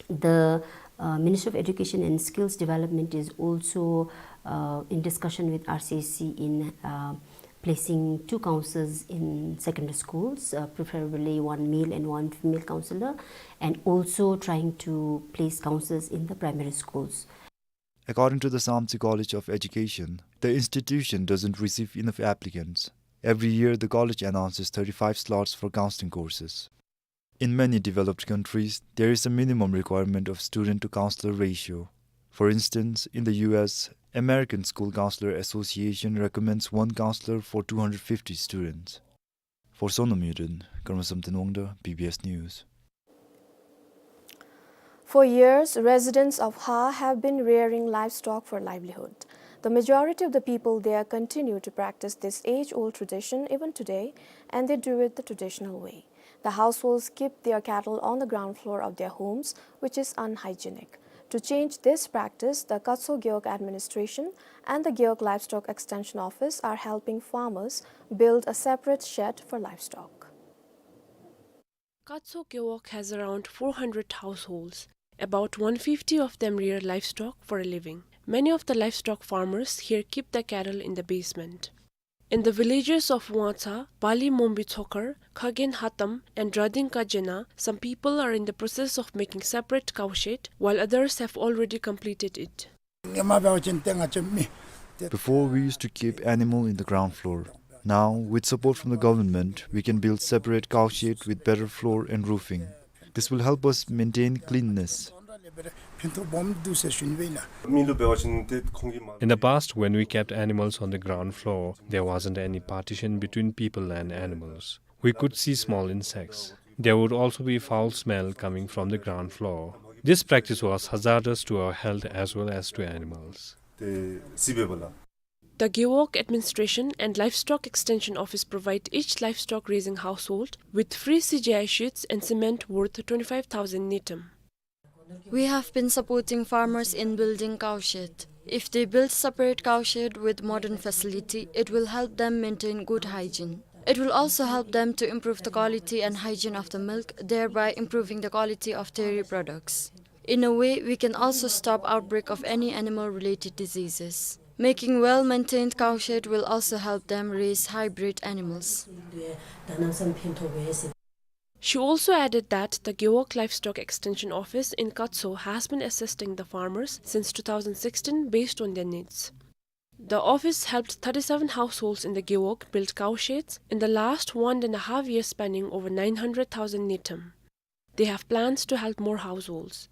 the, uh, Ministry of Education and Skills Development is also, uh, in discussion with R C S C in, uh, placing two counselors in secondary schools, uh, preferably one male and one female counselor, and also trying to place counselors in the primary schools. According to the Samtse College of Education, the institution doesn't receive enough applicants. Every year, the college announces thirty-five slots for counseling courses. In many developed countries, there is a minimum requirement of student to counselor ratio. For instance, in the U S, American School Counselor Association recommends one counselor for two hundred fifty students. For Sonam Yuden, Karma Samten Wangda, B B S News. For years, residents of Ha have been rearing livestock for livelihood. The majority of the people there continue to practice this age-old tradition even today, and they do it the traditional way. The households keep their cattle on the ground floor of their homes, which is unhygienic. To change this practice, the Katso Gewog Administration and the Gewog Livestock Extension Office are helping farmers build a separate shed for livestock. Katso Gewog has around four hundred households. About one fifty of them rear livestock for a living. Many of the livestock farmers here keep the cattle in the basement. In the villages of Wangtsa, Bali Mombi Tsokar, Khagen Hatam, and Rading Kajena, some people are in the process of making separate cowshed, while others have already completed it. Before, we used to keep animal in the ground floor. Now, with support from the government, we can build separate cowshed with better floor and roofing. This will help us maintain cleanliness. In the past, when we kept animals on the ground floor, there wasn't any partition between people and animals. We could see small insects. There would also be foul smell coming from the ground floor. This practice was hazardous to our health as well as to animals. The Gewog Administration and Livestock Extension Office provide each livestock raising household with free C G I sheds and cement worth twenty-five thousand ngultrum. We have been supporting farmers in building cowshed. If they build separate cowshed with modern facility, it will help them maintain good hygiene. It will also help them to improve the quality and hygiene of the milk, thereby improving the quality of dairy products. In a way, we can also stop outbreak of any animal-related diseases. Making well-maintained cowshed will also help them raise hybrid animals. She also added that the Gewog Livestock Extension Office in Katso has been assisting the farmers since two thousand sixteen based on their needs. The office helped thirty-seven households in the Gewog build cowsheds in the last one and a half years, spending over nine hundred thousand ngultrum. They have plans to help more households.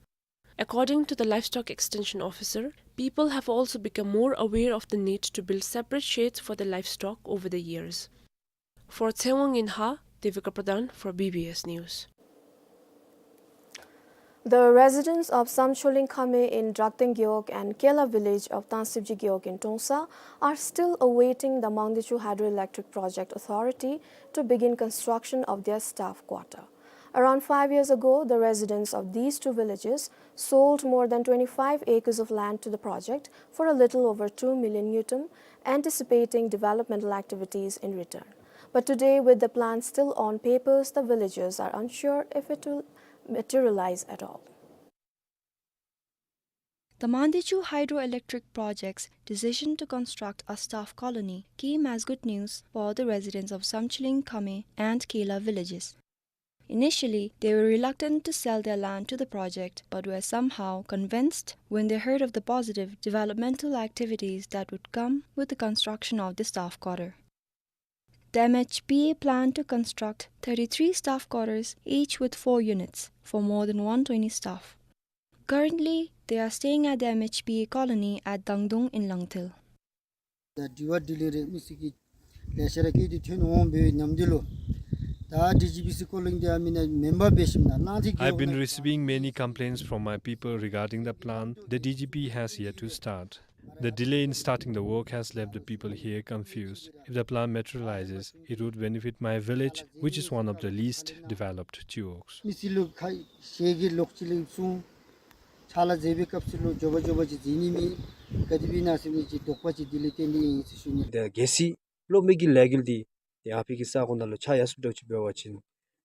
According to the Livestock Extension Officer, People have also become more aware of the need to build separate sheds for their livestock over the years. For Tshewang in Ha, Devika Pradhan for B B S News. The residents of Samcholing Khame in Drakteng Gewog and Kela village of Tangsibji Gewog in Trongsa are still awaiting the Mangdechu Hydroelectric Project Authority to begin construction of their staff quarter. Around five years ago, the residents of these two villages sold more than twenty-five acres of land to the project for a little over two million ngultrum, anticipating developmental activities in return. But today, with the plan still on papers, the villagers are unsure if it will materialize at all. The Mangdechu Hydroelectric Project's decision to construct a staff colony came as good news for the residents of Samcholing Khame and Kela villages. Initially, they were reluctant to sell their land to the project, but were somehow convinced when they heard of the positive developmental activities that would come with the construction of the staff quarter. The M H P A planned to construct thirty-three staff quarters, each with four units, for more than one twenty staff. Currently, they are staying at the M H P A colony at Dangdung in Langthil. ད་དྲི་བ་དྲིས་ལན་རེ་མི་སི་གི་ལེ་ཤ་ར་ཀི་དེ་ཐོན་འོང་བའི་ཉམས་འདི་ལོ། ད་ཌི་ཇི་པི་སི་ཀོ་ལིང་དེ་ཨ་མི་ན་མེན་པར་འབད་ཞིནམ་ན་ནང་ཐིག་I've been receiving many complaints from my people regarding the plan. The D G P has yet to start. The delay in starting the work has left the people here confused. If the plan materializes, it would benefit my village, which is one of the least developed Chiwogs. མི་སི་ལུ་ཁ་ཤས་ཀྱིས་ལོག་ཅི་ལིང་སུང་ཕྱག་ལཱ་མཛད་པའི་སྐབས་སུ་ལུ་མགྱོགས་པ་མགྱོགས་པ་ཅིག་མཛད་ནི་མེད། ག་དེ་སྦེ་ཨིན་ན་ཟེར་མི་ཅིག་དོགས་པ་ཅིག་དེ་ལས་བརྟེན་ཏེ་ཨིན་ཟེར་ཞུ་ནི། ད་གལ་སྲིད་གློག་མེ་གི་ལས་འགུལ་འདི་ཏེ་ཨ་ཕི་གི་ས་གོ་ནང་ལུ་ཆ་ཡར་སོངམ་འདྲཝ་ཅིག་འབད་བ་ཅིན་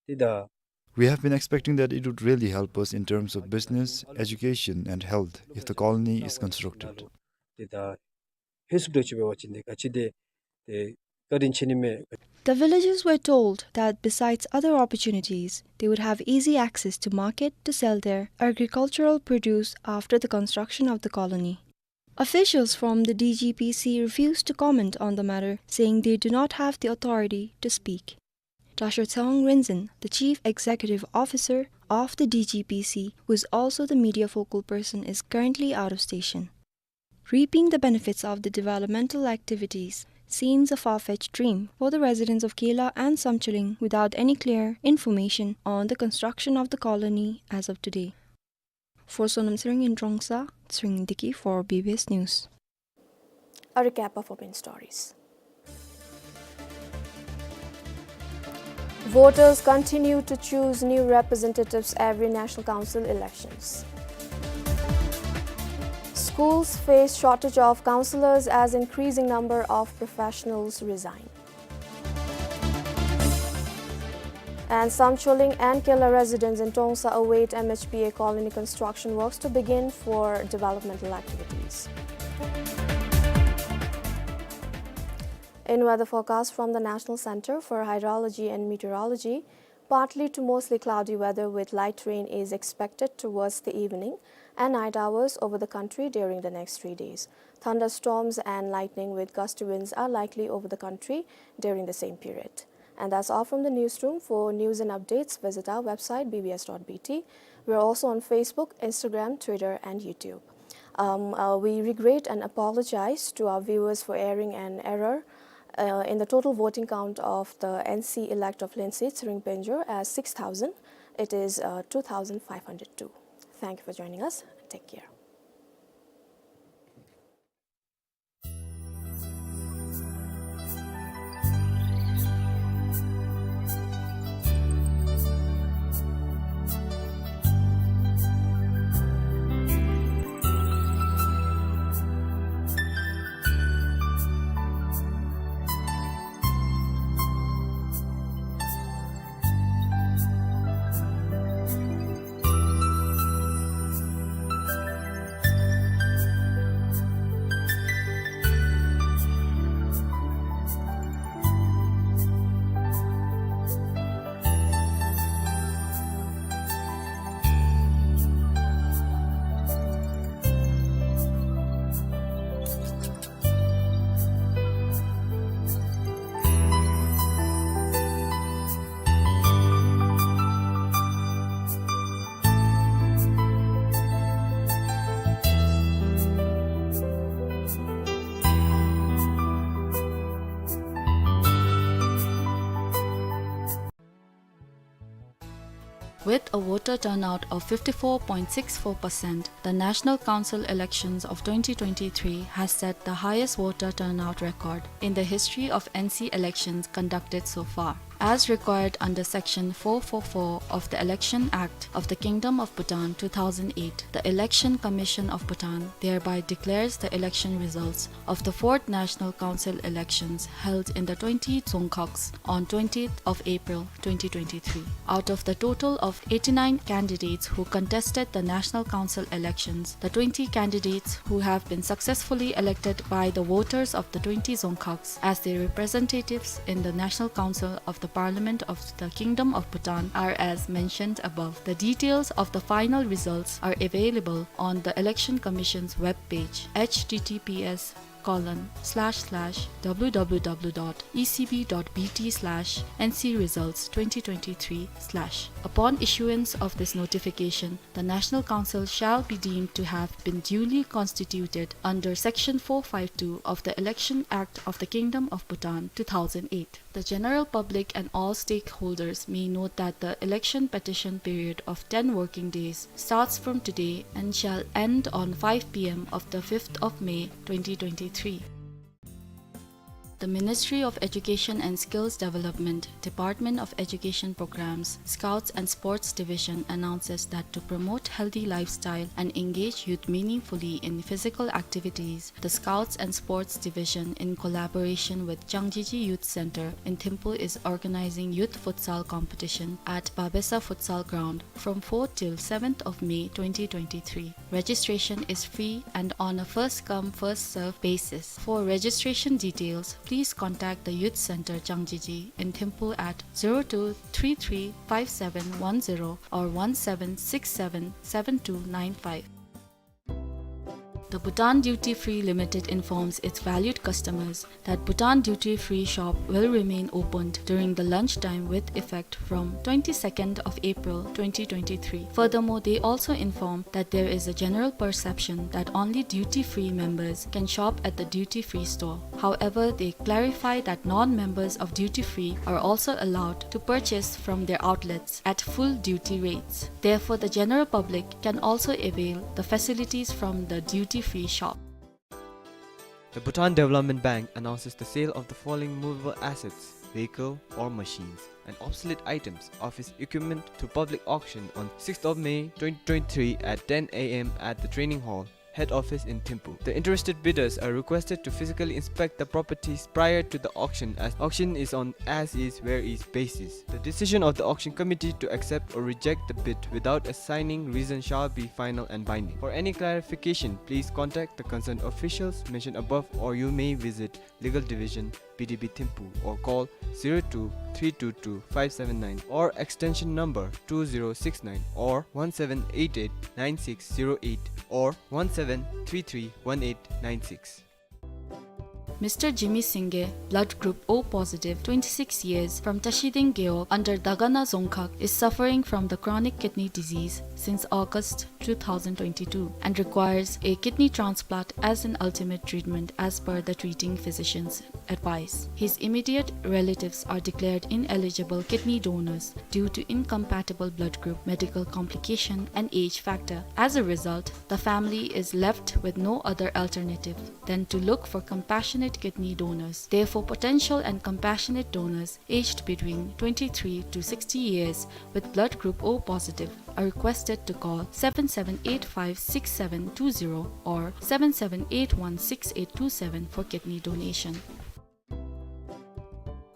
ཏེ་ད། We have been expecting that it would really help us in terms of business, education and health if the colony is constructed. ཏེ་ད་ལྷོད་སོངམ་འདྲཝ་ཅིག་འབད་བ་ཅིན་ཏེ་ག་ཅི་དེ་ཏེ་བཀའ་དྲིན་ཆེ་ནི་མས། The villagers were told that besides other opportunities, they would have easy access to market to sell their agricultural produce after the construction of the colony. Officials from the D G P C refused to comment on the matter, saying they do not have the authority to speak. Dasho Tshewang Rinzin, the Chief Executive Officer of the D G P C, who is also the media focal person, is currently out of station. Reaping the benefits of the developmental activities seems a far-fetched dream for the residents of Kela and Samcholing without any clear information on the construction of the colony as of today. For Sonam Tshering in Trongsa, Tshering Deki for B B S News. A recap of our main stories. Voters continue to choose new representatives every national council elections. Schools face shortage of counsellors as increasing number of professionals resign. And Samcholing and Kela residents in Trongsa await M H P A colony construction works to begin for developmental activities. In weather forecast from the National Center for Hydrology and Meteorology, partly to mostly cloudy weather with light rain is expected towards the evening and night hours over the country during the next three days. Thunderstorms and lightning with gusty winds are likely over the country during the same period. And that's all from the newsroom. For news and updates, visit our website, B B S dot B T. We're also on Facebook, Instagram, Twitter, and YouTube. Um, uh, we regret and apologize to our viewers for airing an error, uh, in the total voting count of the N C elect of Lensi Tshering Penjor as six thousand. It is, uh, two thousand five hundred two. Thank you for joining us. Take care. With a voter turnout of fifty-four point six four percent, the National Council elections of twenty twenty-three has set the highest voter turnout record in the history of N C elections conducted so far. As required under Section four four four of the Election Act of the Kingdom of Bhutan two thousand eight, the Election Commission of Bhutan thereby declares the election results of the fourth National Council elections held in the twenty dzongkhags on twentieth of April twenty twenty-three. Out of the total of eighty-nine candidates who contested the National Council elections, the twenty candidates who have been successfully elected by the voters of the twenty dzongkhags as their representatives in the National Council of the Parliament of the Kingdom of Bhutan are as mentioned above. The details of the final results are available on the Election Commission's webpage, H T T P S colon slash slash W W W dot E C B dot B T slash N C results twenty twenty-three slash. Upon issuance of this notification, the National Council shall be deemed to have been duly constituted under Section four five two of the Election Act of the Kingdom of Bhutan two thousand eight. The general public and all stakeholders may note that the election petition period of ten working days starts from today and shall end on five P M of the fifth of May twenty twenty-three. The Ministry of Education and Skills Development, Department of Education Programs, Scouts and Sports Division announces that to promote healthy lifestyle and engage youth meaningfully in physical activities, the Scouts and Sports Division, in collaboration with Changjiji Youth Center in Thimphu, is organizing youth futsal competition at Babesa Futsal Ground from fourth till seventh of May twenty twenty-three. Registration is free and on a first come, first serve basis. For registration details, please contact the Youth Center Changjiji in Thimphu at zero two three three five seven one zero or one seven six seven seven two nine five. The Bhutan Duty Free Limited informs its valued customers that Bhutan Duty Free Shop will remain opened during the lunch time with effect from twenty-second of April twenty twenty-three. Furthermore, they also inform that there is a general perception that only duty-free members can shop at the duty-free store. However, they clarify that non-members of duty-free are also allowed to purchase from their outlets at full duty rates. Therefore, the general public can also avail the facilities from the duty-free shop. The Bhutan Development Bank announces the sale of the following movable assets, vehicle or machines, and obsolete items, office equipment to public auction on sixth of May twenty twenty-three at ten A M at the training hall, head office in Thimphu. The interested bidders are requested to physically inspect the properties prior to the auction, as auction is on as is where is basis. The decision of the auction committee to accept or reject the bid without assigning reason shall be final and binding. For any clarification, please contact the concerned officials mentioned above, or you may visit Legal Division, B D B Thimphu, or call zero two three two two five seven nine or extension number two zero six nine or one seven eight eight nine six zero eight or one seven three three one eight nine six. Mister Jimmy Singye, blood group O positive, twenty-six years, from Tashiding Gewog under Dagana Dzongkhag, is suffering from the chronic kidney disease since August two thousand twenty-two and requires a kidney transplant as an ultimate treatment as per the treating physician's advice. His immediate relatives are declared ineligible kidney donors due to incompatible blood group, medical complication, and age factor. As a result, the family is left with no other alternative than to look for compassionate kidney donors. Therefore, potential and compassionate donors aged between twenty-three to sixty years with blood group O positive are requested to call seven seven eight five six seven two zero or seven seven eight one six eight two seven for kidney donation.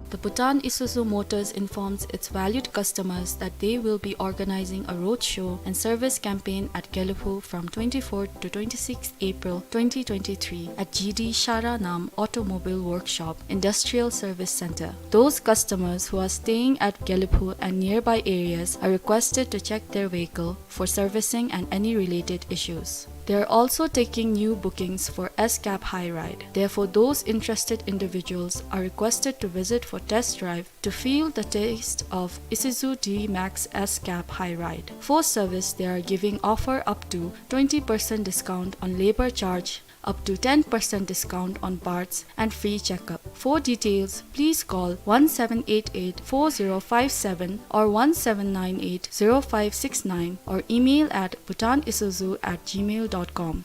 The Bhutan Isuzu Motors informs its valued customers that they will be organizing a roadshow and service campaign at Gelephu from twenty-fourth to twenty-sixth April twenty twenty-three at G D Shara Nam Automobile Workshop Industrial Service Center. Those customers who are staying at Gelephu and nearby areas are requested to check their vehicle for servicing and any related issues. They are also taking new bookings for S-Cab High Ride. Therefore, those interested individuals are requested to visit for test drive to feel the taste of Isuzu D-Max S-Cab High Ride. For service, they are giving offer up to twenty percent discount on labor charge up to ten percent discount on parts and free checkup. For details, please call one seven eight eight four zero five seven or one seven nine eight zero five six nine or email at bhutanisuzu at gmail dot com.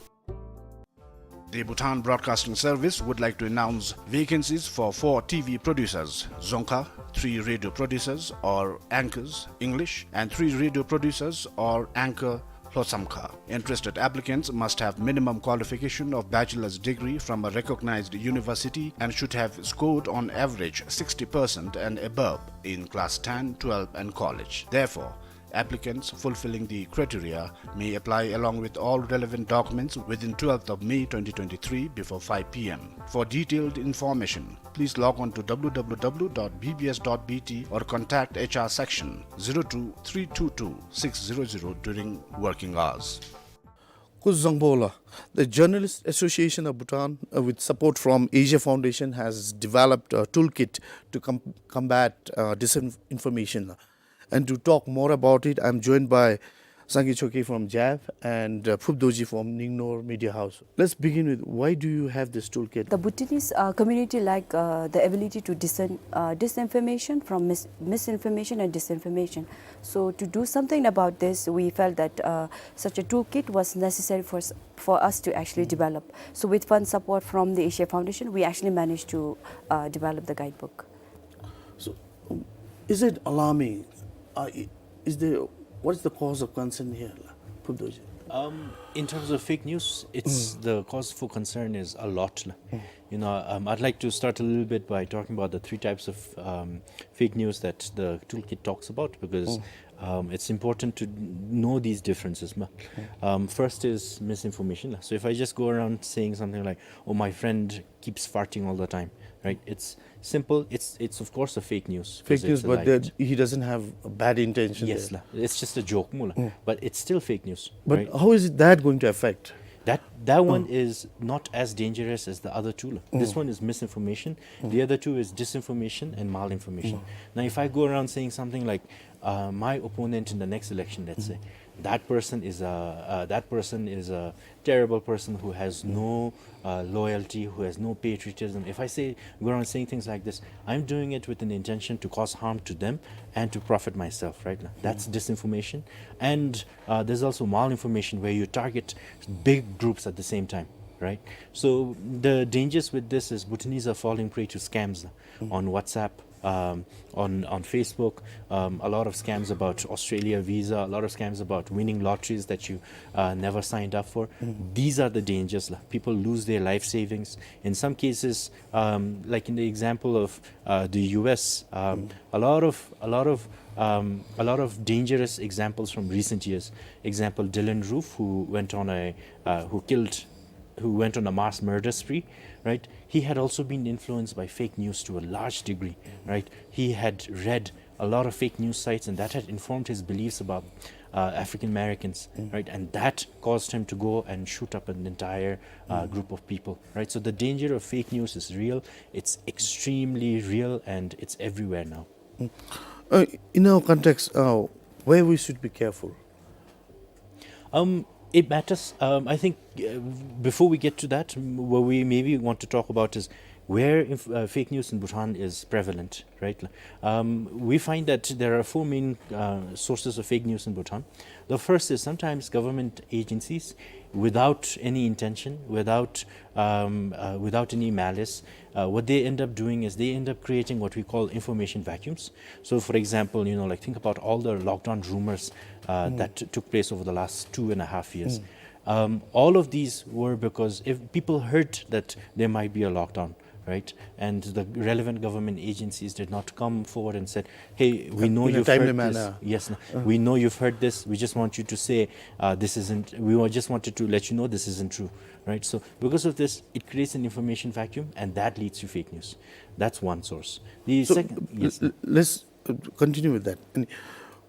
The Bhutan Broadcasting Service would like to announce vacancies for four T V producers, Dzongkha, three radio producers or anchors, English, and three radio producers or anchor, Lhotshamkha. Interested applicants must have minimum qualification of bachelor's degree from a recognized university and should have scored on average sixty percent and above in class ten, twelve, and college. Therefore, applicants fulfilling the criteria may apply along with all relevant documents within twelfth of May twenty twenty-three before five p m. For detailed information, please log on to w w w dot b b s dot b t or contact H R section zero two three two two six zero zero during working hours. Kuzuzangpo la, the Journalist Association of Bhutan, uh, with support from Asia Foundation, has developed a toolkit to com-, combat, uh, disinformation. And to talk more about it, I'm joined by Sangay Choekyi from JAB and, uh, Phup Dorji from Ningnor Media House. Let's begin with, why do you have this toolkit? The Bhutanese, uh, community lack, uh, the ability to discern, uh, disinformation from mis-, misinformation and disinformation. So to do something about this, we felt that, uh, such a toolkit was necessary for s-, for us to actually develop. So with fund support from the Asia Foundation, we actually managed to, uh, develop the guidebook. So, um, is it alarming? Uh, i-, is there, what is the cause of concern here, la, Phup Dorji? Um, in terms of fake news, it's, the cause for concern is a lot, la. You know, um, I'd like to start a little bit by talking about the three types of, um, fake news that the toolkit talks about, because, um, it's important to know these differences, ma. Um, first is misinformation, la. So if I just go around saying something like, "Oh, my friend keeps farting all the time," right? It's simple. It's, it's of course a fake news, 'cause fake news, it's a but lie. He doesn't have a bad intention. Yes, la. It's just a joke, mu la. But it's still fake news, right? But how is it that going to affect? That, that one is not as dangerous as the other two, la. This one is misinformation. The other two is disinformation and malinformation. Now, if I go around saying something like, uh, "My opponent in the next election," let's say, "that person is a, uh, that person is a terrible person who has no, uh, loyalty, who has no patriotism." If I say, go around saying things like this, I'm doing it with an intention to cause harm to them and to profit myself, right? That's disinformation. And, uh, there's also malinformation, where you target big groups at the same time, right? So the dangers with this is Bhutanese are falling prey to scams on WhatsApp, um, on, on Facebook, um, a lot of scams about Australia visa, a lot of scams about winning lotteries that you, uh, never signed up for. These are the dangers, la. People lose their life savings. In some cases, um, like in the example of, uh, the U S, um, a lot of, a lot of, um, a lot of dangerous examples from recent years. Example, Dylann Roof, who went on a, uh, who killed who went on a mass murder spree, right? He had also been influenced by fake news to a large degree, right? He had read a lot of fake news sites, and that had informed his beliefs about, uh, African Americans, right? And that caused him to go and shoot up an entire, uh, group of people, right? So the danger of fake news is real. It's extremely real, and it's everywhere now. Uh, in our context, uh, where we should be careful? Um, it matters. Um, I think, uh, before we get to that, m-, what we maybe want to talk about is where inf-, uh, fake news in Bhutan is prevalent, right? Um, we find that there are four main, uh, sources of fake news in Bhutan. The first is sometimes government agencies, without any intention, without, um, uh, without any malice, uh, what they end up doing is they end up creating what we call information vacuums. So, for example, you know, like, think about all the lockdown rumors, uh, that t-, took place over the last two and a half years. Um, all of these were because if people heard that there might be a lockdown, right, and the relevant government agencies did not come forward and said, "Hey, we know you've heard this." In a timely manner. Yes, no. We know you've heard this. We just want you to say, uh, this isn't, we wa-, just wanted to let you know this isn't true, right? So because of this, it creates an information vacuum, and that leads to fake news. That's one source. The second, yes, l-, l-, let's, uh, continue with that. And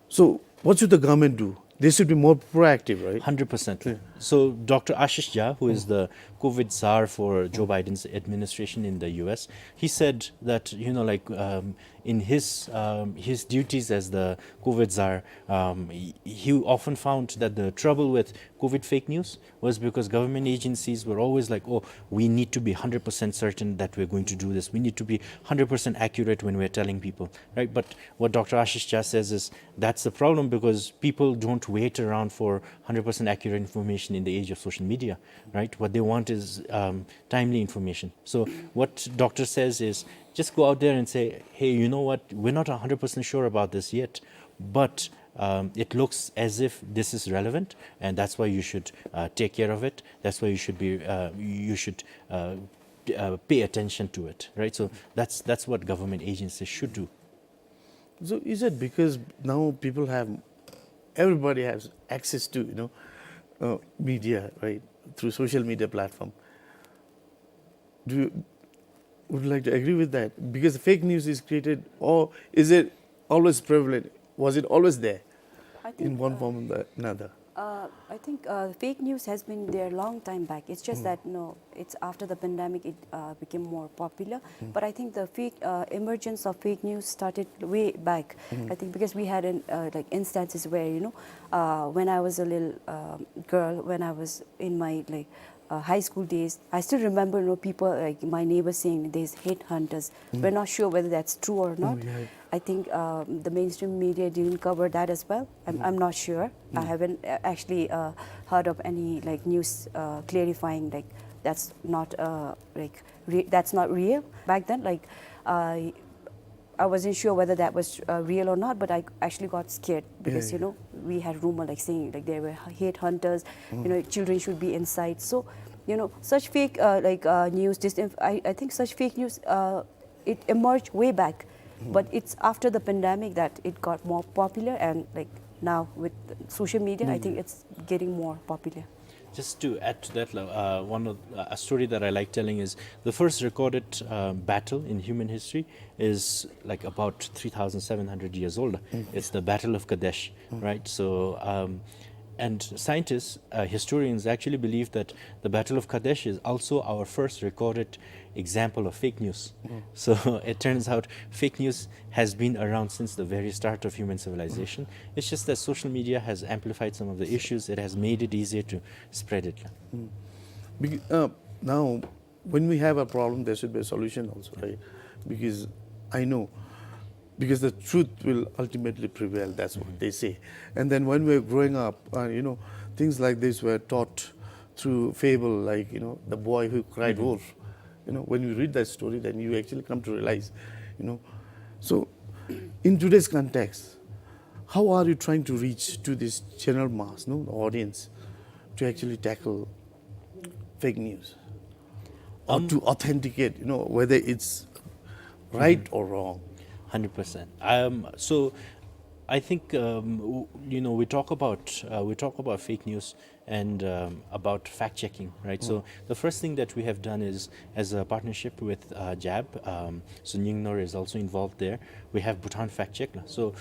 so, what should the government do? They should be more proactive, right? Hundred percent. Yeah. So Doctor Ashish Jha, who is the COVID czar for Joe Biden's administration in the U S, he said that, you know, like, um, in his, um, his duties as the COVID czar, um, he, he often found that the trouble with COVID fake news was because government agencies were always like, "Oh, we need to be hundred percent certain that we're going to do this. We need to be hundred percent accurate when we're telling people," right? But what Doctor Ashish Jha says is that's the problem because people don't wait around for hundred percent accurate information in the age of social media, right? What they want is, um, timely information. So what doctor says is just go out there and say, "Hey, you know what? We're not hundred percent sure about this yet, but, um, it looks as if this is relevant, and that's why you should, uh, take care of it. That's why you should be, uh, you should, uh, uh, pay attention to it," right? So that's, that's what government agencies should do. So is it because now people have, everybody has access to, you know, uh, media, right, through social media platform? Do you, would you like to agree with that? Because fake news is created, or is it always prevalent? Was it always there I think, in one uh, form or the another? Uh, I think, uh, fake news has been there long time back. It's just that, no, it's after the pandemic it, uh, became more popular. But I think the fake, uh, emergence of fake news started way back. I think because we had an, uh, like, instances where, you know, uh, when I was a little, um, girl, when I was in my, like, uh, high school days, I still remember, you know, people, like, my neighbors saying there's headhunters. We're not sure whether that's true or not. I think, um, the mainstream media didn't cover that as well. I'm, I'm not sure. I haven't, uh, actually, uh, heard of any, like, news, uh, clarifying, like, that's not, uh, like, re-, that's not real. Back then, like, uh, I wasn't sure whether that was, uh, real or not, but I actually got scared because, you know, we had rumor, like, saying, like, there were headhunters, you know, children should be inside. So, you know, such fake, uh, like, uh, news, disinf-, I, I think such fake news, uh, it emerged way back, but it's after the pandemic that it got more popular, and, like, now with social media, I think it's getting more popular. Just to add to that, uh, one of, uh, a story that I like telling is the first recorded, uh, battle in human history is, like, about three thousand seven hundred years old. It's the Battle of Kadesh, right? So, um, and scientists, uh, historians actually believe that the Battle of Kadesh is also our first recorded example of fake news. So it turns out fake news has been around since the very start of human civilization. It's just that social media has amplified some of the issues. It has made it easier to spread it. Bec-, uh, now, when we have a problem, there should be a solution also, right? Because I know, because the truth will ultimately prevail, that's what they say. And then when we were growing up, uh, you know, things like this were taught through fable, like, you know, the boy who cried wolf. You know, when you read that story, then you actually come to realize, you know. So, in today's context, how are you trying to reach to this general mass, no, the audience, to actually tackle fake news, or to authenticate, you know, whether it's right or wrong? Hundred percent. Um, so I think, um, w-, you know, we talk about, uh, we talk about fake news and, um, about fact checking, right? So the first thing that we have done is, as a partnership with, uh, JAB, um, so Nyingner is also involved there. We have Bhutan Fact Check. So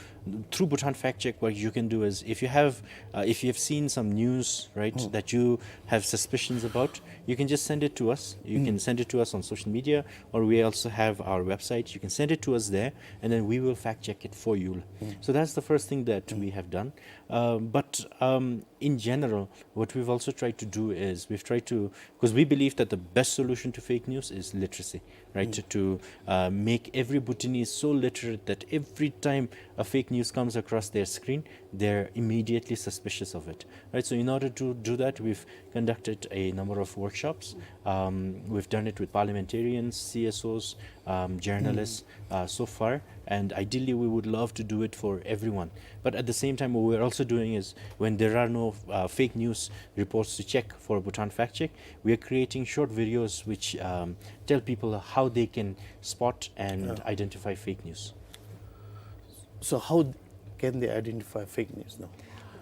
through Bhutan Fact Check, what you can do is, if you have, uh, if you have seen some news, right, that you have suspicions about, you can just send it to us. You can send it to us on social media, or we also have our website. You can send it to us there, and then we will fact check it for you. So that's the first thing that we have done. Uh, but, um, in general, what we've also tried to do is we've tried to, 'cause we believe that the best solution to fake news is literacy, right? To, to, uh, make every Bhutanese so literate that every time a fake news comes across their screen, they're immediately suspicious of it, right? So in order to do that, we've conducted a number of workshops. Um, we've done it with parliamentarians, C S Os, um, journalists, uh, so far, and ideally we would love to do it for everyone. But at the same time, what we're also doing is, when there are no, uh, fake news reports to check for Bhutan Fact Check, we are creating short videos which, um, tell people how they can spot and identify fake news. So how can they identify fake news now?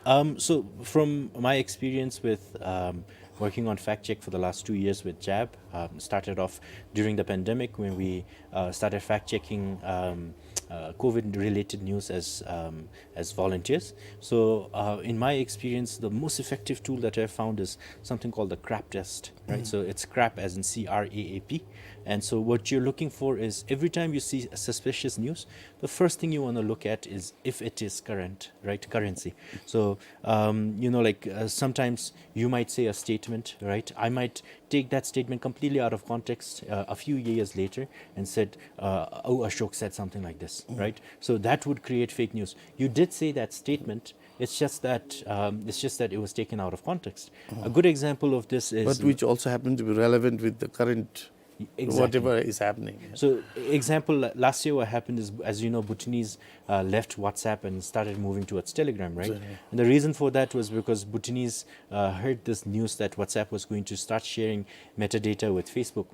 Um, so from my experience with, um, working on fact check for the last two years with JAB, um, started off during the pandemic when we, uh, started fact checking, um, uh, COVID-related news as, um, as volunteers. So, uh, in my experience, the most effective tool that I found is something called the CRAP test, right? So it's CRAP as in C R A A P. And so what you're looking for is every time you see a suspicious news, the first thing you wanna look at is if it is current, right? Currency. So, um, you know, like, uh, sometimes you might say a statement, right? I might take that statement completely out of context, uh, a few years later and said, uh, "Oh, Ashok said something like this," right? So that would create fake news. You did say that statement. It's just that, um, it's just that it was taken out of context. A good example of this is But which also happened to be relevant with the current Exactly. whatever is happening. So, example, la-, last year what happened is, as you know, Bhutanese, uh, left WhatsApp and started moving towards Telegram, right? Exactly. And the reason for that was because Bhutanese, uh, heard this news that WhatsApp was going to start sharing metadata with Facebook.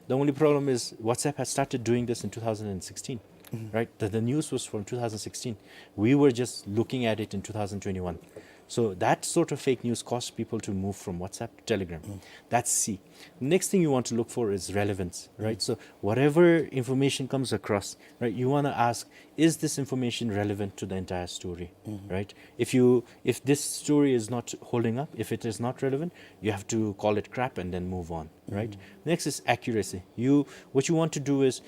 The only problem is WhatsApp has started doing this in two thousand sixteen, right? The, the news was from two thousand sixteen. We were just looking at it in two thousand twenty-one. So that sort of fake news caused people to move from WhatsApp to Telegram. That's C. Next thing you want to look for is relevance, right? So whatever information comes across, right, you wanna ask, is this information relevant to the entire story, right? If you, if this story is not holding up, if it is not relevant, you have to call it crap and then move on, right? Next is accuracy. You, what you want to do is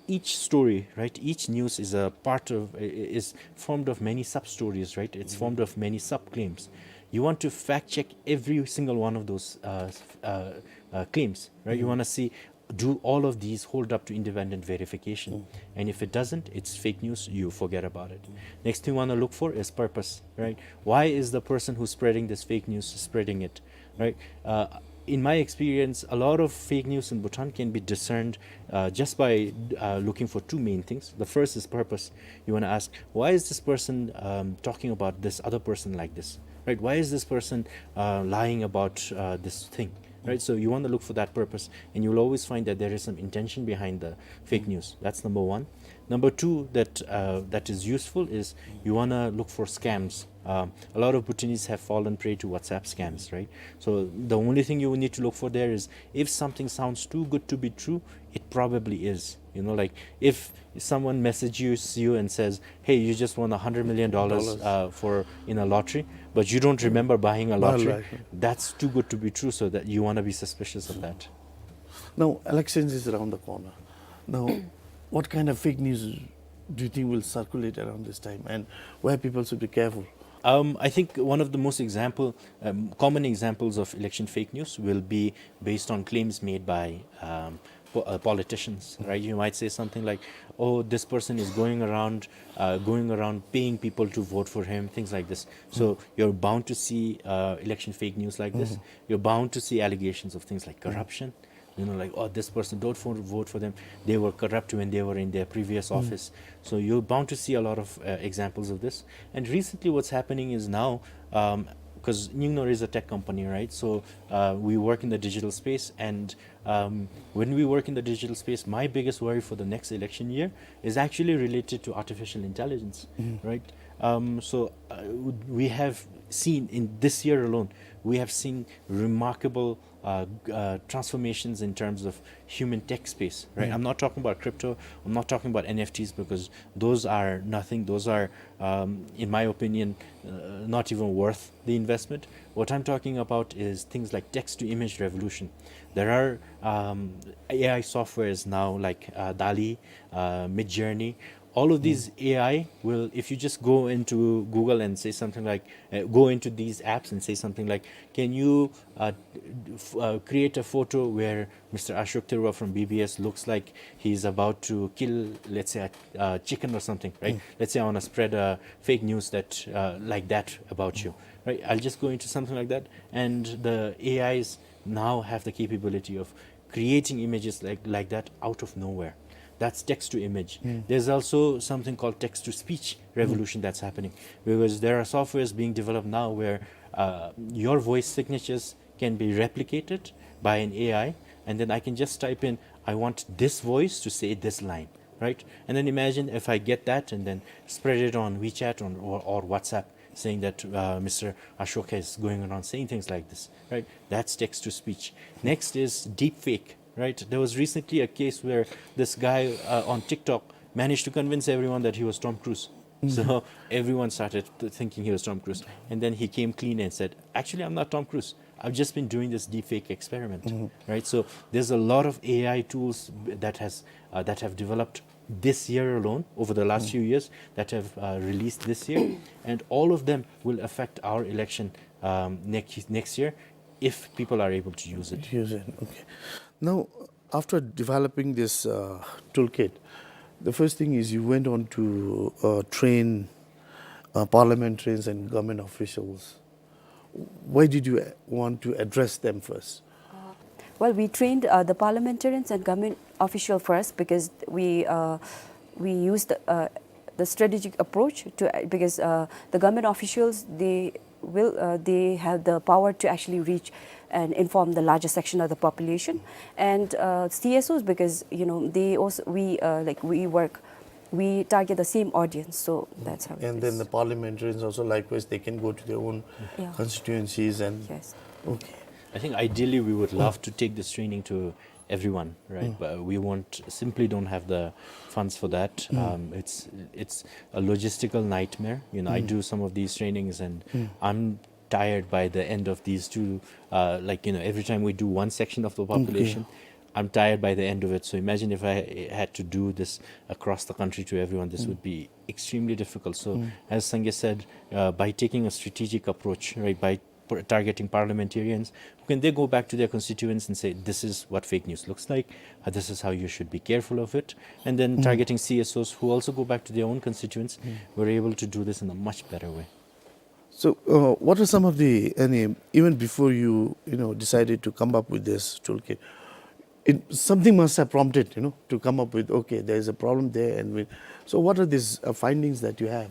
each story, right, each news is a part of, i-, i-, is formed of many sub-stories, right? It's formed of many sub-claims. You want to fact check every single one of those, uh, s-, uh, uh, claims, right? You wanna see, do all of these hold up to independent verification? And if it doesn't, it's fake news, you forget about it. Next thing you wanna look for is purpose, right? Why is the person who's spreading this fake news spreading it, right? Uh, in my experience, a lot of fake news in Bhutan can be discerned, uh, just by, uh, looking for two main things. The first is purpose. You wanna ask, why is this person, um, talking about this other person like this, right? Why is this person, uh, lying about, uh, this thing, right? So you wanna look for that purpose, and you'll always find that there is some intention behind the fake news. That's number one. Number two that, uh, that is useful is you wanna look for scams. Um, a lot of Bhutanese have fallen prey to WhatsApp scams, right? So the only thing you need to look for there is if something sounds too good to be true, it probably is. You know, like, if someone messages you and says, "Hey, you just won a hundred million dollars, Dollars. uh, for, in a lottery," but you don't remember buying a Buy a lottery, lottery. That's too good to be true, so that you wanna be suspicious of that. Now, elections is around the corner. Now, what kind of fake news do you think will circulate around this time, and where people should be careful? Um, I think one of the most example, um, common examples of election fake news will be based on claims made by, um, po-, uh, politicians, right? You might say something like, "Oh, this person is going around, uh, going around paying people to vote for him," things like this. So you're bound to see, uh, election fake news like this. You're bound to see allegations of things like corruption. You know, like, "Oh, this person, don't for, vote for them. They were corrupt when they were in their previous office." So you're bound to see a lot of, uh, examples of this. And recently, what's happening is now, um, 'cause Nyingno is a tech company, right? So, uh, we work in the digital space, and, um, when we work in the digital space, my biggest worry for the next election year is actually related to artificial intelligence, right? Um, so, uh, we have seen in this year alone, we have seen remarkable, uh, g-, uh, transformations in terms of human tech space, right? I'm not talking about crypto. I'm not talking about N F Ts, because those are nothing. Those are, um, in my opinion, uh, not even worth the investment. What I'm talking about is things like text-to-image revolution. There are, um, A I softwares now like, uh, DALL-E, uh, Midjourney. All of these A I will, if you just go into Google and say something like, uh, go into these apps and say something like, "Can you, uh, f-, uh, create a photo where Mister Ashok Tharoor from B B S looks like he's about to kill, let's say, a, a chicken or something," right? Let's say I wanna spread a fake news that, uh, like that about you, right? I'll just go into something like that, and the A Is now have the capability of creating images like, like that out of nowhere. That's text to image. There's also something called text to speech revolution that's happening, because there are softwares being developed now where, uh, your voice signatures can be replicated by an A I, and then I can just type in, "I want this voice to say this line," right? And then imagine if I get that and then spread it on WeChat or, or, or WhatsApp, saying that, uh, Mister Ashoka is going around saying things like this, right? That's text to speech. Next is deepfake, right? There was recently a case where this guy, uh, on TikTok managed to convince everyone that he was Tom Cruise. So everyone started th- thinking he was Tom Cruise. And then he came clean and said, "Actually, I'm not Tom Cruise. I've just been doing this deepfake experiment." Right? So there's a lot of A I tools that has uh, that have developed this year alone, over the last few years, that have uh, released this year, and all of them will affect our election um, next next year if people are able to use it. Use it. Okay. Now, after developing this uh, toolkit, the first thing is you went on to uh, train uh, parliamentarians and government officials. Why did you uh, want to address them first? Well, we trained uh, the parliamentarians and government official first because we uh, we used the, uh, the strategic approach to uh, because uh, the government officials, they will uh, they have the power to actually reach and inform the larger section of the population, and uh, C S Os, because you know they also we uh, like we work we target the same audience, so that's how it is. And then the parliamentarians also, likewise, they can go to their own Yeah. constituencies and Yes. Okay. I think ideally we would love to take this training to everyone, right? But we won't simply don't have the funds for that. Um, it's it's a logistical nightmare. You know, I do some of these trainings and I'm tired by the end of these two. Uh, like you know, every time we do one section of the population, I'm tired by the end of it. So imagine if I had to do this across the country to everyone, this would be extremely difficult. So as Sangay said, uh, by taking a strategic approach, right, by p- targeting parliamentarians, who can they go back to their constituents and say, "This is what fake news looks like, uh, this is how you should be careful of it." And then targeting C S Os who also go back to their own constituents, we're able to do this in a much better way. So, uh, what are some of the, any, even before you, you know, decided to come up with this toolkit, it, something must have prompted, you know, to come up with, okay, there is a problem there, and we, so what are these uh, findings that you have?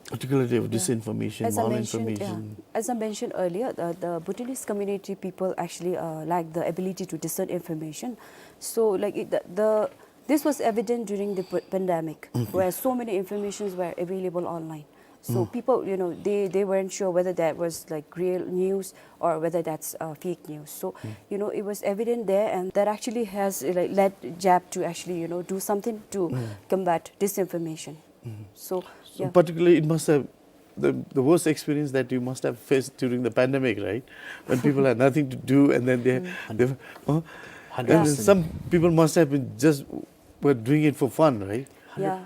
Particularly of disinformation, As I mentioned, yeah, malinformation. As I mentioned earlier, the, the Bhutanese community people actually uh, lack the ability to discern information. So, like it, the, the this was evident during the p- pandemic, where so many informations were available online. So people, you know, they, they weren't sure whether that was like real news or whether that's uh, fake news. So you know, it was evident there, and that actually has uh, like led JAP to actually you know do something to combat disinformation. So, So yeah. particularly, it must have the, the worst experience that you must have faced during the pandemic, right? When people had nothing to do, and then they, they uh, and then Hundred percent. Some people must have been just were doing it for fun, right? Yeah.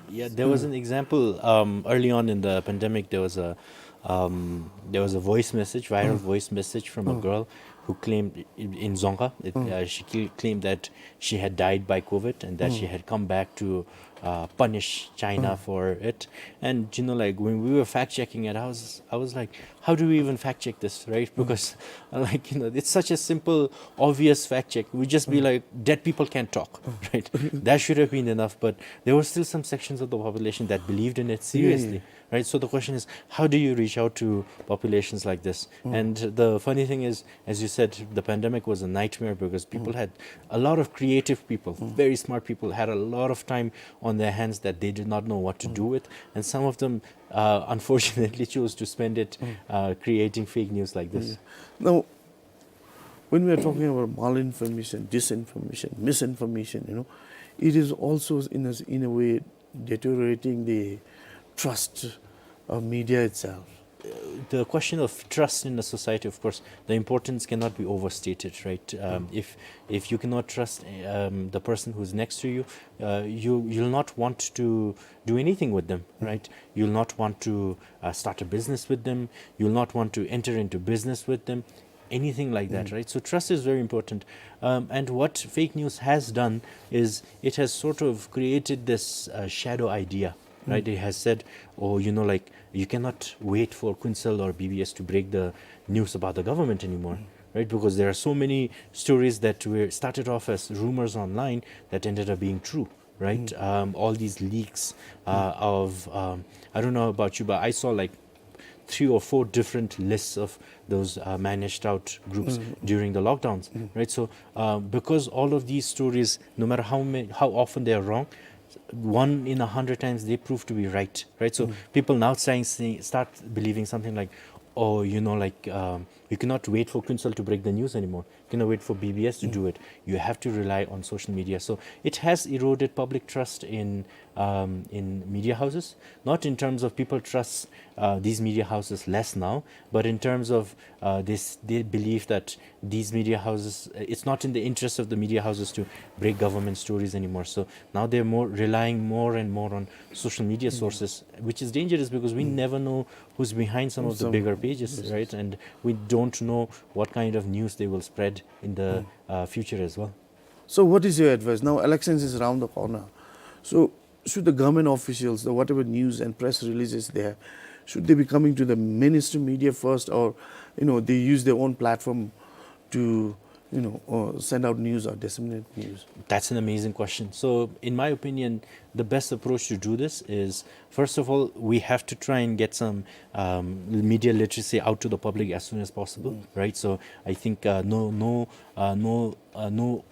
Yeah, there was an example um, early on in the pandemic. There was a um, there was a voice message, viral voice message from a girl who claimed in, in Dzongkha. It, uh, she cl- claimed that she had died by COVID and that she had come back to uh, punish China for it. And you know, like when we were fact checking it, I was I was like, how do we even fact check this, right? Because uh, like you know, it's such a simple, obvious fact check. We just be like, dead people can't talk, right? That should have been enough. But there were still some sections of the population that believed in it seriously, right? So the question is, how do you reach out to populations like this? And the funny thing is, as you said, the pandemic was a nightmare because people had a lot of creative people, very smart people, had a lot of time on their hands that they did not know what to do with, and some of them, uh, unfortunately, chose to spend it uh, creating fake news like this. Now, when we are talking about malinformation, disinformation, misinformation, you know, it is also in a, in a way deteriorating the trust of media itself. The question of trust in a society, of course, the importance cannot be overstated, right? Um, if if you cannot trust um, the person who's next to you, uh, you you'll not want to do anything with them, right? You'll not want to uh, start a business with them. You'll not want to enter into business with them, anything like that, right? So trust is very important. Um, and what fake news has done is it has sort of created this uh, shadow idea, right? It has said, oh, you know, like, you cannot wait for Kuensel or B B S to break the news about the government anymore, right? Because there are so many stories that were started off as rumors online that ended up being true, right? Um, all these leaks uh, of, um, I don't know about you, but I saw like three or four different lists of those uh, managed out groups during the lockdowns, right? So uh, because all of these stories, no matter how many, how often they are wrong, one in a hundred times they prove to be right, right? So people now starting see, start believing something like, oh, you know, like um, You cannot wait for Kuensel to break the news anymore. You cannot wait for B B S to do it. You have to rely on social media. So it has eroded public trust in, um, in media houses. Not in terms of people trust, uh, these media houses less now, but in terms of, uh, this, they believe that these media houses, uh, it's not in the interest of the media houses to break government stories anymore. So now they're more relying more and more on social media sources, which is dangerous because we never know who's behind some of the bigger pages, right? And we don't know what kind of news they will spread in the, uh, future as well. So what is your advice? Now elections is around the corner. So should the government officials, the whatever news and press releases they have, should they be coming to the mainstream media first, or, you know, they use their own platform to, you know, uh, send out news or disseminate news? That's an amazing question. So in my opinion, the best approach to do this is, first of all, we have to try and get some, um, media literacy out to the public as soon as possible, right? So I think, uh, no, no, uh, no, uh, no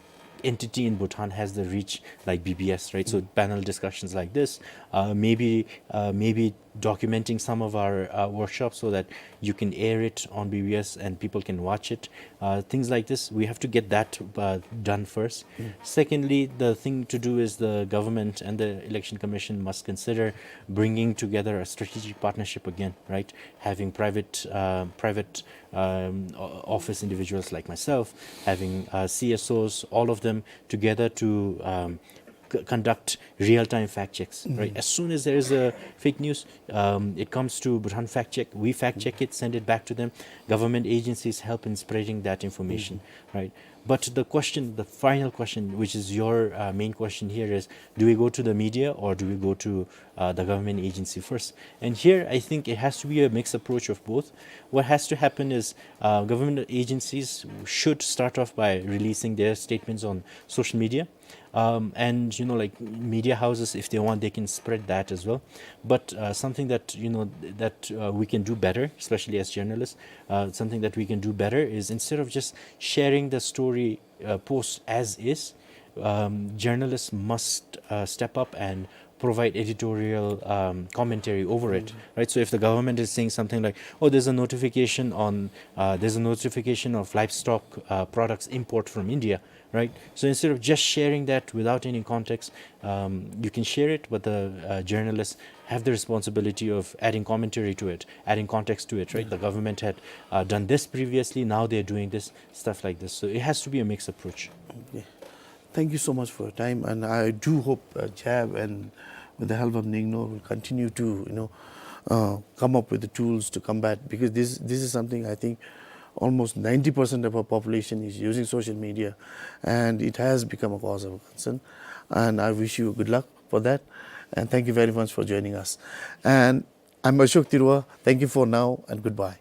entity in Bhutan has the reach like B B S, right? So panel discussions like this, uh, maybe, uh, maybe documenting some of our, uh, workshops so that you can air it on B B S and people can watch it. Uh, things like this, we have to get that, uh, done first. Secondly, the thing to do is the government and the Election Commission must consider bringing together a strategic partnership again, right? Having private, uh, private, um, o-, office individuals like myself, having, uh, C S Os, all of them together to, um, c-, conduct real-time fact checks, right? As soon as there is a fake news, um, it comes to Bhutan Fact Check. We fact check it, send it back to them. Government agencies help in spreading that information, right? But the question, the final question, which is your, uh, main question here, is, do we go to the media or do we go to, uh, the government agency first? And here, I think it has to be a mixed approach of both. What has to happen is, uh, government agencies should start off by releasing their statements on social media. Um, and, you know, like, media houses, if they want, they can spread that as well. But, uh, something that, you know, that, uh, we can do better, especially as journalists, uh, something that we can do better is, instead of just sharing the story, uh, post as is, um, journalists must, uh, step up and provide editorial, um, commentary over it, right? So if the government is saying something like, "Oh, there's a notification on, uh, there's a notification of livestock, uh, products import from India," right? So instead of just sharing that without any context, um, you can share it, but the, uh, journalists have the responsibility of adding commentary to it, adding context to it, right? The government had, uh, done this previously, now they're doing this, stuff like this. So it has to be a mixed approach. Okay. Thank you so much for your time, and I do hope, uh, JAB and with the help of NIGNOR will continue to, you know, uh, come up with the tools to combat, because this, this is something I think almost ninety percent of our population is using social media, and it has become a cause of concern. And I wish you good luck for that, and thank you very much for joining us. And I'm Ashok Tirua. Thank you for now, and goodbye.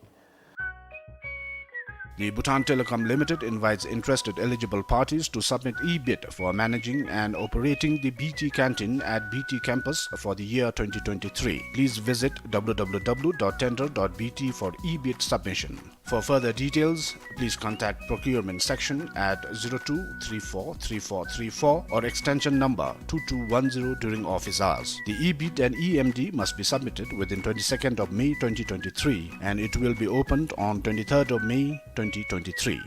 The Bhutan Telecom Limited invites interested eligible parties to submit e-bid for managing and operating the B T canteen at B T campus for the year twenty twenty-three. Please visit W W W dot tender dot B T for e-bid submission. For further details, please contact procurement section at zero two three four three four three four or extension number two two one zero during office hours. The e-bid and E M D must be submitted within twenty-second of May twenty twenty-three, and it will be opened on twenty-third of May twenty twenty-three.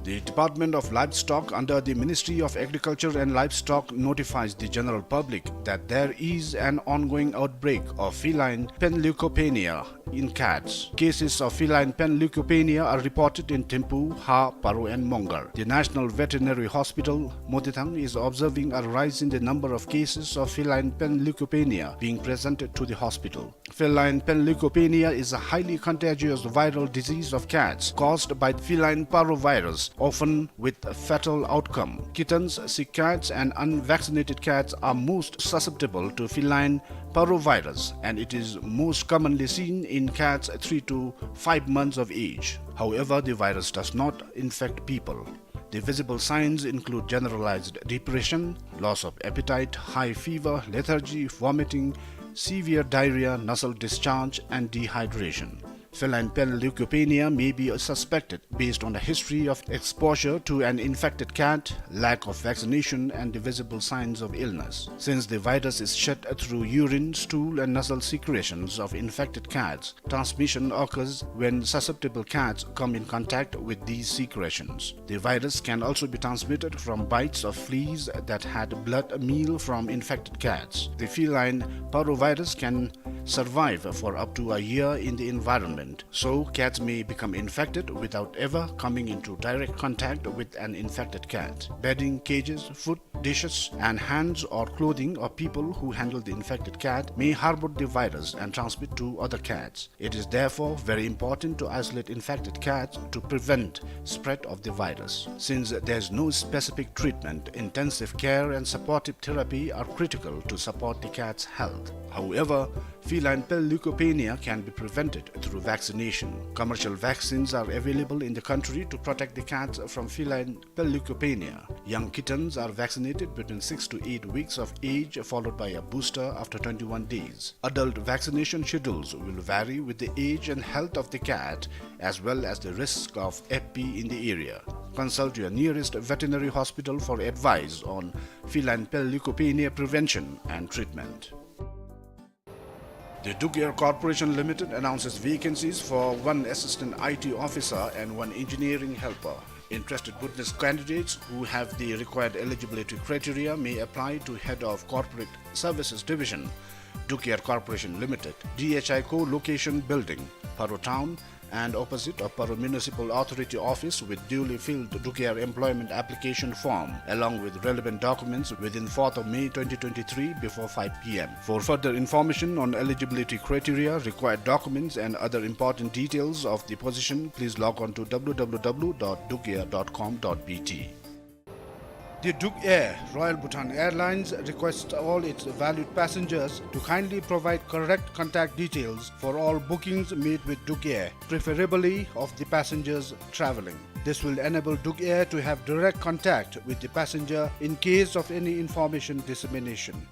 The Department of Livestock under the Ministry of Agriculture and Livestock notifies the general public that there is an ongoing outbreak of feline panleukopenia in cats. Cases of feline panleukopenia are reported in Thimphu, Ha, Paro and Mongar. The National Veterinary Hospital, Modithang, is observing a rise in the number of cases of feline panleukopenia being presented to the hospital. Feline panleukopenia is a highly contagious viral disease of cats caused by feline parvovirus, often with a fatal outcome. Kittens, sick cats, and unvaccinated cats are most susceptible to feline parvovirus, and it is most commonly seen in cats three to five months of age. However, the virus does not infect people. The visible signs include generalized depression, loss of appetite, high fever, lethargy, vomiting, severe diarrhea, nasal discharge, and dehydration. Feline pale leukopenia may be suspected based on the history of exposure to an infected cat, lack of vaccination, and the visible signs of illness. Since the virus is shed through urine, stool, and nasal secretions of infected cats, transmission occurs when susceptible cats come in contact with these secretions. The virus can also be transmitted from bites of fleas that had blood meal from infected cats. The feline parvovirus can survive for up to a year in the environment, so cats may become infected without ever coming into direct contact with an infected cat. Bedding, cages, food, dishes, and hands or clothing of people who handle the infected cat may harbor the virus and transmit to other cats. It is therefore very important to isolate infected cats to prevent spread of the virus. Since there is no specific treatment, intensive care and supportive therapy are critical to support the cat's health. However, feline pale leukopenia can be prevented through vaccination. Commercial vaccines are available in the country to protect the cats from feline pale leukopenia. Young kittens are vaccinated between six to eight weeks of age, followed by a booster after twenty-one days. Adult vaccination schedules will vary with the age and health of the cat, as well as the risk of F P in the area. Consult your nearest veterinary hospital for advice on feline pale leukopenia prevention and treatment. The Duk Air Corporation Limited announces vacancies for one assistant I T officer and one engineering helper. Interested Bhutanese candidates who have the required eligibility criteria may apply to Head of Corporate Services Division, Duk Air Corporation Limited, D H I Co-location Building, Paro Town, and opposite of Paro Municipal Authority office with duly filled Duk Air employment application form along with relevant documents within fourth of May twenty twenty-three before five P M. For further information on eligibility criteria, required documents and other important details of the position, please log on to W W W dot dukair dot com dot B T. The Duk Air, Royal Bhutan Airlines, requests all its valued passengers to kindly provide correct contact details for all bookings made with Duk Air, preferably of the passengers traveling. This will enable Duk Air to have direct contact with the passenger in case of any information dissemination.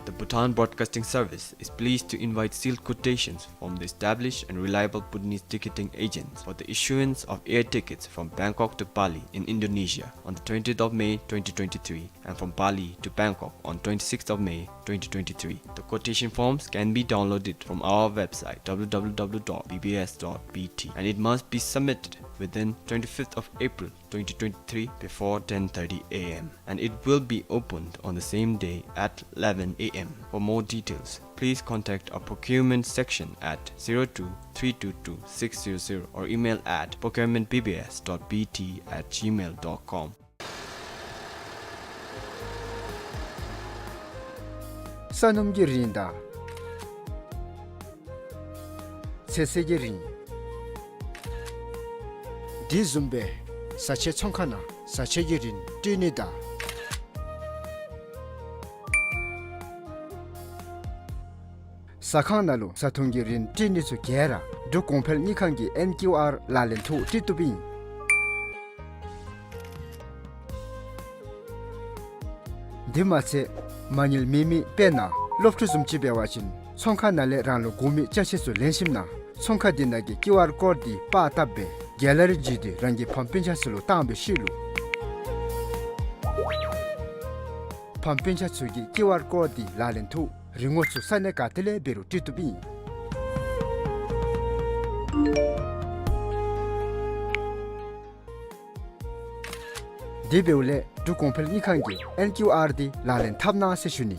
The Bhutan Broadcasting Service is pleased to invite sealed quotations from the established and reliable Bhutanese ticketing agents for the issuance of air tickets from Bangkok to Bali in Indonesia on the twentieth of May twenty twenty-three and from Bali to Bangkok on twenty-sixth of May twenty twenty-three. The quotation forms can be downloaded from our website W W W dot B B S dot B T and it must be submitted within twenty-fifth of April twenty twenty-three before ten thirty A M, and it will be opened on the same day at eleven A M. For more details, please contact our procurement section at zero two three two two six zero zero or email at procurement B B S dot B T at gmail dot com. ས་སྣུམ་གྱི་རིན་དང་ཚོད་བསྲེ་གི་རིན། དེ་བཟུམ་སྦེ་བཟའ་ཆས་ཚོང་ཁང་ནང་བཟའ་ཆས་ཀྱི་རིན་སྤྲོད་ནི་དང་། ཟ་ཁང་ནང་ལུ་བཟའ་འཐུང་གི་རིན་སྤྲོད་ནི་ཚུ་ག་ར་འབྲུག་གོང་འཕེལ་དངུལ་ཁང་གི་ཨེན་ཀིའུ་ཨར་ལག་ལེན་ཐོག་སྤྲོད་བཏུབ་ཨིན། དེ་མ་ཚད་མ་དངུལ་མེད་མི་དཔེར་ན་སློབ་ཕྲུག་བཟུམ་ཅིག་འབད་བ་ཅིན་ཚོང་ཁང་ནང་ལས་རང་ལུ་དགོ་མི་ཅ་ཆས་ཚུ་ལེན་ཞིནམ་ན་ཚོང་ཁང་དེ་ནང་གི་ཀིའུ་ཨར་ཀོཌ་དེ་པར་བཏབ་སྦེ་གེ་ལ་རི་བརྒྱུད་དེ་རང་གི་ཕམ་སྤུན་ཆ་ཚུ་ལུ་བཏང་སྦེ་བཤུད་ལུ། ཕམ་སྤུན་ཆ་ཚུ་གིས་ཀིའུ་ཨར་ཀོཌ་དེ་ལག་ལེན་ཐོག་རིན་གོང་ཚུ་ས་གནས་ག་ཏེ་ལས་འབད་རུང་སྤྲོད་བཏུབ་ཨིན། དེ་འབདཝ་ལས་འབྲུག་གོང་འཕེལ་དངུལ་ཁང་གི་ཨེན་ཀིའུ་ཨར་དེ་ལག་ལེན་འཐབ་གནང་ཟེར་ཞུ་ནི།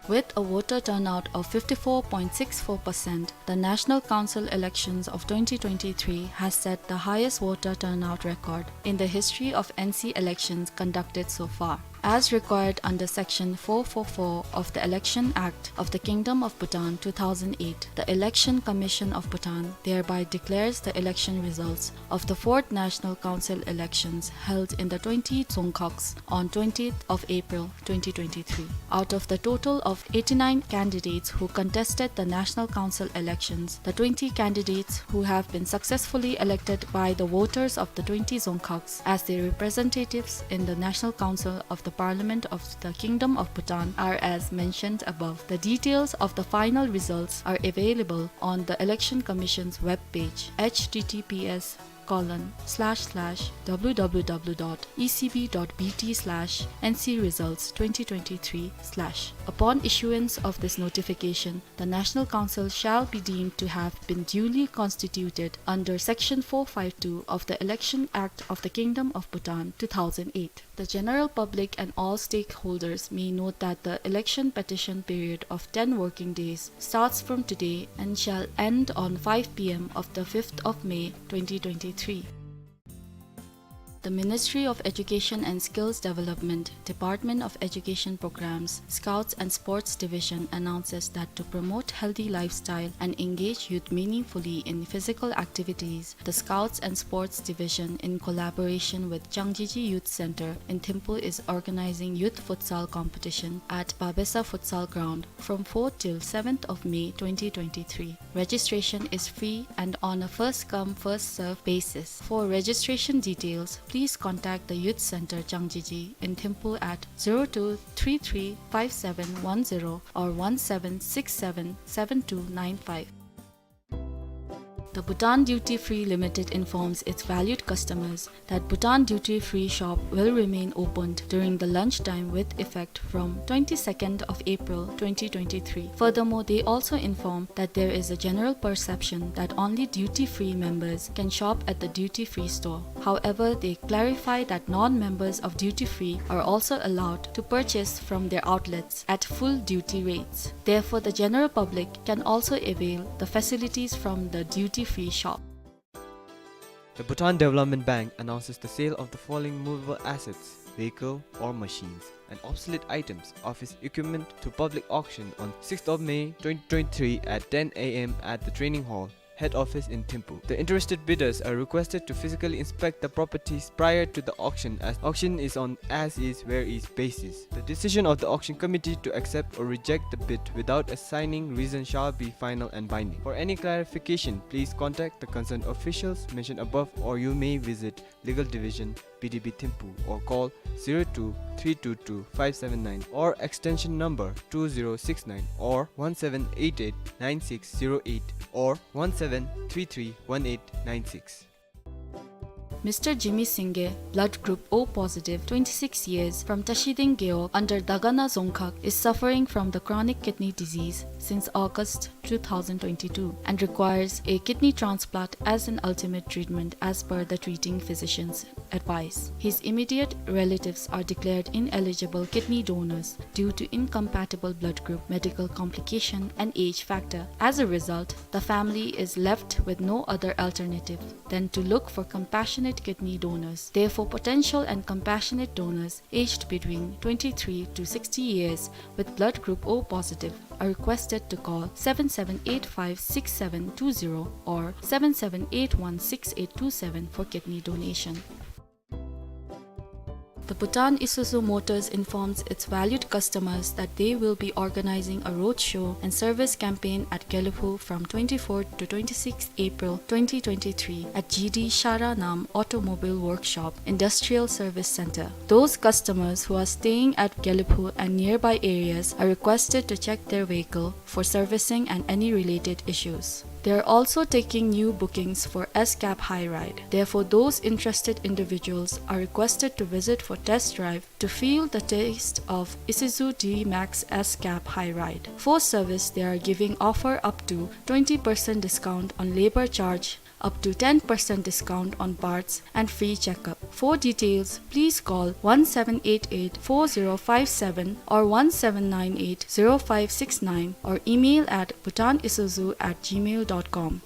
With a voter turnout of fifty-four point six four percent, the National Council elections of twenty twenty-three has set the highest voter turnout record in the history of N C elections conducted so far. as required under Section four four four of the Election Act of the Kingdom of Bhutan two thousand eight, the Election Commission of Bhutan thereby declares the election results of the fourth National Council elections held in the twenty Dzongkhags on twentieth of April twenty twenty-three. Out of the total of eighty-nine candidates who contested the National Council elections, the twenty candidates who have been successfully elected by the voters of the twenty Dzongkhags as their representatives in the National Council of the Parliament of the Kingdom of Bhutan are as mentioned above. The details of the final results are available on the Election Commission's webpage, H T T P S colon slash slash W W W dot E C B dot B T slash N C results twenty twenty-three slash. Upon issuance of this notification, the National Council shall be deemed to have been duly constituted under Section four five two of the Election Act of the Kingdom of Bhutan two thousand eight. The general public and all stakeholders may note that the election petition period of ten working days starts from today and shall end on five P M of the fifth of May twenty twenty-three. The Ministry of Education and Skills Development, Department of Education Programs, Scouts and Sports Division announces that to promote healthy lifestyle and engage youth meaningfully in physical activities, the Scouts and Sports Division, in collaboration with Changjiji Youth Center in Thimphu, is organizing youth futsal competition at Babesa Futsal Ground from fourth till seventh of May twenty twenty-three. Registration is free and on a first come, first serve basis. For registration details, please contact the Youth Center Changjiji in Thimphu at zero two three three five seven one zero or one seven six seven seven two nine five. The Bhutan Duty Free Limited informs its valued customers that Bhutan Duty Free Shop will remain opened during the lunch time with effect from twenty-second of April twenty twenty-three. Furthermore, they also inform that there is a general perception that only duty-free members can shop at the duty-free store. However, they clarify that non-members of duty-free are also allowed to purchase from their outlets at full duty rates. Therefore, the general public can also avail the facilities from the duty-free shop. The Bhutan Development Bank announces the sale of the following movable assets, vehicle or machines, and obsolete items, office equipment to public auction on sixth of May twenty twenty-three at ten A M at the training hall, head office in Thimphu. The interested bidders are requested to physically inspect the properties prior to the auction, as auction is on as is where is basis. The decision of the auction committee to accept or reject the bid without assigning reason shall be final and binding. For any clarification, please contact the concerned officials mentioned above, or you may visit Legal Division, B D B Thimphu, or call zero two three two two five seven nine or extension number two zero six nine or one seven eight eight nine six zero eight or one seven three three one eight nine six. Mister Jimmy Singye, blood group O positive, twenty-six years, from Tashiding Gewog under Dagana Dzongkhag, is suffering from the chronic kidney disease since August two thousand twenty-two and requires a kidney transplant as an ultimate treatment as per the treating physician's advice. His immediate relatives are declared ineligible kidney donors due to incompatible blood group, medical complication, and age factor. As a result, the family is left with no other alternative than to look for compassionate kidney donors. Therefore, potential and compassionate donors aged between twenty-three to sixty years with blood group O positive are requested to call seven seven eight five six seven two zero or seven seven eight one six eight two seven for kidney donation. The Bhutan Isuzu Motors informs its valued customers that they will be organizing a roadshow and service campaign at Gelephu from twenty-fourth to twenty-sixth April twenty twenty-three at G D Shara Nam Automobile Workshop Industrial Service Center. Those customers who are staying at Gelephu and nearby areas are requested to check their vehicle for servicing and any related issues. They are also taking new bookings for S-Cab High Ride. Therefore, those interested individuals are requested to visit for test drive to feel the taste of Isuzu D-Max S-Cab High Ride. For service, they are giving offer up to twenty percent discount on labor charge, up to ten percent discount on parts, and free checkup. For details, please call one seven eight eight four zero five seven or one seven nine eight zero five six nine or email at bhutanisuzu at gmail dot com.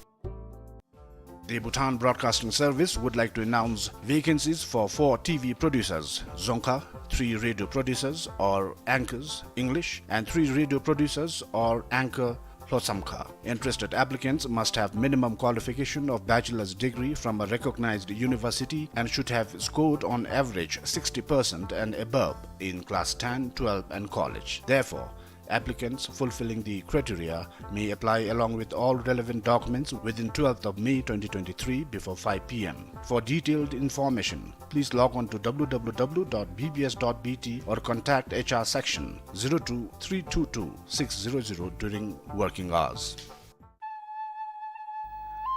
The Bhutan Broadcasting Service would like to announce vacancies for four T V producers, Dzongkha, three radio producers or anchors, English, and three radio producers or anchor, Lhotshamkha. Interested applicants must have minimum qualification of bachelor's degree from a recognized university and should have scored on average sixty percent and above in class ten, twelve and college. Therefore, applicants fulfilling the criteria may apply along with all relevant documents within twelfth of May twenty twenty-three before five P M. For detailed information, please log on to W W W dot B B S dot B T or contact H R section zero two three two two six zero zero during working hours.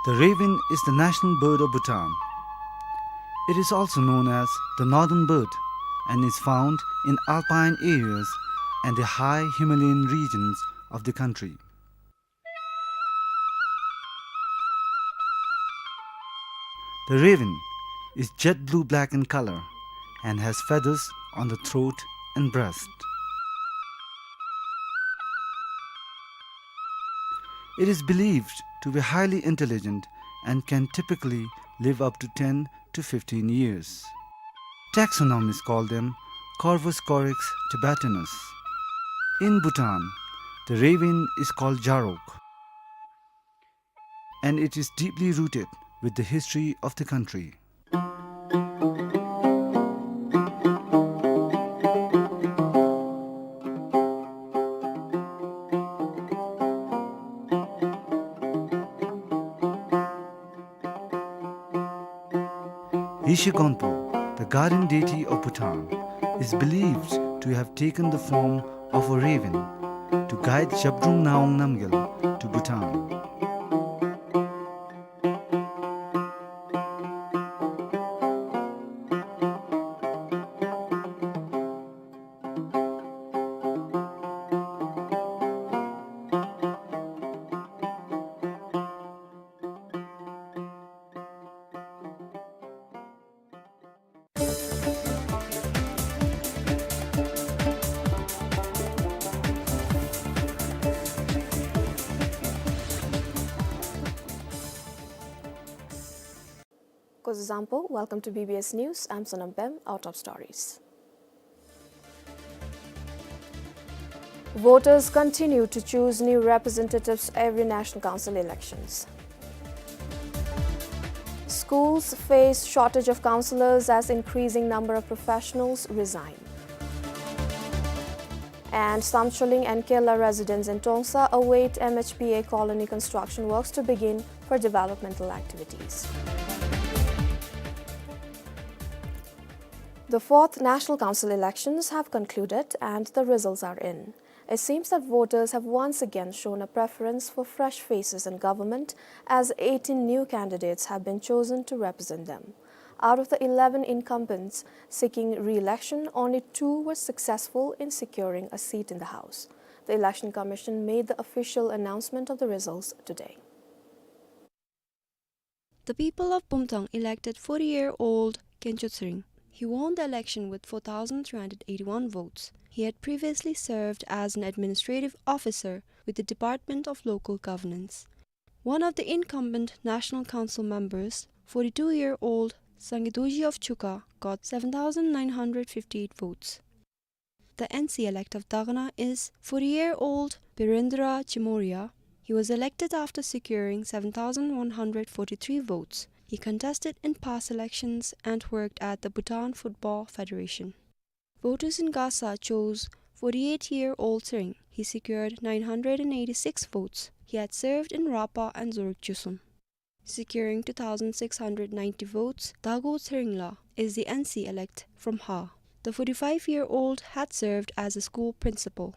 The raven is the national bird of Bhutan. It is also known as the northern bird and is found in alpine areas and the high Himalayan regions of the country. The raven is jet blue-black in color and has feathers on the throat and breast. It is believed to be highly intelligent and can typically live up to ten to fifteen years. Taxonomists call them Corvus corax tibetanus. In Bhutan, the raven is called Jarok, and it is deeply rooted with the history of the country. Yeshe Gonpo, the guardian deity of Bhutan, is believed to have taken the form of a raven to guide Zhabdrung Ngawang Namgyal to Bhutan. Kozo zampo, welcome to B B S News. I'm Sonam Pem. Our top stories. Voters continue to choose new representatives every National Council elections. Schools face shortage of counsellors as increasing number of professionals resign. And Samcholing and Kela residents in Trongsa await M H P A colony construction works to begin for developmental activities. The fourth National Council elections have concluded and the results are in. It seems that voters have once again shown a preference for fresh faces in government, as eighteen new candidates have been chosen to represent them. Out of the eleven incumbents seeking re-election, only two were successful in securing a seat in the House. The Election Commission made the official announcement of the results today. The people of Bumthang elected forty-year-old Kencho Tshering. He won the election with four thousand three hundred eighty-one votes. He had previously served as an administrative officer with the Department of Local Governance. One of the incumbent National Council members, forty-two-year-old Sangye Dorji of Chukha, got seven thousand nine hundred fifty-eight votes. The N C elect of Dakhna is forty-year-old Birendra Chimoria. He was elected after securing seven thousand one hundred forty-three votes. He contested in past elections and worked at the Bhutan Football Federation. Voters in Gasa chose forty-eight-year-old Tshering. He secured nine hundred and eighty-six votes. He had served in Rapa and Zorig Chusun. Securing two thousand six hundred ninety votes, Dago Tshering La is the N C elect from Ha. The forty-five-year-old had served as a school principal.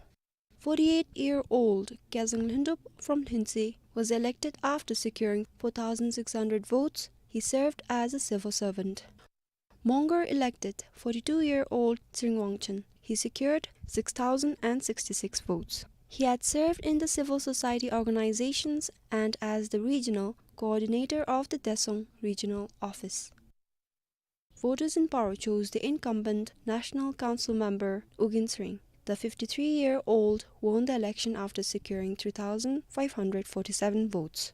Forty-eight-year-old Kezang Lhundup from Lhuentse was elected after securing four thousand six hundred votes. He served as a civil servant. Mongar elected forty-two-year-old Tshering Wangchen. He secured six thousand and sixty-six votes. He had served in the civil society organizations and as the regional coordinator of the Desong Regional Office. Voters in Paro chose the incumbent National Council member Ugyen Tshering. The fifty-three-year-old won the election after securing three thousand five hundred forty-seven votes.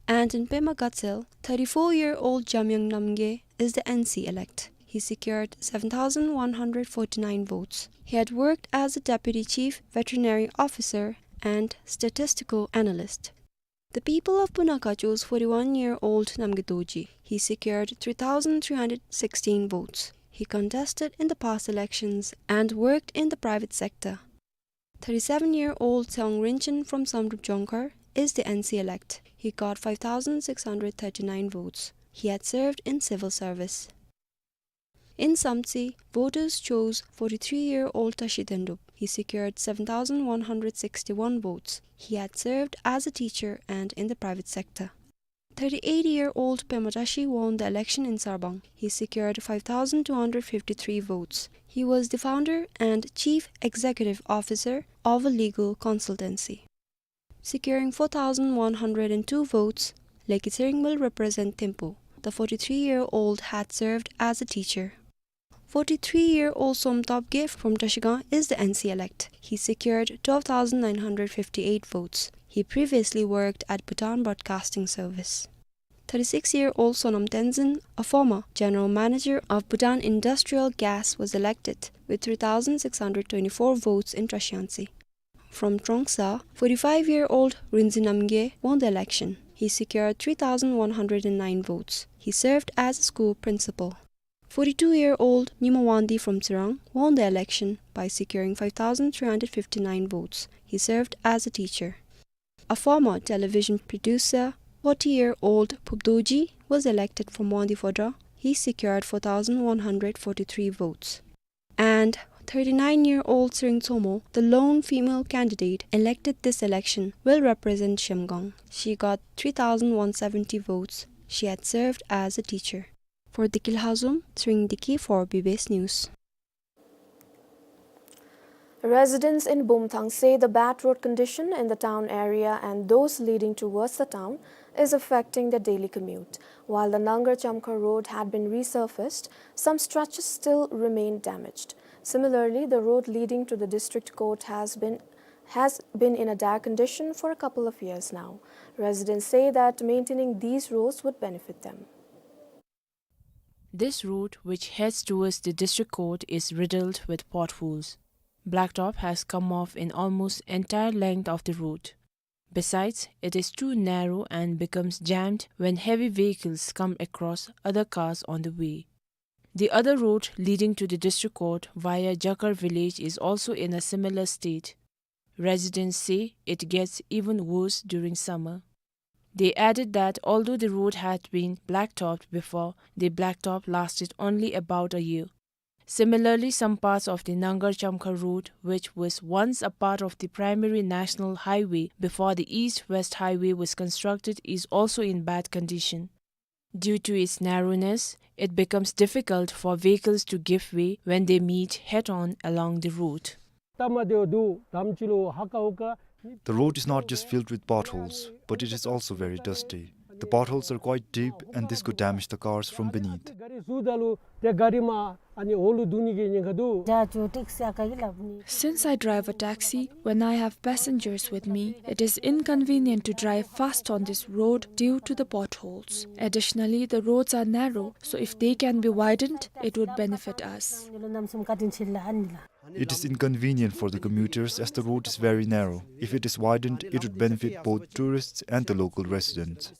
And in Pema Gatshel, thirty-four-year-old Jamyang Namgay is the N C elect. He secured seven thousand one hundred forty-nine votes. He had worked as a deputy chief veterinary officer and statistical analyst. The people of Bunakha chose forty-one-year-old Namgay Dorji. He secured three thousand three hundred sixteen votes. He contested in the past elections and worked in the private sector. Thirty-seven-year-old Tshewang Rinchen from Samdrup Jongkhar is the N C elect. He got five thousand six hundred thirty-nine votes. He had served in civil service. In Samtse, voters chose forty-three-year-old Tashi Dendup. He secured seven thousand one hundred sixty-one votes. He had served as a teacher and in the private sector. Thirty-eight-year-old Pema Tashi won the election in Sarbang. He secured five thousand two hundred fifty-three votes. He was the founder and chief executive officer of a legal consultancy. Securing four thousand one hundred and two votes, Lekhi Tshering will represent Thimphu. The forty-three-year-old had served as a teacher. Forty-three-year-old Som Topgay from Trashigang is the N C elect. He secured twelve thousand nine hundred fifty-eight votes. He previously worked at Bhutan Broadcasting Service. Thirty-six-year-old Sonam Tenzin, a former general manager of Bhutan Industrial Gas, was elected with three thousand six hundred twenty-four votes in Trashiyangtse. From Trongsa, forty-five-year-old Rinzin Namgay won the election. He secured three thousand one hundred and nine votes. He served as a school principal. Forty-two-year-old Nyima Wangdi from Tsirang won the election by securing five thousand three hundred fifty-nine votes. He served as a teacher. A former television producer, forty-year-old Phub Dorji, was elected from Wangdi Phodrang. He secured four thousand one hundred forty-three votes. And thirty-nine-year-old Tshering Tshomho, the lone female candidate elected this election, will represent Zhemgang. She got three thousand one seventy votes. She had served as a teacher. For Deki Lhazom, Tshering Deki for B B S News. Residents in Bumthang say the bad road condition in the town area and those leading towards the town is affecting their daily commute. While the Nangar Chamkhar road had been resurfaced, some stretches still remain damaged. Similarly, the road leading to the district court has been, has been in a dire condition for a couple of years now. Residents say that maintaining these roads would benefit them. This road, which heads towards the district court, is riddled with potholes. Blacktop has come off in almost entire length of the road. Besides, it is too narrow and becomes jammed when heavy vehicles come across other cars on the way. The other road leading to the district court via Jakar village is also in a similar state. Residents say it gets even worse during summer. They added that although the road had been blacktopped before, the blacktop lasted only about a year. Similarly, some parts of the Nangar Chamkhar road, which was once a part of the primary national highway before the East-West Highway was constructed, is also in bad condition. Due to its narrowness, it becomes difficult for vehicles to give way when they meet head-on along the road. The road is not just filled with potholes, but it is also very dusty. The potholes are quite deep, and this could damage the cars from beneath. Since I drive a taxi, when I have passengers with me, it is inconvenient to drive fast on this road due to the potholes. Additionally, the roads are narrow, so if they can be widened, it would benefit us. It is inconvenient for the commuters as the road is very narrow. If it is widened, it would benefit both tourists and the local residents.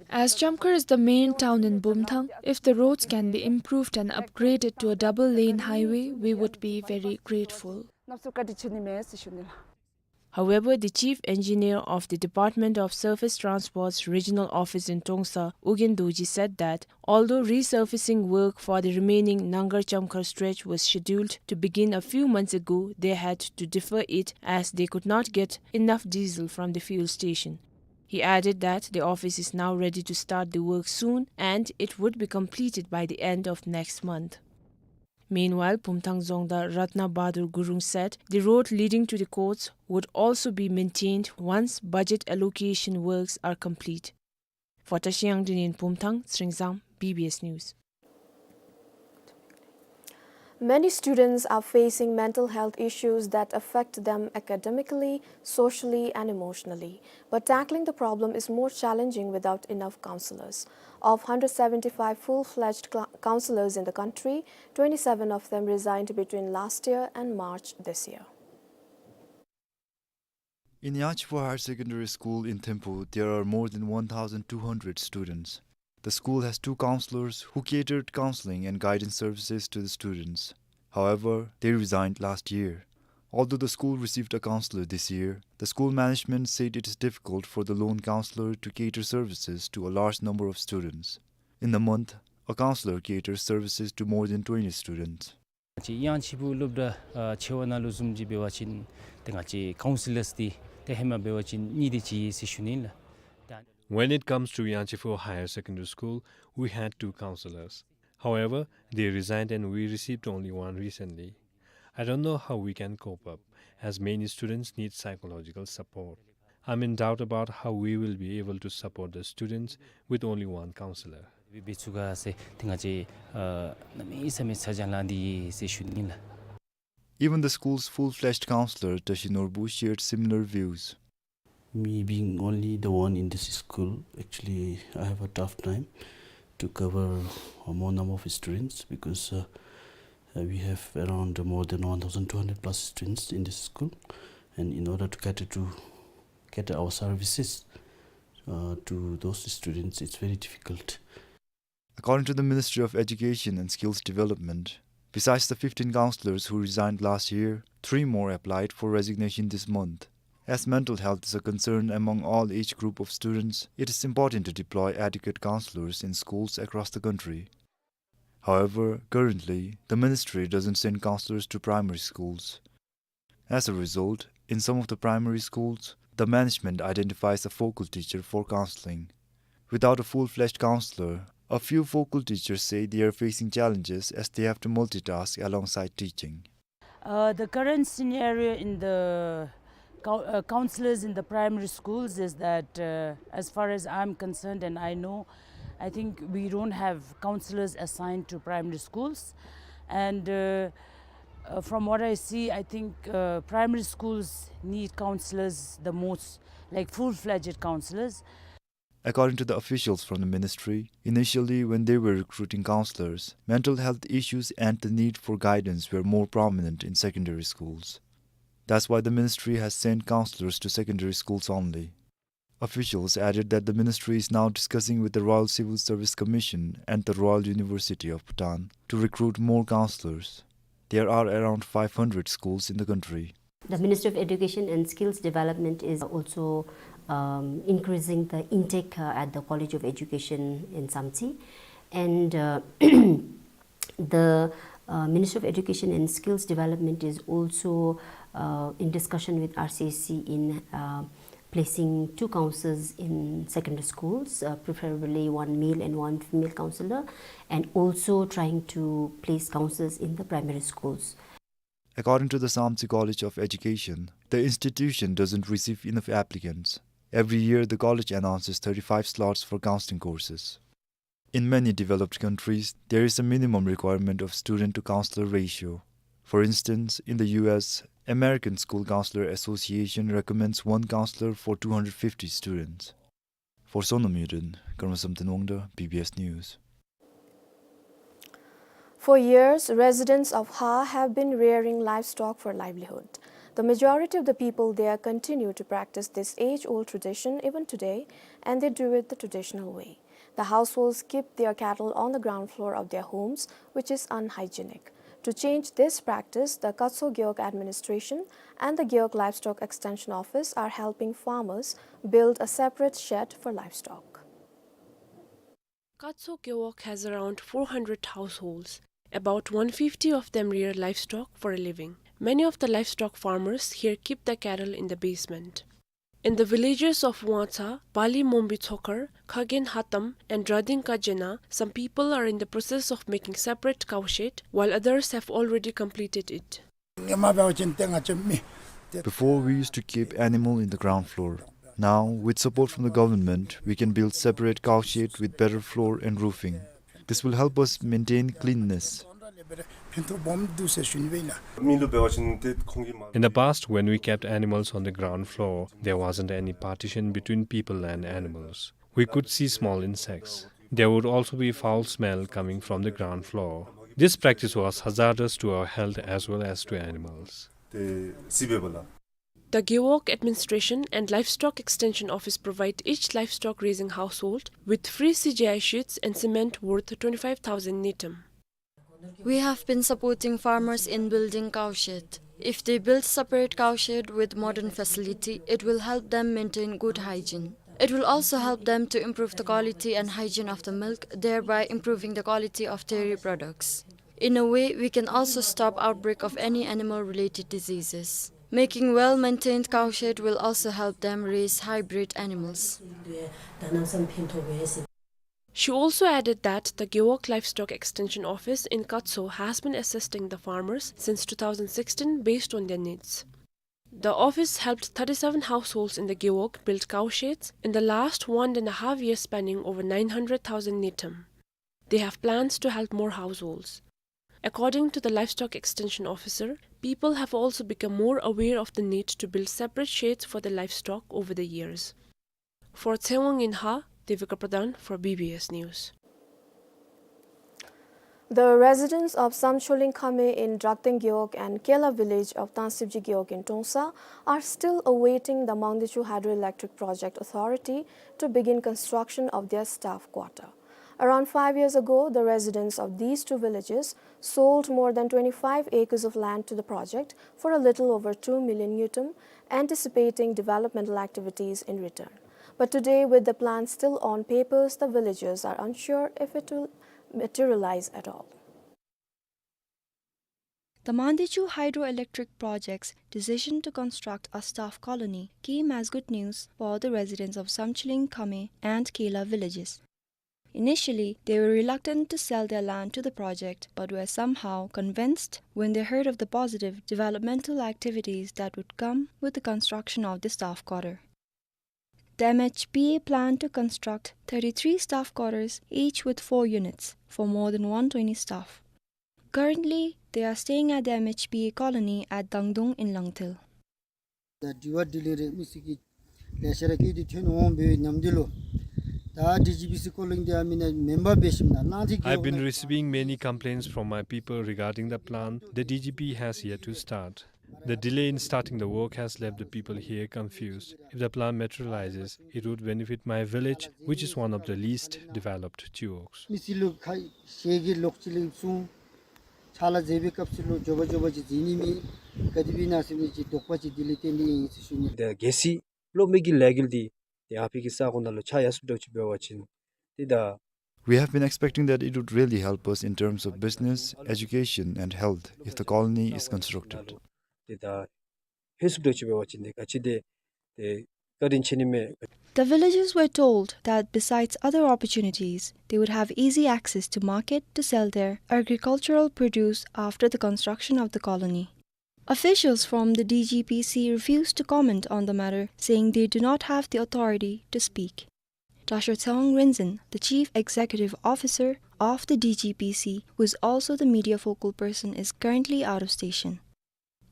As Chamkhar is the main town in Bumthang, if the roads can be improved and upgraded to a double-lane highway, we would be very grateful. However, the chief engineer of the Department of Surface Transport's regional office in Trongsa, Ugyen Dorji, said that although resurfacing work for the remaining Nangar Chamkhar stretch was scheduled to begin a few months ago, they had to defer it as they could not get enough diesel from the fuel station. He added that the office is now ready to start the work soon and it would be completed by the end of next month. Meanwhile, Bumthang Dzongda Ratna Bahadur Gurung said the road leading to the courts would also be maintained once budget allocation works are complete. For Trashiyangdin in Bumthang, Tshering Zam, B B S News. Many students are facing mental health issues that affect them academically, socially, and emotionally. But tackling the problem is more challenging without enough counselors. Of hundred seventy-five full-fledged cl-, counselors in the country, twenty-seven of them resigned between last year and March this year. In Yangchifu Higher Secondary School in Thimphu, there are more than one thousand two hundred students. The school has two counselors who catered counseling and guidance services to the students. However, they resigned last year. Although the school received a counselor this year, the school management said it is difficult for the lone counselor to cater services to a large number of students. In a month, a counselor caters services to more than twenty students. ང་བཅས་ཡང་ཆི་བུ་སློབ་གྲྭ་ཨ་ཆེ་བ་ནང་ལུ་བཟུམ་ཅིག་འབད་བ་ཅིན་ཏེ་ང་བཅས་counselors འདི་ཏེ་ཧེ་མ་འབད་བ་ཅིན་གཉིས་དེ་ཅིག་ཡོད་ཟེར་ཞུ་ནི་ལགས། ད། When it comes to Yangchifu Higher Secondary School, we had two counselors. However, they resigned and we received only one recently. I don't know how we can cope up, as many students need psychological support. I'm in doubt about how we will be able to support the students with only one counselor. འབད་ཚུགས་ག་ཟེར་ཏེ་ང་བཅས་ཨ་གནམ་མེད་ས་མེད་ཚ་གྱང་ལང་སྟེ་ཡོད་ཟེར་ཞུ་ནི་ལགས། Even the school's full-fledged counselor, Tashi Norbu, shared similar views. Me being only the one in this school, actually, I have a tough time to cover a more number of students because, uh, uh, we have around more than one thousand two hundred plus students in this school, and in order to cater to cater our services, uh, to those students, it's very difficult. According to the Ministry of Education and Skills Development, besides the fifteen counselors who resigned last year, three more applied for resignation this month. As mental health is a concern among all age group of students, it is important to deploy adequate counselors in schools across the country. However, currently, the ministry doesn't send counselors to primary schools. As a result, in some of the primary schools, the management identifies a focal teacher for counseling. Without a full-fledged counselor, a few focal teachers say they are facing challenges as they have to multitask alongside teaching. Uh, the current scenario in the cou-, uh, counselors in the primary schools is that, uh, as far as I'm concerned and I know, I think we don't have counselors assigned to primary schools. And, uh, uh, from what I see, I think, uh, primary schools need counselors the most, like full-fledged counselors. According to the officials from the ministry, initially when they were recruiting counselors, mental health issues and the need for guidance were more prominent in secondary schools. That's why the ministry has sent counselors to secondary schools only. Officials added that the ministry is now discussing with the Royal Civil Service Commission and the Royal University of Bhutan to recruit more counselors. There are around five hundred schools in the country. The Ministry of Education and Skills Development is also, um, increasing the intake, uh, at the College of Education in Samtse. And, uh, the, uh, Ministry of Education and Skills Development is also, uh, in discussion with R C S C in, uh, placing two counselors in secondary schools, uh, preferably one male and one female counselor, and also trying to place counselors in the primary schools. According to the Samtse College of Education, the institution doesn't receive enough applicants. Every year, the college announces thirty-five slots for counseling courses. In many developed countries, there is a minimum requirement of student to counselor ratio. For instance, in the U S, American School Counselor Association recommends one counselor for two hundred fifty students. For Sonam Yuden, Karma Samten Wangda, B B S News. For years, residents of Ha have been rearing livestock for livelihood. The majority of the people there continue to practice this age-old tradition even today, and they do it the traditional way. The households keep their cattle on the ground floor of their homes, which is unhygienic. To change this practice, the Katso Gewog Administration and the Gewog Livestock Extension Office are helping farmers build a separate shed for livestock. Katso Gewog has around four hundred households. About one fifty of them rear livestock for a living. Many of the livestock farmers here keep the cattle in the basement. In the villages of Wangtsa, Bali Mombi Tsokar, Khagen Hatam, and Rading Kajena, some people are in the process of making separate cow shed, while others have already completed it. Before, we used to keep animal in the ground floor. Now, with support from the government, we can build separate cow shed with better floor and roofing. This will help us maintain cleanliness. In the past, when we kept animals on the ground floor, there wasn't any partition between people and animals. We could see small insects. There would also be foul smell coming from the ground floor. This practice was hazardous to our health as well as to animals. The Gewog Administration and Livestock Extension Office provide each livestock raising household with free C G I sheds and cement worth twenty-five thousand ngultrum. We have been supporting farmers in building cowshed. If they build separate cowshed with modern facility, it will help them maintain good hygiene. It will also help them to improve the quality and hygiene of the milk, thereby improving the quality of dairy products. In a way, we can also stop outbreak of any animal-related diseases. Making well-maintained cowshed will also help them raise hybrid animals. She also added that the Gewog Livestock Extension Office in Katso has been assisting the farmers since two thousand sixteen based on their needs. The office helped thirty-seven households in the Gewog build cowsheds in the last one and a half years, spending over nine hundred thousand ngultrum. They have plans to help more households. According to the Livestock Extension Officer, people have also become more aware of the need to build separate sheds for the livestock over the years. For Tshewang in Ha, Devika Pradhan for B B S News. The residents of Samcholing Khame in Drakteng Gewog and Kela village of Tangsibji Gewog in Trongsa are still awaiting the Mangdechu Hydroelectric Project Authority to begin construction of their staff quarter. Around five years ago, the residents of these two villages sold more than twenty-five acres of land to the project for a little over two million ngultrum, anticipating developmental activities in return. But today, with the plan still on papers, the villagers are unsure if it will materialize at all. The Mangdechu Hydroelectric Project's decision to construct a staff colony came as good news for the residents of Samcholing Khame and Kela villages. Initially, they were reluctant to sell their land to the project, but were somehow convinced when they heard of the positive developmental activities that would come with the construction of the staff quarter. The M H P A planned to construct thirty-three staff quarters, each with four units, for more than one twenty staff. Currently, they are staying at the M H P A colony at Dangdung in Langthil. ད་དྲི་བ་དྲིས་ལན་རེ་མི་སི་གི་ལས་བྱ་ར་ཀི་དེ་ཐོན་འོང་བའི་ནམ་དུས་ལུ་ད་ཌི་ཇི་པི་སི་ཀོ་ལིང་དེ་ཨ་མི་ན་མེན་པར་འབད་ཞིནམ་ན་ནང་དེ་གི། I've been receiving many complaints from my people regarding the plan. The D G P has yet to start. The delay in starting the work has left the people here confused. If the plan materializes, it would benefit my village, which is one of the least developed Chiwogs. མི་སི་ལུ་ཁ་ཤས་ཀྱིས་ལོག་ཅི་ལིང་སུང་ཆ་ལ་མཛད་པའི་སྐབས་སུ་ལུ་འགྱོ་བ་འགྱོ་བ་ཅིག་མཛད་ནི་མེད། ག་དེ་སྦེ་ཨིན་ན་ཟེར་མི་ཅིག་དོགས་པ་ཅིག་དེ་ལས་བརྟེན་ཏེ་ཨིན་ཟེར་ཞུ་ནི། ད་གལ་སྲིད་གློག་མེ་གི་ལས་འགུལ་འདི་ཏེ་ཨ་ཕི་གི་ས་གོ་ནང་ལུ་ཆགས་ཡར་སོཔ་འདྲཝ་ཅིག་འབད་བ་ཅིན་ཏེ་ད། We have been expecting that it would really help us in terms of business, education and health if the colony is constructed. ཏེ་ད་ཕན་སོཔ་འདྲཝ་ཅིག་འབད་བ་ཅིན་ཏེ་ག་ཅི་དེ་ཏེ་བཀའ་དྲིན་ཆེ་ནི་མས། The villagers were told that besides other opportunities, they would have easy access to market to sell their agricultural produce after the construction of the colony. Officials from the D G P C refused to comment on the matter, saying they do not have the authority to speak. Doctor Tshewang Rinzin, the Chief Executive Officer of the D G P C, who is also the media focal person, is currently out of station.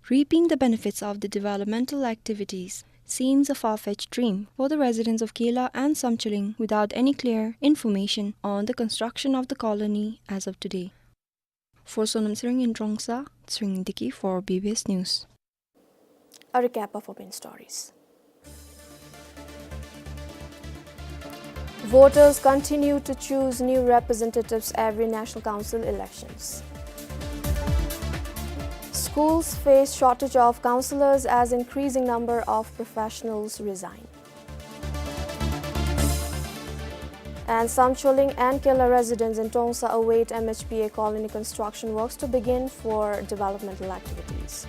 Reaping the benefits of the developmental activities seems a far-fetched dream for the residents of Kela and Samcholing without any clear information on the construction of the colony as of today. For Sonam Tshering in Trongsa, Tshering Diki for B B S News. A recap of our main stories. Voters continue to choose new representatives every National Council elections. Schools face shortage of counsellors as increasing number of professionals resign. And Samcholing and Kela residents in Trongsa await M H P A colony construction works to begin for developmental activities.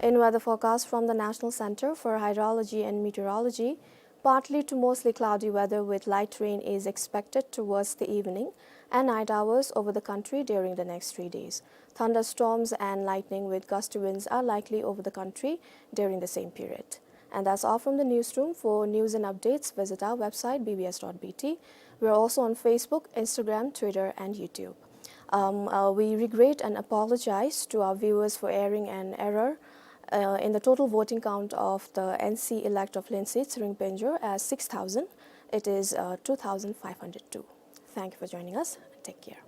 In weather forecast from the National Center for Hydrology and Meteorology, partly to mostly cloudy weather with light rain is expected towards the evening and night hours over the country during the next three days. Thunderstorms and lightning with gusty winds are likely over the country during the same period. And that's all from the newsroom. For news and updates, visit our website B B S dot B T. We're also on Facebook, Instagram, Twitter, and YouTube. Um, uh, we regret and apologize to our viewers for airing an error, uh, in the total voting count of the N C elect of Lensi Tsering Penjor as six thousand. It is, uh, two thousand five hundred two. Thank you for joining us. Take care.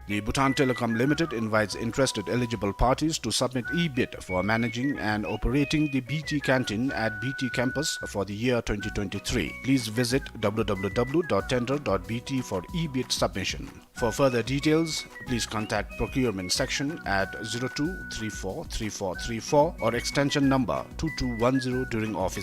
The Bhutan Telecom Limited invites interested eligible parties to submit e-bid for managing and operating the B T canteen at B T campus for the year twenty twenty-three. Please visit W W W dot tender dot B T for e-bid submission. For further details, please contact procurement section at zero two three four three four three four or extension number two two one zero during office